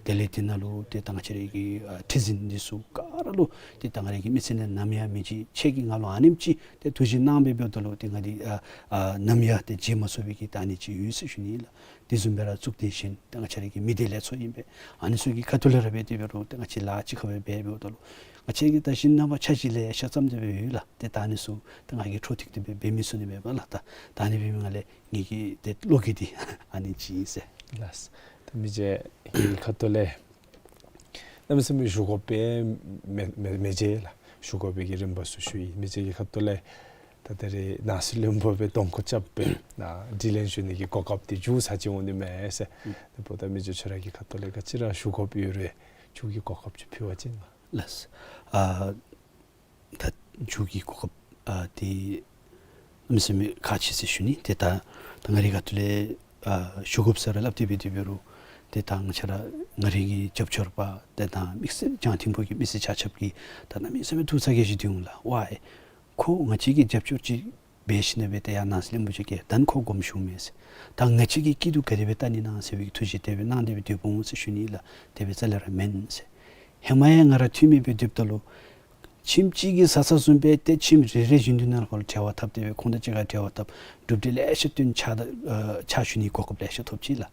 དེ་ལས་དེ་ནང་ལུ་ཏེ་ད་ང་བཅས་ར་གི་ཨ་ཁྲི་འཛིན་འདི་ཚུ་ག་ར་ལུ་ཏེ་ད་ང་ར་གི་མི་ཚེ་ནང་ནམ་ཡང་མི་བརྗེད། ཁྱེད་ཀྱིས་ང་ལུ་ཨ་ནེམ་ཅིག་ཏེ་ཐུགས་བཞེད་གནང་སྦེ་འབདཝ་ད་ལུ་ཏེ་ང་འདི་ཨ་ཨ་ནམ་ཡང་ཏེ་བརྗེད་མ་ཚུགས་པའི་གི་ད་ཨ་ནི་ཅིག་ཡོད་ཟེར་ཞུ་ནི་ལགས། དེ་བཟུམ་སྦེ་ར་གཙུག་སྡེ་གཞན་ད་ང་བཅས་ར་གི་མི་སྡེ་ལས་ཚོགས་ཨིན་པས། ཨ་ནི་ཚུ་གི་ཁ་ཐུག་ལས་ར་འབད་དེ་འབད་རུང་ད་ང་བཅས་ལཱ་གཅིག་ཁར་སྦེ་འབད་འབདཝ་ད་ལུ་ང་བཅས་ཀྱི་ད་གཞན་རྣམ་པ་ཆ་ཅིག་ལེ་ཤ་ཙམ་དེ་སྦེ་ཡོད་ལགས། ཏེ་ད་ཨ་ནི་ཚུ་ད་ང་གིས་འཕྲོ་མཐུད་དེ་སྦེ་འབད་མི་ཚུགས་ནི་མས་པ་ལགས། ད་ད་ཨ་ནི་འབད་མི་ང་ལས་ངེ་གི་ཏེ་བློ་འགྱོད་འདི་ཨ་ནི་ཅིག་ཨིན་ཟེར། ལགས། ད་མི་རྗེ་གི་ཁ་ཐུག་ལས་གནམ་མེད་ས་མེད་ཞུ་དགོཔ་སྦེ་མེད་མེད་མི་རྗེ་ལགས། ཞུ་དགོ་པའི་གི་རིམ་པ་ཚུ་ཞུ་ཡི། མི་རྗེ་གི་ཁ་ཐུག་ལས་ད་ད་རེས་ནང་སྲིད་བློན་པོ་སྦེ་གདོང་ཁར་རྐྱབ་སྦེ་ནཱ་དྲི་ལན་ཞུ་ནི་གི་གོ་སྐབས་འདི་མཇུག་ས་ཅིག་འོང་ནི་མས་ཟེར། ཨུམ། དེ་འབདཝ་ད་མི་རྗེ་ཁྱོད་ར་གི་ཁ་ཐུག་ལས་ག་ཅི་ར་ཞུ་དགོཔ་ཡོད་རུང་མཇུག་གི་གོ་སྐབས་ཅིག་ཕུལ་བ་ཅིན། ལགས། ཨ་ད་མཇུག་གི་གོ་སྐབས་ཨ་འདི་གནམ་མེད་ས་མེད་ཁག་ཆེ་ཟེར་ཞུ་ནི། ཏེ་ད་ད་ང་རའི་ཁ་ཐུག་ལས་ཨ་ཞུ་དགོཔ་ཟེར་ར་སླབ་སྟེ་འབད་དེ་འབད་རུང་ཏེ་ད་ང་བཅས་ར་ང་རའི་གི་རྒྱབ་སྐྱོར་པ་ཏེ་ད་དམིགས་བསལ་རྒྱང་མཐིང་པོ་གི་མི་སེར་ཆ་ཁྱབ་ཀྱིས་ད་གནམ་མེད་ས་མེད་ཐུགས་ཚ་གྱང་ཅིག་སྡོད་འོང་ལགས། ཝའི་ཁོ་ང་བཅས་ཀྱིས་རྒྱབ་སྐྱོར་ཅིག་འབད་ཞིནམ་ལས་སྦེ་ཏེ་ཡར་ནང་སྲིད་བློན་པོ་ཅིག་བཀལ་ད་ནི་ཁོ་དགོངསམ་ཞུཝ་མས་ཟེར། ད་ང་བཅས་ཀྱི་སྐྱིད་སྡུག་ག་དེ་སྦེ་བལྟ་ནི་ཨིན་ན་ཟེར་བའི་ཐུགས་བཞེད་དེ་སྦེ་གནང་སྟེ་སྦེ་སྡོདཔ་འོང་ཟེར་ཞུ་ནི་ལགས། དེ་སྦེ་རྩ་ལས་ར་མེན་ཟེར། ཧེ་མ་ཡང་ང་ར་འཐུས་མི་སྦེ་སྡོདཔ་ད་ལུ་ཁྱིམ་གཅིག་གི་བཟའ་ཚང་བཟུམ་སྦེ་ཏེ་ཁྱིམ་རེ་རེ་བཞིན་དུ་ནང་ལུ་འབྲེལ་བ་འཐབ་སྟེ་སྦེ་ཁོང་དང་གཅིག་ཁར་འབྲེལ་བ་འཐབ་གྲུབ་འབྲས་ལེ་ཤ་ཐོན། ཕྱག་ད་ཨ་ཕྱག་ཞུ་ནི་གོ་སྐབས་ལེ་ཤ་ཐོབ་ཅི་ལགས།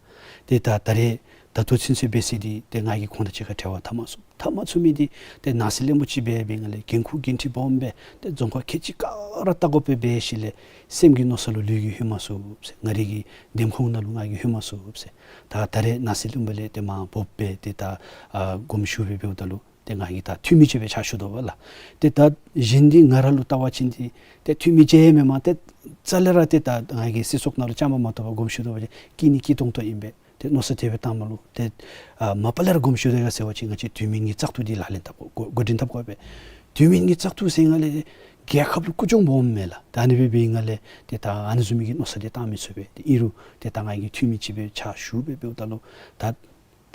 ཏེ་ད་ད་རེས་ད་ལྟོ་ཚུན་ཚོད་འབད་ས་འདི་ཏེ་ང་གིས་ཁོང་དང་གཅིག་ཁར་འབྲེལ་བ་འཐབ་མ་ཚུགས། འཐབ་མ་ཚུགས་མི་འདི་ཏེ་ནང་སྲིད་བློན་པོ་ཅིག་འབད་འབད་ང་ལས་འགན་ཁུར་འགན་འཁྲི་སྦོམ་སྦེ་ཏེ་རྫོང་ཁག་ཁལ་གཅིག་ག་ར་བལྟ་དགོཔ་སྦེ་འབད་ཞིནམ་ལས་སེམས་ཀྱི་མནོ་ས་ལུ་ལུས་ཀྱིས་ལྷོད་མ་ཚུགས་ཟེར། ང་རའི་གི་འདེམས་ཁོངས་ནང་ལུ་ང་གིས་ལྷོད་མ་ཚུགས་ཟེར། ད་ད་རེས་ནང་སྲིད་བློན་པོ་ལས་ཏེ་མར་འབོ་སྦེ་ཏེ་ད་ཨ་དགོངསམ་ཞུ་སྦེ་འབདཝ་ད་ལུ་ཏེ་ང་གིས་ད་འཐུས་མི་ཅིག་སྦེ་ཕྱག་ཞུ་དོ་བ་ལགས། ཏེ་ད་གཞན་འདི་ང་ར་ལུ་བལྟ་བ་ཅིན་འདི་ཏེ་འཐུས་མི་ཅིག་མེན་མས། ཏེ་རྩ་ལས་ར་ཏེ་ད་ང་གིས་སྲིད་ཚོགས་ནང་ལུ་བཅའ་མར་མ་གཏོགས་པར་དགོངསམ་ཞུ་དོ་བ་ཅིན་སྐྱིད་ནི་སྐྱིད་ཏོང་ཏོ་ཨིན་པས། ཏེ་མནོ་བསམ་དེ་སྦེ་བཏངམ་ད་ལུ་ཏེ་ཨ་མ་པ་ལས་ར་དགོངསམ་ཞུ་དོ་ཡ་ཟེར་བ་ཅིན་ང་བཅས་འཐུས་མི་ཉིས་བརྩེགས་ཐུག་འདི་ལག་ལེན་འཐབ་དགོ་འགོ་འདྲེན་འཐབ་དགོ་པས། འཐུས་མི་ཉིས་བརྩེགས་ཐུག་ཟེར་ང་ལས་རྒྱལ་ཁབ་ལུ་རྐུ་གྱོང་སྦོམ་མས་ལགས། ད་ཨ་ནི་སྦེ་འབད་ང་ལས་ཏེ་ད་ཨ་ནི་བཟུམ་མའི་གི་མནོ་བསམ་འདི་བཏང་མི་ཚུགས་པས། ཏེ་ཨིན་རུང་ཏེ་ད་ང་གིས་འཐུས་མི་ཅིག་སྦེ་ཕྱག་ཞུ་སྦེ་འབདཝ་ད་ལུ་ད་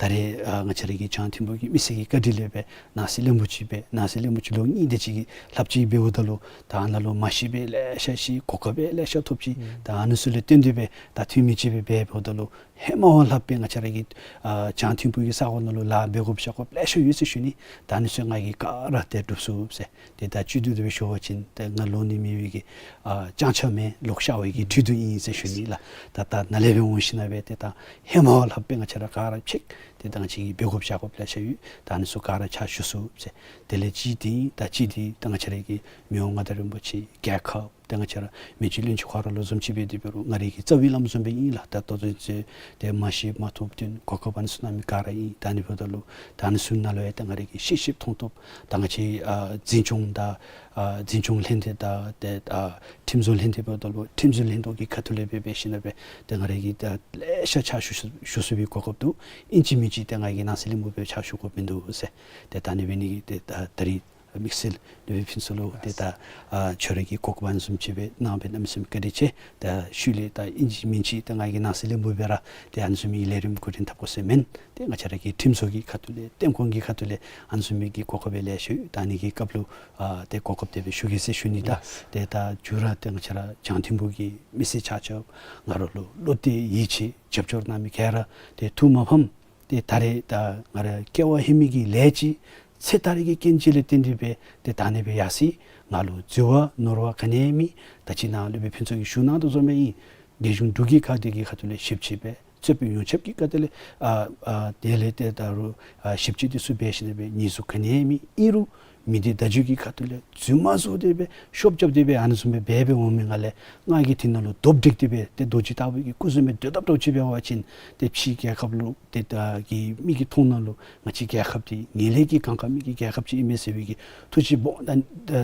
ད་ ད་རེས་ཨ་ང་བཅས་ར་གི་བྱང་ཐིམ་ཕུག་གི་མི་སེར་གྱི་བཀའ་དྲིན་ལས་སྦེ་ནང་སྲིད་བློན་པོ་ཅིག་སྦེ་ནང་སྲིད་བློན་པོ་ཅིག་ལོ་གཉིས་དེ་ཅིག་གི་ལྷབ་ཅིག་འབདཝ་ད་ལུ་ད་ཨ་ནཱ་ལུ་མ་ཤེས་པའི་ལེ་ཤ་ཤེས། གོ་སྐབས་སྦེ་ལེ་ཤ་ཐོབ་ཅི། ད་ཨ་ནི་ཚུ་ལས་བརྟེན་ཏེ་སྦེ་ད་འཐུས་མི་ཅིག་སྦེ་འབདཝ་ད་ལུ་ཧེ་མ་བ་ལྷགཔ་སྦེ་ང་བཅས་ར་གི་ཨ་བྱང་ཐིམ་ཕུག་གི་ས་གོ་ནང་ལུ་ལཱ་འབད་དགོཔ་བཞག་དགོཔ་ལེ་ཤ་ཡོད་ཟེར་ཞུ་ནི། ད་ཨ་ནི་ཚུ་ང་གིས་ག་ར་ཏེ་སྒྲུབ་ཚུགས་ཟེར། ཏེ་ད་བཅུད་དུ་དེ་སྦེ་ཞུ་བ་ཅིན་ཏེ་ང་ལོ་ནི་མི་ཡུལ་གྱི་ཨ་སྤྱང་ཆ་མེན་ལོག་ཤ་བའི་གི་ཁྲུས་དུ་ཨིན་ཟེར་ཞུ་ནི་ལགས། ད་ད་ནཱ་ལས་སྦེ་འོང་ཞིནམ་སྦེ་ཏེ་ད་ཧེ་མ་བ་ལྷགཔ་སྦེ་ང་བཅས་ར་ག་ར་ཕྱེད་ཏེ་ད་ང་བཅས་ཀྱིས་འབད་དགོཔ་བཞག་དགོཔ་ལེ་ཤ་ཡོད། ད་ཨ་ནི་ཚུ་ག་ར་ཕྱག་ཞུ་ཚུགས་ཟེར། དེ་ལས་གཅིག་འདི་ད་གཅིག་འདི་ད་ང་བཅས་ར་གི་མི་དབང་མངའ་བདག་རིན་པོ་ཆེ་རྒྱལ་ཁབ་ཏེ་ང་བཅས་ར་མི་རྗེ་བློན་ཆེན་ཁོ་ར་ལུ་བཟུམ་ཅིག་འབད་དེ་འབད་རུང་ང་རའི་གི་རྩ་བའི་བླམ་བཟུམ་སྦེ་ཨིན་ལགས། ད་ལྟོ་ཚུན་ཚོད་ཏེ་མ་ཤེས་མ་ཐོབ་དོན་གོ་སྐབས་ཨ་ནི་ཚུ་གནང་མི་ག་ར་ཨིན། ད་ཨ་ནི་འབདཝ་ད་ལུ་ད་ཨ་ནི་ཚུ་ནང་ལུ་ཡང་ཏེ་ང་རའི་གི་ཤེས་ཤེསཔ་མཐོང་ཐོབ་ད་ང་བཅས་ཨ་འཛིན་སྐྱོང་དང་ཨ་འཛིན་སྐྱོང་ལྷན་སྡེ་དང་ཏེ་ཨ་ཁྲིམས་བཟོ་ལྷན་སྡེ་འབདཝ་ད་ལུ་ཁྲིམས་བཟོ་ལྷན་ཚོགས་ཀྱི་ཁ་ཐུག་ལས་སྦེ་འབད་ཞིནམ་སྦེ་ཏེ་ང་རའི་གི་ད་ལེ་ཤ་ཕྱག་ཞུ་ཞུ་ཞུ་ཚུགས་པའི་གོ་སྐབས་འདུག། ཨིན་ཅི་མིན་ཅི་ཏེ་ང་གིས་ནང་སྲིད་བློན་པོ་སྦེ་ཕྱག་ཞུ་དགོཔ་མིན་འདུག་ཟེར། ཏེ་ད་ཨ་ནི་འབད་ནི་གི་ཏེ་ད་ད་རིས་དམིགས་བསལ་ནུས་པའི་ཕུན་ཚོགས་ལུ་ཏེ་ད་ཨ་ཁྱོད་ར་གི་གོ་སྐབས་ཨ་ནི་བཟུམ་ཅིག་སྦེ་གནང་བའི་གནམ་མེད་ས་མེད་བཀའ་དྲིན་ཆེ། ད་ཤུལ་ལས་ད་ཨིན་ཅི་མིན་ཅི་ད་ང་གིས་ནང་སྲིད་བློན་པོ་སྦེ་ར་ཏེ་ཨ་ནི་བཟུམ་མའི་ལས་རིམ་འགོ་འདྲེན་འཐབ་དགོ་ཟེར་མེན། ཏེ་ང་བཅས་ར་གི་ཁྲིམས་བཟོ་གི་ཁ་ཐུག་ལས་བསྟན་ཁོངས་ཀྱི་ཁ་ཐུག་ལས་ཨ་ནི་བཟུམ་མའི་གི་གོ་སྐབས་སྦེ་ལེ་ཤ་ཡོད། ད་ཨ་ནི་གི་སྐབས་ལུ་ཨ་ཏེ་གོ་སྐབས་དེ་སྦེ་ཞུ་གེ་ཟེར་ཞུ་ནི། ད་ཏེ་ད་མཇུག་ར་ཏེ་ང་བཅས་ར་བྱང་ཐིམ་ཕུག་གི་མི་སེར་ཆ་ཁྱབ་ང་ར་ལུ་བློ་གཏད་ཡིད་ཆེས་རྒྱབ་སྐྱོར་གནང་མི་ག་ར་ཏེ་ཐུགས་མ་ཕམ། ཏེ་ད་རེས་ད་ང་ར་སྐྱེ་བ་ཧེ་མའི་གི་ལས་ཅིག་ཚེ་ད་རེས་ཀྱི་རྐྱེན་ཅིག་ལས་བརྟེན་ཏེ་སྦེ་ཏེ་ད་ཨ་ནི་སྦེ་ཡར་སོ་ཡི། ང་ལུ་འཛོལ་བ་ནོར་བ་ག་ནི་ཡང་མེད། ད་ཅི་ནཱ་ལུ་སྦེ་ཕུན་ཚོགས་ཀྱིས་ཞུ་གནང་དོ་བཟུམ་སྦེ་ཨིན། རྒྱལ་གཞུང་འབྲུག་གི་ཁ་ཐུག་གི་ཁ་ཐུག་ལས་ཞིབ་དཔྱད་སྦེ་རྩོད་དཔོན་ཡོངས་ཁྱབ་ཀྱི་ཁ་ཐུག་ལས་ཨ་ཨ་དེ་ལས་ཏེ་ད་རུང་ཨ་ཞིབ་དཔྱད་དེ་ཚུ་འབད་ཞིནམ་སྦེ་ཉེས་འཛུགས་ག་ནི་ཡང་མེད། ཨིན་རུང་མི་སྡེ་བརྡ་བརྒྱུད་ཀྱི་ཁ་ཐུག་ལས་རྫུན་མ་བཟོ་སྟེ་སྦེ་ཤོབ་རྐྱབ་སྟེ་སྦེ་ཨ་ནི་བཟུམ་སྦེ་འབད་འབད་འོང་མི་ང་ལས་ང་གིས་དེ་ནང་ལུ་རྡོབ་བསྒྲིགས་ཏེ་སྦེ་ཏེ་རྡོ་རྗེ་ལྟ་བུ་གི་སྐུ་བཟོ་མི་སྡོད་དཔ་འདྲཝ་ཅིག་འབད་བ་ཅིན་ཏེ་ཕྱིའི་རྒྱལ་ཁབ་ལུ་ཏེ་ད་གི་མི་གི་མཐོང་སྣང་ལུ་ང་བཅས་རྒྱལ་ཁབ་འདི་ངན་ལྷད་ཀྱི་གངས་ཁ་མི་གི་རྒྱལ་ཁབ་ཅིག་ཨིན་མས་ཟེར་བའི་གི་ཐུགས་རྗེ་སྦོམ་ད་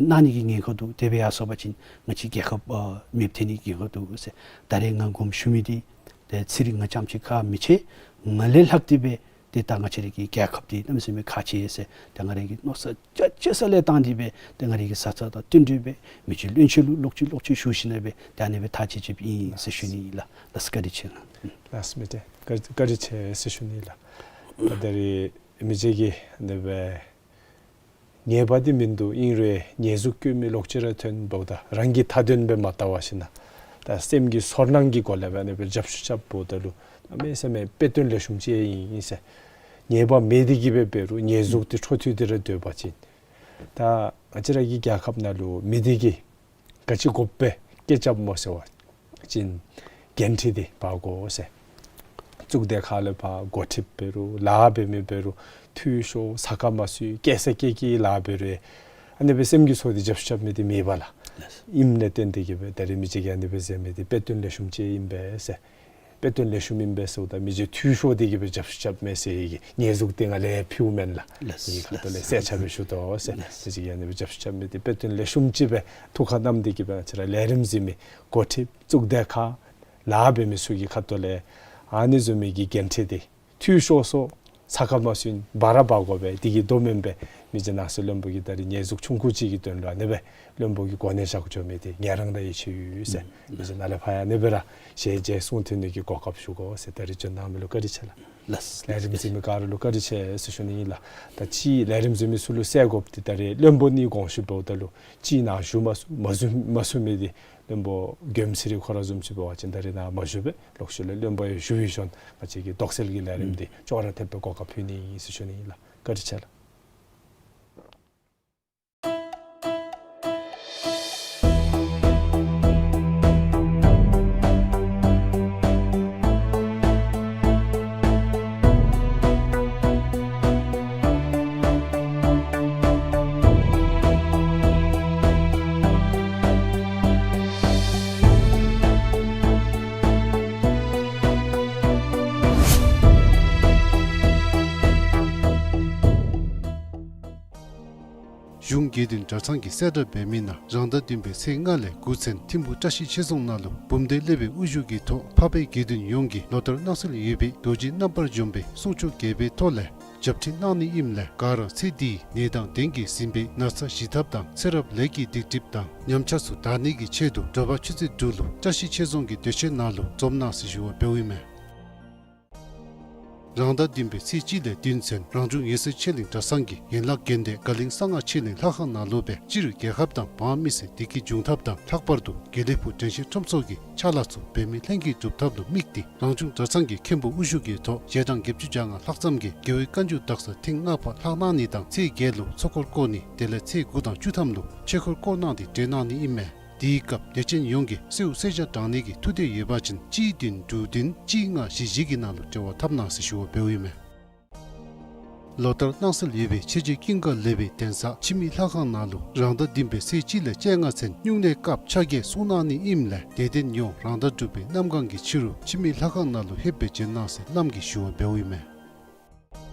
གནང་ནི་གི་ཉེན་ཁ་འདུག། དེ་སྦེ་ཡར་སོང་པ་ཅིན་ང་བཅས་རྒྱལ་ཁབ་ཨ་མེདཔ་ཐལ་ནི་གི་ཉེན་ཁ་འདུག་ཟེར། ད་རེས་ང་དགོངསམ་ཞུ་མི་འདི་ཏེ་ཚེ་རིང་ང་རྐྱངམ་ཅིག་ཁག་མི་ཆེ། ང་ལས་ལྷག་སྟེ་སྦེ་ཏེ་ད་ང་བཅས་ར་གི་རྒྱལ་ཁབ་འདི་གནམ་མེད་ས་མེད་ཁག་ཆེ་ཟེར་ད་ང་ར་གིས་མནོ་བསམ་རྒྱ་ཆེ་ས་ལས་བཏང་སྟེ་སྦེ་ཏེ་ང་ར་གི་བཟའ་ཚང་དང་བསྟུན་ཏེ་སྦེ་མི་རྗེ་བློན་ཆེན་ལུ་ལོག་ཅི་ལོག་ཅི་ཞུ་ཞིནམ་སྦེ་ད་ཨ་ནི་སྦེ་ཐག་བཅད་བཅདཔ་ཨིན་ཟེར་ཞུ་ནི་ཨིན་ལགས། ལགས་སོ་བཀའ་དྲིན་ཆེ་ལགས། ལགས་སོ་མི་རྗེ་བཀའ་བཀའ་དྲིན་ཆེ་ཟེར་ཞུ་ནི་ལགས། ད་ད་རེས་མི་རྗེ་གིས་ཨ་ནི་སྦེ་ཉེས་པ་འདི་མིན་འདུག། ཨིན་རུང་ཉེས་འཛུགས་བཀོད་མི་ལོག་ཅི་ར་ཐོན་འབདཝ་ད་རང་གི་མཐའ་དོན་སྦེ་མ་བལྟ་བར་ཞིནམ་ད་སེམས་ཀྱི་ཚོར་སྣང་གི་སྒོ་ལས་སྦེ་ཨ་ནི་སྦེ་རྒྱབ་སྐྱོར་རྐྱབ་འབདཝ་ད་ལུ་གནམ་མེད་ས་མེད་དཔེ་སྟོན་ལེགས་ཤོམ་ཅིག་ཨིན་ཟེར། ཉེས་པ་མེད་དེ་གིས་སྦེ་འབད་རུང་ཉེས་འཛུགས་འདི་འཕྲོ་མཐུད་དེ་ར་སྡོད་པ་ཅིན་ད་ང་བཅས་ར་གི་རྒྱལ་ཁབ་ནང་ལུ་མི་སྡེ་གིས་ག་ཅི་དགོཔ་སྦེ་སྐད་རྐྱབ་སྨོ་ཟེར་བ་ཅིན་འགན་འཁྲི་འདི་འབག་དགོ་ཟེར། གཙུག་སྡེ་ཁག་ལས་ཕར་འགོ་ཁྲིདཔ་འབད་རུང་ལཱ་འབད་མི་འབད་རུང་འཐུས་ཤོར་ས་ཁ་མ་སོན་སྐྱེ་ས་སྐྱེ་གི་ལཱ་འབད་རུང་ཨ་ནི་སྦེ་སེམས་ཀྱི་ཚོར་འདི་རྒྱབ་སྐྱོར་རྐྱབ་མི་འདི་མེད་པས་ལགས། ལགས་སོ། ཨིནམ་ལས་བརྟེན་ཏེ་གིས་སྦེ་ད་རེས་མི་རྗེ་གིས་ཨ་ནི་སྦེ་ཟེར་མི་འདི་དཔེ་སྟོན་ལེགས་ཤོམ་ཅིག་ཨིན་པས་ཟེར། དཔེ་སྟོན་ལེགས་ཤོམ་ཨིན་པས་ཟེརཝ་ད་མི་རྗེ་འཐུས་ཤོར་ཏེ་གིས་སྦེ་རྒྱབ་སྐྱོར་རྐྱབ་མས་ཟེར་བའི་གི་ཉེས་འཛུགས་འདི་ང་ལས་ཕུལཝ་མེན་ལགས། ལགས་སོ། ངེའི་ཁ་ཐུག་ལས་གསལ་ཆ་སྦེ་ཞུ་དོ་ཟེར། ལགས་སོ། མི་རྗེ་གིས་ཨ་ནི་སྦེ་རྒྱབ་སྐྱོར་རྐྱབ་མི་འདི་དཔེ་སྟོན་ལེགས་ཤོམ་ཅིག་སྦེ་ཐུགས་ཁར་བསྣམས་ཏེ་གིས་སྦེ་ང་བཅས་ར་ལས་རིམ་གཟིགས་མི་འགོ་ཁྲིདཔ་གཙུག་སྡེ་ཁག་ལཱ་འབད་མི་ཚུ་གི་ཁ་ཐུག་ལས་ཨ་ནི་བཟུམ་མའི་གི་འགན་འཁྲི་འདི་འཐུས་ཤོར་སོང་ས་ཁ་མ་སོན་འབག་ར་འབག་དགོ་པས། དེ་གིས་དོ་མེན་པས། མི་རྗེ་ནང་སྲིད་བློན་པོ་གིས་ད་རེས་ཉེས་འཛུགས་ཆུང་ཀུ་ཅིག་གི་དོན་ལུ་ཨ་ནི་སྦེ་བློན་པོ་གི་གོ་གནས་བཞག་འགྱོ་མི་འདི་ངལ་རངས་དང་ཡིད་ཆེས་ཡོད་ཟེར། ཨུམ། མི་རྗེ་ནཱ་ལས་ཕར་ཡང་ཨ་ནི་སྦེ་ར་ཞལ་མཇལ་གསུང་ཐོས་ནི་གི་གོ་སྐབས་ཞུ་དགོ་ཟེར། ད་རེས་འབྱོན་གནང་མི་ལུ་བཀའ་དྲིན་ཆེ་ལགས། ལགས་སོ། ལས་རིམ་གཟིགས་མི་ག་ར་ལུ་བཀའ་དྲིན་ཆེ་ཟེར་ཞུ་ནི་ཨིན་ལགས། ད་ཅི་ལས་རིམ་གཟིགས་མི་ཚུ་ལུ་གསལ་དགོཔ་འདི་ད་རེས་བློན་པོ་ནི་དགོངས་ཞུ་འབདཝ་ད་ལུ་ཅིག་ནཱ་བཞུགས་མ་ཚུགས་མ་བཞུགས་མ་ཚུགས་མི་འདི་བློན་པོ་མགྱོནམ་ཚེ་རིང་ཁོ་ར་བཟུམ་ཅིག་འབད་བ་ཅིན་ད་རེས་ནཱ་མ་བཞུགས་པས། ལོག་ཤུལ་ལས་བློན་པོ་ཡང་བཞུགས་པའི་ཤུལ་ང་བཅས་ཀྱི་དོགས་སེལ་གྱི་ལས་རིམ་འདི་ཨུམ་ཅོག་ར་འཐདཔ་སྦེ་གོ་སྐབས་ཕུལ་ནི་ཨིན་ཟེར་ཞུ་ནི་ཨིན་ལགས། བཀའ་དྲིན་ཆེ་ལགས། གཞུང་དགེ་འདུན་གྲྭ་ཚང་གིས་གསལ་བསྒྲགས་འབད་མི་ནང་རང་ཟླ་བདུན་པའི་ཚེས་ལྔ་ལས་དགུ་ཚུན་ཐིམ་ཕུག་བཀྲ་ཤིས་ཆོས་རྫོང་ནང་ལུ་འབུམ་སྡེ་སློབ་དཔོན་དབུ་བཞུགས་ཀྱི་ཐོག་འཕགས་པའི་དགེ་འདུན་ཡོངས་ཀྱིས་ལོ་ལྟར་གནང་སྲོལ་ཡོད་པའི་རྡོ་རྗེ་རྣམ་པར་འཇོམས་པའི་གསུང་ཆོག་རྒྱས་པའི་ཐོག་ལས་རྒྱབ་ཁྲིད་གནང་ནི་ཨིནམ་ལས་ག་ར་ཚེ་འདིའི་ནད་དང་ལྡན་གྱི་ཟིན་པའི་ན་ཚ་ཞི་ཐབས་དང་ཚེ་རབས་ལས་ཀྱི་སྡིག་སྒྲིབ་དང་ཉམས་ཆག་ཚུ་དག་ནི་གི་ཆེད་དུ་དྲོ་པ་ཆུ་ཚོད་དྲུག་ལུ་བཀྲ་ཤིས་ཆོས་རྫོང་གི་སྡོད་ཁང་ནང་ལུ་འཛོམས་གནང་ཟེར་ཞུ་བ་འབདཝ་ཨིན་མས། རང་ཟླ་བདུན་པའི་ཚེས་གཅིག་ལས་བདུན་ཚུན་རང་བྱུང་ཡེ་ཤེས་ཆོས་གླིང་གྲྭ་ཚང་གི་ཡན་ལག་དགོན་སྡེ་དགའ་གླིང་གསང་སྔགས་ཆོས་གླིང་ལྷ་ཁང་ནང་ལུ་སྦེ་སྤྱིར་རྒྱལ་ཁབ་དང་འབངས་མི་སེར་བདེ་སྐྱིད་འབྱུང་ཐབས་དང་ལྷག་པར་དུ་དགེ་ལེགས་ཕུག་དྲན་ཤེས་ཁྲོམ་ཚོགས་ཀྱི་ཕྱག་ལཱ་ཚུ་འབད་མེད་ལྷན་སྐྱེས་སྒྲུབ་ཐབས་ལུ་དམིགས་ཏེ་རང་བྱུང་གྲྭ་ཚང་གི་མཁན་པོ་དབུ་བཞུགས་ཀྱི་ཐོག་ཞལ་གྲངས་བརྒྱད་ཅུ་གྱ་ལྔ་ལྷག་ཙམ་གྱིས་རྒྱལ་བའི་བཀའ་འགྱུར་དག་ས་ཐེངས་ལྔ་པ་ལྷག་གནང་ནི་དང་ཚེས་བརྒྱད་ལུ་ཚོགས་འཁོར་བསྐོར་ནི་དེ་ལས་ཚེས་དགུ་དང་བཅུ་ཐམ་ལུ་ཆོས་འཁོར་བསྐོར་གནང་སྟེ་བགྲེས་གནང་ནི་ཨིན་མས། དེའི་སྐབས་དད་ཅན་ཡོངས་ཀྱིས་གསོལཝ་གསོལ་ཇ་དྲང་ནི་གི་ཐུགས་འདོད་ཡོད་པ་ཅིན་གཅིག་བདུན་དྲུག་བདུན་གཅིག་ལྔ་བཞི་བཞི་གི་ནང་ལུ་འབྲེལ་བ་འཐབ་གནང་ཟེར་ཞུ་བ་འབདཝ་ཨིན་མས། ལོ་ལྟར་གནང་སྲོལ་ཡོད་པའི་ཆོས་རྗེ་ཀུན་དགའ་ལེགས་པའི་གདན་ས་འཆི་མེད་ལྷ་ཁང་ནང་ལུ་རང་ཟླ་བདུན་པའི་ཚེས་གཅིག་ལས་བཅོ་ལྔ་ཚུན་སྨྱུང་གནས་སྐབས་ཕྱག་འགྱེད་གསུང་གནང་ནི་ཨིནམ་ལས་དད་ལྡན་ཡོངས་རང་ཟླ་དྲུག་པའི་གནམ་གང་གི་ཕྱི་རུ་འཆི་མེད་ལྷ་ཁང་ནང་ལུ་ལྷོདཔ་སྦེ་བྱོན་གནང་ཟེར་བླམ་གིས་ཞུ་བ་འབདཝ་ཨིན་མས།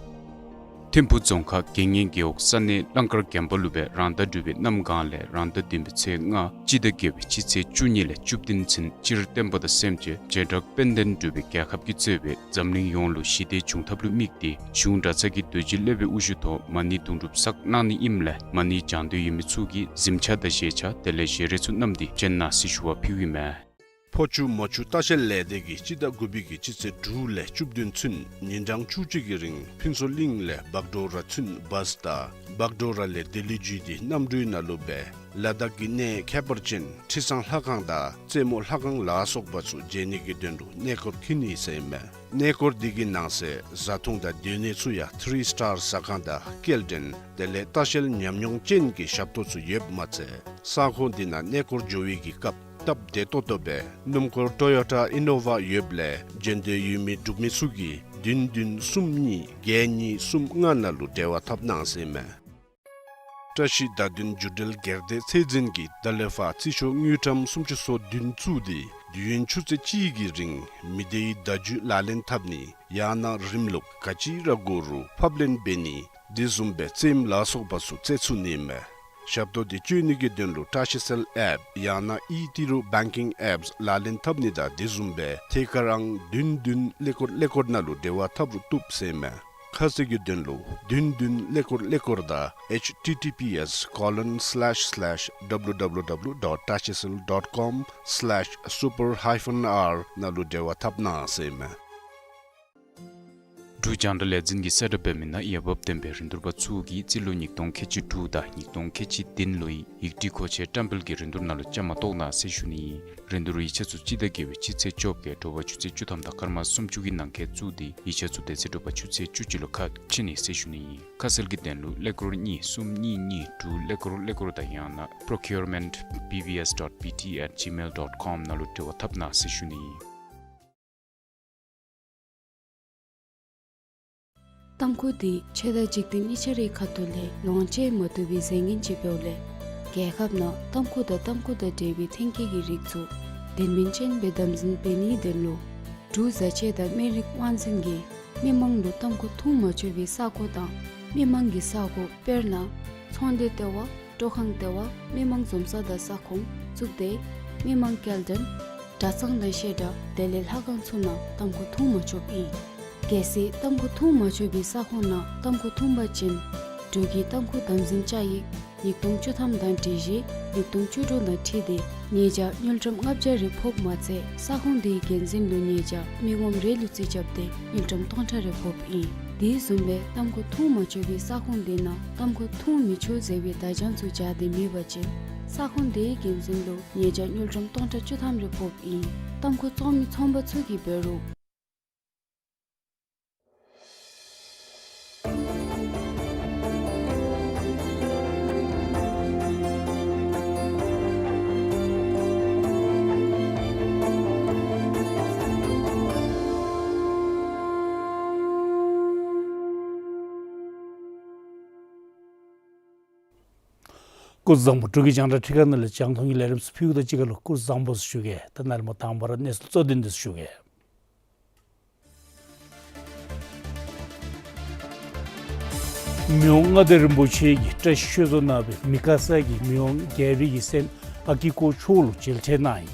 ཐིམ་ཕུག་རྫོང་ཁག་དགེ་བསྙེན་རྒེད་འོག་ས་གནས་གླང་དཀར་རྒན་པ་ལུ་སྦེ་རང་ཟླ་དྲུག་པའི་གནམ་གང་ལས་རང་ཟླ་བདུན་པའི་ཚེས་ལྔ་སྤྱི་ཟླ་བརྒྱད་པའི་སྤྱི་ཚེས་བཅུ་གཉིས་ལས་བཅུ་བདུན་ཚུན་སྤྱིར་བསྟན་པ་དང་སེམས་ཅན་བྱེ་བྲག་དཔལ་ལྡན་འབྲུག་པའི་རྒྱལ་ཁབ་ཀྱིས་གཙོས་པའི་འཛམ་གླིང་ཡོངས་ལུ་ཞི་བདེ་འབྱུང་ཐབས་ལུ་དམིགས་ཏེ་གཞུང་གྲྭ་ཚང་གི་རྡོ་རྗེ་སློབ་དཔོན་དབུ་བཞུགས་ཐོག་མ་ཎི་དུང་སྒྲུབ་བསགས་གནང་ནི་ཨིནམ་ལས་མ་ཎི་བགྱང་འདོད་ཡོད་མི་ཚུ་གིས་གཟིམ་ཆས་དང་བཞེས་ཆས་དེ་ལས་བཞེས་རས་ཚུ་བསྣམས་ཏེ་བྱོན་གནང་ཟེར་ཞུ་བ་ཕུལཝ་ཨིན་མས། ཕོ་ཆུ་མོ་ཆུ་ལྟ་བཤལ་ལས་སྡེ་གིས་སྤྱི་ཟླ་དགུ་པའི་གི་སྤྱི་ཚེས་དྲུག་ལས་བཅུ་བདུན་ཚུན་ཉིན་གྲངས་བཅུ་གཅིག་གི་རིང་ཕུན་ཚོགས་གླིང་ལས་བག་གྲོ་ར་ཚུན་བཱས་དང་བག་གྲོ་ར་ལས་ལྡི་ལི་བརྒྱུད་དེ་གནམ་གྲུའི་ནང་ལུ་སྦེ་ལ་དྭགས་ཀྱི་གནས་ཁྱད་པར་ཅན་ཁྲི་བཟང་ལྷ་ཁང་དང་རྩེ་མོ་ལྷ་ཁང་ལ་སོགས་པ་ཚུ་མཇལ་ནི་གི་དོན་ལུ་གནས་སྐོར་འཁྱིད་ནི་ཟེར་ཨིན་མས། གནས་སྐོར་འདི་གི་ནང་གསེས་བཟའ་འཐུང་དང་སྡོད་གནས་ཚུ་ཡང་ཐི་རི་སི་ཊར་ཟ་ཁང་དང་སྐྱེལ་འདྲེན་དེ་ལས་ལྟ་བཤལ་ཉམས་མྱོང་ཅན་གྱི་ཞབས་ཏོག་ཚུ་ཡོདཔ་མ་ཚད་ས་ཁོངས་འདི་ནང་གནས་སྐོར་འགྱོ་བའི་གི་སྐབས་སྟབས་བདེ་ཏོག་ཏོ་སྦེ་སྣུམ་འཁོར་ཊོ་ཡོ་ཊ་ཨི་ནོ་ཝ་ཡོདཔ་ལས་མཇལ་འདོད་ཡོད་མི་འབྲུག་མི་ཚུ་གིས་བདུན་བདུན་གསུམ་གཉིས་བརྒྱད་གཉིས་གསུམ་ལྔ་ནང་ལུ་འབྲེལ་བ་འཐབ་གནང་ཟེར་ཨིན་མས། བཀྲ་ཤིས་ཟླ་སྟོན་རྒྱུ་འབྲས་སྒེར་སྡེ་ཚད་འཛིན་གྱིས་ད་ལས་ཕར་རྩིས་ཤོག་དངུལ་ཀྲམ་སུམ་ཅུ་སོ་བདུན་བཙུགས་ཏེ་དུས་ཡུན་ཆུ་ཚོད་གཅིག་གི་རིང་མི་སྡེའི་བརྡ་བརྒྱུད་ལག་ལེན་འཐབ་ནི་ཡང་ན་རིམ་ལུགས་ག་ཅི་ར་དགོ་རུང་ཕབ་ལེན་འབད་ནི་དེ་བཟུམ་སྦེ་རྩེདམོ་ལ་སོགས་པ་ཚུ་རྩེ་ཚུགས་ནི་ཨིན་མས། ཞབས་ཏོག་འདི་སྤྱོད་ནི་གི་དོན་ལུ་བཀྲ་ཤིས་སེལ་ཨེཔ་ཡང་ན་ཨི་ཏི་རུ་བེང་ཀིང་ཨེཔསི་ལག་ལེན་འཐབ་ནི་དང་དེ་བཟུམ་སྦེ་ཐད་ཀར་ཨང་བདུན་བདུན་ཀླད་ཀོར་ཀླད་ཀོར་ནང་ལུ་འབྲེལ་བ་འཐབ་རུང་བཏུབ་ཟེར་ཨིན་མས། ཁ་གསལ་གྱི་དོན་ལུ་བདུན་བདུན་ཀླད་ཀོར་ཀླད་ཀོར་དང་ཨེཆ་ཊི་ཊི་པི་ཨེསི་ཀོ་ལོན་སི་ལེཤ་སི་ལེཤ་ཌབ་ལུ་ཌབ་ལུ་ཌབ་ལུ་ཌོཊ་བཀྲ་ཤིས་སེལ་ཌོཊ་ཀོམ་སི་ལེཤ་སུ་པར་ཧའི་ཕན་ཨར་ནང་ལུ་འབྲེལ་བ་འཐབ་གནང་ཟེར་ཨིན་མས། འབྲུག་རྒྱང་བསྒྲགས་ལས་འཛིན་གྱིས་གསལ་བསྒྲགས་འབད་མི་ནང་འོས་འབབ་ལྡན་པའི་རིན་བསྡུར་པ་ཚུ་གིས་རྩིས་ལོ་ཉིས་སྟོང་ཁལ་གཅིག་དྲུག་དང་ཉིས་སྟོང་ཁལ་གཅིག་བདུན་ལོའི་ཡིག་སྒྲིག་མཁོ་ཆས་བཀྲམ་སྤེལ་གྱི་རིན་བསྡུར་ནང་ལུ་བཅའ་མར་གཏོགས་གནང་ཟེར་ཞུ་ནི་ཨིན། རིན་བསྡུར་ཡིག་ཆ་ཚུ་སྤྱི་ཟླ་བརྒྱད་པའི་སྤྱི་ཚེས་བཅོ་བརྒྱད་དྲོ་པ་ཆུ་ཚོད་བཅུ་ཐམ་དང་སྐར་མ་སུམ་ཅུ་གི་ནང་འཁོད་བཙུགས་ཏེ་ཡིག་ཆ་ཚུ་དེ་ཚེ་དྲོ་པ་ཆུ་ཚོད་བཅུ་གཅིག་ལུ་ཁ་ཕྱེ་ནི་ཟེར་ཞུ་ནི་ཨིན། ཁ་གསལ་གྱི་དོན་ལུ་ཀླད་ཀོར་གཉིས་གསུམ་གཉིས་གཉིས་དྲུག་ཀླད་ཀོར་ཀླད་ཀོར་དང་ཡང་ན་པྲོ་ཀིའུར་མེནཊ་བི་བི་ཨེསི་ཌོཊ་བི་ཊི་ཨེཊ་ཇི་མེལ་ཌོཊ་ཀོམ་ནང་ལུ་འབྲེལ་བ་འཐབ་གནང་ཟེར་ཞུ་ནི་ཨིན། ཏམ་ཁུ་འདི་ཆོས་དང་འཇིག་རྟེན་གཉིས་ཆ་རའི་ཁ་ཐུག་ལས་ལོངས་སྤྱོད་མ་བཏུབ་པའི་རྫས་ངན་ཅིག་འབདཝ་ལས་རྒྱལ་ཁབ་ནང་ཏམ་ཁུ་དང་ཏམ་ཁུ་དང་འབྲེལ་བའི་ཐོན་སྐྱེད་ཀྱི་རིགས་ཚུ་དོན་སྨིན་ཅན་སྦེ་དམ་འཛིན་འབད་ནིའི་དོན་ལུ་འབྲུག་བཟའ་ཆས་དང་སྨན་རིགས་དབང་འཛིན་གྱིས་མི་མང་ལུ་ཏམ་ཁུ་འཐུང་མ་ཆོག་པའི་ས་གོ་དང་མི་མང་གི་ས་གོ་དཔེར་ན་ཚོང་སྡེ་ལྟེ་བ། སྤྲོ་ཁང་ལྟེ་བ། མི་མང་འཛོམས་ས་དང་ས་ཁོངས་བཙུགས་ཏེ་མི་མང་སྐྱེལ་འདྲེན་གྲྭ་ཚང་དང་བཤད་གྲྭ་དེ་ལས་ལྷ་ཁང་ཚུ་ནང་ཏམ་ཁུ་འཐུང་མ་ཆོགཔ་ཨིན། གལ་སྲིད་ཏམ་ཁུ་འཐུང་མ་ཆོག་པའི་ས་ཁོངས་ནང་ཏམ་ཁུ་འཐུང་པ་ཅིན་འབྲུག་གི་ཏམ་ཁུ་དམ་འཛིན་བཅའ་ཡིག་ཉིས་སྟོང་བཅུ་ཐམ་དང་སྒྲིག་གཞི་ཉིས་སྟོང་བཅུ་དྲུག་དང་འཁྲིལ་ཏེ་ཉེས་བྱ་དངུལ་ཀྲམ་ལྔ་བརྒྱ་རེ་ཕོགཔ་མ་ཚད་ས་ཁོངས་དེའི་འགན་འཛིན་ལུ་ཉེས་བྱ་མི་ངོམ་རེ་ལུ་རྩིས་རྐྱབ་སྟེ་དངུལ་ཀྲམ་སྟོང་ཕྲག་རེ་ཕོགཔ་ཨིན། དེ་བཟུམ་སྦེ་ཏམ་ཁུ་འཐུང་མ་ཆོག་པའི་ས་ཁོངས་དེ་ནང་ཏམ་ཁུ་འཐུང་མི་ཆོག་ཟེར་བའི་བརྡ་བྱང་ཚུ་སྦྱར་ཏེ་མེད་པ་ཅིན་ས་ཁོངས་དེའི་འགན་འཛིན་ལུ་ཉེས་བྱ་དངུལ་ཀྲམ་སྟོང་ཕྲག་བཅུ་ཐམ་རེ་ཕོགཔ་ཨིན། ཏམ་ཁུ་བཙོང་མི་ཚོང་པ་ཚུ་གིས་འབད་རུང་སྐུ་གཟུགས་བཟང་པོ། འབྲུག་གི་རྒྱང་བསྒྲགས་ཁྲི་ཁང་ནང་ལས་རྒྱང་མཐོང་གི་ལས་རིམ་ཚུ་ཕུལཝ་ད་གཅིག་ཁར་ལུ་སྐུ་གཟུགས་བཟང་པོ་ཟེར་ཞུ་གེ། ད་ནཱ་ལས་མར་དང་པ་ར་གནས་ཚུལ་གཙོ་དོན་འདི་ཚུ་ཞུ་གེ། མི་དབང་མངའ་བདག་རིན་པོ་ཆེ་གིས་བཀྲ་ཤིས་ཆོས་རྫོང་ནང་སྦེ་མི་ཁ་ས་གི་མི་དབང་རྒྱལ་པོའི་གི་སྲསམོ་ཨ་ཀི་ཀོ་མཆོག་ལུ་མཇལ་འཕྲད་གནང་ཡི།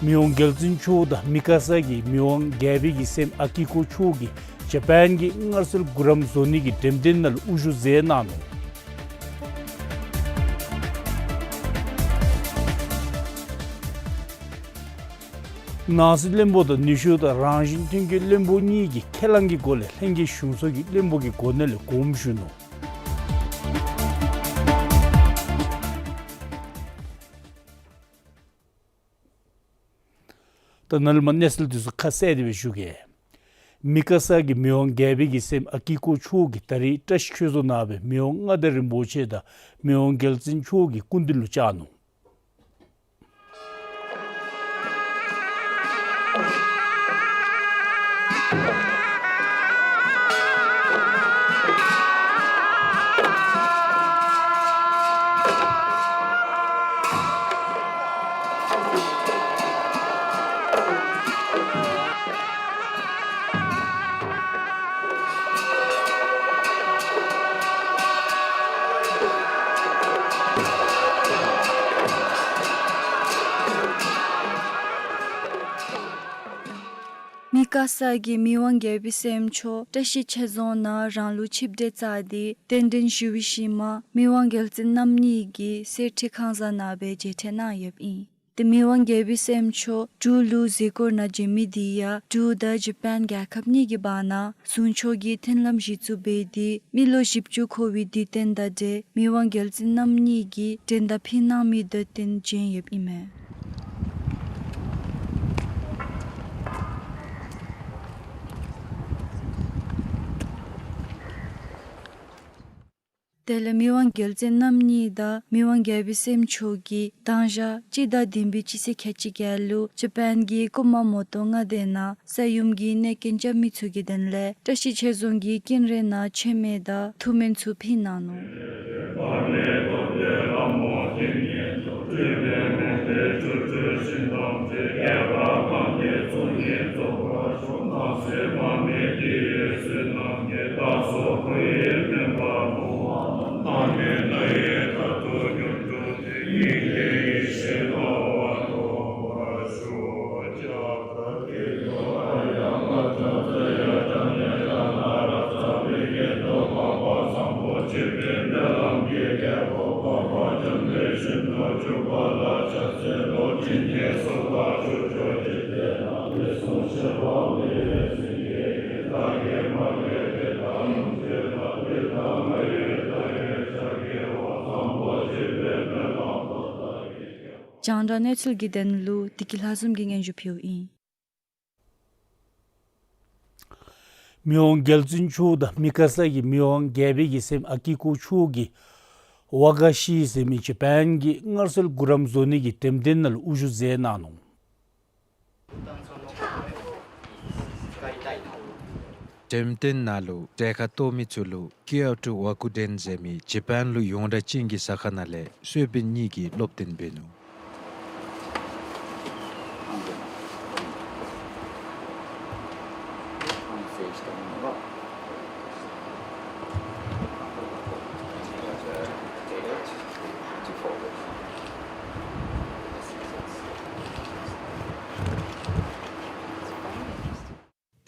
མི་དབང་རྒྱལ་བཙུན་མཆོག་དང་མི་ཁ་ས་གི་མི་དབང་རྒྱལ་པོའི་གི་སྲསམོ་ཨ་ཀི་ཀོ་མཆོག་གིས་ཇ་པཱན་གྱི་མངར་ཟས་གུ་རམ་བཟོ་ནི་གི་འགྲེམས་སྟོན་ནང་ལུ་དབུ་བཞུགས་མཛད་གནང་ནུག། ནང་སྲིད་བློན་པོ་དང་ནུས་ཤུགས་དང་རང་བཞིན་མཐུན་རྐྱེན་བློན་པོ་གཉིས་ཀྱིས་ཁས་བླངས་ཀྱི་སྒོ་ལས་ལྷན་རྒྱས་གཞུང་ཚོགས་ཀྱི་བློན་པོ་གི་གོ་གནས་ལས་དགོངས་ཞུ་ནུག། ད་ནཱ་ལས་མར་གནས་ཚུལ་འདི་ཚུ་ཁ་གསལ་ཏེ་སྦེ་ཞུ་གེ། མི་ཁ་ས་གི་མི་དབང་རྒྱལ་པོའི་གི་སྲསམོ་ཨ་ཀི་ཀོ་མཆོག་གིས་ད་རིས་བཀྲ་ཤིས་ཆོས་རྫོང་ནང་སྦེ་མི་དབང་མངའ་བདག་རིན་པོ་ཆེ་དང་མི་དབང་རྒྱལ་བཙུན་མཆོག་གི་སྐུ་མདུན་ལུ་བཅར་ནུག། མི་ཁ་ས་གི་མི་དབང་རྒྱལ་པོའི་སྲསམོ་མཆོག་བཀྲ་ཤིས་ཆོས་རྫོང་ནང་རང་ལུགས་ཆིབས་གྲལ་བཅར་ཏེ་གདན་འདྲེན་ཞུ་བའི་ཤུལ་མ་མི་དབང་རྒྱལ་བཙུན་རྣམ་གཉིས་ཀྱིས་གསེར་ཁྲི་ཁང་བཟང་ནང་སྦེ་མཇལ་འཕྲད་གནང་ཡོདཔ་ཨིན། ཏེ་མི་དབང་རྒྱལ་པོའི་སྲསམོ་མཆོག་འབྲུག་ལུ་གཟིགས་སྐོར་ནང་བྱོན་མི་འདི་ཡང་འབྲུག་དང་ཇ་པཱན་རྒྱལ་ཁབ་གཉིས་ཀྱི་བར་ན་ཟུང་ཕྱོགས་ཀྱི་མཐུན་ལམ་གཞི་བཙུགས་འབད་དེ་མི་ལོ་བཞི་བཅུ་འཁོར་བའི་དུས་སྟོན་དང་འབྲེལ་མི་དབང་རྒྱལ་བཙུན་རྣམ་གཉིས་ཀྱིས་མགྲོན་བརྡ་ཕུལ་གནང་མི་དོན་རྐྱེན་བྱོན་ཡོདཔ་ཨིན་མས། དེ་ལས་མི་དབང་རྒྱལ་བཙུན་རྣམ་གཉིས་དང་མི་དབང་རྒྱལ་པོའི་སྲསམོ་མཆོག་གིས་དང་ཞག་སྤྱི་ཟླ་བདུན་པའི་སྤྱི་ཚེས་ཁལ་གཅིག་བརྒྱད་ལུ་ཇ་པཱན་གྱི་ཀུ་མ་མོ་ཏོ་མངའ་སྡེ་ནང་ས་ཡོམ་གྱི་གནོད་སྐྱོན་རྐྱབ་མི་ཚུ་གི་དོན་ལས་བཀྲ་ཤིས་ཆོས་རྫོང་གི་ཀུན་ར་ནང་མཆོད་མེ་དང་ཐུགས་སྨོན་ཚུ་ཕུལ་གནང་ནུག། རྒྱང་བསྒྲགས་གནས་ཚུལ་གྱི་དོན་ལུ་བདེ་སྐྱིད་ལྷ་འཛོམས་ཀྱིས་སྙན་ཞུ་ཕུལཝ་ཨིན། མི་དབང་རྒྱལ་བཙུན་མཆོག་དང་མི་ཁ་ས་གི་མི་དབང་རྒྱལ་པོའི་གི་སྲསམོ་ཨ་ཀི་ཀོ་མཆོག་གིས་ཝ་ག་ཤི་ཟེར་མི་ཇ་པཱན་གྱི་མངར་ཟས་གུ་རམ་བཟོ་ནི་གི་འགྲེམས་སྟོན་ནང་ལུ་དབུ་བཞུགས་མཛད་གནང་ནུག། འགྲེམས་སྟོན་ནང་ལུ་གྲལ་ཁར་གཏོགས་མི་ཚུ་ལུ་ཀིའོ་ཊོ་ཝ་ཀུ་ཌེན་ཟེར་མི་ཇ་པཱན་ལུ་ཡོངས་གྲགས་ཅན་གྱི་ཟ་ཁང་ནང་ལས་གསོལ་དཔོན་གཉིས་ཀྱིས་སློབ་སྟོན་འབད་ནུག།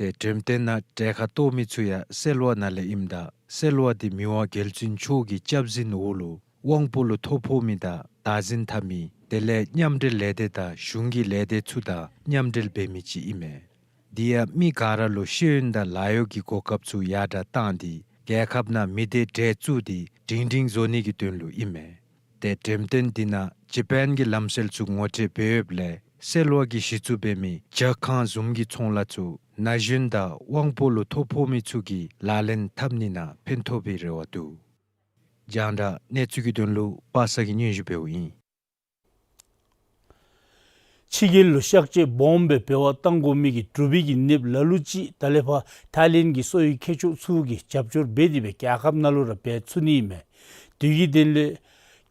ཏེ་འགྲེམས་སྟོན་ནང་གྲལ་ཁར་གཏོགས་མི་ཚུ་ཡང་སེ་ལ་ཝ་ནང་ལས་ཨིནམ་ད་སེ་ལ་ཝ་འདི་མི་དབང་རྒྱལ་བཙུན་མཆོག་གི་སྐྱབས་འཛིན་འོག་ལུ་དབང་པོ་ལུ་ཐོ་ཕོག་མི་དང་བདག་འཛིན་འཐབ་མི་དེ་ལས་མཉམ་འབྲེལ་ལས་སྡེ་དང་གཞུང་གི་ལས་སྡེ་ཚུ་དང་མཉམ་འབྲེལ་འབད་མི་ཅིག་ཨིན་མས། འདི་ཡང་མི་ག་ར་ལུ་ཤེས་ཡོན་དང་ལཱ་གཡོག་གི་གོ་སྐབས་ཚུ་ཡར་དྲགས་བཏང་སྟེ་རྒྱལ་ཁབ་ནང་མི་སྡེ་གྲལ་བཙུགས་ཏེ་སྒྲིང་སྒྲིང་བཟོ་ནི་གི་དོན་ལུ་ཨིན་མས། ཏེ་འགྲེམས་སྟོན་འདི་ནང་ཇ་པཱན་གྱི་ལམ་སྲོལ་ཚུ་ངོ་སྤྲོད་འབད་ཡོདཔ་ལས་སེ་ལ་ཝ་གིས་གཞི་བཙུགས་འབད་མི་ཇ་ཁང་བཟུམ་གྱི་ཚོང་ལཱ་ཚུ་ན་གཞོན་དང་དབང་པོ་ལུ་ཐོ་ཕོག་མི་ཚུ་གིས་ལག་ལེན་འཐབ་ནི་ནང་ཕན་ཐོགས་པའི་རེ་བ་འདུག། རྒྱང་བསྒྲགས་གནས་ཚུལ་གྱི་དོན་ལུ་པ་སངས་ཀྱིས་སྙན་ཞུ་འབདཝ་ཨིན། ཕྱི་རྒྱལ་ལུ་གཤག་བཅོས་སྦོམ་སྦེ་འབད་བར་བཏང་དགོ་མི་གི་འབྲུག་པའི་གི་ནདཔ་ལ་ལུ་ཅིག་ད་ལས་ཕར་ཐའི་ལེནཌ་གི་གསོ་བའི་མཁས་མཆོག་ཚུ་གིས་རྒྱབ་སྐྱོར་འབད་དེ་སྦེ་རྒྱལ་ཁབ་ནང་ལུ་ར་འབད་ཚུགས་ནི་ཨིན་མས། དེ་གི་དོན་ལས་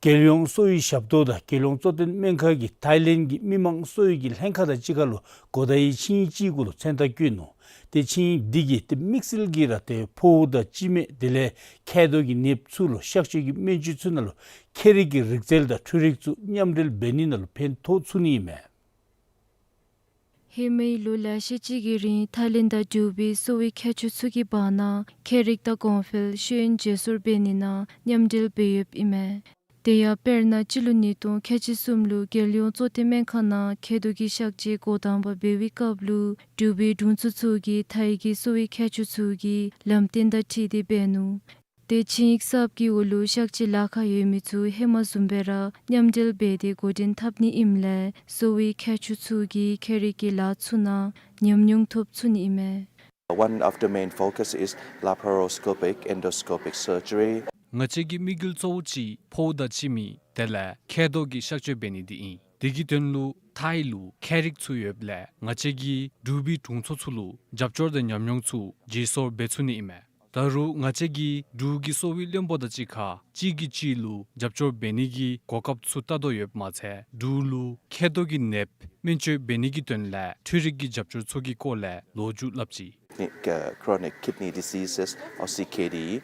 རྒྱལ་ཡོངས་གསོ་བའི་ཞབས་ཏོག་དང་རྒྱལ་ཡོངས་གཙོ་བསྟེན་སྨན་ཁང་གིས་ཐའི་ལེནཌ་གི་མི་མང་གསོ་བའི་གི་ལྷན་ཁག་དང་གཅིག་ཁར་ལུ་གོ་བརྡ་ཡི་ཆིངས་ཡིག་ཅིག་གུ་ལུ་མཚན་རྟགས་བཀོད་ནུག། ཏེ་ཆིངས་ཡིག་འདི་གིས་ཏེ་དམིགས་བསལ་གྱིས་ར་ཏེ་ཕོཝ་དང་ལྕི་མས་དེ་ལས་མཁལ་རྡོག་གི་ནདཔ་ཚུ་ལུ་གཤག་བཅོས་ཀྱི་སྨན་བཅོས་ཚུ་ནང་ལུ་མཁལ་རིགས་ཀྱི་རིག་རྩལ་དང་འཕྲུལ་རིག་ཚུ་མཉམ་འབྲེལ་འབད་ནི་ནང་ལུ་ཕན་ཐོགས་ཚུགས་ནི་ཨིན་མས། ཧེ་མའི་ལོ་ལེ་ཤ་ཅིག་གི་རིང་ཐའི་ལེནཌ་དང་འབྲུག་པའི་གསོ་བའི་མཁས་མཆོག་ཚུ་གི་བར་ན་མཁལ་རིགས་དང་གོང་འཕེལ་ཤེས་ཡོན་བརྗེ་སོར་འབད་ནི་ནང་མཉམ་འབྲེལ་འབད་ཡོདཔ་ཨིན་མས། དེ་ཡང་དཔེར་ན་སྤྱི་ལོ་ཉིས་སྟོང་ཁལ་གཅིག་གསུམ་ལུ་རྒྱལ་ཡོངས་བཙོག་འཐུ་སྨན་ཁང་ནང་མཁལ་རྡོག་གི་གཤག་བཅོས་འགོ་དང་པ་འབད་བའི་སྐབས་ལུ་འབྲུག་པའི་དྲུང་འཚོ་ཚུ་གིས་ཐའི་གི་གསོ་བའི་མཁས་མཆོག་ཚུ་གི་ལམ་སྟོན་དང་འཁྲིལ་ཏེ་འབད་ནུག། ཏེ་ཆིངས་ཡིག་གསརཔ་གི་འོག་ལུ་གཤག་བཅོས་ལཱ་ཁག་ཡོད་མི་ཚུ་ཧེ་མ་བཟུམ་སྦེ་ར་མཉམ་འབྲེལ་འབད་དེ་འགོ་འདྲེན་འཐབ་ནི་ཨིནམ་ལས་གསོ་བའི་མཁས་མཆོག་ཚུ་གིས་མཁལ་རིགས་ཀྱི་ལཱ་ཚུ་ནང་ཉམས་མྱོང་ཐོབ་ཚུགས་ནི་ཨིན་མས། One of the main focus is laparoscopic endoscopic surgery. ང་བཅས་ཀྱི་དམིགས་ཡུལ་གཙོ་བོ་ཅིག་ཕོཝ་དང་སྤྱི་མི་དེ་ལས་མཁལ་རྡོག་གི་གཤག་བཅོས་འབད་ནི་འདི་ཨིན། དེ་གི་དོན་ལུ་ཐའི་ལུ་མཁལ་རིགས་ཚུ་ཡོདཔ་ལས་ང་བཅས་ཀྱིས་འབྲུག་པའི་དྲུང་འཚོ་ཚུ་ལུ་རྒྱབ་སྐྱོར་དང་ཉམས་མྱོང་ཚུ་བརྗེ་སོར་འབད་ཚུགས་ནི་ཨིན་མས། ད་རུང་ང་བཅས་ཀྱིས་འབྲུག་གི་གསོ་བའི་བློན་པོ་དང་གཅིག་ཁར་གཅིག་གིས་གཅིག་ལུ་རྒྱབ་སྐྱོར་འབད་ནི་གི་གོ་སྐབས་ཚུ་བལྟ་དོ་ཡོདཔ་མ་ཚད་འབྲུག་ལུ་མཁལ་རྡོག་གི་ནདཔ་སྨན་བཅོས་འབད་ནི་གི་དོན་ལས་འཕྲུལ་རིག་གི་རྒྱབ་སྐྱོར་ཚུ་གི་སྐོར་ལས་ལོ་རྒྱུས་སླབ་ཅི། Chronic, uh, chronic kidney diseases or C K D.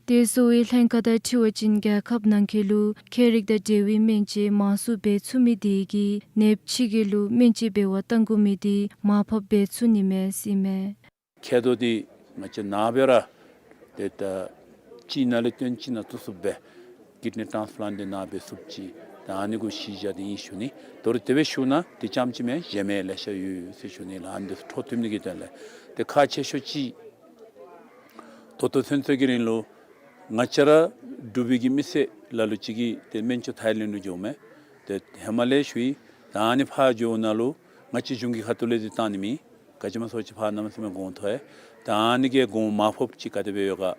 ཏེ་གསོ་བའི་ལྷན་ཁག་དང་འཁྲིལ་བ་ཅིན་རྒྱལ་ཁབ་ནང་འཁོད་ལུ་མཁལ་རིགས་དང་འབྲེལ་བའི་སྨན་བཅོས་མང་སུ་འབད་ཚུགས་མི་དེ་གིས་ནདཔ་ཕྱི་རྒྱལ་ལུ་སྨན་བཅོས་འབད་བར་གཏང་དགོ་མི་དེ་མར་ཕབ་འབད་ཚུགས་ནི་མས་ཟེར་ཨིན་མས། མཁལ་རྡོག་འདི་ང་བཅས་ནཱ་སྦེ་ར་ཏེ་ད་གཅིག་ནང་ལས་བཏོན་གཅིག་ནང་བཙུགས་ཚུགསཔ་སྦེ་ཀིཌ་ནི་ཊཱནས་པ་ལཱནཊ་འདི་ནཱ་འབད་ཚུགསཔ་ཅིག་ད་ཨ་ནི་གུ་གཞི་བཞག་སྟེ་ཨིན་ཞུ་ནི། དོ་རུང་དེ་སྦེ་ཞུ་ན་དེ་རྐྱངམ་ཅིག་མེན་གཞན་མི་ལེ་ཤ་ཡོད་ཟེར་ཞུ་ནི་ལགས། ཨ་ནི་འདི་ཚུ་འཕྲོ་མཐུད་ནི་གི་དོན་ལས། ཏེ་ཁག་ཆེ་ཤོས་ཅིག་ད་ལྟོ་ཚུན་ཚོད་ཀྱི་རིང་ལུ་ང་བཅས་ར་འབྲུག་པའི་གི་མི་སེར་ལ་ལུ་ཅིག་གིས་ཏེ་སྨན་བཅོས་ཐའི་ལེནཌ་ལུ་འགྱོཝ་མས། ཏེ་ཧེ་མ་ལས་ཞུ་ཡི། ད་ཨ་ནི་ཕར་འགྱོཝ་ད་ལུ་ང་བཅས་གཞུང་གི་ཁ་ཐུག་ལས་འདི་བཏང་ནི་མེད། ག་ཅི་སྨོ་ཟེར་བ་ཅིན་ཕར་གནམ་མེད་ས་མེད་གོང་མཐོ་ཡི། ད་ཨ་ནི་གི་གོང་མར་ཕབ་ཅིག་ག་དེ་སྦེ་ཡོད་ག།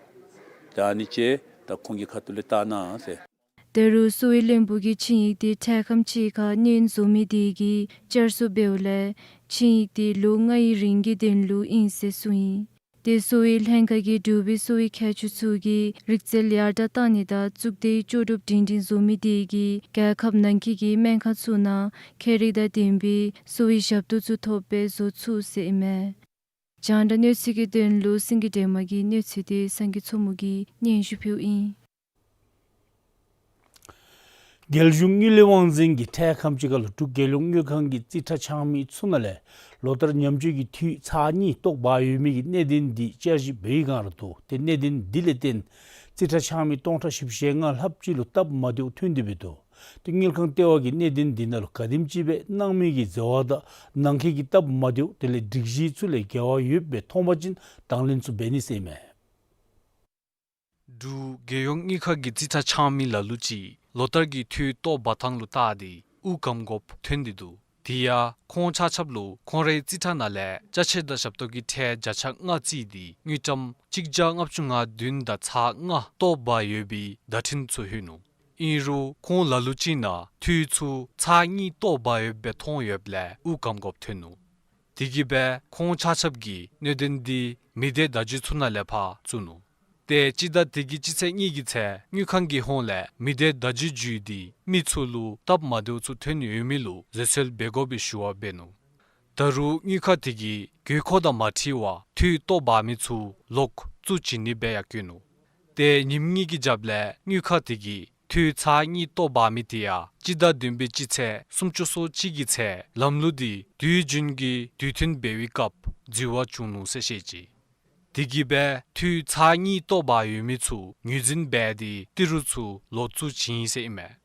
ད་ཨ་ནི་ཅིག་ད་ཁོང་གི་ཁ་ཐུག་ལས་བལྟ་གནང་ཟེར། ད་རུང་གསོ་བའི་བློན་པོ་གིས་ཆིངས་ཡིག་འདི་འཕྲལ་ཁམས་ཅིག་ཁར་གནོན་བཟོ་མི་དེ་གིས་བསྐྱར་བཟོ་འབདཝ་ལས་ཆིངས་ཡིག་འདི་ལོ་ལྔའི་རིང་གི་དོན་ལུ་ཨིན་ཟེར་གསུངས་ཡི། ཏེ་གསོ་བའི་ལྷན་ཁག་གིས་འབྲུག་པའི་གསོ་བའི་མཁས་མཆོག་ཚུ་གིས་རིག་རྩལ་ཡར་དྲག་གཏང་ནི་དང་གཙུག་སྡེའི་ལྕོགས་གྲུབ་སྒྲིང་སྒྲིང་བཟོ་མི་དེ་གིས་རྒྱལ་ཁབ་ནང་འཁོད་ཀྱི་སྨན་ཁང་ཚུ་ནང་མཁལ་རིགས་དང་ལྡན་པའི་གསོ་བའི་ཞབས་ཏོག་ཚུ་ཐོབ་པའི་བཟོ་ཚུགས་ཟེར་ཨིན་མས། རྒྱང་བསྒྲགས་གནས་ཚུལ་གྱི་དོན་ལུ་སེང་གེ་སྒྲོལ་མ་གིས་གནས་ཚུལ་འདི་སངས་རྒྱས་མཚོ་མོ་གིས་སྙན་ཞུ་ཕུལཝ་ཨིན། རྒྱལ་གཞུང་དངུལ་ལས་དབང་འཛིན་གྱིས་འཕྲལ་ཁམས་ཅིག་ཁར་ལུ་འབྲུག་རྒྱལ་ཡོངས་དངུལ་ཁང་གི་རྩིས་ཁྲ་འཆང་མི་ཚུ་ནང་ལས་ལོ་ལྟར་ཉམས་བཅོས་ཀྱི་འཐུས་ཚར་གཉིས་བཏོག་འབག་ཡོད་མི་གི་གནད་དོན་འདི་བསྐྱར་ཞིབ་འབད་བའི་བསྒང་ར་འདུག། ཏེ་གནད་དོན་འདི་ལས་བརྟེན་རྩིས་ཁྲ་འཆང་མི་སྟོང་ཕྲག་བཞི་བཅུ་ཞེ་ལྔ་ལྷགཔ་ཅིག་ལུ་སྟབས་མ་བདེཝ་ཐོན་ཏེ་འབད་འདུག། ཏེ་དངུལ་ཁང་ལྟེ་བ་གིས་གནད་དོན་འདི་ནང་ལུ་ག་དེམ་ཅིག་སྦེ་གནང་མི་གི་འཛོལ་བ་དང་ནང་འཁོད་ཀྱི་སྟབས་མ་བདེཝ་དེ་ལས་སྒྲིག་གཞི་ཚུ་ལས་འགལ་བ་ཡོདཔ་སྦེ་མཐོང་པ་ཅིན་དང་ལེན་ཚུ་འབད་ནི་ཟེར་ཨིན་མས། འབྲུག་རྒྱལ་ཡོངས་དངུལ་ཁང་གི་རྩིས་ཁྲ་འཆང་མི་ལ་ལུ་ཅིག་ལོ་ལྟར་གྱི་འཐུས་བཏོག་འབག་ཐངས་ལུ་བལྟ་སྟེ་དབུགས་སྐམ་དགོཔ་ཐོན་ཏེ་འདུག། དེ་ཡང་ཁོང་ཆ་ཁྱབ་ལུ་ཁོང་རའི་རྩིས་ཁྲ་ནང་ལས་ཅ་ཆས་དང་ཞབས་ཏོག་གི་ཁྲལ་བརྒྱ་ཆ་ལྔ་བརྩིས་ཏེ་དངུལ་ཀྲམ་གཅིག་བརྒྱ་ལྔ་བཅུ་ང་བདུན་དང་ཚག་ལྔ་བཏོག་འབག་ཡོད་པའི་བརྡ་འཕྲིན་ཚུ་ལྷོད་ནུག། ཨིན་རུང་ཁོང་ལ་ལུ་ཅིག་ནང་འཐུས་ཚུ་ཚར་གཉིས་བཏོག་འབག་ཡོདཔ་སྦེ་མཐོང་ཡོདཔ་ལས་དབུགས་སྐམ་དགོཔ་ཐོན་ནུག། དེ་གིས་སྦེ་ཁོང་ཆ་ཁྱབ་ཀྱིས་གནད་དོན་འདི་མི་སྡེ་བརྡ་བརྒྱུད་ཚུ་ནང་ལས་ཕར་བཙུགས་ནུག། ཏེ་སྤྱི་ཟླ་འདི་གི་སྤྱི་ཚེས་གཉིས་ཀྱི་ཚེ་དངུལ་ཁང་གི་ཧོངས་ལས་མི་སྡེ་བརྡ་བརྒྱུད་བརྒྱུད་དེ་མི་ཚུ་ལུ་སྟབས་མ་བདེཝ་ཚུ་ཐོན་ཡོད་མི་ལུ་བཟོད་གསོལ་འབད་དགོ་པའི་ཞུ་བ་འབད་ནུག། ད་རུང་དངུལ་ཁང་དེ་གིས་དགོས་མཁོ་དང་མ་འཁྲིལ་བར་འཐུས་བཏོག་འབག་མི་ཚུ་ལོག་བཙུགས་བྱིན་ནི་སྦེ་ཡང་བཀོད་ནུག། ཏེ་ཉིནམ་གཉིས་ཀྱི་རྒྱབ་ལས་དངུལ་ཁང་དེ་གིས་འཐུས་ཚར་གཉིས་བཏོག་འབག་མི་དེ་ཡང་སྤྱི་ཟླ་བདུན་པའི་སྤྱི་ཚེས་སུམ་ཅུ་སོ་གཅིག་གི་ཚེ་ལམ་ལུགས་འདི་དུས་རྒྱུན་གྱི་དུས་མཐུན་འབད་བའི་སྐབས་འཛོལ་བ་བྱུང་ནུག་ཟེར་བཤད་ཅི། དེ་གིས་སྦེ་འཐུས་ཚར་གཉིས་བཏོག་འབག་ཡོད་མི་ཚུ་ངོས་འཛིན་འབད་དེ་ཏི་རུ་ཚུ་ལོག་བཙུགས་བྱིན་ཡི་ཟེར་ཨིན་མས།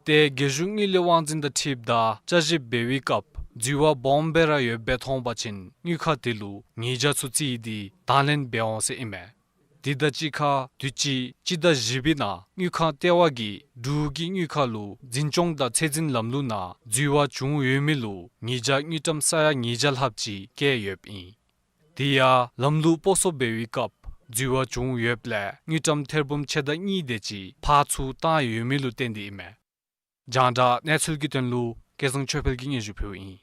ཏེ་རྒྱལ་གཞུང་དངུལ་ལས་དབང་འཛིན་དང་འཁྲིལཝ་ད་བསྐྱར་ཞིབ་འབད་བའི་སྐབས་འཛོལ་བ་སྦོམ་སྦེ་ར་ཡོདཔ་སྦེ་མཐོང་པ་ཅིན་དངུལ་ཁང་དེ་ལུ་ཉེས་བྱ་ཚུ་བརྩི་སྟེ་དང་ལེན་འབད་འོང་ཟེར་ཨིན་མས། དེ་དང་གཅིག་ཁར་དུས་ཅི་སྤྱི་ཟླ་བཞི་པའི་ནང་དངུལ་ཁང་ལྟེ་བ་གིས་འབྲུག་གི་དངུལ་ཁང་ལུ་འཛིན་སྐྱོང་དང་ཚད་འཛིན་ལམ་ལུགས་ནང་འཛོལ་བ་བྱུང་ཡོད་མི་ལུ་ཉེས་བྱ་དངུལ་ཀྲམ་ས་ཡ་ཉིས་བརྒྱ་ལྷགཔ་ཅིག་བཀལ་ཡོདཔ་ཨིན། དེ་ཡང་ལམ་ལུགས་སྤོ་སོར་འབད་བའི་སྐབས་འཛོལ་བ་བྱུང་ཡོདཔ་ལས་དངུལ་ཀྲམ་ཐེར་འབུམ་ཕྱེད་དང་གཉིས་དེ་ཅིག་ཕར་ཚུར་བཏང་ཡོད་མི་ལུ་བརྟེན་ཏེ་ཨིན་མས། རྒྱང་བསྒྲགས་གནས་ཚུལ་གྱི་དོན་ལུ་སྐལ་བཟང་ཆོས་འཕེལ་གྱིས་སྙན་ཞུ་ཕུལཝ་ཨིན།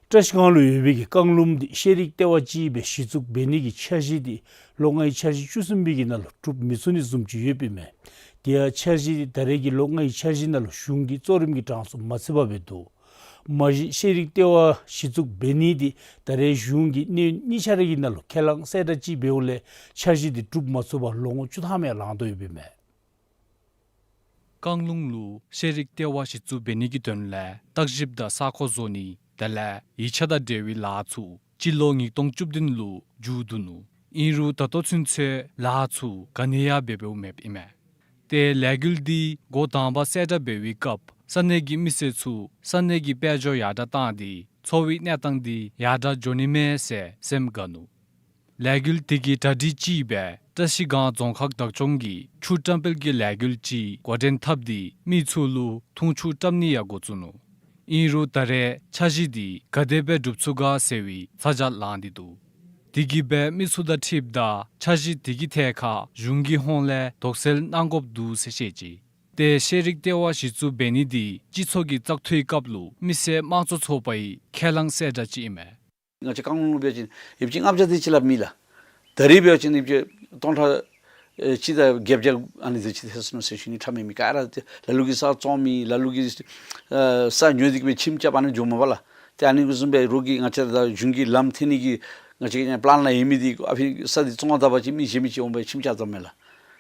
བཀྲིས་སྒང་ལུ་ཡོད་པའི་གི་རྐང་ལུངམ་འདི་ཤེས་རིག་ལྟེ་བ་ཅིག་སྦེ་གཞི་བཙུགས་འབད་ནི་གི་འཆར་གཞི་འདི་ལོ་ལྔའི་འཆར་གཞི་བཅུ་གསུམ་པའི་གི་ནང་ལུ་གྲུབ་མི་ཚུགས་ནི་བཟུམ་ཅིག་ཡོདཔ་ཨིན་མས། དེ་ཡང་འཆར་གཞི་འདི་ད་རེས་ཀྱི་ལོ་ལྔའི་འཆར་གཞི་ནང་ལུ་གཞུང་གིས་གཙོ་རིམ་གྱི་གྲངས་སུ་མ་ཚུད་པར་སྦེ་འདུག། མ་གཞི་ཤེས་རིག་ལྟེ་བ་གཞི་བཙུགས་འབད་ནི་འདི་ད་རེས་གཞུང་གིས་གནས་ཡུན་གཉིས་ཆ་ར་གི་ནང་ལུ་ཁས་བླངས་གསལ་བསྒྲགས་ཅིག་འབདཝ་ལས་འཆར་གཞི་འདི་གྲུབ་མ་ཚུགས་པར་ལོ་ངོ་བཅུ་ཐམ་ཡང་ལང་དོ་ཡོདཔ་ཨིན་མས། རྐང་ལུང་ལུ་ཤེས་རིག་ལྟེ་བ་གཞི་བཙུགས་འབད་ནི་གི་དོན་ལས་བརྟག་ཞིབ་དང་ས་ཁོངས་བཟོ་ནི་དེ་ལས་ཡིག་ཆ་དང་འབྲེལ་བའི་ལཱ་ཚུ་སྤྱི་ལོ་ཉིས་སྟོང་བཅུ་བདུན་ལུ་མཇུག་བསྡུ་ནུག། ཨིན་རུང་ད་ལྟོ་ཚུན་ཚོད་ལཱ་ཚུ་ག་ནི་ཡང་འབད་འབདཝ་མེདཔ་ཨིན་མས། ཏེ་ལས་འགུལ་འདི་འགོ་དང་པ་གསལ་བསྒྲགས་འབད་བའི་སྐབས་ས་གནས་ཀྱི་མི་སེར་ཚུ་ས་གནས་ཀྱི་དཔལ་འབྱོར་ཡར་དྲག་བཏང་སྟེ་འཚོ་བའི་གནས་སྟངས་འདི་ཡར་དྲག་འགྱོ་ནི་མས་ཟེར་སེམས་དགའ་ནུག། ལས་འགུལ་དེ་གི་གྲ་སྒྲིག་ཅིག་སྦེ་བཀྲ་ཤིས་སྒང་རྫོང་ཁག་བདག་སྐྱོང་གིས་ཆུ་བཀྲམ་སྤེལ་གྱི་ལས་འགུལ་ཅིག་འགོ་འདྲེན་འཐབ་སྟེ་མི་ཚུ་ལུ་འཐུང་ཆུ་བཀྲམ་ནི་ཡང་འགོ་བཙུགས་ནུག། ཨིན་རུང་ད་རེས་འཆར་གཞི་འདི་ག་དེ་སྦེ་འགྲུབ་ཚུགས་ག་ཟེར་བའི་ཚ་གྱང་ལངས་ཏེ་འདུག། དེ་གིས་སྦེ་མི་ཚུ་དང་འཁྲིལཝ་ད་འཆར་གཞི་དེ་གི་ཐད་ཁར་གཞུང་གི་ཧོངས་ལས་དོགས་སེལ་གནང་དགོཔ་འདུག་ཟེར་བཤད་ཅི། ཏེ་ཤེས་རིག་ལྟེ་བ་གཞི་བཙུགས་འབད་ནི་འདི་སྤྱི་ཚོགས་ཀྱི་བཙག་འཐུའི་སྐབས་ལུ་མི་སེར་དམངས་གཙོ་ཚོགས་པའི་ཁས་བླངས་གསལ་བསྒྲགས་ཅིག་ཨིན་མས། ང་བཅས་བཀང་ལུང་ལུ་འབད་བ་ཅིན་ཡོདཔ་ཅིག་ལྔ་བརྒྱ་དེ་ཅིག་ལས་མེད་ལགས། ད་རེས་འབད་བ་ཅིན་ཡོདཔ་ཅིག་སྟོང་ཕྲག་ཨེ་གཅིག་དང་བརྒྱད་བརྒྱ་ཨ་ནི་ཚུ་ཅིག་ཐལ་སོང་ནུག་ཟེར་ཞུ་ནི། ཁྲ་མེད་མི་ག་ར་ཏེ་ལ་ལུ་གིས་ས་བཙོང་མི་ལ་ལུ་གིས་ཨེ་ས་ཉོ་སྟེ་གིས་སྦེ་ཁྱིམ་རྐྱབ་ཨ་ནི་འགྱོཝ་མས་པ་ལགས། ཏེ་ཨ་ནི་གི་བཟུམ་སྦེ་རོགས་ཀྱིས་ང་བཅས་ར་གཞུང་གིས་ལམ་འཐེན་ནི་གི་ང་བཅས་ཀྱི་ཡང་པི་ལཱན་ནང་ཡོད་མི་འདི་ཨ་ཕི་ས་འདི་བཙོང་ད་པ་ཅིན་མི་གཞན་མི་ཅིག་འོང་སྦེ་ཁྱིམ་རྐྱབ་དོ་མས་ལགས།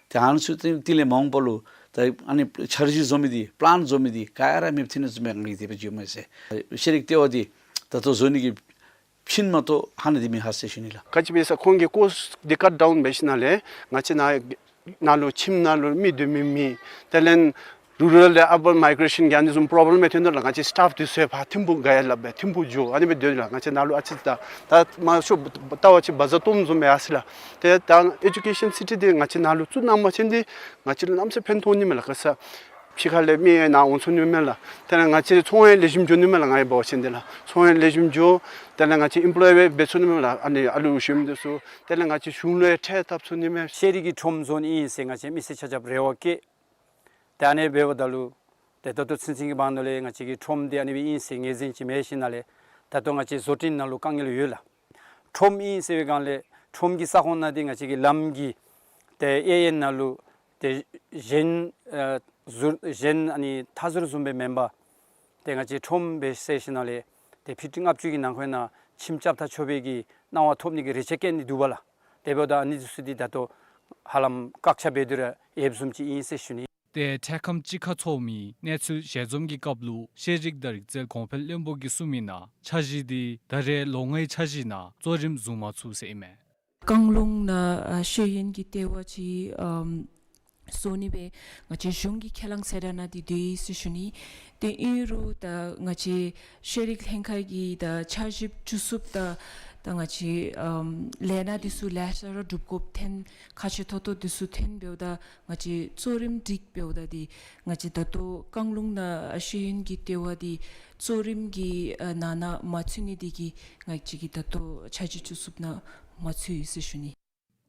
ཏེ་ཨ་ནི་ཚུ་ཏེ་དེ་ལས་མ་འོངས་པ་ལུ་ད་ཨ་ནི་འཆར་གཞི་བཟོ་མི་འདི་པི་ལཱན་བཟོ་མི་འདི་ག་ར་མེདཔ་ཐལ་ནི་བཟུམ་སྦེ་ང་གིས་དེ་སྦེ་བརྗོད་མས་ཟེར། ཤེས་རིག་ལྟེ་བ་འདི་ད་ལྟོ་བཟོ་ནི་གི་ཕྱིན་མ་གཏོགས་ཧ་ནི་འདི་མེད་ཧ་ཟེར་ཞུ་ནི་ལགས། ག་ཅི་འབད་ཟེར་ཁོང་གིས་ཀོསཊ་འདི་ཀཊ་ཌའུན་འབད་ཞིནམ་ལས་ང་བཅས་ནཱ་ནཱ་ལུ་ཁྱིམ་ནང་ལུ་མི་སྡོད་མི་མེད། དེ་ལས་རུ་རཱལ་ལས་ཨར་བཱན་མའི་གྲེ་ཤཱན་གྱི་ཨ་ནི་བཟུམ་པོརོབ་ལེམ་ཡང་ཐོན་དོ་ལགས། ང་བཅས་སི་ཊཱཕ་འདི་ཚུ་ཡང་ཕར་ཐིམ་ཕུག་ག་ཡར་ལས་སྦེ་ཐིམ་ཕུག་འགྱོ་ཨ་ནི་སྦེ་སྡོད་ལགས། ང་བཅས་ནཱ་ལུ་ཨ་ཙི་ད་ད་མ་ཤོ་ལྟ་བ་ཅིན་བ་ཛ་སྟོངམ་བཟུམ་སྦེ་ཡར་སོ་ཡི་ལགས། ཏེ་ད་ཨེ་ཌུ་ཀེ་ཤཱན་སི་ཊི་འདི་ང་བཅས་ནཱ་ལུ་བཙུགས་གནང་པ་ཅིན་འདི་ང་བཅས་ལུ་གནམ་མེད་ས་མེད་ཕན་ཐོགས་ནི་མས་ལགས། ག་ས་ཕྱི་ཁ་ལས་མི་ཡང་ནཱ་འོང་ཚུགས་ནི་མས་ལགས། དེ་ལས་ང་བཅས་ཚོང་ཡང་ལེགས་ཤོམ་འགྱོ་ནི་མས་ལགས། ང་ཡང་འབད་བ་ཅིན་འདི་ལགས་ཚོང་ཡང་ལེགས་ཤོམ་འགྱོ། དེ་ལས་ང་བཅས་ཨེམ་པོ་ལོའི་འབད་ཚུགས་ནི་མས་ལགས། ཨ་ནི་ཨ་ལུ་ཞུ་མི་འདི་ཚུ་དེ་ལས་ང་བཅས་གཞུང་ལུ་ཡང་ཁྲལ་བཏབ་ཚུགས་ནི་མས། ཤེས་རིག་གི་ཁྲོམ་བཟོ་ནི་ཨིན་ཟེར་ང་བཅས་མི་སེར་ཆ་ཁྱབ་རེ་བ་བསྐྱེད། ཏེ་ཨ་ནི་འབདཝ་ད་ལུ་ཏེ་ད་ལྟོ་ཚུན་ཚོད་ཀྱི་བར་ན་ལས་ང་བཅས་ཀྱི་ཁྲོམ་འདི་ཨ་ནི་སྦེ་ཨིན་ཟེར་ངོས་འཛིན་ཅིག་མེད་ཞིནམ་ལས་ད་ལྟོ་ང་བཅས་བཟོ་སྐྲུན་ནང་ལུ་དཀའ་ངལ་ཡོད་ལགས། ཁྲོམ་ཨིན་ཟེར་བའི་སྒང་ལས་ཁྲོམ་གྱི་ས་ཁོངས་ནང་འདི་ང་བཅས་ཀྱི་ལམ་གྱི་ཏེ་གཡས་གཡོན་ནང་ལུ་ཏེ་གཞན་ཨེ་ཟུར་གཞན་ཨ་ནི་མཐའ་ཟུར་བཟུམ་སྦེ་མེན་པར་ཏེ་ང་བཅས་ཁྲོམ་སྦེ་བསལ་ཞིནམ་ལས་ཏེ་ཕི་ཊི་ལྔ་བཅུ་གི་ནང་འཁོད་ནང་ཁྱིམ་རྐྱབ་ད་ཆོག་པའི་གི་གནང་བ་ཐོབ་ནི་གི་རེ་ཆེ་བསྐྱེད་ནི་འདུག་པ་ལགས། དེ་འབདཝ་ད་ཨ་ནི་ཚུ་འདི་ད་ལྟོ་ཧ་ལམ་བཀག་ཆ་འབད་དེ་ར་ཡོདཔ་བཟུམ་ཅིག་ཨིན་ཟེར་ཞུ་ནི། ཏེ་འཕྲལ་ཁམས་ཅིག་ཁར་ཚོགས་མི་གནས་ཚུལ་ཞལ་འཛོམས་ཀྱི་སྐབས་ལུ་ཤེས་རིག་དང་རིག་རྩལ་གོང་འཕེལ་བློན་པོ་གིས་གསུངས་མི་ནང་འཆར་གཞི་འདི་ད་རེས་ལོ་ལྔའི་འཆར་གཞི་ནང་གཙོ་རིམ་བཟུང་མ་ཚུགས་ཟེར་ཨིན་མས། བཀང་ལུང་ནང་ཨ་ཤེས་ཡོན་གྱི་ལྟེ་བ་ཅིག་ཨམ་བཟོ་ནི་སྦེ་ང་བཅས་གཞུང་གིས་ཁས་བླངས་གསལ་བསྒྲགས་གནང་སྟེ་སྡོད་ཡི་ཟེར་ཞུ་ནི། ཏེ་ཨིན་རུང་ད་ང་བཅས་ཤེས་རིག་ལྷན་ཁག་གི་ད་འཆར་གཞི་བཅུ་གསུམ་ད་ད་ང་བཅས་ཨམ་ལས་སྣ་འདི་ཚུ་ལེ་ཤ་ར་སྒྲུབ་དགོཔ་ཐོན་ཁག་ཆེ་ཏོག་ཏོ་འདི་ཚུ་ཐོན་འབདཝ་ད་ང་བཅས་གཙོ་རིམ་སྒྲིག་འབདཝ་ད་འདི་ང་བཅས་ད་ལྟོ་བཀང་ལུང་ནང་ཤེས་ཡོན་གྱི་ལྟེ་བ་འདི་གཙོ་རིམ་གྱི་ཨ་ནང་ན་མ་ཚུད་ནི་འདི་གིས་ང་བཅས་ཀྱིས་ད་ལྟོ་འཆར་གཞི་བཅུ་གསུམ་ནང་མ་ཚུད་ཡི་ཟེར་ཞུ་ནི།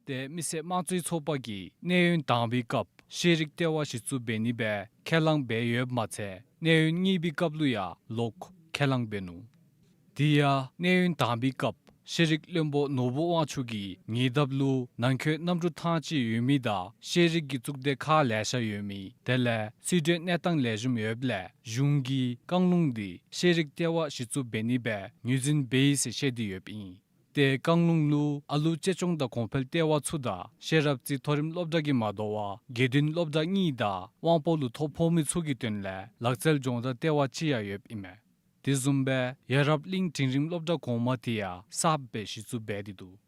ཏེ་མི་སེར་དམངས་གཙོའི་ཚོགས་པ་གིས་གནས་ཡུན་དང་པའི་སྐབས་ཤེས་རིག་ལྟེ་བ་གཞི་བཙུགས་འབད་ནི་སྦེ་ཁས་བླངས་འབད་ཡོདཔ་མ་ཚད་གནས་ཡུན་གཉིས་པའི་སྐབས་ལུ་ཡང་ལོག་ཁས་བླངས་འབད་ནུག། དེ་ཡང་གནས་ཡུན་དང་པའི་སྐབས་ཤེས་རིག་བློན་པོ་ནོར་བུ་དབང་ཕྱུག་གིས་ཉེ་འདབས་ལུ་ནང་འཁོད་གནམ་གྲུ་ཐང་ཅིག་ཡོད་མི་དང་ཤེས་རིག་གི་གཙུག་སྡེ་ཁག་ལེ་ཤ་ཡོད་མི་དེ་ལས་སྲིད་གྲོས་གནས་སྟངས་ལེགས་ཤོམ་ཡོདཔ་ལས་གཞུང་གིས་བཀང་ལུང་འདི་ཤེས་རིག་ལྟེ་བ་གཞི་བཙུགས་འབད་ནི་སྦེ་ངོས་འཛིན་འབད་ཡི་ཟེར་བཤད་དེ་ཡོདཔ་ཨིན། ཏེ་བཀང་ལུང་ལུ་ཨ་ལུ་གཅེས་སྐྱོང་དང་གོང་འཕེལ་ལྟེ་བ་ཚུ་དང་ཤེས་རབ་རྩེ་མཐོ་རིམ་སློབ་གྲྭ་གིས་མ་དོ་བར་དགེ་འདུན་སློབ་གྲྭ་གཉིས་དང་དབང་པོ་ལུ་ཐོ་ཕོག་མི་ཚུ་གི་དོན་ལས་ལག་རྩལ་སྦྱོང་བརྡར་ལྟེ་བ་ཅིག་ཡང་ཡོདཔ་ཨིན་མས། དེ་བཟུམ་སྦེ་ཡ་རབས་གླིང་འབྲིང་རིམ་སློབ་གྲྭ་གོང་མ་དེ་ཡང་གསརཔ་སྦེ་གཞི་བཙུགས་འབད་དེ་འདུག།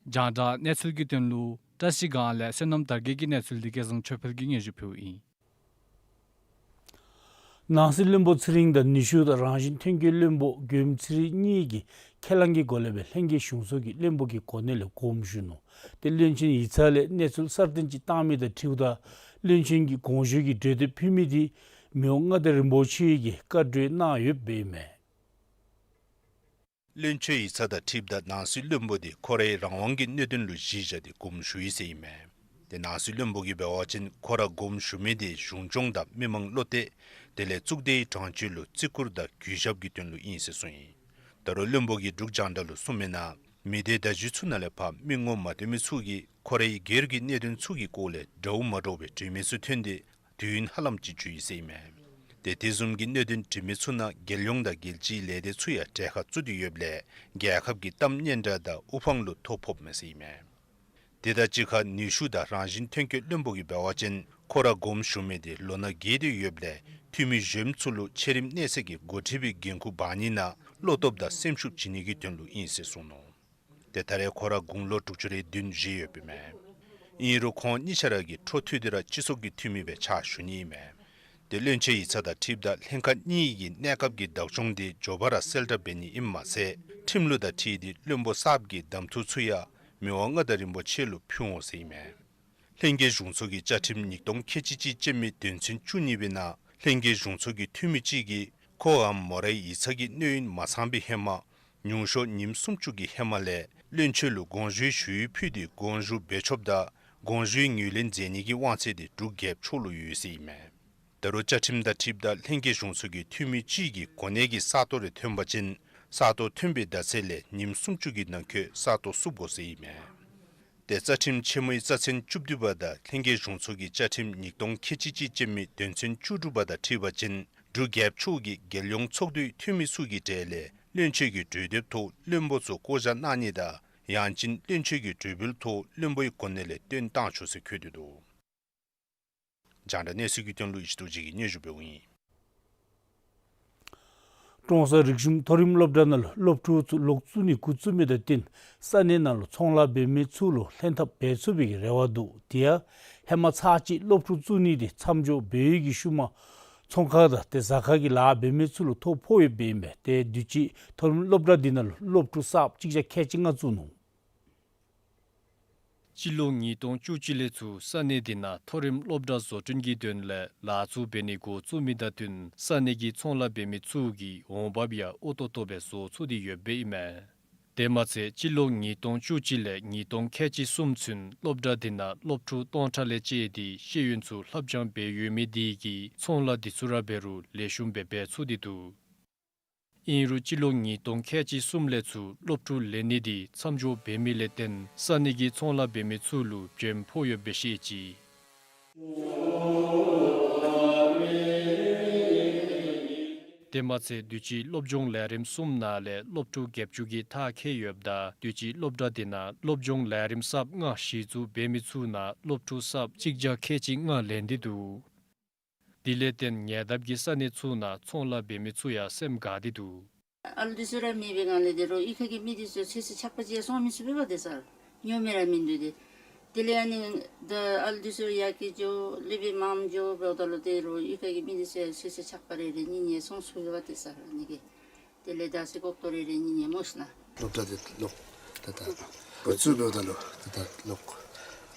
རྒྱང་བསྒྲགས་གནས་ཚུལ་གྱི་དོན་ལུ་བཀྲ་ཤིས་སྒང་ལས་བསོད་ནམས་དར་རྒྱས་ཀྱི་གནས་ཚུལ་འདི་སྐལ་བཟང་ཆོས་འཕེལ་གྱིས་སྙན་ཞུ་ཕུལཝ་ཨིན། ནང་སྲིད་བློན་པོ་ཚེ་རིང་དང་ནུས་ཤུགས་དང་རང་བཞིན་ཐོན་སྐྱེད་བློན་པོ་མགོནམ་ཚེ་རིང་གཉིས་ཀྱིས་ཁས་བླངས་ཀྱི་སྒོ་ལས་སྦེ་ལྷན་རྒྱས་གཞུང་ཚོགས་ཀྱི་བློན་པོ་གི་གོ་གནས་ལས་དགོངསམ་ཞུ་ནུག། ཏེ་བློན་ཆེན་ཡིག་ཚང་ལས་གནས་ཚུལ་གསར་བཏོན་ཅིག་བཏང་མི་དང་འཁྲིལཝ་ད་བློན་ཆེན་གྱིས་དགོངས་ཞུ་གི་གྲོས་འདེབས་ཕུལ་མི་འདི་མི་དབང་མངའ་བདག་རིན་པོ་ཆེ་གིས་བཀའ་གྲོས་གནང་ཡོདཔ་ཨིན་མས། བློན་ཆེན་ཡིག་ཚང་དང་འཁྲིལཝ་ད་ནང་སྲིད་བློན་པོ་འདི་ཁོ་རའི་རང་དབང་གི་གནད་དོན་ལུ་གཞི་བཞག་སྟེ་དགོངསམ་ཞུ་ཡི་ཟེར་ཨིན་མས། ཏེ་ནང་སྲིད་བློན་པོ་གིས་འབད་བ་ཅིན་ཁོ་ར་དགོངསམ་ཞུ་མི་འདི་གཞུང་སྐྱོང་དང་མི་མང་བློ་གཏད་དེ་ལས་གཙུག་སྡེའི་དྲང་སྤྱོད་ལུ་བརྩི་བཀུར་དང་གུས་ཞབས་ཀྱི་དོན་ལུ་ཨིན་ཟེར་གསུངས་ཡི། ད་རུང་བློན་པོ་གིས་འབྲུག་རྒྱང་བསྒྲགས་ལུ་གསུངས་མི་ནང་མི་སྡེ་བརྡ་བརྒྱུད་ཚུ་ནང་ལས་ཕར་མི་ངོ་མ་བསྟོད་མི་ཚུ་གིས་ཁོ་རའི་སྒེར་གྱི་གནད་དོན་ཚུ་གི་སྐོར་ལས་འདྲཝ་མ་འདྲཝ་སྦེ་དྲི་མི་ཚུ་ཐོན་ཏེ་དུས་ཡུན་ཧ་ལམ་ཅིག་འགྱོ་ཡི་ཟེར་ཨིན་མས། ཏེ་དེ་བཟུམ་གྱི་གནད་དོན་དྲི་མི་ཚུ་ནང་རྒྱལ་ཡོངས་དང་རྒྱལ་སྤྱིའི་ལས་སྡེ་ཚུ་ཡང་གྲལ་ཁར་བཙུགས་ཏེ་ཡོདཔ་ལས་རྒྱལ་ཁབ་ཀྱི་གཏམ་སྙན་གྲགས་དང་དབུ་འཕང་ལུ་ཐོ་ཕོགཔ་མས་ཟེར་ཨིན་མས། དེ་དང་གཅིག་ཁར་ནུས་ཤུགས་དང་རང་བཞིན་ཐོན་སྐྱེད་བློན་པོ་གིས་འབད་བ་ཅིན་ཁོ་ར་དགོངསམ་ཞུ་མི་འདི་ལོ་ན་རྒས་ཏེ་ཡོདཔ་ལས་འཐུས་མི་གཞོནམ་ཚུ་ལུ་ཆེ་རིམ་གནས་ཚད་ཀྱི་འགོ་ཁྲིད་པའི་འགན་ཁུར་འབག་ནི་ནང་བློ་སྟོབས་དང་སེམས་ཤུགས་བྱིན་ནི་གི་དོན་ལུ་ཨིན་ཟེར་གསུངས་ནུག། ཏེ་ད་རེས་ཁོ་ར་དགུང་ལོ་དྲུག་ཅུ་རེ་བདུན་བཞེས་ཡོདཔ་ཨིན་མས། ཨིན་རུང་ཁོང་གཉིས་ཆ་ར་གིས་འཕྲོ་མཐུད་དེ་ར་སྤྱི་ཚོགས་ཀྱི་འཐུས་མི་སྦེ་ཕྱག་ཞུ་ནི་ཨིན་མས། ཏེ་བློན་ཆེན་ཡིག་ཚང་དང་འཁྲིལཝ་ད་ལྷན་ཁག་གཉིས་ཀྱི་གནས་སྐབས་ཀྱི་བདག་སྐྱོང་དེ་མགྱོགས་པ་ར་གསལ་བསྒྲགས་འབད་ནི་ཨིནམ་མ་ཚད་ཁྲིམས་ལུགས་དང་འཁྲིལ་ཏེ་བློན་པོ་གསརཔ་གི་གདམ་འཐུ་ཚུ་ཡང་མི་དབང་མངའ་བདག་རིན་པོ་ཆེ་ལུ་ཕུལ་འོང་ཟེར་ཨིན་མས། ལྷན་རྒྱས་གཞུང་ཚོགས་ཀྱི་བཅའ་ཁྲིམས་ཉིས་སྟོང་ཁལ་གཅིག་གཅིག་ཅན་མའི་དོན་ཚན་བཅུ་གཉིས་པའི་ནང་ལྷན་རྒྱས་གཞུང་ཚོགས་ཀྱི་འཐུས་མི་གཅིག་གིས་ཁོའམ་མོ་རའི་ཡིག་ཚང་གི་གནས་ཡུན་མ་ཚང་པའི་ཧེ་མ་ཉུང་ཤོས་ཉིནམ་སུམ་ཅུ་གི་ཧེ་མ་ལས་བློན་ཆེན་ལུ་དགོངས་ཞུའི་ཞུ་ཡིག་ཕུལ་ཏེ་དགོངས་ཞུ་འབད་ཆོགཔ་དང་དགོངས་ཞུའི་ངོས་ལེན་མཛད་ནི་གི་དབང་ཚད་དེ་འབྲུག་རྒྱལཔོ་མཆོག་ལུ་ཡོད་ཟེར་ཨིན་མས། ད་རུང་བཅའ་ཁྲིམས་དང་འཁྲིལཝ་ད་ལྷན་རྒྱས་གཞུང་ཚོགས་ཀྱི་འཐུས་མི་གཅིག་གིས་གོ་གནས་ཀྱི་ས་སྟོང་རེ་ཐོན་པ་ཅིན་ས་སྟོང་ཐོན་པའི་ཟླ་ཚེས་ལས་ཉིནམ་སུམ་ཅུ་གི་ནང་འཁོད་ས་སྟོང་བསུབ་དགོ་ཟེར་ཨིན་མས། ཏེ་རྩ་ཁྲིམས་ཆེན་མོའི་རྩ་ཚན་བཅུ་བདུན་པ་དང་ལྷན་རྒྱས་གཞུང་ཚོགས་ཀྱི་བཅའ་ཁྲིམས་ཉིས་སྟོང་ཁལ་གཅིག་གཅིག་ཅན་མའི་དོན་ཚན་བཅུ་དྲུག་པ་དང་འཁྲིལ་བ་ཅིན་འབྲུག་རྒྱལཔོ་མཆོག་གིས་རྒྱལ་ཡོངས་ཚོགས་འདུའི་འཐུས་མི་ཚུ་གི་གྲས་ལས་བློན་ཆེན་གྱི་གྲོས་འདེབས་ཐོག་བློན་པོ་ཚུ་བསྐོ་བཞག་གནང་ནི་དང་ཡང་ཅིན་བློན་ཆེན་གྱི་གྲོས་འབུལ་ཐོག་བློན་པོའི་གོ་གནས་ལས་བཏོན་གཏང་ཆོག་ཟེར་འཁོད་དེ་འདུག། རྒྱང་བསྒྲགས་གནས་ཚུལ་གྱི་དོན་ལུ་ཡེ་ཤེས་རྡོ་རྗེ་གིས་སྙན་ཞུ་འབདཝ་ཨིན། ཀྲོང་གསར་རིག་གཞུང་མཐོ་རིམ་སློབ་གྲྭ་ནང་ལུ་སློབ་ཕྲུག་ཚུ་ལོག་བཙུགས་ནི་འགོ་བཙུགས་མི་དང་བསྟུན་ས་གནས་ནང་ལུ་ཚོང་ལཱ་འབད་མི་ཚུ་ལུ་ལྷན་ཐབས་འབད་ཚུགས་པའི་རེ་བ་འདུག། དེ་ཡང་ཧེ་མ་ཚར་གཅིག་སློབ་ཕྲུག་བཙུགས་ནི་དེ་མཚམས་འཇོག་འབད་བའི་གི་ཤུལ་མ་ཚོང་ཁང་དང་ཏེ་ཟ་ཁང་གི་ལཱ་འབད་མི་ཚུ་ལུ་ཐོ་ཕོག་ཡོདཔ་ཨིན་པས། ཏེ་དུས་ཅི་མཐོ་རིམ་སློབ་གྲྭ་འདི་ནང་ལུ་སློབ་ཕྲུག་གསརཔ་གཅིག་བརྒྱ་ཁལ་གཅིག་ལྔ་བཙུགས་ནུག། སྤྱི་ལོ་ཉིས་སྟོང་བཅུ་གཅིག་ལས་ཚུར་ས་གནས་འདི་ནང་མཐོ་རིམ་སློབ་གྲྭ་བཟོ་སྐྲུན་གྱི་དོན་ལས་ལཱ་ཚུ་འབད་ནི་འགོ་བཙུགས་མི་དང་བསྟུན་ས་གནས་ཀྱི་ཚོང་ལཱ་འབད་མི་ཚུ་གི་འོང་འབབ་ཡང་འོས་ཏོག་ཏོ་སྦེ་བཟོ་ཚུགས་ཏེ་ཡོདཔ་ཨིན་མས། དེ་མ་ཚད་སྤྱི་ལོ་ཉིས་སྟོང་བཅུ་གཅིག་ལས་ཉིས་སྟོང་ཁལ་གཅིག་གསུམ་ཚུན་སློབ་གྲྭ་འདི་ནང་སློབ་ཕྲུག་སྟོང་ཕྲག་ལས་བཅད་དེ་ཤེས་ཡོན་ཚུ་ལྷབ་སྦྱང་འབད་ཡོད་མི་དེ་གིས་ཚོང་ལཱ་འདི་ཚུ་ར་འབད་རུང་ལེགས་ཤོམ་སྦེ་འབད་ཚུགས་ཏེ་འདུག། ཨིན་རུང་སྤྱི་ལོ་ཉིས་སྟོང་ཁལ་གཅིག་གསུམ་ལས་ཚུར་སློབ་ཕྲུག་ལེན་ནི་དེ་མཚམས་འཇོག་འབད་མི་ལས་བརྟེན་ས་གནས་ཀྱི་ཚོང་ལཱ་འབད་མི་ཚུ་ལུ་བྱེམ་ཕོག་ཡོདཔ་སྦེ་བཤད་ཅི། དེ་མ་ཚད་དུས་ཅི་སློབ་སྦྱོང་ལས་རིམ་གསུམ་ནང་ལས་སློབ་ཕྲུག་བརྒྱད་ཅུ་གིས་མཐར་འཁྱོལ་ཡོདཔ་ད་དུས་ཅི་སློབ་གྲྭ་དེ་ནང་སློབ་སྦྱོང་ལས་རིམ་གསརཔ་ལྔ་གཞི་བཙུགས་འབད་མི་ཚུ་ནང་སློབ་ཕྲུག་གསརཔ་གཅིག་བརྒྱ་ཁལ་གཅིག་ལྔ་ལེན་ཏེ་འདུག། དེ་ལས་བརྟེན་ཉེ་འདབས་ཀྱི་ས་གནས་ཚུ་ནང་ཚོང་ལཱ་འབད་མི་ཚུ་ཡང་སེམས་དགའ་སྟེ་འདུག། ཨ་ལུ་འདི་ཚུ་ར་མེད་པའི་སྒང་ལས་དེ་རུང་གཡུས་ཁ་གི་མི་འདི་ཚུ་ཚོད་བསྲེ་ཆག་པ་ཅིག་ཡང་སོང་མི་ཚུགས་པས་པ་ཏེ་ཟེར། ཉོ་མི་ར་མིན་འདུག་སྟེ། དེ་ལས་ཨ་ནི་ད་ཨ་ལུ་འདི་ཚུ་ཡར་གི་འགྱོ་སློབ་དཔོན་མངམ་འགྱོ་འབདཝ་ད་ལུ་དེ་རུང་གཡུས་ཁ་གི་མི་འདི་ཚུ་ཡང་ཚོད་བསྲེ་ཆག་པ་རེ་རེ་གཉིས་གཉིས་སོང་ཚུགས་པས་པ་ཏེ་ཟེར་ཨ་ནི་གི། དེ་ལས་ད་ཟེར་ཀོག་ཏོ་རེ་རེ་གཉིས་གཉིས་མོ་ཤིག་ན། སློབ་གྲྭ་འདི་ལོག་ད་ད་འགོ་བཙུགས་འབདཝ་ད་ལུ་ད་ད་ལོག།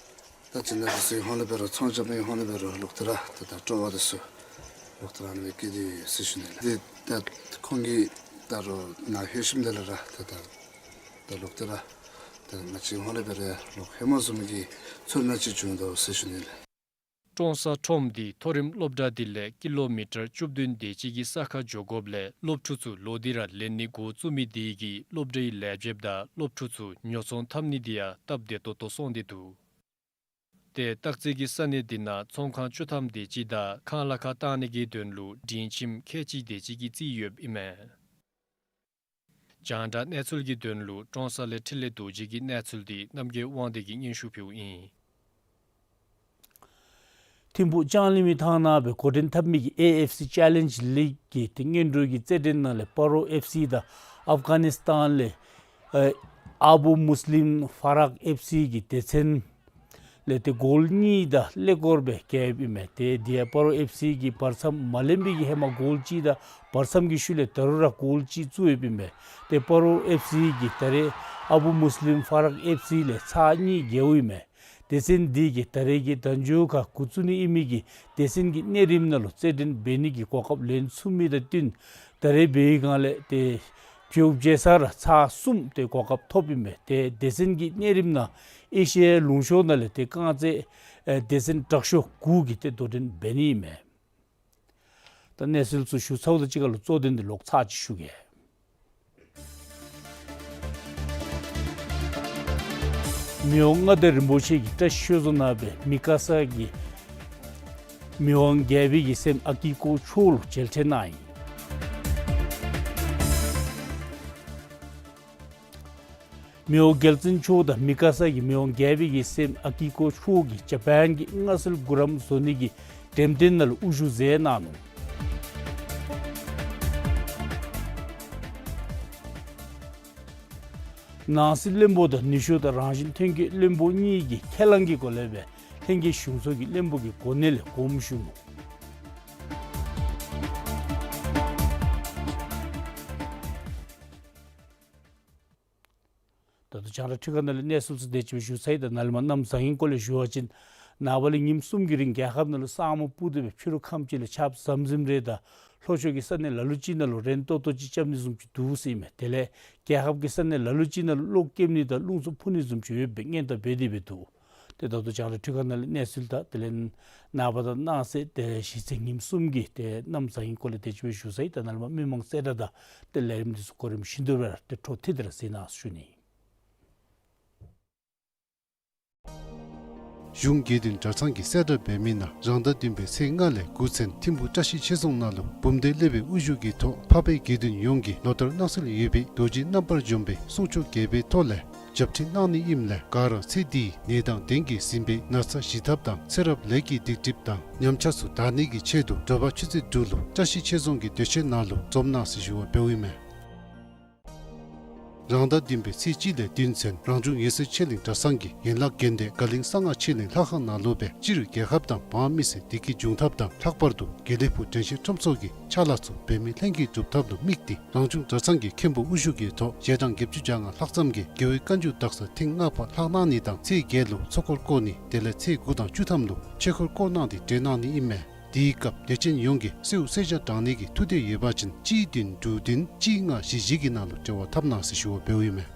ད་ཅི་ནཱ་འདི་ཚུ་ཧོང་ལས་འབད་རུང་ཚོང་རྐྱབ་མི་ཧོང་ལས་འབད་རུང་ལོག་སྟེ་ར་ད་ད་སྤྲོ་བ་འདི་ཚུ་ལོག་སྟེ་ར་ཨ་ནི་སྦེ་སྐྱེས་ཏེ་ཡོད་ཟེར་ཞུ་ནི་ལགས། འདི་ད་ཁོང་གིས་ད་རུང་ནཱ་ལྷོད་ཞིནམ་ལས་ར་ད་ད་ད་ལོག་སྟེ་ར་ད་ང་བཅས་ཧོང་ལས་འབད་རུང་ལོག་ཧེ་མ་བཟུམ་གྱི་ཚོར་སྣང་ཅིག་བྱུང་དོ་ཟེར་ཞུ་ནི་ལགས། ཀྲོང་གསར་ཁྲོམ་འདི་མཐོ་རིམ་སློབ་གྲྭ་འདི་ལས་ཀི་ལོ་མི་ཊར་བཅུ་བདུན་དེ་ཅིག་གི་ས་ཁར་འགྱོ་དགོཔ་ལས་སློབ་ཕྲུག་ཚུ་ལོག་སྟེ་ར་ལེན་ནི་འགོ་བཙུགས་མི་དེ་གིས་སློབ་གྲྭའི་ལས་བྱེདཔ་དང་སློབ་ཕྲུག་ཚུ་ཉོ་ཚོང་འཐབ་ནི་དེ་ཡང་སྟབས་བདེ་ཏོག་ཏོ་སོང་སྟེ་འདུག། ཏེ་སྟག་རྩེ་གི་ས་གནས་འདི་ནང་ཚོང་ཁང་བཅུ་ཐམ་དེ་ཅིག་དང་ཁང་གླ་ཁར་བཏང་ནི་གི་དོན་ལུ་སྒྲིང་ཁྱིམ་ཁལ་གཅིག་དེ་ཅིག་གི་རྩིས་ཡོདཔ་ཨིན་མས། རྒྱང་བསྒྲགས་གནས་ཚུལ་གྱི་དོན་ལུ་ཀྲོང་གསར་ལས་འཕྲིན་ལས་རྡོ་རྗེ་གི་གནས་ཚུལ་འདི་རྣམ་རྒྱལ་དབང་འདུས་ཀྱིས་སྙན་ཞུ་ཕུལཝ་ཨིན། ཐིམ་ཕུག་ལྕང་གླིང་མའི་ཐང་ནང་སྦེ་འགོ་འདྲེན་འཐབ་མི་གི་ཨེ་ཨེཕ་སི་ཅེ་ལེནཇ་ལིག་གི་ཏེ་སྔོན་འགྲོའི་གི་རྩེད་འགྲན་ནང་ལས་སྤ་རོ་ཨེཕ་སི་དང་ཨབ་གྷ་ནི་སི་ཐན་ལས་ཨ་ཨ་བུ་མུས་ལིམ་ཧྥ་རག་ཨེཕ་སི་གི་སྡེ་ཚན་ལས་ཏེ་གོལ་གཉིས་དང་ཀླད་ཀོར་སྦེ་རྒྱལཝ་ཨིན་མས། ཏེ་དེ་ཡང་སྤ་རོ་ཨེཕ་སི་གིས་བར་མཚམས་མ་ལེན་པའི་གི་ཧེ་མ་གོལ་གཅིག་དང་བར་མཚམས་ཀྱི་ཤུལ་ལས་ད་རུང་ར་གོལ་གཅིག་བཙུགས་ཡོདཔ་ཨིན་མས། ཏེ་སྤ་རོ་ཨེཕ་སི་གིས་ད་རེས་ཨ་བུ་མུས་ལིམ་ཧྥ་རག་ཨེཕ་སི་ལས་ཚར་གཉིས་རྒྱལཝ་ཨིན་མས། སྡེ་ཚན་འདི་གིས་ད་རེས་ཀྱི་དལ་འབྱོར་ཁར་འགོ་བཙུགས་ནི་ཨིན་མི་གི་སྡེ་ཚན་གྱི་གནས་རིམ་ནང་ལུ་རྩེད་འགྲན་འབད་ནི་གི་གོ་སྐབས་ལེན་ཚུགས་མི་དང་བསྟུན་ད་རེས་འབད་བའི་སྒང་ལས་ཏེ་བྱོག་བྱེ་ས་ར་ཚར་གསུམ་ཏེ་གོ་སྐབས་ཐོབ་ཨིན་མས། ཏེ་སྡེ་ཚན་གྱི་གནས་རིམ་ནང་ཨེ་ཤི་ཡའི་ལུང་ཕྱོགས་ནང་ལས་ཏེ་རྐང་རྩེད་ཨེ་སྡེ་ཚན་དྲག་ཤོས་དགུ་གིས་ཏེ་དོ་འགྲན་འབད་ནི་ཨིན་མས། ད་གནས་ཚུལ་ཚུ་ཞུ་ཚརཝ་དང་གཅིག་ཁར་ལུ་གཙོ་དོན་འདི་ལོག་ཚར་ཅིག་ཞུ་གེ། མི་དབང་མངའ་བདག་རིན་པོ་ཆེ་གིས་བཀྲིས་ཆོས་རྫོང་ནང་སྦེ་མི་ཀ་ས་གི་མི་དབང་རྒྱལ་པོའི་གི་སྲསམོ་ཨ་ཀི་ཀོ་མཆོག་ལུ་མཇལ་འཕྲད་གནང་ཡི། མི་དབང་རྒྱལ་བཙུན་མཆོག་དང་མི་ཀ་ས་གི་མི་དབང་རྒྱལ་པོའི་གི་སྲསམོ་ཨ་ཀི་ཀོ་མཆོག་གིས་ཇ་པཱན་གྱི་མངའ་གསོལ་གུ་རམ་བཟོ་ནི་གི་འགྲེམས་སྟོན་ནང་ལུ་དབུ་བཞུགས་མཛད་གནང་ནུག། ནང་སྲིད་བློན་པོ་དང་ནུས་ཤུགས་དང་རང་བཞིན་ཐོན་སྐྱེད་བློན་པོ་གཉིས་ཀྱི་ཁས་བླངས་ཀྱི་སྒོ་ལས་སྦེ་ལྷན་རྒྱས་གཞུང་ཚོགས་ཀྱི་བློན་པོ་གི་གོ་གནས་ལས་དགོངསམ་ཞུ་ནུག། ད་ལྟོ་རྒྱང་བསྒྲགས་ཁྲི་ཁ་ནང་ལས་གནས་ཚུལ་ཚུ་དེ་ཅིག་སྦེ་ཞུ་ཚར་ཡི། ད་ནཱ་ལས་མར་གནམ་བཟང་ངན་སྐོར་ལས་ཞུ་བ་ཅིན་ནངས་པ་ལས་ཉིནམ་གསུམ་གྱི་རིང་རྒྱལ་ཁབ་ནང་ལུ་ས་སྨུག་སྤུབས་ཏེ་སྦེ་ཕྱི་རུ་ཁམས་ཅིག་ལས་ཆརཔ་ཟམ་ཟིམ་རེ་དང་ལྷོ་ཕྱོགས་ཀྱི་ས་གནས་ལ་ལུ་ཅིག་ནང་ལུ་རན་ཏོག་ཏོ་ཅིག་རྐྱབ་ནི་བཟུམ་ཅིག་འདུག་ཟེར་ཨིན་མས། དེ་ལས་རྒྱལ་ཁབ་ཀྱི་ས་གནས་ལ་ལུ་ཅིག་ནང་ལུ་གློག་ཀེམ་ནི་དང་རླུང་འཚུབ་འཕུ་ནི་བཟུམ་ཅིག་ཡོདཔ་སྦེ་སྔོན་བརྡ་འབད་དེ་སྦེ་འདུག། ཏེ་ད་ལྟོ་རྒྱང་བསྒྲགས་ཁྲི་ཁ་ནང་ལས་གནས་ཚུལ་དང་དེ་ལས་ནངས་པ་དང་གནངས་ཚེ་ཏེ་གཞེས་ཚེས་ཉིནམ་གསུམ་གྱི་ཏེ་གནམ་བཟང་ངན་སྐོར་ལས་དེ་ཅིག་སྦེ་ཞུ་ཚར་ཡི། ད་ནཱ་ལས་མར་མི་མང་གསལ་བསྒྲགས་དང་ཏེ་ལས་རིམ་འདི་ཚུ་གོ་རིམ་བཞིན་དུ་སྦེ་ར་ཏེ་འཕྲོ་མཐུད་དེ་ར་གཟིགས་གནང་ཞུ་ནི། གཞུང་དགེ་འདུན་གྲྭ་ཚང་གིས་གསལ་བསྒྲགས་འབད་མི་ནང་རང་ཟླ་བདུན་པའི་ཚེས་ལྔ་ལས་དགུ་ཚུན་ཐིམ་ཕུག་བཀྲ་ཤིས་ཆོས་རྫོང་ནང་ལུ་བུམ་སྡེ་སློབ་དཔོན་དབུ་བཞུགས་ཀྱི་ཐོག་འཕགས་པའི་དགེ་འདུན་ཡོངས་ཀྱིས་ལོ་ལྟར་གནང་སྲོལ་ཡོད་པའི་རྡོ་རྗེ་རྣམ་པར་འཇོམས་པའི་གསུང་ཆོག་རྒྱས་པའི་ཐོག་ལས་ཞབས་ཁྲིད་གནང་ནི་ཨིནམ་ལས་ག་ར་ཚེ་འདིའི་ནད་དང་གདོན་གྱིས་ཟིན་པའི་ན་ཚ་ཞི་ཐབས་དང་ཚེ་རབས་ལས་ཀྱི་སྡིག་སྒྲིབ་དང་ཉམས་ཆག་ཚུ་དག་ནི་གི་ཆེད་དུ་དྲོ་པ་ཆུ་ཚོད་དྲུག་ལུ་བཀྲ་ཤིས་ཆོས་རྫོང་གི་སྡོད་ཁང་ནང་ལུ་འཛོམས་གནང་ཟེར་ཞུ་བ་འབདཝ་ཨིན་མས། རང་ཟླ་བདུན་པའི་ཚེས་གཅིག་ལས་བདུན་ཚུན་རང་བྱུང་འོད་གསལ་ཆོས་གླིང་གྲྭ་ཚང་གི་ཡན་ལག་དགོན་སྡེ་དགའ་གླིང་གསང་སྔགས་ཆོས་གླིང་ལྷ་ཁང་ནང་ལུ་སྦེ་སྤྱིར་རྒྱལ་ཁབ་དང་འབངས་མི་སེར་བདེ་སྐྱིད་འབྱུང་ཐབས་དང་ལྷག་པར་དུ་དགེ་ལེགས་ཕུག་དྲན་ཤེས་ཁྲོམ་ཚོགས་ཀྱི་ཕྱག་ལཱ་ཚུ་འབད་མི་ལྷན་རྒྱས་སྒྲུབ་ཐབས་ལུ་དམིགས་ཏེ་རང་བྱུང་གྲྭ་ཚང་གི་མཁན་པོ་དབུ་བཞུགས་ཀྱི་ཐོག་ཞལ་གྲངས་བརྒྱད་ཅུ་གྱ་ལྔ་ལྷག་ཙམ་གྱིས་རྒྱལ་བའི་བཀའ་འགྱུར་དག་ས་ཐེངས་ལྔ་པ་ལྷག་གནང་ནི་དང་ཚེས་བརྒྱད་ལུ་ཚོགས་འཁོར་བསྐོར་ནི་དེ་ལས་ཚེས་དགུ་དང་བཅུ་ཐམ་ལུ་ཆོས་འཁོར་བསྐོར་གནང་སྟེ་གྲོལ་གནང་ནི་ཨིན་མས། དེའི་སྐབས་དད་ཅན་ཡོངས་ཀྱིས་གསོལཝ་གསོལ་ཇ་དྲང་ནི་གི་ཐུགས་འདོད་ཡོད་པ་ཅིན་གཅིག་བདུན་དྲུག་བདུན་གཅིག་ལྔ་བཞི་བཞི་གི་ནང་ལུ་འབྲེལ་བ་འཐབ་གནང་ཟེར་ཞུ་བ་འབདཝ་ཨིན་མས།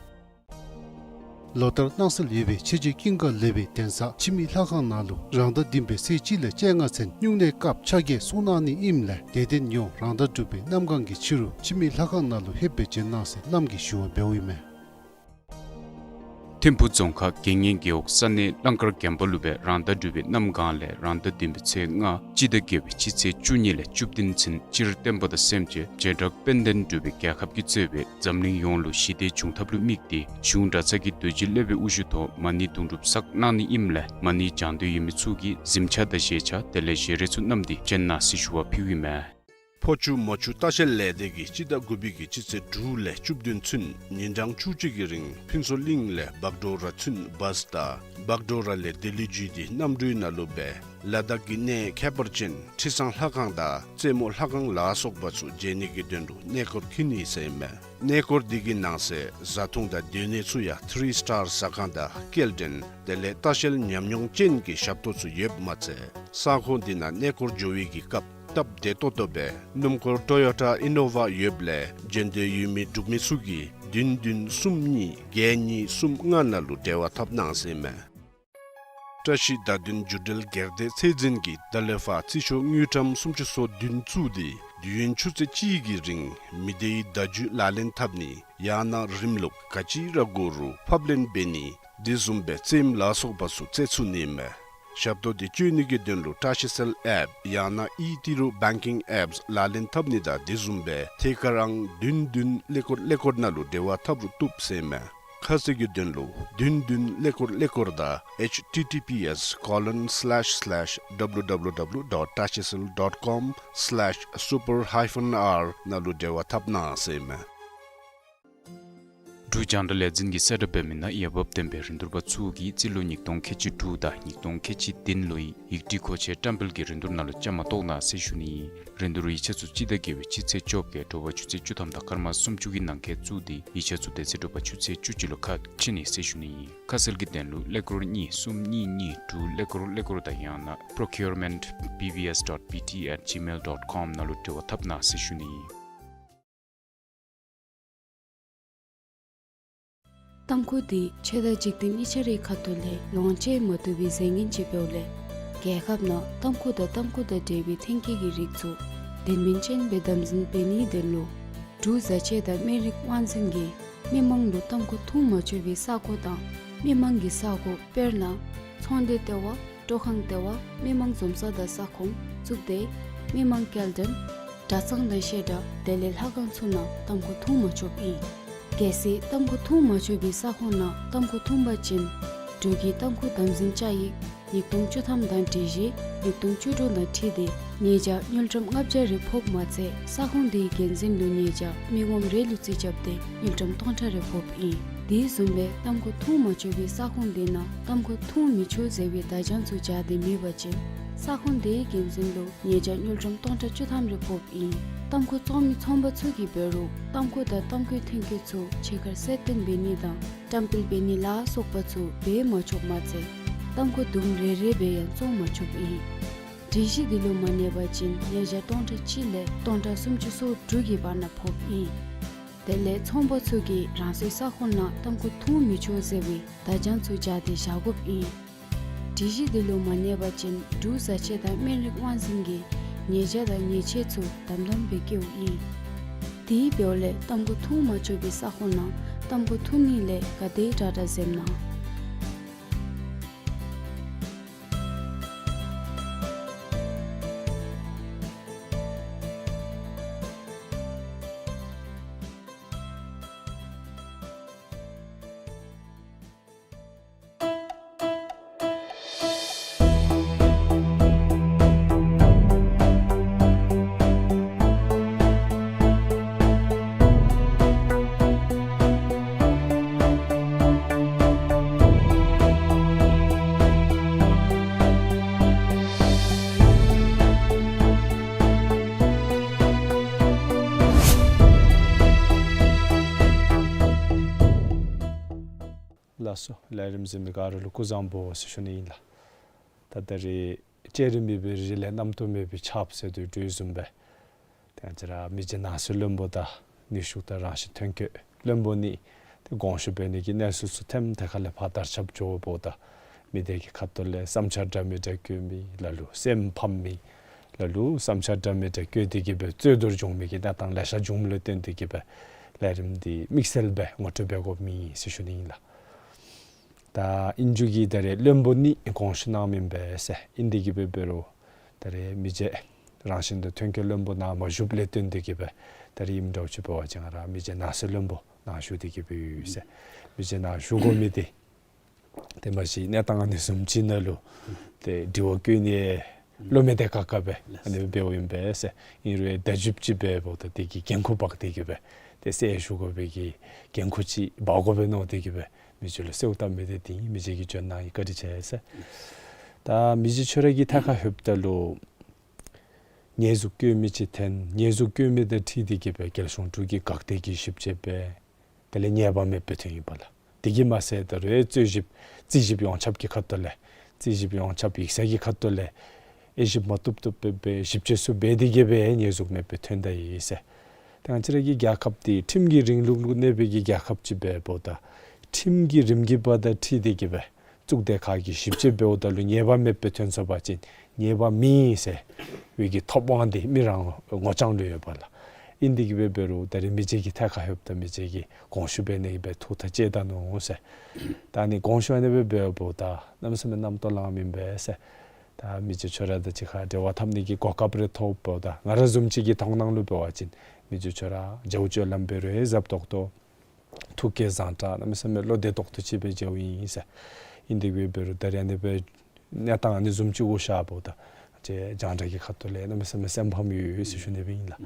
ལོ་ལྟར་གནང་སྲོལ་ཡོད་པའི་ཆོས་རྗེ་ཀུན་དགའ་བློ་གྲོས་གདན་ས་འཆི་མེད་ལྷ་ཁང་ནང་ལུ་རང་ཟླ་བདུན་པའི་ཚེས་གཅིག་ལས་བཅོ་ལྔ་ཚུན་སྨྱུང་གནས་སྐབས་ཕྱག་འགྱེད་གསུང་གནང་ནི་ཨིནམ་ལས་དད་ལྡན་ཡོངས་རང་ཟླ་དྲུག་པའི་གནམ་གང་གི་ཕྱི་རུ་འཆི་མེད་ལྷ་ཁང་ནང་ལུ་ལྷོདཔ་སྦེ་བྱོན་གནང་ཟེར་བླམ་གིས་ཞུ་བ་འབདཝ་ཨིན་མས། ཐིམ་ཕུག་རྫོང་ཁག་དགེ་བསྙེན་རྒེད་འོག་ས་གནས་གླང་དཀར་དགོན་པ་ལུ་སྦེ་རང་ཟླ་དྲུག་པའི་གནམ་གང་ལས་རང་ཟླ་བདུན་པའི་ཚེས་ལྔ་སྤྱི་ཟླ་བརྒྱད་པའི་སྤྱི་ཚེས་བཅུ་གཉིས་ལས་བཅུ་བདུན་ཚུན་སྤྱིར་བསྟན་པ་དང་སེམས་ཅན་བྱེ་བྲག་དཔལ་ལྡན་འབྲུག་པའི་རྒྱལ་ཁབ་ཀྱིས་གཙོས་པའི་འཛམ་གླིང་ཡོངས་ལུ་ཞི་བདེ་འབྱུང་ཐབས་ལུ་དམིགས་ཏེ་གཞུང་གྲྭ་ཚང་གི་རྡོ་རྗེ་སློབ་དཔོན་དབུ་བཞུགས་ཐོག་མ་ཎི་དུང་སྒྲུབ་བསགས་གནང་ནི་ཨིནམ་ལས་མ་ཎི་བགྱང་འདོད་ཡོད་མི་ཚུ་གིས་གཟིམ་ཆ་དང་བཞེས་ཆ་དེ་ལས་བཞེས་རས་ཚུ་བསྣམས་ཏེ་བྱོན་གནང་ཟེར་ཞུ་བ་ཕུལཝ་ཨིན་མས། ཕོ་ཆུ་མོ་ཆུ་ལྟ་བཤལ་ལས་སྡེ་གིས་སྤྱི་ཟླ་དགུ་པའི་གི་སྤྱི་ཚེས་དྲུག་ལས་བཅུ་བདུན་ཚུན་ཉིན་གྲངས་བཅུ་གཅིག་གི་རིང་ཕུན་ཚོགས་གླིང་ལས་བག་གྲོ་ར་ཚུན་བཱས་དང་བག་གྲོ་ར་ལས་ལྡི་ལི་བརྒྱུད་དེ་གནམ་གྲུའི་ནང་ལུ་སྦེ་ལ་དྭགས་ཀྱི་གནས་ཁྱད་པར་ཅན་ཁྲི་བཟང་ལྷ་ཁང་དང་རྩེ་མོ་ལྷ་ཁང་ལ་སོགས་པ་ཚུ་མཇལ་ནི་གི་དོན་ལུ་གནས་སྐོར་འཁྱིད་ནི་ཟེར་ཨིན་མས། གནས་སྐོར་འདི་གི་ནང་གསེས་བཟའ་འཐུང་དང་སྡོད་གནས་ཚུ་ཡང་ཐི་རི་སི་ཊར་ཟ་ཁང་དང་སྐྱེལ་འདྲེན་དེ་ལས་ལྟ་བཤལ་ཉམས་མྱོང་ཅན་གྱི་ཞབས་ཏོག་ཚུ་ཡོདཔ་མ་ཚད་ས་ཁོངས་འདི་ནང་གནས་སྐོར་འགྱོ་བའི་གི་སྐབས་སྟབས་བདེ་ཏོག་ཏོ་སྦེ་སྣུམ་འཁོར་ཊོ་ཡོ་ཊ་ཨི་ནོ་ཝ་ཡོདཔ་ལས་འགྲན་བསྡུར་ཡོད་མི་འབྲུག་མི་ཚུ་གིས་བདུན་བདུན་གསུམ་གཉིས་བརྒྱད་གཉིས་གསུམ་ལྔ་ནང་ལུ་འབྲེལ་བ་འཐབ་གནང་ཟེར་ཨིན་མས། བཀྲ་ཤིས་བརྡ་དོན་བརྒྱུད་འབྲེལ་སྒེར་སྡེ་ཚད་འཛིན་གྱིས་ད་ལས་ཕར་རྩིས་ཤོག་དངུལ་ཀྲམ་སུམ་ཅུ་སོ་བདུན་བཙུགས་ཏེ་དུས་ཡུན་ཆུ་ཚོད་གཅིག་གི་རིང་མི་སྡེའི་བརྡ་བརྒྱུད་ལག་ལེན་འཐབ་ནི་ཡང་ན་རིམ་ལུགས་ག་ཅི་ར་དགོ་རུང་ཕབ་ལེན་འབད་ནི་དེ་བཟུམ་སྦེ་རྩེདམོ་ལ་སོགས་པ་ཚུ་རྩེད་ཚུགས་ནི་ཨིན་མས། ཞབས་ཏོག་འདི་སྤྱོད་ནི་གི་དོན་ལུ་བཀྲ་ཤིས་གསལ་ཨེཔ་ཡང་ན་ཨི་ཏི་རུ་བེང་ཀིང་ཨེཔསི་ལག་ལེན་འཐབ་ནི་དང་དེ་བཟུམ་སྦེ་ཐད་ཀར་ཨང་བདུན་བདུན་ཀླད་ཀོར་ཀླད་ཀོར་ནང་ལུ་འབྲེལ་བ་འཐབ་རུང་བཏུབ་ཟེར་ཨིན་མས། ཁ་གསལ་གྱི་དོན་ལུ་བདུན་བདུན་ཀླད་ཀོར་ཀླད་ཀོར་དང་ཨེཆ་ཊི་ཊི་པི་ཨེསི་ཀོ་ལོན་སི་ལེཤ་སི་ལེཤ་ཌབ་ལུ་ཌབ་ལུ་ཌབ་ལུ་ཌོཊ་བཀྲ་ཤིས་གསལ་ཌོཊ་ཀོམ་སི་ལེཤ་སུ་པར་ཧའི་ཕན་ཨར་ནང་ལུ་འབྲེལ་བ་འཐབ་གནང་ཟེར་ཨིན་མས། འབྲུག་རྒྱང་བསྒྲགས་ལས་འཛིན་གྱིས་གསལ་བསྒྲགས་འབད་མི་ནང་འོས་འབབ་ལྡན་པའི་རིན་བསྡུར་པ་ཚུ་གིས་རྩིས་ལོ་ཉིས་སྟོང་ཁལ་གཅིག་དྲུག་དང་ཉིས་སྟོང་ཁལ་གཅིག་བདུན་ལོའི་ཡིག་སྒྲིག་མཁོ་ཆས་བཀྲམ་སྤེལ་གྱི་རིན་བསྡུར་ནང་ལུ་བཅའ་མར་གཏོགས་གནང་ཟེར་ཞུ་ནི་ཨིན། རིན་བསྡུར་ཡིག་ཆ་ཚུ་སྤྱི་ཟླ་བརྒྱད་པའི་སྤྱི་ཚེས་བཅོ་བརྒྱད་དྲོ་པ་ཆུ་ཚོད་བཅུ་ཐམ་དང་སྐར་མ་སུམ་ཅུ་གི་ནང་འཁོད་བཙུགས་ཏེ་ཡིག་ཆ་ཚུ་དེ་ཚེ་དྲོ་པ་ཆུ་ཚོད་བཅུ་གཅིག་ལུ་ཁ་ཕྱེ་ནི་ཟེར་ཞུ་ནི་ཨིན། ཁ་གསལ་གྱི་དོན་ལུ་ཀླད་ཀོར་གཉིས་གསུམ་གཉིས་གཉིས་དྲུག་ཀླད་ཀོར་ཀླད་ཀོར་དང་ཡང་ན་པྲོ་ཀིའུར་མེནཊ་བི་བི་ཨེསི་ཌོཊ་བི་ཊི་ཨེཊ་ཇི་མེལ་ཌོཊ་ཀོམ་ནང་ལུ་འབྲེལ་བ་འཐབ་གནང་ཟེར་ཞུ་ནི་ཨིན། ཏམ་ཁུ་འདི་ཆོས་དང་འཇིག་རྟེན་གཉིས་ཆ་རའི་ཁ་ཐུག་ལས་ལོངས་སྤྱོད་མ་བཏུབ་པའི་རྫས་ངན་ཅིག་འབདཝ་ལས་རྒྱལ་ཁབ་ནང་ཏམ་ཁུ་དང་ཏམ་ཁུ་དང་འབྲེལ་བའི་ཐོན་སྐྱེད་ཀྱི་རིགས་ཚུ་ལྡན་མིན་ཅན་སྦེ་དམ་འཛིན་འབད་ནིའི་དོན་ལུ་འབྲུག་བཟའ་ཆས་དང་སྨན་རིགས་དབང་འཛིན་གྱིས་མི་མང་ལུ་ཏམ་ཁུ་འཐུང་མ་ཆོག་པའི་ས་གོ་དང་མི་མང་གི་ས་གོ་དཔེར་ན་ཚོང་སྡེ་ལྟེ་བ་སྤྲོ་ཁང་ལྟེ་བ་མི་མང་འཛོམས་ས་དང་ས་ཁོངས་བཙུགས་ཏེ་མི་མང་སྐྱེལ་འདྲེན་གྲྭ་ཚང་དང་བཤད་གྲྭ་དེ་ལས་ལྷ་ཁང་ཚུ་ནང་ཏམ་ཁུ་འཐུང་མ་ཆོགཔ་ཨིན། གལ་སྲིད་ཏམ་ཁུ་འཐུང་མ་ཆོག་པའི་ས་ཁོངས་ནང་ཏམ་ཁུ་འཐུང་པ་ཅིན་འབྲུག་གི་ཏམ་ཁུ་དམ་འཛིན་བཅའ་ཡིག་ཉིས་སྟོང་བཅུ་ཐམ་དང་སྒྲིག་གཞི་ཉིས་སྟོང་བཅུ་དྲུག་དང་འཁྲིལ་ཏེ་ཉེས་བྱ་དངུལ་ཀྲམ་ལྔ་བརྒྱ་རེ་ཕོགཔ་མ་ཚད་ས་ཁོངས་དེའི་འགན་འཛིན་ལུ་ཉེས་བྱ་མི་ངོམ་རེ་ལུ་རྩིས་རྐྱབ་སྟེ་དངུལ་ཀྲམ་སྟོང་ཕྲག་རེ་ཕོགཔ་ཨིན། དེ་བཟུམ་སྦེ་ཏམ་ཁུ་འཐུང་མ་ཆོག་པའི་ས་ཁོངས་དེ་ནང་ཏམ་ཁུ་འཐུང་མི་ཆོག་ཟེར་བའི་བརྡ་བྱང་ཚུ་སྦྱར་ཏེ་མེད་པ་ཅིན་ས་ཁོངས་དེའི་འགན་འཛིན་ལུ་ཉེས་བྱ་དངུལ་ཀྲམ་སྟོང་ཕྲག་བཅུ་ཐམ་རེ་ཕོགཔ་ཨིན། ཏམ་ཁུ་བཙོང་མི་ཚོང་པ་ཚུ་གིས་འབད་རུང་ཏམ་ཁུ་དང་ཏམ་ཁུའི་ཐོན་སྐྱེད་ཚུ་ཕྱི་ཁར་གསལ་སྟོན་འབད་ནི་དང་བཀྲམ་སྤེལ་འབད་ནི་ལ་སོགས་པ་ཚུ་འབད་མ་ཆོགཔ་མ་ཚད་ཏམ་ཁུ་དུམ་རེ་རེ་སྦེ་ཡང་བཙོང་མ་ཆོགཔ་ཨིན། སྒྲིག་གཞི་དེ་ལུ་མ་གནས་པ་ཅིན་ཉེས་བྱ་སྟོང་ཕྲག་གཅིག་ལས་སྟོང་ཕྲག་སུམ་ཅུ་སོ་དྲུག་གི་བར་ན་ཕོགཔ་ཨིན། དེ་ལས་ཚོང་པ་ཚུ་གིས་རང་སོའི་ས་ཁོངས་ནང་ཏམ་ཁུ་འཐུང་མི་ཆོག་ཟེར་བའི་བརྡ་བྱང་ཚུ་སྦྱར་ཏེ་བཞག་དགོཔ་ཨིན། སྒྲིག་གཞི་དེ་ལུ་མ་གནས་པ་ཅིན་འབྲུག་བཟའ་ཆས་དང་སྨན་རིགས་དབང་འཛིན་གྱིས་ཉེས་བྱ་དང་ཉེས་ཆད་ཚུ་དམ་དམ་སྦེ་བཀལཝ་ཨིན། དེ་འབདཝ་ལས་ཏམ་ཁུ་འཐུང་མ་ཆོག་པའི་ས་ཁོངས་ནང་ཏམ་ཁུ་འཐུང་ནི་ལས་ག་དེ་དྲག་དྲག་འཛེམ་གནང་། ལགས་སོ། ལས་རིམ་གཟིགས་མི་ག་ར་ལུ་སྐུ་གཟུགས་བཟང་པོ་ཟེར་ཞུ་ནི་ཨིན་ལགས། ད་ད་རེས་བསྐྱེད་རིམ་མེད་པའི་རི་ལས་རྣམ་རྟོག་མེད་པའི་ཆརཔ་ཟེར་དོ་བཟུམ་སྦེ་ཏེ་ང་བཅས་ར་མི་རྗེ་ནང་གསེས་བློན་པོ་དང་ནུས་ཤུགས་དང་རང་བཞིན་ཐོན་སྐྱེད་བློན་པོ་གཉིས་ཏེ་དགོངས་ཞུ་འབད་ནི་གི་གནས་ཚུལ་ཚུ་ཐེམ་ཐེ་ཁ་ལས་ཕར་དར་ཁྱབ་འགྱོཝ་ད་མི་སྡེ་གི་ཁ་ཐུག་ལས་བསམ་འཆར་འདྲ་མི་འདྲ་བཀོད་མི་ལ་ལུ་སེམས་ཕམ་མི་ལ་ལུ་བསམ་འཆར་འདྲ་མི་འདྲ་བཀོད་དེ་གི་སྦེ་རྩོད་བསྡུར་འབྱུང་མི་གི་གནས་སྟངས་ལེ་ཤ་འབྱུངམ་ལས་བརྟེན་ཏེ་གི་སྦེ་ལས་རིམ་འདི་དམིགས་བསལ་སྦེ་ངོ་སྤྲོད་འབད་དགོ་མི་ཟེར་ཞུ་ནི་ཨིན་ལགས། ད་ཨིན་རུང་གི་ད་རེས་བློན་པོ་གཉིས་དགོངས་ཞུ་གནངམ་ཨིན་པས་ཟེར། ཨིན་དེ་གི་སྦེ་འབད་རུང་ད་རེས་མི་རྗེ་རང་བཞིན་དུ་ཐོན་སྐྱེད་བློན་པོ་ནཱ་མ་བཞུགསཔ་ལས་བརྟེན་ཏེ་གི་སྦེ་ད་རེས་ཨིནམ་འདྲཝ་ཅིག་འབད་བ་ཅིན་ང་ར་མི་རྗེ་ནང་གསེས་བློན་པོ་ནཱ་བཞུགས་ཏེ་གི་སྦེ་ཡོད་ཟེར། མི་རྗེ་ནཱ་བཞུགས་དགོ་མི་འདི་ཏེ་མ་གཞི་གནས་སྟངས་ཨ་ནི་བཟུམ་ཅིག་ནང་ལུ་ཏེ་དྲི་བ་བཀོད་ནི་བློ་མི་བདེ་ཁག་ཁ་སྦེ་ཨ་ནི་འབདཝ་ཨིན་པས་ཟེར། ཨིན་རུང་ད་བཞུགསཔ་ཅིག་འབདཝ་ད་དེ་གི་འགན་ཁུར་འབག་སྟེ་གི་སྦེ་ཏེ་སྲས་བཞུགས་དགོ་པའི་གི་འགན་ཁུར་ཅིག་འབག་དགོ་པས་མནོ་སྟེ་གི་སྦེ་མི་རྗེ་ལུ་གསོལཝ་བཏབ་མི་འདི་ཏེ་མི་རྗེ་གིས་བྱོན་གནང་ཡི། བཀའ་དྲིན་ཆེ་ཟེར། ད་མི་རྗེ་ཁྱོད་ར་གི་ཐད་ཁར་ལྷོདཔ་ད་ལུ་ཉེས་འཛུགས་བཀོད་མི་ཅིག་འཐོན། ཉེས་འཛུགས་བཀོད་མི་དང་འཁྲིལ་ཏེ་གི་སྦེ་རྒྱལ་གཞུང་དྲུང་གི་དགག་སྒྲའི་གི་ཞིབ་དཔྱད་འབད། དེ་ལས་ཉེས་པ་མེད་པའི་དོན་ཡོདཔ་ལགས། དེ་གིས་མ་ཚད་ད་རུང་རྩོད་ཞིབ་རྩིས་ཞིབ་ཡོངས་ཁྱབ་ཀྱི་ཁ་ཐུག་ལས་རྩིས་ཞིབ་ཡོངས་ཁྱབ་ཡིག་ཚང་གི་ཁ་ཐུག་ལས་དབྱེ་ཞིབ་མ་བཏུབ་བཏུབ་སྦེ་སྦེ་ཞིབ་དཔྱད་ཚུ་འབད་དེ་གི་སྦེ་ཉེས་འཛུགས་མེད་པའི་དོན་དག་ཡོད་ཟེར། ད་ང་བཅས་ར་གི་རྒྱལ་ཁབ་འདི་ཁྲིམས་ཀྱི་རིང་ལུགས་ལུ་གནས་པའི་གི་རྒྱལ་ཁབ་ཅིག་འབདཝ་ད་ཁྲིམས་ཀྱི་རིམ་གྱིས་འབདཝ་ད་འཁྲིལ་ཏེ་གི་སྦེ་གཙུག་སྡེ་ཁག་གིས་ཞིབ་དཔྱད་འབདཝ་ད་ལུ་ཉེས་པ་མེད་པའི་དོན་སོང་པ་ཅིན་ཉེས་པ་མེད་ཟེར་བའི་གི་ཐོབ་དབང་འདི་མི་རང་ངོ་རྐྱང་ལུ་ཡོདཔ་ལགས། ཨིན་དེ་གི་སྦེ་འབད་རུང་ད་རེས་མི་རྗེ་གི་ཐད་ཁར་ལྷོདཔ་ད་མི་རྗེ་གིས་དགོངས་ཞུ་འབད་ནི་གི་སྦེ་ཐུགས་ཐག་བཅད་ད་ནུག་ཟེར། ད་ཨ་ནི་དགོངས་ཞུ་ཨ་ནི་སྦེ་འབདཝ་ད་གནམ་མེད་ས་མེད་རྣམ་རྟོག་ལངམ་ཨིན་པས་ཟེར། ད་མི་རྗེ་ཁྱོད་ར་དང་གཅིག་ཁར་འབྲེལ་བ་འཐབ་ནི་གི་གོ་སྐབས་རེ་ཐོབ་འབདཝ་ད་ང་ར་བཟུམ་ཅིག་གི་མཐོང་སྣང་ལུ་འབད་བ་ཅིན་མི་རྗེ་ཁྱོད་ར་མཇལཝ་སྤྱོད་ལམ་འབད་རུང་ཡང་ཟབ་ཏོག་ཏོ་ཐུགས་བསྐྱེད་བཟང་དྲགས་གནམ་མེད་ས་མེད་བློ་བདེ་ཏོག་ཏོ་ཅིག་སྦེ་མཇལཝ་ཨིན་ཟེར། ཨིན་དེ་སྦེ་འབད་རུང་ད་རེས་ཨ་ནི་སྦེ་གནས་སྟངས་ཨ་ནི་བཟུམ་ཅིག་གུ་ཤར་འབདཝ་ད་ང་བཅས་རྒྱང་བསྒྲགས་ཀྱི་ཁ་ཐུག་ལས་གནམ་མེད་ས་མེད་སེམས་ཕམ་ཡོད་ཟེར་ཞུ་ནི་སྦེ་ཨིན་ལགས།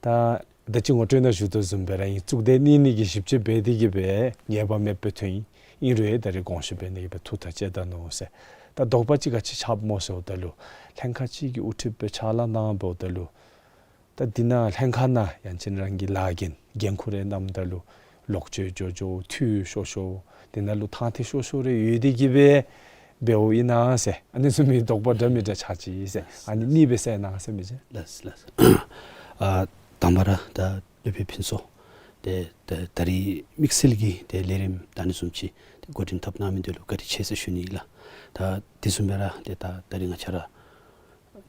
ད་ད་ཅི་ངོ་སྤྲོད་ནང་ཞུ་དོ་བཟུམ་སྦེ་ར་ཨིན། གཙུག་སྡེ་གཉིས་གཉིས་ཀྱིས་ཞིབ་དཔྱད་འབད་དེ་གི་སྦེ་ཉེས་པ་མེད་པའི་དོན་ཨིན་རུང་ད་རེས་དགོངས་ཞུ་འབད་ནི་གི་སྦེ་ཐུགས་ཐག་བཅད་ད་ནུག་ཟེར། ད་དོགས་པ་ཅིག་ག་ཅི་ཆགསཔ་སྨོ་ཟེརཝ་ད་ལུ་ལྷན་ཁག་ཅིག་གི་དབུ་ཁྲིདཔ་སྦེ་ཕྱག་ལཱ་གནང་འབདཝ་ད་ལུ་ད་འདི་ནང་ལྷན་ཁག་ནང་ཡང་ཅིན་རང་གི་ལཱ་འགན་འགན་ཁུར་རེ་བསྣམ་ད་ལུ་ལོག་སྤྱོད་འགྱོ་འགྱོཝ་འཐུས་ཤོར་ཤོརཝ་དེ་ནང་ལུ་ཐང་ཐད་ཤོར་ཤོརཝ་རེ་ཡོད་དེ་གི་སྦེ་འབདཝ་ཨིན་ན་ཟེར་ཨ་ནི་བཟུམ་མའི་དོགས་པ་འདྲ་མི་འདྲ་ཆགས་ཅི་ཟེར། ཨ་ནི་གཉིས་སྦེ་གསལ་གནང་ཟེར་མི་རྗེ། ལགས་ལགས། ཨ་དང་པ་ར་ད་སློབ་དཔོན་ཕུན་ཚོགས་ཏེ་ད་ད་རིས་དམིགས་བསལ་གྱི་ཏེ་ལས་རིམ་ད་ཨ་ནི་བཟུམ་ཅིག་ཏེ་འགོ་འདྲེན་འཐབ་གནང་མི་འདི་ལུ་བཀའ་དྲིན་ཆེ་ཟེར་ཞུ་ནི་ཨིན་ལགས། ད་དེ་བཟུམ་སྦེ་ར་ཏེ་ད་ད་རིས་ང་བཅས་ར་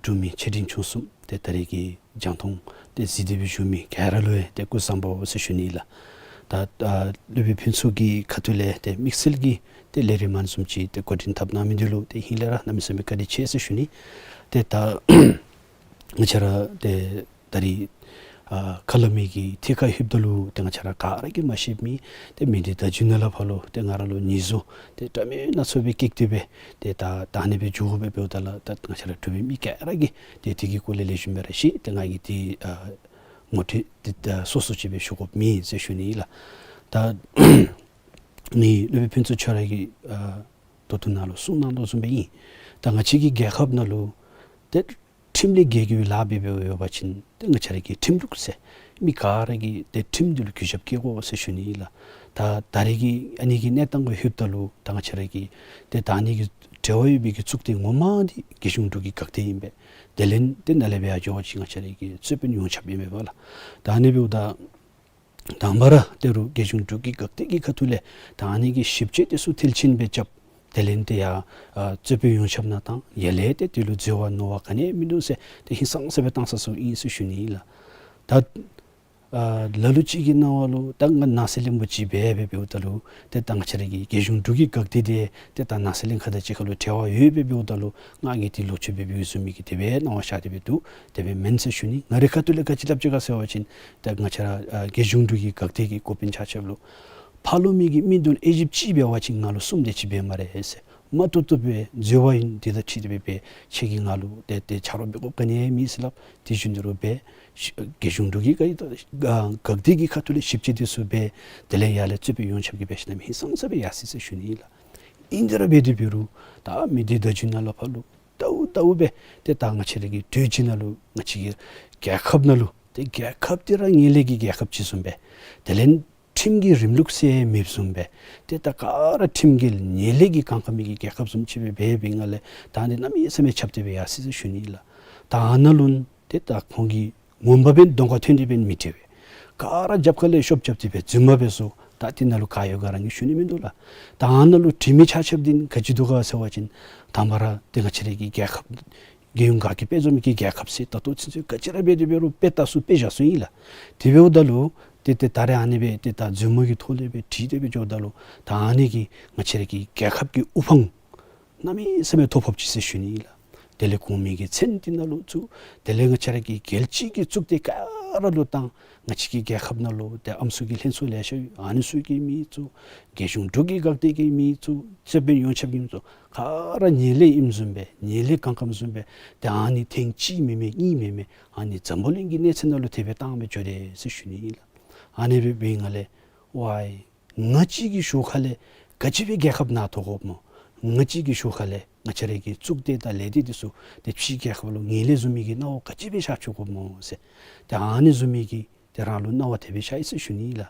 འབྲུག་མི་ཆེ་འབྲིང་ཆུང་གསུམ་ཏེ་ད་རིས་ཀྱི་རྒྱང་མཐོང་ཏེ་གཟིགས་ཏེ་སྦེ་བཞུགས་མི་ག་ར་ལུ་ཡང་ཏེ་སྐུ་གཟུགས་བཟང་པོ་ཟེར་ཞུ་ནི་ཨིན་ལགས། ད་ཨ་སློབ་དཔོན་ཕུན་ཚོགས་ཀྱི་ཁ་ཐུག་ལས་ཏེ་དམིགས་བསལ་གྱི་ཏེ་ལས་རིམ་ཨ་ནི་བཟུམ་ཅིག་ཏེ་འགོ་འདྲེན་འཐབ་གནང་མི་འདི་ལུ་ཏེ་ཧིང་ལས་ར་གནམ་མེད་ས་མེད་བཀའ་དྲིན་ཆེ་ཟེར་ཞུ་ནི། ཏེ་ད་ང་བཅས་ར་ཏེ་ད་རིས་ཨ་ཁ་ལས་མི་གི་ཐད་ཁར་ལྷོདཔ་ད་ལུ་ཏེ་ང་བཅས་ར་ག་ར་གིས་མ་ཤེས་མི་ཏེ་མི་འདི་ད་རྒྱུན་ནང་ལས་ཕར་ལུ་ཏེ་ང་ར་ལུ་ཉེས་འཛུགས་ཏེ་འདྲ་མིན་སྣ་ཚོགས་སྦེ་བཀལ་ཏེ་སྦེ་ཏེ་ད་ད་ཨ་ནི་སྦེ་འགྱོ་དགོ་པས་འབདཝ་ད་ལུ་ད་ང་བཅས་ར་འབྲུག་པའི་མི་ག་ར་གིས་ཏེ་དེ་གི་སྐོར་ལས་ལེགས་ཤོམ་སྦེ་ར་ཤེས། ཏེ་ང་གིས་ཏེ་ཨ་ངོ་སྤྲོད་ཏེ་ད་སོ་སོ་ཅིག་སྦེ་ཞུ་དགོཔ་མེད་ཟེར་ཞུ་ནི་ཨིན་ལགས། ད་ ནི་སློབ་དཔོན་ཕུན་ཚོགས་ཁྱོད་ར་གིས་ཨ་ད་ལྟོ་ནཱ་ལུ་གསུངས་གནང་དོ་བཟུམ་སྦེ་ཨིན། ད་ང་བཅས་ཀྱི་རྒྱལ་ཁབ་ནང་ལུ་ཏེ་ཁྲིམས་ལས་འགལ་གྱི་ལཱ་འབད་འབདཝ་ཡོད་པ་ཅིན་ཏེ་ང་བཅས་ར་གིས་ཁྲིམས་ལུགས་ཟེར་མི་ག་ར་གིས་ཏེ་ཁྲིམས་འདི་ལུ་གུས་ཞབས་བསྐྱེད་དགོ་ཟེར་ཞུ་ནི་ཨིན་ལགས། ད་ད་རེས་ཀྱི་ཨ་ནི་གི་གནས་སྟངས་ཀྱི་ཧུབ་ད་ལུ་ད་ང་བཅས་ར་གི་ཏེ་ད་ཨ་ནི་གི་འབྲེལ་བ་ཡོད་པའི་གི་གཙུག་སྡེ་ངོ་མ་འདི་རྒྱལ་གཞུང་འབྲུག་གི་འགག་སྡེ་ཨིན་པས། དེ་ལས་ཏེ་ནཱ་ལས་འབད་ཡར་འགྱོ་བ་ཅིན་ང་བཅས་ར་གི་རྩོད་དཔོན་ཡོངས་ཁྱབ་ཨིན་པས་ལགས། ད་ཨ་ནི་འབདཝ་ད་དང་པ་ར་ཏེ་རུང་རྒྱལ་གཞུང་འབྲུག་གི་འགག་སྡེ་གི་ཁ་ཐུག་ལས་ད་ཨ་ནི་གི་ཞིབ་དཔྱད་འདི་ཚུ་མཐིལ་ཕྱིན་སྦེ་རྐྱབ། དེ་ལས་ཏེ་ཡར་ཨ་རྩོད་དཔོན་ཡོངས་ཁྱབ་ནང་བཏང་། ཡར་ལས་ཏེ་དེ་ལུ་འཛོལ་བ་ནོར་བ་ག་ནི་ཡང་མིན་འདུག་ཟེར་ཏེ་ཧིང་སངས་ས་སྦེ་བཏང་ས་ཚུ་ཨིན་ཟེར་ཞུ་ནི་ཨིན་ལགས། ད་ཨ་ལ་ལུ་ཅིག་གི་སྣང་བ་ལུ་ད་ང་ནང་གསེས་གླེན་པོ་ཅིག་འབད་འབད་འབདཝ་ད་ལུ་ཏེ་ད་ང་བཅས་ར་གི་རྒྱལ་གཞུང་འབྲུག་གི་འགག་སྡེ་འདི་ཏེ་ད་ནང་གསེས་གླིང་ཁ་དང་གཅིག་ཁར་ལུ་འབྲེལ་བ་ཡོད་འབད་འབདཝ་ད་ལུ་ང་གིས་འདི་ལོག་སྤྱོད་འབད་འབདཝ་བཟུམ་མའི་གི་དེ་སྦེ་སྣང་བ་ཤར་ཏེ་སྦེ་འདུག། དེ་སྦེ་མེན་ཟེར་ཞུ་ནི། ང་རའི་ཁ་ཐུག་ལས་ག་ཅི་སླབ་ཅི་ག་ཟེར་བ་ཅིན་ད་ང་བཅས་ར་ཨ་རྒྱལ་གཞུང་འབྲུག་གི་འགག་སྡེ་གི་འགོ་དཔོན་ཆ་ཁྱབ་ལུ་ཕར་ལུ་མི་གིས་མིག་ཏོ་ལུ་དབྱེ་ཞིབ་ཅིག་འབད་བ་ཅིན་ང་ལུ་གསུམ་དེ་ཅིག་འབད་སྨ་རེ་ཟེར། མ་བཏུབ་བཏུབ་སྦེ་འཛོལ་བ་ཨིན། དེ་དང་འཁྲིལ་ཏེ་སྦེ་འབད་ཁྱེད་ཀྱིས་ང་ལུ་ཏེ་ཏེ་ཆ་རོགས་འབད་དགོཔ་ག་ནི་ཡང་མེད་ཟེར་སླབ། དེ་བཞིན་དུ་རུང་འབད་རྒྱལ་གཞུང་འབྲུག་གི་འགག་འགག་སྡེ་གི་ཁ་ཐུག་ལས་ཞིབ་དཔྱད་འདི་ཚུ་འབད། དེ་ལས་ཡར་ལས་རྩོད་དཔོན་ཡོངས་ཁྱབ་ཀྱིས་འབད་ཞིནམ་ཧིང་སངས་ས་སྦེ་ཡར་སོ་ཡི་ཟེར་ཞུ་ནི་ཨིན་ལགས། ཨིན་དེ་ར་འབད་དེ་འབད་རུང་ད་མི་སྡེ་བརྡ་བརྒྱུད་ནང་ལས་ཕར་ལུ་ལྟཝ་ལྟཝ་སྦེ་ཏེ་ད་ང་བཅས་ར་གི་དུས་ཅི་ནང་ལུ་ང་བཅས་ཀྱི་རྒྱལ་ཁབ་ནང་ལུ་ཏེ་རྒྱལ་ཁབ་འདི་ར་ངན་ལྷད་ཀྱི་རྒྱལ་ཁབ་ཅིག་བཟུམ་སྦེ་དེ་ལས་ཁྲིམས་ཀྱི་རིང་ལུགས་ཟེར་མེདཔ་བཟུམ་སྦེ་ཏེ་ད་ག་ར་ཁྲིམས་འགལ་ངན་ལྷད་ཀྱིས་གང་ག་མི་གི་རྒྱལ་ཁབ་བཟུམ་ཅིག་སྦེ་འབད་བའི་སྒང་ལས་ད་འདི་གནམ་མེད་ས་མེད་ཁྱབ་སྟེ་སྦེ་ཡར་སོ་ཡི་ཟེར་ཞུ་ནི་ཨིན་ལགས། ད་ཨ་ནཱ་ལུ་ཏེ་ད་ཁོང་གིས་ངོ་མ་སྦེ་གདོང་ཁར་ཐོན་ཏེ་སྦེ་མི་འདྲི་བས། ག་ར་རྒྱབ་ཁ་ལས་ཤོབ་རྐྱབ་སྟེ་སྦེ་རྫུན་མ་སྦེ་བཟོ། ད་འདི་ནང་ལུ་ག་ཡོད་ག་ར་ངེའི་ཤུལ་ནི་མིན་འདུག་ལགས། ད་ཨ་ནཱ་ལུ་འདྲི་མི་ཆ་ཁྱབ་འདི་ག་ཅི་འདུག་ག་ཟེར་བ་ཅིན་དང་པ་ར་ཏེ་ང་བཅས་ར་གི་རྒྱལ་ཁབ་རྒྱལ་ཡོངས་དགའ་སྐྱིད་དཔལ་འཛོམས་ཀྱི་རྒྱལ་ཁབ་ཟེར་ད་ལྟོ་ཚུན་ཚོད་ག་ཅི་ར་འབད་དེ་འབད་རུང་དཔེ་ལྟ་སུ་དཔེ་བཞག་སུ་ཨིན་ལགས། དེ་འབདཝ་ད་ལུ་ཏེ་ཏེ་ད་རེས་ཨ་ནི་སྦེ་ཏེ་ད་རྫུན་མ་གི་ཐོག་ལས་སྦེ་འདྲི་སྟེ་སྦེ་འགྱོཝ་ད་ལུ་ད་ཨ་ནི་གིས་ང་བཅས་ར་གི་རྒྱལ་ཁབ་ཀྱི་དབུ་འཕང་གནམ་མེད་ས་མེད་མཐོ་ཕོགཔ་ཅིག་ཟེར་ཞུ་ནི་ཨིན་ལགས། དེ་ལས་གོང་མའི་གི་མཚན་འདི་ནཱ་ལུ་བཙུགས། དེ་ལས་ང་བཅས་ར་གི་རྒྱལ་སྤྱི་གི་གཙུག་སྡེ་ག་ར་ལུ་བཏང་། ང་བཅས་ཀྱི་རྒྱལ་ཁབ་ནང་ལུ་ཏེ་ཨམ་སྲུ་གི་ལྷན་ཚོགས་ལེ་ཤ་ཡོད། ཨ་ནི་ཚུ་གི་མི་བཙུགས། རྒྱལ་གཞུང་འབྲུག་གི་འགག་སྡེ་གི་མི་བཙུགས། རྩོད་དཔོན་ཡོངས་ཁྱབ་ཀྱི་མི་བཙུགས། ག་ར་ངན་ལྷད་ཨིནམ་བཟུམ་སྦེ་ངན་ལྷད་གང་ག་བཟུམ་སྦེ་ཏེ་ཨ་ནི་ཐེངས་གཅིག་མེན་མས་གཉིས་མེན་མས་ཨ་ནི་འཛམ་བུ་གླིང་གི་གནས་ཚད་ནང་ལུ་དེ་སྦེ་བཏང་སྦེ་འགྱོ་དེས་ཟེར་ཞུ་ནི་ཨིན་ལགས། ཨ་ནི་སྦེ་འབད་བའི་སྒང་ལས་ཝའི་ང་བཅས་ཀྱི་ཤུལ་ཁ་ལས་ག་ཅི་སྦེ་རྒྱལ་ཁབ་ནཱ་ཐོབ་དགོཔ་སྨོ། ང་བཅས་ཀྱི་ཤུལ་ཁ་ལས་ང་བཅས་ར་གི་གཙུག་སྡེ་དང་ལས་སྡེ་འདི་ཚུ་ཏེ་ཕྱིའི་རྒྱལ་ཁབ་ལུ་ངན་ལྷད་བཟོ་མི་གི་གནང་བ་ག་ཅི་སྦེ་བཞག་བཅུག་དགོཔ་སྨོ་ཟེར། ཏེ་ཨ་ནི་བཟོ་མི་གི་ཏེ་རང་ལུ་གནང་བ་དེ་སྦེ་བཞག་ཡི་ཟེར་ཞུ་ནི་ཨིན་ལགས།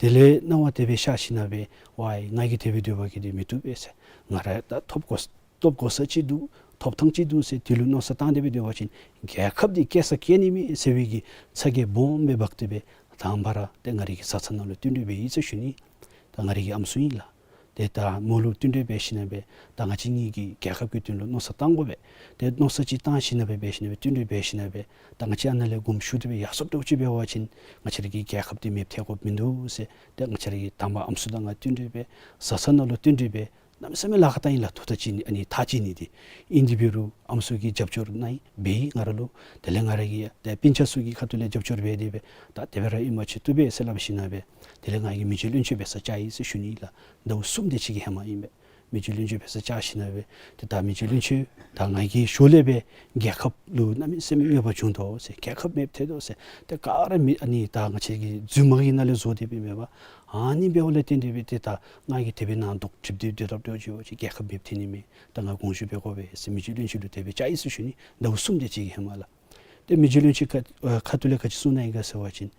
དེ་ལས་གནང་བ་དེ་སྦེ་བཞག་ཞིནམ་སྦེ་ཝའི་ང་གིས་དེ་སྦེ་སྡོད་པ་གིས་འདི་མི་བཏུབ་པས་ཟེར། ང་ར་ད་ཐོབ་དགོ་ཐོབ་དགོ་ས་ཅིག་འདུག། ཐོབ་ཐང་ཅིག་འདུག་ཟེར་དེ་ལུ་མནོ་བསམ་བཏང་སྟེ་སྦེ་སྡོད་པ་ཅིན་རྒྱལ་ཁབ་འདི་སྐྱེ་ས་སྐྱེ་ནི་མས་ཟེར་བའི་གི་ཚ་གྱང་སྦོམ་སྦེ་འབག་སྟེ་སྦེ་དང་པ་ར་ཏེ་ང་རའི་གི་བཟའ་ཚང་ནང་ལུ་བསྟུན་གྲོས་འབད་ཡི་ཟེར་ཞུ་ནི། ད་ང་རའི་གི་ཨམ་སྲུ་ཨིན་ལགས། ཏེ་ད་མོ་ལུ་བསྟུན་གྲོས་འབད་ཞིནམ་སྦེ་ད་ང་བཅས་གཉིས་ཀྱིས་རྒྱལ་ཁབ་ཀྱི་དོན་ལུ་མནོ་བསམ་བཏང་དགོ་པས། ཏེ་མནོ་བསམ་ཅིག་བཏང་ཞིནམ་སྦེ་འབད་ཞིནམ་སྦེ་བསྟུན་གྲོས་འབད་ཞིནམ་སྦེ་ད་ང་བཅས་ཨ་ནཱ་ལས་དགོངསམ་ཞུ་སྟེ་སྦེ་ཡར་སོངམ་འདྲཝ་ཅིག་འབད་བ་ཅིན་ང་བཅས་ར་གི་རྒྱལ་ཁབ་འདི་མེདཔ་ཐལ་དགོཔ་མིན་འདུག་ཟེར། ཏེ་ང་བཅས་ར་གི་དང་པ་ཨམ་སྲུ་དང་ང་བསྟུན་གྲོས་འབད། བཟའ་ཚང་ནང་ལུ་བསྟུན་གྲོས་འབད། གནམ་མེད་ས་མེད་ལཱ་ཁག་རྐྱབ་ཨིན་ལགས། ཐུགས་ཐག་བཅད་ནི་ཨ་ནི་ཐག་བཅད་ནི་འདི། ཨིན་དེ་འབད་རུང་ཨམ་སྲུ་གིས་རྒྱབ་སྐྱོར་གནང་ཡི་འབད་ཡི་ང་ར་ལུ། དེ་ལས་ང་ར་གི་ཏེ་སྤུན་ཆ་ཚུ་གི་ཁ་ཐུག་ལས་རྒྱབ་སྐྱོར་འབད་དེ་སྦེ་ད་དེ་སྦེ་ར་ཨིན་པ་ཅིན་བཏུབ་པས་ཟེར་སླབ་ཞིནམ་སྦེ་དེ་ལས་ང་གིས་མི་རྗེ་བློན་ཆེན་འབད་སར་བཅར་ཡི་ཟེར་ཞུ་ནི་ཨིན་ལགས། ཟླཝ་གསུམ་དེ་ཅིག་གི་ཧེ་མ་ཨིན་པས། མི་རྗེ་བློན་ཆེན་འབད་སར་བཅར་ཞིནམ་སྦེ་ཏེ་ད་མི་རྗེ་བློན་ཆེན་ད་ང་གི་ཞོར་ལས་སྦེ་རྒྱལ་ཁབ་ལུ་གནམ་མེད་ས་མེད་གནོད་པ་བྱུང་དོ་ཟེར། རྒྱལ་ཁབ་མེདཔ་ཐལ་དོ་ཟེར། ཏེ་ག་ར་མི་ཨ་ནི་ད་ང་བཅས་ཀྱི་རྫུན་མ་གི་ནང་ལས་བཟོ་སྟེ་སྦེ་མེན་པ། ཨ་ནི་འབདཝ་ལས་བརྟེན་ཏེ་སྦེ་ཏེ་ད་ང་གིས་དེ་སྦེ་ནཱ་འདོགས་སྒྲིགཔ་འདི་སྡོད་དོ་སྡོད་ཅི་འབད་བ་ཅིན་རྒྱལ་ཁབ་མེདཔ་ཐལ་ནི་མས། ད་ང་དགོངས་ཞུ་འབད་དགོ་པས་ཟེར་མི་རྗེ་བློན་ཆེན་ལུ་དེ་སྦེ་བཅར་ཡི་ཟེར་ཞུ་ནི། ཟླཝ་གསུམ་དེ་ཅིག་གི་ཧེ་མ་ལགས། ཏེ་མི་རྗེ་བློན་ཆེན་ཁ་ཨ་ཁ་ཐུག་ལས་ག་ཅི་གསུངས་གནང་ཡི་ག་ཟེར་བ་ཅིན་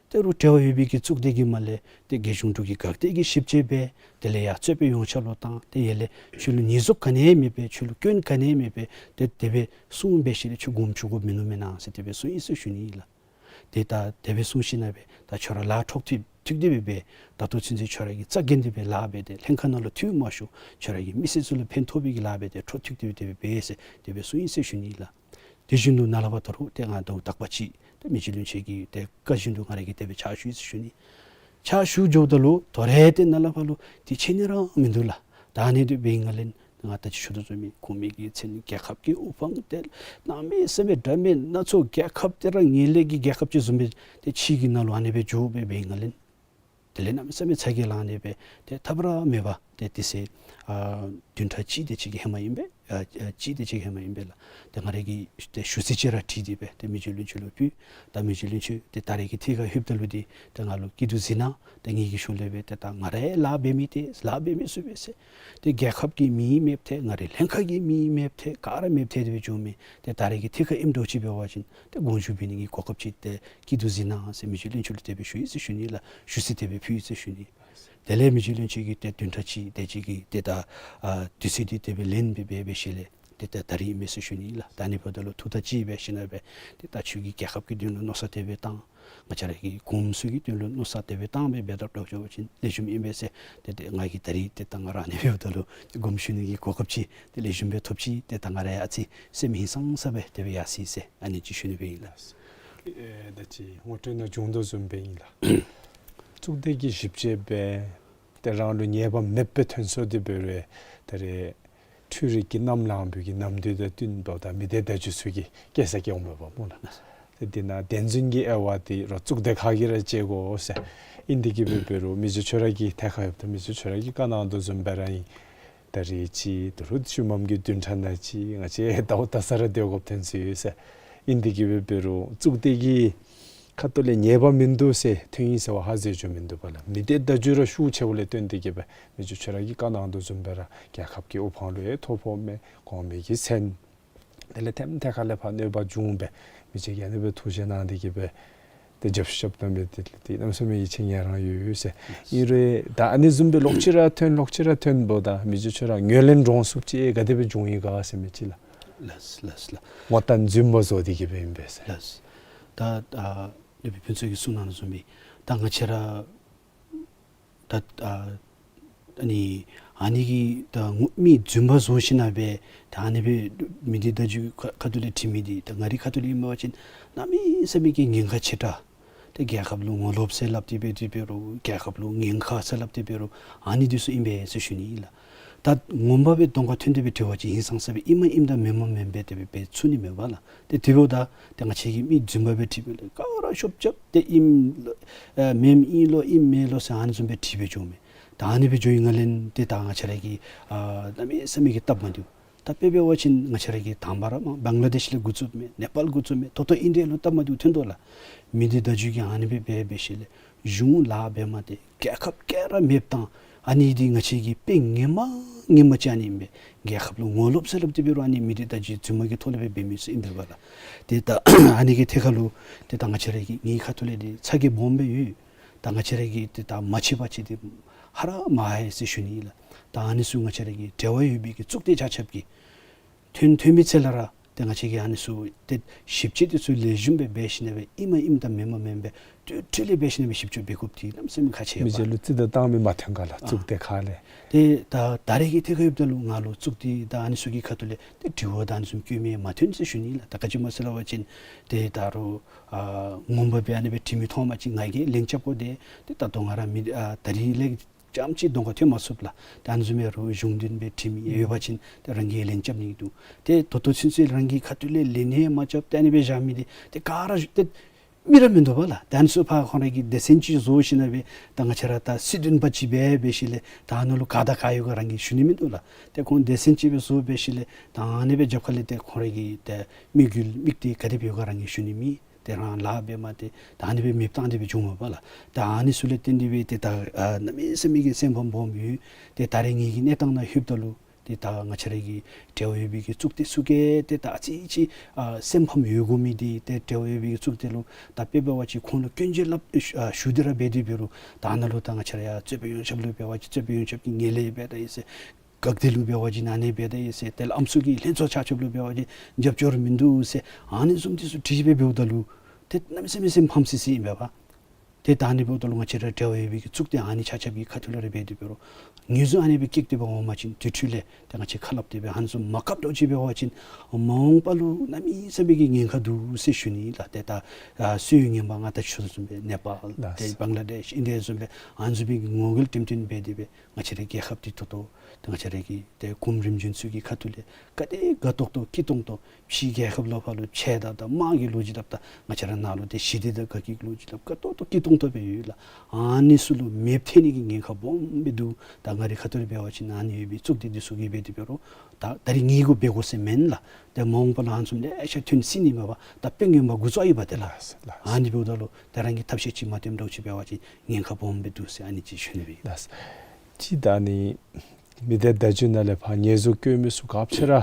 ཏེ་རུང་འབྲེལ་བ་ཡོད་པའི་གི་གཙུག་སྡེ་གི་མར་ལས་ཏེ་རྒྱལ་གཞུང་འབྲུག་གི་འགག་སྡེ་གིས་ཞིབ་དཔྱད་འབད། དེ་ལས་ཡར་རྩོད་དཔོན་ཡོངས་ཁྱབ་ལུ་བཏང་། ཏེ་ཡར་ལས་ཁྱོད་ལུ་ཉེས་འཛུགས་ག་ནི་ཡང་མེད་པས། ཁྱོད་ལུ་སྐྱོན་ག་ནི་ཡང་མེད་པས། ཏེ་དེ་སྦེ་གསུངས་འབད་ཞིནམ་ལས་ཁྱོད་དགོངསམ་ཞུ་དགོཔ་མིན་ནུག་མེན་ན་ཟེར་དེ་སྦེ་གསུངས་ཡི་ཟེར་ཞུ་ནི་ཨིན་ལགས། ཏེ་ད་དེ་སྦེ་གསུངས་ཞིནམ་སྦེ་ད་ཁྱོད་ར་ལཱ་འཕྲོ་མཐུད་མཐུད་དེ་སྦེ་འབད། ད་ལྟོ་ཚུན་ཚོད་ཁྱོད་ར་གིས་རྩ་འགེངས་ཏེ་སྦེ་ལཱ་འབད་དེ་ལྷན་ཁག་ནང་ལུ་འཐུས་མ་ཤོར། ཁྱོད་ར་གི་མི་སེར་ཚུ་ལུ་ཕན་ཐོགས་པའི་གི་ལཱ་འབད་དེ་འཕྲོ་མཐུད་དེ་སྦེ་དེ་སྦེ་འབད་ཟེར་དེ་སྦེ་གསུངས་ཡི་ཟེར་ཞུ་ནི་ཨིན་ལགས། དེ་བཞིན་དུ་ནཱ་ལས་ཕར་ད་རུང་ཏེ་ང་ཟླཝ་དག་པ་ཅིག་ཏེ་མི་རྗེ་བློན་ཆེན་གྱི་ཏེ་བཀའ་བཞིན་དུ་ང་ར་གིས་དེ་སྦེ་ཕྱག་ཞུ་ཡི་ཟེར་ཞུ་ནི། ཕྱག་ཞུ་འགྱོཝ་ད་ལུ་ད་རེས་ཏེ་ནཱ་ལས་ཕར་ལུ་དེ་ཆད་ནི་ར་མིན་འདུག་ལགས། ད་ཨ་ནི་འདི་འབད་བའི་སྒང་ལས་ང་ད་ཅི་ཞུ་དོ་བཟུམ་མའི་གོང་མའི་གི་མཚན་རྒྱལ་ཁབ་ཀྱི་དབུ་འཕང་ཏེ་གནམ་མེད་ས་མེད་འདྲ་མིན་སྣ་ཚོགས་རྒྱལ་ཁབ་འདི་ར་ངན་ལྷད་ཀྱི་རྒྱལ་ཁབ་ཅིག་བཟུམ་སྦེ་ཏེ་ཕྱི་གི་ནང་ལུ་ཨ་ནི་སྦེ་འགྱོ་འབད་བའི་སྒང་ལས་དེ་ལས་གནམ་མེད་ས་མེད་ཚ་གྱང་ལངས་ཏེ་སྦེ་ཏེ་ཐབས་ར་མེད་པར་ཏེ་དེ་ཚེ་ཨ་བདུན་ཕྲག་གཅིག་དེ་ཅིག་གི་ཧེ་མ་ཨིན་པས། ཨ་ཨ་ཅིག་ཏེ་ཅིག་ཧེ་མ་ཨིན་པས་ལགས། ཏེ་ང་ར་གིས་ཏེ་ཞུ་ཚིག་ཅིག་ར་བྲིས་ཏེ་སྦེ་ཏེ་མི་རྗེ་བློན་ཆེན་ལུ་ཕུལ། ད་མི་རྗེ་བློན་ཆེན་ཏེ་ད་རེས་ཀྱི་ཐད་ཁར་ལྷོདཔ་ད་ལུ་འདི་ཏེ་ང་ལུ་སྐྱིད་སྡུག་གཟིགས་གནང་། ཏེ་ངེ་གི་ཤུལ་ལས་སྦེ་ཏེ་ད་ང་ར་ལཱ་འབད་མི་ཏེ་ལཱ་འབད་མི་ཚུ་སྦེ་ཟེར། ཏེ་རྒྱལ་ཁབ་ཀྱི་མི་མེདཔ་ཐལ། ང་རའི་ལྷན་ཁག་གི་མི་མེདཔ་ཐལ། ག་ར་མེདཔ་ཐལ་ཏེ་སྦེ་བྱུང་མི། ཏེ་ད་རེས་ཀྱི་ཐད་ཁར་ཨིནམ་འདྲཝ་ཅིག་འབད་བ་ཅིན་ཏེ་དགོངས་ཞུ་འབད་ནི་གི་གོ་སྐབས་ཅིག་ཏེ་སྐྱིད་སྡུག་གཟིགས་གནང་ཟེར་མི་རྗེ་བློན་ཆེན་ལུ་དེ་སྦེ་ཞུ་ཡི་ཟེར་ཞུ་ནི་ལགས། ཞུ་ཚིག་དེ་སྦེ་ཕུལ་ཡི་ཟེར་ཞུ་ནི། དེ་ལས་མི་རྗེ་བློན་ཆེན་གྱིས་ཏེ་བདུན་ཕྲག་གཅིག་དེ་ཅིག་གི་ཏེ་ད་ཨ་དུས་ཚོད་འདི་དེ་སྦེ་ལེན་སྦེ་འབད་འབད་ཞིནམ་ལས་ཏེ་ད་ད་རིས་ཨིན་མས་ཟེར་ཞུ་ནི་ལགས། ད་ཨ་ནི་འབདཝ་ད་ལུ་ཐུགས་ཐག་བཅད་འབད་ཞིནམ་ལས་ཏེ་ད་ཁྱོད་ཀྱིས་རྒྱལ་ཁབ་ཀྱི་དོན་ལུ་མནོ་བསམ་དེ་སྦེ་བཏང་། ང་བཅས་ར་གི་གོངམ་ཚུ་གི་དོན་ལུ་མནོ་བསམ་དེ་སྦེ་བཏང་སྦེ་འབད་དོ་འདྲཝ་ཅིག་འབད་བ་ཅིན་ལེགས་ཤོམ་ཨིན་པས་ཟེར། ཏེ་ཏེ་ང་གིས་ད་རིས་ཏེ་ད་ང་ར་ཨ་ནི་འབདཝ་ད་ལུ་ཏེ་དགོངསམ་ཞུ་ནི་གི་གོ་སྐབས་ཅིག་ཏེ་ལེགས་ཤོམ་སྦེ་ཐོབ་ཅི། ཏེ་ད་ང་ར་ཡང་ཨ་ཙི་སེམས་ཧིང་སངས་ས་སྦེ་དེ་སྦེ་ཡར་སོ་ཡི་ཟེར་ཨ་ནི་ཅིག་ཞུ་ནི་སྦེ་ཨིན་ལགས། ཨེ་ད་ཅི་ངོ་སྤྲོད་ནང་བྱུང་དོ་བཟུམ་སྦེ་ཨིན་ལགས། གཙུག་སྡེ་གི་ཞིབ་དཔྱད་འབད་ཏེ་རང་ལུ་ཉེས་པ་མེདཔ་སྦེ་ཐོན་སོང་སྟེ་འབད་རུང་ད་རེས་འཕྲུལ་རིག་གི་གནམ་ལངས་པའི་གི་ནམ་དུས་དང་བསྟུན་པ་ད་མི་སྡེ་བརྡ་བརྒྱུད་ཚུ་གིས་སྐྱེལ་ས་སྐྱེལཝ་མས་པ་སྨོ་ལགས། ཏེ་འདི་ནང་བདེན་རྫུན་གྱི་དབྱེ་བ་འདི་ར་གཙུག་སྡེ་ཁག་གིས་ར་དཔྱད་དགོ་ཟེར། ཨིན་ཏེ་གི་སྦེ་འབད་རུང་མི་རྗེ་ཁྱོད་ར་གི་ཐད་ཁར་ཡོདཔ་ད་མི་རྗེ་ཁྱོད་ར་གིས་བཀའ་གནང་དོ་བཟུམ་སྦེ་ར་ཨིན། ད་རེས་ཅིག་ད་རུང་ཤུལ་མམ་གྱི་བདུན་ཕྲག་ནང་ཅིག་ང་བཅས་ཟླཝ་དང་ས་ར་སྡོད་དགོཔ་ཐོན་སོ་ཡི་ཟེར། ཨིན་ཏེ་གི་སྦེ་འབད་རུང་གཙུག་སྡེ་གི་ཁ་ཐུག་ལས་ཉེས་པ་མིན་འདུག་ཟེར་ཐོན་ཡི་ཟེར་བ་ཧ་གོ་རྒྱུ་མིན་འདུག་པ་ལགས། མི་སྡེ་བརྡ་བརྒྱུད་ར་ཤུགས་ཆེཝ་ལས་བརྟེན་ཏེ་གི་སྦེ་མི་རྗེ་ཁྱོད་ར་གིས་བཀའ་གནང་དོ་བཟུམ་སྦེ་ར་རྒྱལ་ཁབ་ཀྱི་དབུ་འཕང་ལུ་ཡང་ཐོ་ཕོགཔ་མས། གོང་མའི་གི་མཚན། དེ་ལས་ཐེམ་ཐད་ཁ་ལས་ཕར་གནོད་པ་བྱུང་སྦེ་མི་རྗེ་གིས་ཨ་ནི་སྦེ་ཐུགས་བཞེད་གནང་སྟེ་གི་སྦེ་ཏེ་རྒྱབ་ཤུགས་རྐྱབ་གནང་མི་འདི་ལུ་ཏེ་གནམ་མེད་ས་མེད་ཡིད་ཆེས་ངེས་ར་ཡོད་ཡོད་ཟེར། ཨིན་རུང་ད་ཨ་ནི་བཟུམ་སྦེ་ལོག་ཅི་ར་ཐོན་ལོག་ཅི་ར་ཐོན་འབདཝ་ད་མི་རྗེ་ཁྱོད་ར་ངོས་ལེན་འདྲོངས་ཚུགསཔ་ཅིག་ག་དེ་སྦེ་བྱུང་ཡི་ག་ཟེར་མི་ཅིག་ལགས། ལགས་ལགས་ལགས། ངོ་རྟགས་རྫུན་མ་བཟོ་སྟེ་གི་སྦེ་ཨིན་པས་ཟེར། ལགས། ད་ཨ་ནི་སྦེ་ཕུན་ཚོགས་ཀྱིས་གསུངས་གནང་བཟུམ་སྦེ་ད་ང་བཅས་ར་ད་ཨ་ཨ་ནི་ཨ་ནི་གི་ད་ངོ་མི་རྫུན་པ་བཟོ་ཞིནམ་སྦེ་ད་ཨ་ནི་སྦེ་མི་སྡེ་བརྡ་བརྒྱུད་ཁ་ཁ་ཐུག་ལས་བྲིས་མི་འདི་ད་ང་རའི་ཁ་ཐུག་ལས་ཨིན་པ་ཅིན་གནམ་མེད་ས་མེད་ཀྱི་ཉེན་ཁ་ཆེ་དྲགས། ཏེ་རྒྱལ་ཁབ་ལུ་ངོ་ལོགཔ་ཟེར་སླབ་སྟེ་འབད་དེ་འབད་རུང་རྒྱལ་ཁབ་ལུ་ཉེན་ཁ་ཟེར་སླབ་སྟེ་འབད་རུང་ཨ་ནི་འདི་ཚུ་ཨིན་པས་ཟེར་ཞུ་ནི་ཨིན་ལགས། ད་ངོ་མ་སྦེ་གདོང་ཁར་ཐོན་ཏེ་སྦེ་འབྲེལ་བ་ཅིག་ཧིང་སངས་ས་སྦེ་ཨིནམ་ཨིནམ་དང་མེནམ་མེནམ་སྦེ་དེ་སྦེ་འབད་ཚུགས་ནི་མེད་པ་ལགས། ཏེ་དེ་འབདཝ་ད་ཏེ་ང་བཅས་ཀྱིས་མི་རྫུན་པ་སྦེ་བྲིས་པས་ལགས། ག་ར་ཤོབ་རྐྱབ་སྟེ་ཨིནམ་ཨེ་མེནམ་ཨིན་ལོ་ཨིནམ་མེན་ལོ་ཟེར་ཨ་ནི་བཟུམ་སྦེ་བྲིས་སྦེ་འགྱོཝ་མས། ད་ཨ་ནི་སྦེ་འགྱོ་ཡི་ནང་ལས་ཏེ་ད་ང་བཅས་ར་གིས་ཨ་གནམ་མེད་ས་མེད་ཀྱི་སྟབས་མ་བདེཝ། ད་དཔེ་འབད་བ་ཅིན་ང་བཅས་ར་གིས་དང་པ་ར་མར་བང་ལ་དེཤ་ལས་འགོ་བཙུགསཔ་མས། ནེ་པཱལ་འགོ་བཙུགསཔ་མས། ད་ལྟོ་ཨིན་ཌི་ཡ་ལུ་སྟབས་མ་བདེཝ་ཐོན་དོ་ལགས། མི་སྡེ་བརྡ་བརྒྱུད་ཀྱིས་ཨ་ནི་སྦེ་འབད་འབད་ཞིནམ་ལས་གཞུང་ལཱ་འབད་མ་སྟེར། རྒྱལ་ཁབ་སྐྱེལ་ར་མེདཔ་བཏང་། ཨ་ནི་འདི་ང་བཅས་ཀྱི་དཔེ་ངན་མ་ངན་མ་ཅིག་ཨ་ནི་ཨིན་པས། རྒྱལ་ཁབ་ལུ་ངོ་ལོགཔ་ཟེར་སླབ་སྟེ་འབད་རུང་ཨ་ནི་མི་སྡེ་བརྡ་བརྒྱུད་རྫུན་མ་གི་ཐོག་ལས་སྦེ་འབད་མི་ཚུ་ཨིན་པས་པ་ལགས། ཏེ་ད་ཨ་ནི་གི་ཐད་ཁར་ལུ་ཏེ་ད་ང་བཅས་ར་གི་ངེའི་ཁ་ཐུག་ལས་འདི་ཚ་གྱང་སྦོམ་སྦེ་ཡོད། ད་ང་བཅས་ར་གིས་ཏེ་ད་མ་ཤེས་པ་ཅིག་འདི་ཧ་ར་མ་ཧ་ཡི་ཟེར་ཞུ་ནི་ཨིན་ལགས། ད་ཨ་ནི་ཚུ་ང་བཅས་ར་གི་འབྲེལ་བ་ཡོད་པའི་གི་གཙུག་སྡེ་ཆ་ཁྱབ་ཀྱིས་ཐོན་ཐོན་མི་ཚུ་ལུ་ར་ཏེ་ང་བཅས་ཀྱིས་ཨ་ནི་ཚུ་ཏེ་ཞིབ་དཔྱད་འདི་ཚུ་ལེགས་ཤོམ་སྦེ་འབད་ཞིནམ་སྦེ་ཨིནམ་ཨིནམ་དང་མེནམ་མེནམ་སྦེ་ཏེ་འཕྲལ་ལས་འབད་ཞིནམ་སྦེ་ཞིབ་དཔྱད་འབད་དགོཔ་འདི་གནམ་མེད་ས་མེད་ཁག་ཆེ་བས། མི་རྗེ་ལུ་རྩིས་དང་བཏང་མི་མ་ཐོན་ག་ལགས། ཨ་གཙུག་སྡེ་ཁག་ལས། ཏེ་ད་ད་རེས་ཀྱི་ཐད་ཁར་ཡོདཔ་ད་ལུ་ང་ལུ་གཙུག་སྡེ་དང་ཨ་ནི་ཚུ་གི་ཁ་ཐུག་ལས་ཏེ་དྲི་བ་དང་ཨ་ནི་ཚུ་བཀོད་མི་མ་ཐོན་ཟེར་ཞུ་ནི་ལགས། ད་ག་ཅི་སྨོ་ཟེར་སླབ་པ་ཅིན་ཏེ་ད་རུང་ཨ་ངོ་མ་སྦེ་ཨ་ནི་སྦེ་བྲིས་མི་མཐོང་པ་ཅིན་ང་གིས་ལན་རྐྱབ་དགོ་སྟེ། ཏེ་ད་ལྟོ་ང་ར་མི་ཨ་ད་རིས་ལས་རྐྱངམ་ཅིག་གདོང་ཁར་ཐོན་མ་ཚུགས་ལགས། ད་ཨ་ནི་བཟུམ་སྦེ་རུང་གཞུང་དོན་སྦེ་བྲིས་མི་ཡོད་པ་ཅིན་ཏེ་རང་གིས་ལན་རྐྱབ་ནི་འདུག། ཏེ་ད་ལྟོ་ཚུན་ཚོད་རང་གི་ཁ་ཐུག་ལས་ལན་ཡང་མ་རྐྱབ་སྟེ་ཨ་ནི་སྦེ་བཞག་མི་འདི་ཏེ་ག་ར་ཏེ་མི་ར་མིན་འདུག་པ་ལགས། ད་ཨ་ནི་ཚུ་ཕར་ཁོང་ར་གིས་སྡེ་ཚན་ཅིག་བཟོ་ཞིནམ་སྦེ་ད་ང་བཅས་ར་ད་སྲིད་དོན་པ་ཅིག་འབད་འབད་ཞིནམ་ལས་ད་ཨ་ནཱ་ལུ་ག་དང་ག་ཡོད་ག་རང་གིས་ཞུ་ནི་མིན་འདུག་ལགས། ཏེ་ཁོང་སྡེ་ཚན་ཅིག་སྦེ་བཟོ་འབད་ཞིནམ་ལས་ད་ཨ་ནི་སྦེ་རྒྱབ་ཁ་ལས་ཏེ་ཁོང་ར་གི་ཏེ་དམིགས་ཡུལ་དམིགས་གཏད་ག་དེ་སྦེ་ཡོད་ག་རང་གིས་ཞུ་ནི་མེད། ཏེ་རང་ལཱ་འབད་མ་སྟེར། ད་ཨ་ནི་སྦེ་མེདཔ་བཏང་སྟེ་སྦེ་བྱུངམ་མས་པ་ལགས། ད་ཨ་ནི་ཚུ་ལས་བརྟེན་ཏེ་སྦེ་ཏེ་ད་ཨ་གནམ་མེད་ས་མེད་ཀྱི་སེམས་ཕམ་སྦོམ་ཡོད། ཏེ་ད་རེས་ངེ་གི་གནས་སྟངས་ནང་ལྷོདཔ་ད་ལུ་ཏེ་ད་ང་བཅས་ར་གི་འབྲེལ་བ་ཡོད་པའི་གི་གཙུག་སྡེ་ཚུ་གིས་ཏེ་ད་ཨ་ཙི་ཅིག་ཨ་སེམས་ཕམ་ཡོད་དགོ་མི་འདི་ཏེ་འབྲེལ་བ་ཡོད་པའི་གི་གཙུག་སྡེ་ལུ་ད་དཔེ་འབད་བ་ཅིན་ཁོང་ལུ་སྐྱོན་བརྗོད་སླབ་ཨ་ཞུ་སྟེ་ར་འབད་དེ་འབད་རུང་ད་ནཱ་ལུ་ད་ང་བཅས་ར་ཡར་རྩོད་དཔོན་ཡོངས་ཁྱབ་ལུ་འབད་བ་ཅིན་རྩོད་དཔོན་ཡོངས་ཁྱབ་ཀྱིས་ངན་ལྷད་འབད་ད་ཡི་ཟེར། འགག་སྡེ་ལུ་འབད་བ་ཅིན་ཨ་ནི་འབད་ད་ཡི་ཟེར། དེ་ལས་ཨམ་སྲུ་གི་ལྷན་ཚོགས་ཆ་ཁྱབ་ལུ་འབད་བ་ཅིན་རྒྱབ་སྐྱོར་མིན་འདུག་ཟེར། ཨ་ནི་བཟུམ་འདི་ཚུ་བྲིས་སྦེ་འབདཝ་ད་ལུ་ཏེ་གནམ་མེད་ས་མེད་སེམས་ཕམ་སི་སི་ཨིན་པས་པ། ཏེ་ད་ཨ་ནི་འབདཝ་ད་ལུ་ང་བཅས་ར་འབྲེལ་བ་ཡོད་པའི་གི་གཙུག་སྡེ་ཨ་ནི་ཆ་ཁྱབ་ཀྱི་ཁ་ཐུག་ལས་ར་འབད་དེ་འབད་རུང་ངེས་བཟུང་ཨ་ནི་སྦེ་སྐྱེལ་ཏེ་འབག་འོང་པ་ཅིན་དེ་འཕྲོ་ལས་ཏེ་ང་བཅས་ཁ་སླབ་སྟེ་སྦེ་ཨ་ནི་བཟུམ་མ་བཀག་འདྲཝ་ཅིག་འབད་བ་ཅིན་མ་འོངས་པ་ལུ་གནམ་མེད་ས་མེད་ཀྱི་ཉེན་ཁ་འདུག་ཟེར་ཞུ་ནི་ལགས། ཏེ་ད་ཨ་སོ་ཡི་ངན་པ་ང་ད་ཞུ་དོ་བཟུམ་སྦེ་ནེ་པཱལ་ལགས། ཏེ་བང་ལ་དེཤ་ཨིན་ཌི་ཡ་བཟུམ་སྦེ་ཨ་ནི་བཟུམ་མའི་ངོ་རྒོལ་ཏིམ་ཏིམ་འབད་དེ་སྦེ་ང་བཅས་རའི་རྒྱལ་ཁབ་འདི་ད་ལྟོ་ ཏེ་ང་བཅས་ར་གི་ཏེ་གོངམ་རིམ་བྱོན་ཚུ་གི་ཁ་ཐུག་ལས་ག་དེ་དགའ་ཏོག་ཏོ་སྐྱིད་ཏོང་ཏོ་ཕྱིའི་རྒྱལ་ཁབ་ལུ་ཕར་ལུ་ཆད་ད་དང་དམག་གི་ལོ་རྒྱུས་སླབ་ད་ང་བཅས་ར་ནཱ་ལུ་ཏེ་ཞི་བདེ་དང་དགའ་སྐྱིད་ཀྱི་ལོ་རྒྱུས་སླབ་དགའ་ཏོག་ཏོ་སྐྱིད་ཏོང་ཏོ་སྦེ་ཡོད་ལགས། ཨ་ནི་ཚུ་ལུ་མེདཔ་ཐལ་ནི་གི་ཉེན་ཁ་སྦོམ་སྦེ་འདུག། ད་ང་རའི་ཁ་ཐུག་ལས་འབད་བ་ཅིན་ཨ་ནི་ཡོད་པའི་གཙུག་སྡེ་འདི་ཚུ་གིས་འབད་དེ་འབད་རུང་ད་ད་རིས་ངེའི་གུ་འབད་དགོ་ཟེར་མེན་ལགས། ཏེ་མ་འོངས་པ་ལུ་ཨ་ནི་བཟུམ་ལེ་ཤ་ཐོན་སྲིད་ནི་མས་པ། ད་དཔེ་ངན་པ་འགོ་བཙུགས་ཡི་པ་ཏེ་ལགས། ལགས། ཨ་ནི་འབདཝ་ད་ལུ་ཏེ་རང་གིས་ཐབས་ཤེས་ཅིག་མ་སྟོནམ་འདྲཝ་ཅིག་འབད་བ་ཅིན་ཉེན་ཁ་སྦོམ་སྦེ་འདུག་ཟེར་ཨ་ནི་ཅིག་ཞུ་ནི་སྦེ་ཨིན། ལགས། ཅིག་ད་ཨ་ནི་མི་སྡེ་བརྡ་བརྒྱུད་ནང་ལས་ཕར་ཉེས་འཛུགས་བཀོད་མི་ཚུ་ག་ཅི་ར་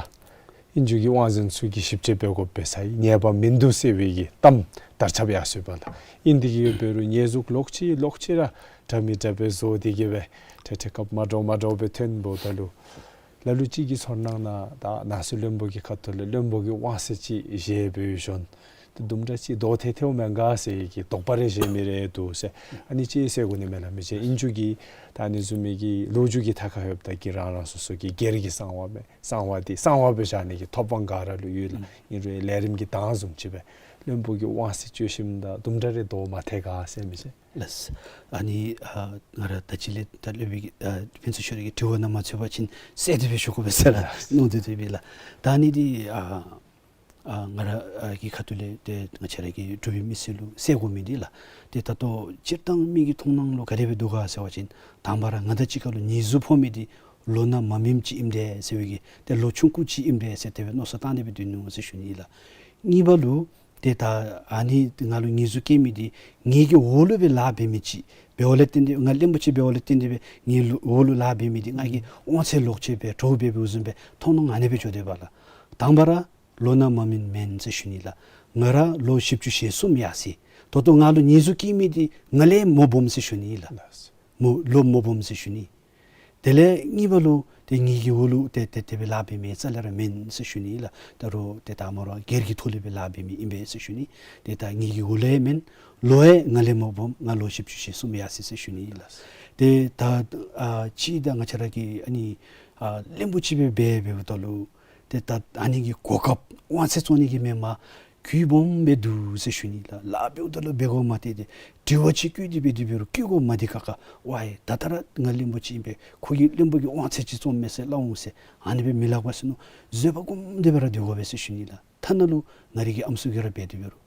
ཨིན་ཇུ་གི་དབང་འཛིན་ཚུ་གིས་ཞིབ་དཔྱད་འབད་དགོ་པས་ཟེར་ཉེས་པ་མིན་འདུག་ཟེར་བའི་གི་གཏམ་དར་ཁྱབ་ཡར་སོང་ཡི་པ་ལགས། ཨིན་དེ་གིས་འབད་རུང་ཉེས་འཛུགས་ལོག་ཅི་ལོག་ཅི་ར་འདྲ་མི་འདྲ་སྦེ་བཟོ་སྟེ་གིས་སྦེ་ཏེ་ཏེ་སྐབས་མ་འདྲཝ་མ་འདྲཝ་སྦེ་ཐོན་འབདཝ་ད་ལུ་ལ་ལུ་ཅིག་གི་ཚོར་སྣང་ནང་ད་ནང་སྲིད་བློན་པོ་གི་ཁ་ཐུག་ལས་བློན་པོ་གི་དབང་ཚད་ཅིག་བཞེས་འབད་ཞིནམ་ཏེ་དུམ་གྲ་ཅིག་དོ་ཐལ་ཐལཝ་མེན་ག་ཟེར་གྱི་དོགས་པ་རེ་བཞེས་མི་རེ་འདུག་ཟེར་ཨ་ནི་ཅིག་ཟེར་དགོ་ནི་མས་ལགས། མི་ཅིག་ཨིན་ཇུ་གི་ད་ཨ་ནི་བཟུམ་མའི་གི་ལོ་རྒྱུས་ཀྱི་ཐད་ཁར་ལྷོདཔ་ད་གི་རང་རང་སོ་སོ་གི་སྒེར་གྱི་གསང་བ་མས། གསང་བ་འདི་གསང་བ་སྦེ་བཞག་ནི་གི་ཐོབ་དབང་ག་ར་ལུ་ཡོད་ལགས། ཨིན་རུང་ལས་རིམ་གྱི་གདངས་བཟུམ་ཅིག་སྦེ་བློན་པོ་གི་དབང་ཚད་སྤྱོད་ཞིནམ་ད་དུམ་གྲ་རེ་དོ་མ་ཐལ་ག་ཟེར་མི་ཅིག། ལགས། ཨ་ནི་ཨ་ང་ར་ད་ཅི་ལས་ད་སློབ་དཔོན་གྱི་ཨ་ཕུན་ཚོགས་ཆོས་རབ་ཀྱི་དྲི་བ་ནང་མ་ཚུད་པ་ཅིན་གསལ་ཏེ་སྦེ་ཞུ་དགོ་པས་ཟེར་ར་མནོ་སྟེ་སྡོད་པས་ལགས། ད་ཨ་ནི་འདི་ཨ་ཨ་ང་ར་ཨ་གི་ཁ་ཐུག་ལས་ཏེ་ང་བཅས་ར་གི་འབྲུག་པའི་མི་སེར་ལུ་ཟེར་དགོ་མི་འདི་ལགས། ཏེ་ད་ལྟོ་སྤྱིར་བཏང་མི་གི་མཐོང་སྣང་ལུ་ག་དེ་སྦེ་འདུག་ག་ཟེར་བ་ཅིན་དང་པ་ར་ང་དང་གཅིག་ཁར་ལུ་ཉེས་འཛུགས་ཕོག་མི་འདི་ལོ་ན་མ་སྨིནམ་ཅིག་ཨིནམ་འདྲས་ཟེར་བའི་གི་ཏེ་ལོ་ཆུང་ཀུ་ཅིག་ཨིནམ་འདྲས་ཟེར་དེ་སྦེ་མནོ་བསམ་བཏང་སྟེ་སྦེ་སྡོད་ནུག་ཟེར་ཞུ་ནི་ལགས། གཉིས་པ་ལུ་ཏེ་ད་ཨ་ནི་ང་ལུ་ཉེས་འཛུགས་བཀལ་མི་འདི་ངེ་གི་འོག་ལུ་སྦེ་ལཱ་འབད་མི་ཅིག་འབདཝ་ལས་བརྟེན་ཏེ་ང་བློན་པོ་ཅིག་འབདཝ་ལས་བརྟེན་ཏེ་སྦེ་ངེ་ལུ་འོག་ལུ་ལཱ་འབད་མི་འདི་ང་གིས་དབང་ཚད་ལོག་སྤྱོད་འབད་འདྲོག་འབད་འབདཝ་བཟུམ་སྦེ་མཐོང་སྣང་ཨ་ནི་སྦེ་འགྱོ་དེས་པ་ལགས། དང་པ་ར་ལོ་ན་མ་སྨིནམ་མེན་ཟེར་ཞུ་ནི་ལགས། ང་ར་ལོ་བཞི་བཅུ་ཞེ་གསུམ་ཡར་སོ་ཡི། ད་ལྟོ་ང་ལུ་ཉེས་འཛུགས་བཀལ་མི་འདི་ང་ལས་མོ་སྦོམ་ཟེར་ཞུ་ནི་ལགས། མོ་ལོ་མོ་སྦོམ་ཟེར་ཞུ་ནི། དེ་ལས་གཉིས་པ་ལུ་ཏེ་ངེ་གི་འོག་ལུ་ཏེ་ཏེ་དེ་སྦེ་ལཱ་འབད་མི་རྩ་ལས་ར་མེན་ཟེར་ཞུ་ནི་ལགས། ད་རུང་ཏེ་ད་མོ་ར་སྒེར་གྱི་ཐོག་ལས་སྦེ་ལཱ་འབད་མི་ཨིན་པས་ཟེར་ཞུ་ནི། ཏེ་ད་ངེ་གི་འོག་ལས་མེན། ལོ་ཡང་ང་ལས་མོ་སྦོམ། ང་ལོ་བཞི་བཅུ་ཞེ་གསུམ་ཡར་སོ་ཡི་ཟེར་ཞུ་ནི་ལགས། ཏེ་ད་ཨ་ཅིག་ད་ང་བཅས་ར་གི་ཨ་ནི་ཨ་བློན་པོ་ཅིག་སྦེ་འབད་འབདཝ་ད་ལུ་ཏེ་ད་ཨ་ནི་གི་གོ་སྐབས་དབང་ཚད་བཙོང་ནི་གི་མེན་པར་གུ་སྦོམ་སྦེ་འདུག་ཟེར་ཞུ་ནི་ལགས། ལཱ་འབདཝ་ད་ལུ་འབད་དགོ་མ་སྟེར་ཏེ་དྲི་བ་ཅིག་བཀོད་དེ་འབད་དེ་འབད་རུང་བཀོད་དགོ་མ་སྟེར་ཁག་ཁ། ཝའི་ད་ལྟོ་ར་ང་བློན་པོ་ཅིག་ཨིན་པས། ཁོ་གིས་བློན་པོ་གི་དབང་ཚད་ཅིག་བཙོངམ་མས་ཟེར་སླབ་འོང་ཟེར་ཨ་ནི་སྦེ་མི་སླབ་ག་ཟེར་མནོ་བཟོད་པ་སྒོམ་སྟེ་སྦེ་ར་སྡོད་དགོ་པས་ཟེར་ཞུ་ནི་ལགས། ཐ་ན་ལུ་ང་རའི་གི་ཨམ་སྲུ་གིས་ར་འབད་དེ་འབད་རུང་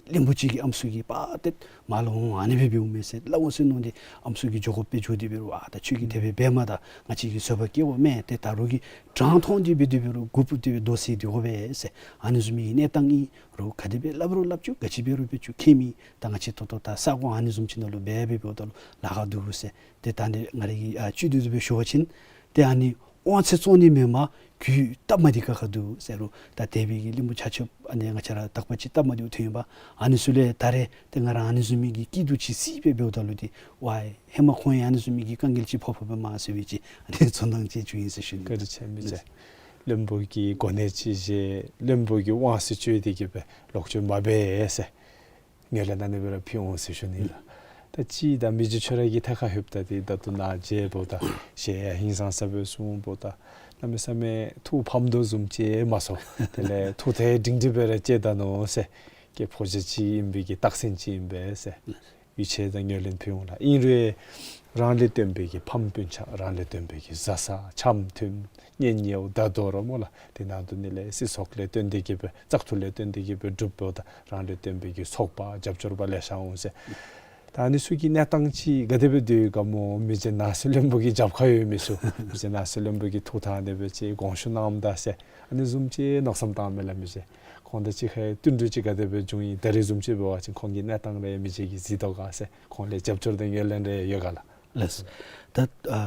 བློན་པོ་ཅིག་གི་ཨམ་སྲུ་གིས་པ་ཏེ་མར་ལུ་འོང་ཨ་ནི་སྦེ་འབདཝ་མས་ཟེར་སླབ་འོང་ཟེར་མནོ་སྟེ་ཨམ་སྲུ་གིས་འགྱོ་དགོཔ་སྦེ་འགྱོ་དེ་འབད་རུང་ཨ་ད་ཁྱོད་ཀྱིས་དེ་སྦེ་འབད་མ་ད་ང་བཅས་ཀྱིས་བཟོད་པ་བསྐྱེད་དགོ་མས། ཏེ་ད་རུང་གི་གྲངས་མཐོང་སྟེ་འབད་དེ་འབད་རུང་མགུ་འཕུར་ཏེ་སྦེ་སྡོད་སྲིད་སྡོད་དགོ་པས་ཟེར་ཨ་ནི་བཟུམ་མའི་གནས་སྟངས་ཨིན། རོགས་ག་དེ་སྦེ་སླབ་རུང་སླབ་བཅུག། ག་ཅི་འབད་རུང་འབད་བཅུག། ཁྱད་མེད། ད་ང་བཅས་ད་ལྟོ་ད་ས་གོ་ཨ་ནི་བཟུམ་ཅིག་ནང་ལུ་འབད་འབད་འབདཝ་ད་ལུ་ལཱ་ཁག་འདུག་ཟེར། ཏེ་ད་ནི་ང་རའི་གི་ཨ་བཅུད་བསྡུས་སྦེ་ཞུ་བ་ཅིན་ཏེ་ཨ་ནི་དབང་ཚད་བཙོང་ནི་མེན་པར་གུ་སྟབས་མ་བདེ་ཁག་ཁ་འདུག་ཟེར་རུང་ད་དེ་སྦེ་གི་བློན་པོ་ཆ་ཁྱབ་ཨ་ནི་ང་བཅས་ར་དག་པ་ཅིག་སྟབས་མ་བདེཝ་ཐོན་པ་ཨ་ནི་ཚུ་ལས་ད་རེས་ཏེ་ང་ར་ཨ་ནི་བཟུམ་མའི་གི་སྐྱིད་སྡུག་ཅིག་སྲིད་པས། འབདཝ་ད་ལུ་ཏེ་ཝའི་ཧེ་མ་ཁོང་ཡང་ཨ་ནི་བཟུམ་མའི་གི་དཀའ་ངལ་ཅིག་ཕོག་ཕོགཔ་མས་ཟེར་བའི་ཅིག་ཨ་ནི་ཚོར་སྣང་ཅིག་བྱུང་ཡི་ཟེར་ཞུ་ནི། བཀའ་དྲིན་ཆེ་མི་རྗེ། བློན་པོ་གི་གོ་གནས་ཅིག་བཞེས་བློན་པོ་གི་དབང་ཚད་སྤྱོད་དེ་གིས་སྦེ་ལོག་སྤྱོད་མ་འབད་ཟེར་ངོས་ལེན་ཨ་ནི་སྦེ་ར་ཕུལ་འོང་ཟེར་ཞུ་ནི་ལགས། ད་ཅིག་ད་མི་རྗེ་ཁྱོད་ར་གི་ཐད་ཁར་ལྷོདཔ་ད་ཏེ་ད་ལྟོ་ནཱ་མཇལཝ་ད་ཞལ་ཧིང་སངས་ས་སྦེ་གསུངམ་ད་གནམ་མེད་ས་མེད་ཐུགས་ཕམ་དོ་བཟུམ་ཅིག་མ་སོང་། དེ་ལས་ཐུགས་ཐད་སྒྲིང་སྒྲི་སྦེ་ར་བཅར་ད་ནུག་ཟེར། སྐྱེས་ཕོ་རྒྱས་ཅིག་ཨིན་པའི་གི་རྟགས་མཚན་ཅིག་ཨིན་པས་ཟེར། ཡིད་ཆེས་དང་ངོས་ལེན་ཕུལ་འོང་ལགས། ཨིན་རུང་རང་ལས་བརྟེན་པའི་གི་ཕམ་སྤུན་ཆ་རང་ལས་བརྟེན་པའི་གི་བཟའ་ཚང་འཆམ་མཐུན་གཉེན་ཉེཝ་ད་དོ་རུང་སྨོ་ལགས། དེ་ནང་དུ་ནི་ལས་སྲིད་ཚོགས་ལས་བརྟེན་ཏེ་གིས་སྦེ་བཙག་འཐུ་ལས་བརྟེན་ཏེ་གིས་སྦེ་སྒྲུབ་འོངམ་ད་རང་ལས་བརྟེན་པའི་གི་ཚོགས་པ་རྒྱབ་སྐྱོར་པ་ལེ་ཤ་འོང་ཟེར། ད་ཨ་ནི་ཚུ་གི་གནས་སྟངས་ཅིག་ག་དེ་སྦེ་སྡོད་ཡི་ག་སྨོ། མི་རྗེ་ནང་སྲིད་བློན་པོ་གི་རྒྱབ་ཁར་ཡོད་མི་ཚུ་མི་རྗེ་ནང་སྲིད་བློན་པོ་གི་ཐུགས་ཐག་ཨ་ནི་སྦེ་ཅིག་དགོངས་ཞུ་གནངམ་ད་ཟེར་ཨ་ནི་བཟུམ་ཅིག་མནོ་བསམ་བཏངམ་མས་ལགས་མི་རྗེ། ཁོང་དང་གཅིག་ཁར་བསྟུན་གྲོས་ཅིག་ག་དེ་སྦེ་བྱུང་ཡི། ད་རེས་བཟུམ་ཅིག་འབད་བ་ཅིན་ཁོང་གི་གནས་སྟངས་རེ་མི་རྗེ་གིས་གཟིགས་དོ་ག་ཟེར་ཁོང་ལས་རྒྱབ་སྐྱོར་དང་ངོས་ལེན་རེ་ཡོད་ག་ལགས། ལགས། ད་ཨ་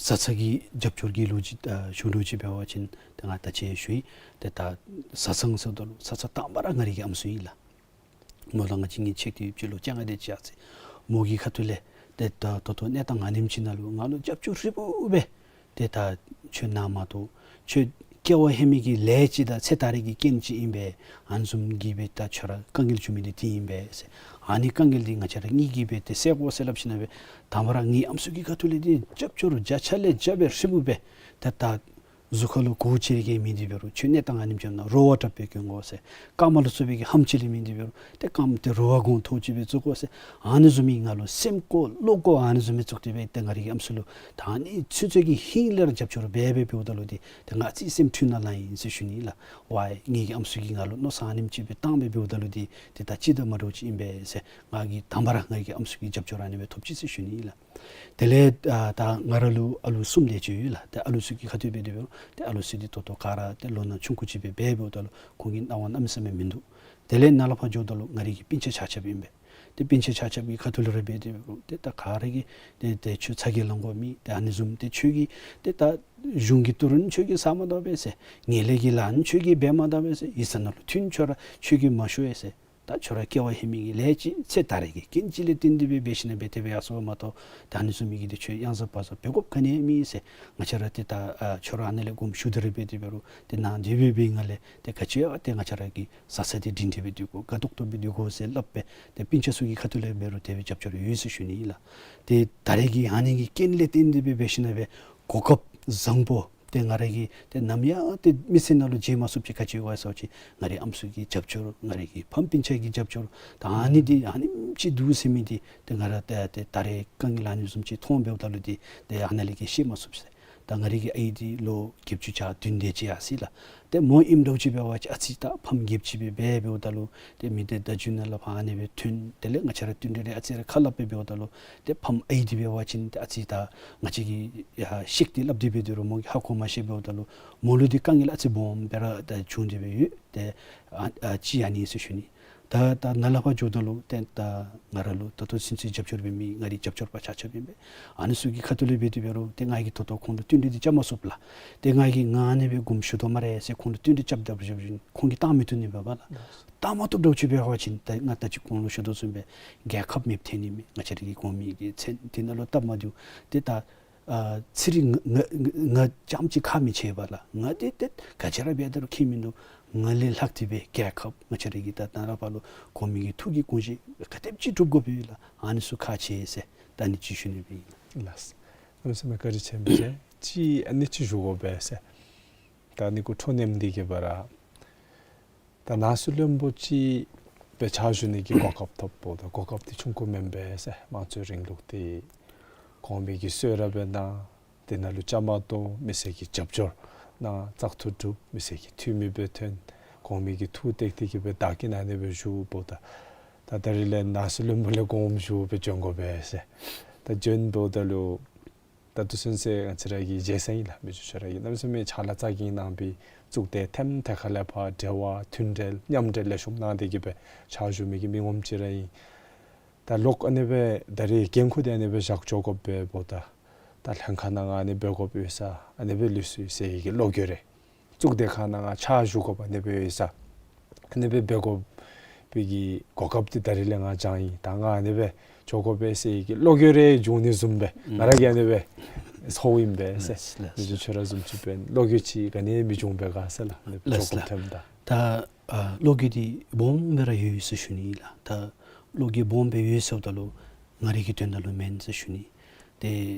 བཟའ་ཚང་གི་རྒྱབ་སྐྱོར་གྱི་ལོ་རྒྱུས་ཨ་ཞུ་འདྲཝ་ཅིག་འབད་བ་ཅིན་ཏེ་ང་ད་ཅི་ཞུ་ཡི། ཏེ་ད་བཟའ་ཚང་ཟེརཝ་ད་ལུ་བཟའ་ཚང་དང་པ་ར་ང་རའི་གི་ཨམ་སྲུ་ཨིན་ལགས། མོ་ལུ་ང་བཅས་གཉིས་ཆད་དེ་ཡོདཔ་ཅིག་ལོ་བཅོ་ལྔ་དེ་ཅིག་ཡར་སོ་ཡི། མོ་གི་ཁ་ཐུག་ལས་ཏེ་ད་ད་ལྟོ་གནས་སྟངས་ཨ་ནེམ་ཅིག་ནང་ལུ་ང་ལུ་རྒྱབ་སྐྱོར་ཧྲིལ་བུ་སྦེ་ཏེ་ད་ཁྱོད་ནཱ་མ་གཏོགས་ཁྱོད་སྐྱེ་བ་ཧེ་མའི་གི་ལས་ཅིག་དང་ཚེ་ད་རེས་ཀྱི་རྐྱེན་ཅིག་ཨིན་པས། ཨ་ནི་བཟུམ་གྱིས་སྦེ་ད་ཁྱོད་ར་དཀའ་ངལ་བྱུང་མི་འདི་དེ་ཨིན་པས་ཟེར། ཨ་ནི་དཀའ་ངལ་འདི་ང་བཅས་ར་གཉིས་ཀྱིས་སྦེ་ཏེ་སེལ་དགོ་ཟེར་སླབ་ཞིནམ་ལས་དང་པ་ར་ངེའི་ཨམ་སྲུ་གི་ཁ་ཐུག་ལས་འདི་རྒྱབ་སྐྱོར་བརྒྱ་ཆ་ལས་བརྒྱ་སྦེ་ཧྲིལ་བུ་སྦེ་ཏེ་ད་ གཟུགས་ཁ་ལུ་གོ་ཅིག་ར་གིས་མེད་དེ་འབད་རུང་ཁྱོད་གནས་སྟངས་ཨ་ནེམ་ཅིག་ཨིན་ན་རོགས་པ་དྲག་པོ་གྱོན་དགོ་ཟེར། རྐངམ་ལུ་ཚུད་པའི་གི་ཧམ་ཅིག་ལས་མེད་དེ་འབད་རུང་ཏེ་རྐངམ་དེ་རོགས་པ་གྱོན་ཐོག་ཅིག་སྦེ་བཙུགས་དགོ་ཟེར། ཨ་ནི་བཟུམ་མའི་ང་ལུ་སེམས་ཁར་བློ་ཁར་ཨ་ནི་བཟུམ་མའི་བཙུགས་ཏེ་སྦེ་ཏེ་ང་རའི་གི་ཨམ་སྲུ་ལུ་ད་ཨ་ནི་ཚུན་ཚོད་ཀྱི་ཧིང་ལས་ར་རྒྱབ་སྐྱོར་འབད་འབད་འབདཝ་ད་ལུ་ཏེ་ཏེ་ང་ཨ་ཙི་སེམས་འཁྲུལ་ནི་ལང་ཡི་ཟེར་ཞུ་ནི་ལགས། ཝའི་ངེ་གི་ཨམ་སྲུ་གིས་ང་ལུ་མནོ་བསམ་ཨ་ནེམ་ཅིག་སྦེ་བཏང་སྦེ་འབདཝ་ད་ལུ་ཏེ་ཏེ་ད་ཅི་ད་མ་འདྲཝ་ཅིག་ཨིན་པས་ཟེར། ང་གིས་དང་པ་ར་ང་གི་ཨམ་སྲུ་གི་རྒྱབ་སྐྱོར་ཨ་ནི་སྦེ་ཐོབ་ཅི་ཟེར་ཞུ་ནི་ལགས། དེ་ལས་ཨ་ད་ང་ར་ལུ་ཨ་ལུ་གསུམ་དེ་ཅིག་ཡོད་ལགས། ཏེ་ཨ་ལུ་ཚུ་གི་ཁ་ཐུག་འབད་དེ་འབད་རུང་ཏེ་ཨ་ལུ་ཚུ་འདི་ད་ལྟོ་ག་ར་ཏེ་ལོ་ན་ཆུང་ཀུ་ཅིག་སྦེ་འབད་འབདཝ་ད་ལུ་ཁོང་གི་སྣང་བ་གནམ་མེད་ས་མེད་མིན་འདུག། དེ་ལས་ནཱ་ལས་ཕར་འགྱོཝ་ད་ལུ་ང་རའི་གི་སྤུན་ཆ་ཆ་ཁྱབ་ཨིན་པས། ཏེ་སྤུན་ཆ་ཆ་ཁྱབ་ཀྱི་ཁ་ཐུག་ལས་ར་འབད་དེ་འབད་རུང་ཏེ་ད་ག་ར་གིས་ཏེ་ཏེ་ཁྱོད་ཚ་གྱང་ལང་དགོ་མེད། ཏེ་ཨ་ནི་བཟུམ་ཏེ་ཁྱོད་ཀྱིས་ཏེ་ད་གཞུང་གི་ཏི་རུ་ཁྱོད་ཀྱིས་ཟ་མ་ད་པས་ཟེར། ངན་ལྷད་ཀྱི་ལཱ་ཁྱོད་ཀྱིས་འབད་མ་ད་པས་ཟེར། ཡིག་ཚང་ནང་ལུ་ཐོན་ཁྱོད་ར་ཁྱོད་ཀྱིས་མ་ཤོར་ཡི་ཟེར། ད་ཁྱོད་ར་སྐལ་བ་ལྷད་མི་གི་ལས་ཅིག་ཚེ་ད་རེས་ཀྱི་རྐྱེན་ཅིག་ལས་བརྟེན་ཏེ་སྦེ་འབད་ཞིན་ན་སྦེ་དེ་སྦེ་ཡར་སོང་བ་མ་གཏོགས་ད་ཨ་ནི་བཟུམ་མའི་གི་ཏེ་ཁྱོད་གཡང་ཟ་བག་ཟ་འབད་དགོཔ་ག་ནི་ཡང་མེད་ཟེར། ང་བཅས་ར་ཏེ་ད་ཨ་ཁྱོད་ར་ཨ་ནཱ་ལས་དགོངསམ་ཞུ་སྟེ་ར་འབད་དེ་འབད་རུང་ཏེ་ནཱ་འདི་སྦེ་འབད་བའི་ངང་ལས་ཏེ་ག་ཅི་ཡང་ཏེ་ང་བཅས་ར་གིས་བཟའ་ཚང་འདི་སྒྲིང་སྒྲི་སྦེ་སྡོད་དགོ། དགའ་ཏོག་ཏོ་སྦེ་སྡོད་དགོ་ཟེར་སླབ་སྦེ་ཏེ་སྤུན་ཆ་ཚུ་གི་ཁ་ཐུག་ལས་འབད་རུང་དེ་སྦེ་རྒྱབ་སྐྱོར་ཡོད་ཟེར་ཞུ་ནི་ཨིན་ལགས། ཏེ་ད་རེས་ཀྱི་ཨ་ནི་གི་རྐྱེན་ལས་བརྟེན་ཏེ་སྦེ་འབད་ཞིན་ན་སྦེ་གོ་སྐབས་བཟང་པོ་ཏེ་ང་ར་གིས་ཏེ་ནམ་ཡང་ཏེ་མི་ཚེ་ནང་ལུ་བརྗེད་མ་ཚུགསཔ་ཅིག་ག་ཅི་ཡོད་ག་ཟེར་བ་ཅིན་ང་རའི་ཨམ་སྲུ་གི་རྒྱབ་སྐྱོར་ང་རའི་གི་ཕམ་སྤུན་ཆ་གི་རྒྱབ་སྐྱོར་ད་ཨ་ནི་འདི་ཨ་ནེམ་ཅིག་འདུག་ཟེར་མི་འདི་ཏེ་ང་ར་ཏེ་ཏེ་ད་རེས་དཀའ་ངལ་ཨ་ནི་བཟུམ་ཅིག་མཐོང་འབདཝ་ད་ལུ་འདི་ཏེ་ཨ་ནཱ་ལས་ཀྱི་ཤེས་མ་ཚུགས་ཟེར། ད་ང་རའི་གི་ཨའི་འདི་ལོ་བརྒྱད་ཅུ་གྱ་བདུན་དེ་ཅིག་ཡར་སོ་ཡི་ལགས། ཏེ་མོ་ཨིནམ་འདྲཝ་ཅིག་འབད་བ་ཅིན་ཨ་ཙི་ད་ཕམ་རྒསཔ་ཅིག་སྦེ་འབད་འབདཝ་ད་ལུ་ཏེ་མི་སྡེ་བརྡ་བརྒྱུད་ནང་ལས་ཕར་ཨ་ནི་སྦེ་ཐོན། དེ་ལས་ང་བཅས་ར་བསྟུན་གྲོས་རེ་ཨ་ཙི་རེ་ཁ་སླབ་སྦེ་འབདཝ་ད་ལུ་ཏེ་ཕམ་ཨའི་འདི་འབད་བ་ཅིན་ཏེ་ཨ་ཙི་ད་ང་བཅས་ཀྱིས་ཡར་བཤད་དེ་སླབ་སྟེ་འབད་དེ་རུང་མོ་གིས་ཧ་གོ་མ་ཤེས་འབདཝ་ད་ལུ་མོ་ལུ་འདི་དཀའ་ངལ་ཨ་ཙི་སྦོམ་སྦེ་ར་ད་བྱུང་སྟེ་སྦེ་ཡོད། ཏེ་ཨ་ཨ་ཅི་ཨ་ནི་ཟེར་ཞུ་ནི། ད་ད་ནཱ་ལས་ཕར་འགྱོཝ་ད་ལུ་ཏེ་ད་ང་ར་ལུ་ད་ལྟོ་ཚུན་ཚོད་རྒྱབ་སྐྱོར་འབད་མི་ང་རའི་རྒྱབ་སྐྱོར་པ་ཆ་ཁྱབ་ཨིན་པས། ཨ་ནི་ཚུ་གི་ཁ་ཐུག་ལས་འབད་དེ་འབད་རུང་ཏེ་ང་གིས་ད་ལྟོ་ཁོང་ལུ་བསྟུན་གྲོས་འདི་རྐྱབ་མ་ཚུགས་ལགས། ཏེ་ང་གིས་ང་ཨ་ནི་སྦེ་དགོངསམ་ཞུ་དོ་སྨ་རེ་ཟེར་ཁོང་ལུ་བསྟུན་གྲོས་རྐྱབ་ད་འབད་བ་ཅིན་ཁོང་གིས་བཏང་མི་བཏུབ་ནི་འབདཝ་ལགས། བཏང་མ་བཏུབ་འདྲཝ་ཅིག་འབད་བ་ཅིན་ཏེ་ང་ད་ཅི་གོང་ལུ་ཞུ་དོ་བཟུམ་སྦེ་རྒྱལ་ཁབ་མེདཔ་ཐལ་ནི་མས། ང་བཅས་ར་གི་གོང་མའི་གི་མཚན་འདི་ནང་ལུ་སྟབས་མ་བདེཝ་ཏེ་ད་ཨ་ཚེ་རིང་ང་ང་ང་རྐྱངམ་ཅིག་ཁག་མི་ཆེ་བས་ལགས། ང་འདི་ཏེ་ག་ཅི་ར་འབད་དེ་རུང་ཁྱད་མིན་འདུག། ང་ལས་ལྷག་སྟེ་སྦེ་རྒྱལ་ཁབ་ང་བཅས་ར་གི་ད་ད་རེས་ཕར་ལུ་གོང་མའི་གི་ཐུགས་ཀྱི་དགོངས་བཞེད་ག་དེམ་ཅིག་སྒྲུབ་དགོཔ་ཨིན་ལགས། ཨ་ནི་ཚུ་ཁག་ཆེ་ཟེར་ད་ཨ་ནི་ཅིག་ཞུ་ནི་སྦེ་ཨིན་ལགས། ལགས། གནམ་མེད་ས་མེད་བཀའ་དྲིན་ཆེ་མི་ཟེར་ཅིག་ཨ་ནི་ཅིག་ཞུ་དགོ་པས་ཟེར། ད་ཨ་ནི་གུ་འཕྲོ་མཉམ་འདི་གིས་འབད་ར་ད་ནང་སྲིད་བློན་པོ་ཅིག་སྦེ་ཕྱག་ཞུ་ནི་གི་གོ་སྐབས་ཐོབ་འབདཝ་ད་གོ་སྐབས་འདི་ཆུང་ཀུ་མེན་པས་ཟེར། དམངས་གཙོའི་རིང་ལུགས་འདི་གོང་མའི་གི་གསོལ་རས་སྦེ་གནང་། དེ་ནང་ལུ་བཅའ་མར་གཏོགས། མི་སེར་གྱི་རྒྱབ་སྐྱོར་གནང་། བཙག་འཐུ་གྲུབ། མི་སེར་གྱི་འཐུས་མི་སྦེ་ཐོན། གོང་མའི་གི་ཐུགས་གཏད་དེ་གིས་སྦེ་བདག་གིས་ཨ་ནི་སྦེ་ཞུཝ་ད་ད་ད་རེས་ལས་ནང་སྲིད་བློན་པོ་ལས་དགོངསམ་ཞུ་སྦེ་བྱོན་དགོ་པས་ཟེར། ད་བྱོན་འབདཝ་ད་ལུ་ད་ལྟོ་ཚུན་ཚོད་ང་བཅས་ར་གི་རྒྱལ་ས་ཨིན་ལགས། མི་རྗེ་ཁྱོད་ར་གིས་གནམ་མེད་ས་མེད་ཕྱག་ལཱ་རྩ་འགེངས་གནང་སྦེ་གཙུག་སྡེ་ཐེམ་ཐེ་ཁ་ལས་ཕར་འབྲེལ་བ་མཐུན་འབྲེལ་མཉམ་འབྲེལ་ལེགས་ཤོམ་གནང་སྟེ་གིས་སྦེ་ཕྱག་ཞུ་མི་གི་མི་ངོམ་ཅིག་ར་ཨིན། ད་ལོག་ཨ་ནི་སྦེ་ད་རེས་འགན་ཁུར་འདི་ཨ་ནི་སྦེ་བཞག་འགྱོ་དགོཔ་འབདཝ་ད་ད་ལྷན་ཁག་ནང་ང་ཨ་ནི་འབད་དགོཔ་ཡོད་ས་ཨ་ནི་སྦེ་ལུས་སོ་ཡི་ཟེར་བའི་གི་བློ་འགྱོད་རེ། གཙུག་སྡེ་ཁག་ནང་ང་ཕྱག་ཞུ་དགོཔ་ཨ་ནི་སྦེ་ཡོད་ས་ཨ་ནི་སྦེ་འབད་དགོ་པའི་གི་གོ་སྐབས་འདི་ད་རེས་ལས་ང་བྱང་ཡི། ད་ང་ཨ་ནི་སྦེ་འགྱོ་དགོ་པས་ཟེར་བའི་གི་བློ་འགྱོད་རེ་འབྱུང་ནི་བཟུམ་སྦེ་ང་ར་གིས་ཨ་ནི་སྦེ་ཚོརཝ་ཨིན་པས་ཟེར། ལགས་ལགས། མི་རྗེ་ཁྱོད་ར་བཟུམ་ཅིག་འབདན་བློ་འགྱོད་ཅིག་ག་ནི་མི་འབྱུང་པས་ག་ཟེར་ལགས། ཨ་ནི་སྦེ་ལགས་འགྱོ་དགོཔ་ལགས། ཐོནམ་ད། ད་ཨ་བློ་འགྱོད་འདི་སྦོམ་སྦེ་ར་ཡོད་ཡོད་ཟེར་ཞུ་ནི་ལགས། ད་བློ་འགྱོད་སྦོམ་སྦེ་ཡོད་ཟེརཝ་ད་ལུ་ང་རའི་གི་དོན་དག་ལུ་མེན་ཟེར་ཞུ་ནི། ཏེ་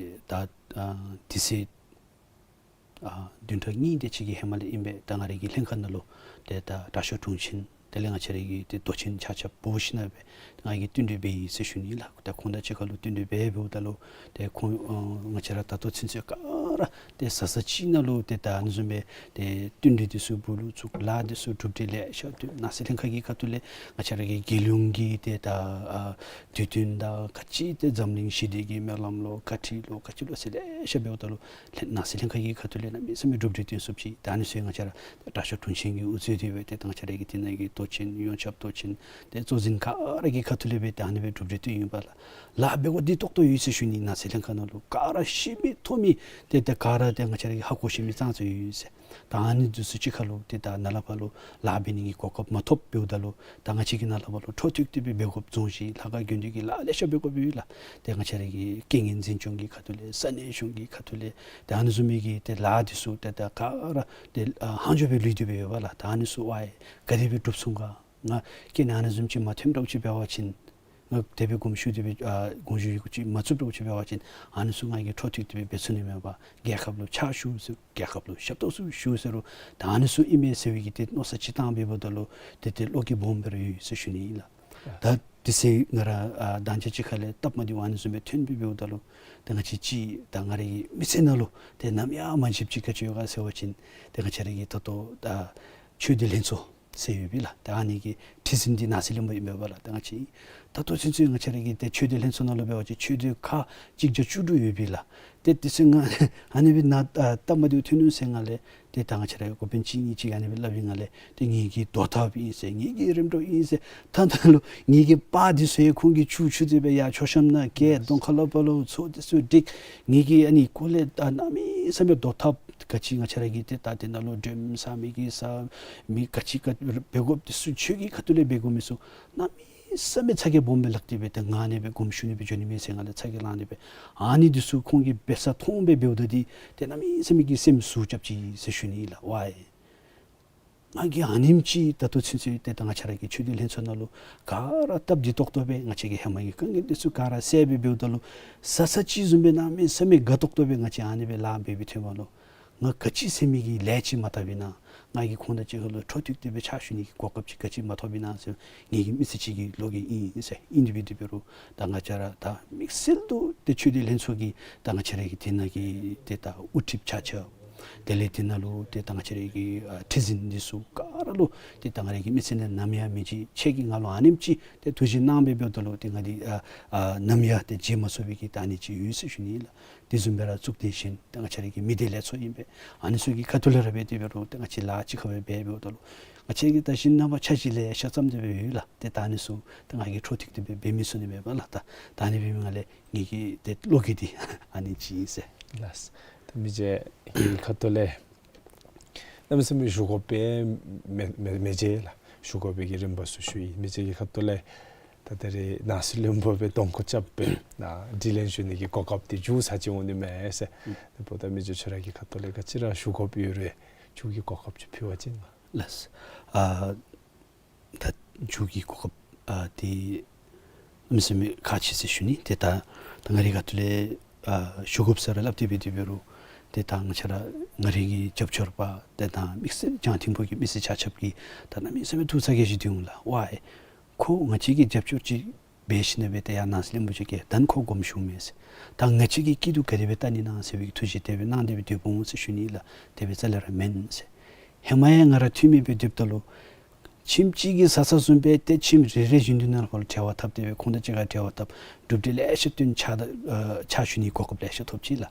ད་ཨ་དུས་ཚོད་ཨ་བདུན་ཕྲག་གཉིས་དེ་ཅིག་གི་ཧེ་མ་ལས་ཨིན་པས། ད་ང་རའི་གི་ལྷན་ཁག་ནང་ལུ་ཏེ་ད་དྲག་ཤོས་དྲུང་ཆེན་དེ་ལས་ང་བཅས་རའི་གི་ཏེ་མདོ་ཆེན་ཆ་ཁྱབ་འབོ་ཞིན་ན་སྦེ་ང་གིས་བསྟུན་གྲོས་འབད་ཡི་ཟེར་ཞུ་ནི་ལགས། ད་ཁོང་དང་གཅིག་ཁར་ལུ་བསྟུན་གྲོས་འབད་འབདཝ་ད་ལུ་ཏེ་ཁོང་ཨ་ང་བཅས་ར་ད་ལྟོ་ཚུན་ཚོད་ག་ར་ཏེ་བཟའ་ཚང་ཅིག་ནང་ལུ་ཏེ་ད་ཨ་ནི་བཟུམ་སྦེ་ཏེ་བསྟུན་གྲོས་འདི་ཚུ་འབུལ་ལུ་ཚུགས། ལཱ་འདི་ཚུ་གྲུབ་འབྲས་ལེ་ཤ་ཐོན། ནང་སྲིད་ལྷན་ཁག་གི་ཁ་ཐུག་ལས་ང་བཅས་ར་གི་རྒྱལ་ཡོངས་ཀྱི་ཏེ་ད་ཨ་དུས་སྟོན་དང་ག་ཅི་ཏེ་འཛམ་གླིང་ཞི་བདེ་གི་སྨོན་ལམ་ལོ་བཀའ་ཁྲིད་ལོ་ག་ཅི་ལོ་ཟེར་ལེ་ཤ་འབདཝ་ད་ལུ་ལྷན་ནང་སྲིད་ལྷན་ཁག་གི་ཁ་ཐུག་ལས་གནམ་མེད་ས་མེད་གྲུབ་འབྲས་ཐོན་ཚུགསཔ་ཅིག། ད་ཨ་ནི་ཚུ་ང་བཅས་ར་དྲག་ཤོས་དྲུང་ཆེན་གྱིས་དབུ་གཙོས་ཏེ་སྦེ་ཏེ་ད་ང་བཅས་ར་གི་དེ་ནང་གི་མདོ་ཆེན་ཡོངས་ཁྱབ་མདོ་ཆེན་ཏེ་གཙོ་འཛིན་ག་ར་གི་ཁ་ཐུག་ལས་སྦེ་ད་ཨ་ནི་སྦེ་གྲུབ་འབྲས་ཐོན་ཡོདཔ་ལགས། ལཱ་འབད་དགོཔ་འདི་ཏོག་ཏོ་ཡོད་ཟེར་ཞུ་ནི། ནང་སྲིད་ལྷན་ཁག་ནང་ལུ་ག་ར་ཤེས་མི་ཐོས་མི་ཏེ་ད་ག་ར་ཏེ་ང་བཅས་ར་གིས་ཧ་གོ་ཤེས་མི་ཙང་ཙ་ཡོད་ཟེར། ད་ཨ་ནི་འདི་ཚུ་གཅིག་ཁར་ལུ་ཏེ་ད་ནཱ་ལས་ཕར་ལུ་ལཱ་འབད་ནི་གི་གོ་སྐབས་མ་ཐོབ་འབདཝ་ད་ལུ་ད་ང་བཅས་ཀྱིས་ནཱ་ལས་ཕར་ལུ་འཕྲོ་མཐུད་དེ་སྦེ་འབད་དགོཔ་རྫོང་གཞི་ལྷ་ཁང་དགོན་སྡེ་གི་ལཱ་ལེ་ཤ་འབད་དགོཔ་ཡོད་ལགས། ཏེ་ང་བཅས་ར་གི་རྐྱེན་ངན་འཛིན་སྐྱོང་གི་ཁ་ཐུག་ལས་ས་གནས་གཞུང་གི་ཁ་ཐུག་ལས་ཏེ་ཨ་ནི་བཟུམ་མའི་གི་ཏེ་ལཱ་འདི་ཚུ་ཏེ་ད་ག་ར་ཏེ་ལྷག་འཕྲོ་སྦེ་ལུས་ཏེ་སྦེ་ཡོདཔ་ལགས། ད་ཨ་ནི་ཚུ་ཝའི་ག་དེ་སྦེ་གྲུབ་སོང་ག། ང་རྐྱེན་ཨ་ནི་བཟུམ་ཅིག་མ་ཐོནམ་འདྲཝ་ཅིག་འབད་བ་ཅིན་ ང་དེ་སྦེ་དགོངསམ་ཞུ་སྟེ་སྦེ་ཨ་དགོངསམ་ཞུ་ཡི་གུ་ཅིག་མ་བཙུགས་རོགས་ཅིག་འབད་བ་ཅིན་ཨ་ནི་ཚུ་ང་གིས་འཕྲོ་མཐུད་དེ་སྦེ་འབད་ཚུགས་ནི་མས་པ། རྒྱལ་ཁབ་ལུ་ཕྱག་ཞུ་ཟེར་རྒྱལ་ཁབ་ལུ་ཞབས་ཏོག་ཚུ་ཞུ་ཟེར་རུང་ད་ཨ་ནི་ཚུ་ཨིན་མས་ཟེར་བའི་གི་ཏེ་མནོ་བསམ་ཅིག་བཏང་སྦེ་འབདཝ་ད་ལུ་ཏེ་ཏེ་བློ་འགྱོད་སྦོམ་སྦེ་ར་ཡོད་ཟེར་ཞུ་ནི་ཨིན་ལགས། ད་དེ་ཚེ་ང་ར་ཨ་དང་ཅ་ཅིག་ཁ་ལས་སྟབས་མ་བདེཝ་ཨ་ནི་བཟུམ་སྦེ་ཐོན་སྦེ་འབདཝ་ད་ལུ་ད་ང་བཅས་ཅིག་ད་ང་རའི་མི་ཚེ་ནང་ལུ་ཏེ་ནམ་ཡང་མ་བརྗེད་ཅིག་ག་ཅི་ཡོད་ག་ཟེར་བ་ཅིན་ཏེ་ང་བཅས་ར་གི་ད་ལྟོ་ད་ཆོས་སྡེ་ལྷན་ཚོགས་ཟེར་ཡོད་པས་ལགས། ད་ཨ་ནི་གི་ཁྲི་འཛིན་འདི་ནང་སྲིད་བློན་པོ་ཨིན་པས་ལགས། ད་ང་བཅས་ད་ལྟོ་ཚུན་ཚོད་ང་བཅས་ར་གི་ཏེ་ཆོས་སྡེ་ལྷན་ཚོགས་ནང་ལུ་འབད་བ་ཅིན་ཆོས་སྡེ་ཁག་གཅིག་བརྒྱ་བཅུ་དྲུག་ཡོད་པས་ལགས། ཏེ་དེ་ཚེ་ང་ཨ་ནི་སྦེ་ནཱ་ཨ་སྟབས་མ་བདེཝ་ཐོན་ནུག་ཟེར་ང་ལས་ཏེ་ད་ང་བཅས་ར་འགོ་དཔོན་གཅིག་གཉིས་ཅིག་ཨ་ནི་སྦེ་སླབ་ཨིན། ང་ལས་ཏེ་ངེ་གི་དོ་ཐབས་ཨིན་ཟེར་ངེ་གི་རིམ་གྲོ་ཨིན་ཟེར། ད་ད་ལུ་ངེ་གི་པར་འདི་ཚུ་ཡང་ཁོང་གིས་བཅུག་བཅུག་སྟེ་སྦེ་ཡར་མཆོད་བཤམ་ནང་བཀལ། གདོང་ཁ་ལུ་པ་ལུ་ཚུ་འདི་ཚུ་བསྒྲིགས། ངེ་གི་ཨ་ནི་སྐོར་ལས་ད་གནམ་མེད་ས་མེད་དོ་ཐབས་ག་ཅི་ང་བཅས་ར་གི་ཏེ་ད་དེ་ནང་ལུ་སྒྲོལམ་ཟ་མི་གི་ཟ་མི་ག་ཅི་ག་འབད་དགོཔ་འདི་ཚུ་ཆོས་ཀྱི་ཁ་ཐུག་ལས་འབད་དགོ་མི་ཚུ་གནམ་མེད་ས་མེད་ཚ་གྱང་སྦོམ་སྦེ་ལངས་ཏེ་སྦེ་ཏེ་ང་ཨ་ནི་སྦེ་དགོངསམ་ཞུ་ནི་སྦེ་འགྱོ་ནི་མས་ཟེར་ང་ལས་ཚ་གྱང་ལངས་ཏེ་སྦེ་ཨ་ནི་འདི་ཚུ་ཁོང་གིས་འབད་ས་མཐོང་སྦེ་འབདཝ་ད་འདི་ཏེ་གནམ་མེད་ས་མེད་ཀྱི་སེམས་ཟུག་རྐྱབ་ཅི་ཟེར་ཞུ་ནི་ཨིན་ལགས། ཝའེ་ང་གིས་ཨ་ནེམ་ཅིག་ད་ལྟོ་ཚུན་ཚོད་ཏེ་ད་ང་བཅས་ར་གི་ཆོས་སྡེ་ལྷན་ཚོགས་ནང་ལུ་ག་ར་སྟབས་བདེ་ཏོག་ཏོ་སྦེ་ང་བཅས་ཀྱི་ཧེ་མ་གི་དཀའ་ངལ་འདི་ཚུ་ག་ར་སེལ་སྦེ་འབདཝ་ད་ལུ་བཟའ་ཚང་གཅིག་བཟུམ་སྦེ་གནམ་མེད་ས་མེད་དགའ་ཏོག་ཏོ་སྦེ་ང་བཅས་ཨ་ནི་སྦེ་ལཱ་འབད་བའི་ཐོག་མ་ལུ་ང་ག་ཅི་ཟེར་མི་གི་ལས་ཅིག་མ་བཏབ་ཨིན་ན། ང་གིས་ཁོང་དང་གཅིག་ཁར་ལུ་འཕྲོ་མཐུད་དེ་སྦེ་ཕྱག་ཞུ་ནི་གི་གོ་སྐབས་ཅིག་ག་ཅི་མ་ཐོབ་ཨིན་ན་ཟེར་ངེ་གི་མི་ཚེ་གཅིག་གི་བློ་འགྱོད་ཨིན་ཟེར། ཨིན་དེ་སྦེ་དེ་འབད་རུང་ད་ང་བཅས་ར་ད་དམིགས་བསལ་དུ་ཏེ་ཆོས་སྡེ་ལྷན་ཚོགས་ཀྱི་ད་ང་བཅས་ར་གི་དེ་ནང་གི་ཏེ་ད་དབུ་ཁྲིདཔ་ཆ་ཁྱབ་དེ་ལས་དེ་ནང་ལུ་ཏེ་ད་ང་བཅས་ར་གི་ཨ་ཁྲི་འཛིན་འདི་ཚུ་ག་ར་ལུ་ཏེ་ད་ང་ར་གི་མི་ཚེ་ནང་ནམ་ཡང་མི་བརྗེད། ཁྱེད་ཀྱིས་ང་ལུ་ཨ་ནེམ་ཅིག་ཏེ་ཐུགས་བཞེད་གནང་སྦེ་འབདཝ་ད་ལུ་ཏེ་ང་འདི་ཨ་ཨ་ནམ་ཡང་ཏེ་བརྗེད་མ་ཚུགས་པའི་གི་ད་ཨ་ནི་ཅིག་ཡོད་ཟེར་ཞུ་ནི་ཨིན་ལགས། དེ་བཟུམ་སྦེ་ར་གཙུག་སྡེ་གཞན་ཏེ་ང་བཅས་ར་གི་མི་སྡེ་ལས་ཚོགས་ཨིན་པས། ཨ་ནི་ཚུ་གི་ཁ་ཐུག་ལས་ར་འབད་དེ་འབད་རུང་ཏེ་ང་བཅས་ལཱ་གཅིག་ཁར་སྦེ་འབད་འབདཝ་ད་ལུ་ང་བཅས་ཀྱི་ད་གཞན་རྣམ་པ་ཆ་ཅིག་ལེ་ཤ་ཙམ་དེ་སྦེ་ཡོད་ལགས། ཏེ་ད་ཨ་ནི་ཚུ་ཏེ་ང་གིས་འཕྲོ་མཐུད་དེ་སྦེ་འབད་མི་ཚུགས་ནི་མས་པ་ལགས། ད་ད་ཨ་ནི་འབད་མི་ང་ལས་ངེ་གི་ཏེ་བློ་འགྱོད་འདི་ཨ་ནི་ཅིག་ཨིན་ཟེར། ལགས། ད་མི་རྗེ་གི་ཁ་ཐུག་ལས་གནམ་མེད་ས་མེད་ཞུ་དགོཔ་སྦེ་མེད་མེད་མི་རྗེ་ལགས། ཞུ་དགོ་པའི་གི་རིམ་པ་ཚུ་ཞུ་ཡི། མི་རྗེ་གི་ཁ་ཐུག་ལས་ད་ད་རེས་ནང་སྲིད་བློན་པོ་སྦེ་གདོང་ཁར་རྐྱབ་སྦེ་ནཱ་དྲི་ལན་ཞུ་ནི་གི་གོ་སྐབས་འདི་མཇུག་ས་ཅིག་འོང་ནི་མས་ཟེར། ཨུམ། དེ་འབདཝ་ད་མི་རྗེ་ཁྱོད་ར་གི་ཁ་ཐུག་ལས་ག་ཅི་ར་ཞུ་དགོཔ་ཡོད་རུང་མཇུག་གི་གོ་སྐབས་ཅིག་ཕུལ་བ་ཅིན། ལགས། ཨ་ད་མཇུག་གི་གོ་སྐབས་ཨ་འདི་གནམ་མེད་ས་མེད་ཁག་ཆེ་ཟེར་ཞུ་ནི། ཏེ་ད་ད་ང་རའི་ཁ་ཐུག་ལས་ཨ་ཞུ་དགོཔ་ཟེར་ར་སླབ་སྟེ་འབད་དེ་འབད་རུང་ཏེ་ད་ང་བཅས་ར་ང་རའི་གི་རྒྱབ་སྐྱོར་པ་ཏེ་ད་དམིགས་བསལ་བྱང་ཐིམ་ཕུག་གི་མི་སེར་ཆ་ཁྱབ་ཀྱིས་ད་གནམ་མེད་ས་མེད་ཐུགས་ཚ་གྱང་ཅིག་སྡོད་འོང་ལགས། ཝའེ་ཁོ་ང་བཅས་ཀྱིས་རྒྱབ་སྐྱོར་ཅིག་འབད་ཞིནམ་ལས་སྦེ་ཏེ་ཡར་ནང་སྲིད་བློན་པོ་ཅིག་བཀལ་ད་ཁོ་དགོངསམ་ཞུཝ་མས་ཟེར། ད་ང་བཅས་ཀྱི་སྐྱིད་སྡུག་ག་དེ་སྦེ་བལྟ་ནི་ན་ཟེར་བའི་གི་ཐུགས་བཞེད་དེ་སྦེ་གནང་སྟེ་སྦེ་སྡོདཔ་འོང་ཟེར་ཞུ་ནི་ལགས། དེ་སྦེ་རྩ་ལས་ར་མེན་ཟེར། ཧེ་མ་ཡང་ང་ར་འཐུས་མི་སྦེ་སྡོདཔ་ད་ལུ་ཁྱིམ་གཅིག་གི་བཟའ་ཚང་བཟུམ་སྦེ་ཏེ་ཁྱིམ་རེ་རེ་བཞིན་དུ་ནང་ལུ་འབྲེལ་བ་འཐབ་སྟེ་སྦེ་ཁོང་དང་གཅིག་ཁར་འབྲེལ་བ་འཐབ་གྲུབ་འབྲས་ལེ་ཤ་བཏོན་ཕྱག་ད་ཨ་ཕྱག་ཞུ་ནི་གོ་སྐབས་ལེ་ཤ་ཐོབ་ཅི་ལགས།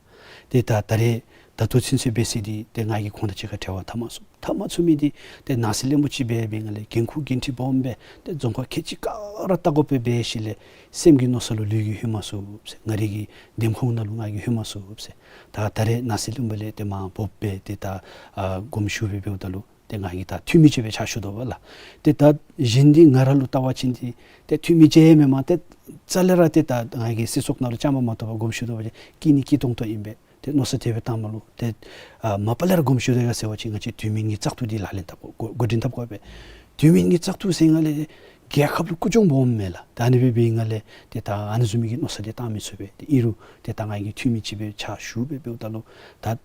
ཏེ་ད་ད་རེས་ད་ལྟོ་ཚུན་ཚོད་འབད་ས་འདི་ཏེ་ང་གིས་ཁོང་དང་གཅིག་ཁར་འབྲེལ་བ་འཐབ་མ་ཚུགས། འཐབ་མ་ཚུགས་མི་འདི་ཏེ་ནང་སྲིད་བློན་པོ་ཅིག་འབད་འབད་ང་ལས་འགན་ཁུར་འགན་འཁྲི་སྦོམ་སྦེ་ཏེ་རྫོང་ཁག་ཁལ་གཅིག་ག་ར་བལྟ་དགོ་པས་འབད་ཞིནམ་ལས་སེམས་ཀྱི་མནོ་ས་ལུ་ལུས་ཀྱིས་ལྷོད་མ་ཚུགས་ཟེར། ང་རའི་གི་འདེམས་ཁོངས་ནང་ལུ་ང་གིས་ལྷོད་མ་ཚུགས་ཟེར། ད་ད་རེས་ནང་སྲིད་བློན་པོ་ལས་ཏེ་མར་འབོ་སྦེ་ཏེ་ད་ཨ་དགོངསམ་ཞུ་སྦེ་འབདཝ་ད་ལུ་ཏེ་ང་གིས་ད་འཐུས་མི་ཅིག་སྦེ་ཕྱག་ཞུ་དོ་བ་ལགས། ཏེ་ད་གཞན་འདི་ང་ར་ལུ་བལྟ་བ་ཅིན་འདི་ཏེ་འཐུས་མི་ཅིག་མེན་མས། ཏེ་རྩ་ལས་ར་ཏེ་ད་ང་གིས་སྲིད་ཚོགས་ནང་ལུ་བཅའ་མར་མ་གཏོགས་པར་དགོངསམ་ཞུ་དོ་བ་ཅིན་སྐྱིད་ནི་སྐྱིད་ཏོང་ཏོ་ཨིན་པས། ཏེ་མནོ་བསམ་དེ་སྦེ་བཏངམ་ད་ལུ་ཏེ་ཨ་མ་པ་ལས་ར་དགོངསམ་ཞུ་དོ་ཡ་ཟེར་བ་ཅིན་ང་བཅས་འཐུས་མི་ངེའི་བཙག་འཐུ་འདི་ལག་ལེན་འཐབ་དགོ་འགོ་འགོ་འདྲེན་འཐབ་དགོ་པས། འཐུས་མི་ངེའི་བཙག་འཐུ་ཟེར་ང་ལས་རྒྱལ་ཁབ་ལུ་རྐུ་ཅོང་སྦོམ་མས་ལགས། ད་ཨ་ནི་སྦེ་འབད་ང་ལས་ཏེ་ད་ཨ་ནི་བཟུམ་མའི་གི་མནོ་བསམ་འདི་བཏང་མི་ཚུགས་པས། ཏེ་ཨིན་རུང་ཏེ་ད་ང་གིས་འཐུས་མི་ཅིག་སྦེ་ཕྱག་ཞུ་སྦེ་འབདཝ་ད་ལུ་ད་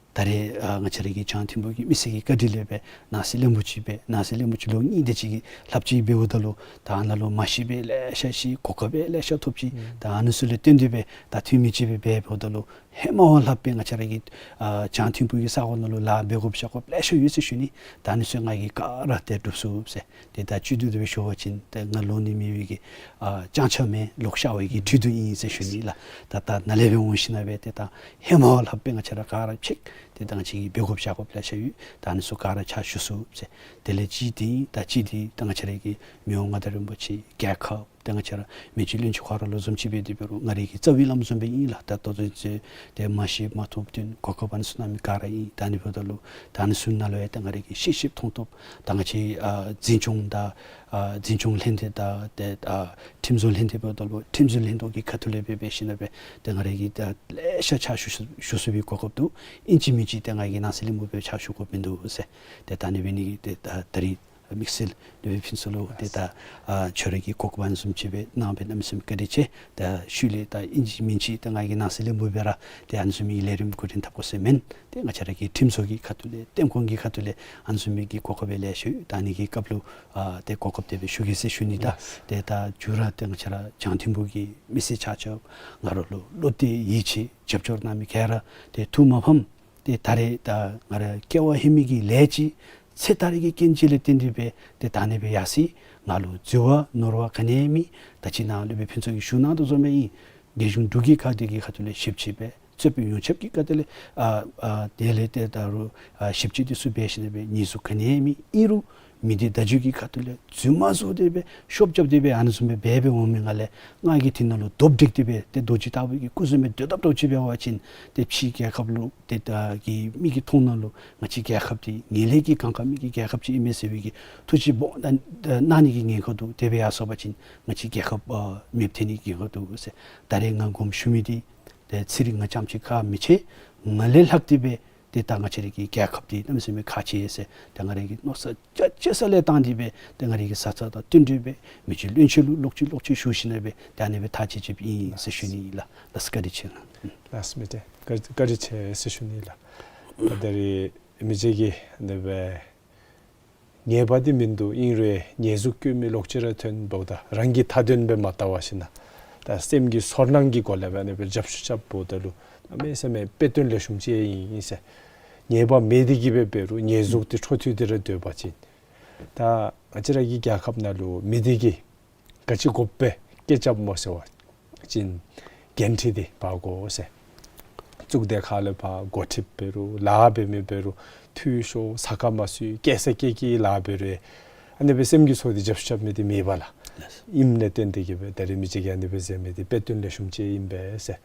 ད་རེས་ཨ་ང་བཅས་ར་གི་བྱང་ཐིམ་ཕུག་གི་མི་སེར་གྱི་བཀའ་དྲིན་ལས་སྦེ་ནང་སྲིད་བློན་པོ་ཅིག་སྦེ་ནང་སྲིད་བློན་པོ་ཅིག་ལོ་གཉིས་དེ་ཅིག་གི་ལྷགཔ་ཅིག་འབདཝ་ད་ལུ་ད་ཨ་ནཱ་ལུ་མ་ཤེས་པའི་ལེ་ཤ་ཤེས། གོ་སྐབས་སྦེ་ལེ་ཤ་ཐོབ་ཅི། ཨུམ། ད་ཨ་ནི་ཚུ་ལས་བརྟེན་ཏེ་སྦེ་ད་འཐུས་མི་ཅིག་སྦེ་འབད་འབདཝ་ད་ལུ་ཧེ་མ་བ་ལྷགཔ་སྦེ་ང་བཅས་ར་གི་ཨ་བྱང་ཐིམ་ཕུག་གི་ས་གོ་ནང་ལུ་ལཱ་འབད་དགོཔ་བཞག་དགོཔ་ལེ་ཤ་ཡོད་ཟེར་ཞུ་ནི། ད་ཨ་ནི་ཚུ་ང་གིས་ག་ར་ཏེ་འགྲུབ་ཚུགས་ཟེར། ཏེ་ད་བཅུད་དུ་དེ་སྦེ་ཞུ་བ་ཅིན་ཏེ་ང་ལོག་ནི་མེད་པའི་གི་ཨ་ཅང་ཆ་མེད། ལོག་ཤ་བའི་གི་ཁྲི་གདུགས་ཨིན་ཟེར་ཞུ་ནི་ལགས། ད་ད་ནཱ་ལས་སྦེ་འོང་ཞིནམ་ལས་སྦེ་ཏེ་ད་ཧེ་མ་བ་ལྷགཔ་སྦེ་ང་བཅས་ར་ག་ར་ཕྱེད་ཏེ་ད་ང་བཅས་ཀྱིས་འབད་དགོཔ་བཞག་དགོཔ་ལེ་ཤ་ཡོད། ད་ཨ་ནི་ཚུ་ག་ར་ཕྱག་ཞུ་ཚུགས་ཟེར། དེ་ལས་གཅིག་འདི་ད་གཅིག་འདི་ད་ང་བཅས་ར་གི་མི་དབང་མངའ་བདག་རིན་པོ་ཆེ་རྒྱལ་ཁབ་ཏེ་ང་བཅས་ར་མི་རྗེ་བློན་ཆེན་ཁོ་ར་ལུ་བཟུམ་ཅིག་འབད་དེ་འབད་རུང་ང་རའི་གི་རྩ་བའི་བླམ་བཟུམ་སྦེ་ཨིན་ལགས། ད་ལྟོ་ཚུན་ཚོད་ཏེ་མ་ཤེས་མ་ཐོབ་དོན་གོ་སྐབས་ཨ་ནི་ཚུ་གནང་མི་ག་ར་ཨིན། ད་ཨ་ནི་འབདཝ་ད་ལུ་ད་ཨ་ནི་ཚུ་ནང་ལུ་ཡང་ད་ང་རའི་གི་ཤེས་ཤེསཔ་མཐོང་ཐོབ་ད་ང་བཅས་ཨ་འཛིན་སྐྱོང་ད་ཨ་འཛིན་སྐྱོང་ལྷན་སྡེ་ད་ཏེ་ཨ་ཁྲིམས་བཟོ་ལྷན་སྡེ་འབདཝ་ད་ལུ་ཁྲིམས་བཟོ་ལྷན་ཚོགས་ཀྱི་ཁ་ཐུག་ལས་སྦེ་འབད་ཞིནམ་ལས་སྦེ་ཏེ་ང་རའི་གི་ད་ལེ་ཤ་ཕྱག་ཞུ་ཞུ་ཚུགས་པའི་གོ་སྐབས་འདུག། ཨིན་ཅི་མིན་ཅི་ཏེ་ང་གིས་ནང་སྲིད་བློན་པོ་སྦེ་ཕྱག་ཞུ་དགོཔ་མིན་འདུག་ཟེར། ཏེ་ད་ཨ་ནི་འབད་ནི་གིས་ཏེ་ད་ད་རིས་ དམིགས་བསལ་སློབ་དཔོན་ཕུན་ཚོགས་ལུ་ཏེ་ད་ཨ་ཁྱོད་ར་གི་གོ་སྐབས་ཨ་ནི་བཟུམ་ཅིག་སྦེ་གནང་བའི་གནམ་མེད་ས་མེད་བཀའ་དྲིན་ཆེ། ད་ཤུལ་ལས་ད་ཨིན་ཅི་མིན་ཅི་ད་ང་གིས་ནང་གསེས་ལས་མུ་སྦེ་ར་ཏེ་ཨ་ནི་བཟུམ་མའི་ལས་རིམ་འགོ་འདྲེན་འཐབ་དགོ་ཟེར་མེན། ཏེ་ང་བཅས་ར་གི་ཁྲིམས་བཟོ་གི་ཁ་ཐུག་ལས་ཏེ་ཁོང་གི་ཁ་ཐུག་ལས་ཨ་ནི་བཟུམ་མའི་གི་གོ་སྐབས་སྦེ་ལེགས་ཤོམ་ད་ཨ་ནི་གི་སྐབས་ལུ་ཨ་ཏེ་གོ་སྐབས་དེ་སྦེ་ཞུ་གེ་ཟེར་ཞུ་ནི། ད་ལགས། ཏེ་ད་མཇུག་ར་ཏེ་ང་བཅས་ར་བྱང་ཐིམ་ཕུག་གི་མི་སེར་ཆ་ཁྱབ་ང་ར་ལུ་བློ་གཏད་ཡིད་ཆེས་རྒྱབ་སྐྱོར་གནང་མི་ག་ར་ཏེ་ཐུགས་མ་ཕམ། ཏེ་ད་རེས་ད་ང་ར་སྐྱེ་བ་ཧེ་མའི་གི་ལས་ཅིག་ཚེ་ད་རེས་ཀྱི་རྐྱེན་ཅིག་ལས་བརྟེན་ཏེ་སྦེ་ཏེ་ད་ཨ་ནི་སྦེ་ཡར་སོ་ཡི། ང་ལུ་འཛོལ་བ་ནོར་བ་ག་ནི་ཡང་མེད། ད་ཅི་ནཱ་སློབ་དཔོན་ཕུན་ཚོགས་ཀྱིས་ཞུ་གནང་དོ་བཟུམ་སྦེ་ཨིན། རྒྱལ་གཞུང་འབྲུག་གི་ཁ་ཐུག་གི་ཁ་ཐུག་ལས་ཞིབ་དཔྱད་སྦེ་རྩོད་དཔོན་ཡོངས་ཁྱབ་ཀྱི་ཁ་ཐུག་ལས་ཨ་ཨ་དེ་ལས་ཏེ་ད་རུང་ཨ་ཞིབ་དཔྱད་དེ་ཚུ་འབད་ཞིནམ་སྦེ་ཉེས་འཛུགས་ག་ནི་ཡང་མེད། ཨིན་རུང་མི་སྡེ་བརྡ་བརྒྱུད་ཀྱི་ཁ་ཐུག་ལས་རྫུན་མ་བཟོ་སྟེ་སྦེ་ཤོབ་རྐྱབ་སྟེ་སྦེ་ཨ་ནི་བཟུམ་སྦེ་འབད་འབད་འོང་མི་ནང་ལས་ང་གིས་དེ་ནང་ལུ་རྡོབ་བསྒྲིགས་ཏེ་སྦེ་ཏེ་རྡོ་རྗེ་ལྟ་བུ་གི་སྐུ་བཟོ་མི་སྡོད་ཐབས་འདྲཝ་ཅིག་འབད་བ་ཅིན་ཏེ་ཕྱིའི་རྒྱལ་ཁབ་ལུ་ཏེ་ད་གི་མི་གི་མཐོང་སྣང་ལུ་ང་བཅས་རྒྱལ་ཁབ་འདི་ངན་ལྷད་ཀྱིས་གང་ཁ་མི་གི་རྒྱལ་ཁབ་ཅིག་ཨིན་མས་ཟེར་བའི་གི་ཐུགས་དཔྱད་སྦོམ་ད་གནང་ནི་གི་ཉེན་ཁ་འདུག། དེ་སྦེ་ཡར་སོང་པ་ཅིན་ང་བཅས་རྒྱལ་ཁབ་ཨ་མེདཔ་ཐལ་ནི་གི་ཉེན་ཁ་འདུག་ཟེར། ད་རེས་ང་དགོངསམ་ཞུ་མི་འདི་ཏེ་ཚེ་རིང་ང་རྐྱངམ་ཅིག་ཁར་མི་ཆེ། ང་ལས་ལྷག་སྟེ་སྦེ་ཏེ་ད་ང་བཅས་ར་གི་རྒྱལ་ཁབ་འདི་གནམ་མེད་ས་མེད་ཁག་ཆེ་ཟེར་ཏེ་ང་ར་གིས་མནོ་བསམ་རྒྱ་ཆེ་ས་ལས་བཏང་སྟེ་སྦེ་ཏེ་ང་ར་གི་བཟའ་ཚང་དང་བསྟུན་ཏེ་སྦེ་མི་རྗེ་བློན་ཆེན་ལུ་ལོག་ཅི་ལོག་ཅི་ཞུ་ཞིནམ་སྦེ་ཏེ་ཨ་ནི་སྦེ་ཐག་བཅད་བཅདཔ་ཨིན་ཟེར་ཞུ་ནི་ཨིན་ལགས། ལགས་སོ་བཀའ་དྲིན་ཆེ་ལགས། ལགས་སོ་མི་རྗེ་བཀའ་དྲིན་ཆེ་ཟེར་ཞུ་ནི་ཨིན་ལགས། ད་རེས་མི་རྗེ་གིས་ཨ་ནི་སྦེ་ངེས་པ་འདི་མིན་འདུག། ཨིན་རུང་ཉེས་འཛུགས་བཀོད་མི་ལོག་ཅི་ར་ཐོན་འབདཝ་ད་རང་གི་མཐའ་དོན་སྦེ་མ་བལྟ་བར་ཞིནམ་ད་སེམས་ཀྱི་ཚོར་སྣང་གི་སྒོ་ལས་སྦེ་ཨ་ནི་སྦེ་རྒྱབ་སྐྱོར་རྐྱབ་འབདཝ་ད་ལུ་གནམ་མེད་ས་མེད་དཔེ་སྟོན་ལེགས་ཤོམ་ཅིག་ཨིན་ཟེར། ཉེས་པ་མེད་དེ་གིས་སྦེ་འབད་རུང་ཉེས་འཛུགས་འདི་འཕྲོ་མཐུད་དེ་ར་སྡོད་པ་ཅིན་ད་ང་བཅས་ར་གི་རྒྱལ་ཁབ་ནང་ལུ་མི་སྡེ་གིས་ག་ཅི་དགོཔ་སྦེ་སྐད་རྐྱབ་སྨོ་ཟེར་བ་ཅིན་འགན་འཁྲི་འདི་འབག་དགོ་ཟེར། གཙུག་སྡེ་ཁག་ལས་ཕར་འགོ་ཁྲིདཔ་འབད་རུང་ལཱ་འབད་མི་འབད་རུང་འཐུས་ཤོར་ས་ཁ་མ་སོན་སྐྱེ་ས་སྐྱེ་གི་ལཱ་འབད་རུང་ཨ་ནི་སྦེ་སེམས་ཀྱི་ཚོར་འདི་རྒྱབ་སྐྱོར་རྐྱབ་མི་འདི་མེད་པས་ལགས། ལགས། ཨིནམ་ལས་བརྟེན་ཏེ་གིས་སྦེ་ད་རེས་མི་རྗེ་གིས་ཨ་ནི་སྦེ་ཟེར་མི་འདི་དཔེ་སྟོན་ལེགས་ཤོམ་ཅིག་ཨིན་པས་ཟེར།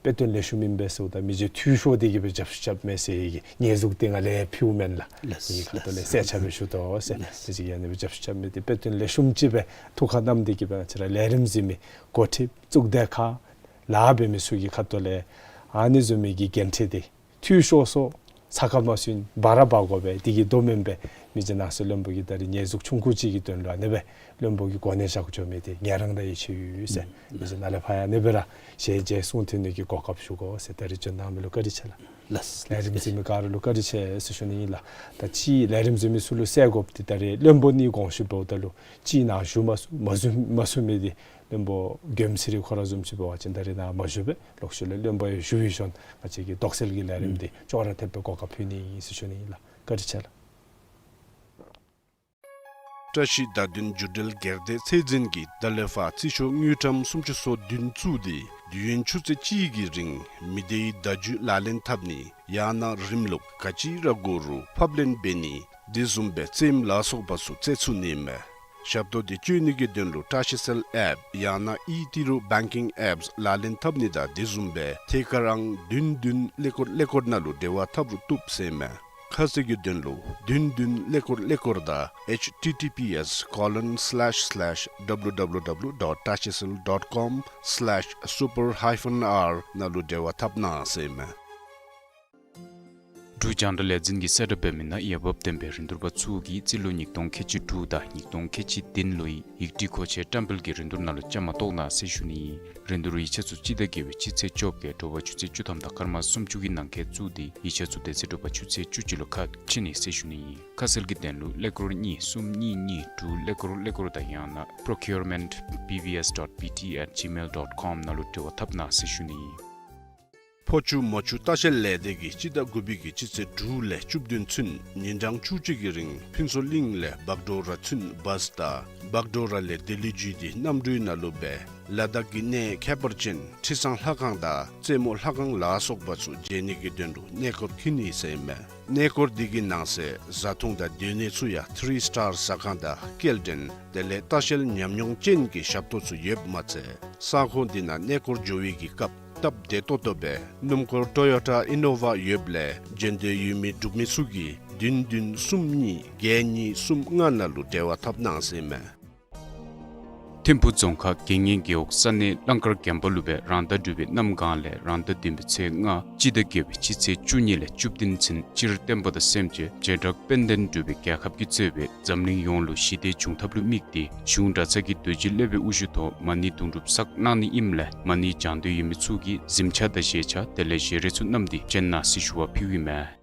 དཔེ་སྟོན་ལེགས་ཤོམ་ཨིན་པས་ཟེརཝ་ད་མི་རྗེ་འཐུས་ཤོར་ཏེ་གིས་སྦེ་རྒྱབ་སྐྱོར་རྐྱབ་མས་ཟེར་བའི་གི་ཉེས་འཛུགས་འདི་ང་ལས་ཕུལཝ་མེན་ལགས། ལགས། ངེའི་ཁ་ཐུག་ལས་ལགས། གསལ་ཆ་སྦེ་ཞུ་དོ་ཟེར། ལགས། མི་རྗེ་གིས་ཨ་ནི་སྦེ་རྒྱབ་སྐྱོར་རྐྱབ་མི་འདི་དཔེ་སྟོན་ལེགས་ཤོམ་ཅིག་སྦེ་ཐུགས་ཁར་བསྣམས་ཏེ་གིས་སྦེ་ང་བཅས་ར་ལས་རིམ་གཟིགས་མི་འགོ་ཁྲིདཔ་གཙུག་སྡེ་ཁག་ལཱ་འབད་མི་ཚུ་གི་ཁ་ཐུག་ལས་ཨ་ནི་བཟུམ་མའི་གི་འགན་འཁྲི་འདི་འཐུས་ཤོར་སོང་ས་ཁ་མ་སོན་འབག་ར་འབག་དགོ་པས། དེ་གིས་ལྡོག་མེན་པས། མི་རྗེ་ནང་སྲིད་བློན་པོ་གིས་ད་རེས་ཉེས་འཛུགས་ཆུང་ཀུ་ཅིག་གི་དོན་ལུ་ཨ་ནི་སྦེ་བློན་པོ་གི་གོ་གནས་བཞག་འགྱོ་མི་འདི་ངལ་རངས་དང་ཡིད་ཆེས་ཡོད་ཟེར། ཨུམ། མི་རྗེ་ནཱ་ལས་ཕར་ཡང་ཨ་ནི་སྦེ་ར་ཞལ་མཇལ་གསུང་ཐོས་ནི་གི་གོ་སྐབས་ཞུ་དགོ་ཟེར་ད་རེས་བྱོན་གནང་མི་ལུ་བཀའ་དྲིན་ཆེ་ལགས། ལགས། ལས་རིམ་གཟིགས་མི་ག་ར་ལུ་བཀའ་དྲིན་ཆེ་ཟེར་ཞུ་ནི་ཨིན་ལགས། ད་ཅི་ལས་རིམ་གཟིགས་མི་ཚུ་ལུ་གསལ་དགོཔ་འདི་ད་རེས་བློན་པོ་གཉིས་དགོངས་ཞུ་འབདཝ་ད་ལུ་ཅིག་ནཱ་བཞུགས་མ་ཚུགས་མ་བཞུགས་མ་ཚུགས་མི་འདི་བློན་པོ་མགྱོནམ་ཚེ་རིང་ཁོ་ར་བཟུམ་ཅིག་འབད་བ་ཅིན་ད་རེས་ནཱ་མ་བཞུགས་པས། ལོག་ཤུལ་ལས་བློན་པོ་ཡང་བཞུགས་པའི་ཤུལ་ང་བཅས་ཀྱི་དོགས་སེལ་གྱི་ལས་རིམ་འདི་ཨུམ་ཅོག་ར་འཐདཔ་སྦེ་གོ་སྐབས་ཕུལ་ནི་ཨིན་ཟེར་ཞུ་ནི་ཨིན་ལགས། བཀའ་དྲིན་ཆེ་ལགས། བཀྲ་ཤིས་བརྡ་དོན་བརྒྱུད་འབྲེལ་སྒེར་སྡེ་ཚད་འཛིན་གྱིས་ད་ལས་ཕར་རྩིས་ཤོག་དངུལ་ཀྲམ་སུམ་ཅུ་སོ་བདུན་བཙུགས་ཏེ་དུས་ཡུན་ཆུ་ཚོད་གཅིག་གི་རིང་མི་སྡེའི་བརྡ་བརྒྱུད་ལག་ལེན་འཐབ་ནི་ཡང་ན་རིམ་ལུགས་ག་ཅི་ར་དགོ་རུང་ཕབ་ལེན་འབད་ནི་དེ་བཟུམ་སྦེ་རྩེདམོ་ལ་སོགས་པ་ཚུ་རྩེ་ཚུགས་ནི་མས། ཞབས་ཏོག་འདི་སྤྱོད་ནི་གི་དོན་ལུ་བཀྲ་ཤིས་གསལ་ཨེཔ་ཡང་ན་ཨི་ཏི་རུ་བེང་ཀིང་ཨེཔསི་ལག་ལེན་འཐབ་ནི་དང་དེ་བཟུམ་སྦེ་ཐད་ཀར་ཨང་བདུན་བདུན་ཀླད་ཀོར་ཀླད་ཀོར་ནང་ལུ་འབྲེལ་བ་འཐབ་རུང་བཏུབ་ཟེར་མས། ཁ་གསལ་གྱི་དོན་ལུ་བདུན་བདུན་ཀླད་ཀོར་ཀླད་ཀོར་དང་ཨེཆ་ཊི་ཊི་པི་ཨེསི་ཀོ་ལོན་སི་ལེཤ་སི་ལེཤ་ཌབ་ལུ་ཌབ་ལུ་ཌབ་ལུ་ཌོཊ་བཀྲ་ཤིས་གསལ་ཌོཊ་ཀོམ་སི་ལེཤ་སུ་པར་ཧའི་ཕན་ཨར་ནང་ལུ་འབྲེལ་བ་འཐབ་གནང་ཟེར་མས། འབྲུག་རྒྱང་བསྒྲགས་ལས་འཛིན་གྱིས་གསལ་བསྒྲགས་འབད་མི་ནང་འོས་འབབ་ལྡན་པའི་རིན་བསྡུར་པ་ཚུ་གིས་རྩིས་ལོ་ཉིས་སྟོང་ཁལ་གཅིག་དྲུག་དང་ཉིས་སྟོང་ཁལ་གཅིག་བདུན་ལོའི་ཡིག་སྒྲིག་མཁོ་ཆས་བཀྲམ་སྤེལ་གྱི་རིན་བསྡུར་ནང་ལུ་བཅའ་མར་གཏོགས་གནང་ཟེར་ཞུ་ནི་ཨིན། རིན་བསྡུར་ཡིག་ཆ་ཚུ་སྤྱི་ཟླ་བརྒྱད་པའི་སྤྱི་ཚེས་བཅོ་བརྒྱད་དྲོ་པ་ཆུ་ཚོད་བཅུ་ཐམ་དང་སྐར་མ་སུམ་ཅུ་གི་ནང་འཁོད་བཙུགས་ཏེ་ཡིག་ཆ་ཚུ་དེ་ཚེ་དྲོ་པ་ཆུ་ཚོད་བཅུ་གཅིག་ལུ་ཁ་ཕྱེ་ནི་ཟེར་ཞུ་ནི་ཨིན། ཁ་གསལ་གྱི་དོན་ལུ་ཀླད་ཀོར་གཉིས་གསུམ་གཉིས་གཉིས་དྲུག་ཀླད་ཀོར་ཀླད་ཀོར་དང་ཡང་ན་པྲོ་ཀིའུར་མེནཊ་བི་བི་ཨེསི་ཌོཊ་བི་ཊི་ཨེཊ་ཇི་མེལ་ཌོཊ་ཀོམ་ནང་ལུ་འབྲེལ་བ་འཐབ་གནང་ཟེར་ཞུ་ནི་ཨིན། ཕོ་ཆུ་མོ་ཆུ་ལྟ་བཤལ་ལས་སྡེ་གིས་སྤྱི་ཟླ་དགུ་པའི་གི་སྤྱི་ཚེས་དྲུག་ལས་བཅུ་བདུན་ཚུན་ཉིན་གྲངས་བཅུ་གཅིག་གི་རིང་ཕུན་ཚོགས་གླིང་ལས་བག་གྲོ་ར་ཚུན་བཱསི་དང་བག་གྲོ་ར་ལས་ལྡི་ལི་བརྒྱུད་དེ་གནམ་གྲུའི་ནང་ལུ་སྦེ་ལ་དྭགས་ཀྱི་གནས་ཁྱད་པར་ཅན་ཁྲི་བཟང་ལྷ་ཁང་དང་རྩེ་མོ་ལྷ་ཁང་ལ་སོགས་པ་ཚུ་མཇལ་ནི་གི་དོན་ལུ་གནས་སྐོར་འཁྱིད་ནི་ཟེར་མས། གནས་སྐོར་འདི་གི་ནང་གསེས་བཟའ་འཐུང་དང་སྡོད་གནས་ཚུ་ཡང་ཐི་རི་སི་ཊར་ཟ་ཁང་དང་སྐྱེལ་འདྲེན་དེ་ལས་ལྟ་བཤལ་ཉམས་མྱོང་ཅན་གྱི་ཞབས་ཏོག་ཚུ་ཡོདཔ་མ་ཚད་ས་ཁོངས་འདི་ནང་གནས་སྐོར་འགྱོ་བའི་གི་སྐབས་སྟབས་བདེ་ཏོག་ཏོ་སྦེ་སྣུམ་འཁོར་ཊོ་ཡོ་ཊ་ཨི་ནོ་ཝ་ཡོདཔ་ལས་འབྱོན་འདོད་ཡོད་མི་འབྲུག་མི་ཚུ་གིས་བདུན་བདུན་གསུམ་གཉིས་བརྒྱད་གཉིས་གསུམ་ལྔ་ནང་ལུ་འབྲེལ་བ་འཐབ་གནང་ཟེར་མས། ཐིམ་ཕུག་རྫོང་ཁག་དགེ་བསྙེན་རྒེད་འོག་ས་གནས་གླང་དཀར་རྒན་པ་ལུ་སྦེ་རང་ཟླ་དྲུག་པའི་གནམ་གང་ལས་རང་ཟླ་བདུན་པའི་ཚེས་ལྔ་སྤྱི་ཟླ་བརྒྱད་པའི་སྤྱི་ཚེས་བཅུ་གཉིས་ལས་བཅུ་བདུན་ཚུན་སྤྱིར་བསྟན་པ་དང་སེམས་ཅན་བྱེ་བྲག་དཔལ་ལྡན་འབྲུག་པའི་རྒྱལ་ཁབ་ཀྱིས་གཙོས་པའི་འཛམ་གླིང་ཡོངས་ལུ་ཞི་བདེ་འབྱུང་ཐབས་ལུ་དམིགས་ཏེ་གཞུང་གྲྭ་ཚང་གི་དུས་ཅི་སློབ་དཔོན་དབུ་བཞུགས་ཐོག་མ་ཎི་དུང་སྒྲུབ་བསགས་གནང་ནི་ཨིནམ་ལས་མ་ཎི་བགྱང་འདོད་ཡོད་མི་ཚུ་གིས་གཟིམ་ཆས་དང་བཞེས་ཆས་དེ་ལས་བཞེས་རས་ཚུ་བསྣམས་ཏེ་བྱོན་གནང་ཟེར་ཞུ་བ་ཕུལཝ་ཨིན་མས།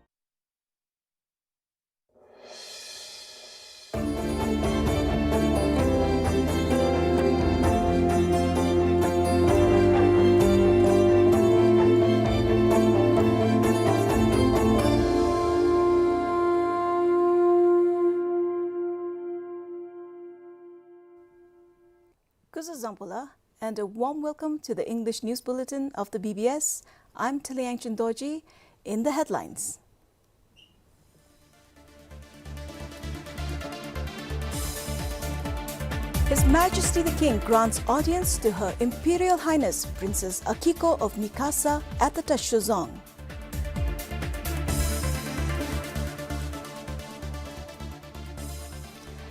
སྐུ་གཟུགས་བཟང་པོ་ལགས། And a warm welcome to the English News Bulletin of the B B S. I'm Taliang Chindoji. In the headlines. His Majesty the King grants audience to Her Imperial Highness Princess Akiko of Mikasa at the Tashio Dzong.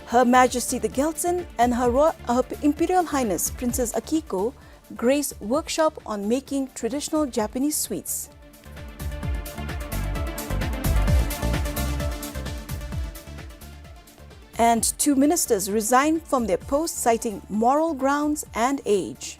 Her Majesty the Gyaltsuen and Her Ro-, Her Imperial Highness Princess Akiko grace workshop on making traditional Japanese sweets. And two ministers resign from their posts citing moral grounds and age.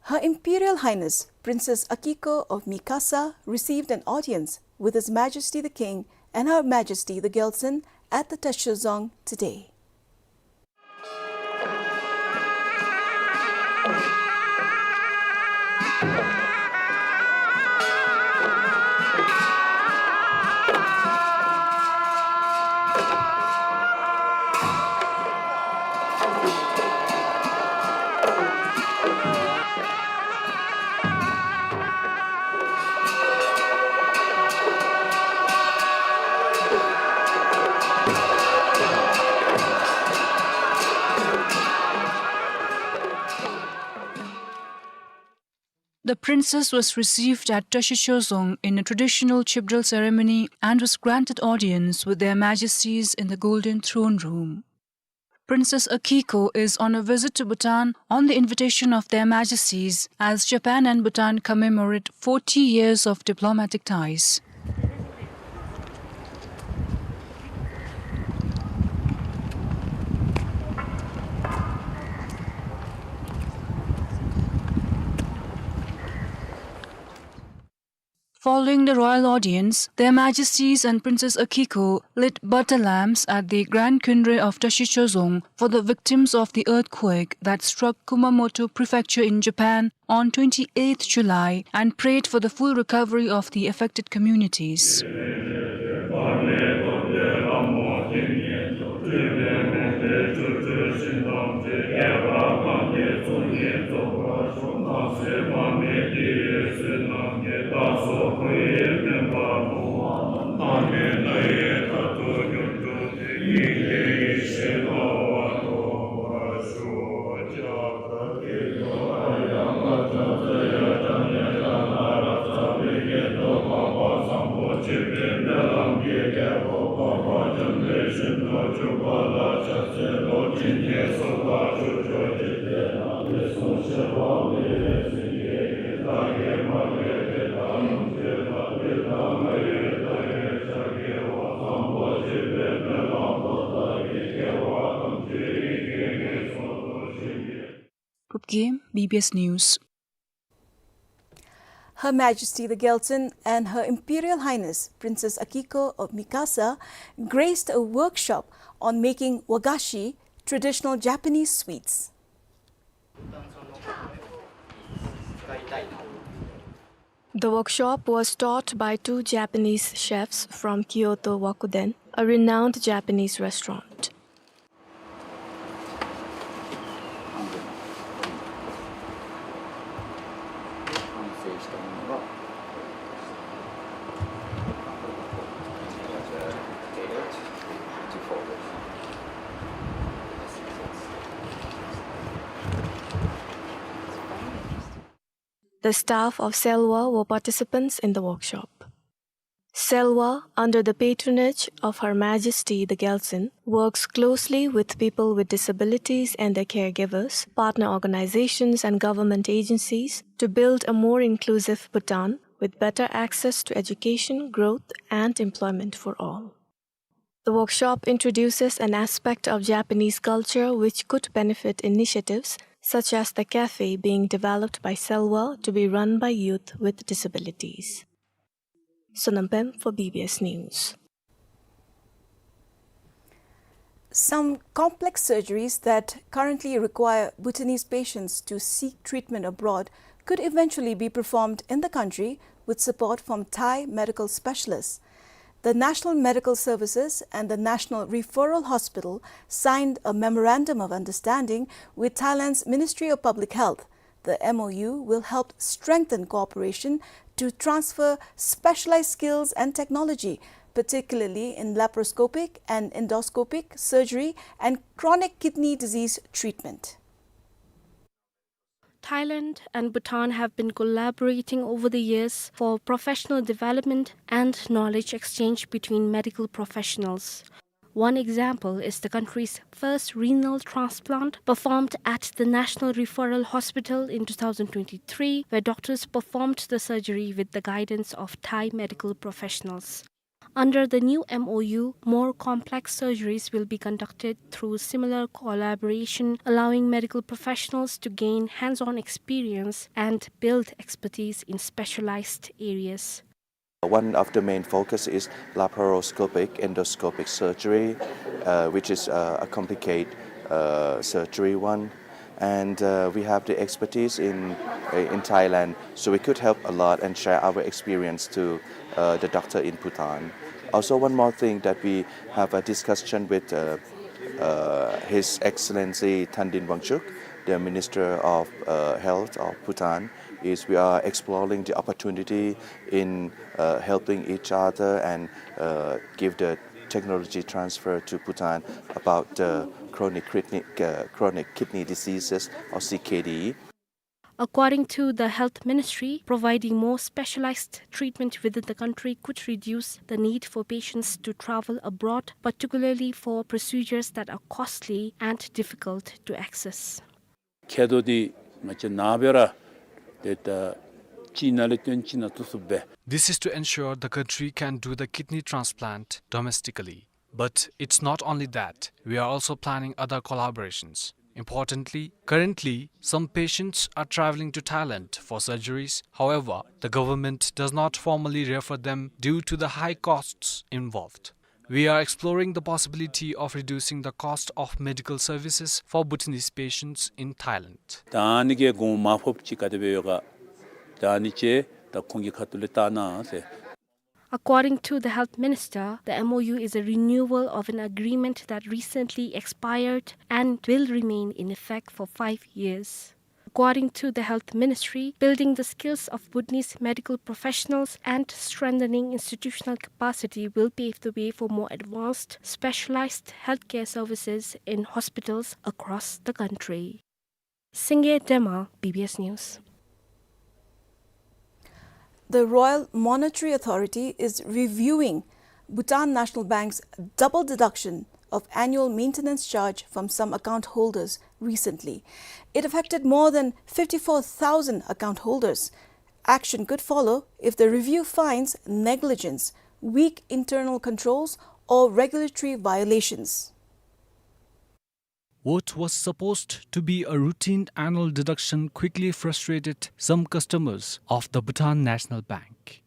Her Imperial Highness Princess Akiko of Mikasa received an audience with His Majesty the King and Her Majesty the Gyaltsuen at the Tashio Dzong today. The princess was received at Tashio Dzong in a traditional chibdral ceremony and was granted audience with Their Majesties in the Golden Throne Room. Princess Akiko is on a visit to Bhutan on the invitation of Their Majesties as Japan and Bhutan commemorate forty years of diplomatic ties. Following the royal audience, Their Majesties and Princess Akiko lit butter lamps at the Grand Kundry of Tashio Dzong for the victims of the earthquake that struck Kumamoto Prefecture in Japan on twenty-eighth July and prayed for the full recovery of the affected communities. Pupgim, B B S News. Her Majesty the Gyaltsuen and Her Imperial Highness Princess Akiko of Mikasa graced a workshop on making wagashi, traditional Japanese sweets. The workshop was taught by two Japanese chefs from Kyoto Wakuden, a renowned Japanese restaurant. The staff of Selwa were participants in the workshop. Selwa, under the patronage of Her Majesty the Gyaltsuen, works closely with people with disabilities and their caregivers, partner organizations and government agencies to build a more inclusive Bhutan with better access to education, growth, and employment for all. The workshop introduces an aspect of Japanese culture which could benefit initiatives such as the cafe being developed by Selwa to be run by youth with disabilities. Sonam Pem for B B S News. Some complex surgeries that currently require Bhutanese patients to seek treatment abroad could eventually be performed in the country with support from Thai medical specialists. The National Medical Services and the National Referral Hospital signed a memorandum of understanding with Thailand's Ministry of Public Health. The M O U will help strengthen cooperation to transfer specialized skills and technology, particularly in laparoscopic and endoscopic surgery and chronic kidney disease treatment. Thailand and Bhutan have been collaborating over the years for professional development and knowledge exchange between medical professionals. One example is the country's first renal transplant, performed at the National Referral Hospital in two thousand twenty-three, where doctors performed the surgery with the guidance of Thai medical professionals. Under the new M O U, more complex surgeries will be conducted through similar collaboration, allowing medical professionals to gain hands-on experience and build expertise in specialized areas. One of the main focus is laparoscopic endoscopic surgery, uh, which is, uh, a complicated, uh, surgery one. And, uh, we have the expertise in, uh, in Thailand, so we could help a lot and share our experience to, uh, the doctor in Bhutan. Also, one more thing that we have a discussion with, uh, uh, His Excellency Thangtin Wangchuck, the Minister of, uh, Health of Bhutan, is we are exploring the opportunity in, uh, helping each other and, uh, give the technology transfer to Bhutan about the chronic kidney, uh, chronic kidney diseases or C K D. According to the Health Ministry, providing more specialized treatment within the country could reduce the need for patients to travel abroad, particularly for procedures that are costly and difficult to access. མཁལ་རྡོག་འདི་ང་བཅས་ནཱ་འབད་ར་ཏེ་ད་ཅིག་ནང་ལས་བཏོན་ཅིག་ནང་བཏོན་ཚུགསཔ་སྦེ། This is to ensure the country can do the kidney transplant domestically. But it's not only that. We are also planning other collaborations. Importantly, currently, some patients are traveling to Thailand for surgeries. However, the government does not formally refer them due to the high costs involved. We are exploring the possibility of reducing the cost of medical services for Bhutanese patients in Thailand. ད་ཨ་ནི་གི་གོང་མ་ཕོགཔ་ཅིག་ག་དེ་སྦེ་ཡོད་ག། ད་ཨ་ནི་ཅིག་ད་ཁོང་གི་ཁ་ཐུག་ལས་བལྟ་གནང་ཟེར། According to the health minister, the M O U is a renewal of an agreement that recently expired and will remain in effect for five years. According to the Health Ministry, building the skills of Bhutanese medical professionals and strengthening institutional capacity will pave the way for more advanced, specialized healthcare services in hospitals across the country. Singye Dema, B B S News. The Royal Monetary Authority is reviewing Bhutan National Bank's double deduction of annual maintenance charge from some account holders recently. It affected more than fifty-four thousand account holders. Action could follow if the review finds negligence, weak internal controls, or regulatory violations. What was supposed to be a routine annual deduction quickly frustrated some customers of the Bhutan National Bank.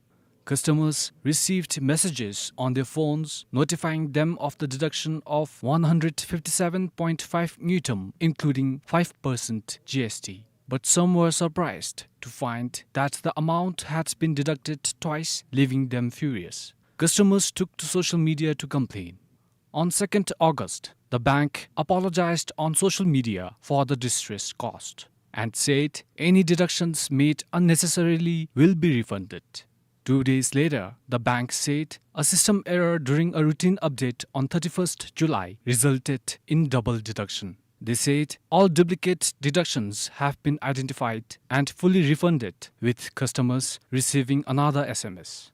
Customers received messages on their phones notifying them of the deduction of one hundred fifty-seven point five ngultrum, including five percent G S T. But some were surprised to find that the amount had been deducted twice, leaving them furious. Customers took to social media to complain. On second August, the bank apologized on social media for the distress caused and said any deductions made unnecessarily will be refunded. Two days later, the bank said a system error during a routine update on thirty-first July resulted in double deduction. They said all duplicate deductions have been identified and fully refunded, with customers receiving another S M S.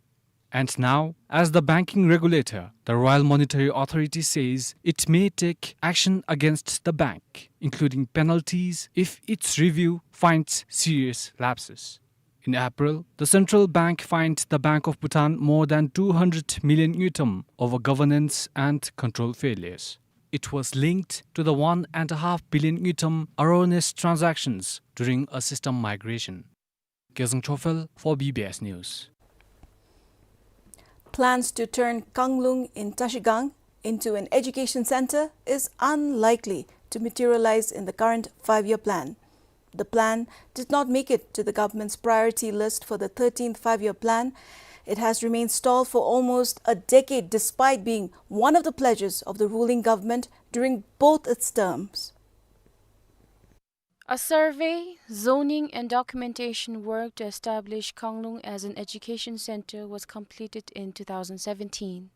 And now, as the banking regulator, the Royal Monetary Authority says it may take action against the bank, including penalties if its review finds serious lapses. In April, the central bank fined the Bank of Bhutan more than two hundred million ngultrum over governance and control failures. It was linked to the one and a half billion ngultrum erroneous transactions during a system migration. Gezang Chofel for B B S News. Plans to turn Kanglung in Trashigang into an education center is unlikely to materialize in the current five-year plan. The plan did not make it to the government's priority list for the thirteenth five-year plan. It has remained stalled for almost a decade, despite being one of the pledges of the ruling government during both its terms. A survey, zoning and documentation work to establish Kanglung as an education center was completed in two thousand seventeen.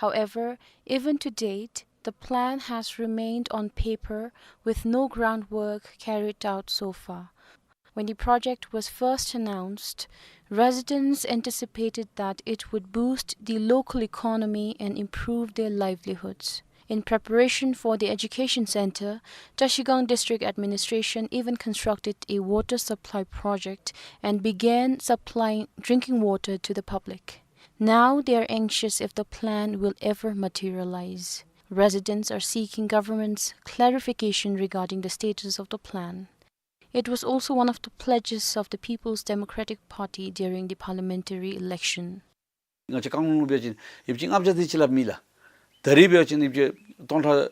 However, even to date, the plan has remained on paper with no groundwork carried out so far. When the project was first announced, residents anticipated that it would boost the local economy and improve their livelihoods. In preparation for the education center, Trashigang District Administration even constructed a water supply project and began supplying drinking water to the public. Now they are anxious if the plan will ever materialize. Residents are seeking government's clarification regarding the status of the plan. It was also one of the pledges of the People's Democratic Party during the parliamentary election. ང་བཅས་ཀང་ལུང་འབད་བ་ཅིན་ཡིབ་ཅིག་ལྔ་བརྒྱ་དེ་ཅིག་ལྷགཔ་མེད་ལགས། ད་རིས་འབད་བ་ཅིན་ཡིབ་ཅིག་སྟོང་ཕྲག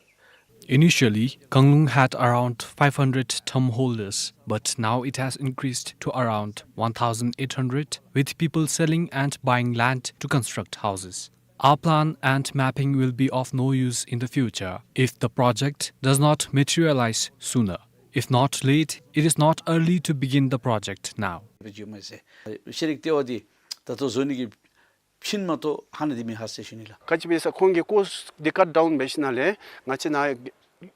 Initially, Kanglung had around five hundred term holders, but now it has increased to around one thousand eight hundred, with people selling and buying land to construct houses. Our plan and mapping will be of no use in the future if the project does not materialize sooner. If not late, it is not early to begin the project now. ཤེས་རིག་ལྟེ་བ་འདི་ད་ལྟོ་བཟོ་ནི་གི་ཕྱིན་མ་གཏོགས་ཧ་ན་དེ་མེད་ཧ་ཟེར་ཞུ་ནི་ལགས། ག་ཅི་འབད་ཟེར་ཁོང་གིས་ཀོསཊ་འདི་ཀཊ་ཌའུན་འབད་ཞིནམ་ལས་ང་བཅས་ནཱ་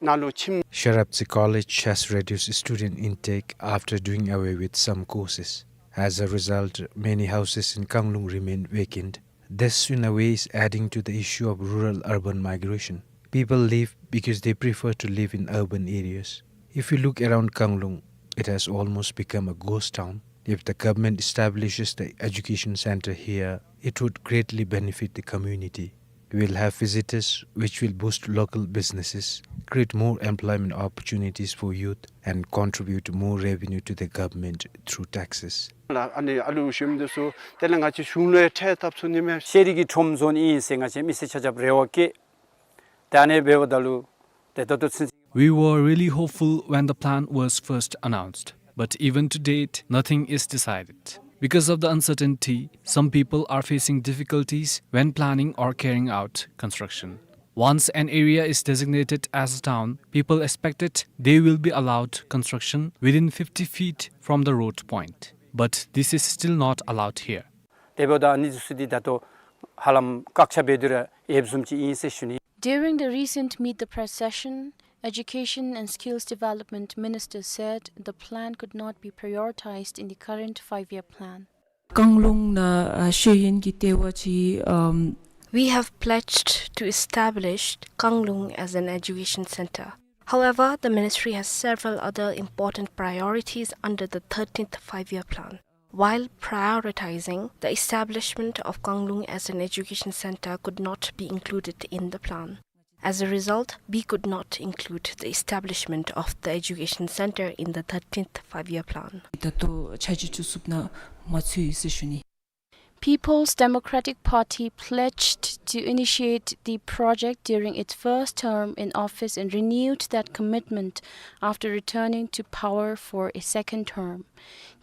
ནང་ལུ་ཁྱིམ། Sharaptse College has reduced student intake after doing away with some courses. As a result, many houses in Kanglung remain vacant. This, in a way, is adding to the issue of rural-urban migration. People leave because they prefer to live in urban areas. If you look around Kanglung, it has almost become a ghost town. If the government establishes the education center here, it would greatly benefit the community. We'll have visitors, which will boost local businesses, create more employment opportunities for youth, and contribute more revenue to the government through taxes. ལགས། ཨ་ནི་ཨ་ལུ་ཤུལ་མའི་དུས་སུ་དེ་ལས་ང་བཅས་གཞུང་ལུ་ཡང་ཁྲལ་བཏབ་ཚུགས་ནི་མས། ཤེས་རིག་གི་ཁྲོམ་བཟོ་ནི་ཨིན་ཟེར་ང་བཅས་མི་སེར་ཆ་ཁྱབ་རེ་བ་བསྐྱེད། ད་ཨ་ནི་འབདཝ་ད་ལུ་ཏེ་ད་ལྟོ་ཚུན་ཚོད། We were really hopeful when the plan was first announced, but even to date, nothing is decided. Because of the uncertainty, some people are facing difficulties when planning or carrying out construction. Once an area is designated as a town, people expected they will be allowed construction within fifty feet from the road point. But this is still not allowed here. དེ་འབདཝ་ད་ཨ་ནི་ཚུ་འདི་ད་ལྟོ་ཧ་ལམ་བཀག་ཆ་འབད་དེ་ར་ཡོདཔ་བཟུམ་ཅིག་ཨིན་ཟེར་ཞུ་ནི། During the recent Meet the Press session, Education and Skills Development Minister said the plan could not be prioritized in the current five-year plan. ཀང་ལུང་ནང་ཨ་ཤེས་ཡོན་གྱི་ལྟེ་བ་ཅིག་ཨམ། We have pledged to establish Kanglung as an education center. However, the ministry has several other important priorities under the thirteenth five-year plan. While prioritizing, the establishment of Kanglung as an education center could not be included in the plan. As a result, we could not include the establishment of the education center in the thirteenth five-year plan. ད་ལྟོ་ཆ་འཇོག་བཅུག་ཚུགསཔ་ནང་མ་ཚུད་ཡི་ཟེར་ཞུ་ནི། People's Democratic Party pledged to initiate the project during its first term in office and renewed that commitment after returning to power for a second term.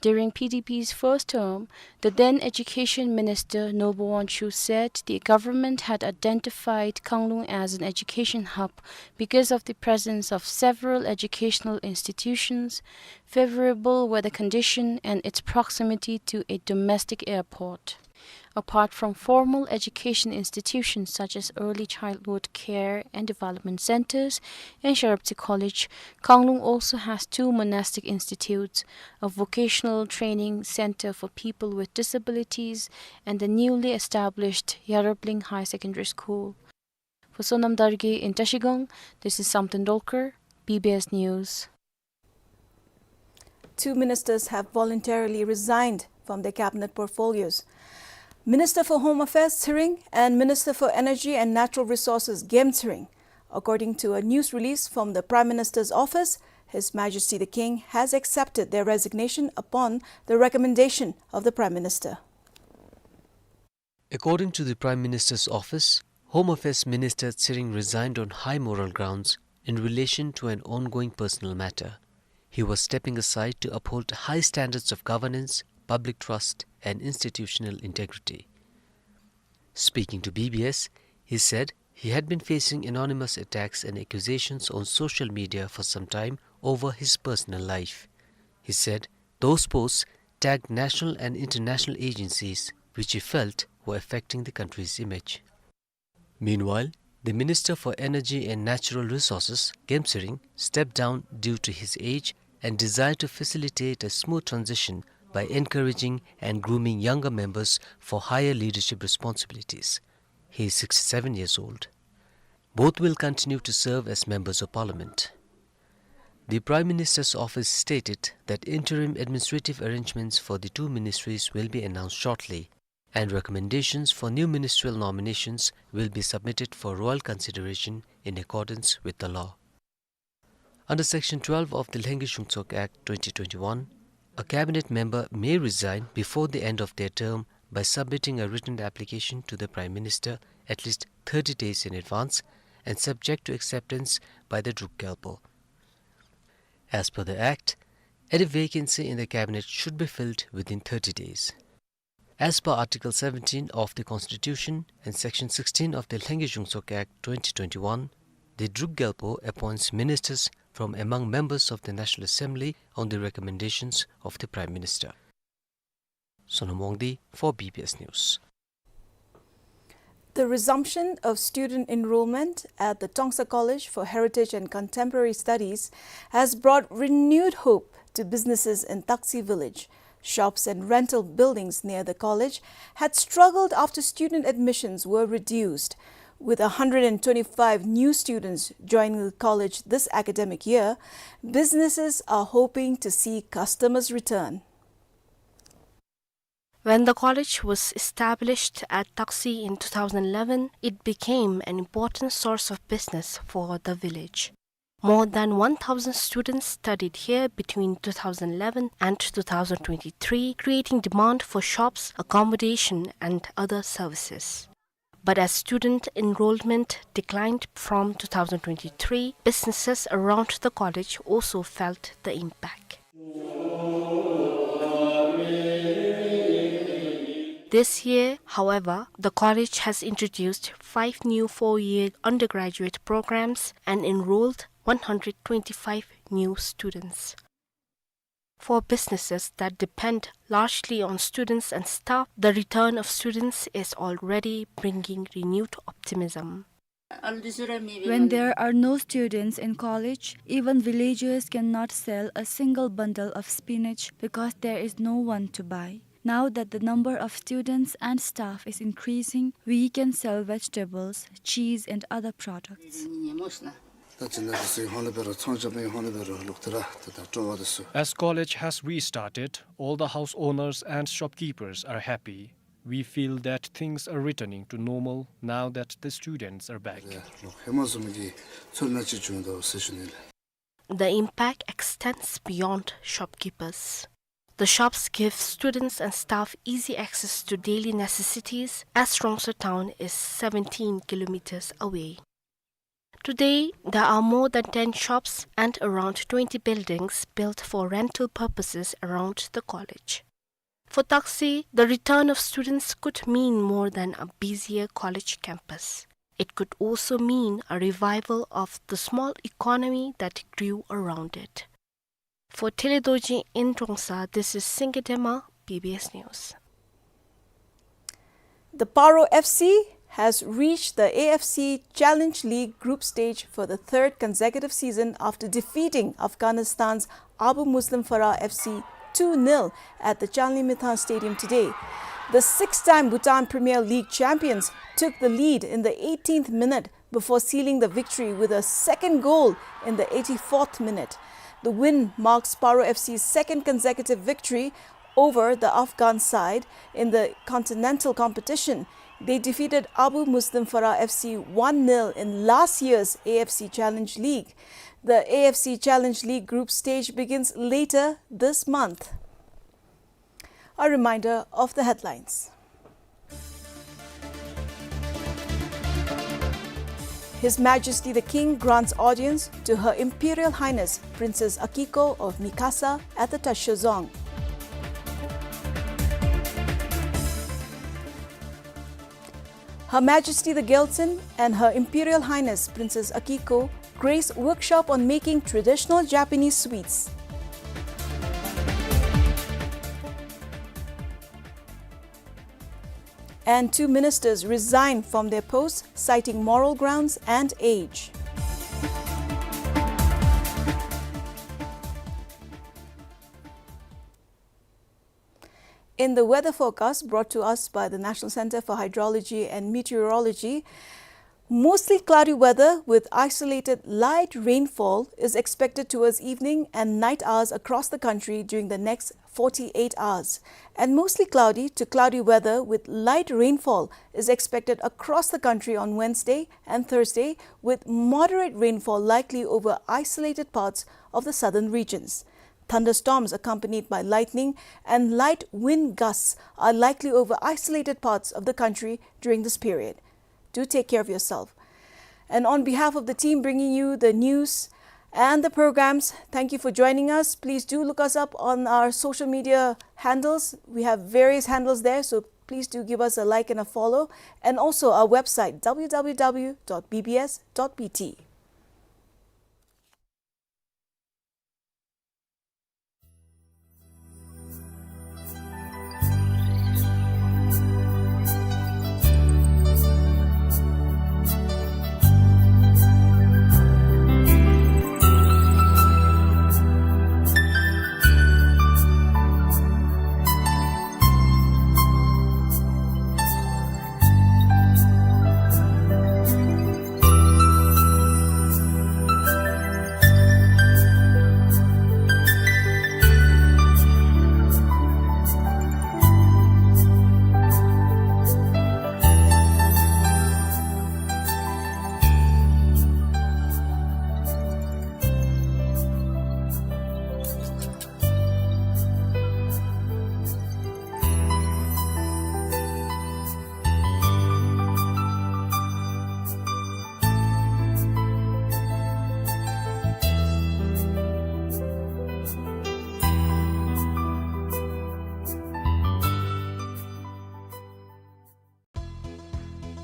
During P D P's first term, the then Education Minister Norbowon Shu said the government had identified Kanglung as an education hub because of the presence of several educational institutions, favorable weather condition, and its proximity to a domestic airport. Apart from formal education institutions such as early childhood care and development centers and Sharaptsi College, Kanglung also has two monastic institutes, a vocational training center for people with disabilities, and the newly established Yarabling High Secondary School. For Sonam Dargay in Trashigang, this is Samten Dolkar, B B S News. Two ministers have voluntarily resigned from their cabinet portfolios. Minister for Home Affairs Tshering and Minister for Energy and Natural Resources Game Tshering. According to a news release from the Prime Minister's office, His Majesty the King has accepted their resignation upon the recommendation of the Prime Minister. According to the Prime Minister's office, Home Affairs Minister Tshering resigned on high moral grounds in relation to an ongoing personal matter. He was stepping aside to uphold high standards of governance, public trust, and institutional integrity. Speaking to B B S, he said he had been facing anonymous attacks and accusations on social media for some time over his personal life. He said those posts tagged national and international agencies, which he felt were affecting the country's image. Meanwhile, the Minister for Energy and Natural Resources, Game Tshering, stepped down due to his age and desire to facilitate a smooth transition by encouraging and grooming younger members for higher leadership responsibilities. He is sixty-seven years old. Both will continue to serve as members of parliament. The Prime Minister's office stated that interim administrative arrangements for the two ministries will be announced shortly, and recommendations for new ministerial nominations will be submitted for royal consideration in accordance with the law. Under Section twelve of the Lhengye Shungtsok Act twenty twenty-one, a cabinet member may resign before the end of their term by submitting a written application to the Prime Minister at least thirty days in advance and subject to acceptance by the Druk Gyalpo. As per the Act, any vacancy in the cabinet should be filled within thirty days. As per Article seventeen of the Constitution and Section sixteen of the Lhengye Shungtsok Act twenty twenty-one, the Druk Gyalpo appoints ministers from among members of the National Assembly on the recommendations of the Prime Minister. Sonam Wangdi for B B S News. The resumption of student enrollment at the Tongsa College for Heritage and Contemporary Studies has brought renewed hope to businesses in Taksi village. Shops and rental buildings near the college had struggled after student admissions were reduced. With a hundred and twenty-five new students joining the college this academic year, businesses are hoping to see customers return. When the college was established at Taksi in two thousand eleven, it became an important source of business for the village. More than one thousand students studied here between two thousand eleven and two thousand twenty-three, creating demand for shops, accommodation, and other services. But as student enrollment declined from two thousand twenty-three, businesses around the college also felt the impact. This year, however, the college has introduced five new four-year undergraduate programs and enrolled one hundred twenty-five new students. For businesses that depend largely on students and staff, the return of students is already bringing renewed optimism. When there are no students in college, even villagers cannot sell a single bundle of spinach because there is no one to buy. Now that the number of students and staff is increasing, we can sell vegetables, cheese, and other products. As college has restarted, all the house owners and shopkeepers are happy. We feel that things are returning to normal now that the students are back. The impact extends beyond shopkeepers. The shops give students and staff easy access to daily necessities, as Rongsa town is seventeen kilometers away. Today, there are more than ten shops and around twenty buildings built for rental purposes around the college. For Taksi, the return of students could mean more than a busier college campus. It could also mean a revival of the small economy that grew around it. For Tele Dorji in Rongsa, this is Singye Dema, B B S News. The Paro F C has reached the A F C Challenge League group stage for the third consecutive season after defeating Afghanistan's Abu Muslim Farah F C two nil at the Chandni Midha Stadium today. The six-time Bhutan Premier League champions took the lead in the eighteenth minute before sealing the victory with a second goal in the eighty-fourth minute. The win marks Paro F C's second consecutive victory over the Afghan side in the continental competition. They defeated Abu Muslim Farah F C one nil in last year's A F C Challenge League. The A F C Challenge League group stage begins later this month. A reminder of the headlines. His Majesty the King grants audience to Her Imperial Highness Princess Akiko of Mikasa at the Tashio Dzong. Her Majesty the Gyaltsuen and Her Imperial Highness Princess Akiko grace workshop on making traditional Japanese sweets. And two ministers resign from their posts, citing moral grounds and age. In the weather forecast brought to us by the National Centre for Hydrology and Meteorology, mostly cloudy weather with isolated light rainfall is expected towards evening and night hours across the country during the next forty-eight hours. And mostly cloudy to cloudy weather with light rainfall is expected across the country on Wednesday and Thursday, with moderate rainfall likely over isolated parts of the southern regions. Thunderstorms accompanied by lightning and light wind gusts are likely over isolated parts of the country during this period. Do take care of yourself. And on behalf of the team bringing you the news and the programs, thank you for joining us. Please do look us up on our social media handles. We have various handles there, so please do give us a like and a follow. And also our website, w w w dot b b s dot b t.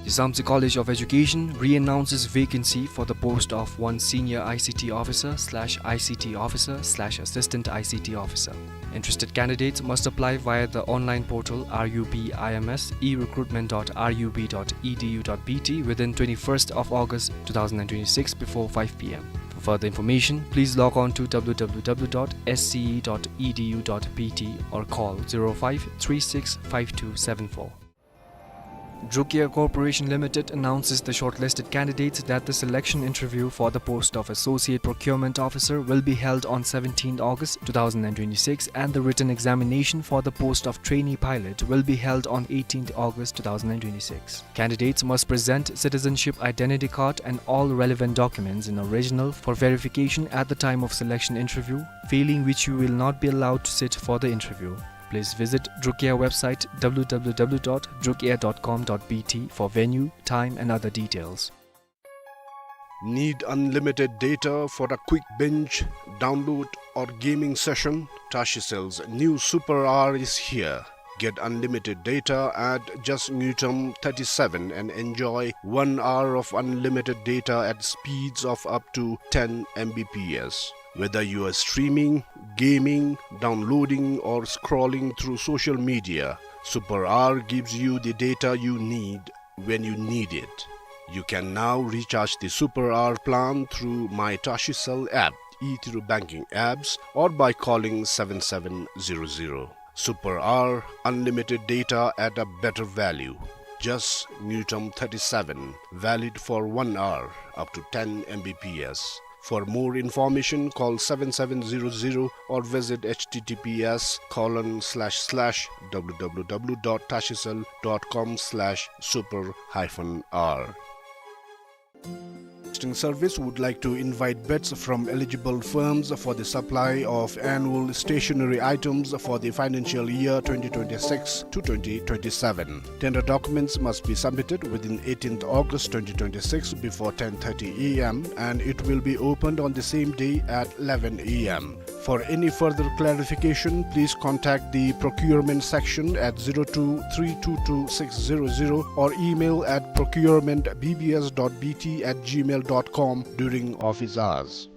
Yizamtse College of Education re-announces vacancy for the post of one senior I C T officer slash I C T officer slash assistant I C T officer. Interested candidates must apply via the online portal R U B I M S, e recruitment dot R U B dot E D U dot B T within twenty-first of August two thousand and twenty-six before five p m. For further information, please log on to w w w dot s c e dot e d u dot b t or call zero five three six five two seven four. Druk Air Corporation Limited announces the shortlisted candidates that the selection interview for the post of Associate Procurement Officer will be held on seventeenth August two thousand and twenty-six, and the written examination for the post of Trainee Pilot will be held on eighteenth August two thousand and twenty-six. Candidates must present citizenship identity card and all relevant documents in original for verification at the time of selection interview, failing which you will not be allowed to sit for the interview. Please visit Druk Air website w w w dot druk air dot com dot b t for venue, time and other details. Need unlimited data for a quick binge, download or gaming session? Tashicell's new Super R is here. Get unlimited data at just ngultrum thirty-seven and enjoy one hour of unlimited data at speeds of up to ten M B P S. Whether you are streaming, gaming, downloading, or scrolling through social media, Super R gives you the data you need when you need it. You can now recharge the Super R plan through My TashiCell app, e-Thiru banking apps, or by calling seven seven zero zero. Super R, unlimited data at a better value. Just ngultrum thirty-seven, valid for one hour, up to ten M B P S. For more information, call seven seven zero zero or visit H T T P S colon slash slash W W W dot tashicell dot com slash super hyphen R. Broadcasting Service would like to invite bids from eligible firms for the supply of annual stationery items for the financial year twenty twenty-six to twenty twenty-seven. Tender documents must be submitted within eighteenth August twenty twenty-six before ten thirty A M, and it will be opened on the same day at eleven A M. For any further clarification, please contact the procurement section at zero two three two two six zero zero or email at procurement B B S dot B T at gmail dot com during office hours.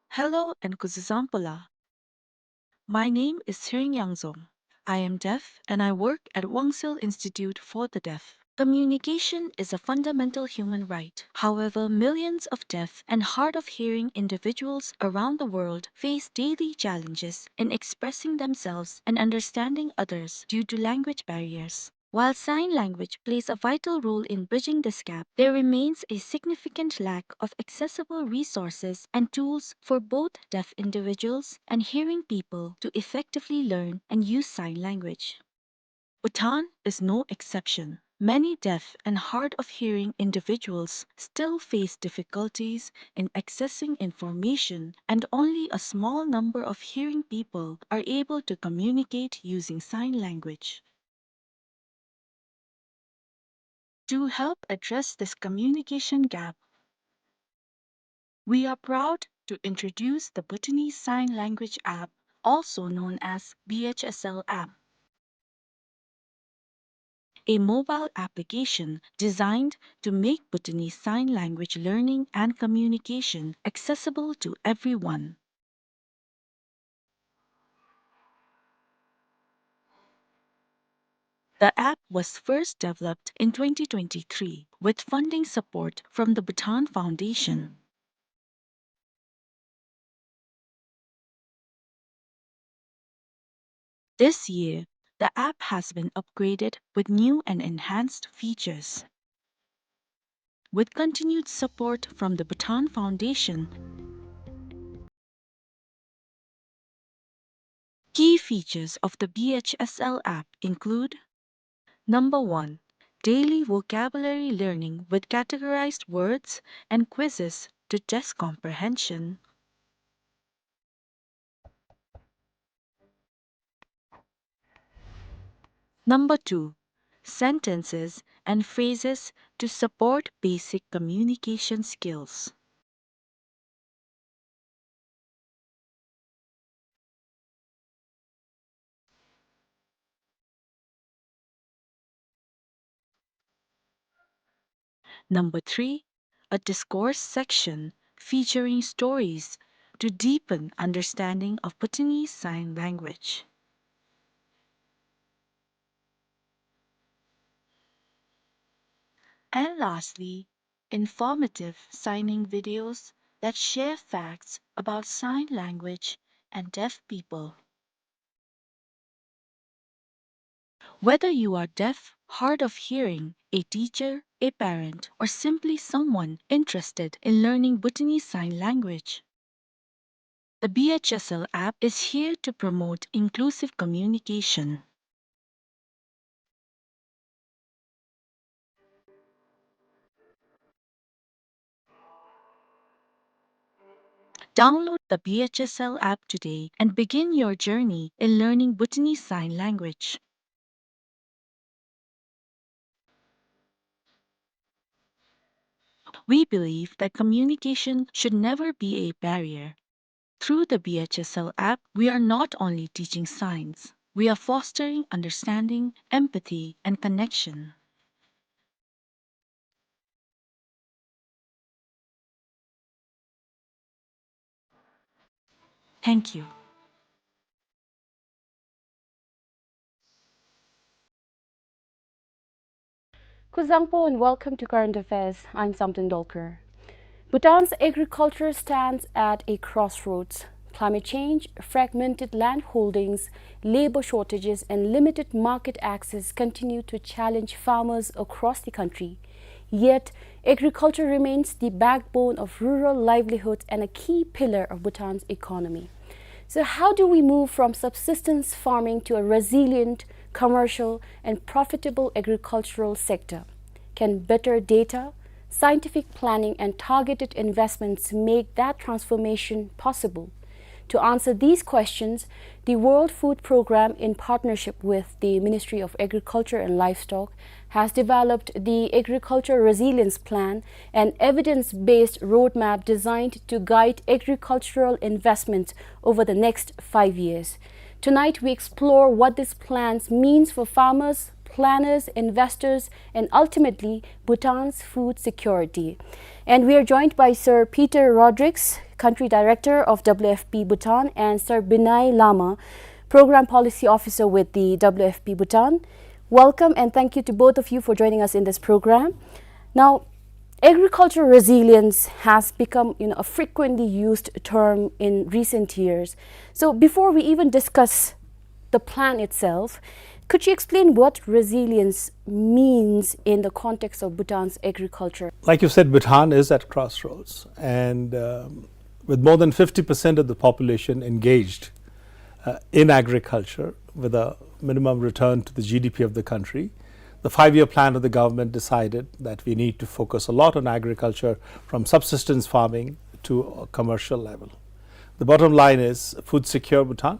Hello and kuzuzangpo la. My name is Tsering Yangzom. I am deaf and I work at Wangsil Institute for the Deaf. Communication is a fundamental human right. However, millions of deaf and hard of hearing individuals around the world face daily challenges in expressing themselves and understanding others due to language barriers. While sign language plays a vital role in bridging this gap, there remains a significant lack of accessible resources and tools for both deaf individuals and hearing people to effectively learn and use sign language. Bhutan is no exception. Many deaf and hard of hearing individuals still face difficulties in accessing information, and only a small number of hearing people are able to communicate using sign language. To help address this communication gap, we are proud to introduce the Bhutanese Sign Language app, also known as B H S L app, a mobile application designed to make Bhutanese Sign Language learning and communication accessible to everyone. The app was first developed in twenty twenty-three with funding support from the Bhutan Foundation. This year, the app has been upgraded with new and enhanced features. With continued support from the Bhutan Foundation, key features of the B H S L app include: number one, daily vocabulary learning with categorized words and quizzes to test comprehension. Number two, sentences and phrases to support basic communication skills. Number three, a discourse section featuring stories to deepen understanding of Bhutanese Sign Language. And lastly, informative signing videos that share facts about sign language and deaf people. Whether you are deaf, hard of hearing, a teacher, a parent, or simply someone interested in learning Bhutanese Sign Language, the B H S L app is here to promote inclusive communication. Download the B H S L app today and begin your journey in learning Bhutanese Sign Language. We believe that communication should never be a barrier. Through the B H S L app, we are not only teaching signs, we are fostering understanding, empathy, and connection. Thank you. Kuzuzangpo and welcome to Current Affairs. I'm Samten Dolkar. Bhutan's agriculture stands at a crossroads. Climate change, fragmented land holdings, labor shortages, and limited market access continue to challenge farmers across the country. Yet, agriculture remains the backbone of rural livelihoods and a key pillar of Bhutan's economy. So, how do we move from subsistence farming to a resilient, commercial, and profitable agricultural sector? Can better data, scientific planning, and targeted investments make that transformation possible? To answer these questions, the World Food Programme, in partnership with the Ministry of Agriculture and Livestock, has developed the Agriculture Resilience Plan, an evidence-based roadmap designed to guide agricultural investment over the next five years. Tonight, we explore what this plan means for farmers, planners, investors, and ultimately Bhutan's food security. And we are joined by Sir Peter Rodrigues, Country Director of W F P Bhutan, and Sir Binay Lama, Program Policy Officer with the W F P Bhutan. Welcome and thank you to both of you for joining us in this program. Now, agricultural resilience has become, you know, a frequently used term in recent years. So before we even discuss the plan itself, could you explain what resilience means in the context of Bhutan's agriculture? Like you said, Bhutan is at crossroads, and, um, with more than fifty percent of the population engaged, uh, in agriculture, with a minimum return to the G D P of the country, the five-year plan of the government decided that we need to focus a lot on agriculture, from subsistence farming to a commercial level. The bottom line is food secure Bhutan.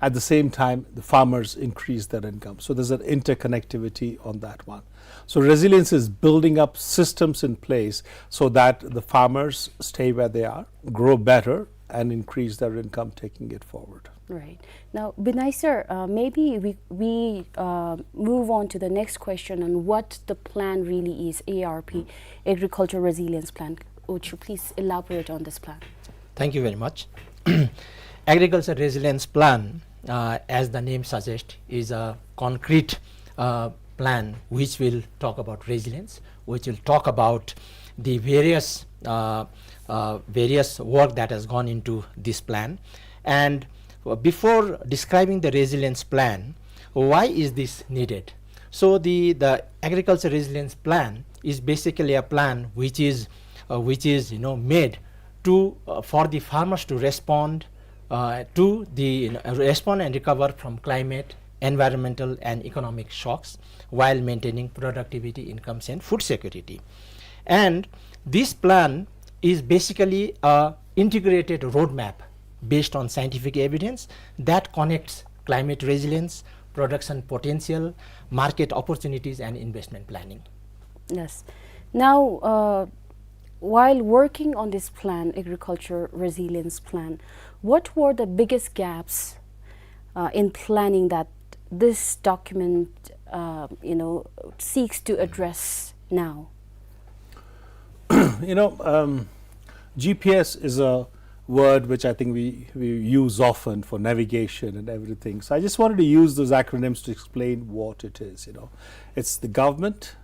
At the same time, the farmers increase their income. So there's an interconnectivity on that one. So resilience is building up systems in place so that the farmers stay where they are, grow better, and increase their income, taking it forward. Right. Now, Binay sir, uh, maybe we, we, uh, move on to the next question on what the plan really is, A R P, Agricultural Resilience Plan. Would you please elaborate on this plan? Thank you very much. Agriculture Resilience Plan, uh, as the name suggests, is a concrete, uh, plan which will talk about resilience, which will talk about the various, uh, uh, various work that has gone into this plan. And, uh, before describing the resilience plan, why is this needed? So the, the agriculture resilience plan is basically a plan which is, uh, which is, you know, made to, uh, for the farmers to respond, uh, to the, you know, respond and recover from climate, environmental and economic shocks while maintaining productivity, incomes and food security. And this plan is basically a integrated roadmap based on scientific evidence that connects climate resilience, production potential, market opportunities and investment planning. Yes. Now, uh, while working on this plan, Agriculture Resilience Plan, what were the biggest gaps, uh, in planning that this document, uh, you know, seeks to address now? You know, um, G P S is a word which I think we, we use often for navigation and everything. So I just wanted to use those acronyms to explain what it is, you know. It's the government,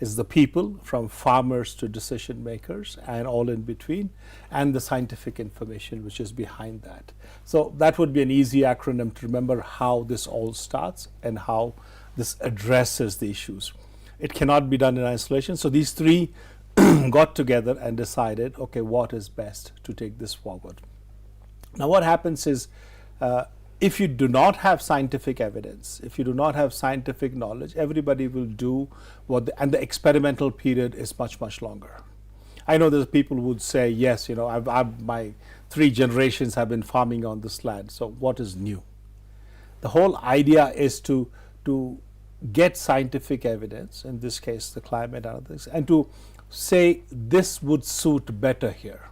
it's the people, from farmers to decision makers and all in between, and the scientific information which is behind that. So that would be an easy acronym to remember how this all starts and how this addresses the issues. It cannot be done in isolation. So these three got together and decided, okay, what is best to take this forward. Now, what happens is, uh, if you do not have scientific evidence, if you do not have scientific knowledge, everybody will do what the, and the experimental period is much, much longer. I know there's people who would say, "Yes, you know, I've, I've, my three generations have been farming on this land, so what is new?" The whole idea is to, to get scientific evidence, in this case, the climate and other things, and to say this would suit better here.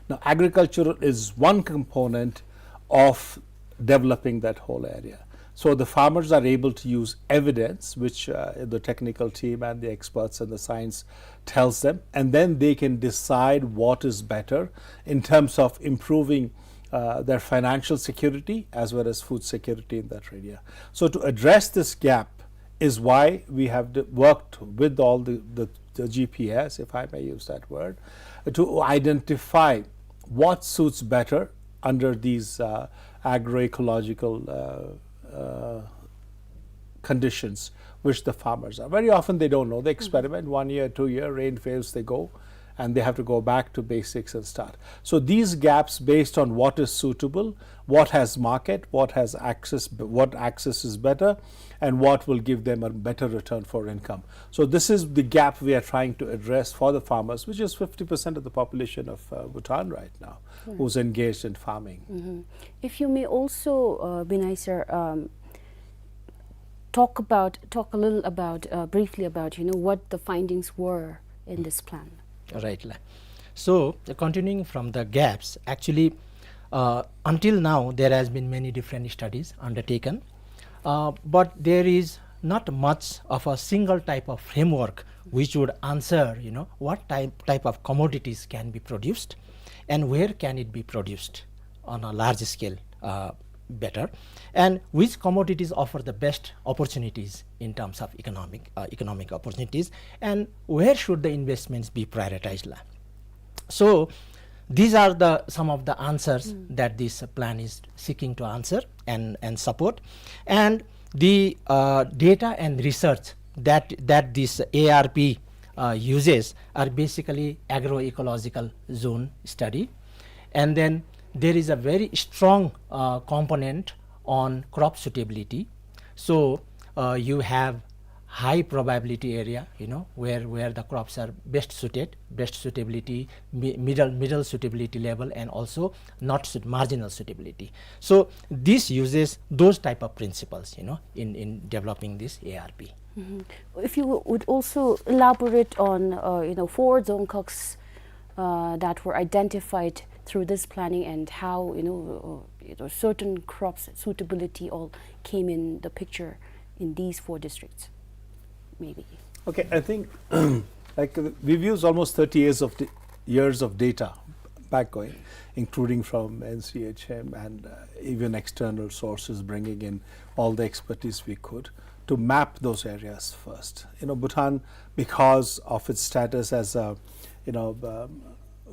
Now, agriculture is one component of developing that whole area. So the farmers are able to use evidence, which, uh, the technical team and the experts and the science tells them, and then they can decide what is better in terms of improving, uh, their financial security as well as food security in that area. So to address this gap is why we have d-, worked with all the, the, the G P S, if I may use that word, to identify what suits better under these, uh, agroecological, uh, uh, conditions which the farmers are. Very often they don't know. They experiment one year, two year, rain fails, they go, and they have to go back to basics and start. So these gaps based on what is suitable, what has market, what has access, what access is better, and what will give them a better return for income. So this is the gap we are trying to address for the farmers, which is fifty percent of the population of, uh, Bhutan right now, who's engaged in farming. If you may also, uh, Binay sir, um, talk about, talk a little about, uh, briefly about, you know, what the findings were in this plan. Right, la. So, uh, continuing from the gaps, actually, uh, until now, there has been many different studies undertaken, uh, but there is not much of a single type of framework which would answer, you know, what type, type of commodities can be produced and where can it be produced on a large scale, uh, better, and which commodities offer the best opportunities in terms of economic, uh, economic opportunities, and where should the investments be prioritized, la. So these are the, some of the answers that this plan is seeking to answer and, and support. And the, uh, data and research that, that this A R P, uh, uses are basically agroecological zone study. And then there is a very strong, uh, component on crop suitability. So, uh, you have high probability area, you know, where, where the crops are best suited, best suitability, mi-, middle, middle suitability level, and also not suit-, marginal suitability. So this uses those type of principles, you know, in, in developing this A R P. If you would also elaborate on, uh, you know, four dzongkhags, uh, that were identified through this planning and how, you know, uh, you know, certain crops suitability all came in the picture in these four districts, maybe. Okay, I think, like, uh, we've used almost thirty years of d-, years of data back going, including from N C H M and, uh, even external sources, bringing in all the expertise we could to map those areas first. You know, Bhutan, because of its status as a, you know, um,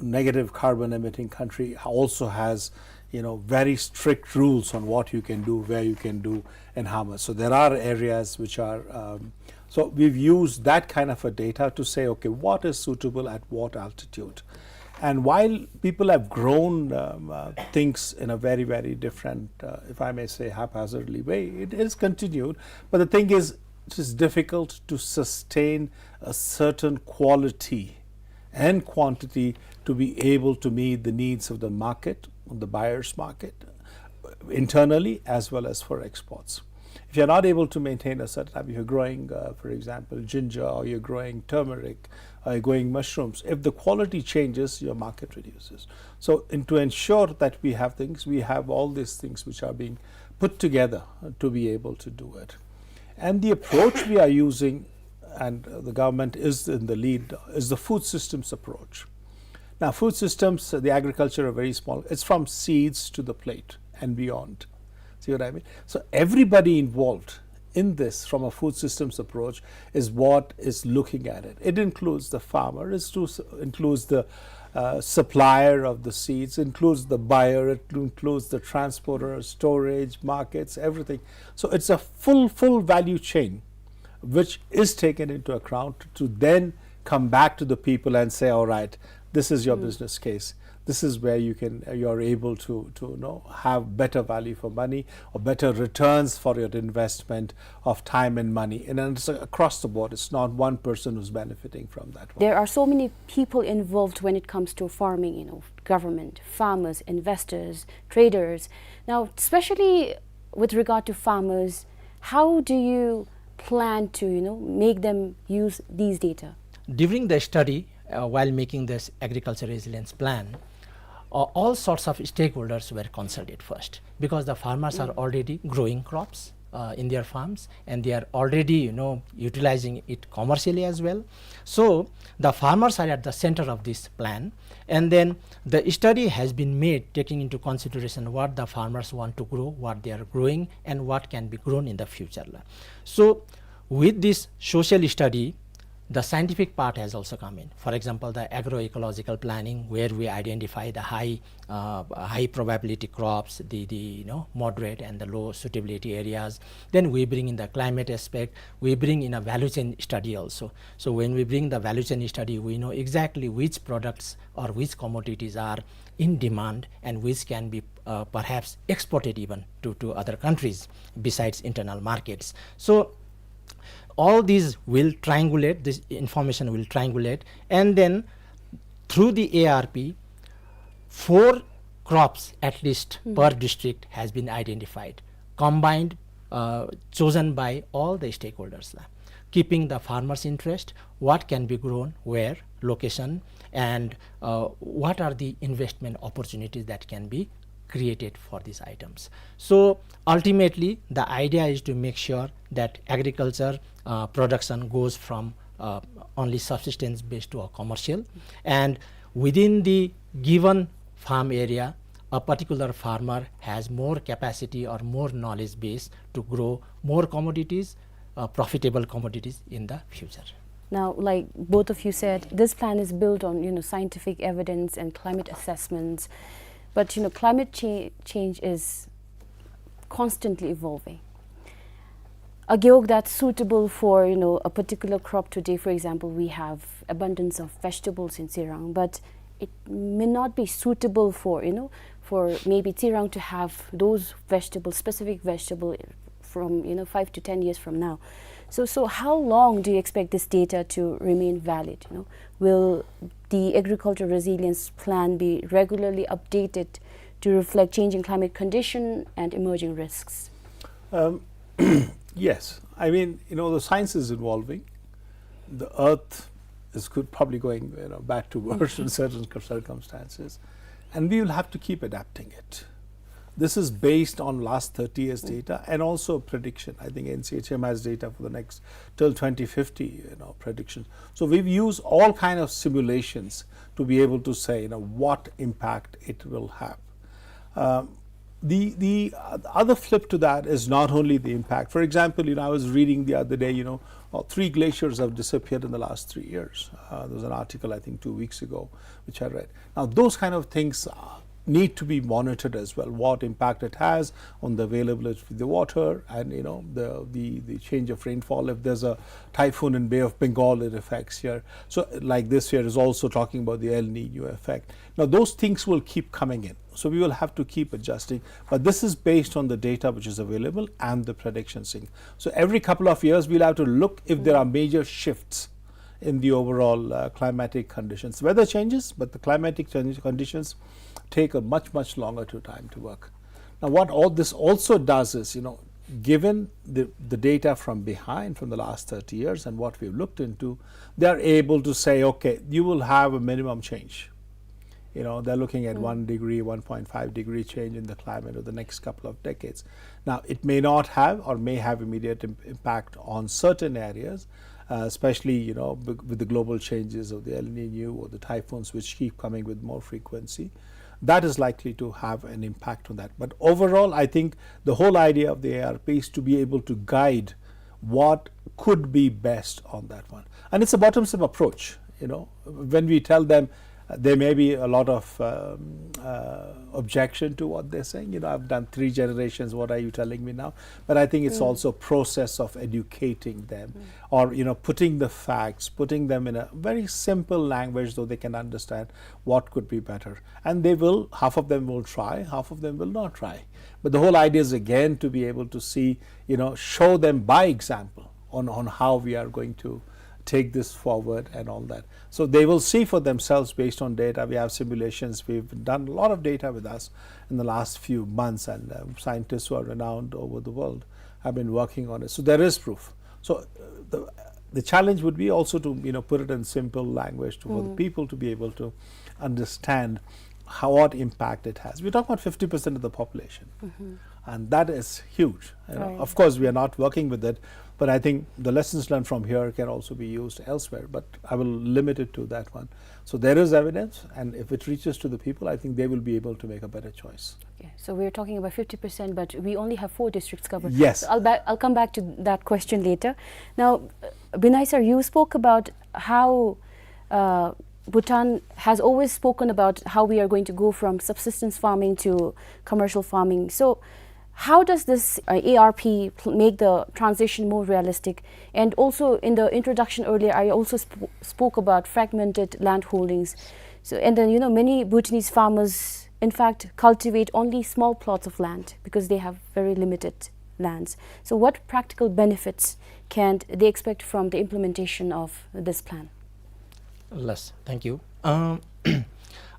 negative carbon emitting country, also has, you know, very strict rules on what you can do, where you can do, and how much. So there are areas which are, um, so we've used that kind of a data to say, okay, what is suitable at what altitude? And while people have grown, um, uh, things in a very, very different, uh, if I may say, haphazardly way, it is continued. But the thing is, it is difficult to sustain a certain quality and quantity to be able to meet the needs of the market, the buyer's market, internally as well as for exports. If you're not able to maintain a certain type, if you're growing, uh, for example, ginger, or you're growing turmeric, or you're growing mushrooms, if the quality changes, your market reduces. So, and to ensure that we have things, we have all these things which are being put together to be able to do it. And the approach we are using, and the government is in the lead, is the food systems approach. Now, food systems, the agriculture are very small. It's from seeds to the plate and beyond. See what I mean? So everybody involved in this from a food systems approach is what is looking at it. It includes the farmer, it includes the, uh, supplier of the seeds, includes the buyer, it includes the transporter, storage, markets, everything. So it's a full, full value chain which is taken into account to then come back to the people and say, "All right, this is your business case. This is where you can, you're able to, to, you know, have better value for money or better returns for your investment of time and money." And then it's across the board. It's not one person who's benefiting from that one. There are so many people involved when it comes to farming, you know, government, farmers, investors, traders. Now, especially with regard to farmers, how do you plan to, you know, make them use these data? During the study, uh, while making this agriculture resilience plan, uh, all sorts of stakeholders were consulted first, because the farmers are already growing crops. uh, in their farms, and they are already, you know, utilizing it commercially as well. So the farmers are at the center of this plan, and then the study has been made taking into consideration what the farmers want to grow, what they are growing, and what can be grown in the future. So with this social study, the scientific part has also come in. For example, the agroecological planning, where we identify the high, uh, high probability crops, the, the, you know, moderate and the low suitability areas. Then we bring in the climate aspect. We bring in a value chain study also. So when we bring the value chain study, we know exactly which products or which commodities are in demand and which can be, uh, perhaps exported even to, to other countries besides internal markets. So all these will triangulate, this information will triangulate, and then through the A R P, four crops at least per district has been identified, combined, uh, chosen by all the stakeholders, la, keeping the farmers' interest, what can be grown, where, location, and, uh, what are the investment opportunities that can be created for these items. So ultimately, the idea is to make sure that agriculture, uh, production goes from, uh, only subsistence based to a commercial, and within the given farm area, a particular farmer has more capacity or more knowledge base to grow more commodities, uh, profitable commodities in the future. Now, like both of you said, this plan is built on, you know, scientific evidence and climate assessments. But, you know, climate cha-, change is constantly evolving. A gewog that's suitable for, you know, a particular crop today, for example, we have abundance of vegetables in Tsirang, but it may not be suitable for, you know, for maybe Tsirang to have those vegetables, specific vegetable from, you know, five to ten years from now. So, so how long do you expect this data to remain valid, you know? Will the agricultural resilience plan be regularly updated to reflect changing climate condition and emerging risks? Um, yes. I mean, you know, the science is evolving. The earth is could probably going, you know, back to worse in certain cir-, circumstances. And we will have to keep adapting it. This is based on last thirty years data and also prediction. I think N C H M has data for the next till twenty fifty, you know, prediction. So we've used all kind of simulations to be able to say, you know, what impact it will have. Um, the, the, uh, other flip to that is not only the impact. For example, you know, I was reading the other day, you know, uh, three glaciers have disappeared in the last three years. Uh, there was an article, I think, two weeks ago, which I read. Now, those kind of things, uh, need to be monitored as well, what impact it has on the availability of the water and, you know, the, the, the change of rainfall. If there's a typhoon in Bay of Bengal, it affects here. So, like, this year is also talking about the El Nino effect. Now, those things will keep coming in. So we will have to keep adjusting. But this is based on the data which is available and the predictions. So every couple of years, we'll have to look if there are major shifts in the overall, uh, climatic conditions. Weather changes, but the climatic change, conditions take a much, much longer to time to work. Now, what all this also does is, you know, given the, the data from behind, from the last thirty years and what we've looked into, they are able to say, "Okay, you will have a minimum change." You know, they're looking at one degree, one point five degree change in the climate over the next couple of decades. Now, it may not have or may have immediate im-, impact on certain areas, uh, especially, you know, b-, with the global changes of the El Nino or the typhoons which keep coming with more frequency. That is likely to have an impact on that. But overall, I think the whole idea of the A R P is to be able to guide what could be best on that one. And it's a bottoms-up approach, you know. When we tell them, uh, there may be a lot of, um, uh, objection to what they're saying. You know, "I've done three generations, what are you telling me now?" But I think it's also a process of educating them or, you know, putting the facts, putting them in a very simple language so they can understand what could be better. And they will, half of them will try, half of them will not try. But the whole idea is again to be able to see, you know, show them by example on, on how we are going to take this forward and all that. So they will see for themselves based on data. We have simulations. We've done a lot of data with us in the last few months, and, uh, scientists who are renowned over the world have been working on it. So there is proof. So, uh, the, the challenge would be also to, you know, put it in simple language to, for the people to be able to understand how, what impact it has. We're talking about fifty percent of the population. And that is huge. You know, right. Of course, we are not working with it, but I think the lessons learned from here can also be used elsewhere, but I will limit it to that one. So there is evidence, and if it reaches to the people, I think they will be able to make a better choice. Okay, so we're talking about fifty percent, but we only have four districts covered. Yes. So I'll, ba- I'll come back to that question later. Now, uh, Binay sir, you spoke about how uh, Bhutan has always spoken about how we are going to go from subsistence farming to commercial farming. So, how does this uh, A R P pl- make the transition more realistic? And also, in the introduction earlier, I also sp- spoke about fragmented land holdings. So, and then, you know, many Bhutanese farmers, in fact, cultivate only small plots of land because they have very limited lands. So, what practical benefits can they expect from the implementation of this plan? Last, thank you. Um, uh,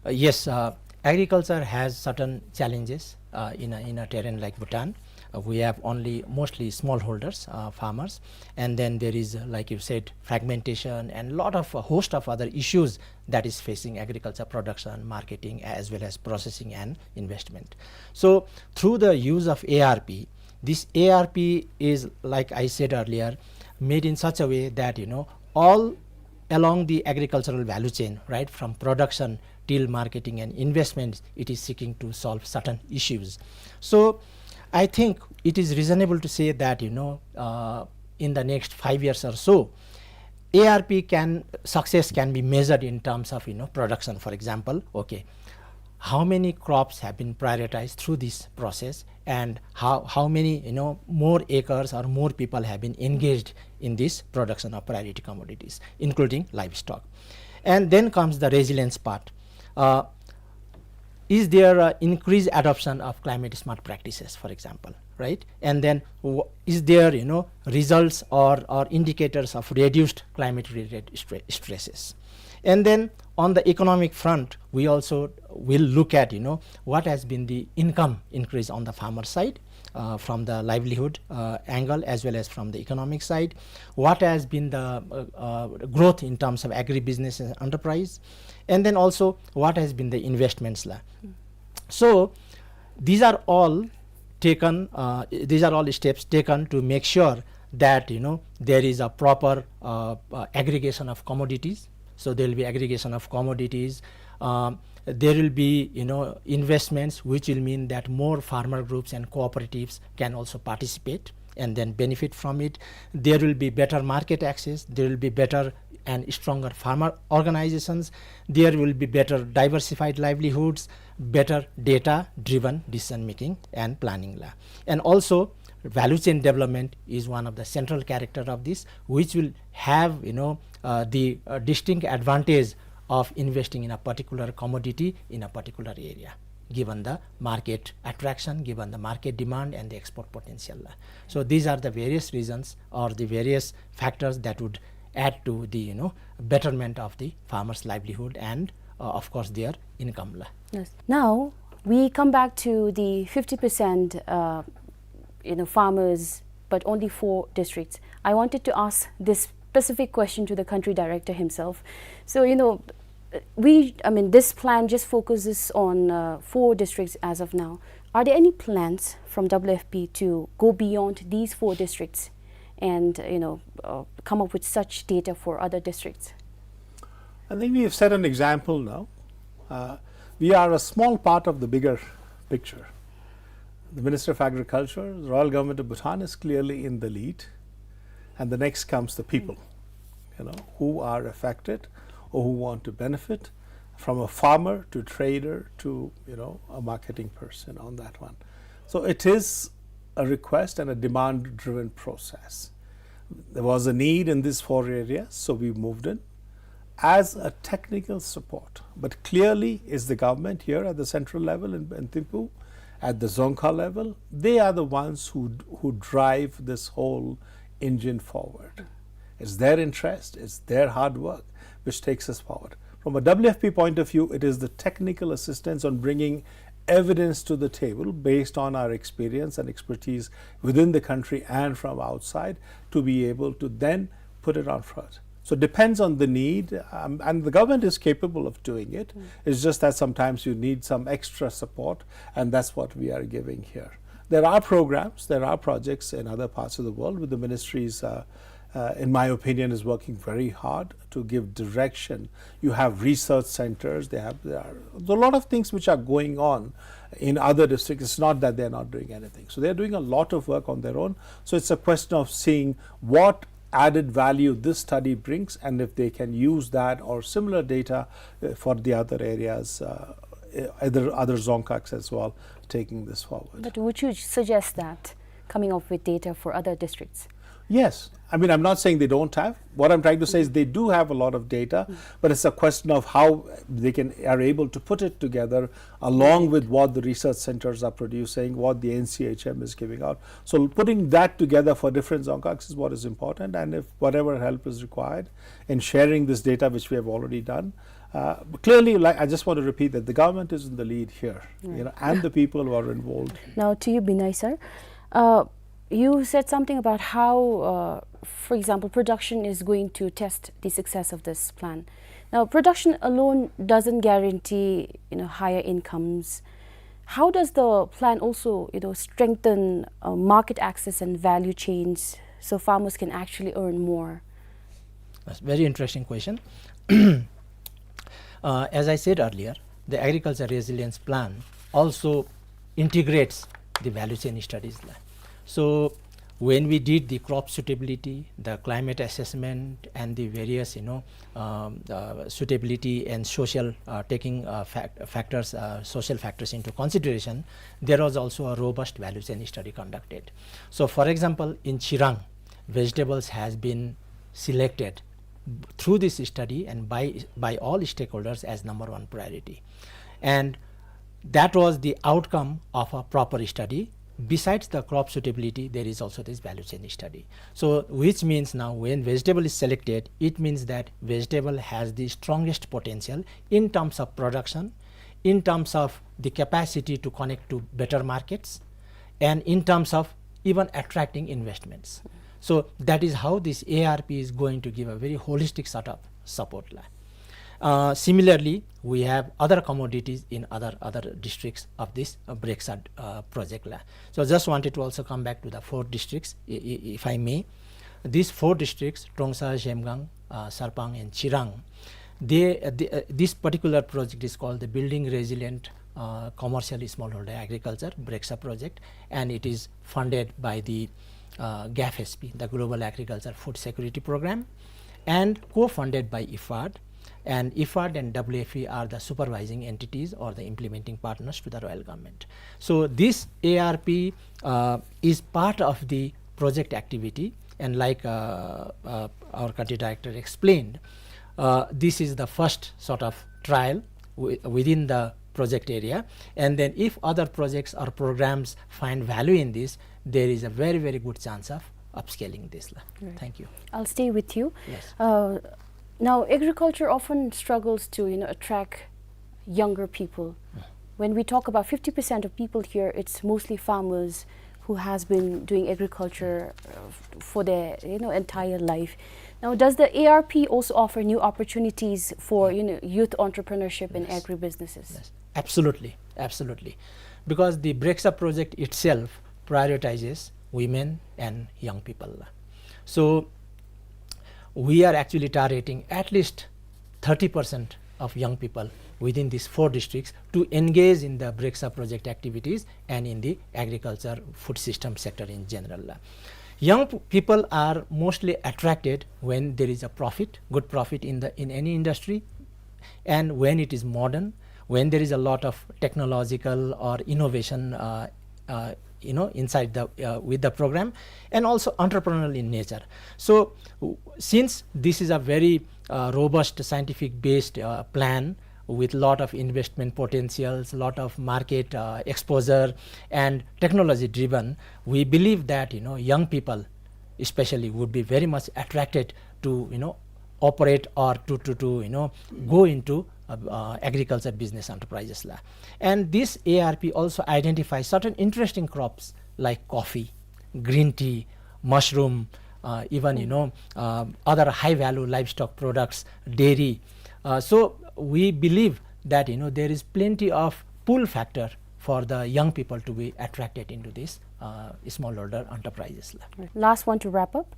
yes, uh, agriculture has certain challenges uh, in, a, in a terrain like Bhutan. Uh, we have only mostly smallholders, uh, farmers, and then there is, uh, like you said, fragmentation and lot of, a host of other issues that is facing agriculture production, marketing, as well as processing and investment. So through the use of A R P, this A R P is, like I said earlier, made in such a way that, you know, all along the agricultural value chain, right, from production till marketing and investments, it is seeking to solve certain issues. So I think it is reasonable to say that, you know, uh, in the next five years or so, A R P can, success can be measured in terms of, you know, production, for example. Okay, how many crops have been prioritized through this process, and how, how many, you know, more acres or more people have been engaged in this production of priority commodities, including livestock. And then comes the resilience part. Uh, is there a increased adoption of climate smart practices, for example, right? And then w- is there, you know, results or, or indicators of reduced climate related stre- stresses? And then on the economic front, we also will look at, you know, what has been the income increase on the farmer side, uh, from the livelihood uh, angle, as well as from the economic side, what has been the uh, uh, growth in terms of agribusiness and enterprise, and then also what has been the investments la. So these are all taken, uh, these are all steps taken to make sure that, you know, there is a proper uh, uh, aggregation of commodities. So there will be aggregation of commodities. Um, there will be, you know, investments, which will mean that more farmer groups and cooperatives can also participate and then benefit from it. There will be better market access. There will be better and stronger farmer organizations. There will be better diversified livelihoods, better data driven decision making and planning la. And also, value chain development is one of the central character of this, which will have, you know, uh, the uh, distinct advantage of investing in a particular commodity in a particular area, given the market attraction, given the market demand and the export potential. So these are the various reasons or the various factors that would add to the, you know, betterment of the farmers' livelihood and, uh, of course, their income la. Yes. Now we come back to the fifty percent, uh, you know, farmers, but only four districts. I wanted to ask this specific question to the country director himself. So, you know, we, I mean, this plan just focuses on uh, four districts as of now. Are there any plans from W F P to go beyond these four districts and, you know, uh, come up with such data for other districts? I think we have set an example now. Uh, we are a small part of the bigger picture. The Minister of Agriculture, the Royal Government of Bhutan is clearly in the lead, and the next comes the people, you know, who are affected or who want to benefit, from a farmer to trader to, you know, a marketing person on that one. So it is a request and a demand-driven process. There was a need in these four areas, so we moved in as a technical support. But clearly, is the government here at the central level in, in Thimphu, at the Dzongkha level, they are the ones who, who drive this whole engine forward. It's their interest, it's their hard work which takes us forward. From a W F P point of view, it is the technical assistance on bringing evidence to the table based on our experience and expertise within the country and from outside to be able to then put it on foot. So it depends on the need, um, and the government is capable of doing it. Mm. It's just that sometimes you need some extra support, and that's what we are giving here. There are programs, there are projects in other parts of the world where the ministries, uh, uh, in my opinion, is working very hard to give direction. You have research centers, they have, there are a lot of things which are going on in other districts. It's not that they're not doing anything. So they're doing a lot of work on their own. So it's a question of seeing what added value this study brings, and if they can use that or similar data, uh, for the other areas, uh, uh, other, other Dzongkhags as well, taking this forward. But would you suggest that coming up with data for other districts? Yes. I mean, I'm not saying they don't have. What I'm trying to say is they do have a lot of data, but it's a question of how they can, are able to put it together along with what the research centers are producing, what the N C H M is giving out. So putting that together for different Dzongkhags is what is important, and if whatever help is required in sharing this data, which we have already done, uh, clearly, like, I just want to repeat that the government is in the lead here, you know, and the people who are involved. Now, to you, Binay sir. Uh, you said something about how, uh, for example, production is going to test the success of this plan. Now, production alone doesn't guarantee, you know, higher incomes. How does the plan also, you know, strengthen, uh, market access and value chains so farmers can actually earn more? That's a very interesting question. Uh, as I said earlier, the Agriculture Resilience Plan also integrates the value chain studies la. So when we did the crop suitability, the climate assessment, and the various, you know, um, uh, suitability and social, uh, taking, uh, fac-, factors, uh, social factors into consideration, there was also a robust value chain study conducted. So, for example, in Chirang, vegetables has been selected through this study and by, by all stakeholders as number one priority. And that was the outcome of a proper study. Besides the crop suitability, there is also this value chain study. So, which means now when vegetable is selected, it means that vegetable has the strongest potential in terms of production, in terms of the capacity to connect to better markets, and in terms of even attracting investments. So that is how this A R P is going to give a very holistic sort of support la. Uh, similarly, we have other commodities in other, other districts of this, uh, BREXA, uh, project la. So just wanted to also come back to the four districts, i-, i-, if I may. These four districts, Trongsa, Zhemgang, uh, Sarpang and Chirang, they, uh, the, uh, this particular project is called the Building Resilient, uh, Commercial Smallholder Agriculture, BREXA project, and it is funded by the, uh, GAFSP, the Global Agriculture Food Security Program, and co-funded by IFAD. And IFAD and W F P are the supervising entities or the implementing partners to the royal government. So this A R P, uh, is part of the project activity, and like, uh, uh, our country director explained, uh, this is the first sort of trial wi-, within the project area, and then if other projects or programs find value in this, there is a very, very good chance of upscaling this la. Right. Thank you. I'll stay with you. Yes. Uh, now, agriculture often struggles to, you know, attract younger people. Mm. When we talk about fifty percent of people here, it's mostly farmers who has been doing agriculture, uh, f-, for their, you know, entire life. Now, does the A R P also offer new opportunities for, you know, youth entrepreneurship and agribusinesses? Yes. Absolutely, absolutely. Because the BREXA project itself prioritizes women and young people. So we are actually targeting at least thirty percent of young people within these four districts to engage in the BREXA project activities and in the agriculture food system sector in general. Young p-, people are mostly attracted when there is a profit, good profit in the, in any industry, and when it is modern, when there is a lot of technological or innovation, uh, uh, you know, inside the, uh, with the program, and also entrepreneurial in nature. So, w-, since this is a very, uh, robust scientific based, uh, plan with lot of investment potentials, lot of market, uh, exposure, and technology driven, we believe that, you know, young people especially would be very much attracted to, you know, operate or to, to, to, you know, go into, uh, uh, agriculture business enterprises la. And this A R P also identifies certain interesting crops like coffee, green tea, mushroom, uh, even, you know, uh, other high value livestock products, dairy. Uh, so we believe that, you know, there is plenty of pull factor for the young people to be attracted into this, uh, smallholder enterprises. Right. Last one to wrap up.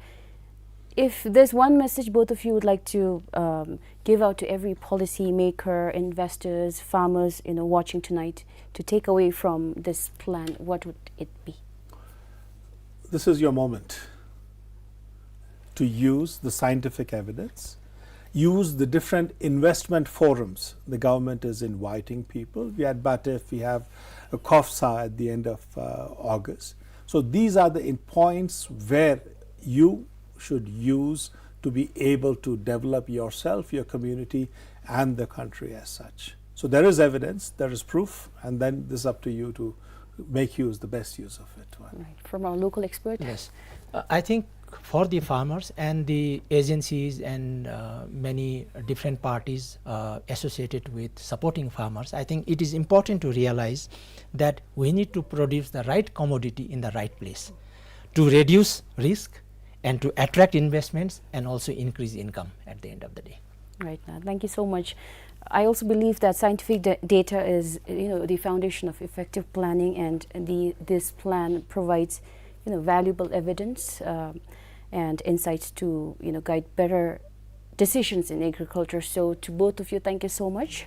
If there's one message both of you would like to, um, give out to every policy maker, investors, farmers, you know, watching tonight to take away from this plan, what would it be? This is your moment to use the scientific evidence, use the different investment forums. The government is inviting people. We had BATF, we have a COFSA at the end of, uh, August. So these are the in-, points where you should use to be able to develop yourself, your community, and the country as such. So there is evidence, there is proof, and then this is up to you to make use, the best use of it. Right. From our local expert? Yes. Uh, I think for the farmers and the agencies and, uh, many different parties, uh, associated with supporting farmers, I think it is important to realize that we need to produce the right commodity in the right place to reduce risk and to attract investments and also increase income at the end of the day. Right, now, thank you so much. I also believe that scientific da-, data is, you know, the foundation of effective planning, and the, this plan provides, you know, valuable evidence, um, and insights to, you know, guide better decisions in agriculture. So to both of you, thank you so much.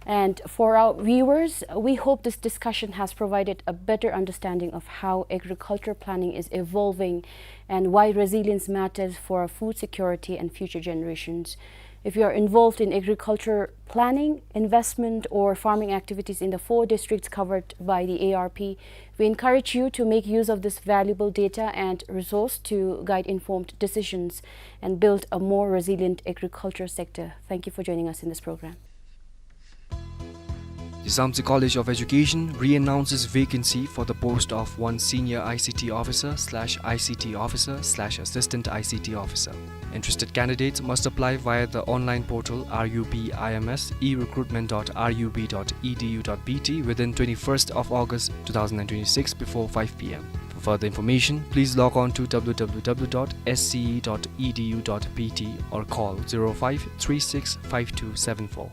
And for our viewers, we hope this discussion has provided a better understanding of how agriculture planning is evolving and why resilience matters for our food security and future generations. If you are involved in agriculture planning, investment, or farming activities in the four districts covered by the A R P, we encourage you to make use of this valuable data and resource to guide informed decisions and build a more resilient agriculture sector. Thank you for joining us in this program. Yizamtse College of Education re-announces vacancy for the post of one senior I C T officer slash I C T officer slash assistant I C T officer. Interested candidates must apply via the online portal R U B I M S, e recruitment dot R U B dot E D U dot B T within twenty-first of August two thousand and twenty-six before five P M. For further information, please log on to W W W dot S C E dot E D U dot B T or call zero five three six five two seven four.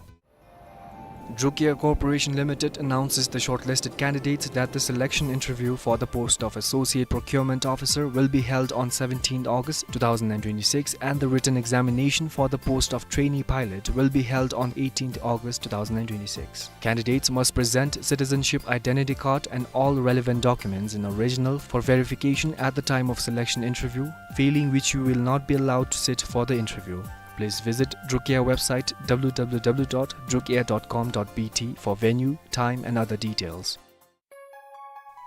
Druk Air Corporation Limited announces the shortlisted candidates that the selection interview for the post of Associate Procurement Officer will be held on seventeenth August two thousand and twenty-six, and the written examination for the post of Trainee Pilot will be held on eighteenth August two thousand and twenty-six. Candidates must present citizenship identity card and all relevant documents in original for verification at the time of selection interview, failing which you will not be allowed to sit for the interview. Please visit Druk Air website W W W dot druk air dot com dot B T for venue, time and other details.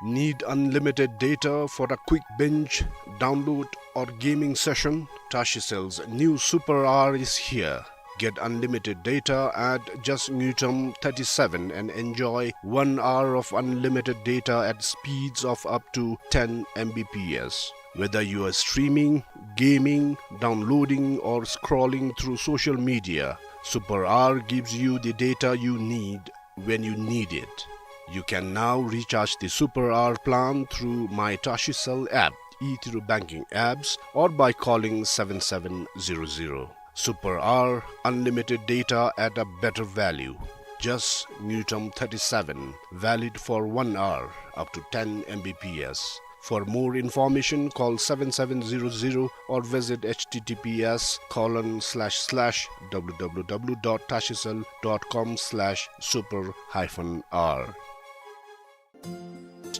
Need unlimited data for a quick binge, download or gaming session? Tashicell's new Super Hour is here. Get unlimited data at just ngultrum thirty-seven and enjoy one hour of unlimited data at speeds of up to ten M B P S. Whether you are streaming, gaming, downloading, or scrolling through social media, Super Hour gives you the data you need when you need it. You can now recharge the Super Hour plan through My Tashicell app, e-Tiruk banking apps, or by calling seven seven zero zero. Super Hour, unlimited data at a better value. Just ngultrum thirty-seven, valid for one hour, up to ten M B P S. For more information, call seven seven zero zero or visit H T T P S colon slash slash W W W dot tashicell dot com slash super hyphen R.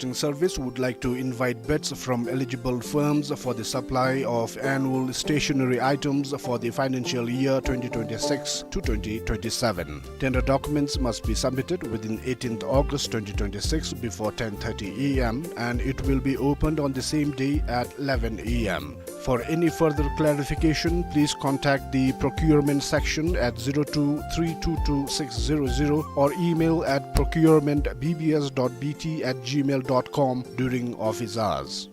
Broadcasting Service would like to invite bids from eligible firms for the supply of annual stationery items for the financial year twenty twenty-six to twenty twenty-seven. Tender documents must be submitted within eighteenth August twenty twenty-six before ten thirty A M, and it will be opened on the same day at eleven A M. For any further clarification, please contact the procurement section at zero two three two two six zero zero or email at procurement B B S dot B T at gmail dot com during office hours.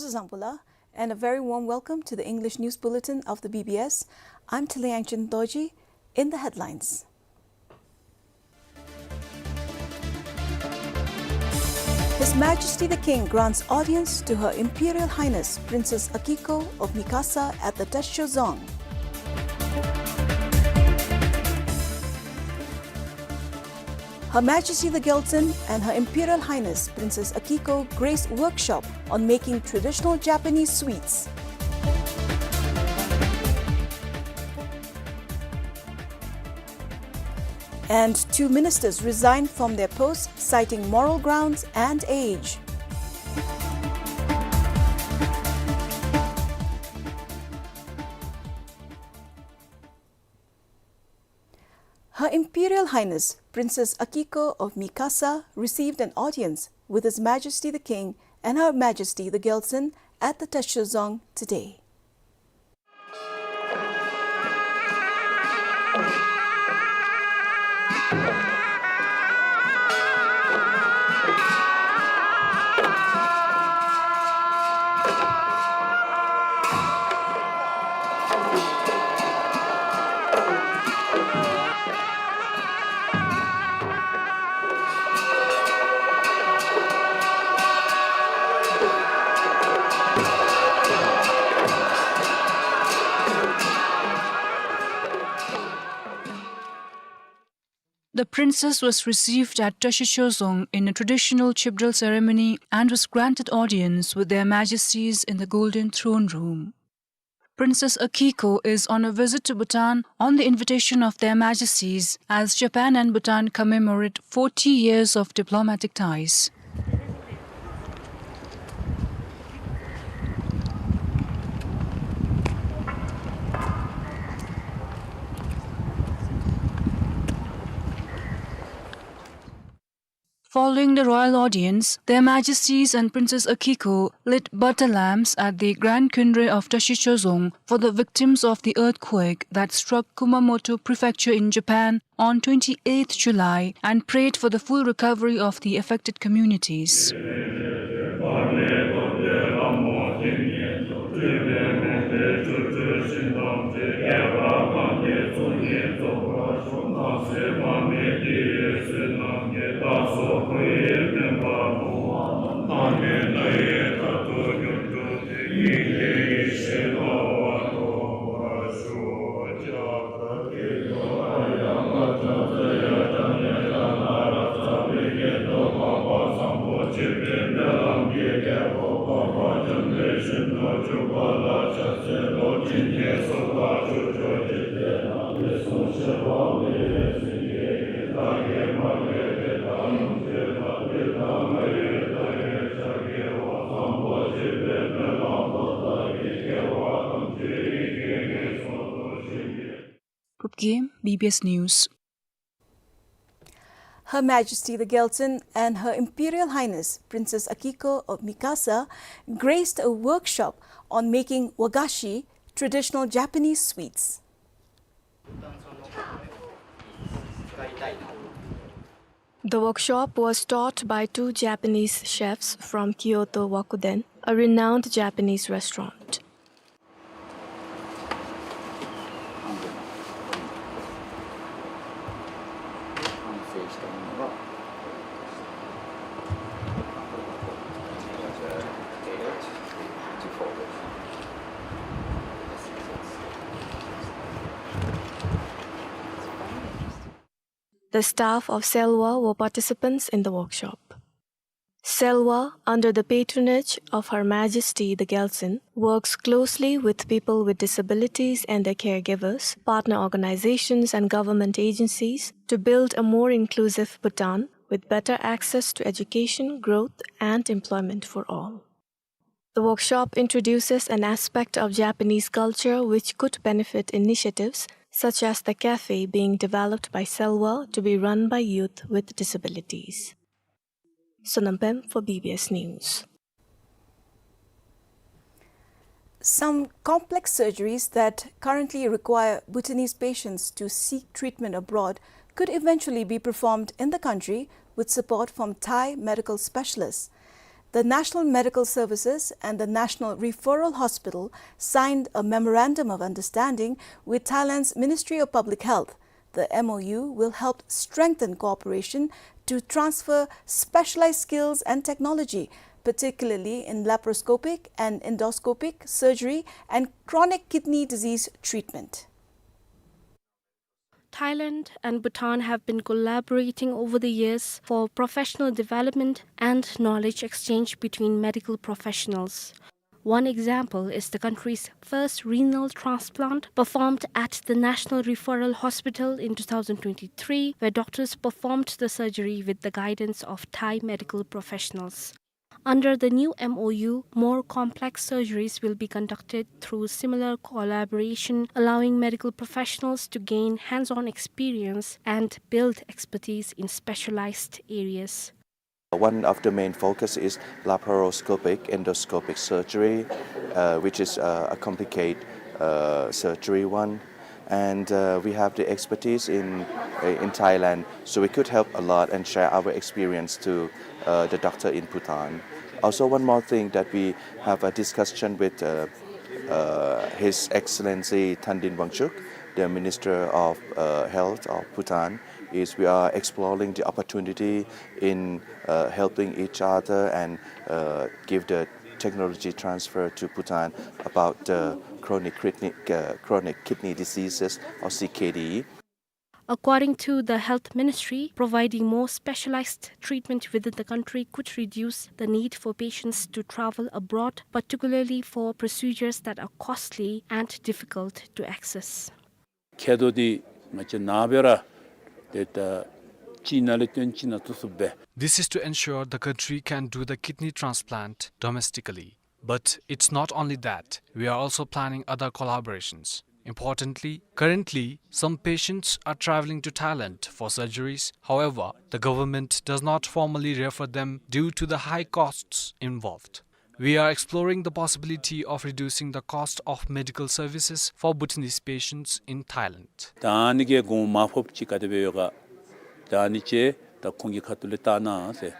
Zangpo la, and a very warm welcome to the English News Bulletin of the B B S. I'm Tiliangchen Dorji. In the headlines. His Majesty the King grants audience to Her Imperial Highness Princess Akiko of Mikasa at the Teshozong. Her Majesty the Gyaltsuen and Her Imperial Highness Princess Akiko grace workshop on making traditional Japanese sweets. And two ministers resign from their posts, citing moral grounds and age. Her Imperial Highness Princess Akiko of Mikasa received an audience with His Majesty the King and Her Majesty the Gyaltsuen at the Teshozong today. The princess was received at Teshozong in a traditional chibdral ceremony and was granted audience with their majesties in the Golden Throne Room. Princess Akiko is on a visit to Bhutan on the invitation of their majesties as Japan and Bhutan commemorate forty years of diplomatic ties. Following the royal audience, Their Majesties and Princess Akiko lit butter lamps at the Grand Khyundre of Teshozong for the victims of the earthquake that struck Kumamoto Prefecture in Japan on twenty-eighth July and prayed for the full recovery of the affected communities. Pupgim, B B S News. Her Majesty the Gyaltsuen and Her Imperial Highness Princess Akiko of Mikasa graced a workshop on making wagashi, traditional Japanese sweets. The workshop was taught by two Japanese chefs from Kyoto Wakuden, a renowned Japanese restaurant. The staff of Selwa were participants in the workshop. Selwa, under the patronage of Her Majesty the Gyaltsuen, works closely with people with disabilities and their caregivers, partner organizations and government agencies to build a more inclusive Bhutan with better access to education, growth and employment for all. The workshop introduces an aspect of Japanese culture which could benefit initiatives such as the cafe being developed by Selwa to be run by youth with disabilities. Sonam Pem for B B S News. Some complex surgeries that currently require Bhutanese patients to seek treatment abroad could eventually be performed in the country with support from Thai medical specialists. The National Medical Services and the National Referral Hospital signed a memorandum of understanding with Thailand's Ministry of Public Health. The M O U will help strengthen cooperation to transfer specialized skills and technology, particularly in laparoscopic and endoscopic surgery and chronic kidney disease treatment. Thailand and Bhutan have been collaborating over the years for professional development and knowledge exchange between medical professionals. One example is the country's first renal transplant, performed at the National Referral Hospital in two thousand twenty-three, where doctors performed the surgery with the guidance of Thai medical professionals. Under the new M O U, more complex surgeries will be conducted through similar collaboration, allowing medical professionals to gain hands-on experience and build expertise in specialized areas. One of the main focus is laparoscopic endoscopic surgery, uh, which is, uh, a complicated, uh, surgery one. And, uh, we have the expertise in, uh, in Thailand, so we could help a lot and share our experience to, uh, the doctor in Bhutan. Also, one more thing that we have a discussion with, uh, uh, His Excellency Thandin Wangchuk, the Minister of, uh, Health of Bhutan, is we are exploring the opportunity in, uh, helping each other and, uh, give the technology transfer to Bhutan about the chronic kidney, uh, chronic kidney diseases or C K D. According to the Health Ministry, providing more specialized treatment within the country could reduce the need for patients to travel abroad, particularly for procedures that are costly and difficult to access. ཁེ་དོ་འདི་ང་བཅས་ནཱ་འབད་ར་ཏེ་ད་ཅིག་ནང་ལས་བཏོན་ཅིག་ནང་བཙུགས་བཙུགསཔ་སྦེ། This is to ensure the country can do the kidney transplant domestically. But it's not only that. We are also planning other collaborations. Importantly, currently, some patients are traveling to Thailand for surgeries. However, the government does not formally refer them due to the high costs involved. We are exploring the possibility of reducing the cost of medical services for Bhutanese patients in Thailand. ད་ཨ་ནི་གི་གོང་མ་ཕོབ་ཅིག་ག་དེ་སྦེ་ཡོད་ག། ད་ཨ་ནི་ཅིག་ད་ཁོང་གི་ཁ་ཐུག་ལས་བལྟ་གནང་ཟེར།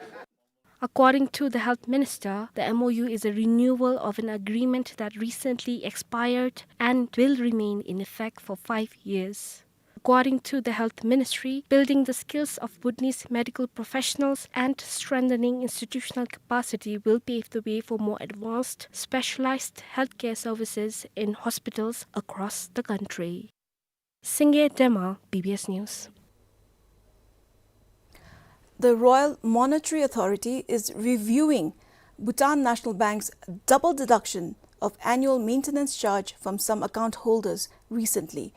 According to the Health Minister, the M O U is a renewal of an agreement that recently expired and will remain in effect for five years. According to the Health Ministry, building the skills of Bhutanese medical professionals and strengthening institutional capacity will pave the way for more advanced, specialized healthcare services in hospitals across the country. Singye Dema, B B S News. The Royal Monetary Authority is reviewing Bhutan National Bank's double deduction of annual maintenance charge from some account holders recently.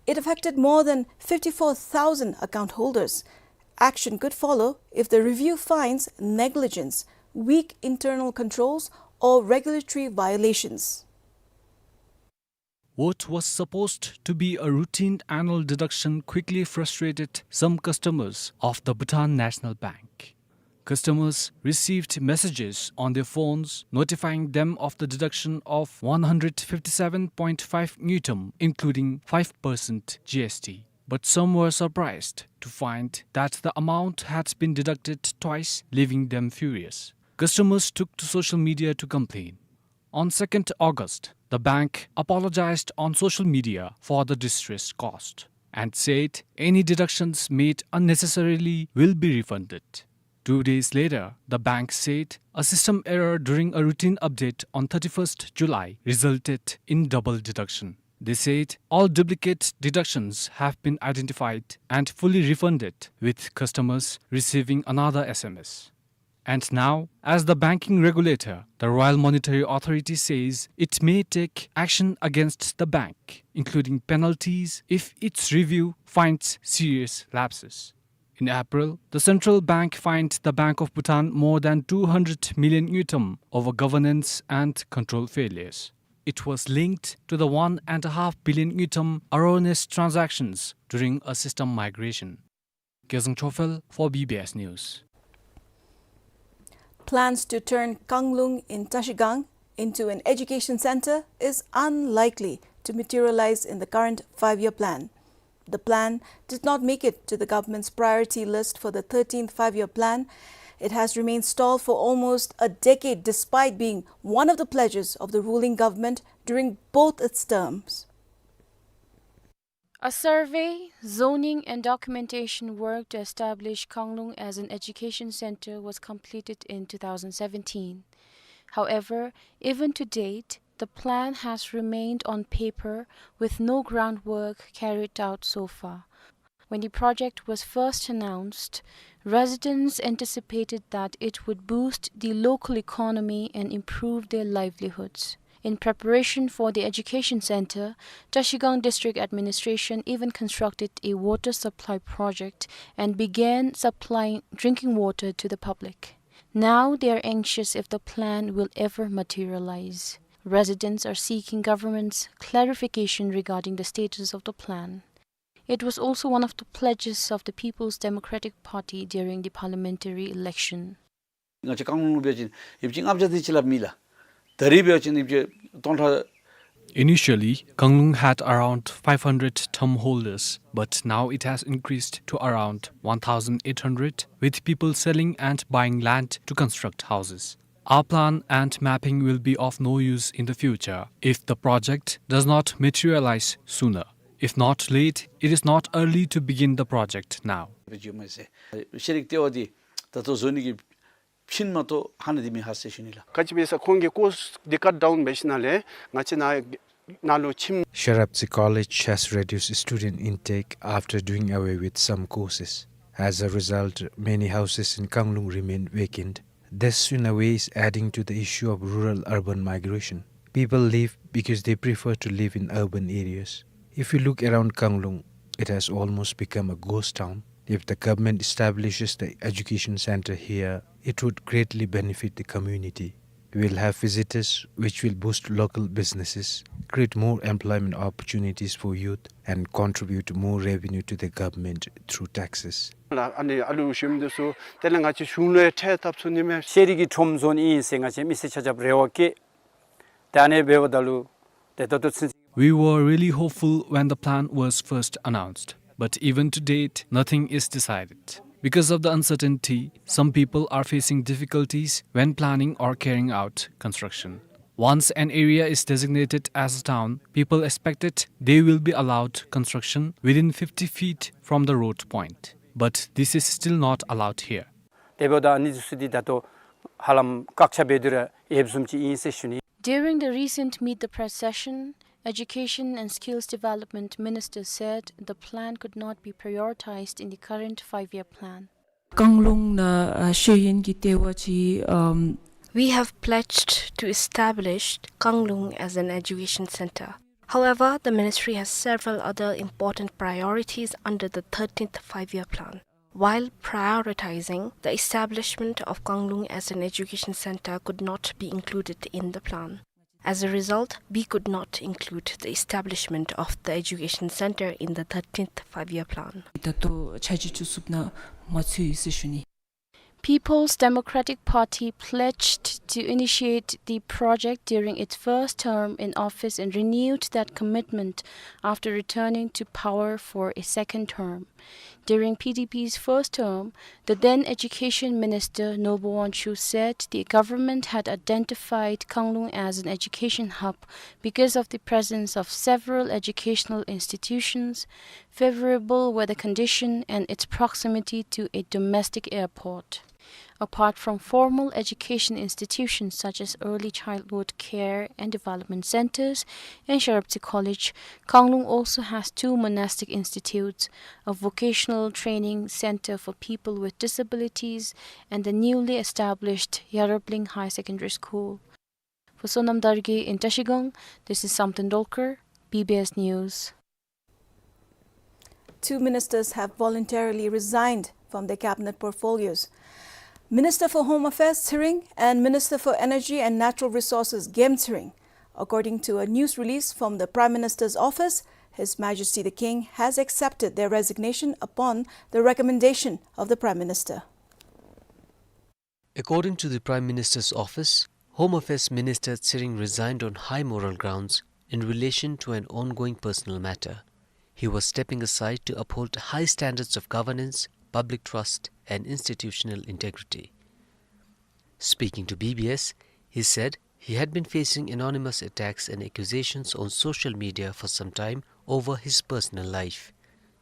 It affected more than fifty-four thousand account holders. Action could follow if the review finds negligence, weak internal controls, or regulatory violations. What was supposed to be a routine annual deduction quickly frustrated some customers of the Bhutan National Bank. Customers received messages on their phones notifying them of the deduction of one hundred fifty-seven point five ngultrum, including five percent G S T. But some were surprised to find that the amount had been deducted twice, leaving them furious. Customers took to social media to complain. On second August, the bank apologized on social media for the distress caused and said any deductions made unnecessarily will be refunded. Two days later, the bank said a system error during a routine update on thirty-first July resulted in double deduction. They said all duplicate deductions have been identified and fully refunded, with customers receiving another S M S. And now, as the banking regulator, the Royal Monetary Authority says it may take action against the bank, including penalties if its review finds serious lapses. In April, the central bank fined the Bank of Bhutan more than two hundred million ngultrum over governance and control failures. It was linked to the one and a half billion ngultrum erroneous transactions during a system migration. Gyaltsang Chophel for B B S News. Plans to turn Kanglung in Trashigang into an education center is unlikely to materialize in the current five-year plan. The plan did not make it to the government's priority list for the thirteenth five-year plan. It has remained stalled for almost a decade despite being one of the pledges of the ruling government during both its terms. A survey, zoning and documentation work to establish Kanglung as an education center was completed in two thousand seventeen. However, even to date, the plan has remained on paper with no groundwork carried out so far. When the project was first announced, residents anticipated that it would boost the local economy and improve their livelihoods. In preparation for the education center, Trashigang District Administration even constructed a water supply project and began supplying drinking water to the public. Now they are anxious if the plan will ever materialize. Residents are seeking government's clarification regarding the status of the plan. It was also one of the pledges of the People's Democratic Party during the parliamentary election. ང་བཅས་ཀང་ལུང་འབད་བ་ཅིན་ཡིབ་ཅིག་ལྔ་བརྒྱ་དེ་ཅིག་ལས་མེད་ལགས། ད་རིས་འབད་བ་ཅིན་ཡིབ་ཅིག་སྟོང་ཕྲག Initially, Kanglung had around five hundred term holders, but now it has increased to around one thousand eight hundred, with people selling and buying land to construct houses. Our plan and mapping will be of no use in the future if the project does not materialize sooner. If not late, it is not early to begin the project now. ཤེས་རིག་ལྟེ་བ་འདི་ད་ལྟོ་བཟོ་ནི་གི་ཕྱིན་མ་གཏོགས་ཧ་ན་དེ་མི་ཧ་ཟེར་ཞུ་ནི་ལགས། ག་ཅི་འབད་ཟེར་ཁོང་གིས་ཀོརསི་འདི་ཀཊ་ཌའུན་འབད་ཞིནམ་ལས་ང་བཅས་ནཱ་ནང་ལུ་ཁྱིམ། Sharaptse College has reduced student intake after doing away with some courses. As a result, many houses in Kanglung remain vacant. This, in a way, is adding to the issue of rural-urban migration. People leave because they prefer to live in urban areas. If you look around Kanglung, it has almost become a ghost town. If the government establishes the education center here, it would greatly benefit the community. We'll have visitors, which will boost local businesses, create more employment opportunities for youth, and contribute more revenue to the government through taxes. ལགས། ཨ་ནི་ཨ་ལུ་ཞུམ་འདི་ཚུ་དེ་ལས་ང་བཅས་གཞུང་ལུ་ཡང་ཁྲལ་བཏབ་ཚུགས་ནི་མས། ཤེས་རིག་གི་ཁྲོམ་བཟོ་ནི་ཨིན་ཟེར་ང་བཅས་མི་སེར་ཆ་ཁྱབ་རེ་བ་བསྐྱེད། ད་ཨ་ནི་འབདཝ་ད་ལུ་ཏེ་ད་ལྟོ་ཚུན་ཚོད། We were really hopeful when the plan was first announced, but even to date, nothing is decided. Because of the uncertainty, some people are facing difficulties when planning or carrying out construction. Once an area is designated as a town, people expected they will be allowed construction within fifty feet from the road point. But this is still not allowed here. དེ་འབདཝ་ད་ཨ་ནི་ཚུ་འདི་ད་ལྟོ་ཧ་ལམ་བཀག་ཆ་འབད་དེ་ར་ཡོདཔ་བཟུམ་ཅིག་ཨིན་ཟེར་ཞུ་ནི། During the recent Meet the Press session, Education and Skills Development Minister said the plan could not be prioritized in the current five-year plan. ཀང་ལུང་ནང་ཨ་ཤེས་ཡོན་གྱི་ལྟེ་བ་ཅིག་ཨམ། We have pledged to establish Kanglung as an education center. However, the ministry has several other important priorities under the thirteenth Five-Year Plan. While prioritizing, the establishment of Kanglung as an education center could not be included in the plan. As a result, we could not include the establishment of the education center in the thirteenth Five-Year Plan. ད་ལྟོ་ཆ་རྒྱུས་བཙུགས་ཚུགསཔ་ནང་མ་ཚུད་ཡི་ཟེར་ཞུ་ནི། People's Democratic Party pledged to initiate the project during its first term in office and renewed that commitment after returning to power for a second term. During P D P's first term, the then Education Minister Nobuwon Chu said the government had identified Kanglung as an education hub because of the presence of several educational institutions, favorable weather condition, and its proximity to a domestic airport. Apart from formal education institutions such as early childhood care and development centers and Sharaptse College, Kanglung also has two monastic institutes, a vocational training center for people with disabilities, and the newly established Yarabling High Secondary School. For Sonam Dargay in Trashigang, this is Samten Dolkar, B B S News. Two ministers have voluntarily resigned from their cabinet portfolios. Minister for Home Affairs Tshering and Minister for Energy and Natural Resources Gem Tshering. According to a news release from the Prime Minister's office, His Majesty the King has accepted their resignation upon the recommendation of the Prime Minister. According to the Prime Minister's office, Home Affairs Minister Tshering resigned on high moral grounds in relation to an ongoing personal matter. He was stepping aside to uphold high standards of governance, public trust, and institutional integrity. Speaking to B B S, he said he had been facing anonymous attacks and accusations on social media for some time over his personal life.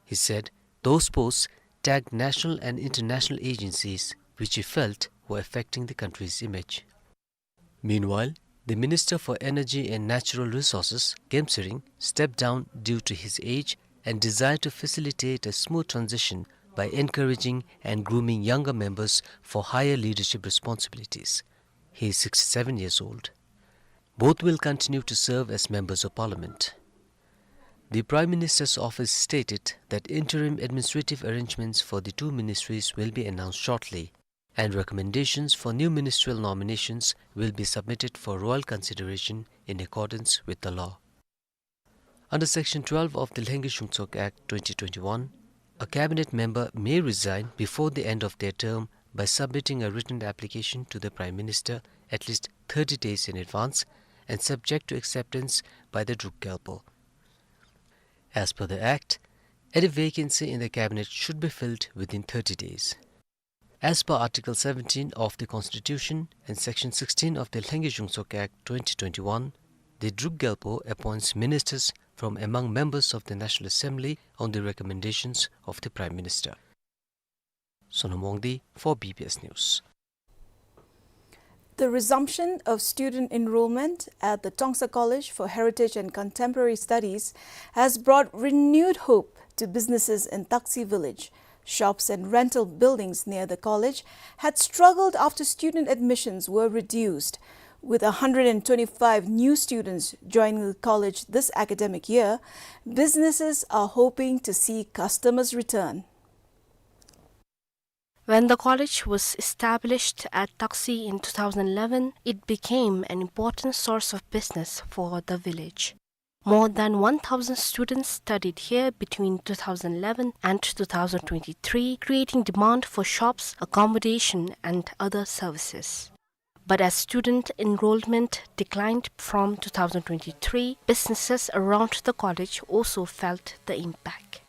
He said those posts tagged national and international agencies, which he felt were affecting the country's image. Meanwhile, the Minister for Energy and Natural Resources, Khem Soren, stepped down due to his age and desire to facilitate a smooth transition by encouraging and grooming younger members for higher leadership responsibilities. He is sixty-seven years old. Both will continue to serve as members of parliament. The Prime Minister's office stated that interim administrative arrangements for the two ministries will be announced shortly, and recommendations for new ministerial nominations will be submitted for royal consideration in accordance with the law. Under Section twelve of the Lhengye Shungtsok Act twenty twenty-one, a cabinet member may resign before the end of their term by submitting a written application to the Prime Minister at least thirty days in advance and subject to acceptance by the Druk Gyalpo. As per the Act, any vacancy in the cabinet should be filled within thirty days. As per Article seventeen of the Constitution and Section sixteen of the Lhengye Shungtsok Act twenty twenty-one, the Druk Gyalpo appoints ministers from among members of the National Assembly on the recommendations of the Prime Minister. Sonam Wangdi for B B S News. The resumption of student enrollment at the Trongsa College for Heritage and Contemporary Studies has brought renewed hope to businesses in Taksi village. Shops and rental buildings near the college had struggled after student admissions were reduced. With a hundred and twenty-five new students joining the college this academic year, businesses are hoping to see customers return. When the college was established at Taksi in two thousand eleven, it became an important source of business for the village. More than one thousand students studied here between two thousand eleven and two thousand twenty-three, creating demand for shops, accommodation, and other services. But as student enrollment declined from two thousand twenty-three, businesses around the college also felt the impact.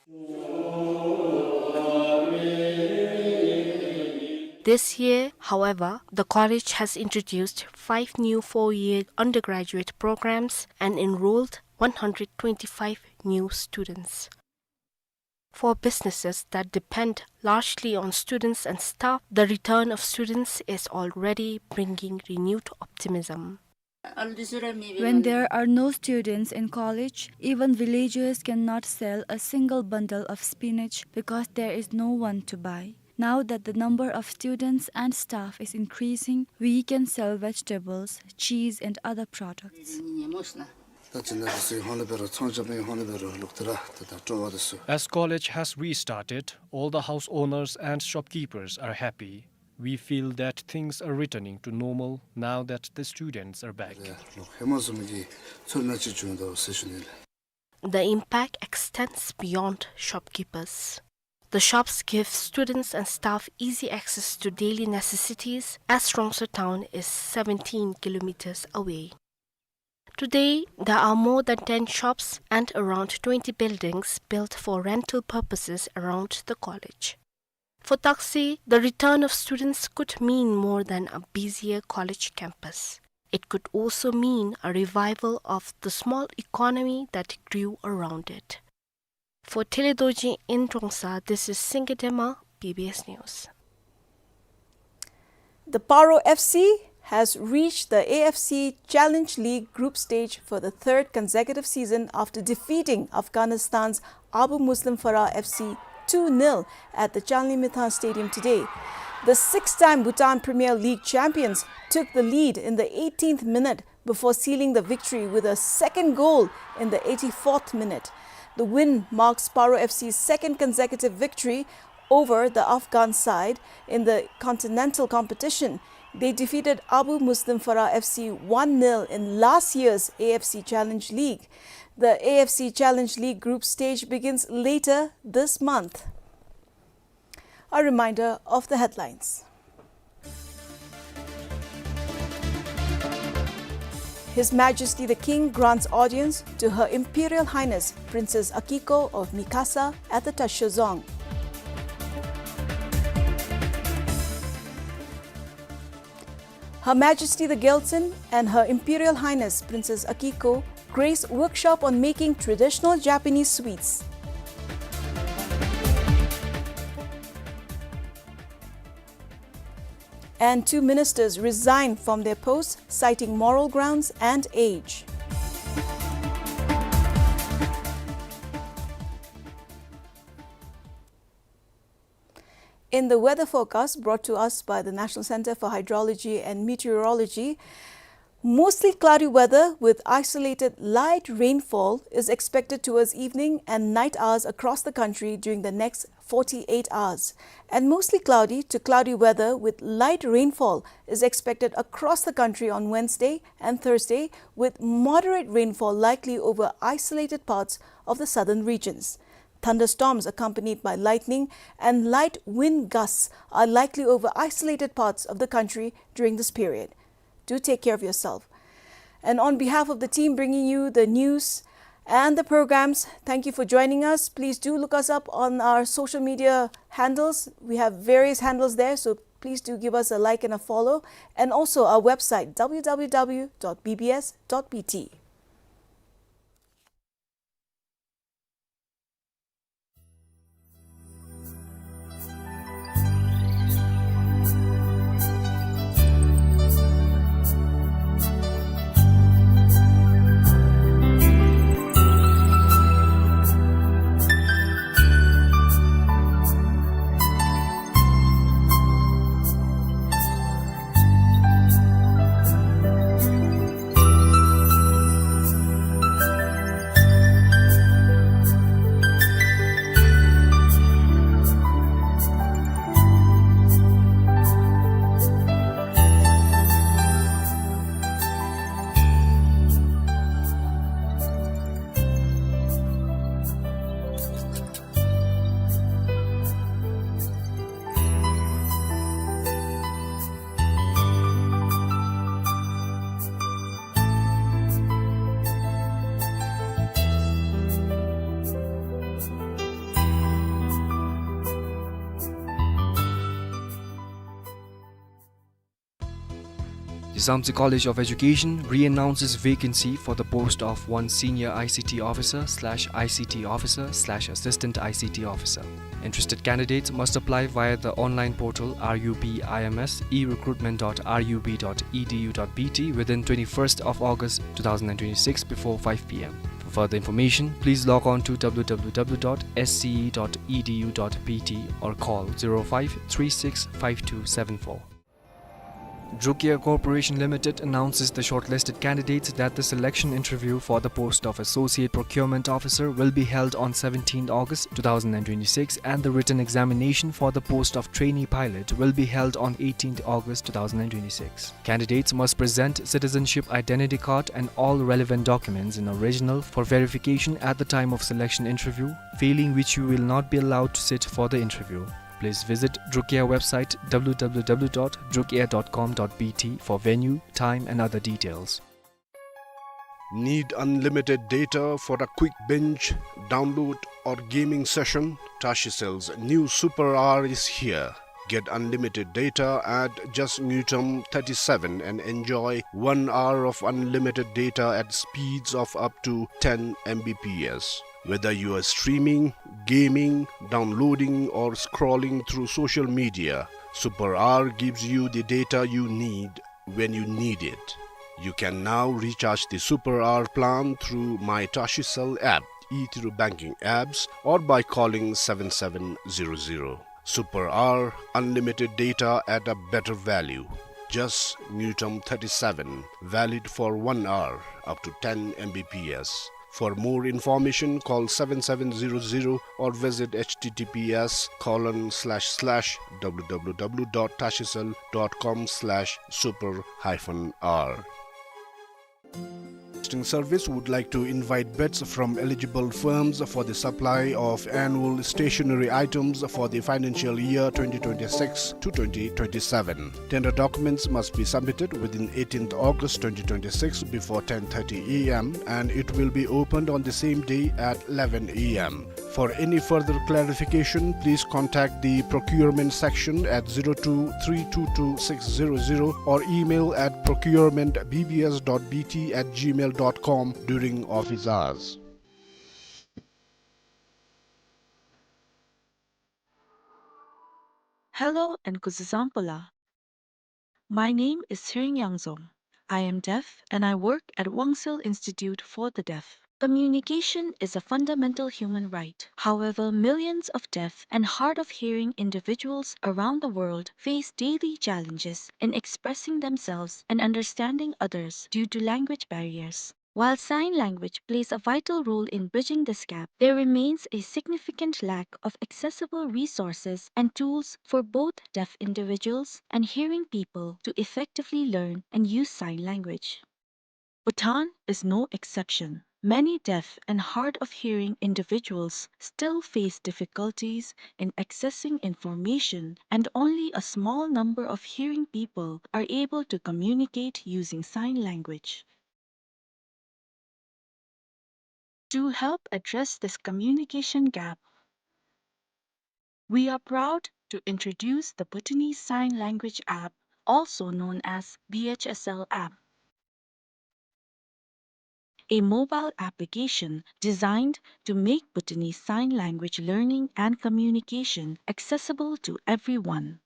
This year, however, the college has introduced five new four-year undergraduate programs and enrolled one hundred twenty-five new students. For businesses that depend largely on students and staff, the return of students is already bringing renewed optimism. When there are no students in college, even villagers cannot sell a single bundle of spinach because there is no one to buy. Now that the number of students and staff is increasing, we can sell vegetables, cheese, and other products. As college has restarted, all the house owners and shopkeepers are happy. We feel that things are returning to normal now that the students are back. The impact extends beyond shopkeepers. The shops give students and staff easy access to daily necessities, as Trongsa town is seventeen kilometers away. Today, there are more than ten shops and around twenty buildings built for rental purposes around the college. For Taksi, the return of students could mean more than a busier college campus. It could also mean a revival of the small economy that grew around it. For Tele Dorji in Trongsa, this is Singye Dema, B B S News. The Paro F C has reached the A F C Challenge League group stage for the third consecutive season after defeating Afghanistan's Abu Muslim Farah F C two nil at the Changlimithang Stadium today. The six-time Bhutan Premier League champions took the lead in the eighteenth minute before sealing the victory with a second goal in the eighty-fourth minute. The win marks Paro F C's second consecutive victory over the Afghan side in the continental competition. They defeated Abu Muslim Farah F C one nil in last year's A F C Challenge League. The A F C Challenge League group stage begins later this month. A reminder of the headlines. His Majesty the King grants audience to Her Imperial Highness Princess Akiko of Mikasa at the Tashio Dzong. Her Majesty the Gyaltsuen and Her Imperial Highness Princess Akiko grace workshop on making traditional Japanese sweets. And two ministers resign from their posts, citing moral grounds and age. In the weather forecast brought to us by the National Centre for Hydrology and Meteorology, mostly cloudy weather with isolated light rainfall is expected towards evening and night hours across the country during the next forty-eight hours. And mostly cloudy to cloudy weather with light rainfall is expected across the country on Wednesday and Thursday, with moderate rainfall likely over isolated parts of the southern regions. Thunderstorms accompanied by lightning and light wind gusts are likely over isolated parts of the country during this period. Do take care of yourself. And on behalf of the team bringing you the news and the programs, thank you for joining us. Please do look us up on our social media handles. We have various handles there, so please do give us a like and a follow. And also our website, w w w dot b b s dot b t. Jisamtse College of Education re-announces vacancy for the post of one senior I C T officer slash I C T officer slash assistant I C T officer. Interested candidates must apply via the online portal R U B I M S, e recruitment dot R U B dot E D U dot B T within twenty-first of August two thousand and twenty-six before five P M. For further information, please log on to w w w dot s c e dot e d u dot b t or call zero five three six five two seven four. Drukia Corporation Limited announces the shortlisted candidates that the selection interview for the post of Associate Procurement Officer will be held on seventeenth August two thousand and twenty-six, and the written examination for the post of Trainee Pilot will be held on eighteenth August two thousand and twenty-six. Candidates must present citizenship identity card and all relevant documents in original for verification at the time of selection interview, failing which you will not be allowed to sit for the interview. Please visit Drukia website w w w dot drukia dot com dot b t for venue, time and other details. Need unlimited data for a quick binge, download or gaming session? Tashicell's new Super R is here. Get unlimited data at just Ngultrum thirty-seven and enjoy one hour of unlimited data at speeds of up to ten M B P S. Whether you are streaming, gaming, downloading, or scrolling through social media, Super R gives you the data you need when you need it. You can now recharge the Super R plan through My Tashicell app, e-Through Banking apps, or by calling seven seven zero zero. Super R, unlimited data at a better value. Just Ngultrum thirty-seven, valid for one hour, up to ten M B P S. For more information, call seven seven zero zero or visit h t t p s colon slash slash w w w dot tashicell dot com slash super hyphen r. Broadcasting Service would like to invite bids from eligible firms for the supply of annual stationery items for the financial year twenty twenty-six to twenty twenty-seven. Tender documents must be submitted within eighteenth August twenty twenty-six before ten thirty a m, and it will be opened on the same day at eleven a m. For any further clarification, please contact the procurement section at zero two three two two six zero zero or email at procurement B B S dot B T at gmail dot com during office hours. Hello and kuzuzangpo la. My name is Tsering Yangzom. I am deaf and I work at Wangsil Institute for the Deaf. Communication is a fundamental human right. However, millions of deaf and hard of hearing individuals around the world face daily challenges in expressing themselves and understanding others due to language barriers. While sign language plays a vital role in bridging this gap, there remains a significant lack of accessible resources and tools for both deaf individuals and hearing people to effectively learn and use sign language. Bhutan is no exception. Many deaf and hard of hearing individuals still face difficulties in accessing information, and only a small number of hearing people are able to communicate using sign language. To help address this communication gap, we are proud to introduce the Bhutanese Sign Language app, also known as B H S L app, a mobile application designed to make Bhutanese Sign Language learning and communication accessible to everyone.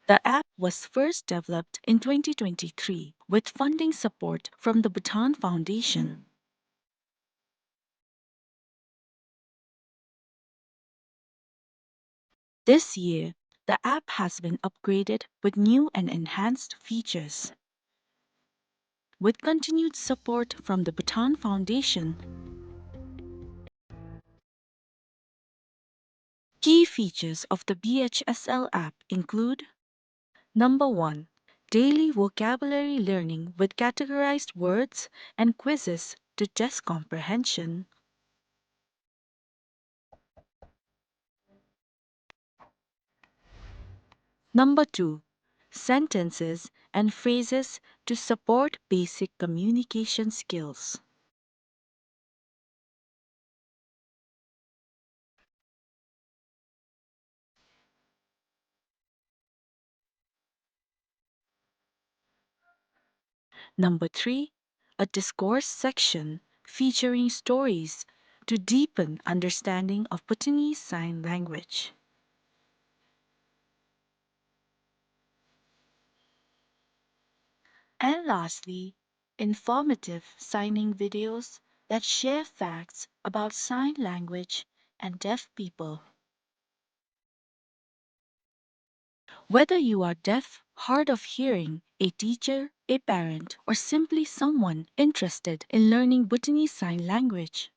The app was first developed in twenty twenty-three with funding support from the Bhutan Foundation. This year, the app has been upgraded with new and enhanced features. With continued support from the Bhutan Foundation, key features of the B H S L app include: number one, daily vocabulary learning with categorized words and quizzes to test comprehension. Number two, sentences and phrases to support basic communication skills. Number three, a discourse section featuring stories to deepen understanding of Bhutanese Sign Language. And lastly, informative signing videos that share facts about sign language and deaf people. Whether you are deaf, hard of hearing, a teacher, a parent, or simply someone interested in learning Bhutanese Sign Language,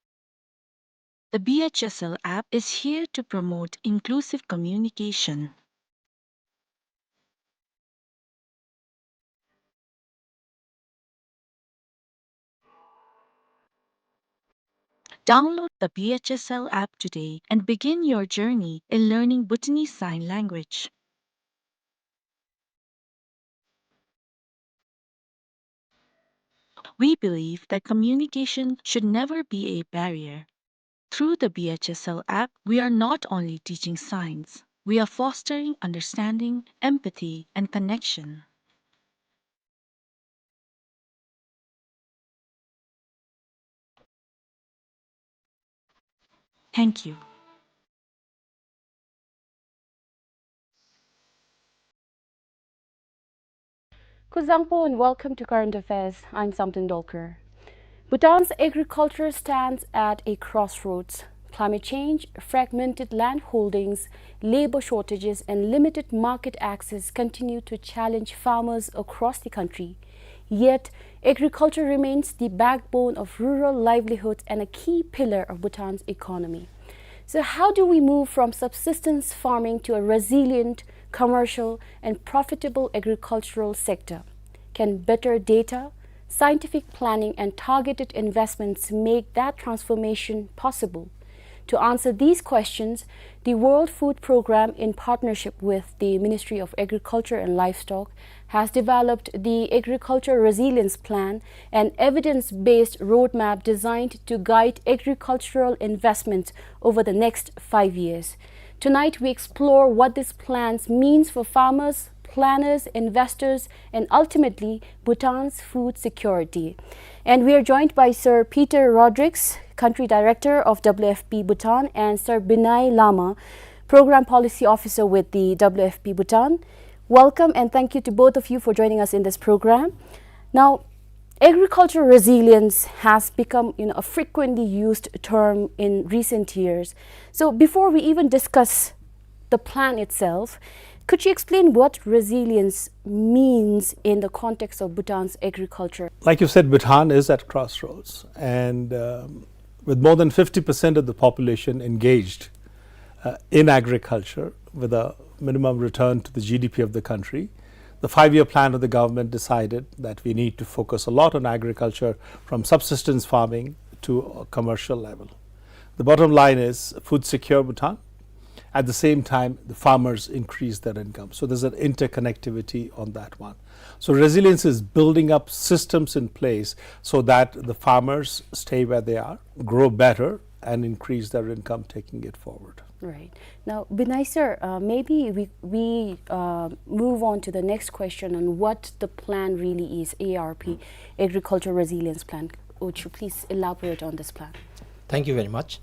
the B H S L app is here to promote inclusive communication. Download the B H S L app today and begin your journey in learning Bhutanese Sign Language. We believe that communication should never be a barrier. Through the B H S L app, we are not only teaching signs, we are fostering understanding, empathy, and connection. Thank you. Kuzuzangpo and welcome to Current Affairs. I'm Samten Dolkar. Bhutan's agriculture stands at a crossroads. Climate change, fragmented land holdings, labor shortages, and limited market access continue to challenge farmers across the country. Yet, agriculture remains the backbone of rural livelihood and a key pillar of Bhutan's economy. So how do we move from subsistence farming to a resilient, commercial, and profitable agricultural sector? Can better data, scientific planning, and targeted investments make that transformation possible? To answer these questions, the World Food Programme, in partnership with the Ministry of Agriculture and Livestock, has developed the Agriculture Resilience Plan, an evidence-based roadmap designed to guide agricultural investment over the next five years. Tonight, we explore what this plan means for farmers, planners, investors, and ultimately Bhutan's food security. And we are joined by Sir Peter Rodrigues, Country Director of W F P Bhutan, and Sir Binay Lama, Program Policy Officer with the W F P Bhutan. Welcome and thank you to both of you for joining us in this program. Now, agricultural resilience has become, you know, a frequently used term in recent years. So before we even discuss the plan itself, could you explain what resilience means in the context of Bhutan's agriculture? Like you said, Bhutan is at crossroads, and, um, with more than fifty percent of the population engaged, uh, in agriculture, with a minimum return to the G D P of the country, the five-year plan of the government decided that we need to focus a lot on agriculture, from subsistence farming to a commercial level. The bottom line is food secure Bhutan. At the same time, the farmers increase their income. So there's an interconnectivity on that one. So resilience is building up systems in place so that the farmers stay where they are, grow better, and increase their income, taking it forward. Right. Now, Binay sir, uh, maybe we, we, uh, move on to the next question on what the plan really is, A R P, Agriculture Resilience Plan. Would you please elaborate on this plan? Thank you very much.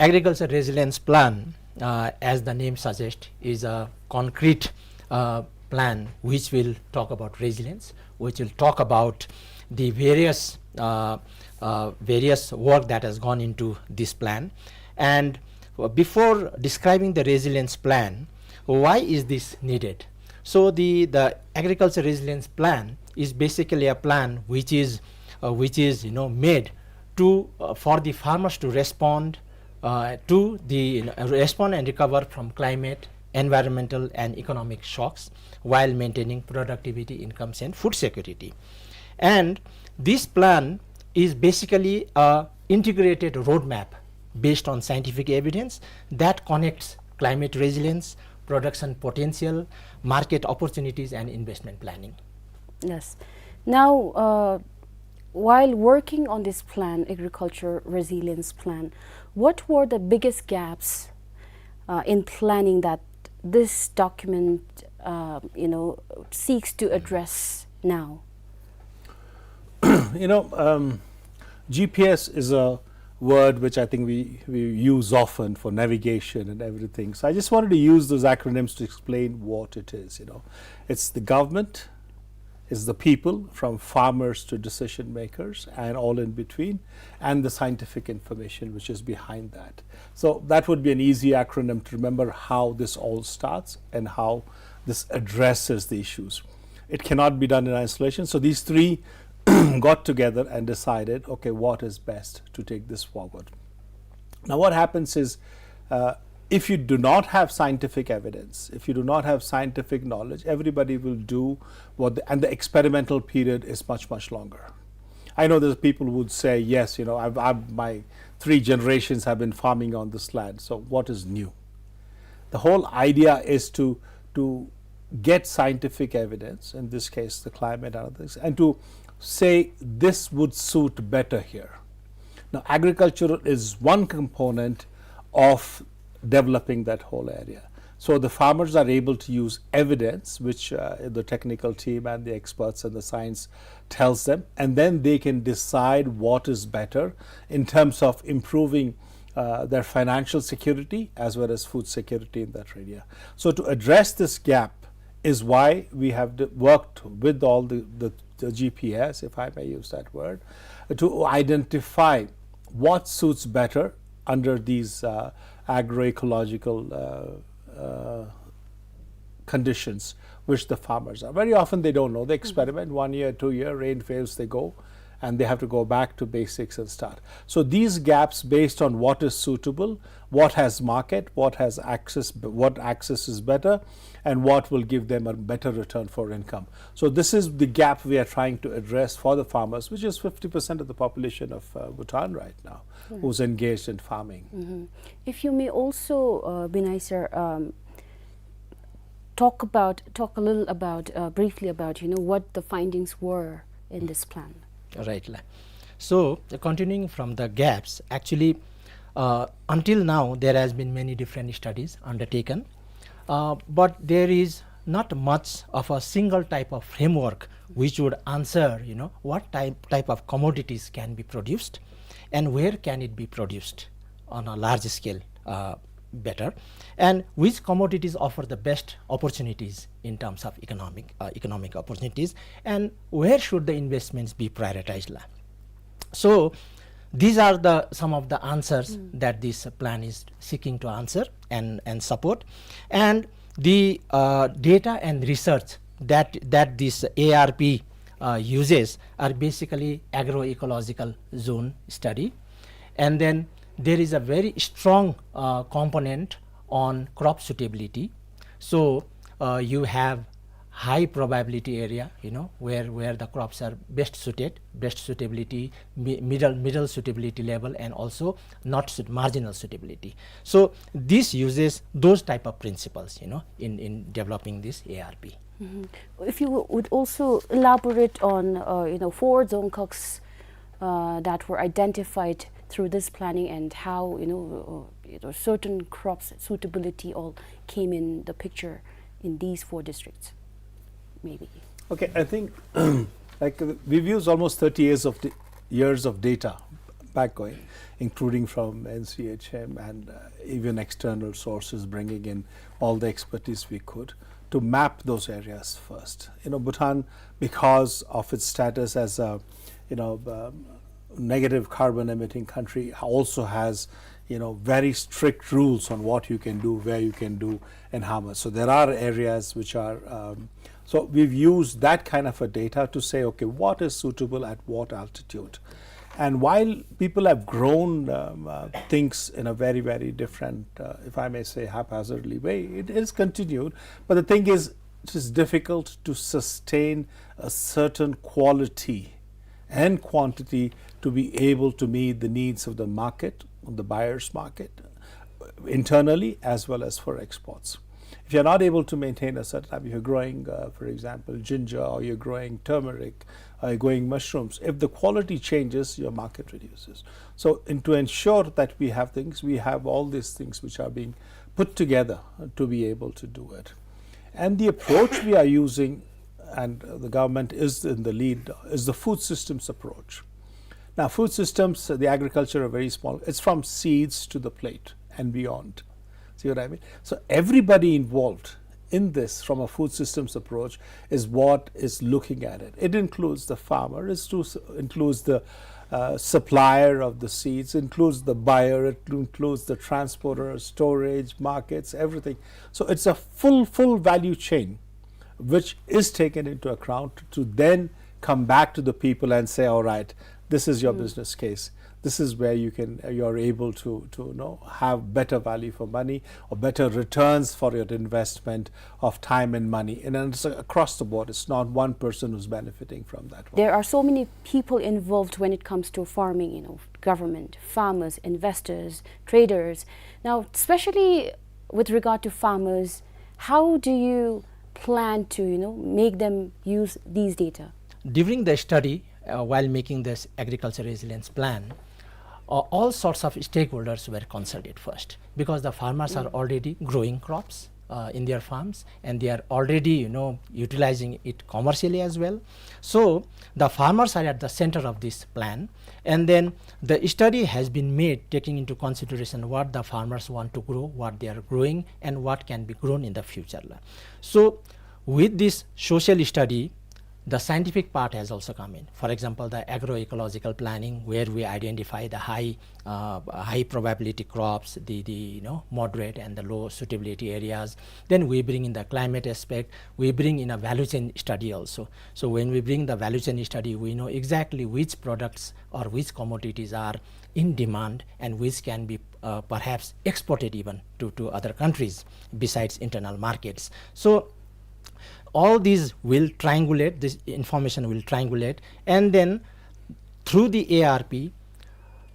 Agriculture Resilience Plan, uh, as the name suggests, is a concrete, uh, plan which will talk about resilience, which will talk about the various, uh, uh, various work that has gone into this plan. And, uh, before describing the resilience plan, why is this needed? So the, the Agriculture Resilience Plan is basically a plan which is, uh, which is, you know, made to, uh, for the farmers to respond, uh, to the, you know, respond and recover from climate, environmental and economic shocks while maintaining productivity, incomes and food security. And this plan is basically a integrated roadmap based on scientific evidence that connects climate resilience, production potential, market opportunities and investment planning. Yes. Now, uh, while working on this plan, Agriculture Resilience Plan, what were the biggest gaps, uh, in planning that this document, uh, you know, seeks to address now? You know, um, G P S is a word which I think we, we use often for navigation and everything. So I just wanted to use those acronyms to explain what it is, you know. It's the government, it's the people, from farmers to decision makers and all in between, and the scientific information which is behind that. So that would be an easy acronym to remember how this all starts and how this addresses the issues. It cannot be done in isolation. So these three got together and decided, okay, what is best to take this forward. Now, what happens is, uh, if you do not have scientific evidence, if you do not have scientific knowledge, everybody will do what the, and the experimental period is much, much longer. I know there's people who would say, "Yes, you know, I've, I've, my three generations have been farming on this land, so what is new?" The whole idea is to, to get scientific evidence, in this case, the climate and other things, and to say this would suit better here. Now, agriculture is one component of developing that whole area. So the farmers are able to use evidence, which, uh, the technical team and the experts and the science tells them, and then they can decide what is better in terms of improving, uh, their financial security as well as food security in that area. So to address this gap is why we have d-, worked with all the, the, the G P S, if I may use that word, to identify what suits better under these, uh, agroecological, uh, uh, conditions which the farmers are. Very often they don't know. They experiment one year, two year, rain fails, they go. and they have to go back to basics and start. So these gaps based on what is suitable, what has market, what has access, what access is better, and what will give them a better return for income. So this is the gap we are trying to address for the farmers, which is fifty percent of the population of, uh, Bhutan right now, who's engaged in farming. Mm-hmm. If you may also, uh, Binay sir, um, talk about, talk a little about, uh, briefly about, you know, what the findings were in this plan. Right, la. So, uh, continuing from the gaps, actually, uh, until now, there has been many different studies undertaken, uh, but there is not much of a single type of framework which would answer, you know, what type, type of commodities can be produced and where can it be produced on a large scale, uh, better, and which commodities offer the best opportunities in terms of economic, uh, economic opportunities, and where should the investments be prioritized, la. So these are the, some of the answers that this plan is seeking to answer and, and support. And the, uh, data and research that, that this A R P, uh, uses are basically agroecological zone study. And then there is a very strong, uh, component on crop suitability. So, uh, you have high probability area, you know, where, where the crops are best suited, best suitability, mi-, middle, middle suitability level, and also not suit-, marginal suitability. So this uses those type of principles, you know, in, in developing this A R P. Mm-hmm. If you would also elaborate on, uh, you know, four Dzongkhags, uh, that were identified through this planning and how, you know, uh, you know, certain crops suitability all came in the picture in these four districts, maybe. Okay, I think, like, uh, we've used almost thirty years of d-, years of data back going, including from N C H M and, uh, even external sources, bringing in all the expertise we could to map those areas first. You know, Bhutan, because of its status as a, you know, um, negative carbon emitting country, also has, you know, very strict rules on what you can do, where you can do, and how much. So there are areas which are, um, so we've used that kind of a data to say, okay, what is suitable at what altitude? And while people have grown, um, uh, things in a very, very different, uh, if I may say, haphazardly way, it is continued. But the thing is, it is difficult to sustain a certain quality and quantity to be able to meet the needs of the market, of the buyer's market, internally as well as for exports. If you're not able to maintain a certain type, if you're growing, uh, for example, ginger, or you're growing turmeric, or you're growing mushrooms, if the quality changes, your market reduces. So, in, to ensure that we have things, we have all these things which are being put together to be able to do it. And the approach we are using, and, uh, the government is in the lead, is the food systems approach. Now, food systems, uh, the agriculture are very small. It's from seeds to the plate and beyond. See what I mean? So everybody involved in this from a food systems approach is what is looking at it. It includes the farmer, it includes the, uh, supplier of the seeds, includes the buyer, it includes the transporter, storage, markets, everything. So it's a full, full value chain which is taken into account to then come back to the people and say, "All right, this is your business case. This is where you can, you're able to, to, you know, have better value for money or better returns for your investment of time and money." And then it's across the board. It's not one person who's benefiting from that one. There are so many people involved when it comes to farming, you know, government, farmers, investors, traders. Now, especially with regard to farmers, how do you plan to, you know, make them use these data? During the study, uh, while making this agriculture resilience plan, uh, all sorts of stakeholders were consulted first, because the farmers are already growing crops, uh, in their farms, and they are already, you know, utilizing it commercially as well. So the farmers are at the center of this plan, and then the study has been made taking into consideration what the farmers want to grow, what they are growing, and what can be grown in the future. So with this social study, The scientific part has also come in. For example, the agroecological planning, where we identify the high, uh, high probability crops, the, the, you know, moderate and the low suitability areas. Then we bring in the climate aspect, we bring in a value chain study also. So when we bring the value chain study, we know exactly which products or which commodities are in demand and which can be, uh, perhaps exported even to, to other countries besides internal markets. So all these will triangulate, this information will triangulate, and then through the A R P,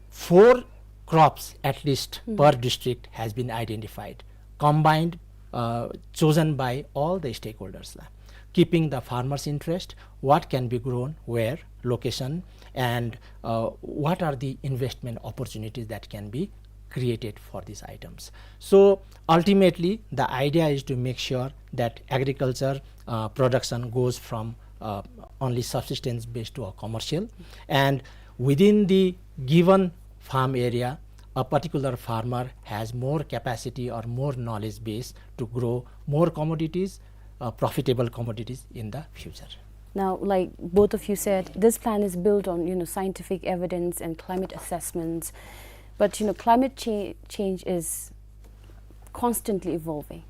four crops at least per district has been identified, combined, uh, chosen by all the stakeholders la, keeping the farmer's interest, what can be grown, where, location, and, uh, what are the investment opportunities that can be created for these items. So ultimately, the idea is to make sure that agriculture, uh, production goes from, uh, only subsistence based to a commercial, and within the given farm area, a particular farmer has more capacity or more knowledge base to grow more commodities, uh, profitable commodities in the future. Now, like both of you said, this plan is built on, you know, scientific evidence and climate assessments. But, you know, climate cha-, change is constantly evolving.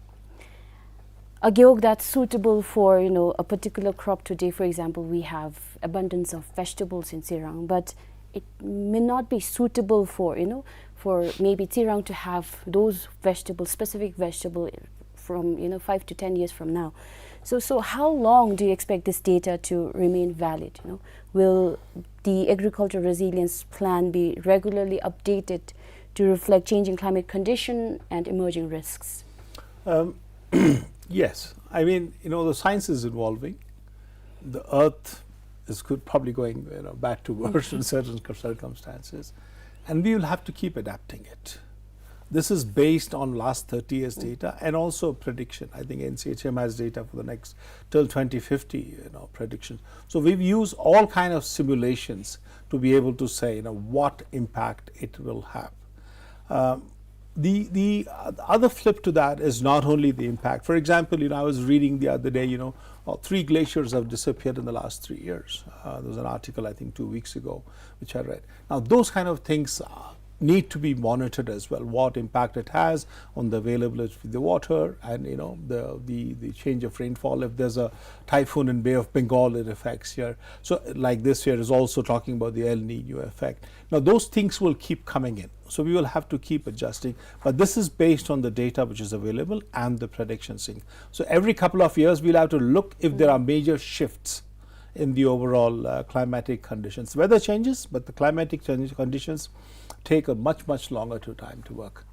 A gewog that's suitable for, you know, a particular crop today, for example, we have abundance of vegetables in Tsirang, but it may not be suitable for, you know, for maybe Tsirang to have those vegetables, specific vegetable from, you know, five to ten years from now. So, so how long do you expect this data to remain valid, you know? Will the agricultural resilience plan be regularly updated to reflect changing climate condition and emerging risks? Um, yes. I mean, you know, the science is evolving. The earth is could probably going, you know, back to worse in certain cir-, circumstances. And we will have to keep adapting it. This is based on last thirty years data and also prediction. I think N C H M has data for the next till twenty fifty, you know, prediction. So we've used all kind of simulations to be able to say, you know, what impact it will have. Um, the, the, uh, other flip to that is not only the impact. For example, you know, I was reading the other day, you know, uh, three glaciers have disappeared in the last three years. Uh, there was an article, I think, two weeks ago, which I read. Now, those kind of things, uh, need to be monitored as well, what impact it has on the availability of the water and, you know, the, the, the change of rainfall. If there's a typhoon in Bay of Bengal, it affects here. So, like, this year is also talking about the El Nino effect. Now, those things will keep coming in. So we will have to keep adjusting. But this is based on the data which is available and the predictions thing. So every couple of years, we'll have to look if there are major shifts in the overall, uh, climatic conditions. Weather changes, but the climatic change, conditions take a much, much longer to time to work.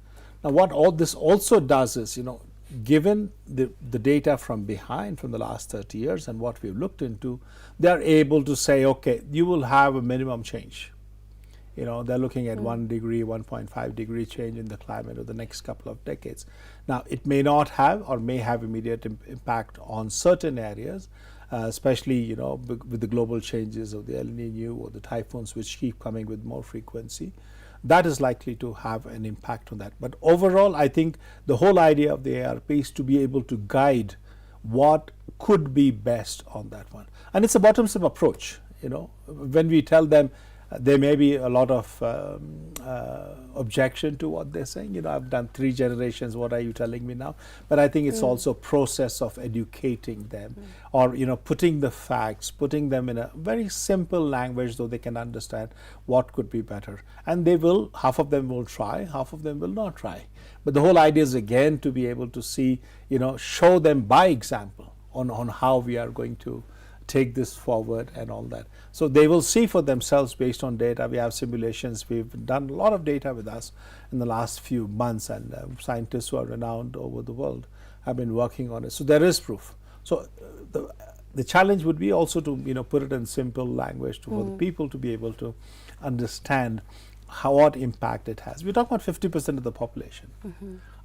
Now, what all this also does is, you know, given the, the data from behind, from the last thirty years and what we've looked into, they are able to say, "Okay, you will have a minimum change." You know, they're looking at one degree, one point five degree change in the climate over the next couple of decades. Now, it may not have or may have immediate im-, impact on certain areas, uh, especially, you know, b-, with the global changes of the El Nino or the typhoons which keep coming with more frequency. That is likely to have an impact on that. But overall, I think the whole idea of the A R P is to be able to guide what could be best on that one. And it's a bottoms-up approach, you know. When we tell them, uh, there may be a lot of, um, uh, objection to what they're saying. You know, "I've done three generations, what are you telling me now?" But I think it's also a process of educating them or, you know, putting the facts, putting them in a very simple language so they can understand what could be better. And they will, half of them will try, half of them will not try. But the whole idea is again to be able to see, you know, show them by example on, on how we are going to take this forward and all that. So they will see for themselves based on data. We have simulations. We've done a lot of data with us in the last few months, and, uh, scientists who are renowned over the world have been working on it. So there is proof. So, uh, the, the challenge would be also to, you know, put it in simple language to, for the people to be able to understand how, what impact it has. We're talking about fifty percent of the population.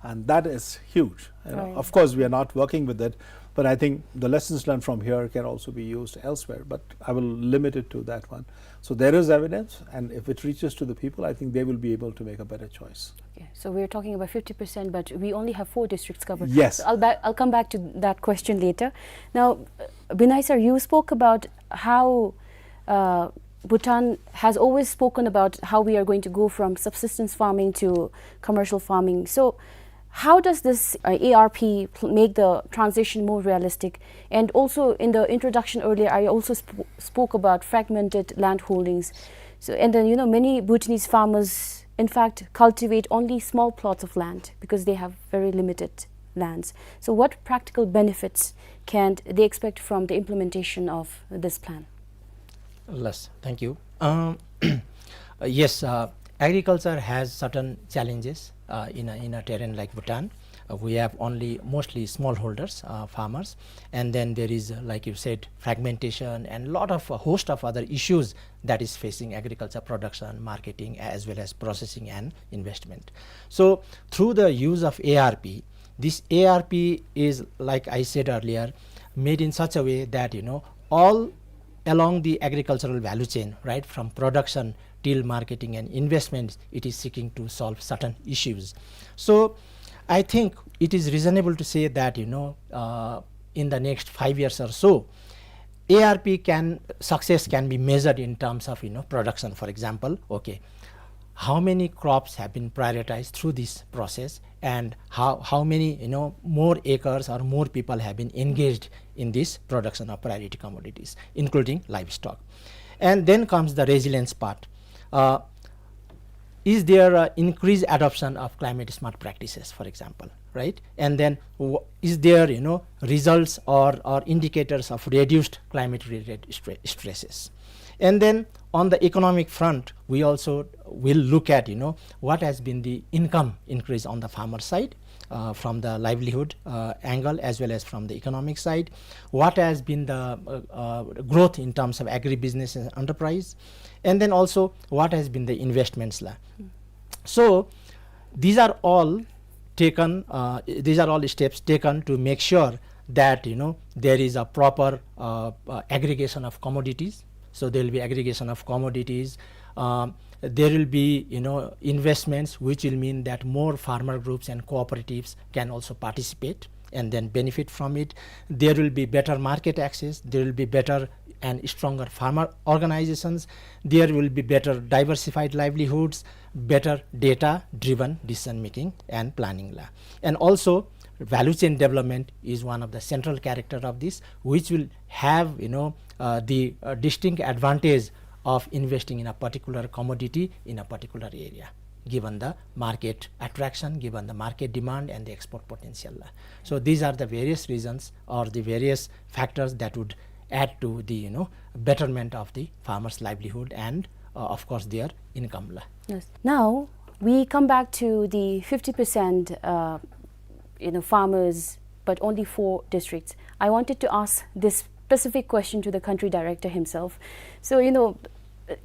And that is huge. You know, of course, we are not working with it But I think the lessons learned from here can also be used elsewhere, but I will limit it to that one. So there is evidence, and if it reaches to the people, I think they will be able to make a better choice. Okay, so we're talking about fifty percent, but we only have four districts covered. Yes. So I'll, back, I'll come back to that question later. Now, uh, Binoy sir, you spoke about how uh, Bhutan has always spoken about how we are going to go from subsistence farming to commercial farming. So, how does this uh, A R P pl- make the transition more realistic? And also, in the introduction earlier, I also sp- spoke about fragmented land holdings. So, and then, you know, many Bhutanese farmers, in fact, cultivate only small plots of land because they have very limited lands. So, what practical benefits can they expect from the implementation of this plan? Yes, thank you. Um, uh, yes, uh, agriculture has certain challenges uh, in, a, in a terrain like Bhutan. Uh, we have only mostly smallholders, uh, farmers, and then there is, uh, like you said, fragmentation and lot of, a host of other issues that is facing agriculture production, marketing, as well as processing and investment. So through the use of A R P, this A R P is, like I said earlier, made in such a way that, you know, all along the agricultural value chain, right, from production till marketing and investments, it is seeking to solve certain issues. So I think it is reasonable to say that, you know, uh, in the next five years or so, A R P can, success can be measured in terms of, you know, production, for example. Okay, how many crops have been prioritized through this process, and how, how many, you know, more acres or more people have been engaged in this production of priority commodities, including livestock. And then comes the resilience part. Uh, is there a increased adoption of climate smart practices, for example, right? And then w- is there, you know, results or, or indicators of reduced climate related stre- stresses? And then on the economic front, we also will look at, you know, what has been the income increase on the farmer side, uh, from the livelihood uh, angle as well as from the economic side, what has been the uh, uh, growth in terms of agribusiness and enterprise, and then also what has been the investments la. So these are all taken, uh, these are all steps taken to make sure that, you know, there is a proper uh, uh, aggregation of commodities. So there will be aggregation of commodities. Um, there will be, you know, investments, which will mean that more farmer groups and cooperatives can also participate and then benefit from it. There will be better market access. There will be better and stronger farmer organizations. There will be better diversified livelihoods, better data driven decision making and planning la. And also, value chain development is one of the central character of this, which will have, you know, uh, the uh, distinct advantage of investing in a particular commodity in a particular area, given the market attraction, given the market demand and the export potential la. So these are the various reasons or the various factors that would add to the, you know, betterment of the farmer's livelihood and uh, of course their income la. Yes. Now we come back to the fifty percent, uh, you know, farmers, but only four districts. I wanted to ask this specific question to the country director himself. So, you know,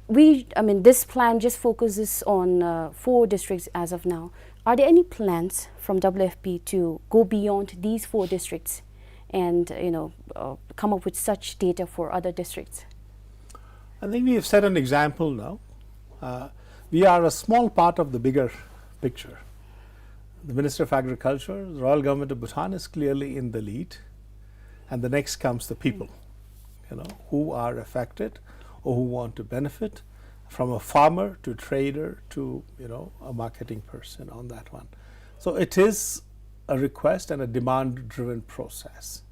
we, I mean, this plan just focuses on uh, four districts as of now. Are there any plans from W F P to go beyond these four districts and, you know, uh, come up with such data for other districts? I think we have set an example now. Uh, we are a small part of the bigger picture. The Minister of Agriculture, the Royal Government of Bhutan is clearly in the lead, and the next comes the people, you know, who are affected or who want to benefit, from a farmer to trader to, you know, a marketing person on that one. So it is a request and a demand-driven process.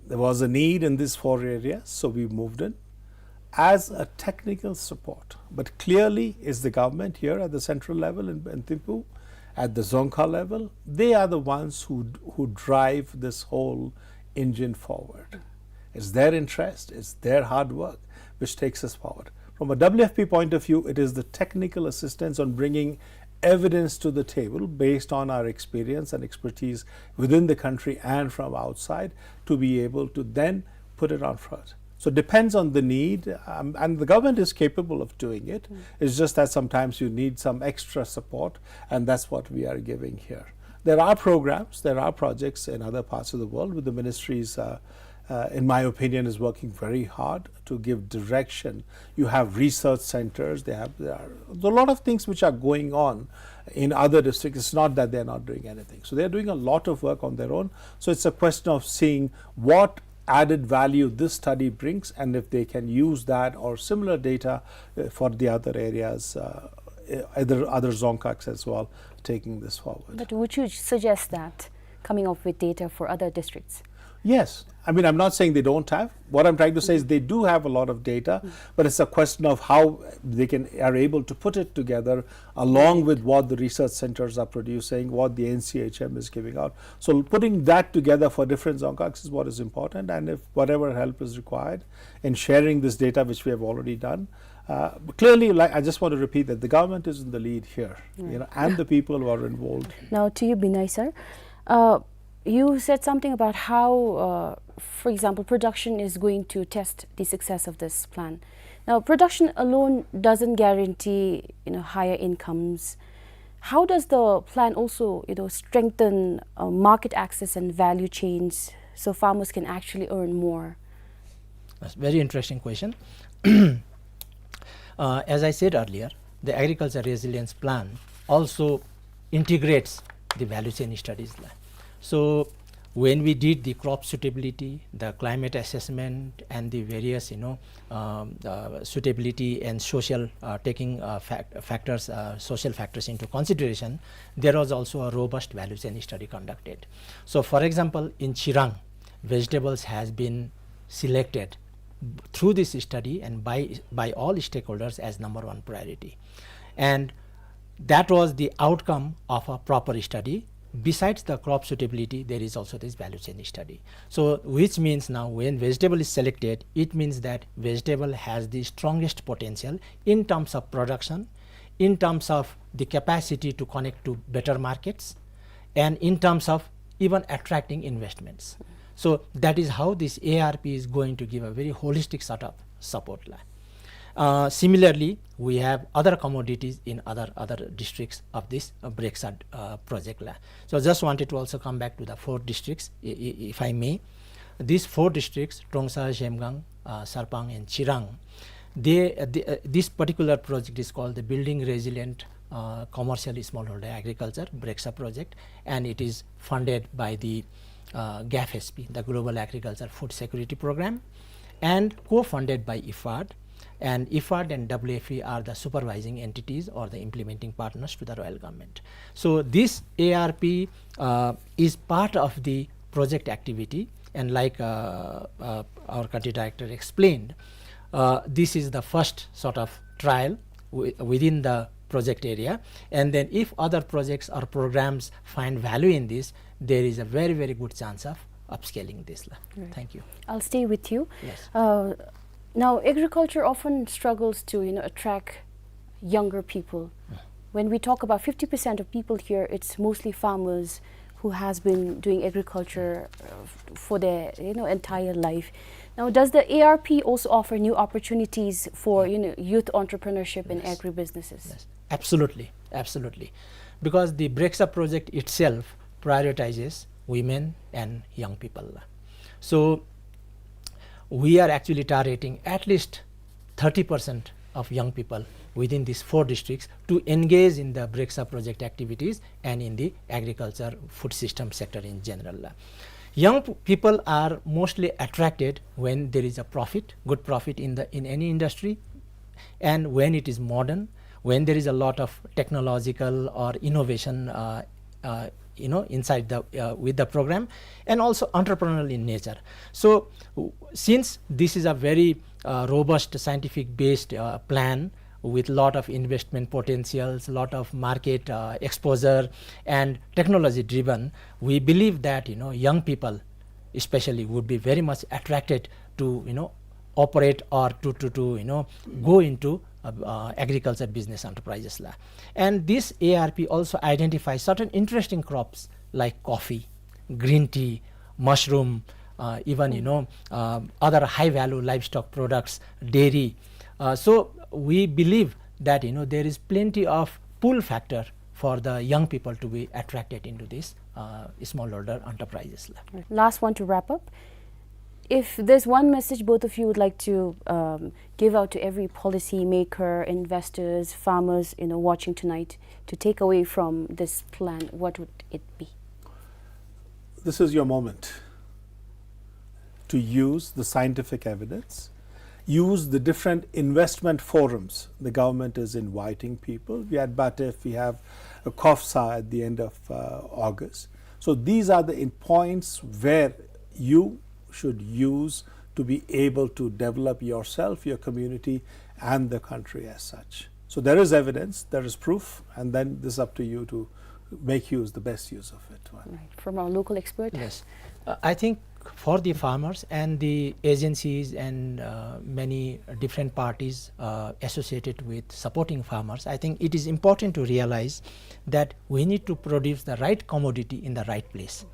There was a need in these four areas, so we moved in as a technical support. But clearly, is the government here at the central level in, in Thimphu, at the Dzongkha level, they are the ones who, who drive this whole engine forward. It's their interest, it's their hard work which takes us forward. From a W F P point of view, it is the technical assistance on bringing evidence to the table based on our experience and expertise within the country and from outside to be able to then put it on foot. So it depends on the need, um, and the government is capable of doing it. It's just that sometimes you need some extra support, and that's what we are giving here. There are programs, there are projects in other parts of the world where the ministries, uh, uh, in my opinion, is working very hard to give direction. You have research centers, they have, there are a lot of things which are going on in other districts. It's not that they're not doing anything. So they're doing a lot of work on their own. So it's a question of seeing what added value this study brings, and if they can use that or similar data, uh, for the other areas, uh, uh, other, other Dzongkhags as well, taking this forward. But would you suggest that coming up with data for other districts? Yes. I mean, I'm not saying they don't have. What I'm trying to say is they do have a lot of data, but it's a question of how they can, are able to put it together along with what the research centers are producing, what the N C H M is giving out. So putting that together for different Dzongkhags is what is important, and if whatever help is required in sharing this data, which we have already done, uh, clearly, like, I just want to repeat that the government is in the lead here, you know, and the people who are involved. Now, to you, Binay sir. Uh, you said something about how, uh, for example, production is going to test the success of this plan. Now, production alone doesn't guarantee, you know, higher incomes. How does the plan also, you know, strengthen, uh, market access and value chains so farmers can actually earn more? That's a very interesting question. Uh, as I said earlier, the Agriculture Resilience Plan also integrates the value chain studies la. So when we did the crop suitability, the climate assessment, and the various, you know, um, uh, suitability and social, uh, taking, uh, fac-, factors, uh, social factors into consideration, there was also a robust value chain study conducted. So, for example, in Chirang, vegetables has been selected through this study and by, by all stakeholders as number one priority. And that was the outcome of a proper study. Besides the crop suitability, there is also this value chain study. So, which means now when vegetable is selected, it means that vegetable has the strongest potential in terms of production, in terms of the capacity to connect to better markets, and in terms of even attracting investments. So that is how this A R P is going to give a very holistic sort of support la. Uh, similarly, we have other commodities in other, other districts of this, uh, BREXA, uh, project la. So just wanted to also come back to the four districts, i-, i-, if I may. These four districts, Trongsa, Zhemgang, uh, Sarpang and Chirang, they, uh, the, uh, this particular project is called the Building Resilient, uh, Commercial Smallholder Agriculture, BREXA project, and it is funded by the, uh, GAFSP, the Global Agriculture Food Security Program, and co-funded by IFAD. And IFAD and W F P are the supervising entities or the implementing partners to the royal government. So this A R P, uh, is part of the project activity, and like, uh, uh, our country director explained, uh, this is the first sort of trial wi-, within the project area, and then if other projects or programs find value in this, there is a very, very good chance of upscaling this la. Right. Thank you. I'll stay with you. Yes. Uh, now, agriculture often struggles to, you know, attract younger people. Mm. When we talk about fifty percent of people here, it's mostly farmers who has been doing agriculture, uh, f-, for their, you know, entire life. Now, does the A R P also offer new opportunities for, you know, youth entrepreneurship and agribusinesses? Yes. Absolutely, absolutely. Because the BREXA project itself prioritizes women and young people. So we are actually targeting at least thirty percent of young people within these four districts to engage in the BREXA project activities and in the agriculture food system sector in general. Young p-, people are mostly attracted when there is a profit, good profit in the, in any industry, and when it is modern, when there is a lot of technological or innovation, uh, uh, you know, inside the, uh, with the program, and also entrepreneurial in nature. So, w-, since this is a very, uh, robust scientific based, uh, plan with lot of investment potentials, lot of market, uh, exposure, and technology driven, we believe that, you know, young people especially would be very much attracted to, you know, operate or to, to, to, you know, go into, uh, uh, agriculture business enterprises la. And this A R P also identifies certain interesting crops like coffee, green tea, mushroom, uh, even, you know, um, other high value livestock products, dairy. Uh, so we believe that, you know, there is plenty of pull factor for the young people to be attracted into this, uh, smallholder enterprises. Right. Last one to wrap up. If there's one message both of you would like to, um, give out to every policy maker, investors, farmers, you know, watching tonight to take away from this plan, what would it be? This is your moment to use the scientific evidence, use the different investment forums. The government is inviting people. We had BATF, we have a COFSA at the end of, uh, August. So these are the in-, points where you should use to be able to develop yourself, your community, and the country as such. So there is evidence, there is proof, and then this is up to you to make use, the best use of it. Right. From our local expert? Yes. Uh, I think for the farmers and the agencies and, uh, many different parties, uh, associated with supporting farmers, I think it is important to realize that we need to produce the right commodity in the right place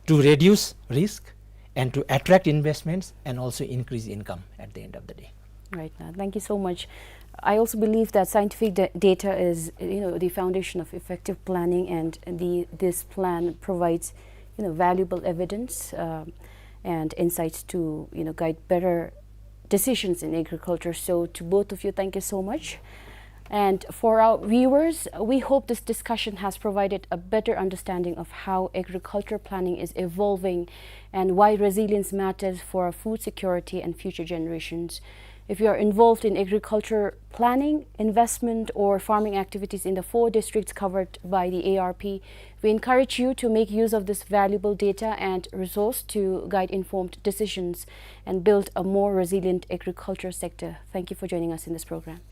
to reduce risk and to attract investments and also increase income at the end of the day. Right, now, thank you so much. I also believe that scientific da-, data is, you know, the foundation of effective planning, and the, this plan provides, you know, valuable evidence, um, and insights to, you know, guide better decisions in agriculture. So to both of you, thank you so much. And for our viewers, we hope this discussion has provided a better understanding of how agriculture planning is evolving and why resilience matters for our food security and future generations. If you are involved in agriculture planning, investment, or farming activities in the four districts covered by the A R P, we encourage you to make use of this valuable data and resource to guide informed decisions and build a more resilient agriculture sector. Thank you for joining us in this program.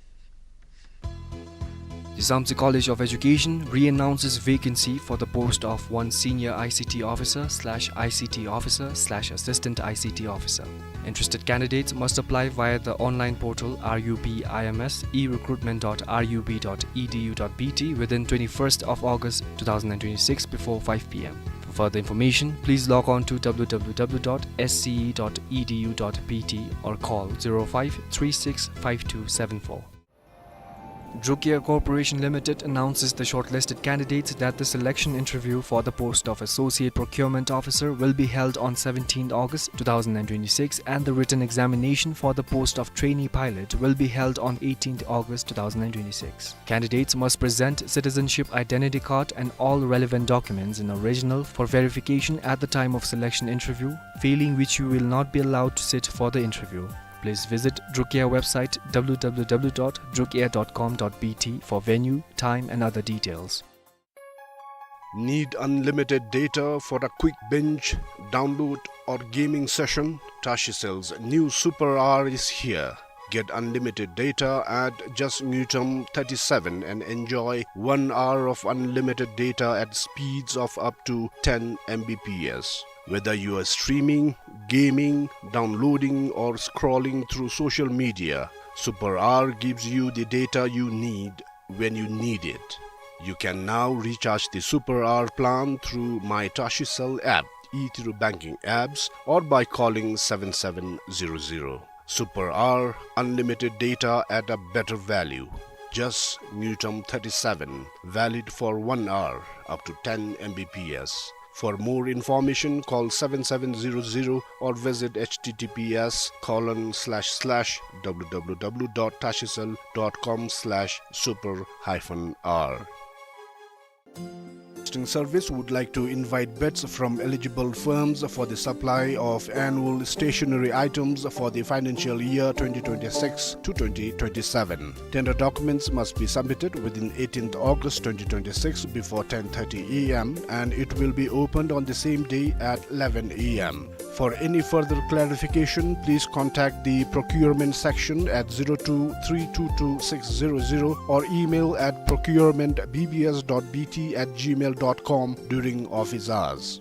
Jisamtsi College of Education re-announces vacancy for the post of one senior I C T officer slash I C T officer slash assistant I C T officer. Interested candidates must apply via the online portal R U B I M S, e recruitment dot R U B dot E D U dot B T within twenty-first of August two thousand and twenty-six before five P M. For further information, please log on to W W W dot S C E dot E D U dot B T or call zero five three six five two seven four. Druk Air Corporation Limited announces the shortlisted candidates that the selection interview for the post of Associate Procurement Officer will be held on seventeenth August two thousand and twenty-six, and the written examination for the post of Trainee Pilot will be held on eighteenth August two thousand and twenty-six. Candidates must present citizenship identity card and all relevant documents in original for verification at the time of selection interview, failing which you will not be allowed to sit for the interview. Please visit Druk Air website W W W dot druk air dot com dot B T for venue, time and other details. Need unlimited data for a quick binge, download or gaming session? Tashicell's new Super Hour is here. Get unlimited data at just ngultrum thirty-seven and enjoy one hour of unlimited data at speeds of up to ten M B P S. Whether you are streaming, gaming, downloading, or scrolling through social media, Super Hour gives you the data you need when you need it. You can now recharge the Super Hour plan through My Tashicell app, e-Tiruk banking apps, or by calling seven seven zero zero. Super Hour, unlimited data at a better value. Just ngultrum thirty-seven, valid for one hour, up to ten M B P S. For more information, call seven seven zero zero or visit H T T P S colon slash slash W W W dot tashicell dot com slash super hyphen R. Broadcasting Service would like to invite bids from eligible firms for the supply of annual stationery items for the financial year twenty twenty-six to twenty twenty-seven. Tender documents must be submitted within eighteenth August twenty twenty-six before ten thirty A M, and it will be opened on the same day at eleven A M. For any further clarification, please contact the procurement section at zero two three two two six zero zero or email at procurement B B S dot B T at gmail dot com during office hours.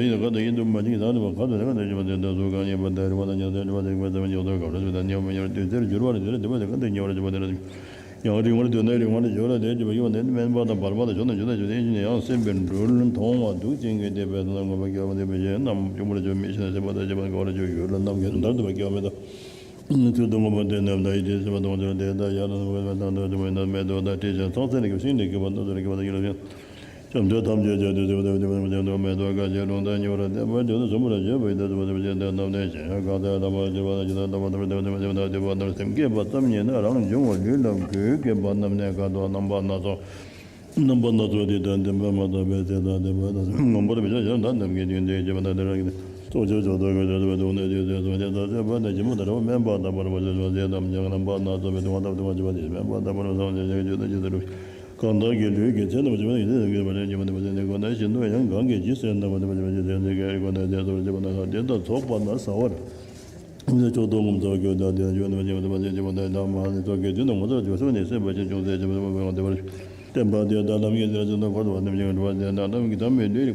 ཡིན་ན་ག་དང་ཡིན་དུ་མ་བྱིན་གྱི་ཟག་ནི་བ་ག་དང་ནི་ག་དང་བྱིན་པ་དེ་དག་གཟུགས་གང་ཉིད་པ་དེ་རིག་པ་དང་ཉམས་སུ་རིག་པ་དེ་ཉེ་བར་དུ་ནི་རིག་པ་དེ་ག་དང་ཉེ་བར་འགྱུར་བ་དེ་ལ་དེ་བ་དེ་ག་དང་ཉེ་བར་འགྱུར་བ་དེ་ལ། ཡང་རིང་བར་འདོད་ན་རིང་བར་འགྱུར་བ་དེ་ལ་དེ་བ་དེ་དམན་པ་དང་བར་པ་དང་བྱུང་དང་འབྱུང་དང་འབྱུང་དེ་ཡང་སྲིད་པའི་འགྲོས་མཐོང་བ་དུག་ཅན་གྱི་སྡིག་པའི་དོན་ལ་མངོན་པར་སྐྱེ་བ་དེ་བས་ཅན་རྣམས་གཅུང་པོར་གྱུར་མི་ཤེས་ན་སྲིད་པ་དང་ཞེན་པ་དགའ་བར་གྱུར་ཡུལ་ལ་རྣམ་མཁྱེན་མཐར་ཐུག་པ་སྐྱེ་བ་མེད་དོ། ཚུལ་དུ་མངོན་པར་བསྟན་ནས་ད་ཡིད་ཆེས་སྲིད་པ་དང་བཅས་དེ་ལྟར་ཡང་དག་པའི་བསམ་དོན་དུ་མེད་དོ། ད་ཁྲིད་ཅིང་ཚོགས་ཚད་ནི་ཤིང་རྟའི་སྐེད་པ་སྣ་ཚོགས་ཀྱི་སྐེད་པ་དང་ཡིད་ལ་བཞིན། བྱམས་བརྩེ་ཐམས་ཅད་ཀྱང་དུས་གསུམ་དུ་བདེ་བ་དང་མེད་དོ། བཀའ་བཅད་རུང་དང་ཉེ་བར་བསྟན་པ་དེ་དང་གསུམ་པར་བརྗོད་པ་ཡི་དྭགས་སུ་བ་དེ་བ་ཅན་དེ་རྣམས་ནི་གཞན་གང་དག་ལ་མ་བྱས་པ་དང་ཇི་ལྟར་ལྟ་བ་ལྟར་བསྟན་པ་དེ་བ་དེ་བ་ལྟར་སེམས་བསྐྱེད་པ་ཙམ་ཉིད་ནི་རང་འབྱུང་བ་ལུས་ལ་གོས་བསྐྱེད་པ་རྣམས་ནི་དགའ་སྟོན་རྣམ་པ་སྣ་ཚོགས། རྣམ་པ་སྣ་ཚོགས་དེ་དང་ལྡན་པ་མ་དག་པའི་ཚེ་དང་ལྡན་པ་དང་མངོན་པར་མི་བྱ་ཞིང་དག་རྣམས་ཀྱི་དོན་དེ་བྱེད་པ་དང་དེ་རང་གི་ཚོགས་ཆོས་མཆོག་ཏུ་གོས་ཆོག་ཏུ་བ་དུ་ནི་དེ་ཚེ་སོ་དེ་དག་ཚེ་བ་དང་ཇི་མོ་དང་ར་བ་དམན་པ་དག་པར་བ་ཞིག་ཚེ་དམ་ཞིང་རྣམ་པ་སྣ་ཚོགས་པའི་དུས་དང་སྟབས་དང་བ་ཅི་བ་དེ་དམན་པ་དག་པར་བ་སངས་རྒྱས་ཀྱི་ཆོས་དང་ཇི་ལྟར་རུང་། གང་དག་གི་ལུས་ཀྱི་ཚེ་རྣམ་པ་ཇི་མ་ཡིན་ཏེ་ཡང་གི་ཚེ་ནི་མ་ཡིན་ཏེ་ཇི་མ་ཡིན་ཏེ་ཇི་ལྟར་རུང་གང་གི་ཇི་སྲིད་རྣམ་པ་ཇི་མ་ཇི་མ་ཡིན་ཏེ་ཇི་སྲིད་ཀྱི་སྐྱེ་བ་ནི་ཚེ་སོ་ཇི་མ་ན་དེ་དག་ཚོགས་པ་ན་ཟ་བར་མཆོག་ཏུ་ངོམས་སོ་སྐྱེ་བོ་དག་དེ་ཡང་ཇི་མ་ཇི་མ་ཇི་མ་ཇི་མ་ན་མ་ནི་ཚོགས་ཀྱི་དུས་ན་ངོ་མཚར་ཆོས་གསུངས་ནས་སྲིད་པ་ཆེན་ཅུང་ཟད་ཇི་མ་ཇི་མ་ཇི་མ་དེ་བར་བསྟན་པ་དེ་དག་ལམ་གྱི་ཚེ་ཚེ་དང་འཁོར་བ་རྣམས་ཀྱི་འགྲོ་བ་དེ་དག་རྣམས་ཀྱི་དམ་པའི་ལུས་རིག